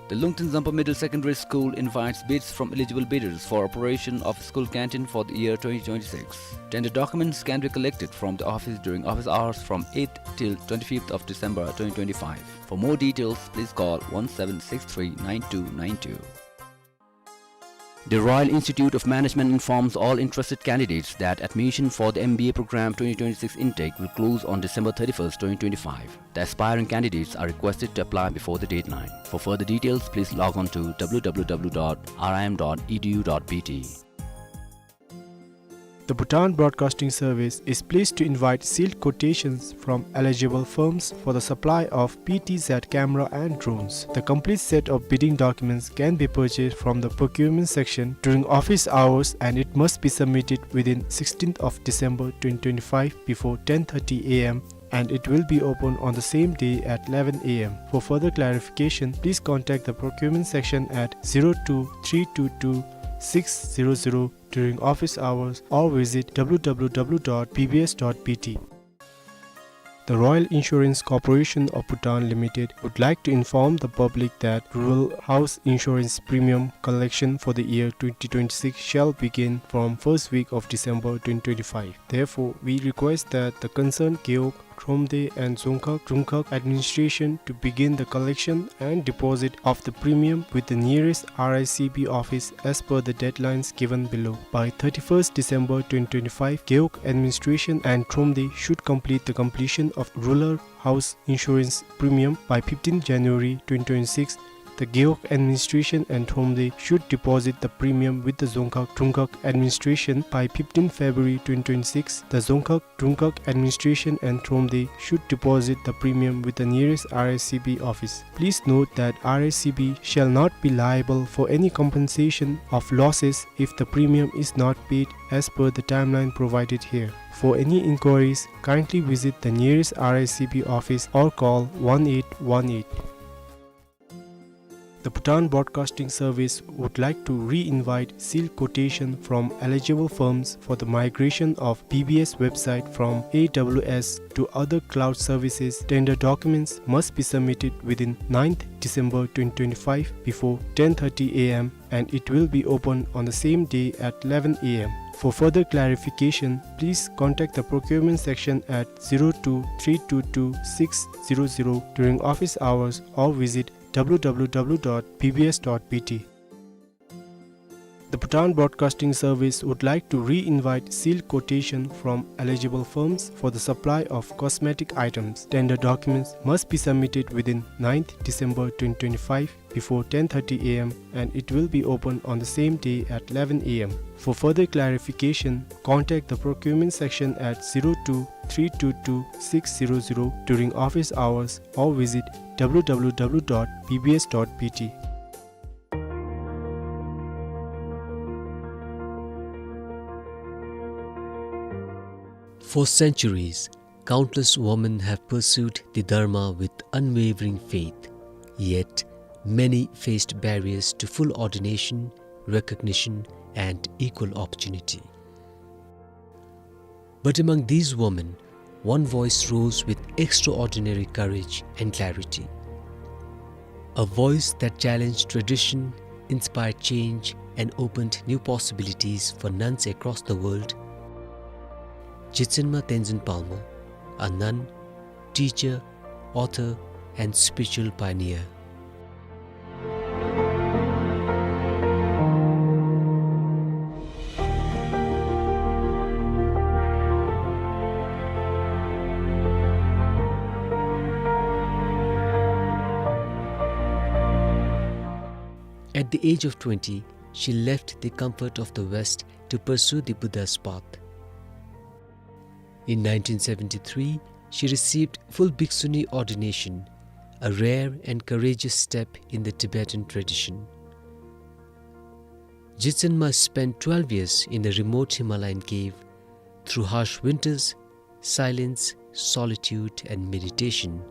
The Lungten Zampa Middle Secondary School invites bids from eligible bidders for operation of school canteen for the year twenty twenty-six. Tender documents can be collected from the office during office hours from eighth till twenty-fifth of December twenty twenty-five. For more details, please call one seven six three nine two nine two. The Royal Institute of Management informs all interested candidates that admission for the M B A program twenty twenty-six intake will close on December thirty-first, twenty twenty-five. The aspiring candidates are requested to apply before the deadline. For further details, please log on to W W W dot R I M dot E D U dot B T. The Bhutan Broadcasting Service is pleased to invite sealed quotations from eligible firms for the supply of P T Z camera and drones. The complete set of bidding documents can be purchased from the procurement section during office hours, and it must be submitted within sixteenth of December twenty twenty-five before ten thirty A M, and it will be open on the same day at eleven A M. For further clarification, please contact the procurement section at zero two three two two six zero zero during office hours or visit W W W dot B B S dot B T. The Royal Insurance Corporation of Bhutan Limited would like to inform the public that Rural House Insurance premium collection for the year twenty twenty-six shall begin from first week of December twenty twenty-five. Therefore, we request that the concerned Gewog, Thromde and Dzongkhag Drungkhag administration to begin the collection and deposit of the premium with the nearest R I C B office as per the deadlines given below. By thirty-first December twenty twenty-five, Gewog administration and Thromde should complete the completion of Rural House Insurance premium. By fifteenth January twenty twenty-six, the Gewog administration and Thromde should deposit the premium with the Dzongkhag Drungkhag administration. By fifteenth February twenty twenty-six, the Dzongkhag Drungkhag administration and Thromde should deposit the premium with the nearest R I C B office. Please note that R I C B shall not be liable for any compensation of losses if the premium is not paid as per the timeline provided here. For any inquiries, kindly visit the nearest R I C B office or call one eight one eight. The Bhutan Broadcasting Service would like to re-invite sealed quotation from eligible firms for the migration of B B S website from A W S to other cloud services. Tender documents must be submitted within ninth December twenty twenty-five before ten thirty A M, and it will be open on the same day at eleven A M. For further clarification, please contact the procurement section at zero two three two two six zero zero during office hours or visit W W W dot B B S dot B T. The Bhutan Broadcasting Service would like to re-invite sealed quotation from eligible firms for the supply of cosmetic items. Tender documents must be submitted within ninth December twenty twenty-five before ten thirty A M, and it will be open on the same day at eleven A M. For further clarification, contact the procurement section at zero two three two two six zero zero during office hours or visit W W W dot B B S dot B T. For centuries, countless women have pursued the Dharma with unwavering faith, yet many faced barriers to full ordination, recognition, and equal opportunity. But among these women, one voice rose with extraordinary courage and clarity. A voice that challenged tradition, inspired change, and opened new possibilities for nuns across the world. Jitsinma Tenzin Palmo, a nun, teacher, author, and spiritual pioneer. At the age of twenty, she left the comfort of the West to pursue the Buddha's path. In nineteen seventy-three, she received full bhikshuni ordination, a rare and courageous step in the Tibetan tradition. Jitsinma spent twelve years in a remote Himalayan cave. Through harsh winters, silence, solitude, and meditation,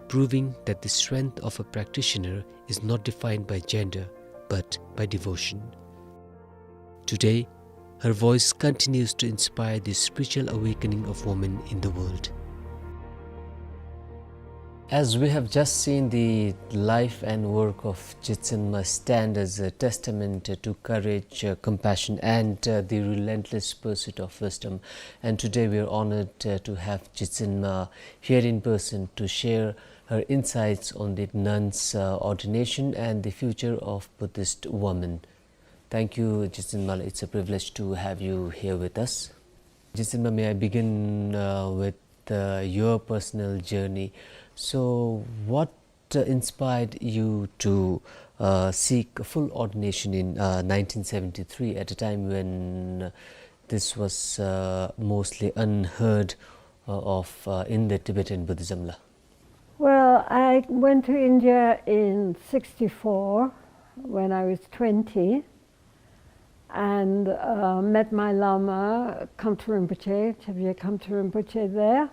proving that the strength of a practitioner is not defined by gender, but by devotion. Today, her voice continues to inspire the spiritual awakening of women in the world. As we have just seen, the life and work of Jitsinma stand as a testament to courage, uh, compassion, and, uh, the relentless pursuit of wisdom. And today we are honored, uh, to have Jitsinma here in person to share her insights on the nun's, uh, ordination and the future of Buddhist women. Thank you, Jitsinma. It's a privilege to have you here with us. Jitsinma, may I begin, uh, with, uh, your personal journey? So, what, uh, inspired you to, uh, seek full ordination in, uh, nineteen seventy-three, at a time when, uh, This was, uh, mostly unheard, uh, of, uh, in the Tibetan Buddhism la. Well, I went to India in sixty-four when I was twenty and, uh, met my Lama, Khamtso Rinpoche, Tebje Khamtso Rinpoche there,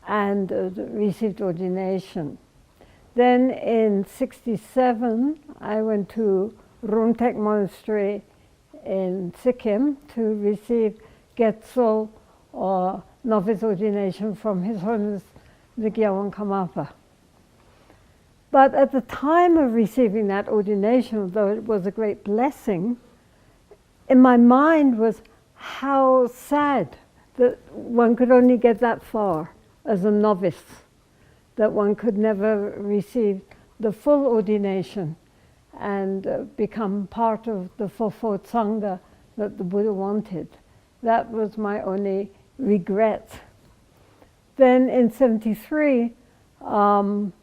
and, uh, received ordination. Then in sixty-seven, I went to Rumtek Monastery in Sikkim to receive Gyatso or novice ordination from His Holiness the Gyalwang Karmapa. But at the time of receiving that ordination, although it was a great blessing, in my mind was how sad that one could only get that far as a novice, that one could never receive the full ordination and, uh, become part of the fourfold Sangha that the Buddha wanted. That was my only regret. Then in seventy-three, um,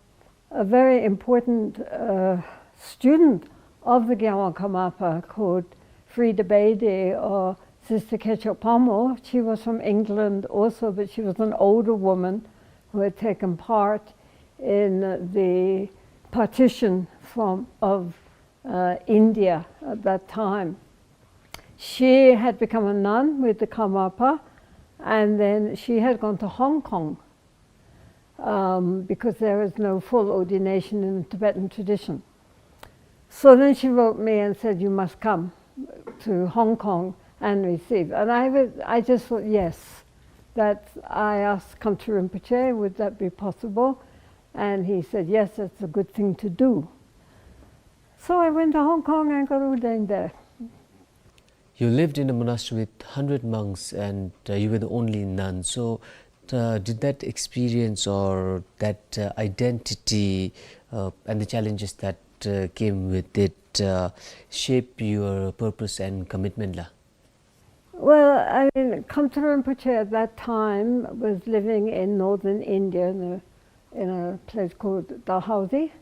a very important, uh, student of the Gyalwang Karmapa called Frida Bedi or Sister Kechok Pamo. She was from England also, but she was an older woman who had taken part in the partition from, of, uh, India at that time. She had become a nun with the Karmapa, and then she had gone to Hong Kong, um, because there is no full ordination in the Tibetan tradition. So then she wrote me and said, "You must come to Hong Kong and receive." And I was, I just thought, "Yes." That I asked Khamtso Rinpoche, "Would that be possible?" And he said, "Yes, that's a good thing to do." So I went to Hong Kong and got ordained there. You lived in a monastery with hundred monks and, uh, you were the only nun. So, uh, did that experience or that, uh, identity, uh, and the challenges that, uh, came with it, uh, shape your purpose and commitment la? Well, I mean, Khamtso Rinpoche at that time was living in northern India, in a, in a place called Dalhousie.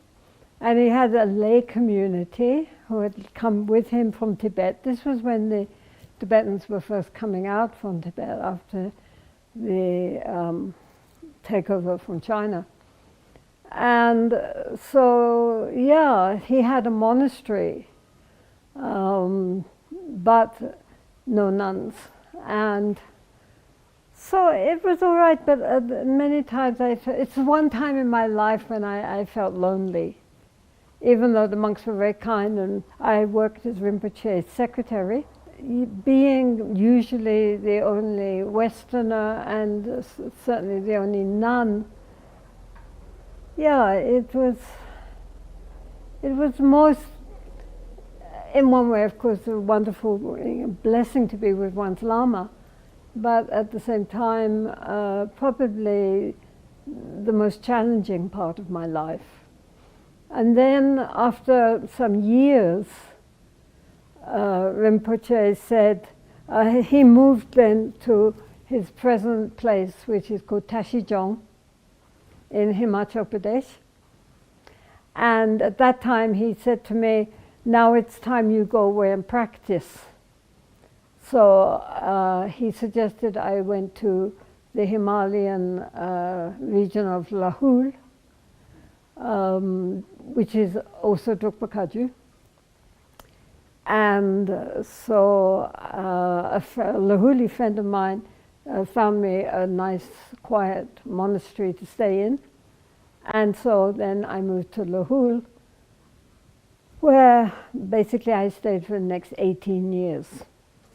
And he had a lay community who had come with him from Tibet. This was when the Tibetans were first coming out from Tibet after the, um, takeover from China. And, uh, so, yeah, he had a monastery, um, but no nuns. And so it was all right, but, uh, many times I fe-, it's one time in my life when I, I felt lonely. Even though the monks were very kind and I worked as Rinpoche's secretary, y-, being usually the only Westerner and s-, certainly the only nun, yeah, it was, it was most, in one way, of course, a wonderful blessing to be with one's Lama, but at the same time, uh, probably the most challenging part of my life. And then after some years, uh, Rinpoche said, uh, he moved then to his present place, which is called Tashijong in Himachal Pradesh. And at that time he said to me, "Now it's time you go away and practice." So, uh, he suggested I went to the Himalayan, uh, region of Lahul, um, which is also Drukpa Kagyu. And, uh, so, uh, a fr-, Lahuli friend of mine, uh, found me a nice, quiet monastery to stay in. And so then I moved to Lahul, where basically I stayed for the next eighteen years.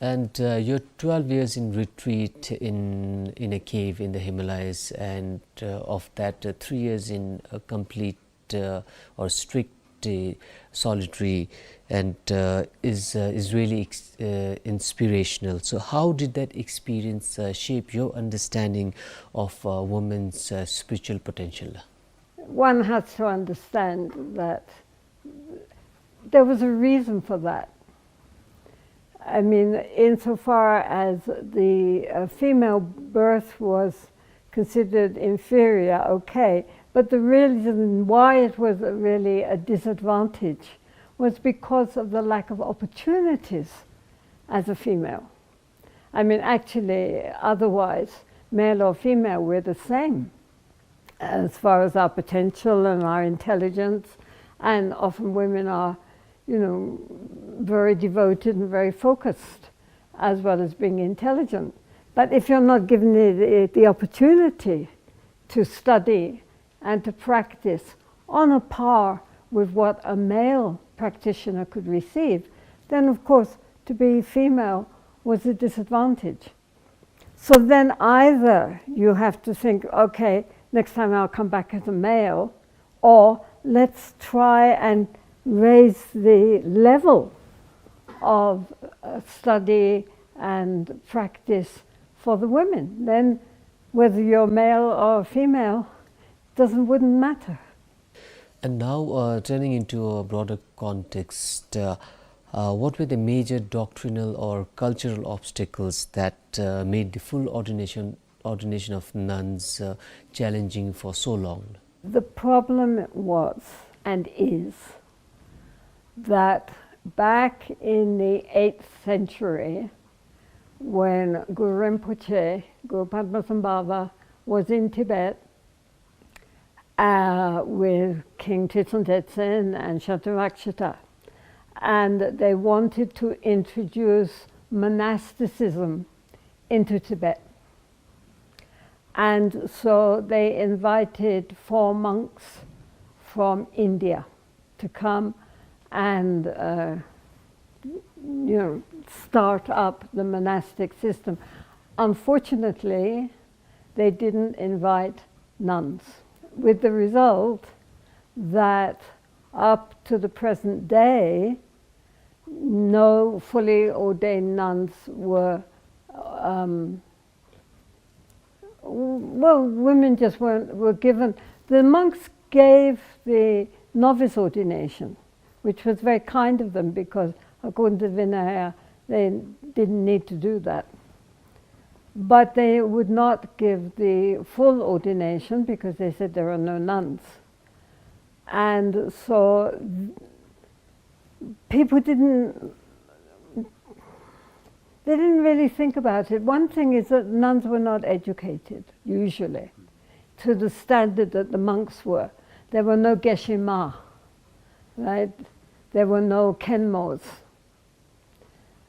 And, uh, your twelve years in retreat in, in a cave in the Himalayas, and, uh, of that, uh, three years in a complete, uh, or strict, uh, solitary, and, uh, is, uh, is really ex-, uh, inspirational. So how did that experience, uh, shape your understanding of a woman's, uh, spiritual potential? One has to understand that there was a reason for that. I mean, insofar as the, uh, female birth was considered inferior, okay, but the reason why it was really a disadvantage was because of the lack of opportunities as a female. I mean, actually, otherwise, male or female, we're the same as far as our potential and our intelligence. And often women are, you know, very devoted and very focused, as well as being intelligent. But if you're not given the, the, the opportunity to study and to practice on a par with what a male practitioner could receive, then of course to be female was a disadvantage. So then either you have to think, "Okay, next time I'll come back as a male," or, "Let's try and raise the level of, uh, study and practice for the women." Then whether you're male or female doesn't, wouldn't matter. And now, uh, turning into a broader context, uh, uh, what were the major doctrinal or cultural obstacles that, uh, made the full ordination, ordination of nuns, uh, challenging for so long? The problem was and is that back in the eighth century, when Guru Rinpoche, Guru Padmasambhava, was in Tibet, uh, with King Tristan Detsen and Shantanu Rakshita. And they wanted to introduce monasticism into Tibet. And so they invited four monks from India to come and, uh, you know, start up the monastic system. Unfortunately, they didn't invite nuns, with the result that up to the present day, no fully ordained nuns were, um, well, women just weren't, were given. The monks gave the novice ordination, which was very kind of them, because according to Vinaya, they didn't need to do that. But they would not give the full ordination because they said there are no nuns. And so people didn't, they didn't really think about it. One thing is that nuns were not educated, usually, to the standard that the monks were. There were no Geshe-ma, right? There were no Kenmos.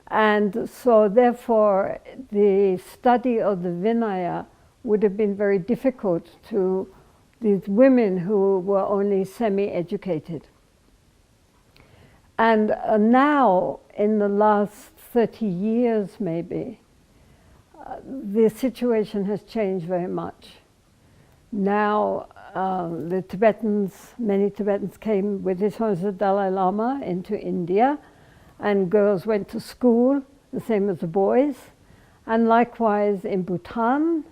And so therefore, the study of the Vinaya would have been very difficult to these women who were only semi-educated. And, uh, now, in the last thirty years maybe, uh, the situation has changed very much. Now, uh, the Tibetans, many Tibetans came with His Holiness the Dalai Lama into India, and girls went to school, the same as the boys. And likewise in Bhutan,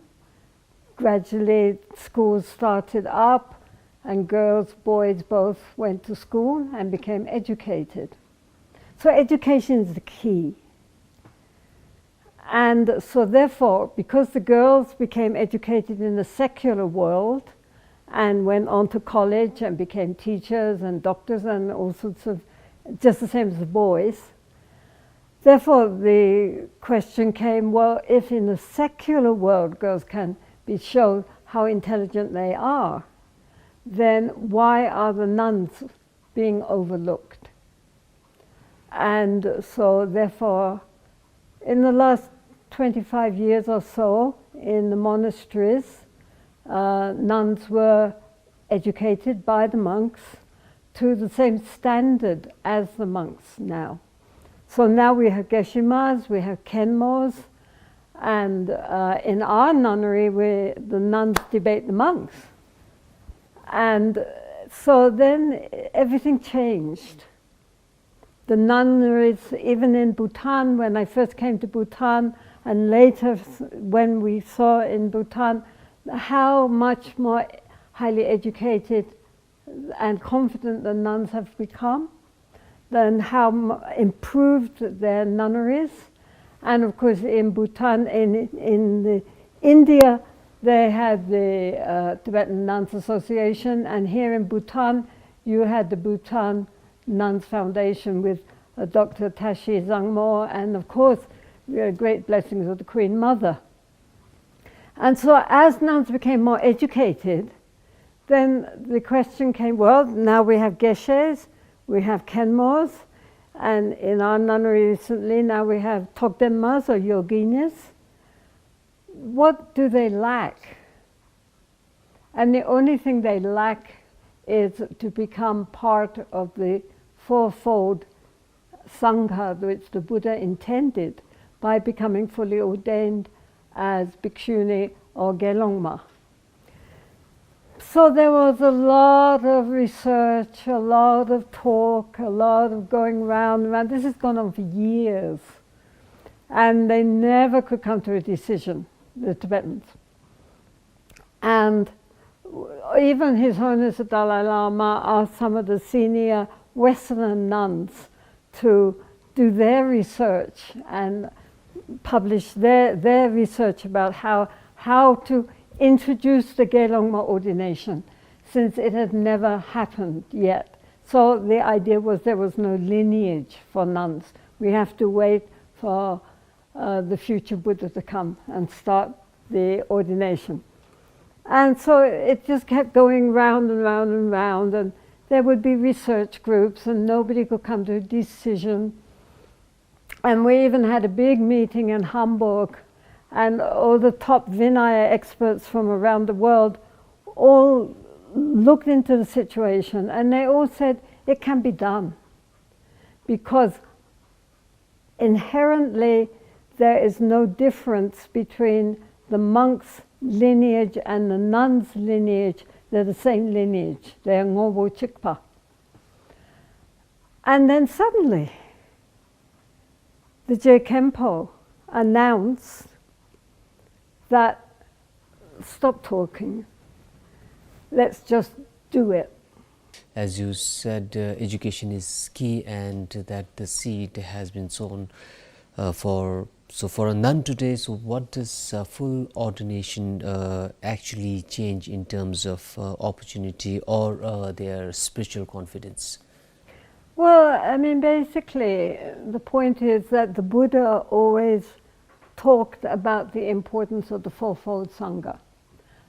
gradually schools started up, and girls, boys both went to school and became educated. So education is the key. And so therefore, because the girls became educated in the secular world and went on to college and became teachers and doctors and all sorts of, just the same as the boys, therefore the question came, well, if in the secular world girls can be shown how intelligent they are, then why are the nuns being overlooked? And so therefore, in the last twenty-five years or so, in the monasteries, uh, nuns were educated by the monks to the same standard as the monks now. So now we have Geshe-mas, we have Kenmos, and, uh, in our nunnery, we, the nuns debate the monks. And so then everything changed. The nunneries, even in Bhutan, when I first came to Bhutan, and later s-, when we saw in Bhutan how much more highly educated and confident the nuns have become, then how m-, improved their nunneries. And of course, in Bhutan, in, in the India, they had the, uh, Tibetan Nuns Association, and here in Bhutan, you had the Bhutan Nuns Foundation with, uh, Doctor Tashi Zangmo, and of course, the great blessings of the Queen Mother. And so as nuns became more educated, then the question came, well, now we have geshes, we have khenmos, and in our nunnery recently, now we have togdenmas or yoginis. What do they lack? And the only thing they lack is to become part of the fourfold Sangha which the Buddha intended by becoming fully ordained as bhikshuni or gelongma. So there was a lot of research, a lot of talk, a lot of going round and round. This has gone on for years. And they never could come to a decision, the Tibetans. And even His Holiness the Dalai Lama asked some of the senior Western nuns to do their research and publish their, their research about how, how to introduce the Gelongma ordination, since it had never happened yet. So the idea was there was no lineage for nuns. We have to wait for uh, the future Buddha to come and start the ordination. And so it just kept going round and round and round, and there would be research groups, and nobody could come to a decision. And we even had a big meeting in Hamburg, and all the top Vinaya experts from around the world all looked into the situation, and they all said it can be done because inherently there is no difference between the monk's lineage and the nun's lineage. They're the same lineage. They're ngobo chikpa. And then suddenly, the Je Khenpo announced that, stop talking, let's just do it. As you said, uh, education is key and that the seed has been sown uh, for so for a nun today. So what does uh, full ordination uh, actually change in terms of uh, opportunity or uh, their spiritual confidence? Well, I mean, basically, the point is that the Buddha always talked about the importance of the fourfold Sangha.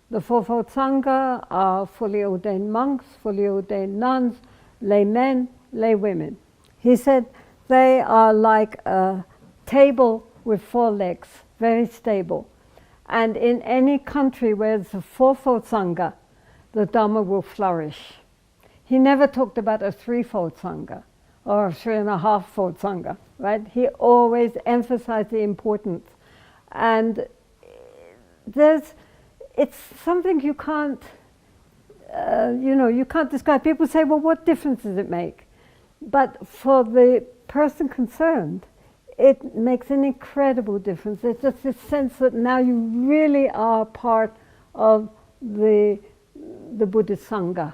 The fourfold Sangha are fully ordained monks, fully ordained nuns, laymen, laywomen. He said they are like a table with four legs, very stable. And in any country where there's a fourfold Sangha, the Dharma will flourish. He never talked about a threefold Sangha or a three and a half fold Sangha, right? He always emphasized the importance. And there's, it's something you can't, uh, you know, you can't describe. People say, well, what difference does it make? But for the person concerned, it makes an incredible difference. It's just this sense that now you really are part of the, the Buddhist Sangha.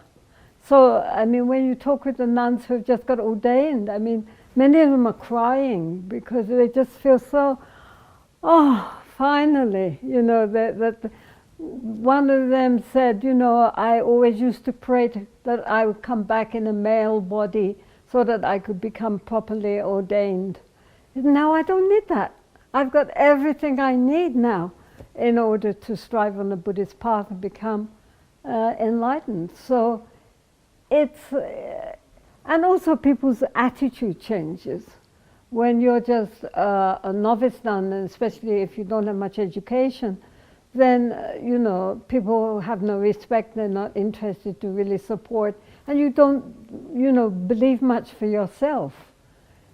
So, I mean, when you talk with the nuns who've just got ordained, I mean, many of them are crying because they just feel so, oh, finally, you know, that, that one of them said, you know, I always used to pray to, that I would come back in a male body so that I could become properly ordained. Now I don't need that. I've got everything I need now in order to strive on the Buddhist path and become uh, enlightened. So it's, uh, and also people's attitude changes. When you're just uh, a novice nun, and especially if you don't have much education, then, uh, you know, people have no respect, they're not interested to really support, and you don't, you know, believe much for yourself.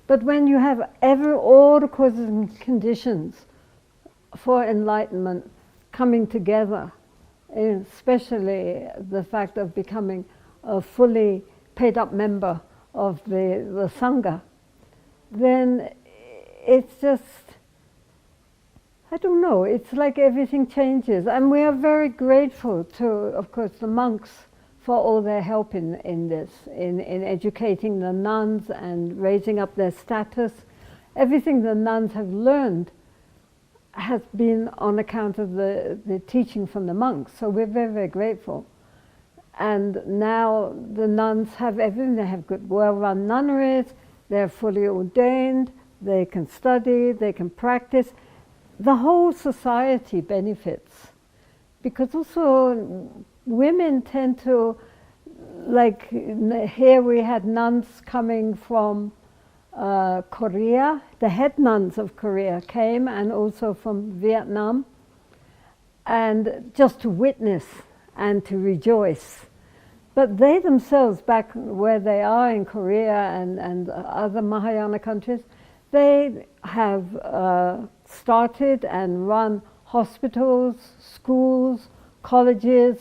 But when you have every, all the causes and conditions for enlightenment coming together, especially the fact of becoming a fully paid up member of the, the Sangha, then it's just, I don't know, it's like everything changes. And we are very grateful to, of course, the monks for all their help in, in this, in, in educating the nuns and raising up their status. Everything the nuns have learned has been on account of the, the teaching from the monks. So we're very, very grateful. And now the nuns have everything. They have good, well-run nunneries. They're fully ordained. They can study, they can practice. The whole society benefits. Because also, women tend to, like, n-, here we had nuns coming from, uh, Korea. The head nuns of Korea came, and also from Vietnam, and just to witness and to rejoice. But they themselves, back where they are in Korea and, and other Mahayana countries, they have, uh, started and run hospitals, schools, colleges,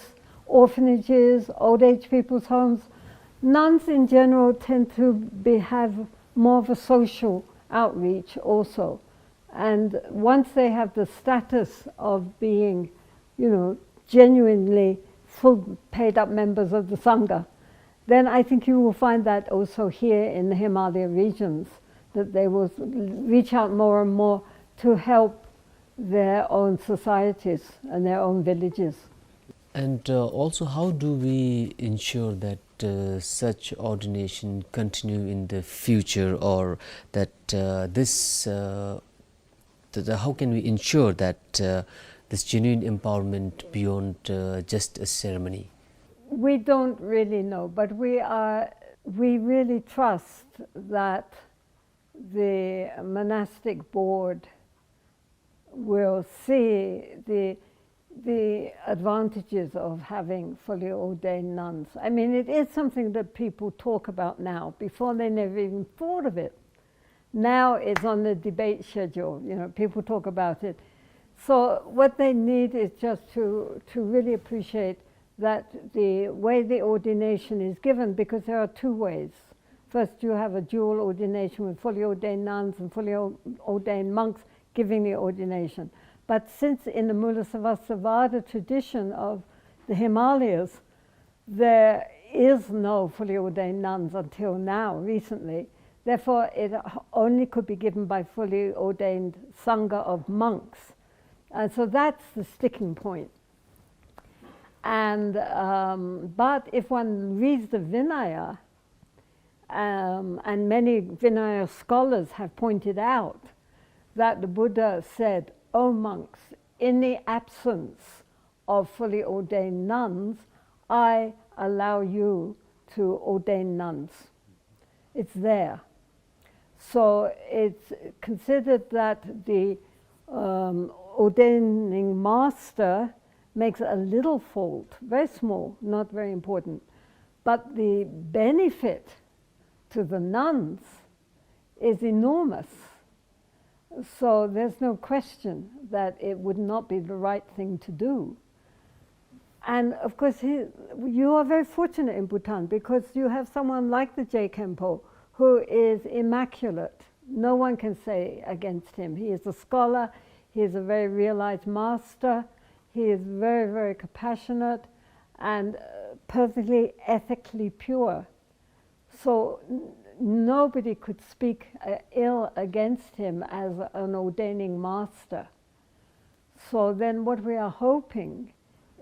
orphanages, old age people's homes. Nuns in general tend to be, have more of a social outreach also. And once they have the status of being, you know, genuinely full paid up members of the Sangha, then I think you will find that also here in the Himalaya regions, that they will reach out more and more to help their own societies and their own villages. And uh, also, how do we ensure that uh, such ordination continue in the future, or that uh, this, uh, the, the, how can we ensure that uh, this genuine empowerment beyond uh, just a ceremony? We don't really know, but we are, we really trust that the monastic board will see the, the advantages of having fully ordained nuns. I mean, it is something that people talk about now. Before, they never even thought of it. Now it's on the debate schedule. You know, people talk about it. So what they need is just to, to really appreciate that the way the ordination is given, because there are two ways. First, you have a dual ordination with fully ordained nuns and fully o-, ordained monks giving the ordination. But since in the Mulasavasavada tradition of the Himalayas, there is no fully ordained nuns until now, recently, therefore it only could be given by fully ordained Sangha of monks. And so that's the sticking point. And, um, but if one reads the Vinaya, um, and many Vinaya scholars have pointed out that the Buddha said, "O monks, in the absence of fully ordained nuns, I allow you to ordain nuns." It's there. So it's considered that the, um, ordaining master makes a little fault, very small, not very important, but the benefit to the nuns is enormous. So there's no question that it would not be the right thing to do. And of course, he, you are very fortunate in Bhutan, because you have someone like the Je Khenpo who is immaculate. No one can say against him. He is a scholar, he is a very realized master, he is very, very compassionate and, uh, perfectly ethically pure. So n-, nobody could speak, uh, ill against him as an ordaining master. So then what we are hoping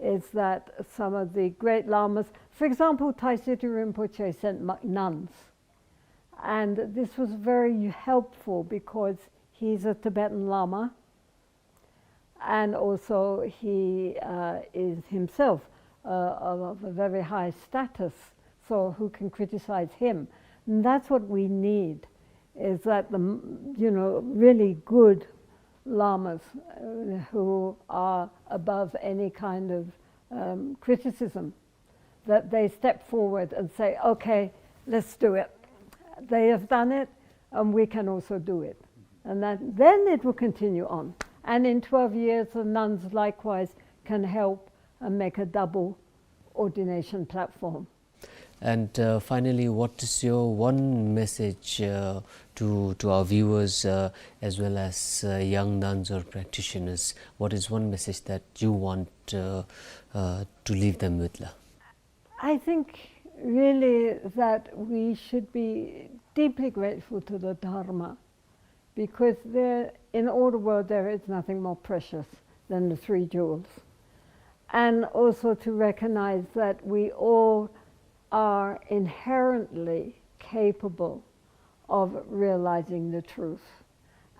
is that some of the great lamas, for example, Taizitri Rinpoche sent mo-, nuns. And this was very helpful because he's a Tibetan Lama, and also he, uh, is himself, uh, of a very high status, so who can criticize him? And that's what we need, is that the, you know, really good lamas, uh, who are above any kind of, um, criticism, that they step forward and say, "Okay, let's do it." They have done it, and we can also do it. And that, then it will continue on. And in twelve years, the nuns likewise can help and make a double ordination platform. And uh, finally, what is your one message uh, to, to our viewers uh, as well as uh, young nuns or practitioners? What is one message that you want uh, uh, to leave them with, la? I think really that we should be deeply grateful to the Dharma, because there, in all the world, there is nothing more precious than the three jewels. And also to recognize that we all are inherently capable of realizing the truth.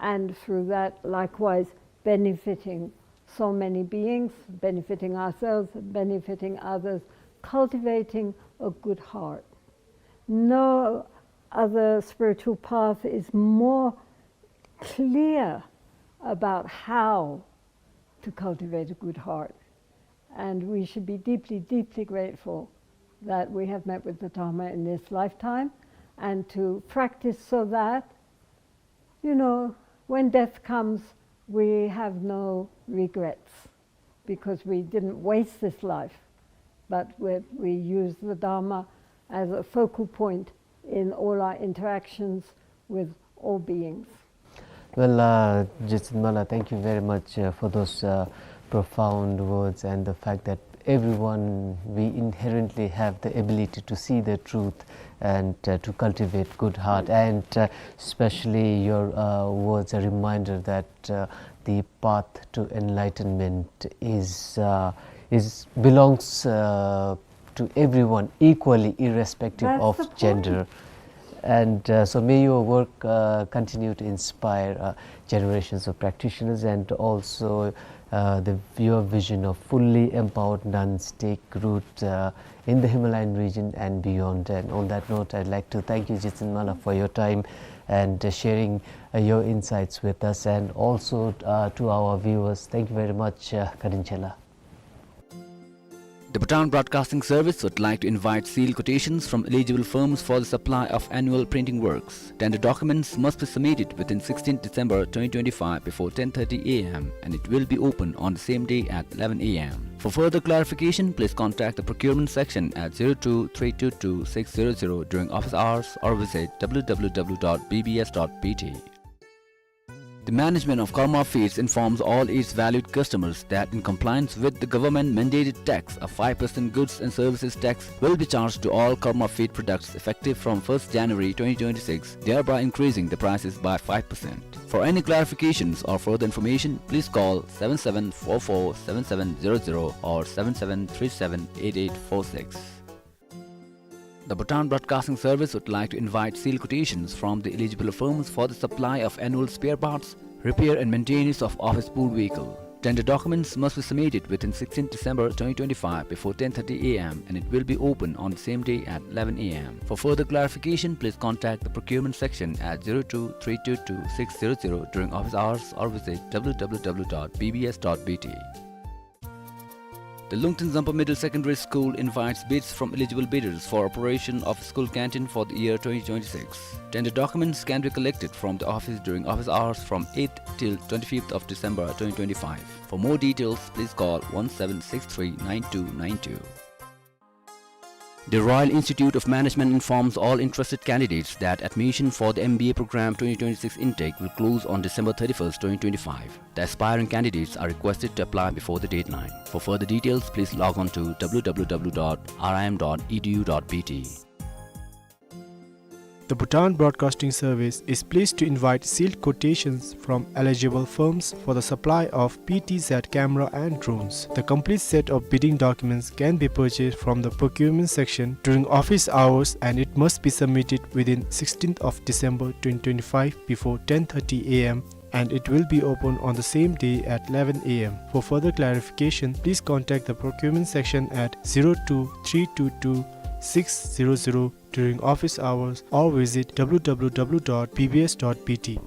And through that, likewise, benefiting so many beings, benefiting ourselves, benefiting others, cultivating a good heart. No other spiritual path is more clear about how to cultivate a good heart. And we should be deeply, deeply grateful that we have met with the Dharma in this lifetime, and to practice so that, you know, when death comes, we have no regrets, because we didn't waste this life, but we, we use the Dharma as a focal point in all our interactions with all beings. Well, uh, Jetsun Mala, thank you very much, uh, for those, uh, profound words and the fact that everyone, we inherently have the ability to see the truth and, uh, to cultivate good heart. And, uh, especially your, uh, words, a reminder that, uh, the path to enlightenment is, uh, is, belongs, uh, to everyone equally, irrespective of gender. And, uh, so may your work, uh, continue to inspire, uh, generations of practitioners, and also, uh, the, your vision of fully empowered nuns take root, uh, in the Himalayan region and beyond. And on that note, I'd like to thank you, Jetsun Mala, for your time and, uh, sharing, uh, your insights with us. And also, uh, to our viewers, thank you very much, uh, Ka-Ring Chela. The Bhutan Broadcasting Service would like to invite sealed quotations from eligible firms for the supply of annual printing works. Tender documents must be submitted within sixteenth December twenty twenty-five before ten thirty A M, and it will be open on the same day at eleven A M. For further clarification, please contact the procurement section at zero two three two two six zero zero during office hours or visit W W W dot B B S dot B T. The management of Karma Feeds informs all its valued customers that in compliance with the government mandated tax, a five percent goods and services tax will be charged to all Karma Feed products effective from first January twenty twenty-six, thereby increasing the prices by five percent. For any clarifications or further information, please call seven seven four four seven seven zero zero or seven seven three seven eight eight four six. The Bhutan Broadcasting Service would like to invite sealed quotations from the eligible firms for the supply of annual spare parts, repair and maintenance of office pool vehicle. Tender documents must be submitted within sixteenth December twenty twenty-five before ten thirty A M, and it will be open on the same day at eleven A M. For further clarification, please contact the procurement section at zero two three two two six zero zero during office hours or visit W W W dot B B S dot B T. The Lungten Zampa Middle Secondary School invites bids from eligible bidders for operation of school canteen for the year twenty twenty-six. Tender documents can be collected from the office during office hours from eighth till twenty-fifth of December twenty twenty-five. For more details, please call one seven six three nine two nine two. The Royal Institute of Management informs all interested candidates that admission for the M B A program twenty twenty-six intake will close on December thirty-first, twenty twenty-five. The aspiring candidates are requested to apply before the deadline. For further details, please log on to W W W dot R I M dot E D U dot B T. The Bhutan Broadcasting Service is pleased to invite sealed quotations from eligible firms for the supply of P T Z camera and drones. The complete set of bidding documents can be purchased from the procurement section during office hours, and it must be submitted within sixteenth of December twenty twenty-five before ten thirty A M, and it will be open on the same day at eleven A M. For further clarification, please contact the procurement section at zero two three two two six zero zero during office hours or visit W W W dot B B S dot B T.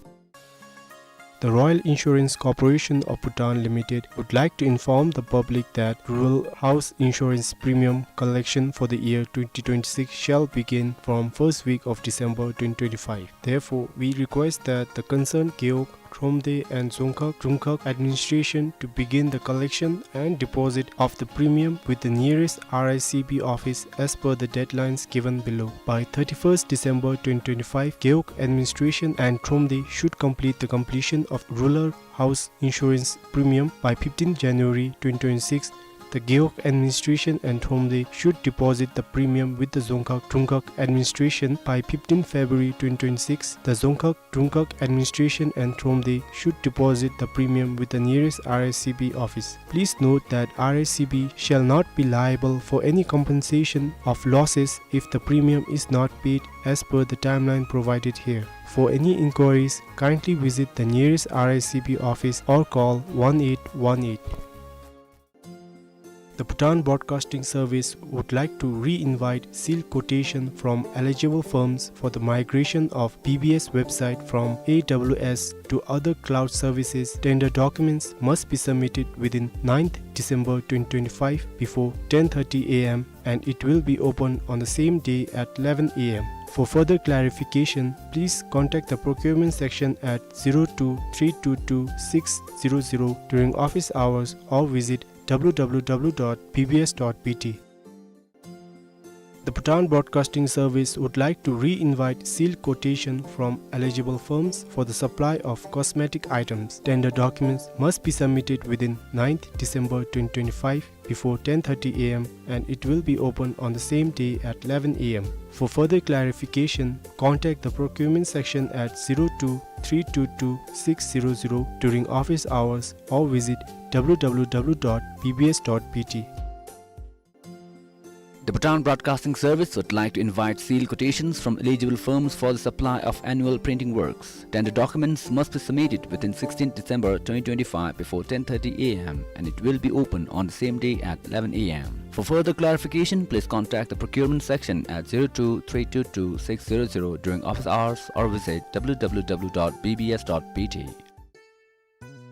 The Royal Insurance Corporation of Bhutan Limited would like to inform the public that rural house insurance premium collection for the year twenty twenty-six shall begin from first week of December twenty twenty-five. Therefore, we request that the concerned Gewog, Thromde and Dzongkhag Drumkhag administration to begin the collection and deposit of the premium with the nearest R I C B office as per the deadlines given below. By thirty-first December twenty twenty-five, Gewog administration and Thromde should complete the completion of rural house insurance premium. By fifteenth January twenty twenty-six, the Gewog administration and Thromde should deposit the premium with the Dzongkhag Drumkhag administration. By fifteenth February twenty twenty-six, the Dzongkhag Drumkhag administration and Thromde should deposit the premium with the nearest R I C B office. Please note that R I C B shall not be liable for any compensation of losses if the premium is not paid as per the timeline provided here. For any inquiries, kindly visit the nearest R I C B office or call one eight one eight. The Bhutan Broadcasting Service would like to re-invite sealed quotation from eligible firms for the migration of B B S website from A W S to other cloud services. Tender documents must be submitted within ninth December twenty twenty-five before ten thirty A M, and it will be open on the same day at eleven A M. For further clarification, please contact the procurement section at zero two three two two six zero zero during office hours or visit W W W dot B B S dot B T. The Bhutan Broadcasting Service would like to re-invite sealed quotation from eligible firms for the supply of cosmetic items. Tender documents must be submitted within ninth December twenty twenty-five before ten thirty A M, and it will be open on the same day at eleven A M. For further clarification, contact the procurement section at zero two three two two six zero zero during office hours or visit W W W dot B B S dot B T. The Bhutan Broadcasting Service would like to invite sealed quotations from eligible firms for the supply of annual printing works. Tender documents must be submitted within sixteenth December twenty twenty-five before ten thirty A M, and it will be open on the same day at eleven A M. For further clarification, please contact the procurement section at zero two three two two six zero zero during office hours or visit W W W dot B B S dot B T.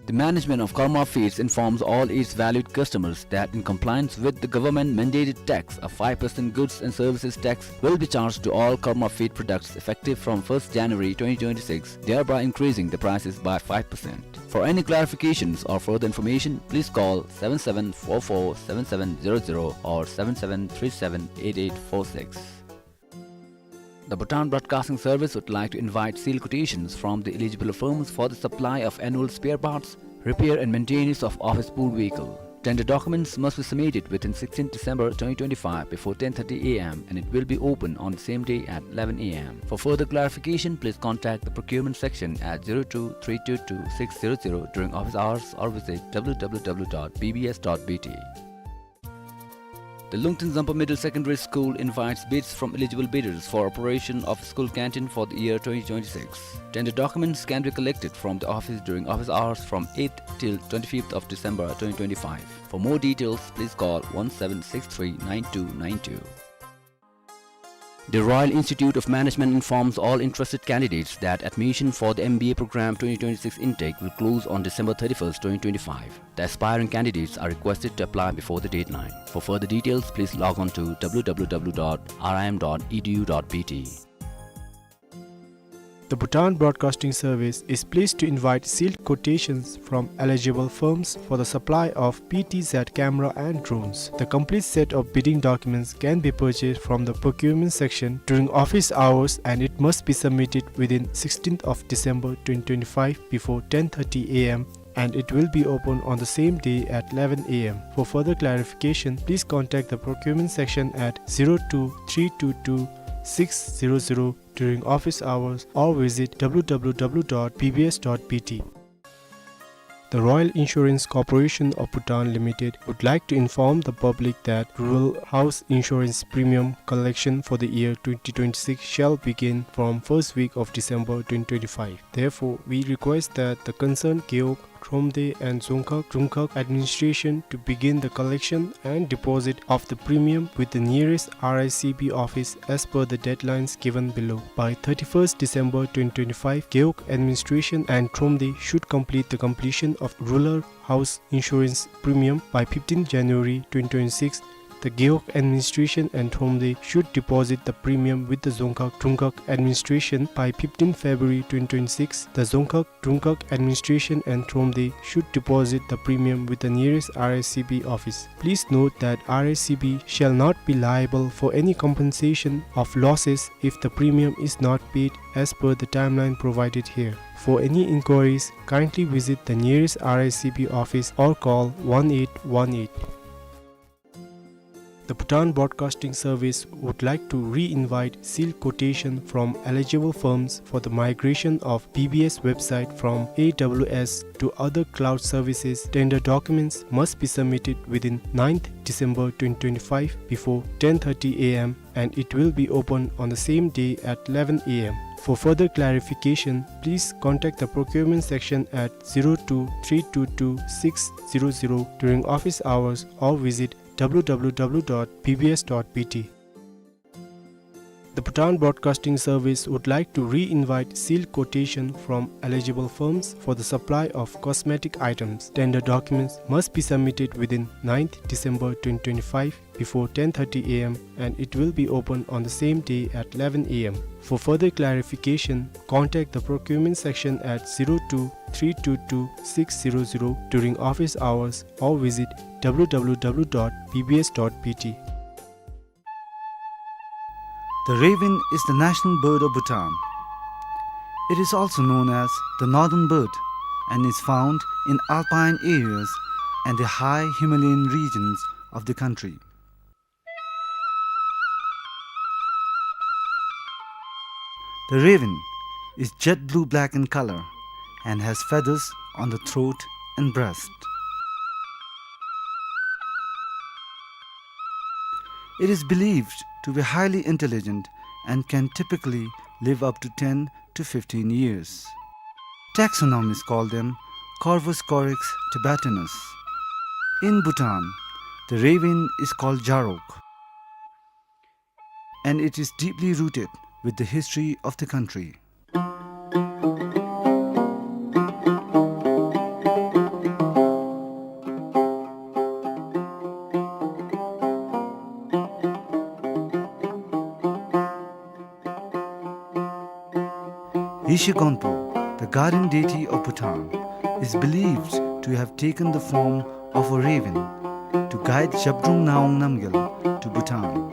The management of Karma Feeds informs all its valued customers that in compliance with the government mandated tax, a five percent goods and services tax will be charged to all Karma Feed products effective from first January twenty twenty-six, thereby increasing the prices by five percent. For any clarifications or further information, please call seven seven four four seven seven zero zero or seven seven three seven eight eight four six. The Bhutan Broadcasting Service would like to invite sealed quotations from the eligible firms for the supply of annual spare parts, repair and maintenance of office pool vehicle. Tender documents must be submitted within sixteenth December twenty twenty-five before ten thirty A M, and it will be open on the same day at eleven A M. For further clarification, please contact the procurement section at zero two three two two six zero zero during office hours or visit W W W dot B B S dot B T. The Lungten Zampa Middle Secondary School invites bids from eligible bidders for operation of school canteen for the year twenty twenty-six. Tender documents can be collected from the office during office hours from eighth till twenty-fifth of December twenty twenty-five. For more details, please call one seven six three nine two nine two. The Royal Institute of Management informs all interested candidates that admission for the M B A program twenty twenty-six intake will close on December thirty-first, twenty twenty-five. The aspiring candidates are requested to apply before the deadline. For further details, please log on to W W W dot R I M dot E D U dot B T. The Bhutan Broadcasting Service is pleased to invite sealed quotations from eligible firms for the supply of P T Z camera and drones. The complete set of bidding documents can be purchased from the procurement section during office hours, and it must be submitted within sixteenth of December twenty twenty-five before ten thirty A M, and it will be open on the same day at eleven A M. For further clarification, please contact the procurement section at zero two three two two six zero zero during office hours or visit W W W dot B B S dot B T. The Royal Insurance Corporation of Bhutan Limited would like to inform the public that rural house insurance premium collection for the year twenty twenty-six shall begin from first week of December twenty twenty-five. Therefore, we request that the concerned Gewog, Thromde and Dzongkhag Drungkhag administration to begin the collection and deposit of the premium with the nearest R I C B office as per the deadlines given below. By thirty-first December twenty twenty-five, Gewog administration and Thromde should complete the completion of rural house insurance premium. By fifteenth January twenty twenty-six, the Gewog administration and Thromde should deposit the premium with the Dzongkhag Drungkhag administration. By fifteenth February twenty twenty-six, the Dzongkhag Drungkhag administration and Thromde should deposit the premium with the nearest R I C B office. Please note that R I C B shall not be liable for any compensation of losses if the premium is not paid as per the timeline provided here. For any inquiries, kindly visit the nearest R I C B office or call one eight one eight. The Bhutan Broadcasting Service would like to re-invite sealed quotation from eligible firms for the migration of B B S website from A W S to other cloud services. Tender documents must be submitted within ninth December twenty twenty-five before ten thirty A M, and it will be open on the same day at eleven A M. For further clarification, please contact the procurement section at zero two three two two six zero zero during office hours or visit w w w dot b b s dot b t. The Bhutan Broadcasting Service would like to re-invite sealed quotation from eligible firms for the supply of cosmetic items. Tender documents must be submitted within ninth December twenty twenty-five before ten thirty a m and it will be open on the same day at eleven a m. For further clarification, contact the procurement section at zero two three two two six zero zero during office hours or visit w w w dot b b s dot b t. The raven is the national bird of Bhutan. It is also known as the northern bird and is found in alpine areas and the high Himalayan regions of the country. The raven is jet blue-black in color and has feathers on the throat and breast. It is believed to be highly intelligent and can typically live up to ten to fifteen years. Taxonomists call them Corvus corax tibetanus. In Bhutan, the raven is called Jarok, and it is deeply rooted with the history of the country. Yeshe Gonpo, the guardian deity of Bhutan, is believed to have taken the form of a raven to guide Zhabdrung Ngawang Namgyal to Bhutan.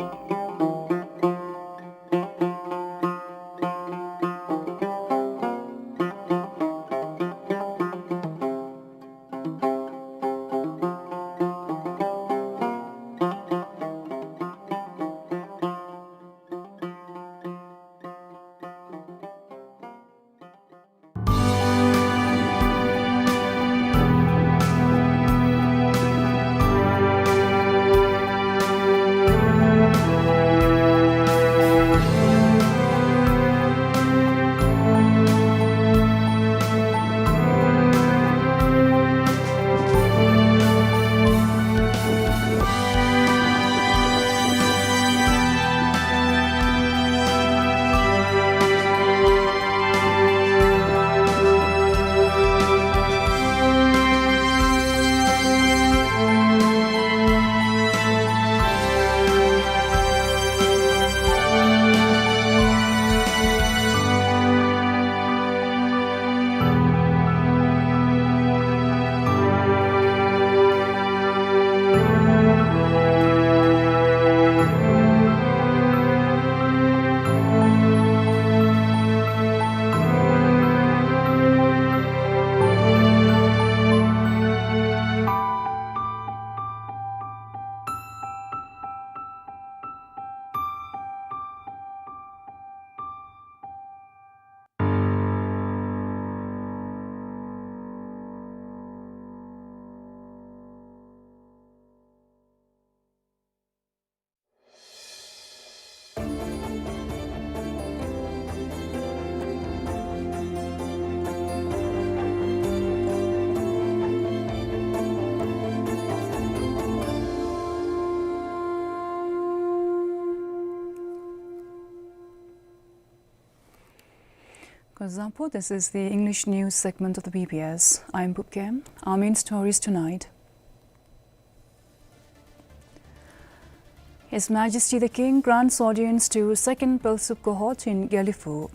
Kuzuzangpo, this is the English news segment of the B B S. I'm Bupke. Our main stories tonight. His Majesty the King grants audience to second Pelsup cohort in Gelephu.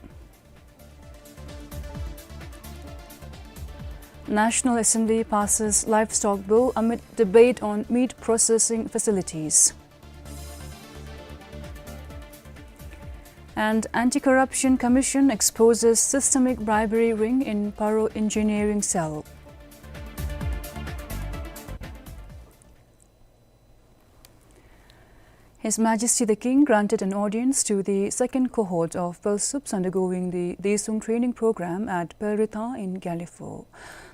National Assembly passes livestock bill amid debate on meat processing facilities. And Anti-Corruption Commission exposes systemic bribery ring in Paro engineering cell. His Majesty the King granted an audience to the second cohort of Pelsups undergoing the Desung training program at Pelritha in Gelephu.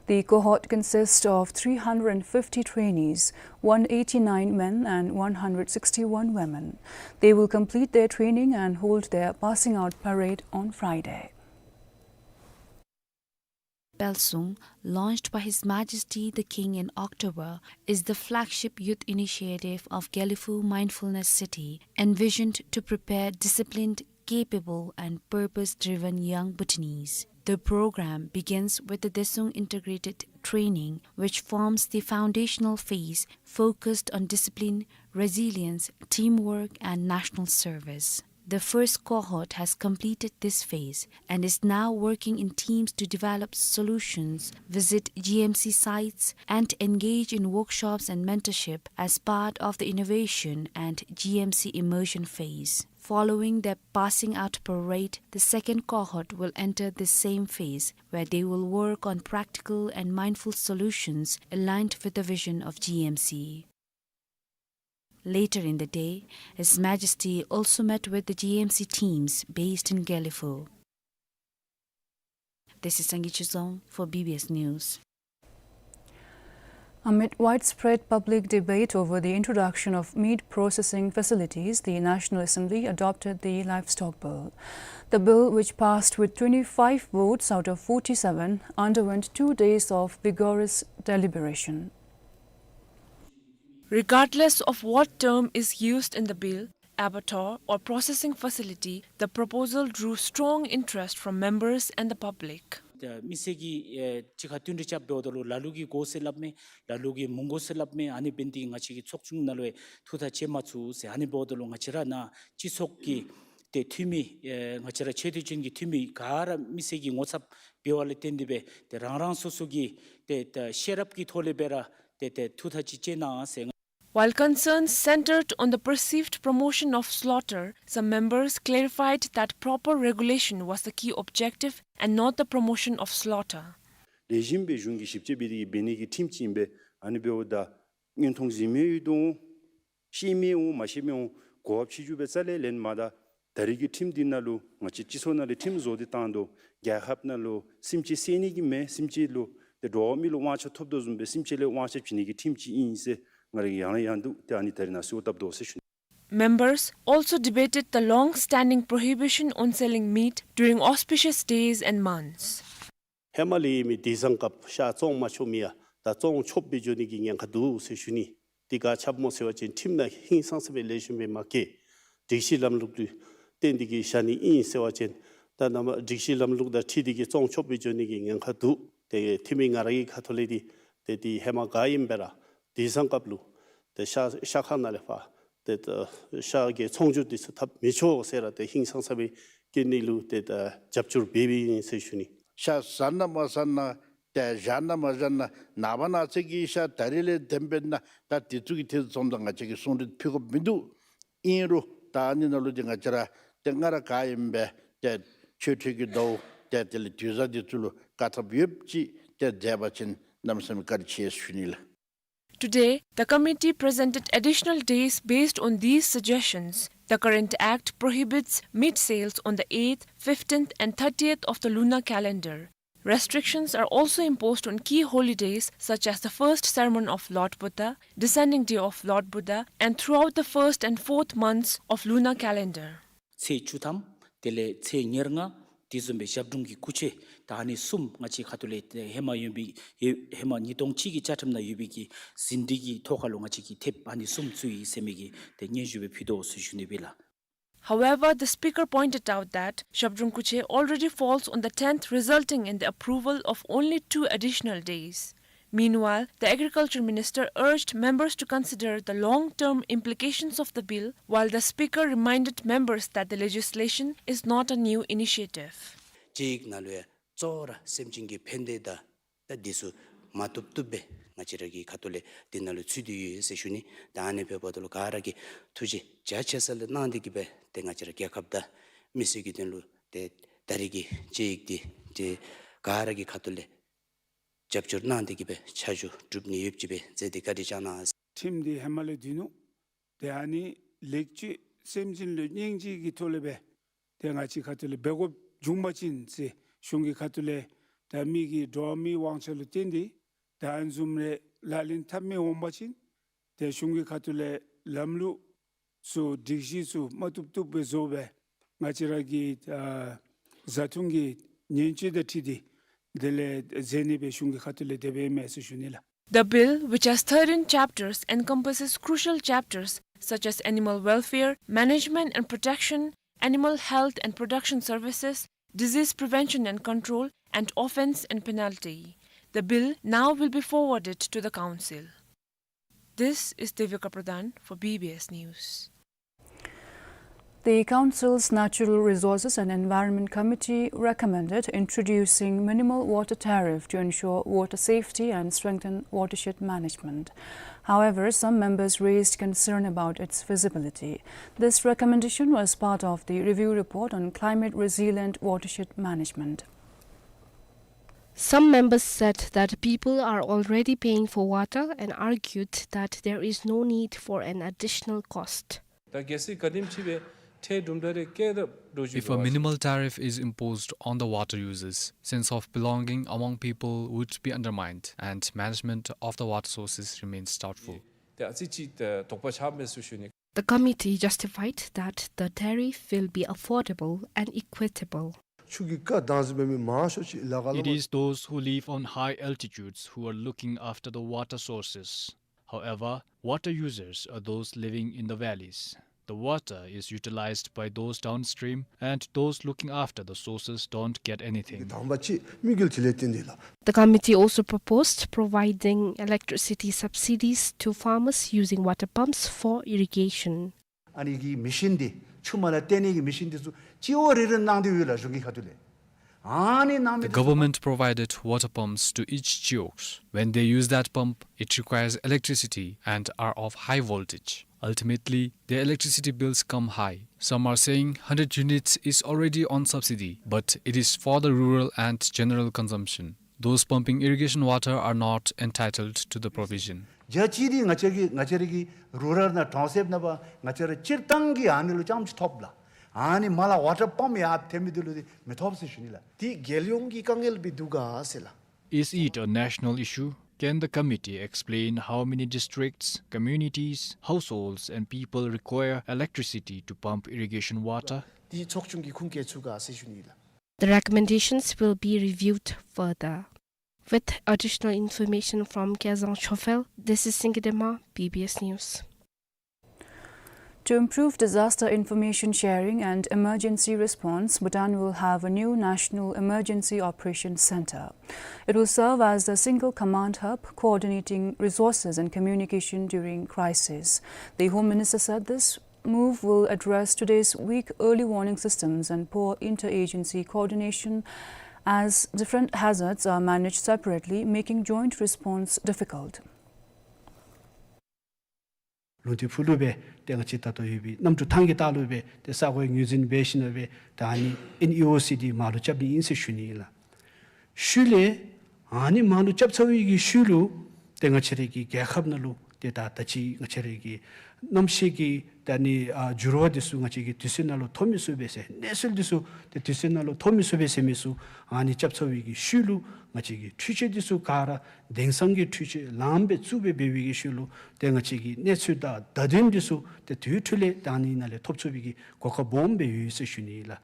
The cohort consists of three hundred fifty trainees, one eighty-nine men and one hundred sixty-one women. They will complete their training and hold their passing out parade on Friday. Gyalsung, launched by His Majesty the King in October, is the flagship youth initiative of Gelephu Mindfulness City, envisioned to prepare disciplined, capable, and purpose-driven young Bhutanese. The program begins with the Desung Integrated Training, which forms the foundational phase focused on discipline, resilience, teamwork, and national service. The first cohort has completed this phase and is now working in teams to develop solutions, visit G M C sites, and engage in workshops and mentorship as part of the innovation and G M C immersion phase. Following their passing out parade, the second cohort will enter the same phase, where they will work on practical and mindful solutions aligned with the vision of G M C. Later in the day, His Majesty also met with the G M C teams based in Gelephu. This is Sangay Chizong for B B S News. Amid widespread public debate over the introduction of meat processing facilities, the National Assembly adopted the Livestock Bill. The bill, which passed with twenty-five votes out of forty-seven, underwent two days of vigorous deliberation. Regardless of what term is used in the bill, abattoir or processing facility, the proposal drew strong interest from members and the public. ད་མི་སེར་གྱིས་ཨེ་གཅིག་ཁར་བསྟུན་གྲོས་རྐྱབ་འབདཝ་ད་ལུ་ལ་ལུ་གིས་དགོ་ཟེར་སླབ་མས། ལ་ལུ་གིས་མི་དགོ་ཟེར་སླབ་མས། ཨ་ནི་འབད་ནི་དེ་གིས་ང་བཅས་ཀྱི་ཚོགས་ཆུང་ནང་ལུ་ཡང་ཐུགས་ཐག་བཅད་མ་ཚུགས་ཟེར། ཨ་ནི་འབདཝ་ད་ལུ་ང་བཅས་ར་ནཱ་སྤྱི་ཚོགས་ཀྱི་ཏེ་འཐུས་མི་ཨེ་ང་བཅས་ར་ཆེ་བསྟོད་ཅན་གྱི་འཐུས་མི་ག་ར་མི་སེར་གྱི་ངོ་ཚབ་འབདཝ་ལས་བརྟེན་ཏེ་སྦེ་ཏེ་རང་རང་སོ་སོ་གི་ཏེ་ཏེ་ཤེས་རབ་ཀྱི་ཐོག་ལས་སྦེ་ར་ཏེ་ཏེ་ཐུགས་ཐག་ཅིག་བཅད་གནང་ཟེར། While concerns centered on the perceived promotion of slaughter, some members clarified that proper regulation was the key objective and not the promotion of slaughter. ལེགས་ཤོམ་སྦེ་གཞུང་གིས་ཞིབ་དཔྱད་འབད་དེ་གིས་འབད་ནི་གི་ཁྲིམས་ཅིག་ཨིན་པས། ཨ་ནི་འབདཝ་ད་མངོན་མཐོང་གཟིགས་མི་ཡོད་དོ་ཤེས་མི་འོང་མ་ཤེས་མི་འོང་གོ་བ་ཕྱི་འགྱུར་སྦེ་རྩ་ལས་ལེན་མ་ད། ད་རེས་ཀྱི་ཁྲིམས་འདི་ནང་ལུ་ང་བཅས་སྤྱི་ཚོགས་ནང་ལས་ཁྲིམས་བཟོ་སྟེ་བཏང་དོ། རྒྱལ་ཁབ་ནང་ལུ་སེམས་ཅན་བསད་ནི་གི་མེན། སེམས་ཅན་ལུ་ཏེ་འགྲོ་བ་མི་ལུ་དབང་ཆ་ཐོབ་དོ་བཟུམ་སྦེ་སེམས་ཅན་ལས་དབང་ཆ་བྱིན་ནི་གི་ཁྲིམས་ཅིག་ཨིན་ཟེར་ང་ར་གིས་ཡང་ནས་ཡང་དུ་ཏེ་ཨ་ནི་ད་རེས་ནཱ་གསོལཝ་བཏབ་དོ་ཟེར་ཞུ་ནི། Members also debated the long-standing prohibition on selling meat during auspicious days and months. ཧེ་མ་ལས་ཡོད་མི་དེང་སང་སྐབས་ཤ་བཙོང་མ་ཆོག་མི་ཡང་ད་བཙོང་ཆོགཔ་སྦེ་འགྱོ་ནི་གི་ཉེན་ཁ་འདུག་ཟེར་ཞུ་ནི། དེ་ག་ཅི་སྨོ་ཟེར་བ་ཅིན་ཁྲིམས་ནང་ཧིང་སངས་ས་སྦེ་ལེགས་ཤོམ་སྦེ་མ་བཀོད། སྒྲིག་གཞི་ལམ་ལུགས་ལུ་བརྟེན་ཏེ་གིས་བཞག་ནི་ཨིན་ཟེར་བ་ཅིན་ད་ནཱ་མར་སྒྲིག་གཞི་ལམ་ལུགས་དང་འཁྲིལ་ཏེ་གིས་བཙོང་ཆོགཔ་སྦེ་འགྱོ་ནི་གི་ཉེན་ཁ་འདུག། ཏེ་འཐུས་མི་ང་ར་གི་ཁ་ཐུག་ལས་འདི་ཏེ་འདི་ཧེ་མ་ག་ཨིན་པས་ར་དེང་སང་སྐབས་ལུ་ཏེ་ཤ་ཤ་ཁང་ནང་ལས་ཕར་ཏེ་ད་ཤ་གི་ཚོང་སྒྱུར་འདི་ཚུ་འཐབ་མི་ཆོག་ཟེར་ར་ཏེ་ཧིང་སངས་ས་སྦེ་བཀོད་ནི་ལུ་ཏེ་ད་རྒྱབ་སྐྱོར་འབད་འབདཝ་ཨིན་ཟེར་ཞུ་ནི། ཤ་ཟ་ན་མ་ཟ་ན་ཏེ་བཞག་ན་མ་བཞག་ན་ནངས་པ་གནངས་ཚེ་གི་ཤ་ད་རིས་ལས་འདེམས་འབད་ན་ད་དེ་ཚུ་གི་ཐད་ཚུ་ཙམ་ད་ང་བཅས་ཀྱིས་གསུང་གྲོས་ཕུལ་དགོཔ་མིན་འདུག། ཨིན་རུང་ད་ཨ་ནི་ནང་ལུ་འདི་ང་བཅས་ར་ཏེ་སྔར་ག་ཨིན་པས་ཏེ་ཆོས་འཕྲོད་ཀྱི་ཟླཝ་ཏེ་དེ་ལས་དུས་བཟང་འདི་ཚུ་ལུ་བཀག་ཐབས་ཡོདཔ་ཅིག་ཏེ་མཛད་པ་ཅིན་གནམ་མེད་ས་མེད་བཀའ་དྲིན་ཆེ་ཟེར་ཞུ་ནི་ལགས། Today, the committee presented additional days based on these suggestions. The current act prohibits meat sales on the eighth, fifteenth, and thirtieth of the lunar calendar. Restrictions are also imposed on key holidays such as the first sermon of Lord Buddha, descending day of Lord Buddha, and throughout the first and fourth months of lunar calendar. ཚེས་བཅུ་ཐམ་དེ་ལས་ཚེས་ཉེར་ལྔ་དེ་བཟུམ་སྦེ་ཞབས་དྲུང་གི་སྐུ་ཚེ་ད་ཨ་ནི་གསུམ་ང་བཅས་ཁ་ཐུག་ལས་ཧེ་མ་ཡོད་པའི་ཧེ་མ་ཉིས་སྟོང་གཅིག་གི་བཅའ་ཁྲིམས་ནང་ཡོད་པའི་གི་ཟིན་བྲིས་ཀྱི་ཐོག་ཁ་ལུ་ང་བཅས་ཀྱིས་ཐེབས་ཨ་ནི་གསུམ་བཙུགས་ཡི་ཟེར་མི་གི་ཏེ་སྙན་ཞུ་སྦེ་ཕུལ་དོ་ཟེར་ཞུ་ནི་སྦེ་ལགས། However, the speaker pointed out that Shabdrung Kuche already falls on the tenth, resulting in the approval of only two additional days. Meanwhile, the agriculture minister urged members to consider the long-term implications of the bill, while the speaker reminded members that the legislation is not a new initiative. དཔྱད་ཡིག་ནང་ལུ་ཡང་གཙོ་བོ་ར་སེམས་ཅན་གྱི་ཕན་བདེ་དང་ད་འདི་ཚུ་མ་བཏུབ་བཏུབ་སྦེ་ང་བཅས་ར་གི་ཁ་ཐུག་ལས་འདི་ནང་ལུ་ཚུད་དེ་ཡོད་ཟེར་ཞུ་ནི། ད་ཨ་ནི་འབདཝ་ད་ལུ་ག་ར་གིས་ཐུགས་རྗེ་རྒྱ་ཆེ་ས་ལས་གནང་སྟེ་གིས་སྦེ་ཏེ་ང་བཅས་ར་རྒྱལ་ཁབ་དང་མི་སེར་གྱི་དོན་ལུ་ཏེ་ད་རེས་ཀྱི་དཔྱད་ཡིག་འདི་ཏེ་ག་ར་གི་ཁ་ཐུག་ལས་རྒྱབ་སྐྱོར་གནང་སྟེ་གིས་སྦེ་ཆ་འཇོག་གྲུབ་ནི་ཡོདཔ་ཅིག་སྦེ་མཛད་དེ་བཀའ་དྲིན་བསྐྱང་གནང་ཟེར། ཁྲིམས་འདི་ཧེ་མ་ལས་འདུག་ནུག། ཏེ་ཨ་ནི་ལེགས་བཅོས་སེམས་ཅན་ལུ་སྙིང་རྗེ་གི་ཐོག་ལས་སྦེ་ཏེ་ང་བཅས་ཁ་ཐུག་ལས་འབད་དགོཔ་བྱུང་པ་ཅིན་ཟེར་གཞུང་གི་ཁ་ཐུག་ལས་ད་མི་གི་འགྲོ་བ་མིའི་དབང་ཆ་ལུ་བརྟེན་ཏེ་ད་ཨ་ནི་བཟུམ་རེ་ལག་ལེན་འཐབ་མི་འོང་པ་ཅིན་ཏེ་གཞུང་གི་ཁ་ཐུག་ལས་ལམ་ལུགས་ཚུ་སྒྲིག་གཞི་ཚུ་མ་བཏུབ་བཏུབ་སྦེ་བཟོ་སྦེ་ང་བཅས་ར་གི་ཨ་བཟའ་འཐུང་གི་ཉེན་བཅོལ་དང་འཁྲིལ་ཏེ་ དེ་ལས་མཛད་ནི་སྦེ་གཞུང་གི་ཁ་ཐུག་ལས་དེ་སྦེ་ཨིན་མས་ཟེར་ཞུ་ནི་ལགས། The bill, which has thirteen chapters, encompasses crucial chapters such as animal welfare, management and protection, animal health and production services, disease prevention and control, and offense and penalty. The bill now will be forwarded to the council. This is Devika Pradhan for B B S News. The Council's Natural Resources and Environment Committee recommended introducing minimal water tariff to ensure water safety and strengthen watershed management. However, some members raised concern about its feasibility. This recommendation was part of the review report on climate resilient watershed management. Some members said that people are already paying for water and argued that there is no need for an additional cost. ད་གལ་སྲིད་ག་དེམ་ཅིག་སྦེ་ཁྲལ་དུམ་གྲ་རེ་བཀལ་ད་འགྲོ་རྒྱུ། If a འདུག་པ། Minimal tariff is imposed on the water users, sense of belonging among people would be undermined, and management of the water sources remains doubtful. ད་ཨ་ཙི་ཅིག་ད་དོགས་པ་ཆགས་མས་ཟེར་ཞུ་ནི། The committee justified that the tariff will be affordable and equitable. ཆུ་གི་རྐ་བཏང་ཟེར་མི་མང་ཤོས་ཅིག་ལ་ཁ་ལུ། It is those who live on high altitudes who are looking after the water sources. However, water users are those living in the valleys. The water is utilized by those downstream, and those looking after the sources don't get anything. དང་པ་ཅིག་དམིགས་ཡུལ་དེ་ལས་བརྟེན་ཏེ་ལགས། The committee also proposed providing electricity subsidies to farmers using water pumps for irrigation. ཨ་ནི་གི་མེ་ཤིན་འདི་ཆུ་མར་ལུ་བཏོན་ནི་གི་མེ་ཤིན་འདི་ཚུ་སྤྱི་འོག་རེ་རེ་གནང་སྟེ་ཡོད་ལགས་གཞུང་གི་ཁ་ཐུག་ལས། ཨ་ནི་གནང་མི། The འདི་ཚུ། Government provided water pumps to each chioks. When they use that pump, it requires electricity and are of high voltage. Ultimately, their electricity bills come high. Some are saying hundred units is already on subsidy, but it is for the rural and general consumption. Those pumping irrigation water are not entitled to the provision. རྒྱ་ཆེ་འདི་ང་བཅས་ཀྱི་ང་བཅས་ར་གི་རུ་རལ་ནང་གྲོང་གསེབ་ནང་པ་ང་བཅས་ར་སྤྱིར་བཏང་གི་ཨ་ནི་ལུ་རྐྱངམ་ཅིག་ཐོབ་ལགས། ཨ་ནི་མར་ལས་ཝ་ཊར་པམཔ་ཡར་འཐེན་མི་འདི་ལུ་འདི་མི་ཐོབ་ཟེར་ཞུ་ནི་ལགས། འདི་རྒྱལ་ཡོངས་ཀྱི་དཀའ་ངལ་སྦེ་འདུག་ག་ཟེར་ལགས། Is it a national issue? Can the committee explain how many districts, communities, households and people require electricity to pump irrigation water? འདི་ཚོགས་ཆུང་གིས་ཁུངས་སྐྱེལ་ཚུགས་ག་ཟེར་ཞུ་ནི་ལགས། The recommendations will be reviewed further. With additional information from Kezang Chofel, this is Singye Dema, B B S News. To improve disaster information sharing and emergency response, Bhutan will have a new National Emergency Operations Center. It will serve as the single command hub, coordinating resources and communication during crisis. The Home Minister said this move will address today's weak early warning systems and poor interagency coordination, as different hazards are managed separately, making joint response difficult. ལུང་བསྟན་ཕུལ་ལུ་སྦེ་ཏེ་ང་བཅས་ད་ལྟོ་ཡོད་པའི་གནམ་གྲུ་ཐང་གི་ལྟག་ལུ་སྦེ་ཏེ་ས་གོ་ངོས་འཛིན་འབད་ཞིནམ་ལས་སྦེ་ད་ཨ་ནི་ཨེན་ཨི་ཨོ་སི་འདི་མར་ལུ་རྐྱབ་ནི་ཨིན་ཟེར་ཞུ་ནི་ཨིན་ལགས། ཤུལ་ལས་ཨ་ནི་མར་ལུ་རྐྱབ་ཚར་བའི་གི་ཤུལ་ལུ་ཏེ་ང་བཅས་རའི་གི་རྒྱལ་ཁབ་ནང་ལུ་ཏེ་ད་ད་ཅི་ང་བཅས་རའི་གི་གནམ་གཤིས་ཀྱི་ད་ཨ་ནི་ཨ་འགྱུར་བ་འདི་ཚུ་ང་བཅས་ཀྱིས་དུས་ཚོད་ནང་ལུ་ཐོབ་མི་ཚུགས་པས་ཟེར། གནས་ཚུལ་འདི་ཚུ་ཏེ་དུས་ཚོད་ནང་ལུ་ཐོབ་མི་ཚུགས་པས་ཟེར་མི་ཚུ་ཨ་ནི་རྐྱབ་ཚར་བའི་གི་ཤུལ་ལུ་ང་བཅས་ཀྱི་འཕྲུལ་ཆས་འདི་ཚུ་ག་ར་དེང་སང་གི་འཕྲུལ་ཆས་ལངམ་སྦེ་བཙུགས་སྦེ་འབད་བའི་གི་ཤུལ་ལུ་ཏེ་ང་བཅས་ཀྱི་གནས་ཚུལ་དང་བརྡ་དོན་འདི་ཚུ་ཏེ་དེ་འཕྲོ་ལས་ད་ཨ་ནི་ནང་ལས་ཐོབ་ཚུགས་པའི་གི་གོ་སྐབས་སྦོམ་སྦེ་ཡོད་ཟེར་ཞུ་ནི་ཨིན་ལགས།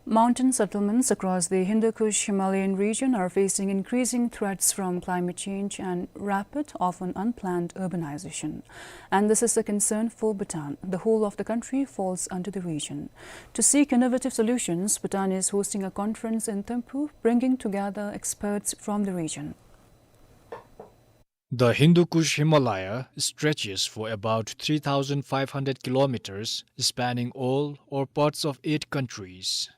Mountain settlements across the Hindu Kush Himalayan region are facing increasing threats from climate change and rapid, often unplanned urbanization. And this is a concern for Bhutan. The whole of the country falls under the region. To seek innovative solutions, Bhutan is hosting a conference in Thimphu, bringing together experts from the region. The Hindu Kush Himalaya stretches for about three thousand five hundred kilometers, spanning all or parts of eight countries.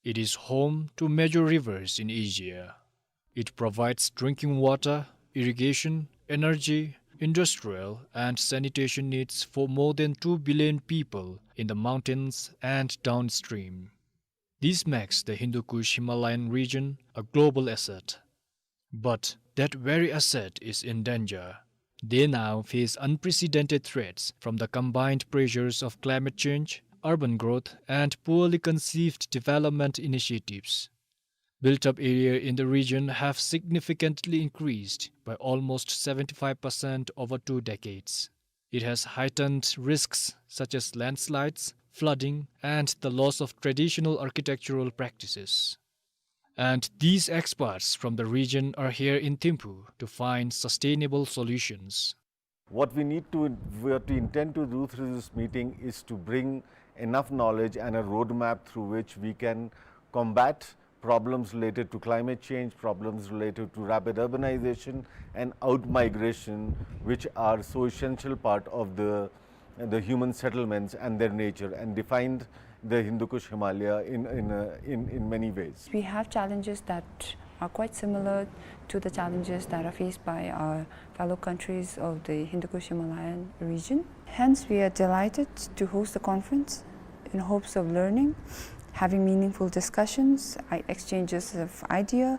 It is home to major rivers in Asia. It provides drinking water, irrigation, energy, industrial, and sanitation needs for more than two billion people in the mountains and downstream. This makes the Hindu Kush Himalayan region a global asset. But that very asset is in danger. They now face unprecedented threats from the combined pressures of climate change, urban growth, and poorly conceived development initiatives. Built-up area in the region have significantly increased by almost seventy-five percent over two decades. It has heightened risks such as landslides, flooding, and the loss of traditional architectural practices. And these experts from the region are here in Thimphu to find sustainable solutions. What we need to, what we intend to do through this meeting is to bring enough knowledge and a roadmap through which we can combat problems related to climate change, problems related to rapid urbanization and outmigration, which are so essential part of the, the human settlements and their nature, and defined the Hindu Kush Himalaya in, in, uh, in, in many ways. We have challenges that are quite similar to the challenges that are faced by our fellow countries of the Hindu Kush Himalayan region. Hence, we are delighted to host the conference in hopes of learning, having meaningful discussions, i-, exchanges of idea,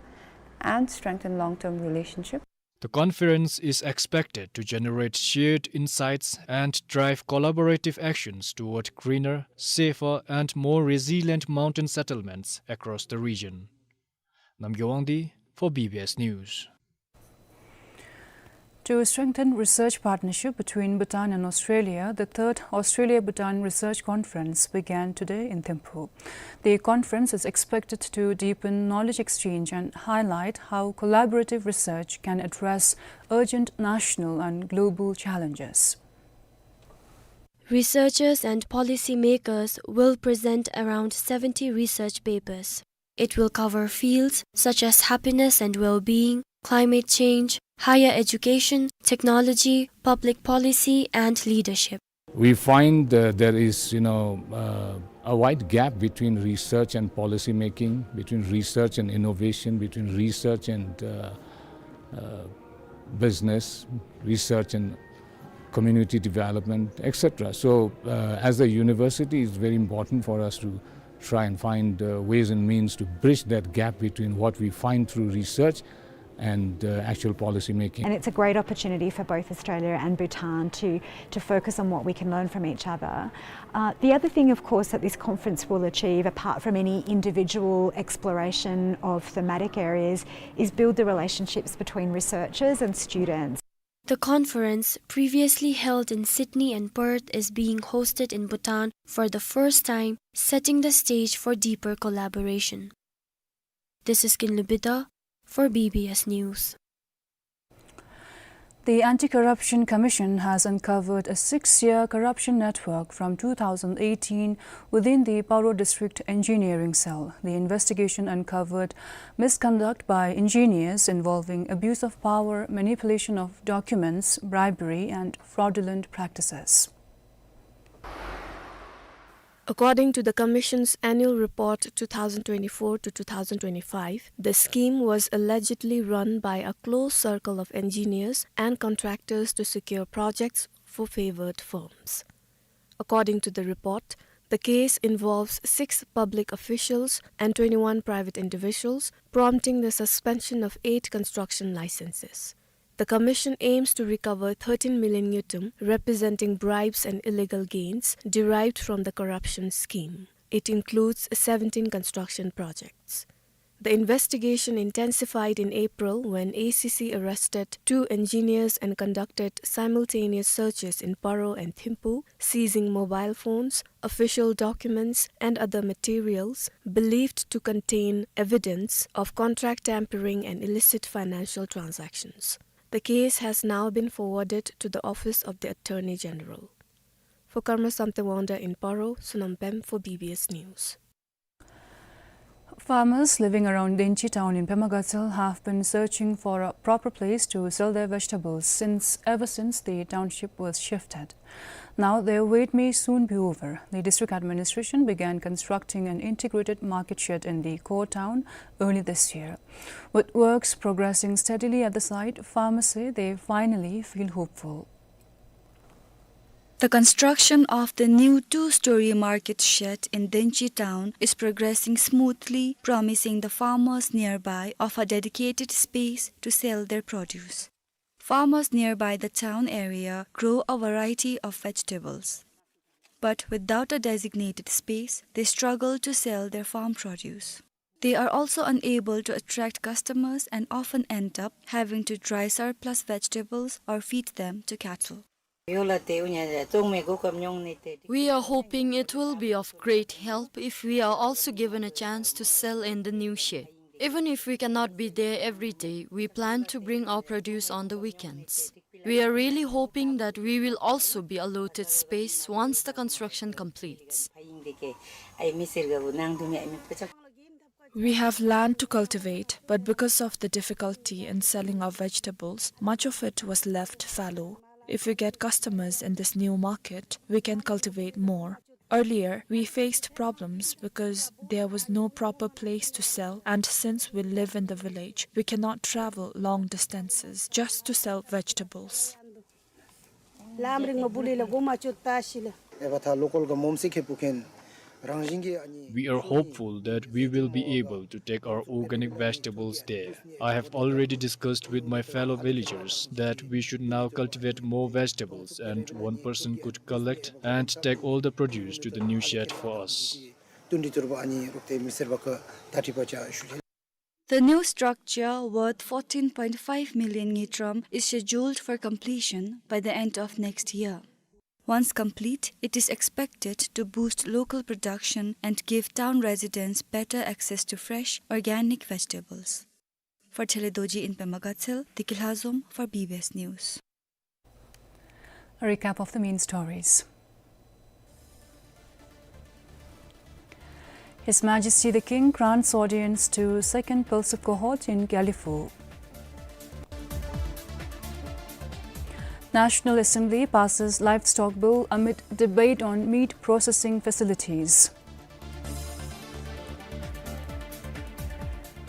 and strengthen long-term relationship. The conference is expected to generate shared insights and drive collaborative actions toward greener, safer, and more resilient mountain settlements across the region. Namgyo Wangdi for B B S News. To strengthen research partnership between Bhutan and Australia, the third Australia-Bhutan Research Conference began today in Thimphu. The conference is expected to deepen knowledge exchange and highlight how collaborative research can address urgent national and global challenges. Researchers and policymakers will present around seventy research papers. It will cover fields such as happiness and well-being, climate change, higher education, technology, public policy, and leadership. We find, uh, there is, you know, uh, a wide gap between research and policy making, between research and innovation, between research and, uh, uh, business, research and community development, et cetera. So, uh, as a university, it's very important for us to try and find, uh, ways and means to bridge that gap between what we find through research and, uh, actual policy making. And it's a great opportunity for both Australia and Bhutan to, to focus on what we can learn from each other. Uh, the other thing, of course, that this conference will achieve, apart from any individual exploration of thematic areas, is build the relationships between researchers and students. The conference, previously held in Sydney and Perth, is being hosted in Bhutan for the first time, setting the stage for deeper collaboration. This is Kinley Bida for B B S News. The Anti-Corruption Commission has uncovered a six-year corruption network from two thousand eighteen within the Paro District Engineering Cell. The investigation uncovered misconduct by engineers involving abuse of power, manipulation of documents, bribery, and fraudulent practices. According to the Commission's annual report two thousand twenty-four to two thousand twenty-five, the scheme was allegedly run by a close circle of engineers and contractors to secure projects for favored firms. According to the report, the case involves six public officials and twenty-one private individuals, prompting the suspension of eight construction licenses. The commission aims to recover thirteen million ngultrum, representing bribes and illegal gains derived from the corruption scheme. It includes seventeen construction projects. The investigation intensified in April when A C C arrested two engineers and conducted simultaneous searches in Paro and Thimphu, seizing mobile phones, official documents, and other materials believed to contain evidence of contract tampering and illicit financial transactions. The case has now been forwarded to the Office of the Attorney General. For Karma Samte Wangda in Paro, Sonam Pem for B B S News. Farmers living around Denchi town in Pema Gatshel have been searching for a proper place to sell their vegetables since, ever since the township was shifted. Now their wait may soon be over. The district administration began constructing an integrated market shed in the core town early this year. With works progressing steadily at the site, farmers say they finally feel hopeful. The construction of the new two-story market shed in Denchi town is progressing smoothly, promising the farmers nearby of a dedicated space to sell their produce. Farmers nearby the town area grow a variety of vegetables. But without a designated space, they struggle to sell their farm produce. They are also unable to attract customers and often end up having to dry surplus vegetables or feed them to cattle. We are hoping it will be of great help if we are also given a chance to sell in the new shed. Even if we cannot be there every day, we plan to bring our produce on the weekends. We are really hoping that we will also be allotted space once the construction completes. We have land to cultivate, but because of the difficulty in selling our vegetables, much of it was left fallow. If we get customers in this new market, we can cultivate more. Earlier, we faced problems because there was no proper place to sell, and since we live in the village, we cannot travel long distances just to sell vegetables. ལམ་རིང་མོ་བུ་ལི་ལ་གོ་མ་ཆོད་ད་ཤི་ལ། ཨེ་བ་ཐ་ལོ་ཀལ་ག་མོམ་སི་ཁེ་པུ་ཁེན་རང་བཞིན་གྱི་ཨ་ནི། We are hopeful that we will be able to take our organic vegetables there. I have already discussed with my fellow villagers that we should now cultivate more vegetables and one person could collect and take all the produce to the new shed for us. ཏུན་ཏི་ཏུར་བ་ཨ་ནི་རོག་ཏེ་མི་སེར་བ་ཀ་ད་ཏི་པ་ཅ་ཤུ་ལེ། The new structure, worth fourteen point five million ngultrum, is scheduled for completion by the end of next year. Once complete, it is expected to boost local production and give town residents better access to fresh, organic vegetables. For Thele Dorji in Pema Gatshel, Deki Lhazom for B B S News. A recap of the main stories. His Majesty the King grants audience to second PILSIP cohort in Gelephu. National Assembly passes Livestock Bill amid debate on meat processing facilities.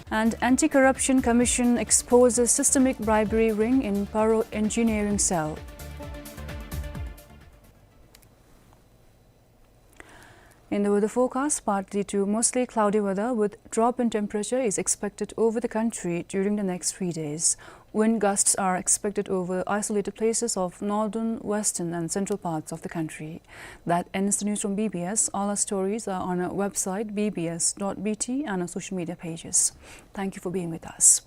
And Anti-Corruption Commission exposes systemic bribery ring in Paro Engineering Cell. In the weather forecast, partly to mostly cloudy weather with drop in temperature is expected over the country during the next three days. Wind gusts are expected over isolated places of northern, western and central parts of the country. That ends the news from B B S. All our stories are on our website, B B S dot B T, and our social media pages. Thank you for being with us.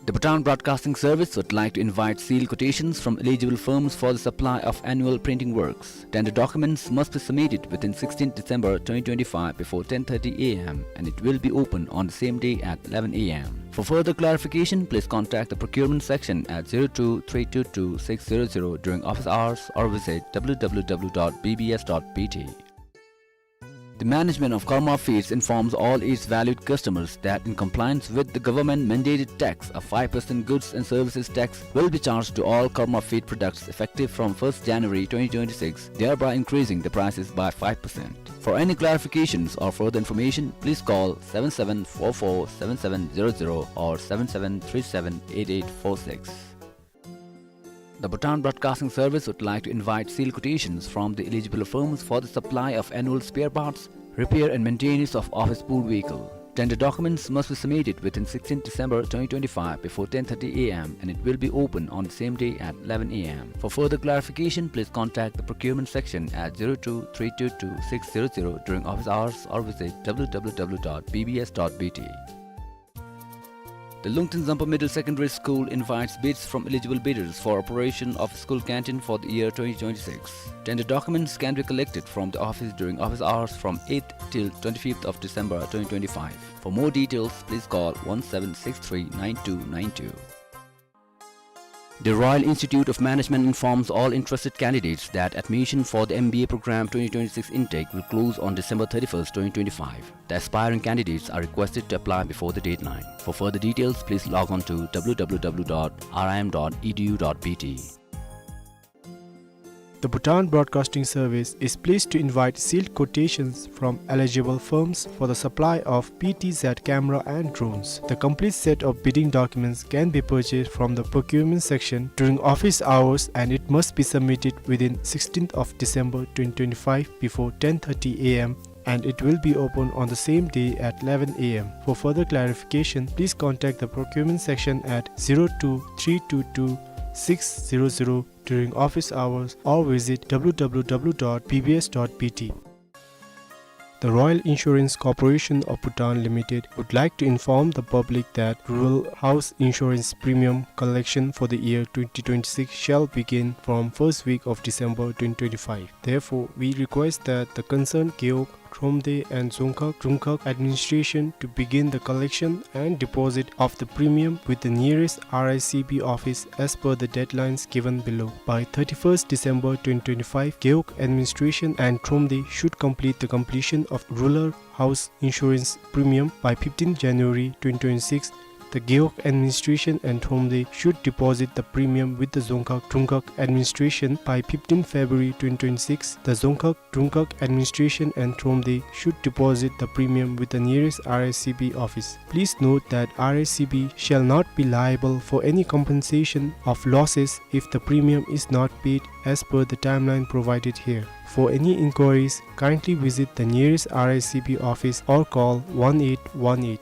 The Bhutan Broadcasting Service would like to invite sealed quotations from eligible firms for the supply of annual printing works. Tender documents must be submitted within sixteenth December twenty twenty-five before ten thirty A M, and it will be open on the same day at eleven A M. For further clarification, please contact the procurement section at zero two three two two six zero zero during office hours or visit W W W dot B B S dot B T. The management of Karma Feeds informs all its valued customers that in compliance with the government mandated tax, a five percent goods and services tax will be charged to all Karma Feed products effective from first January twenty twenty-six, thereby increasing the prices by five percent. For any clarifications or further information, please call seven seven four four seven seven zero zero or seven seven three seven eight eight four six. The Bhutan Broadcasting Service would like to invite sealed quotations from the eligible firms for the supply of annual spare parts, repair and maintenance of office pool vehicle. Tender documents must be submitted within sixteenth December twenty twenty-five before ten thirty A M, and it will be open on the same day at eleven A M. For further clarification, please contact the procurement section at zero two three two two six zero zero during office hours or visit W W W dot B B S dot B T. The Lungten Zampa Middle Secondary School invites bids from eligible bidders for operation of school canteen for the year twenty twenty-six. Tender documents can be collected from the office during office hours from eighth till twenty-fifth of December twenty twenty-five. For more details, please call one seven six three nine two nine two. The Royal Institute of Management informs all interested candidates that admission for the M B A program twenty twenty-six intake will close on December thirty-first, twenty twenty-five. The aspiring candidates are requested to apply before the deadline. For further details, please log on to w w w dot r i m dot e d u dot b t. The Bhutan Broadcasting Service is pleased to invite sealed quotations from eligible firms for the supply of P T Z camera and drones. The complete set of bidding documents can be purchased from the procurement section during office hours, and it must be submitted within sixteenth of December twenty twenty-five before ten thirty a m, and it will be open on the same day at eleven a m. For further clarification, please contact the procurement section at zero two three two two six zero zero during office hours or visit w w w dot b b s dot b t. The Royal Insurance Corporation of Bhutan Limited would like to inform the public that rural house insurance premium collection for the year twenty twenty-six shall begin from first week of December twenty twenty-five. Therefore, we request that the concerned Gewog, Thromde and Dzongkhag Drungkhag administration to begin the collection and deposit of the premium with the nearest R I C B office as per the deadlines given below. By thirty-first December twenty twenty-five, Gewog administration and Thromde should complete the completion of rural house insurance premium. By fifteenth January twenty twenty-six, the Gewog administration and Thromde should deposit the premium with the Dzongkhag Drungkhag administration. By fifteenth February twenty twenty-six, the Dzongkhag Drungkhag administration and Thromde should deposit the premium with the nearest R I C B office. Please note that R I C B shall not be liable for any compensation of losses if the premium is not paid as per the timeline provided here. For any inquiries, kindly visit the nearest R I C B office or call one eight one eight.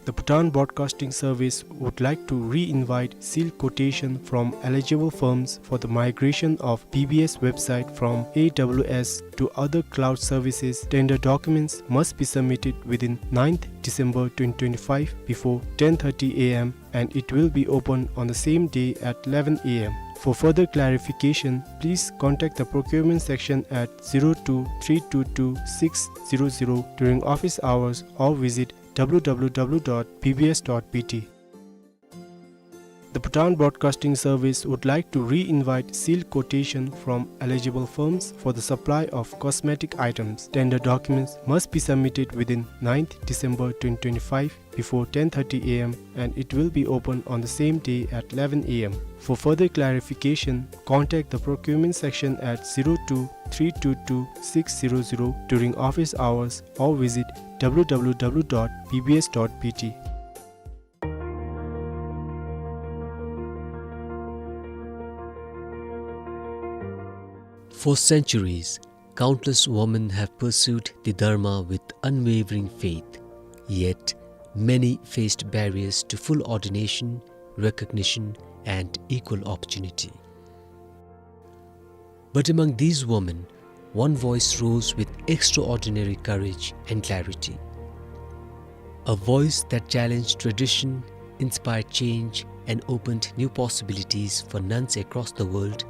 The Bhutan Broadcasting Service would like to re-invite sealed quotation from eligible firms for the migration of B B S website from A W S to other cloud services. Tender documents must be submitted within ninth December twenty twenty-five before ten thirty a m, and it will be open on the same day at eleven a m. For further clarification, please contact the procurement section at zero two three two two six zero zero during office hours or visit w w w dot b b s dot b t. The Bhutan Broadcasting Service would like to re-invite sealed quotation from eligible firms for the supply of cosmetic items. Tender documents must be submitted within ninth December twenty twenty-five before ten thirty a m, and it will be open on the same day at eleven a m. For further clarification, contact the procurement section at zero two three two two six zero zero during office hours or visit w w w dot b b s dot b t. For centuries, countless women have pursued the Dharma with unwavering faith, yet many faced barriers to full ordination, recognition, and equal opportunity. But among these women, one voice rose with extraordinary courage and clarity. A voice that challenged tradition, inspired change, and opened new possibilities for nuns across the world.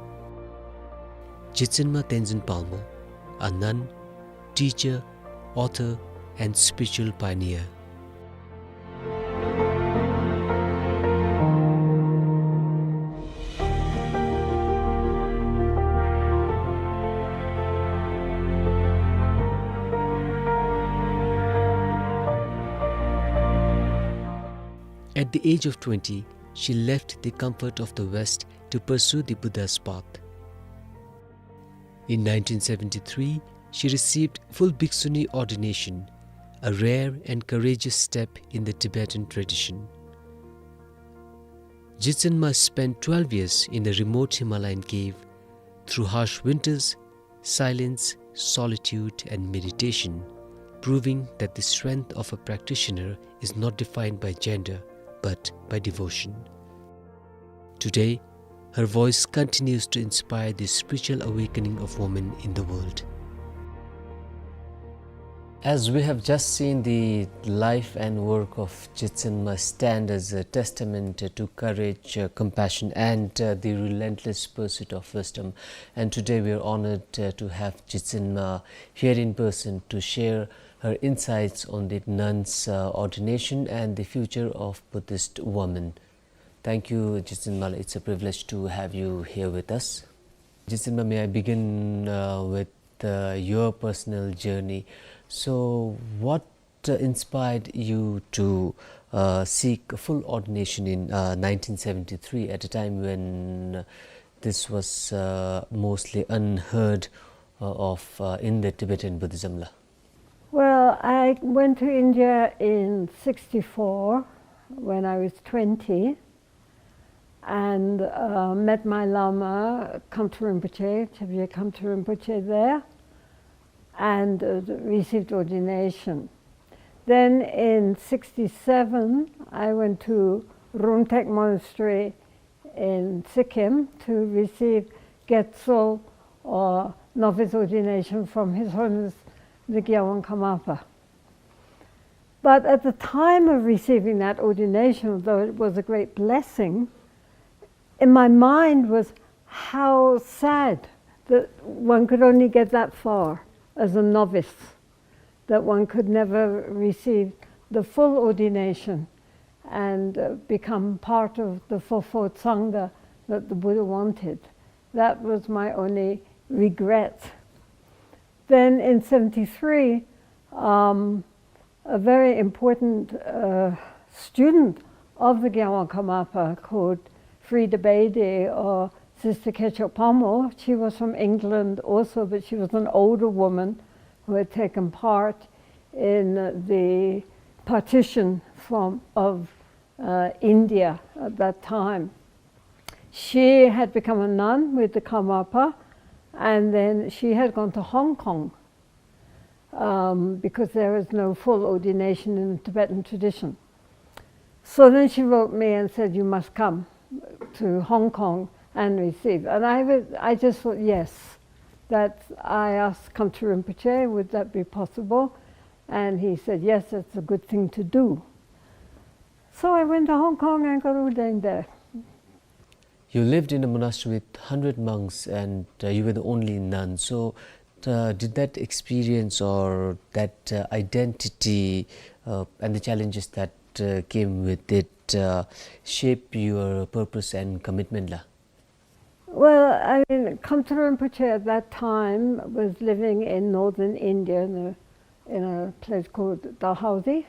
Jitsinma Tenzin Palmo, a nun, teacher, author, and spiritual pioneer. At the age of twenty, she left the comfort of the West to pursue the Buddha's path. In nineteen seventy-three, she received full bhikshuni ordination, a rare and courageous step in the Tibetan tradition. Jitsinma spent twelve years in a remote Himalayan cave. Through harsh winters, silence, solitude, and meditation, proving that the strength of a practitioner is not defined by gender, but by devotion. Today, her voice continues to inspire the spiritual awakening of women in the world. As we have just seen, the life and work of Jitsinma stand as a testament to courage, uh, compassion, and, uh, the relentless pursuit of wisdom. And today we are honored, uh, to have Jitsinma here in person to share her insights on the nun's, uh, ordination and the future of Buddhist women. Thank you, Jetsinmala. It's a privilege to have you here with us. Jetsinmala, may I begin, uh, with, uh, your personal journey? So, what, uh, inspired you to, uh, seek a full ordination in, uh, nineteen seventy-three, at a time when this was, uh, mostly unheard, uh, of, uh, in the Tibetan Buddhism, la? Well, I went to India in sixty-four when I was twenty and, uh, met my Lama, Khamtso Rinpoche, Chöbje Khamtso Rinpoche there, and, uh, received ordination. Then in sixty-seven, I went to Rumtek Monastery in Sikkim to receive Gyatso, or novice ordination, from His Holiness the Gyalwang Karmapa. But at the time of receiving that ordination, although it was a great blessing, in my mind was how sad that one could only get that far as a novice, that one could never receive the full ordination and, uh, become part of the fourfold Sangha that the Buddha wanted. That was my only regret. Then in seventy-three, um, a very important, uh, student of the Gyalwang Karmapa called Frida Bedi, or Sister Kechok Pamo. She was from England also, but she was an older woman who had taken part in the partition from, of, uh, India at that time. She had become a nun with the Karmapa, and then she had gone to Hong Kong, um, because there is no full ordination in the Tibetan tradition. So then she wrote me and said, "You must come to Hong Kong and receive." And I was, I just thought, yes, that I asked Khamtso Rinpoche, "Would that be possible?" And he said, "Yes, that's a good thing to do." So I went to Hong Kong and got ordained there. You lived in a monastery with hundred monks, and, uh, you were the only nun. So, uh, did that experience or that, uh, identity, uh, and the challenges that, uh, came with it, uh, shape your purpose and commitment, la? Well, I mean, Khamtso Rinpoche at that time was living in northern India in a, in a place called Dalhousie.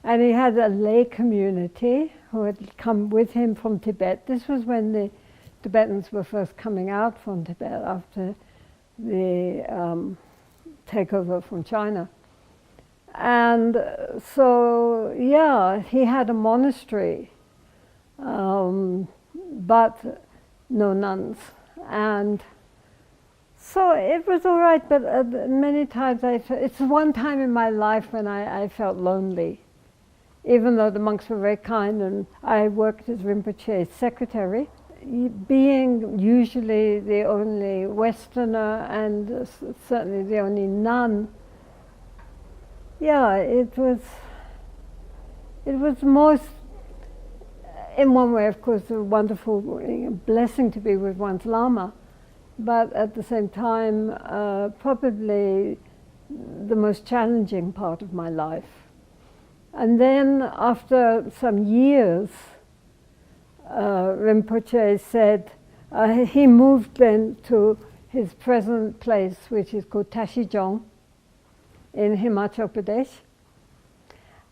And he had a lay community who had come with him from Tibet. This was when the Tibetans were first coming out from Tibet after the, um, takeover from China. And, uh, so, yeah, he had a monastery, um, but no nuns. And so it was all right, but, uh, many times I fe-, it's one time in my life when I, I felt lonely, even though the monks were very kind and I worked as Rinpoche's secretary. Y-, being usually the only Westerner and, uh, s-, certainly the only nun, yeah, it was, it was most, in one way, of course, a wonderful, uh, blessing to be with one's Lama, but at the same time, uh, probably the most challenging part of my life. And then after some years, uh, Rinpoche said, uh, he moved then to his present place, which is called Tashijong in Himachal Pradesh.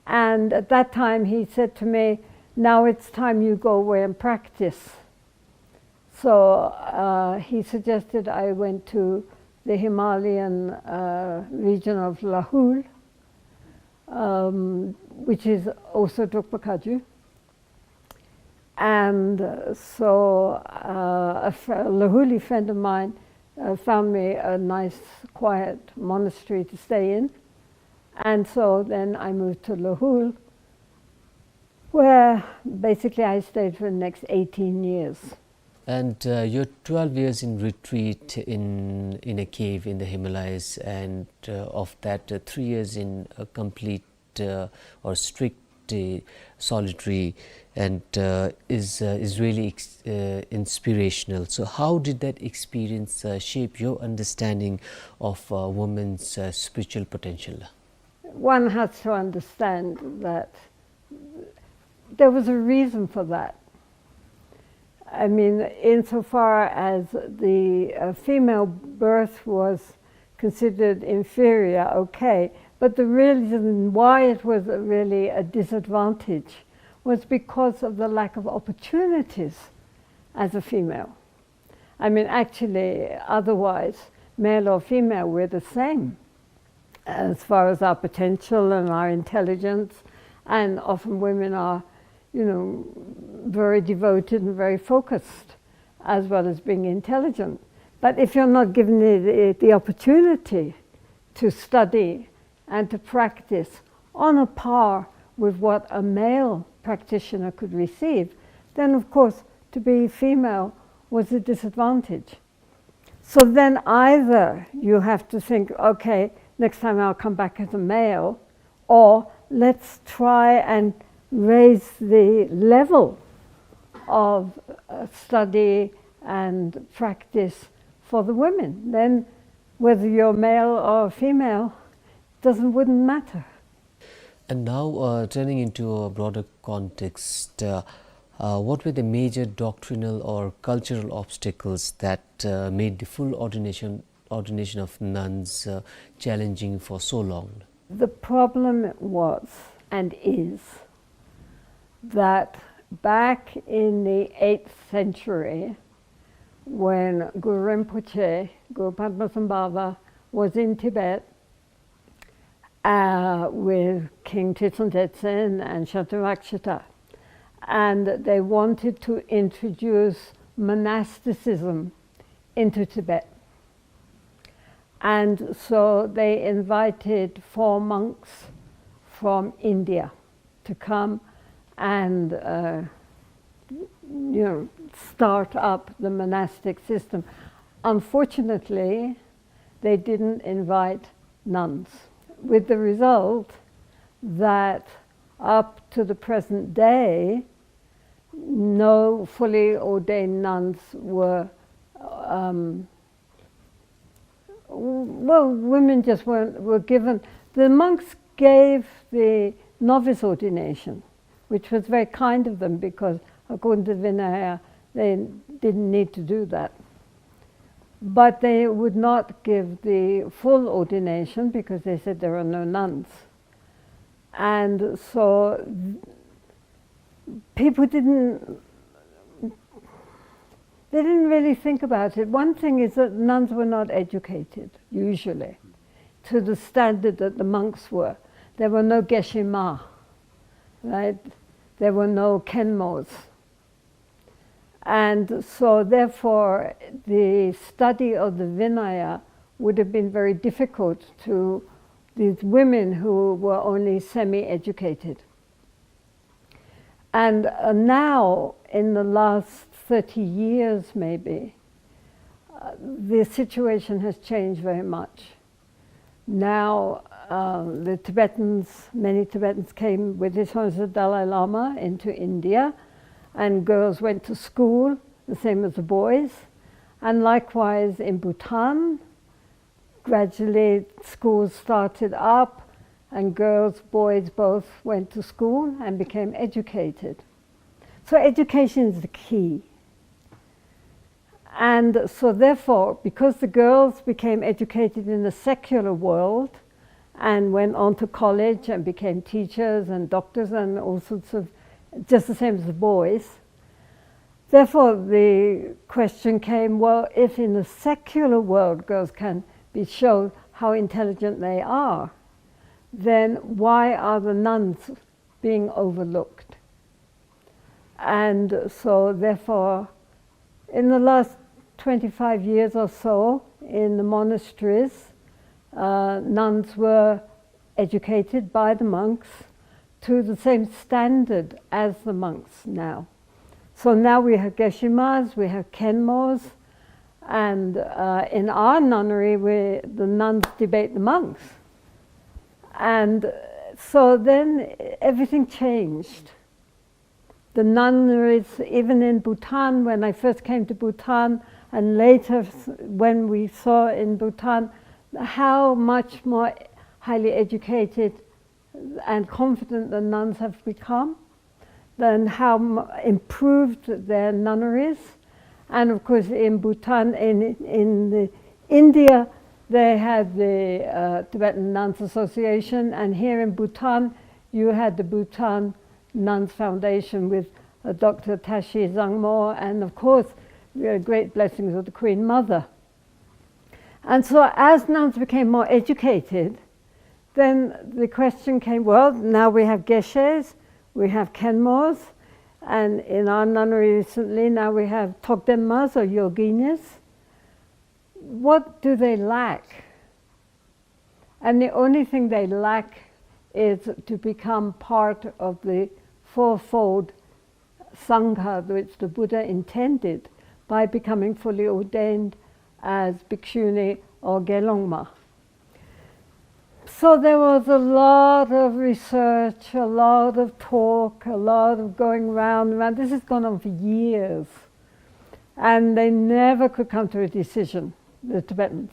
And at that time he said to me, "Now it's time you go away and practice." So, uh, he suggested I went to the Himalayan, uh, region of Lahul, um, which is also Drukpa Kagyu. And, uh, so, uh, a fr-, a Lahuli friend of mine, uh, found me a nice, quiet monastery to stay in. And so then I moved to Lahul, where basically I stayed for the next eighteen years. And, uh, your twelve years in retreat in, in a cave in the Himalayas, and, uh, of that, uh, three years in a complete, uh, or strict, uh, solitary, and, uh, is, uh, is really ex-, uh, inspirational. So how did that experience, uh, shape your understanding of a woman's, uh, spiritual potential? One has to understand that there was a reason for that. I mean, insofar as the uh, female birth was considered inferior, okay, but the reason why it was really a disadvantage was because of the lack of opportunities as a female. I mean, actually, otherwise, male or female, we're the same as far as our potential and our intelligence. And often women are, you know, very devoted and very focused, as well as being intelligent. But if you're not given the, the, the opportunity to study and to practice on a par with what a male practitioner could receive, then of course to be female was a disadvantage. So then either you have to think, okay, next time I'll come back as a male, or let's try and raise the level of uh, study and practice for the women. Then whether you're male or female doesn't, wouldn't matter. And now, uh, turning into a broader context, uh, uh, what were the major doctrinal or cultural obstacles that uh, made the full ordination, ordination of nuns uh, challenging for so long? The problem was and is that back in the eighth century, when Guru Rinpoche, Guru Padmasambhava, was in Tibet, uh, with King Trijang Jetsen and Shantanu Rakshita, and they wanted to introduce monasticism into Tibet. And so they invited four monks from India to come and uh, you know, start up the monastic system. Unfortunately, they didn't invite nuns, with the result that up to the present day, no fully ordained nuns were, um, well, women just weren't, were given. The monks gave the novice ordination, which was very kind of them because according to Vinaya, they didn't need to do that. But they would not give the full ordination because they said there are no nuns. And so people didn't, they didn't really think about it. One thing is that nuns were not educated, usually, to the standard that the monks were. There were no geshe-ma, right? There were no kenmos. And so therefore the study of the Vinaya would have been very difficult to these women who were only semi-educated. And uh, now, in the last thirty years maybe, uh, the situation has changed very much. Now uh, the Tibetans, many Tibetans came with His Holiness the Dalai Lama into India, and girls went to school the same as the boys. And likewise in Bhutan, gradually schools started up, and girls, boys both went to school and became educated. So education is the key. And so therefore, because the girls became educated in the secular world and went on to college and became teachers and doctors and all sorts of, just the same as the boys, therefore the question came, well, if in the secular world girls can be shown how intelligent they are, then why are the nuns being overlooked? And so therefore, in the last twenty-five years or so, in the monasteries, uh, nuns were educated by the monks to the same standard as the monks now. So now we have geshe-mas, we have kenmos, and uh, in our nunnery, we, the nuns debate the monks. And so then everything changed. The nunneries, even in Bhutan, when I first came to Bhutan, and later when we saw in Bhutan how much more highly educated and confident the nuns have become, and how m-, improved their nunneries. And of course, in Bhutan, in, in the India, they had the, uh, Tibetan Nuns Association, and here in Bhutan, you had the Bhutan Nuns Foundation with, uh, Doctor Tashi Zangmo, and of course, the great blessings of the Queen Mother. And so as nuns became more educated, then the question came, well, now we have geshes, we have khenmos, and in our nunnery recently, now we have togdenmas or yoginis. What do they lack? And the only thing they lack is to become part of the fourfold Sangha which the Buddha intended by becoming fully ordained as bhikshuni or gelongma. So there was a lot of research, a lot of talk, a lot of going round and round. This has gone on for years. And they never could come to a decision, the Tibetans.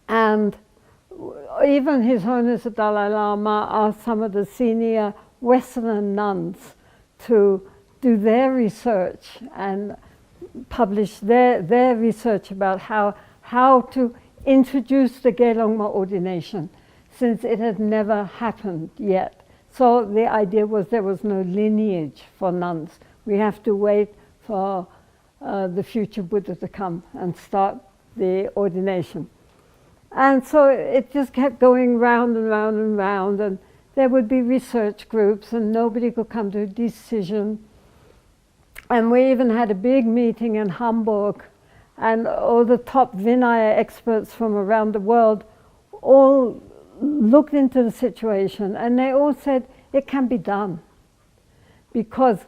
And even His Holiness the Dalai Lama asked some of the senior Western nuns to do their research and publish their, their research about how, how to introduce the Gelongma ordination, since it had never happened yet. So the idea was there was no lineage for nuns. We have to wait for, uh, the future Buddha to come and start the ordination. And so it just kept going round and round and round, and there would be research groups, and nobody could come to a decision. And we even had a big meeting in Hamburg, and all the top Vinaya experts from around the world all looked into the situation, and they all said it can be done, because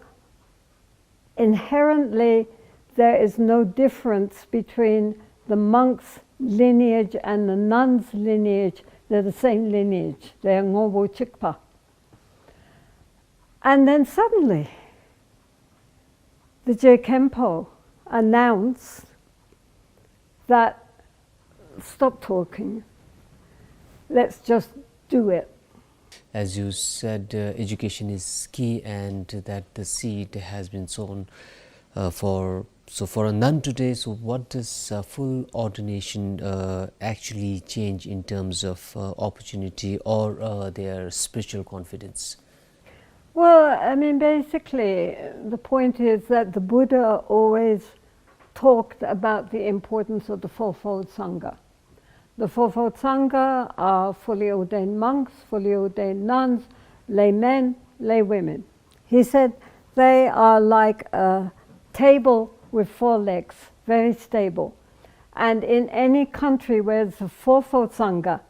inherently there is no difference between the monk's lineage and the nun's lineage. They're the same lineage. They are Ngobo Chikpa. And then suddenly, the Je Khenpo announced that, "Stop talking. Let's just do it." As you said, uh, education is key and that the seed has been sown, uh, for, so for a nun today, so what does, uh, full ordination, uh, actually change in terms of, uh, opportunity or, uh, their spiritual confidence? Well, I mean, basically, the point is that the Buddha always talked about the importance of the fourfold Sangha. The fourfold Sangha are fully ordained monks, fully ordained nuns, laymen, laywomen. He said they are like a table with four legs, very stable. And in any country where there's a fourfold Sangha,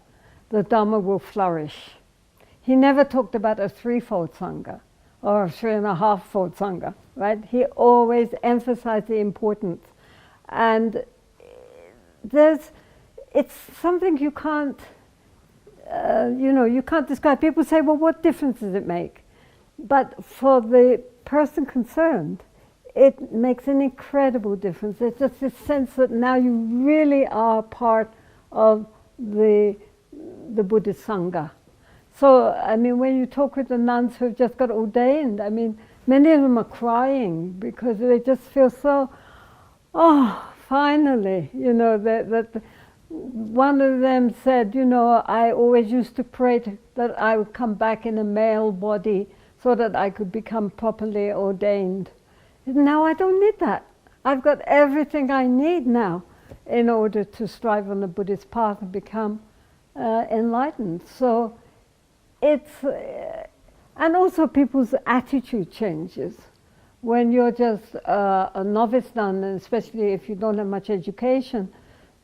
the Dharma will flourish. He never talked about a threefold Sangha or a three and a half fold Sangha, right? He always emphasized the importance. And there's, it's something you can't, uh, you know, you can't describe. People say, "Well, what difference does it make?" But for the person concerned, it makes an incredible difference. It's just this sense that now you really are part of the the Buddhist Sangha. So, I mean, when you talk with the nuns who've just got ordained, I mean, many of them are crying because they just feel so, oh, finally, you know, that, that one of them said, you know, "I always used to pray to, that I would come back in a male body so that I could become properly ordained. Now I don't need that. I've got everything I need now in order to strive on the Buddhist path and become, uh, enlightened." So it's, uh, and also people's attitude changes. When you're just, uh, a novice nun, and especially if you don't have much education,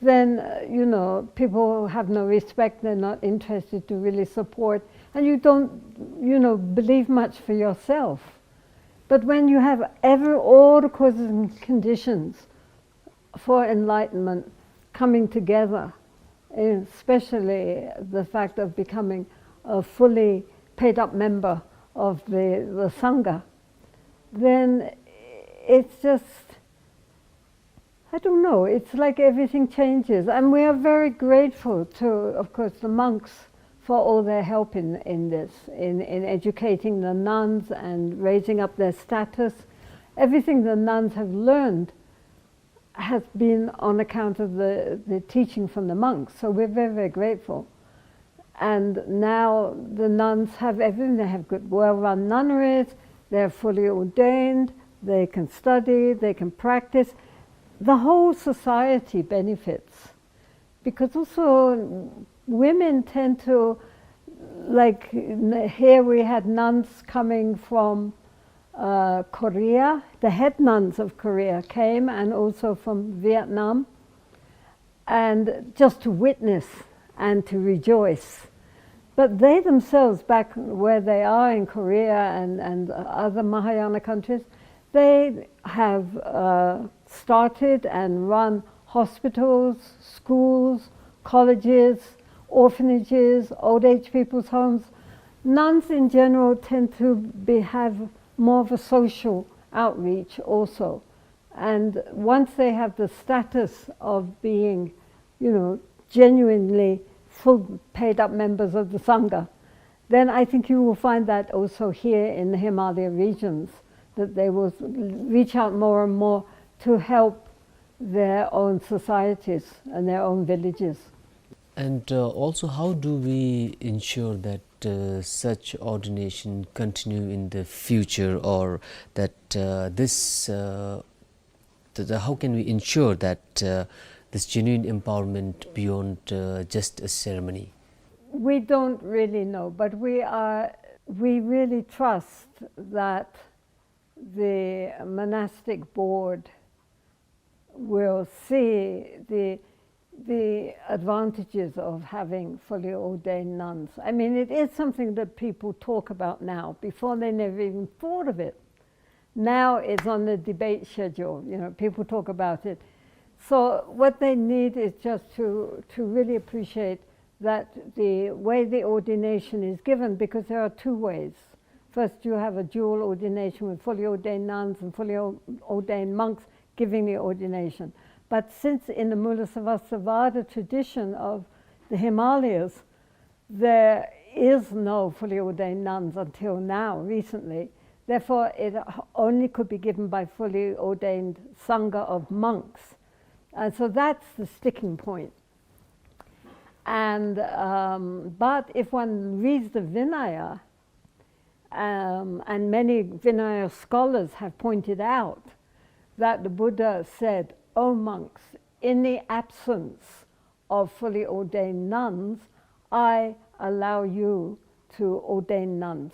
then, uh, you know, people have no respect, they're not interested to really support, and you don't, you know, believe much for yourself. But when you have every, all the causes and conditions for enlightenment coming together, especially the fact of becoming a fully paid up member of the, the Sangha, then it's just, I don't know, it's like everything changes. And we are very grateful to, of course, the monks for all their help in, in this, in, in educating the nuns and raising up their status. Everything the nuns have learned has been on account of the, the teaching from the monks. So we're very, very grateful. And now the nuns have everything. They have good, well-run nunneries. They're fully ordained. They can study. They can practice. The whole society benefits. Because also women tend to, like, n-, here we had nuns coming from, uh, Korea. The head nuns of Korea came, and also from Vietnam, and just to witness and to rejoice. But they themselves, back where they are in Korea and, and other Mahayana countries, they have, uh, started and run hospitals, schools, colleges, orphanages, old age people's homes. Nuns in general tend to be, have more of a social outreach also. And once they have the status of being, you know, genuinely full paid up members of the Sangha, then I think you will find that also here in the Himalaya regions, that they will reach out more and more to help their own societies and their own villages. And, uh, also, how do we ensure that, uh, such ordination continue in the future, or that, uh, this, uh, the, the, how can we ensure that, uh, this genuine empowerment beyond, uh, just a ceremony? We don't really know, but we are, we really trust that the monastic board will see the, the advantages of having fully ordained nuns. I mean, it is something that people talk about now. Before, they never even thought of it. Now it's on the debate schedule. You know, people talk about it. So what they need is just to, to really appreciate that the way the ordination is given, because there are two ways. First, you have a dual ordination with fully ordained nuns and fully o-, ordained monks giving the ordination. But since in the Mūlasavāsavāda tradition of the Himalayas, there is no fully ordained nuns until now, recently. Therefore, it h-, only could be given by fully ordained Sangha of monks. And so that's the sticking point. And, um, but if one reads the Vinaya, um, and many Vinaya scholars have pointed out that the Buddha said, "O monks, in the absence of fully ordained nuns, I allow you to ordain nuns."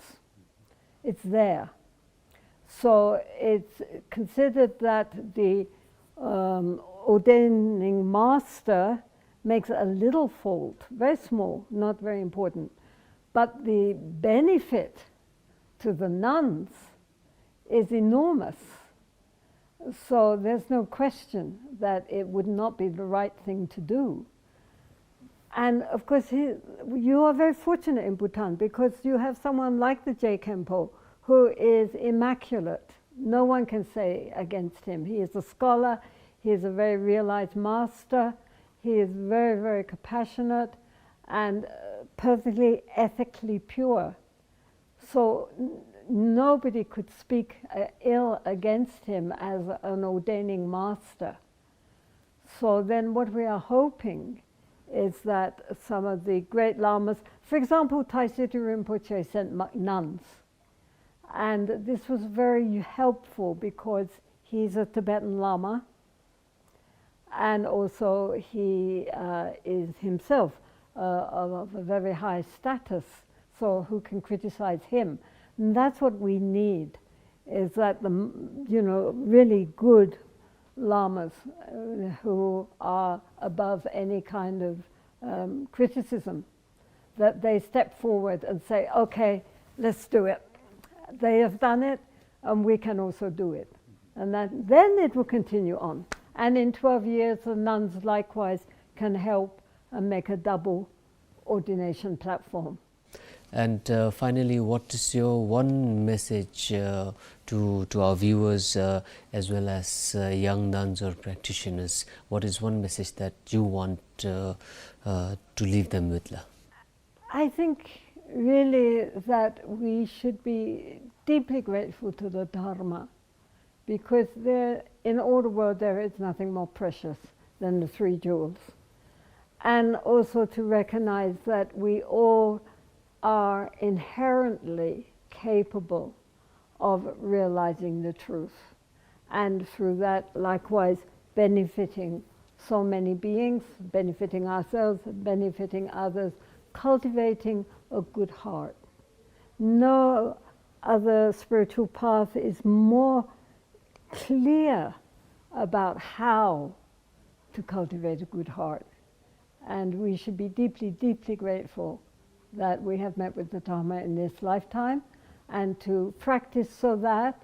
It's there. So it's considered that the, um, ordaining master makes a little fault, very small, not very important. But the benefit to the nuns is enormous. So there's no question that it would not be the right thing to do. And of course, he, you are very fortunate in Bhutan, because you have someone like the Je Khenpo, who is immaculate. No one can say against him. He is a scholar, he is a very realized master, he is very, very compassionate and, uh, perfectly ethically pure. So n-, nobody could speak, uh, ill against him as an ordaining master. So then what we are hoping is that some of the great lamas, for example, Taizé Rinpoche sent mo-, nuns. And this was very helpful because he's a Tibetan lama. And also he, uh, is himself, uh, of a very high status, so who can criticize him? And that's what we need, is that the, you know, really good lamas, uh, who are above any kind of, um, criticism, that they step forward and say, "Okay, let's do it." They have done it, and we can also do it. And that, then it will continue on. And in twelve years, the nuns likewise can help and make a double ordination platform. And, uh, finally, what is your one message, uh, to, to our viewers, uh, as well as, uh, young nuns or practitioners? What is one message that you want, uh, uh, to leave them with, la? I think really that we should be deeply grateful to the Dharma, because there, in all the world, there is nothing more precious than the three jewels. And also to recognize that we all are inherently capable of realizing the truth, and through that, likewise, benefiting so many beings, benefiting ourselves, benefiting others, cultivating a good heart. No other spiritual path is more clear about how to cultivate a good heart. And we should be deeply, deeply grateful that we have met with the Dharma in this lifetime, and to practice so that,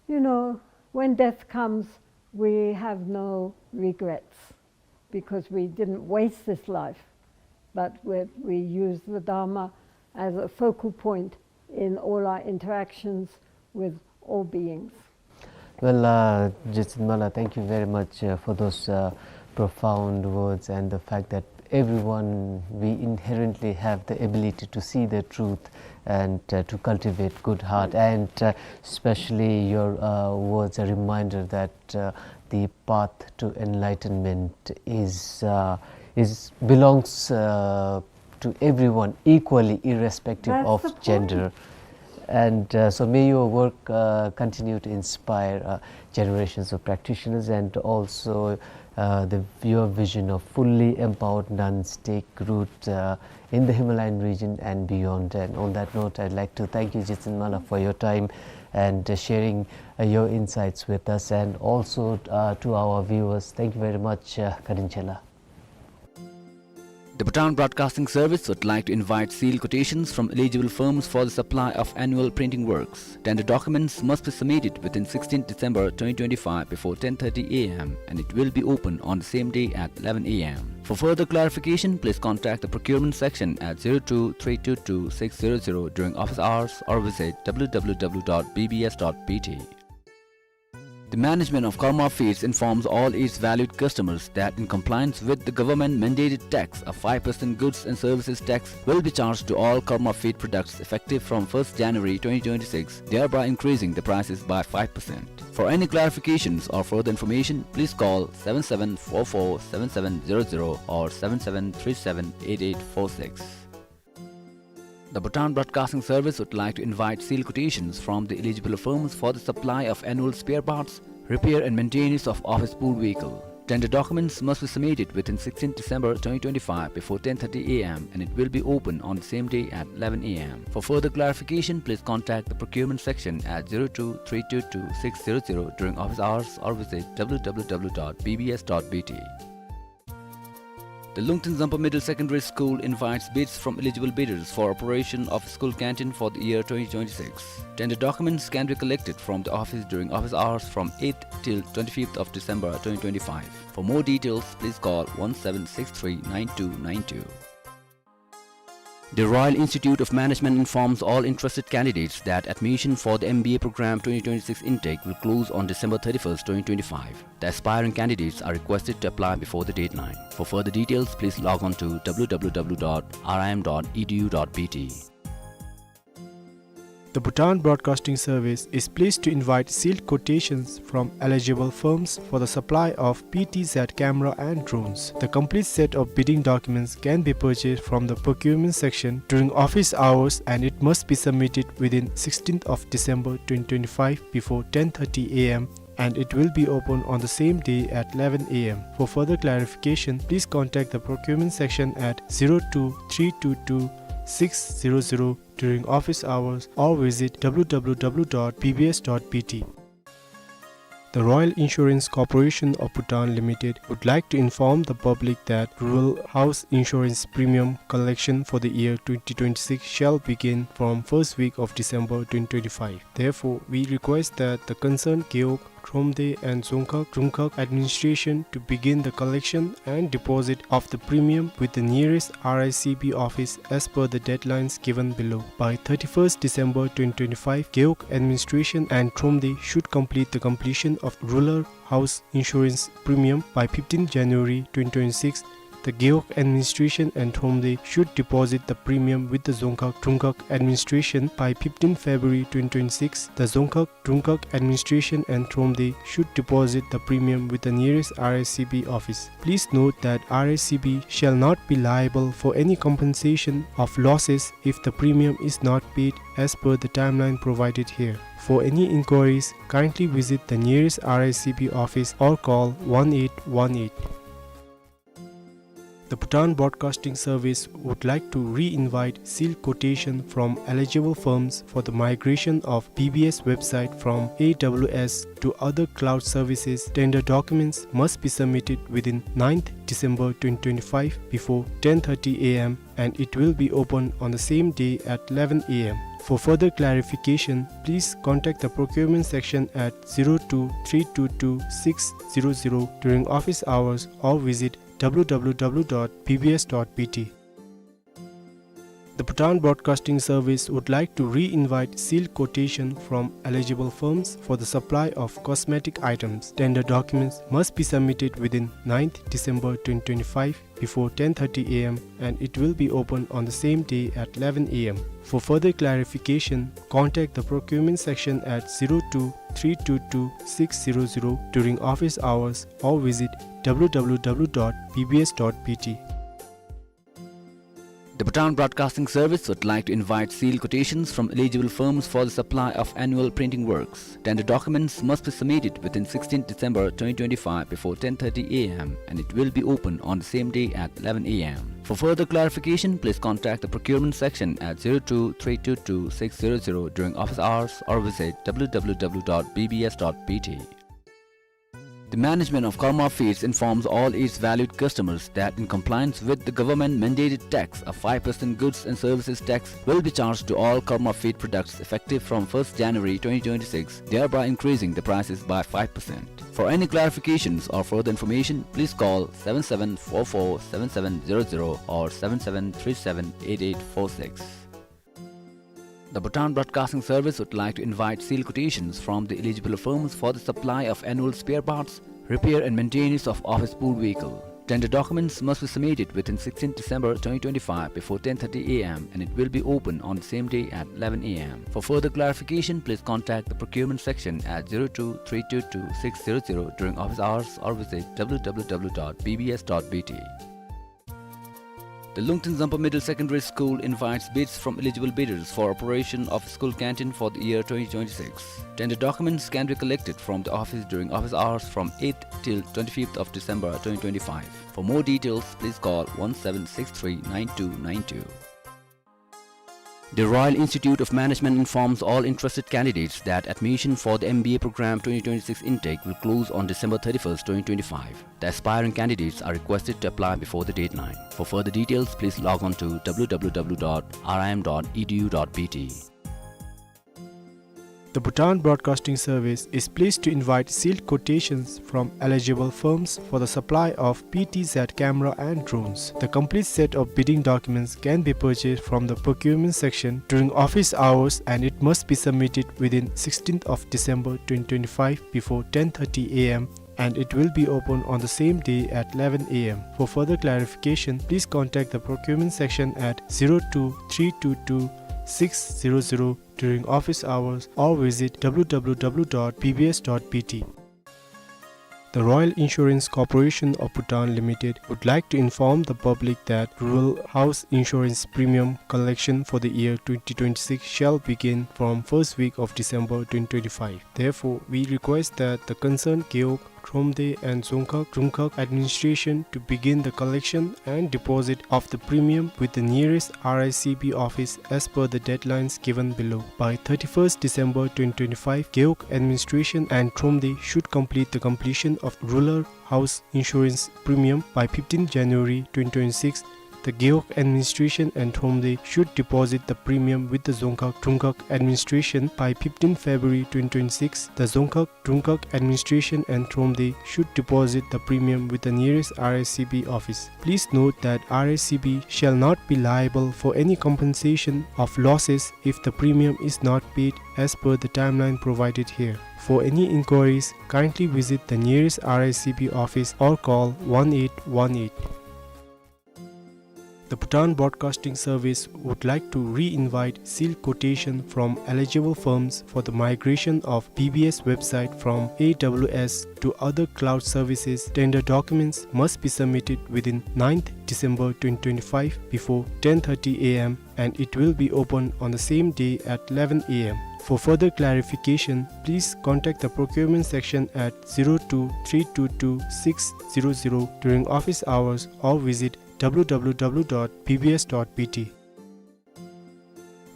you know, when death comes, we have no regrets, because we didn't waste this life, but we, we use the Dharma as a focal point in all our interactions with all beings. Well, uh, Jetsun Mala, thank you very much, uh, for those, uh, profound words and the fact that everyone, we inherently have the ability to see the truth and, uh, to cultivate good heart. And, uh, especially your, uh, words, a reminder that, uh, the path to enlightenment is, uh, is, belongs, uh, to everyone equally, irrespective of gender. That's the point. And, uh, so may your work, uh, continue to inspire, uh, generations of practitioners, and also, uh, the, your vision of fully empowered nuns take root, uh, in the Himalayan region and beyond. And on that note, I'd like to thank you, Jetsun Mala, for your time and, uh, sharing, uh, your insights with us. And also, uh, to our viewers, thank you very much, uh, Ka-Ring Chela. The Bhutan Broadcasting Service would like to invite sealed quotations from eligible firms for the supply of annual printing works. Tender documents must be submitted within sixteenth December twenty twenty-five before ten thirty A M, and it will be open on the same day at eleven A M. For further clarification, please contact the procurement section at zero two three two two six zero zero during office hours or visit W W W dot B B S dot B T. The management of Karma Feeds informs all its valued customers that in compliance with the government mandated tax, a five percent goods and services tax will be charged to all Karma Feed products effective from first January twenty twenty-six, thereby increasing the prices by five percent. For any clarifications or further information, please call seven seven four four seven seven zero zero or seven seven three seven eight eight four six. The Bhutan Broadcasting Service would like to invite sealed quotations from the eligible firms for the supply of annual spare parts, repair and maintenance of office pool vehicle. Tender documents must be submitted within sixteenth December twenty twenty-five before ten thirty A M, and it will be open on the same day at eleven A M. For further clarification, please contact the procurement section at zero two three two two six zero zero during office hours or visit W W W dot B B S dot B T. The Lungten Zampa Middle Secondary School invites bids from eligible bidders for operation of school canteen for the year twenty twenty-six. Tender documents can be collected from the office during office hours from eighth till twenty-fifth of December twenty twenty-five. For more details, please call one seven six three nine two nine two. The Royal Institute of Management informs all interested candidates that admission for the M B A program twenty twenty-six intake will close on December thirty-first, twenty twenty-five. The aspiring candidates are requested to apply before the deadline. For further details, please log on to W W W dot R I M dot E D U dot B T. The Bhutan Broadcasting Service is pleased to invite sealed quotations from eligible firms for the supply of P T Z camera and drones. The complete set of bidding documents can be purchased from the procurement section during office hours, and it must be submitted within sixteenth of December twenty twenty-five before ten thirty A M, and it will be open on the same day at eleven A M. For further clarification, please contact the procurement section at zero two three two two six zero zero during office hours or visit W W W dot B B S dot B T. The Royal Insurance Corporation of Bhutan Limited would like to inform the public that rural house insurance premium collection for the year twenty twenty-six shall begin from first week of December twenty twenty-five. Therefore, we request that the concerned Gewog, Thromde and Dzongkhag, Drumkhag administration to begin the collection and deposit of the premium with the nearest R I C B office as per the deadlines given below. By thirty-first December twenty twenty-five, Gewog administration and Thromde should complete the completion of rural house insurance premium by fifteenth January twenty twenty-six, the Gewog Administration and Thromde should deposit the premium with the Dzongkhag Drungkhag Administration by fifteenth February twenty twenty-six. The Dzongkhag Drungkhag Administration and Thromde should deposit the premium with the nearest R I C B office. Please note that R I C B shall not be liable for any compensation of losses if the premium is not paid as per the timeline provided here. For any inquiries, kindly visit the nearest R I C B office or call one eight one eight. The Bhutan Broadcasting Service would like to re-invite sealed quotation from eligible firms for the migration of B B S website from A W S to other cloud services. Tender documents must be submitted within ninth December twenty twenty-five before ten thirty A M, and it will be open on the same day at eleven A M. For further clarification, please contact the procurement section at zero two three two two six zero zero during office hours or visit W W W dot B B S dot B T. The Bhutan Broadcasting Service would like to re-invite sealed quotation from eligible firms for the supply of cosmetic items. Tender documents must be submitted within ninth December twenty twenty-five before ten thirty A M, and it will be open on the same day at eleven A M. For further clarification, contact the procurement section at zero two three two two six zero zero during office hours or visit W W W dot B B S dot B T. The Bhutan Broadcasting Service would like to invite sealed quotations from eligible firms for the supply of annual printing works. Tender documents must be submitted within sixteenth December twenty twenty-five before ten thirty A M, and it will be open on the same day at eleven A M. For further clarification, please contact the procurement section at zero two three two two six zero zero during office hours or visit W W W dot B B S dot B T. The management of Karma Feeds informs all its valued customers that in compliance with the government-mandated tax, a five percent goods and services tax will be charged to all Karma Feed products effective from first January twenty twenty-six, thereby increasing the prices by five percent. For any clarifications or further information, please call seven seven four four seven seven zero zero or seven seven three seven eight eight four six. The Bhutan Broadcasting Service would like to invite sealed quotations from the eligible firms for the supply of annual spare parts, repair and maintenance of office pool vehicle. Tender documents must be submitted within sixteenth December twenty twenty-five before ten thirty A M, and it will be open on the same day at eleven A M. For further clarification, please contact the procurement section at zero two three two two six zero zero during office hours or visit W W W dot B B S dot B T. The Lungten Zampa Middle Secondary School invites bids from eligible bidders for operation of school canteen for the year twenty twenty-six. Tender documents can be collected from the office during office hours from eighth till twenty-fifth of December twenty twenty-five. For more details, please call one seven six three nine two nine two. The Royal Institute of Management informs all interested candidates that admission for the M B A program twenty twenty-six intake will close on December thirty-first, twenty twenty-five. The aspiring candidates are requested to apply before the deadline. For further details, please log on to W W W dot R I M dot E D U dot B T. The Bhutan Broadcasting Service is pleased to invite sealed quotations from eligible firms for the supply of P T Z camera and drones. The complete set of bidding documents can be purchased from the procurement section during office hours, and it must be submitted within sixteenth of December twenty twenty-five before ten thirty A M, and it will be open on the same day at eleven A M. For further clarification, please contact the procurement section at zero two three two two six zero zero during office hours or visit W W W dot B B S dot B T. The Royal Insurance Corporation of Bhutan Limited would like to inform the public that rural house insurance premium collection for the year twenty twenty-six shall begin from first week of December twenty twenty-five. Therefore, we request that the concerned Gewog, Thromde and Dzongkhag Drungkhag administration to begin the collection and deposit of the premium with the nearest R I C B office as per the deadlines given below. By thirty-first December twenty twenty-five, Gewog administration and Thromde should complete the completion of rural house insurance premium by fifteenth January twenty twenty-six. The Gewog administration and Thromde should deposit the premium with the Dzongkhag Drungkhag administration by fifteenth February twenty twenty-six. The Dzongkhag Drungkhag administration and Thromde should deposit the premium with the nearest R I C B office. Please note that R I C B shall not be liable for any compensation of losses if the premium is not paid as per the timeline provided here. For any inquiries, kindly visit the nearest R I C B office or call one eight one eight. The Bhutan Broadcasting Service would like to re-invite sealed quotation from eligible firms for the migration of B B S website from A W S to other cloud services. Tender documents must be submitted within ninth December twenty twenty-five before ten thirty A M, and it will be open on the same day at eleven A M. For further clarification, please contact the procurement section at zero two three two two six zero zero during office hours or visit W W W dot B B S dot B T.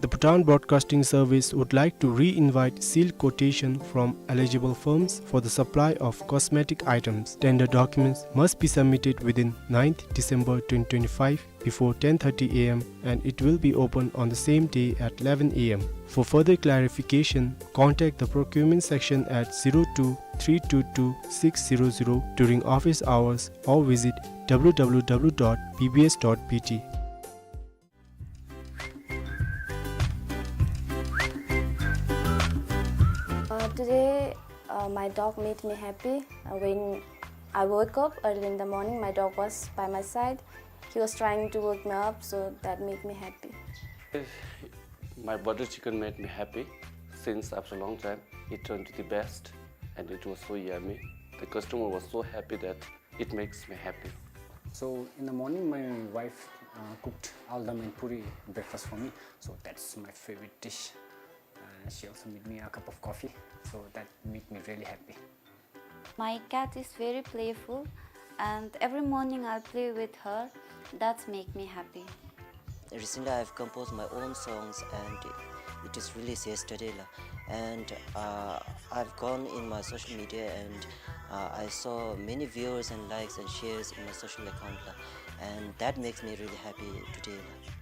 The Bhutan Broadcasting Service would like to re-invite sealed quotation from eligible firms for the supply of cosmetic items. Tender documents must be submitted within ninth December twenty twenty-five before ten thirty A M, and it will be open on the same day at eleven A M. For further clarification, contact the procurement section at zero two three two two six zero zero during office hours or visit W W W dot B B S dot B T. Uh, today, uh, my dog made me happy. Uh, when I woke up early in the morning, my dog was by my side. He was trying to wake me up, so that made me happy. My butter chicken made me happy since after a long time. It turned to the best, and it was so yummy. The customer was so happy that it makes me happy. So in the morning, my wife, uh, cooked aldam and puri breakfast for me. So that's my favorite dish. Uh, she also made me a cup of coffee. So that made me really happy. My cat is very playful, and every morning I play with her. That's make me happy. Recently, I've composed my own songs, and it is released yesterday, la. And, uh, I've gone in my social media, and, uh, I saw many viewers and likes and shares in my social account, la. And that makes me really happy today, la.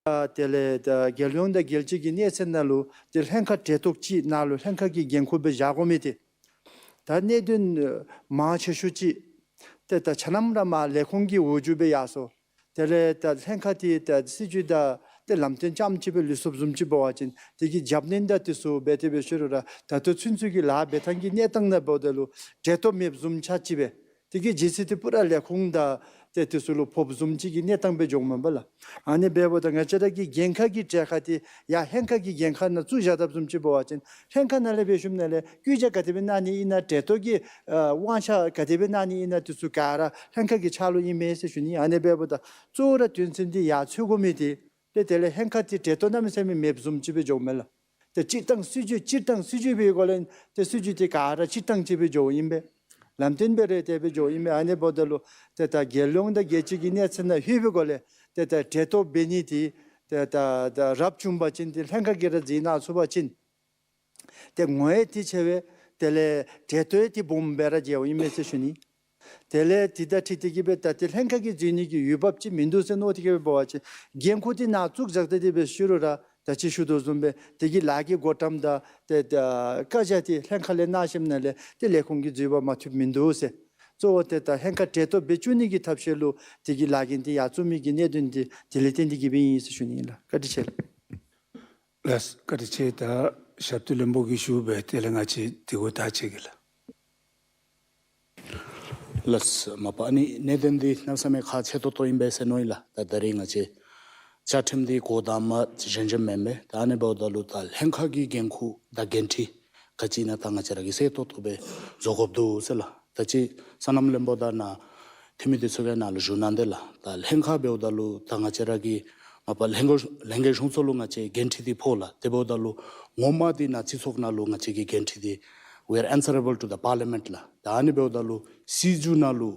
ཨ་དེ་ལས་ད་རྒྱལ་ཡོངས་དང་རྒྱལ་སྤྱི་གི་གནས་ཚད་ནང་ལུ་ཏེ་ལྷན་ཁག་གྲལ་གཏོགས་ཅིག་ནང་ལུ་ལྷན་ཁག་གི་འགན་ཁུར་སྦེ་བཞག་དགོ་མི་འདི་ད་གནད་དོན་མང་ཆེ་ཤོས་ཅིག་ཏེ་ད་ཆ་མཉམ་ར་མར་ལས་ཁུངས་ཀྱི་འོག་འཇུག་སྦེ་ཡར་སོང་། དེ་ལས་ད་ལྷན་ཁག་འདི་ད་སྲིད་བྱུས་དང་ཏེ་ལམ་སྟོན་རྐྱངམ་ཅིག་སྦེ་ལུས་སོཔ་བཟུམ་ཅིག་འབད་བ་ཅིན་དེ་གི་རྒྱབ་སྣོན་དང་དེ་ཚུ་འབད་དེ་འབད་ཞུ་རུང་ར་ད་ལྟོ་ཚུན་ཚོད་ཀྱི་ལཱ་འབད་ཐངས་ཀྱི་གནས་སྟངས་ནང་འབདཝ་ད་ལུ་གྲལ་གཏོགས་མེདཔ་བཟུམ་ཆགས་ཅིག་སྦེ། དེ་གི་ལྗིད་ཚད་འདི་པུ་ར་ལས་ཁུངས་དང་ཏེ་དེ་ཚུ་ལུ་ཕོགཔ་བཟུམ་ཅིག་གི་གནས་སྟངས་སྦེ་འགྱོཝ་མས་པ་ལགས། ཨ་ནི་འབདཝ་ད་ང་བཅས་ར་གི་འགན་ཁག་གི་གྲལ་ཁར་འདི་ཡར་ལྷན་ཁག་གི་འགན་ཁག་ནང་བཙུགས་བཞག་དཔ་བཟུམ་ཅིག་འབད་བ་ཅིན་ལྷན་ཁག་ནང་ལས་འབད་ཞུཝ་ད་ལས་བཀོད་རྒྱ་ག་དེ་སྦེ་གནང་ནི་ཨིན་ན་གྲལ་གཏོགས་ཀྱི་ཨ་དབང་ཆ་ག་དེ་སྦེ་གནང་ནི་ཨིན་ན་དེ་ཚུ་ག་ར་ལྷན་ཁག་གི་ཕྱག་ལུ་ཨིན་མས་ཟེར་ཞུ་ནི། ཨ་ནི་འབདཝ་ད་གཙོ་བོ་ར་དོན་ཚན་འདི་ཡར་འཚོལ་དགོ་མི་འདི་ཏེ་དེ་ལས་ལྷན་ཁག་འདི་གྲལ་གཏོགས་གནམ་མེད་ས་མེད་མེདཔ་བཟུམ་ཅིག་སྦེ་འགྱོཝ་མས་ལགས། ཏེ་སྤྱིར་བཏང་སྲིད་བྱུས་སྤྱིར་བཏང་སྲིད་བྱུས་འབད་སྒོ་ལས་ཏེ་སྲིད་བྱུས་འདི་ག་ར་སྤྱིར་བཏང་ཅིག་སྦེ་འགྱོཝ་ཨིན་པས། ལམ་སྟོན་འབད་རུང་དེ་སྦེ་འགྱོཝ་ཨིན་པས། ཨ་ནི་འབདཝ་ད་ལུ་ཏེ་ད་རྒྱལ་ཡོངས་དང་རྒྱལ་སྤྱི་གི་གནས་ཚད་ནང་ལྷོད་པའི་སྒོ་ལས་ཏེ་ད་གྲལ་གཏོགས་འབད་ནི་འདི་ཏེ་ད་ད་རབ་བྱུང་པ་ཅིན་ཏེ་ལྷན་ཁག་གིས་ར་མཛད་གནང་ཚུགས་པ་ཅིན་ཏེ་ངོ་ཡང་ཏེ་ཆེ་བས། དེ་ལས་གྲལ་གཏོགས་ཡང་ཏེ་སྦོམ་སྦེ་ར་མཇལཝ་ཨིན་མས་ཟེར་ཞུ་ནི། དེ་ལས་དེ་དང་འཁྲིལ་ཏེ་གི་སྦེ་ད་ཏེ་ལྷན་ཁག་གིས་འཛུལ་ནི་གི་འོས་འབབ་ཅིག་མིན་འདུག་ཟེར་མནོ་སྟེ་གི་སྦེ་འབད་བ་ཅིན་འགན་ཁུར་འདི་ནཱ་བཙུགས་བཞག་སྟེ་དེ་སྦེ་ཞུ་རུང་ར་ད་ཅི་ཞུ་དོ་བཟུམ་སྦེ་དེ་གི་ལཱ་གི་འགོ་འདྲེན་དང་ཏེ་ད་བཀའ་རྒྱ་འདི་ལྷན་ཁག་ལས་གནང་ཞིནམ་ལས་ཏེ་ལས་ཁུངས་ཀྱིས་འཛུལ་བ་མ་ཐུབ་མིན་འདུག་ཟེར། གཙོ་བོ་ཏེ་ད་ལྷན་ཁག་གྲལ་གཏོགས་སྦེ་བཅུག་ནི་གི་ཐབས་ཤེས་ལུ་དེ་གི་ལཱ་འགན་འདི་ཡར་བཙུགས་མི་གི་གནད་དོན་འདི་དེ་ལས་བརྟེན་ཏེ་གི་སྦེ་ཨིན་ཟེར་ཞུ་ནི་ཨིན་ལགས། བཀའ་དྲིན་ཆེ་ལགས། ལགས་བཀའ་དྲིན་ཆེ། ད་ཞབས་ཏོག་བློན་པོ་གིས་ཞུ་སྦེ་དེ་ལས་ང་བཅས་དེ་གུ་ད་ཆ་གི་ལགས། ལགས་མ་པ་ཨ་ནི་གནད་དོན་འདི་གནམ་མེད་ས་མེད་ཁག་ཆེ་ཏོག་ཏོ་ཨིན་པས་ཟེར་མནོ་ཡི་ལགས། ད་ད་རིས་ང་བཅས་བཅའ་ཁྲིམས་འདི་གོ་དང་མ་གཞན་གཞན་མེན་མས། ད་ཨ་ནི་འབདཝ་ད་ལུ་ད་ལྷན་ཁག་གི་འགན་ཁུར་དང་འགན་འཁྲི་ག་ཅི་ཨིན་ན་ད་ང་བཅས་ར་གིས་གསལ་ཏོག་ཏོ་སྦེ་བཟོ་དགོཔ་འདུག་ཟེར་ལགས། ད་ཅི་སོ་ནམ་བློན་པོ་དང་ནཱ་འཐུས་མི་འདི་ཚུ་གིས་ནཱ་ལུ་ཞུ་གནང་དེས་ལགས། ད་ལྷན་ཁག་འབདཝ་ད་ལུ་ད་ང་བཅས་ར་གི་མ་པ་ལྷན་ཁག་ལྷན་རྒྱས་གཞུང་ཚོགས་ལུ་ང་བཅས་འགན་འཁྲི་འདི་ཕོག་ལགས། དེ་འབདཝ་ད་ལུ་ངོ་མ་འདི་ནཱ་སྤྱི་ཚོགས་ནང་ལུ་ང་བཅས་ཀྱི་འགན་འཁྲི་འདི་we are answerable to the parliament ལགས། ད་ཨ་ནི་འབདཝ་ད་ལུ་སྲིད་བྱུས་ནང་ལུ་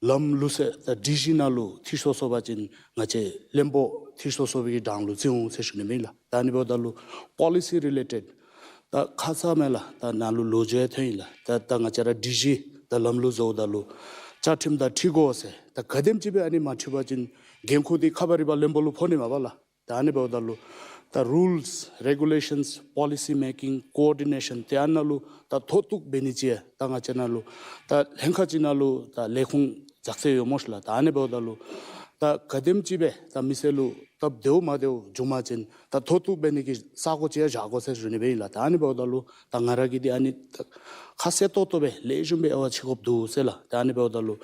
ལམ་ལུགས་ཟེར་ད་སྒྲིག་གཞི་ནང་ལུ་ཐེ་ཤོ་སོ་པ་ཅིན་ང་བཅས་བློན་པོ་ཐེ་ཤོ་སོ་པའི་གྲངས་ལུ་བརྩི་འོང་ཟེར་ཞུ་ནི་ཨིན་ལགས། ད་ཨ་ནི་འབདཝ་ད་ལུ་པོ་ལི་སི་རི་ལེ་ཊེཌ་ད་ཁ་ཙ་མེད་ལགས། ད་ནཱ་ལུ་ལོ་རྒྱུས་ཐོན་ཡི་ལགས། ད་ད་ང་བཅས་ར་སྒྲིག་གཞི་དང་ལམ་ལུགས་བཟོཝ་ད་ལུ་བཅའ་ཁྲིམས་དང་འཁྲིལ་དགོ་ཟེར། ད་ག་དེམ་ཅིག་སྦེ་ཨ་ནི་མ་འཁྲིལ་བ་ཅིན་འགན་ཁུར་འདི་ཁ་བ་རི་བ་བློན་པོ་ལུ་ཕོག་ནི་མས་པ་ལགས། ད་ཨ་ནི་འབདཝ་ད་ལུ་ད་རུལསི་རེ་གུ་ལེ་ཤཱནསི་པོ་ལི་སི་མེ་ཀིང་ཀོ་ཨོར་ཌི་ནེ་ཤཱན་དེ་ཨ་ནཱ་ལུ་ད་མཐོ་གཏུགས་འབད་ནི་ཅིག་ད་ང་བཅས་ནཱ་ལུ་ད་ལྷན་ཁག་ཅིག་ནང་ལུ་ད་ལས་ཁུངས་བཞག་ས་ཡོད་སྨོ་ཤིག་ལགས། ད་ཨ་ནི་འབདཝ་ད་ལུ་ད་ག་དེམ་ཅིག་སྦེ་ད་མི་སེར་ལུ་སྟབས་བདེཝ་མ་བདེཝ་བྱུང་པ་ཅིན་ད་མཐོ་གཏུགས་འབད་ནི་གི་ས་གོ་ཅིག་ཡང་བཞག་དགོ་ཟེར་ཞུ་ནི་སྦེ་ཨིན་ལགས། ད་ཨ་ནི་འབདཝ་ད་ལུ་ད་ང་ར་གིས་འདི་ཨ་ནི་ད་ཁ་གསལ་ཏོག་ཏོ་སྦེ་ལེགས་ཤོམ་སྦེ་དབྱེ་བ་ཕྱེ་དགོཔ་འདུག་ཟེར་ལགས། ད་ཨ་ནི་འབདཝ་ད་ལུ་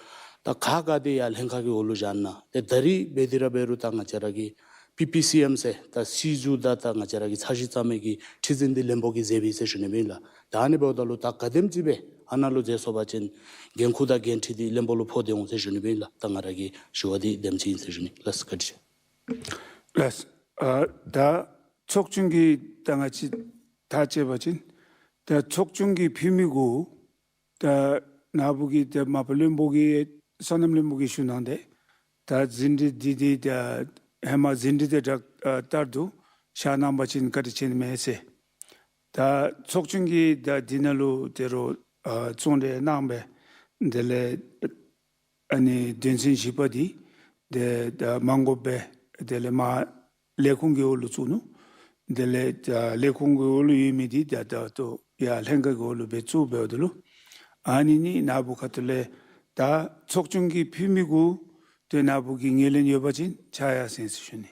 ད་ག་ག་འདི་ཡར་ལྷན་ཁག་གི་འོག་ལུ་བཞག་ནི་ཨིན་ན། ཏེ་ད་རིས་འབད་དེ་ར་འབད་རུང་ད་ང་བཅས་ར་གི་པི་པི་སི་ཨེམ་ཟེར་ད་སྲིད་བྱུས་དང་ད་ང་བཅས་ར་གི་འཆར་གཞི་བརྩམ་མི་གི་ཁྲི་འཛིན་འདི་བློན་པོ་གིས་མཛད་པས་ཟེར་ཞུ་ནི་ཨིན་ལགས། ད་ཨ་ནི་འབདཝ་ད་ལུ་ད་ག་དེམ་ཅིག་སྦེ་ཨ་ནཱ་ལུ་མཛད་སོང་པ་ཅིན་འགན་ཁུར་དང་འགན་འཁྲི་འདི་བློན་པོ་ལུ་ཕོག་སྟེ་འོང་ཟེར་ཞུ་ནི་ཨིན་ལགས། ད་ང་ར་གི་ཞུ་བ་འདི་དེམ་ཅིག་ཨིན་ཟེར་ཞུ་ནི། ལགས་བཀའ་དྲིན་ཆེ། ལགས། ཨ་ད་ཚོགས་ཆུང་གི་ད་ང་བཅས་ད་བཅད་པ་ཅིན་ད་ཚོགས་ཆུང་གི་འཕུལ་མི་གུ་ད་ནཱ་བུ་གིས་ད་མ་པ་བློན་པོ་གིས་སོ་ནམ་བློན་པོ་གིས་ཞུ་གནང་དེས། ད་ཟིན་བྲིས་འདི་འདི་ད་ཧེ་མ་ཟིན་བྲིས་འདི་ད་ཨ་ལྟར་དུ་བཞག་གནང་པ་ཅིན་བཀའ་དྲིན་ཆེ་ནི་མས་ཟེར། ད་ཚོགས་ཆུང་གིས་ད་འདི་ནང་ལུ་དེ་རུ་ཨ་གསུང་གྲོས་གནང་སྦེ་དེ་ལས་ཨ་ནི་དོན་ཚན་བཞི་པ་འདི་ཏེ་ད་མ་དགོཔ་སྦེ་དེ་ལས་མར་ལས་ཁུངས་ཀྱི་འོག་ལུ་བཙུགས་ནུག། དེ་ལས་ད་ལས་ཁུངས་ཀྱི་འོག་ལུ་ཡོད་མི་འདི་ད་ད་ལྟོ་ཡར་ལྷན་ཁག་གི་འོག་ལུ་སྦེ་བཙུགས་འབདཝ་ད་ལུ་ཨ་ནི་ནི་ནཱ་བུ་ཁ་ཐུག་ལས་ད་ཚོགས་ཆུང་གི་འཕུལ་མི་གུ་ཏེ་ནཱ་བུ་གིས་ངོས་ལེན་ཡོད་པ་ཅིན་ཕྱག་ཡར་སེང་ཟེར་ཞུ་ནི།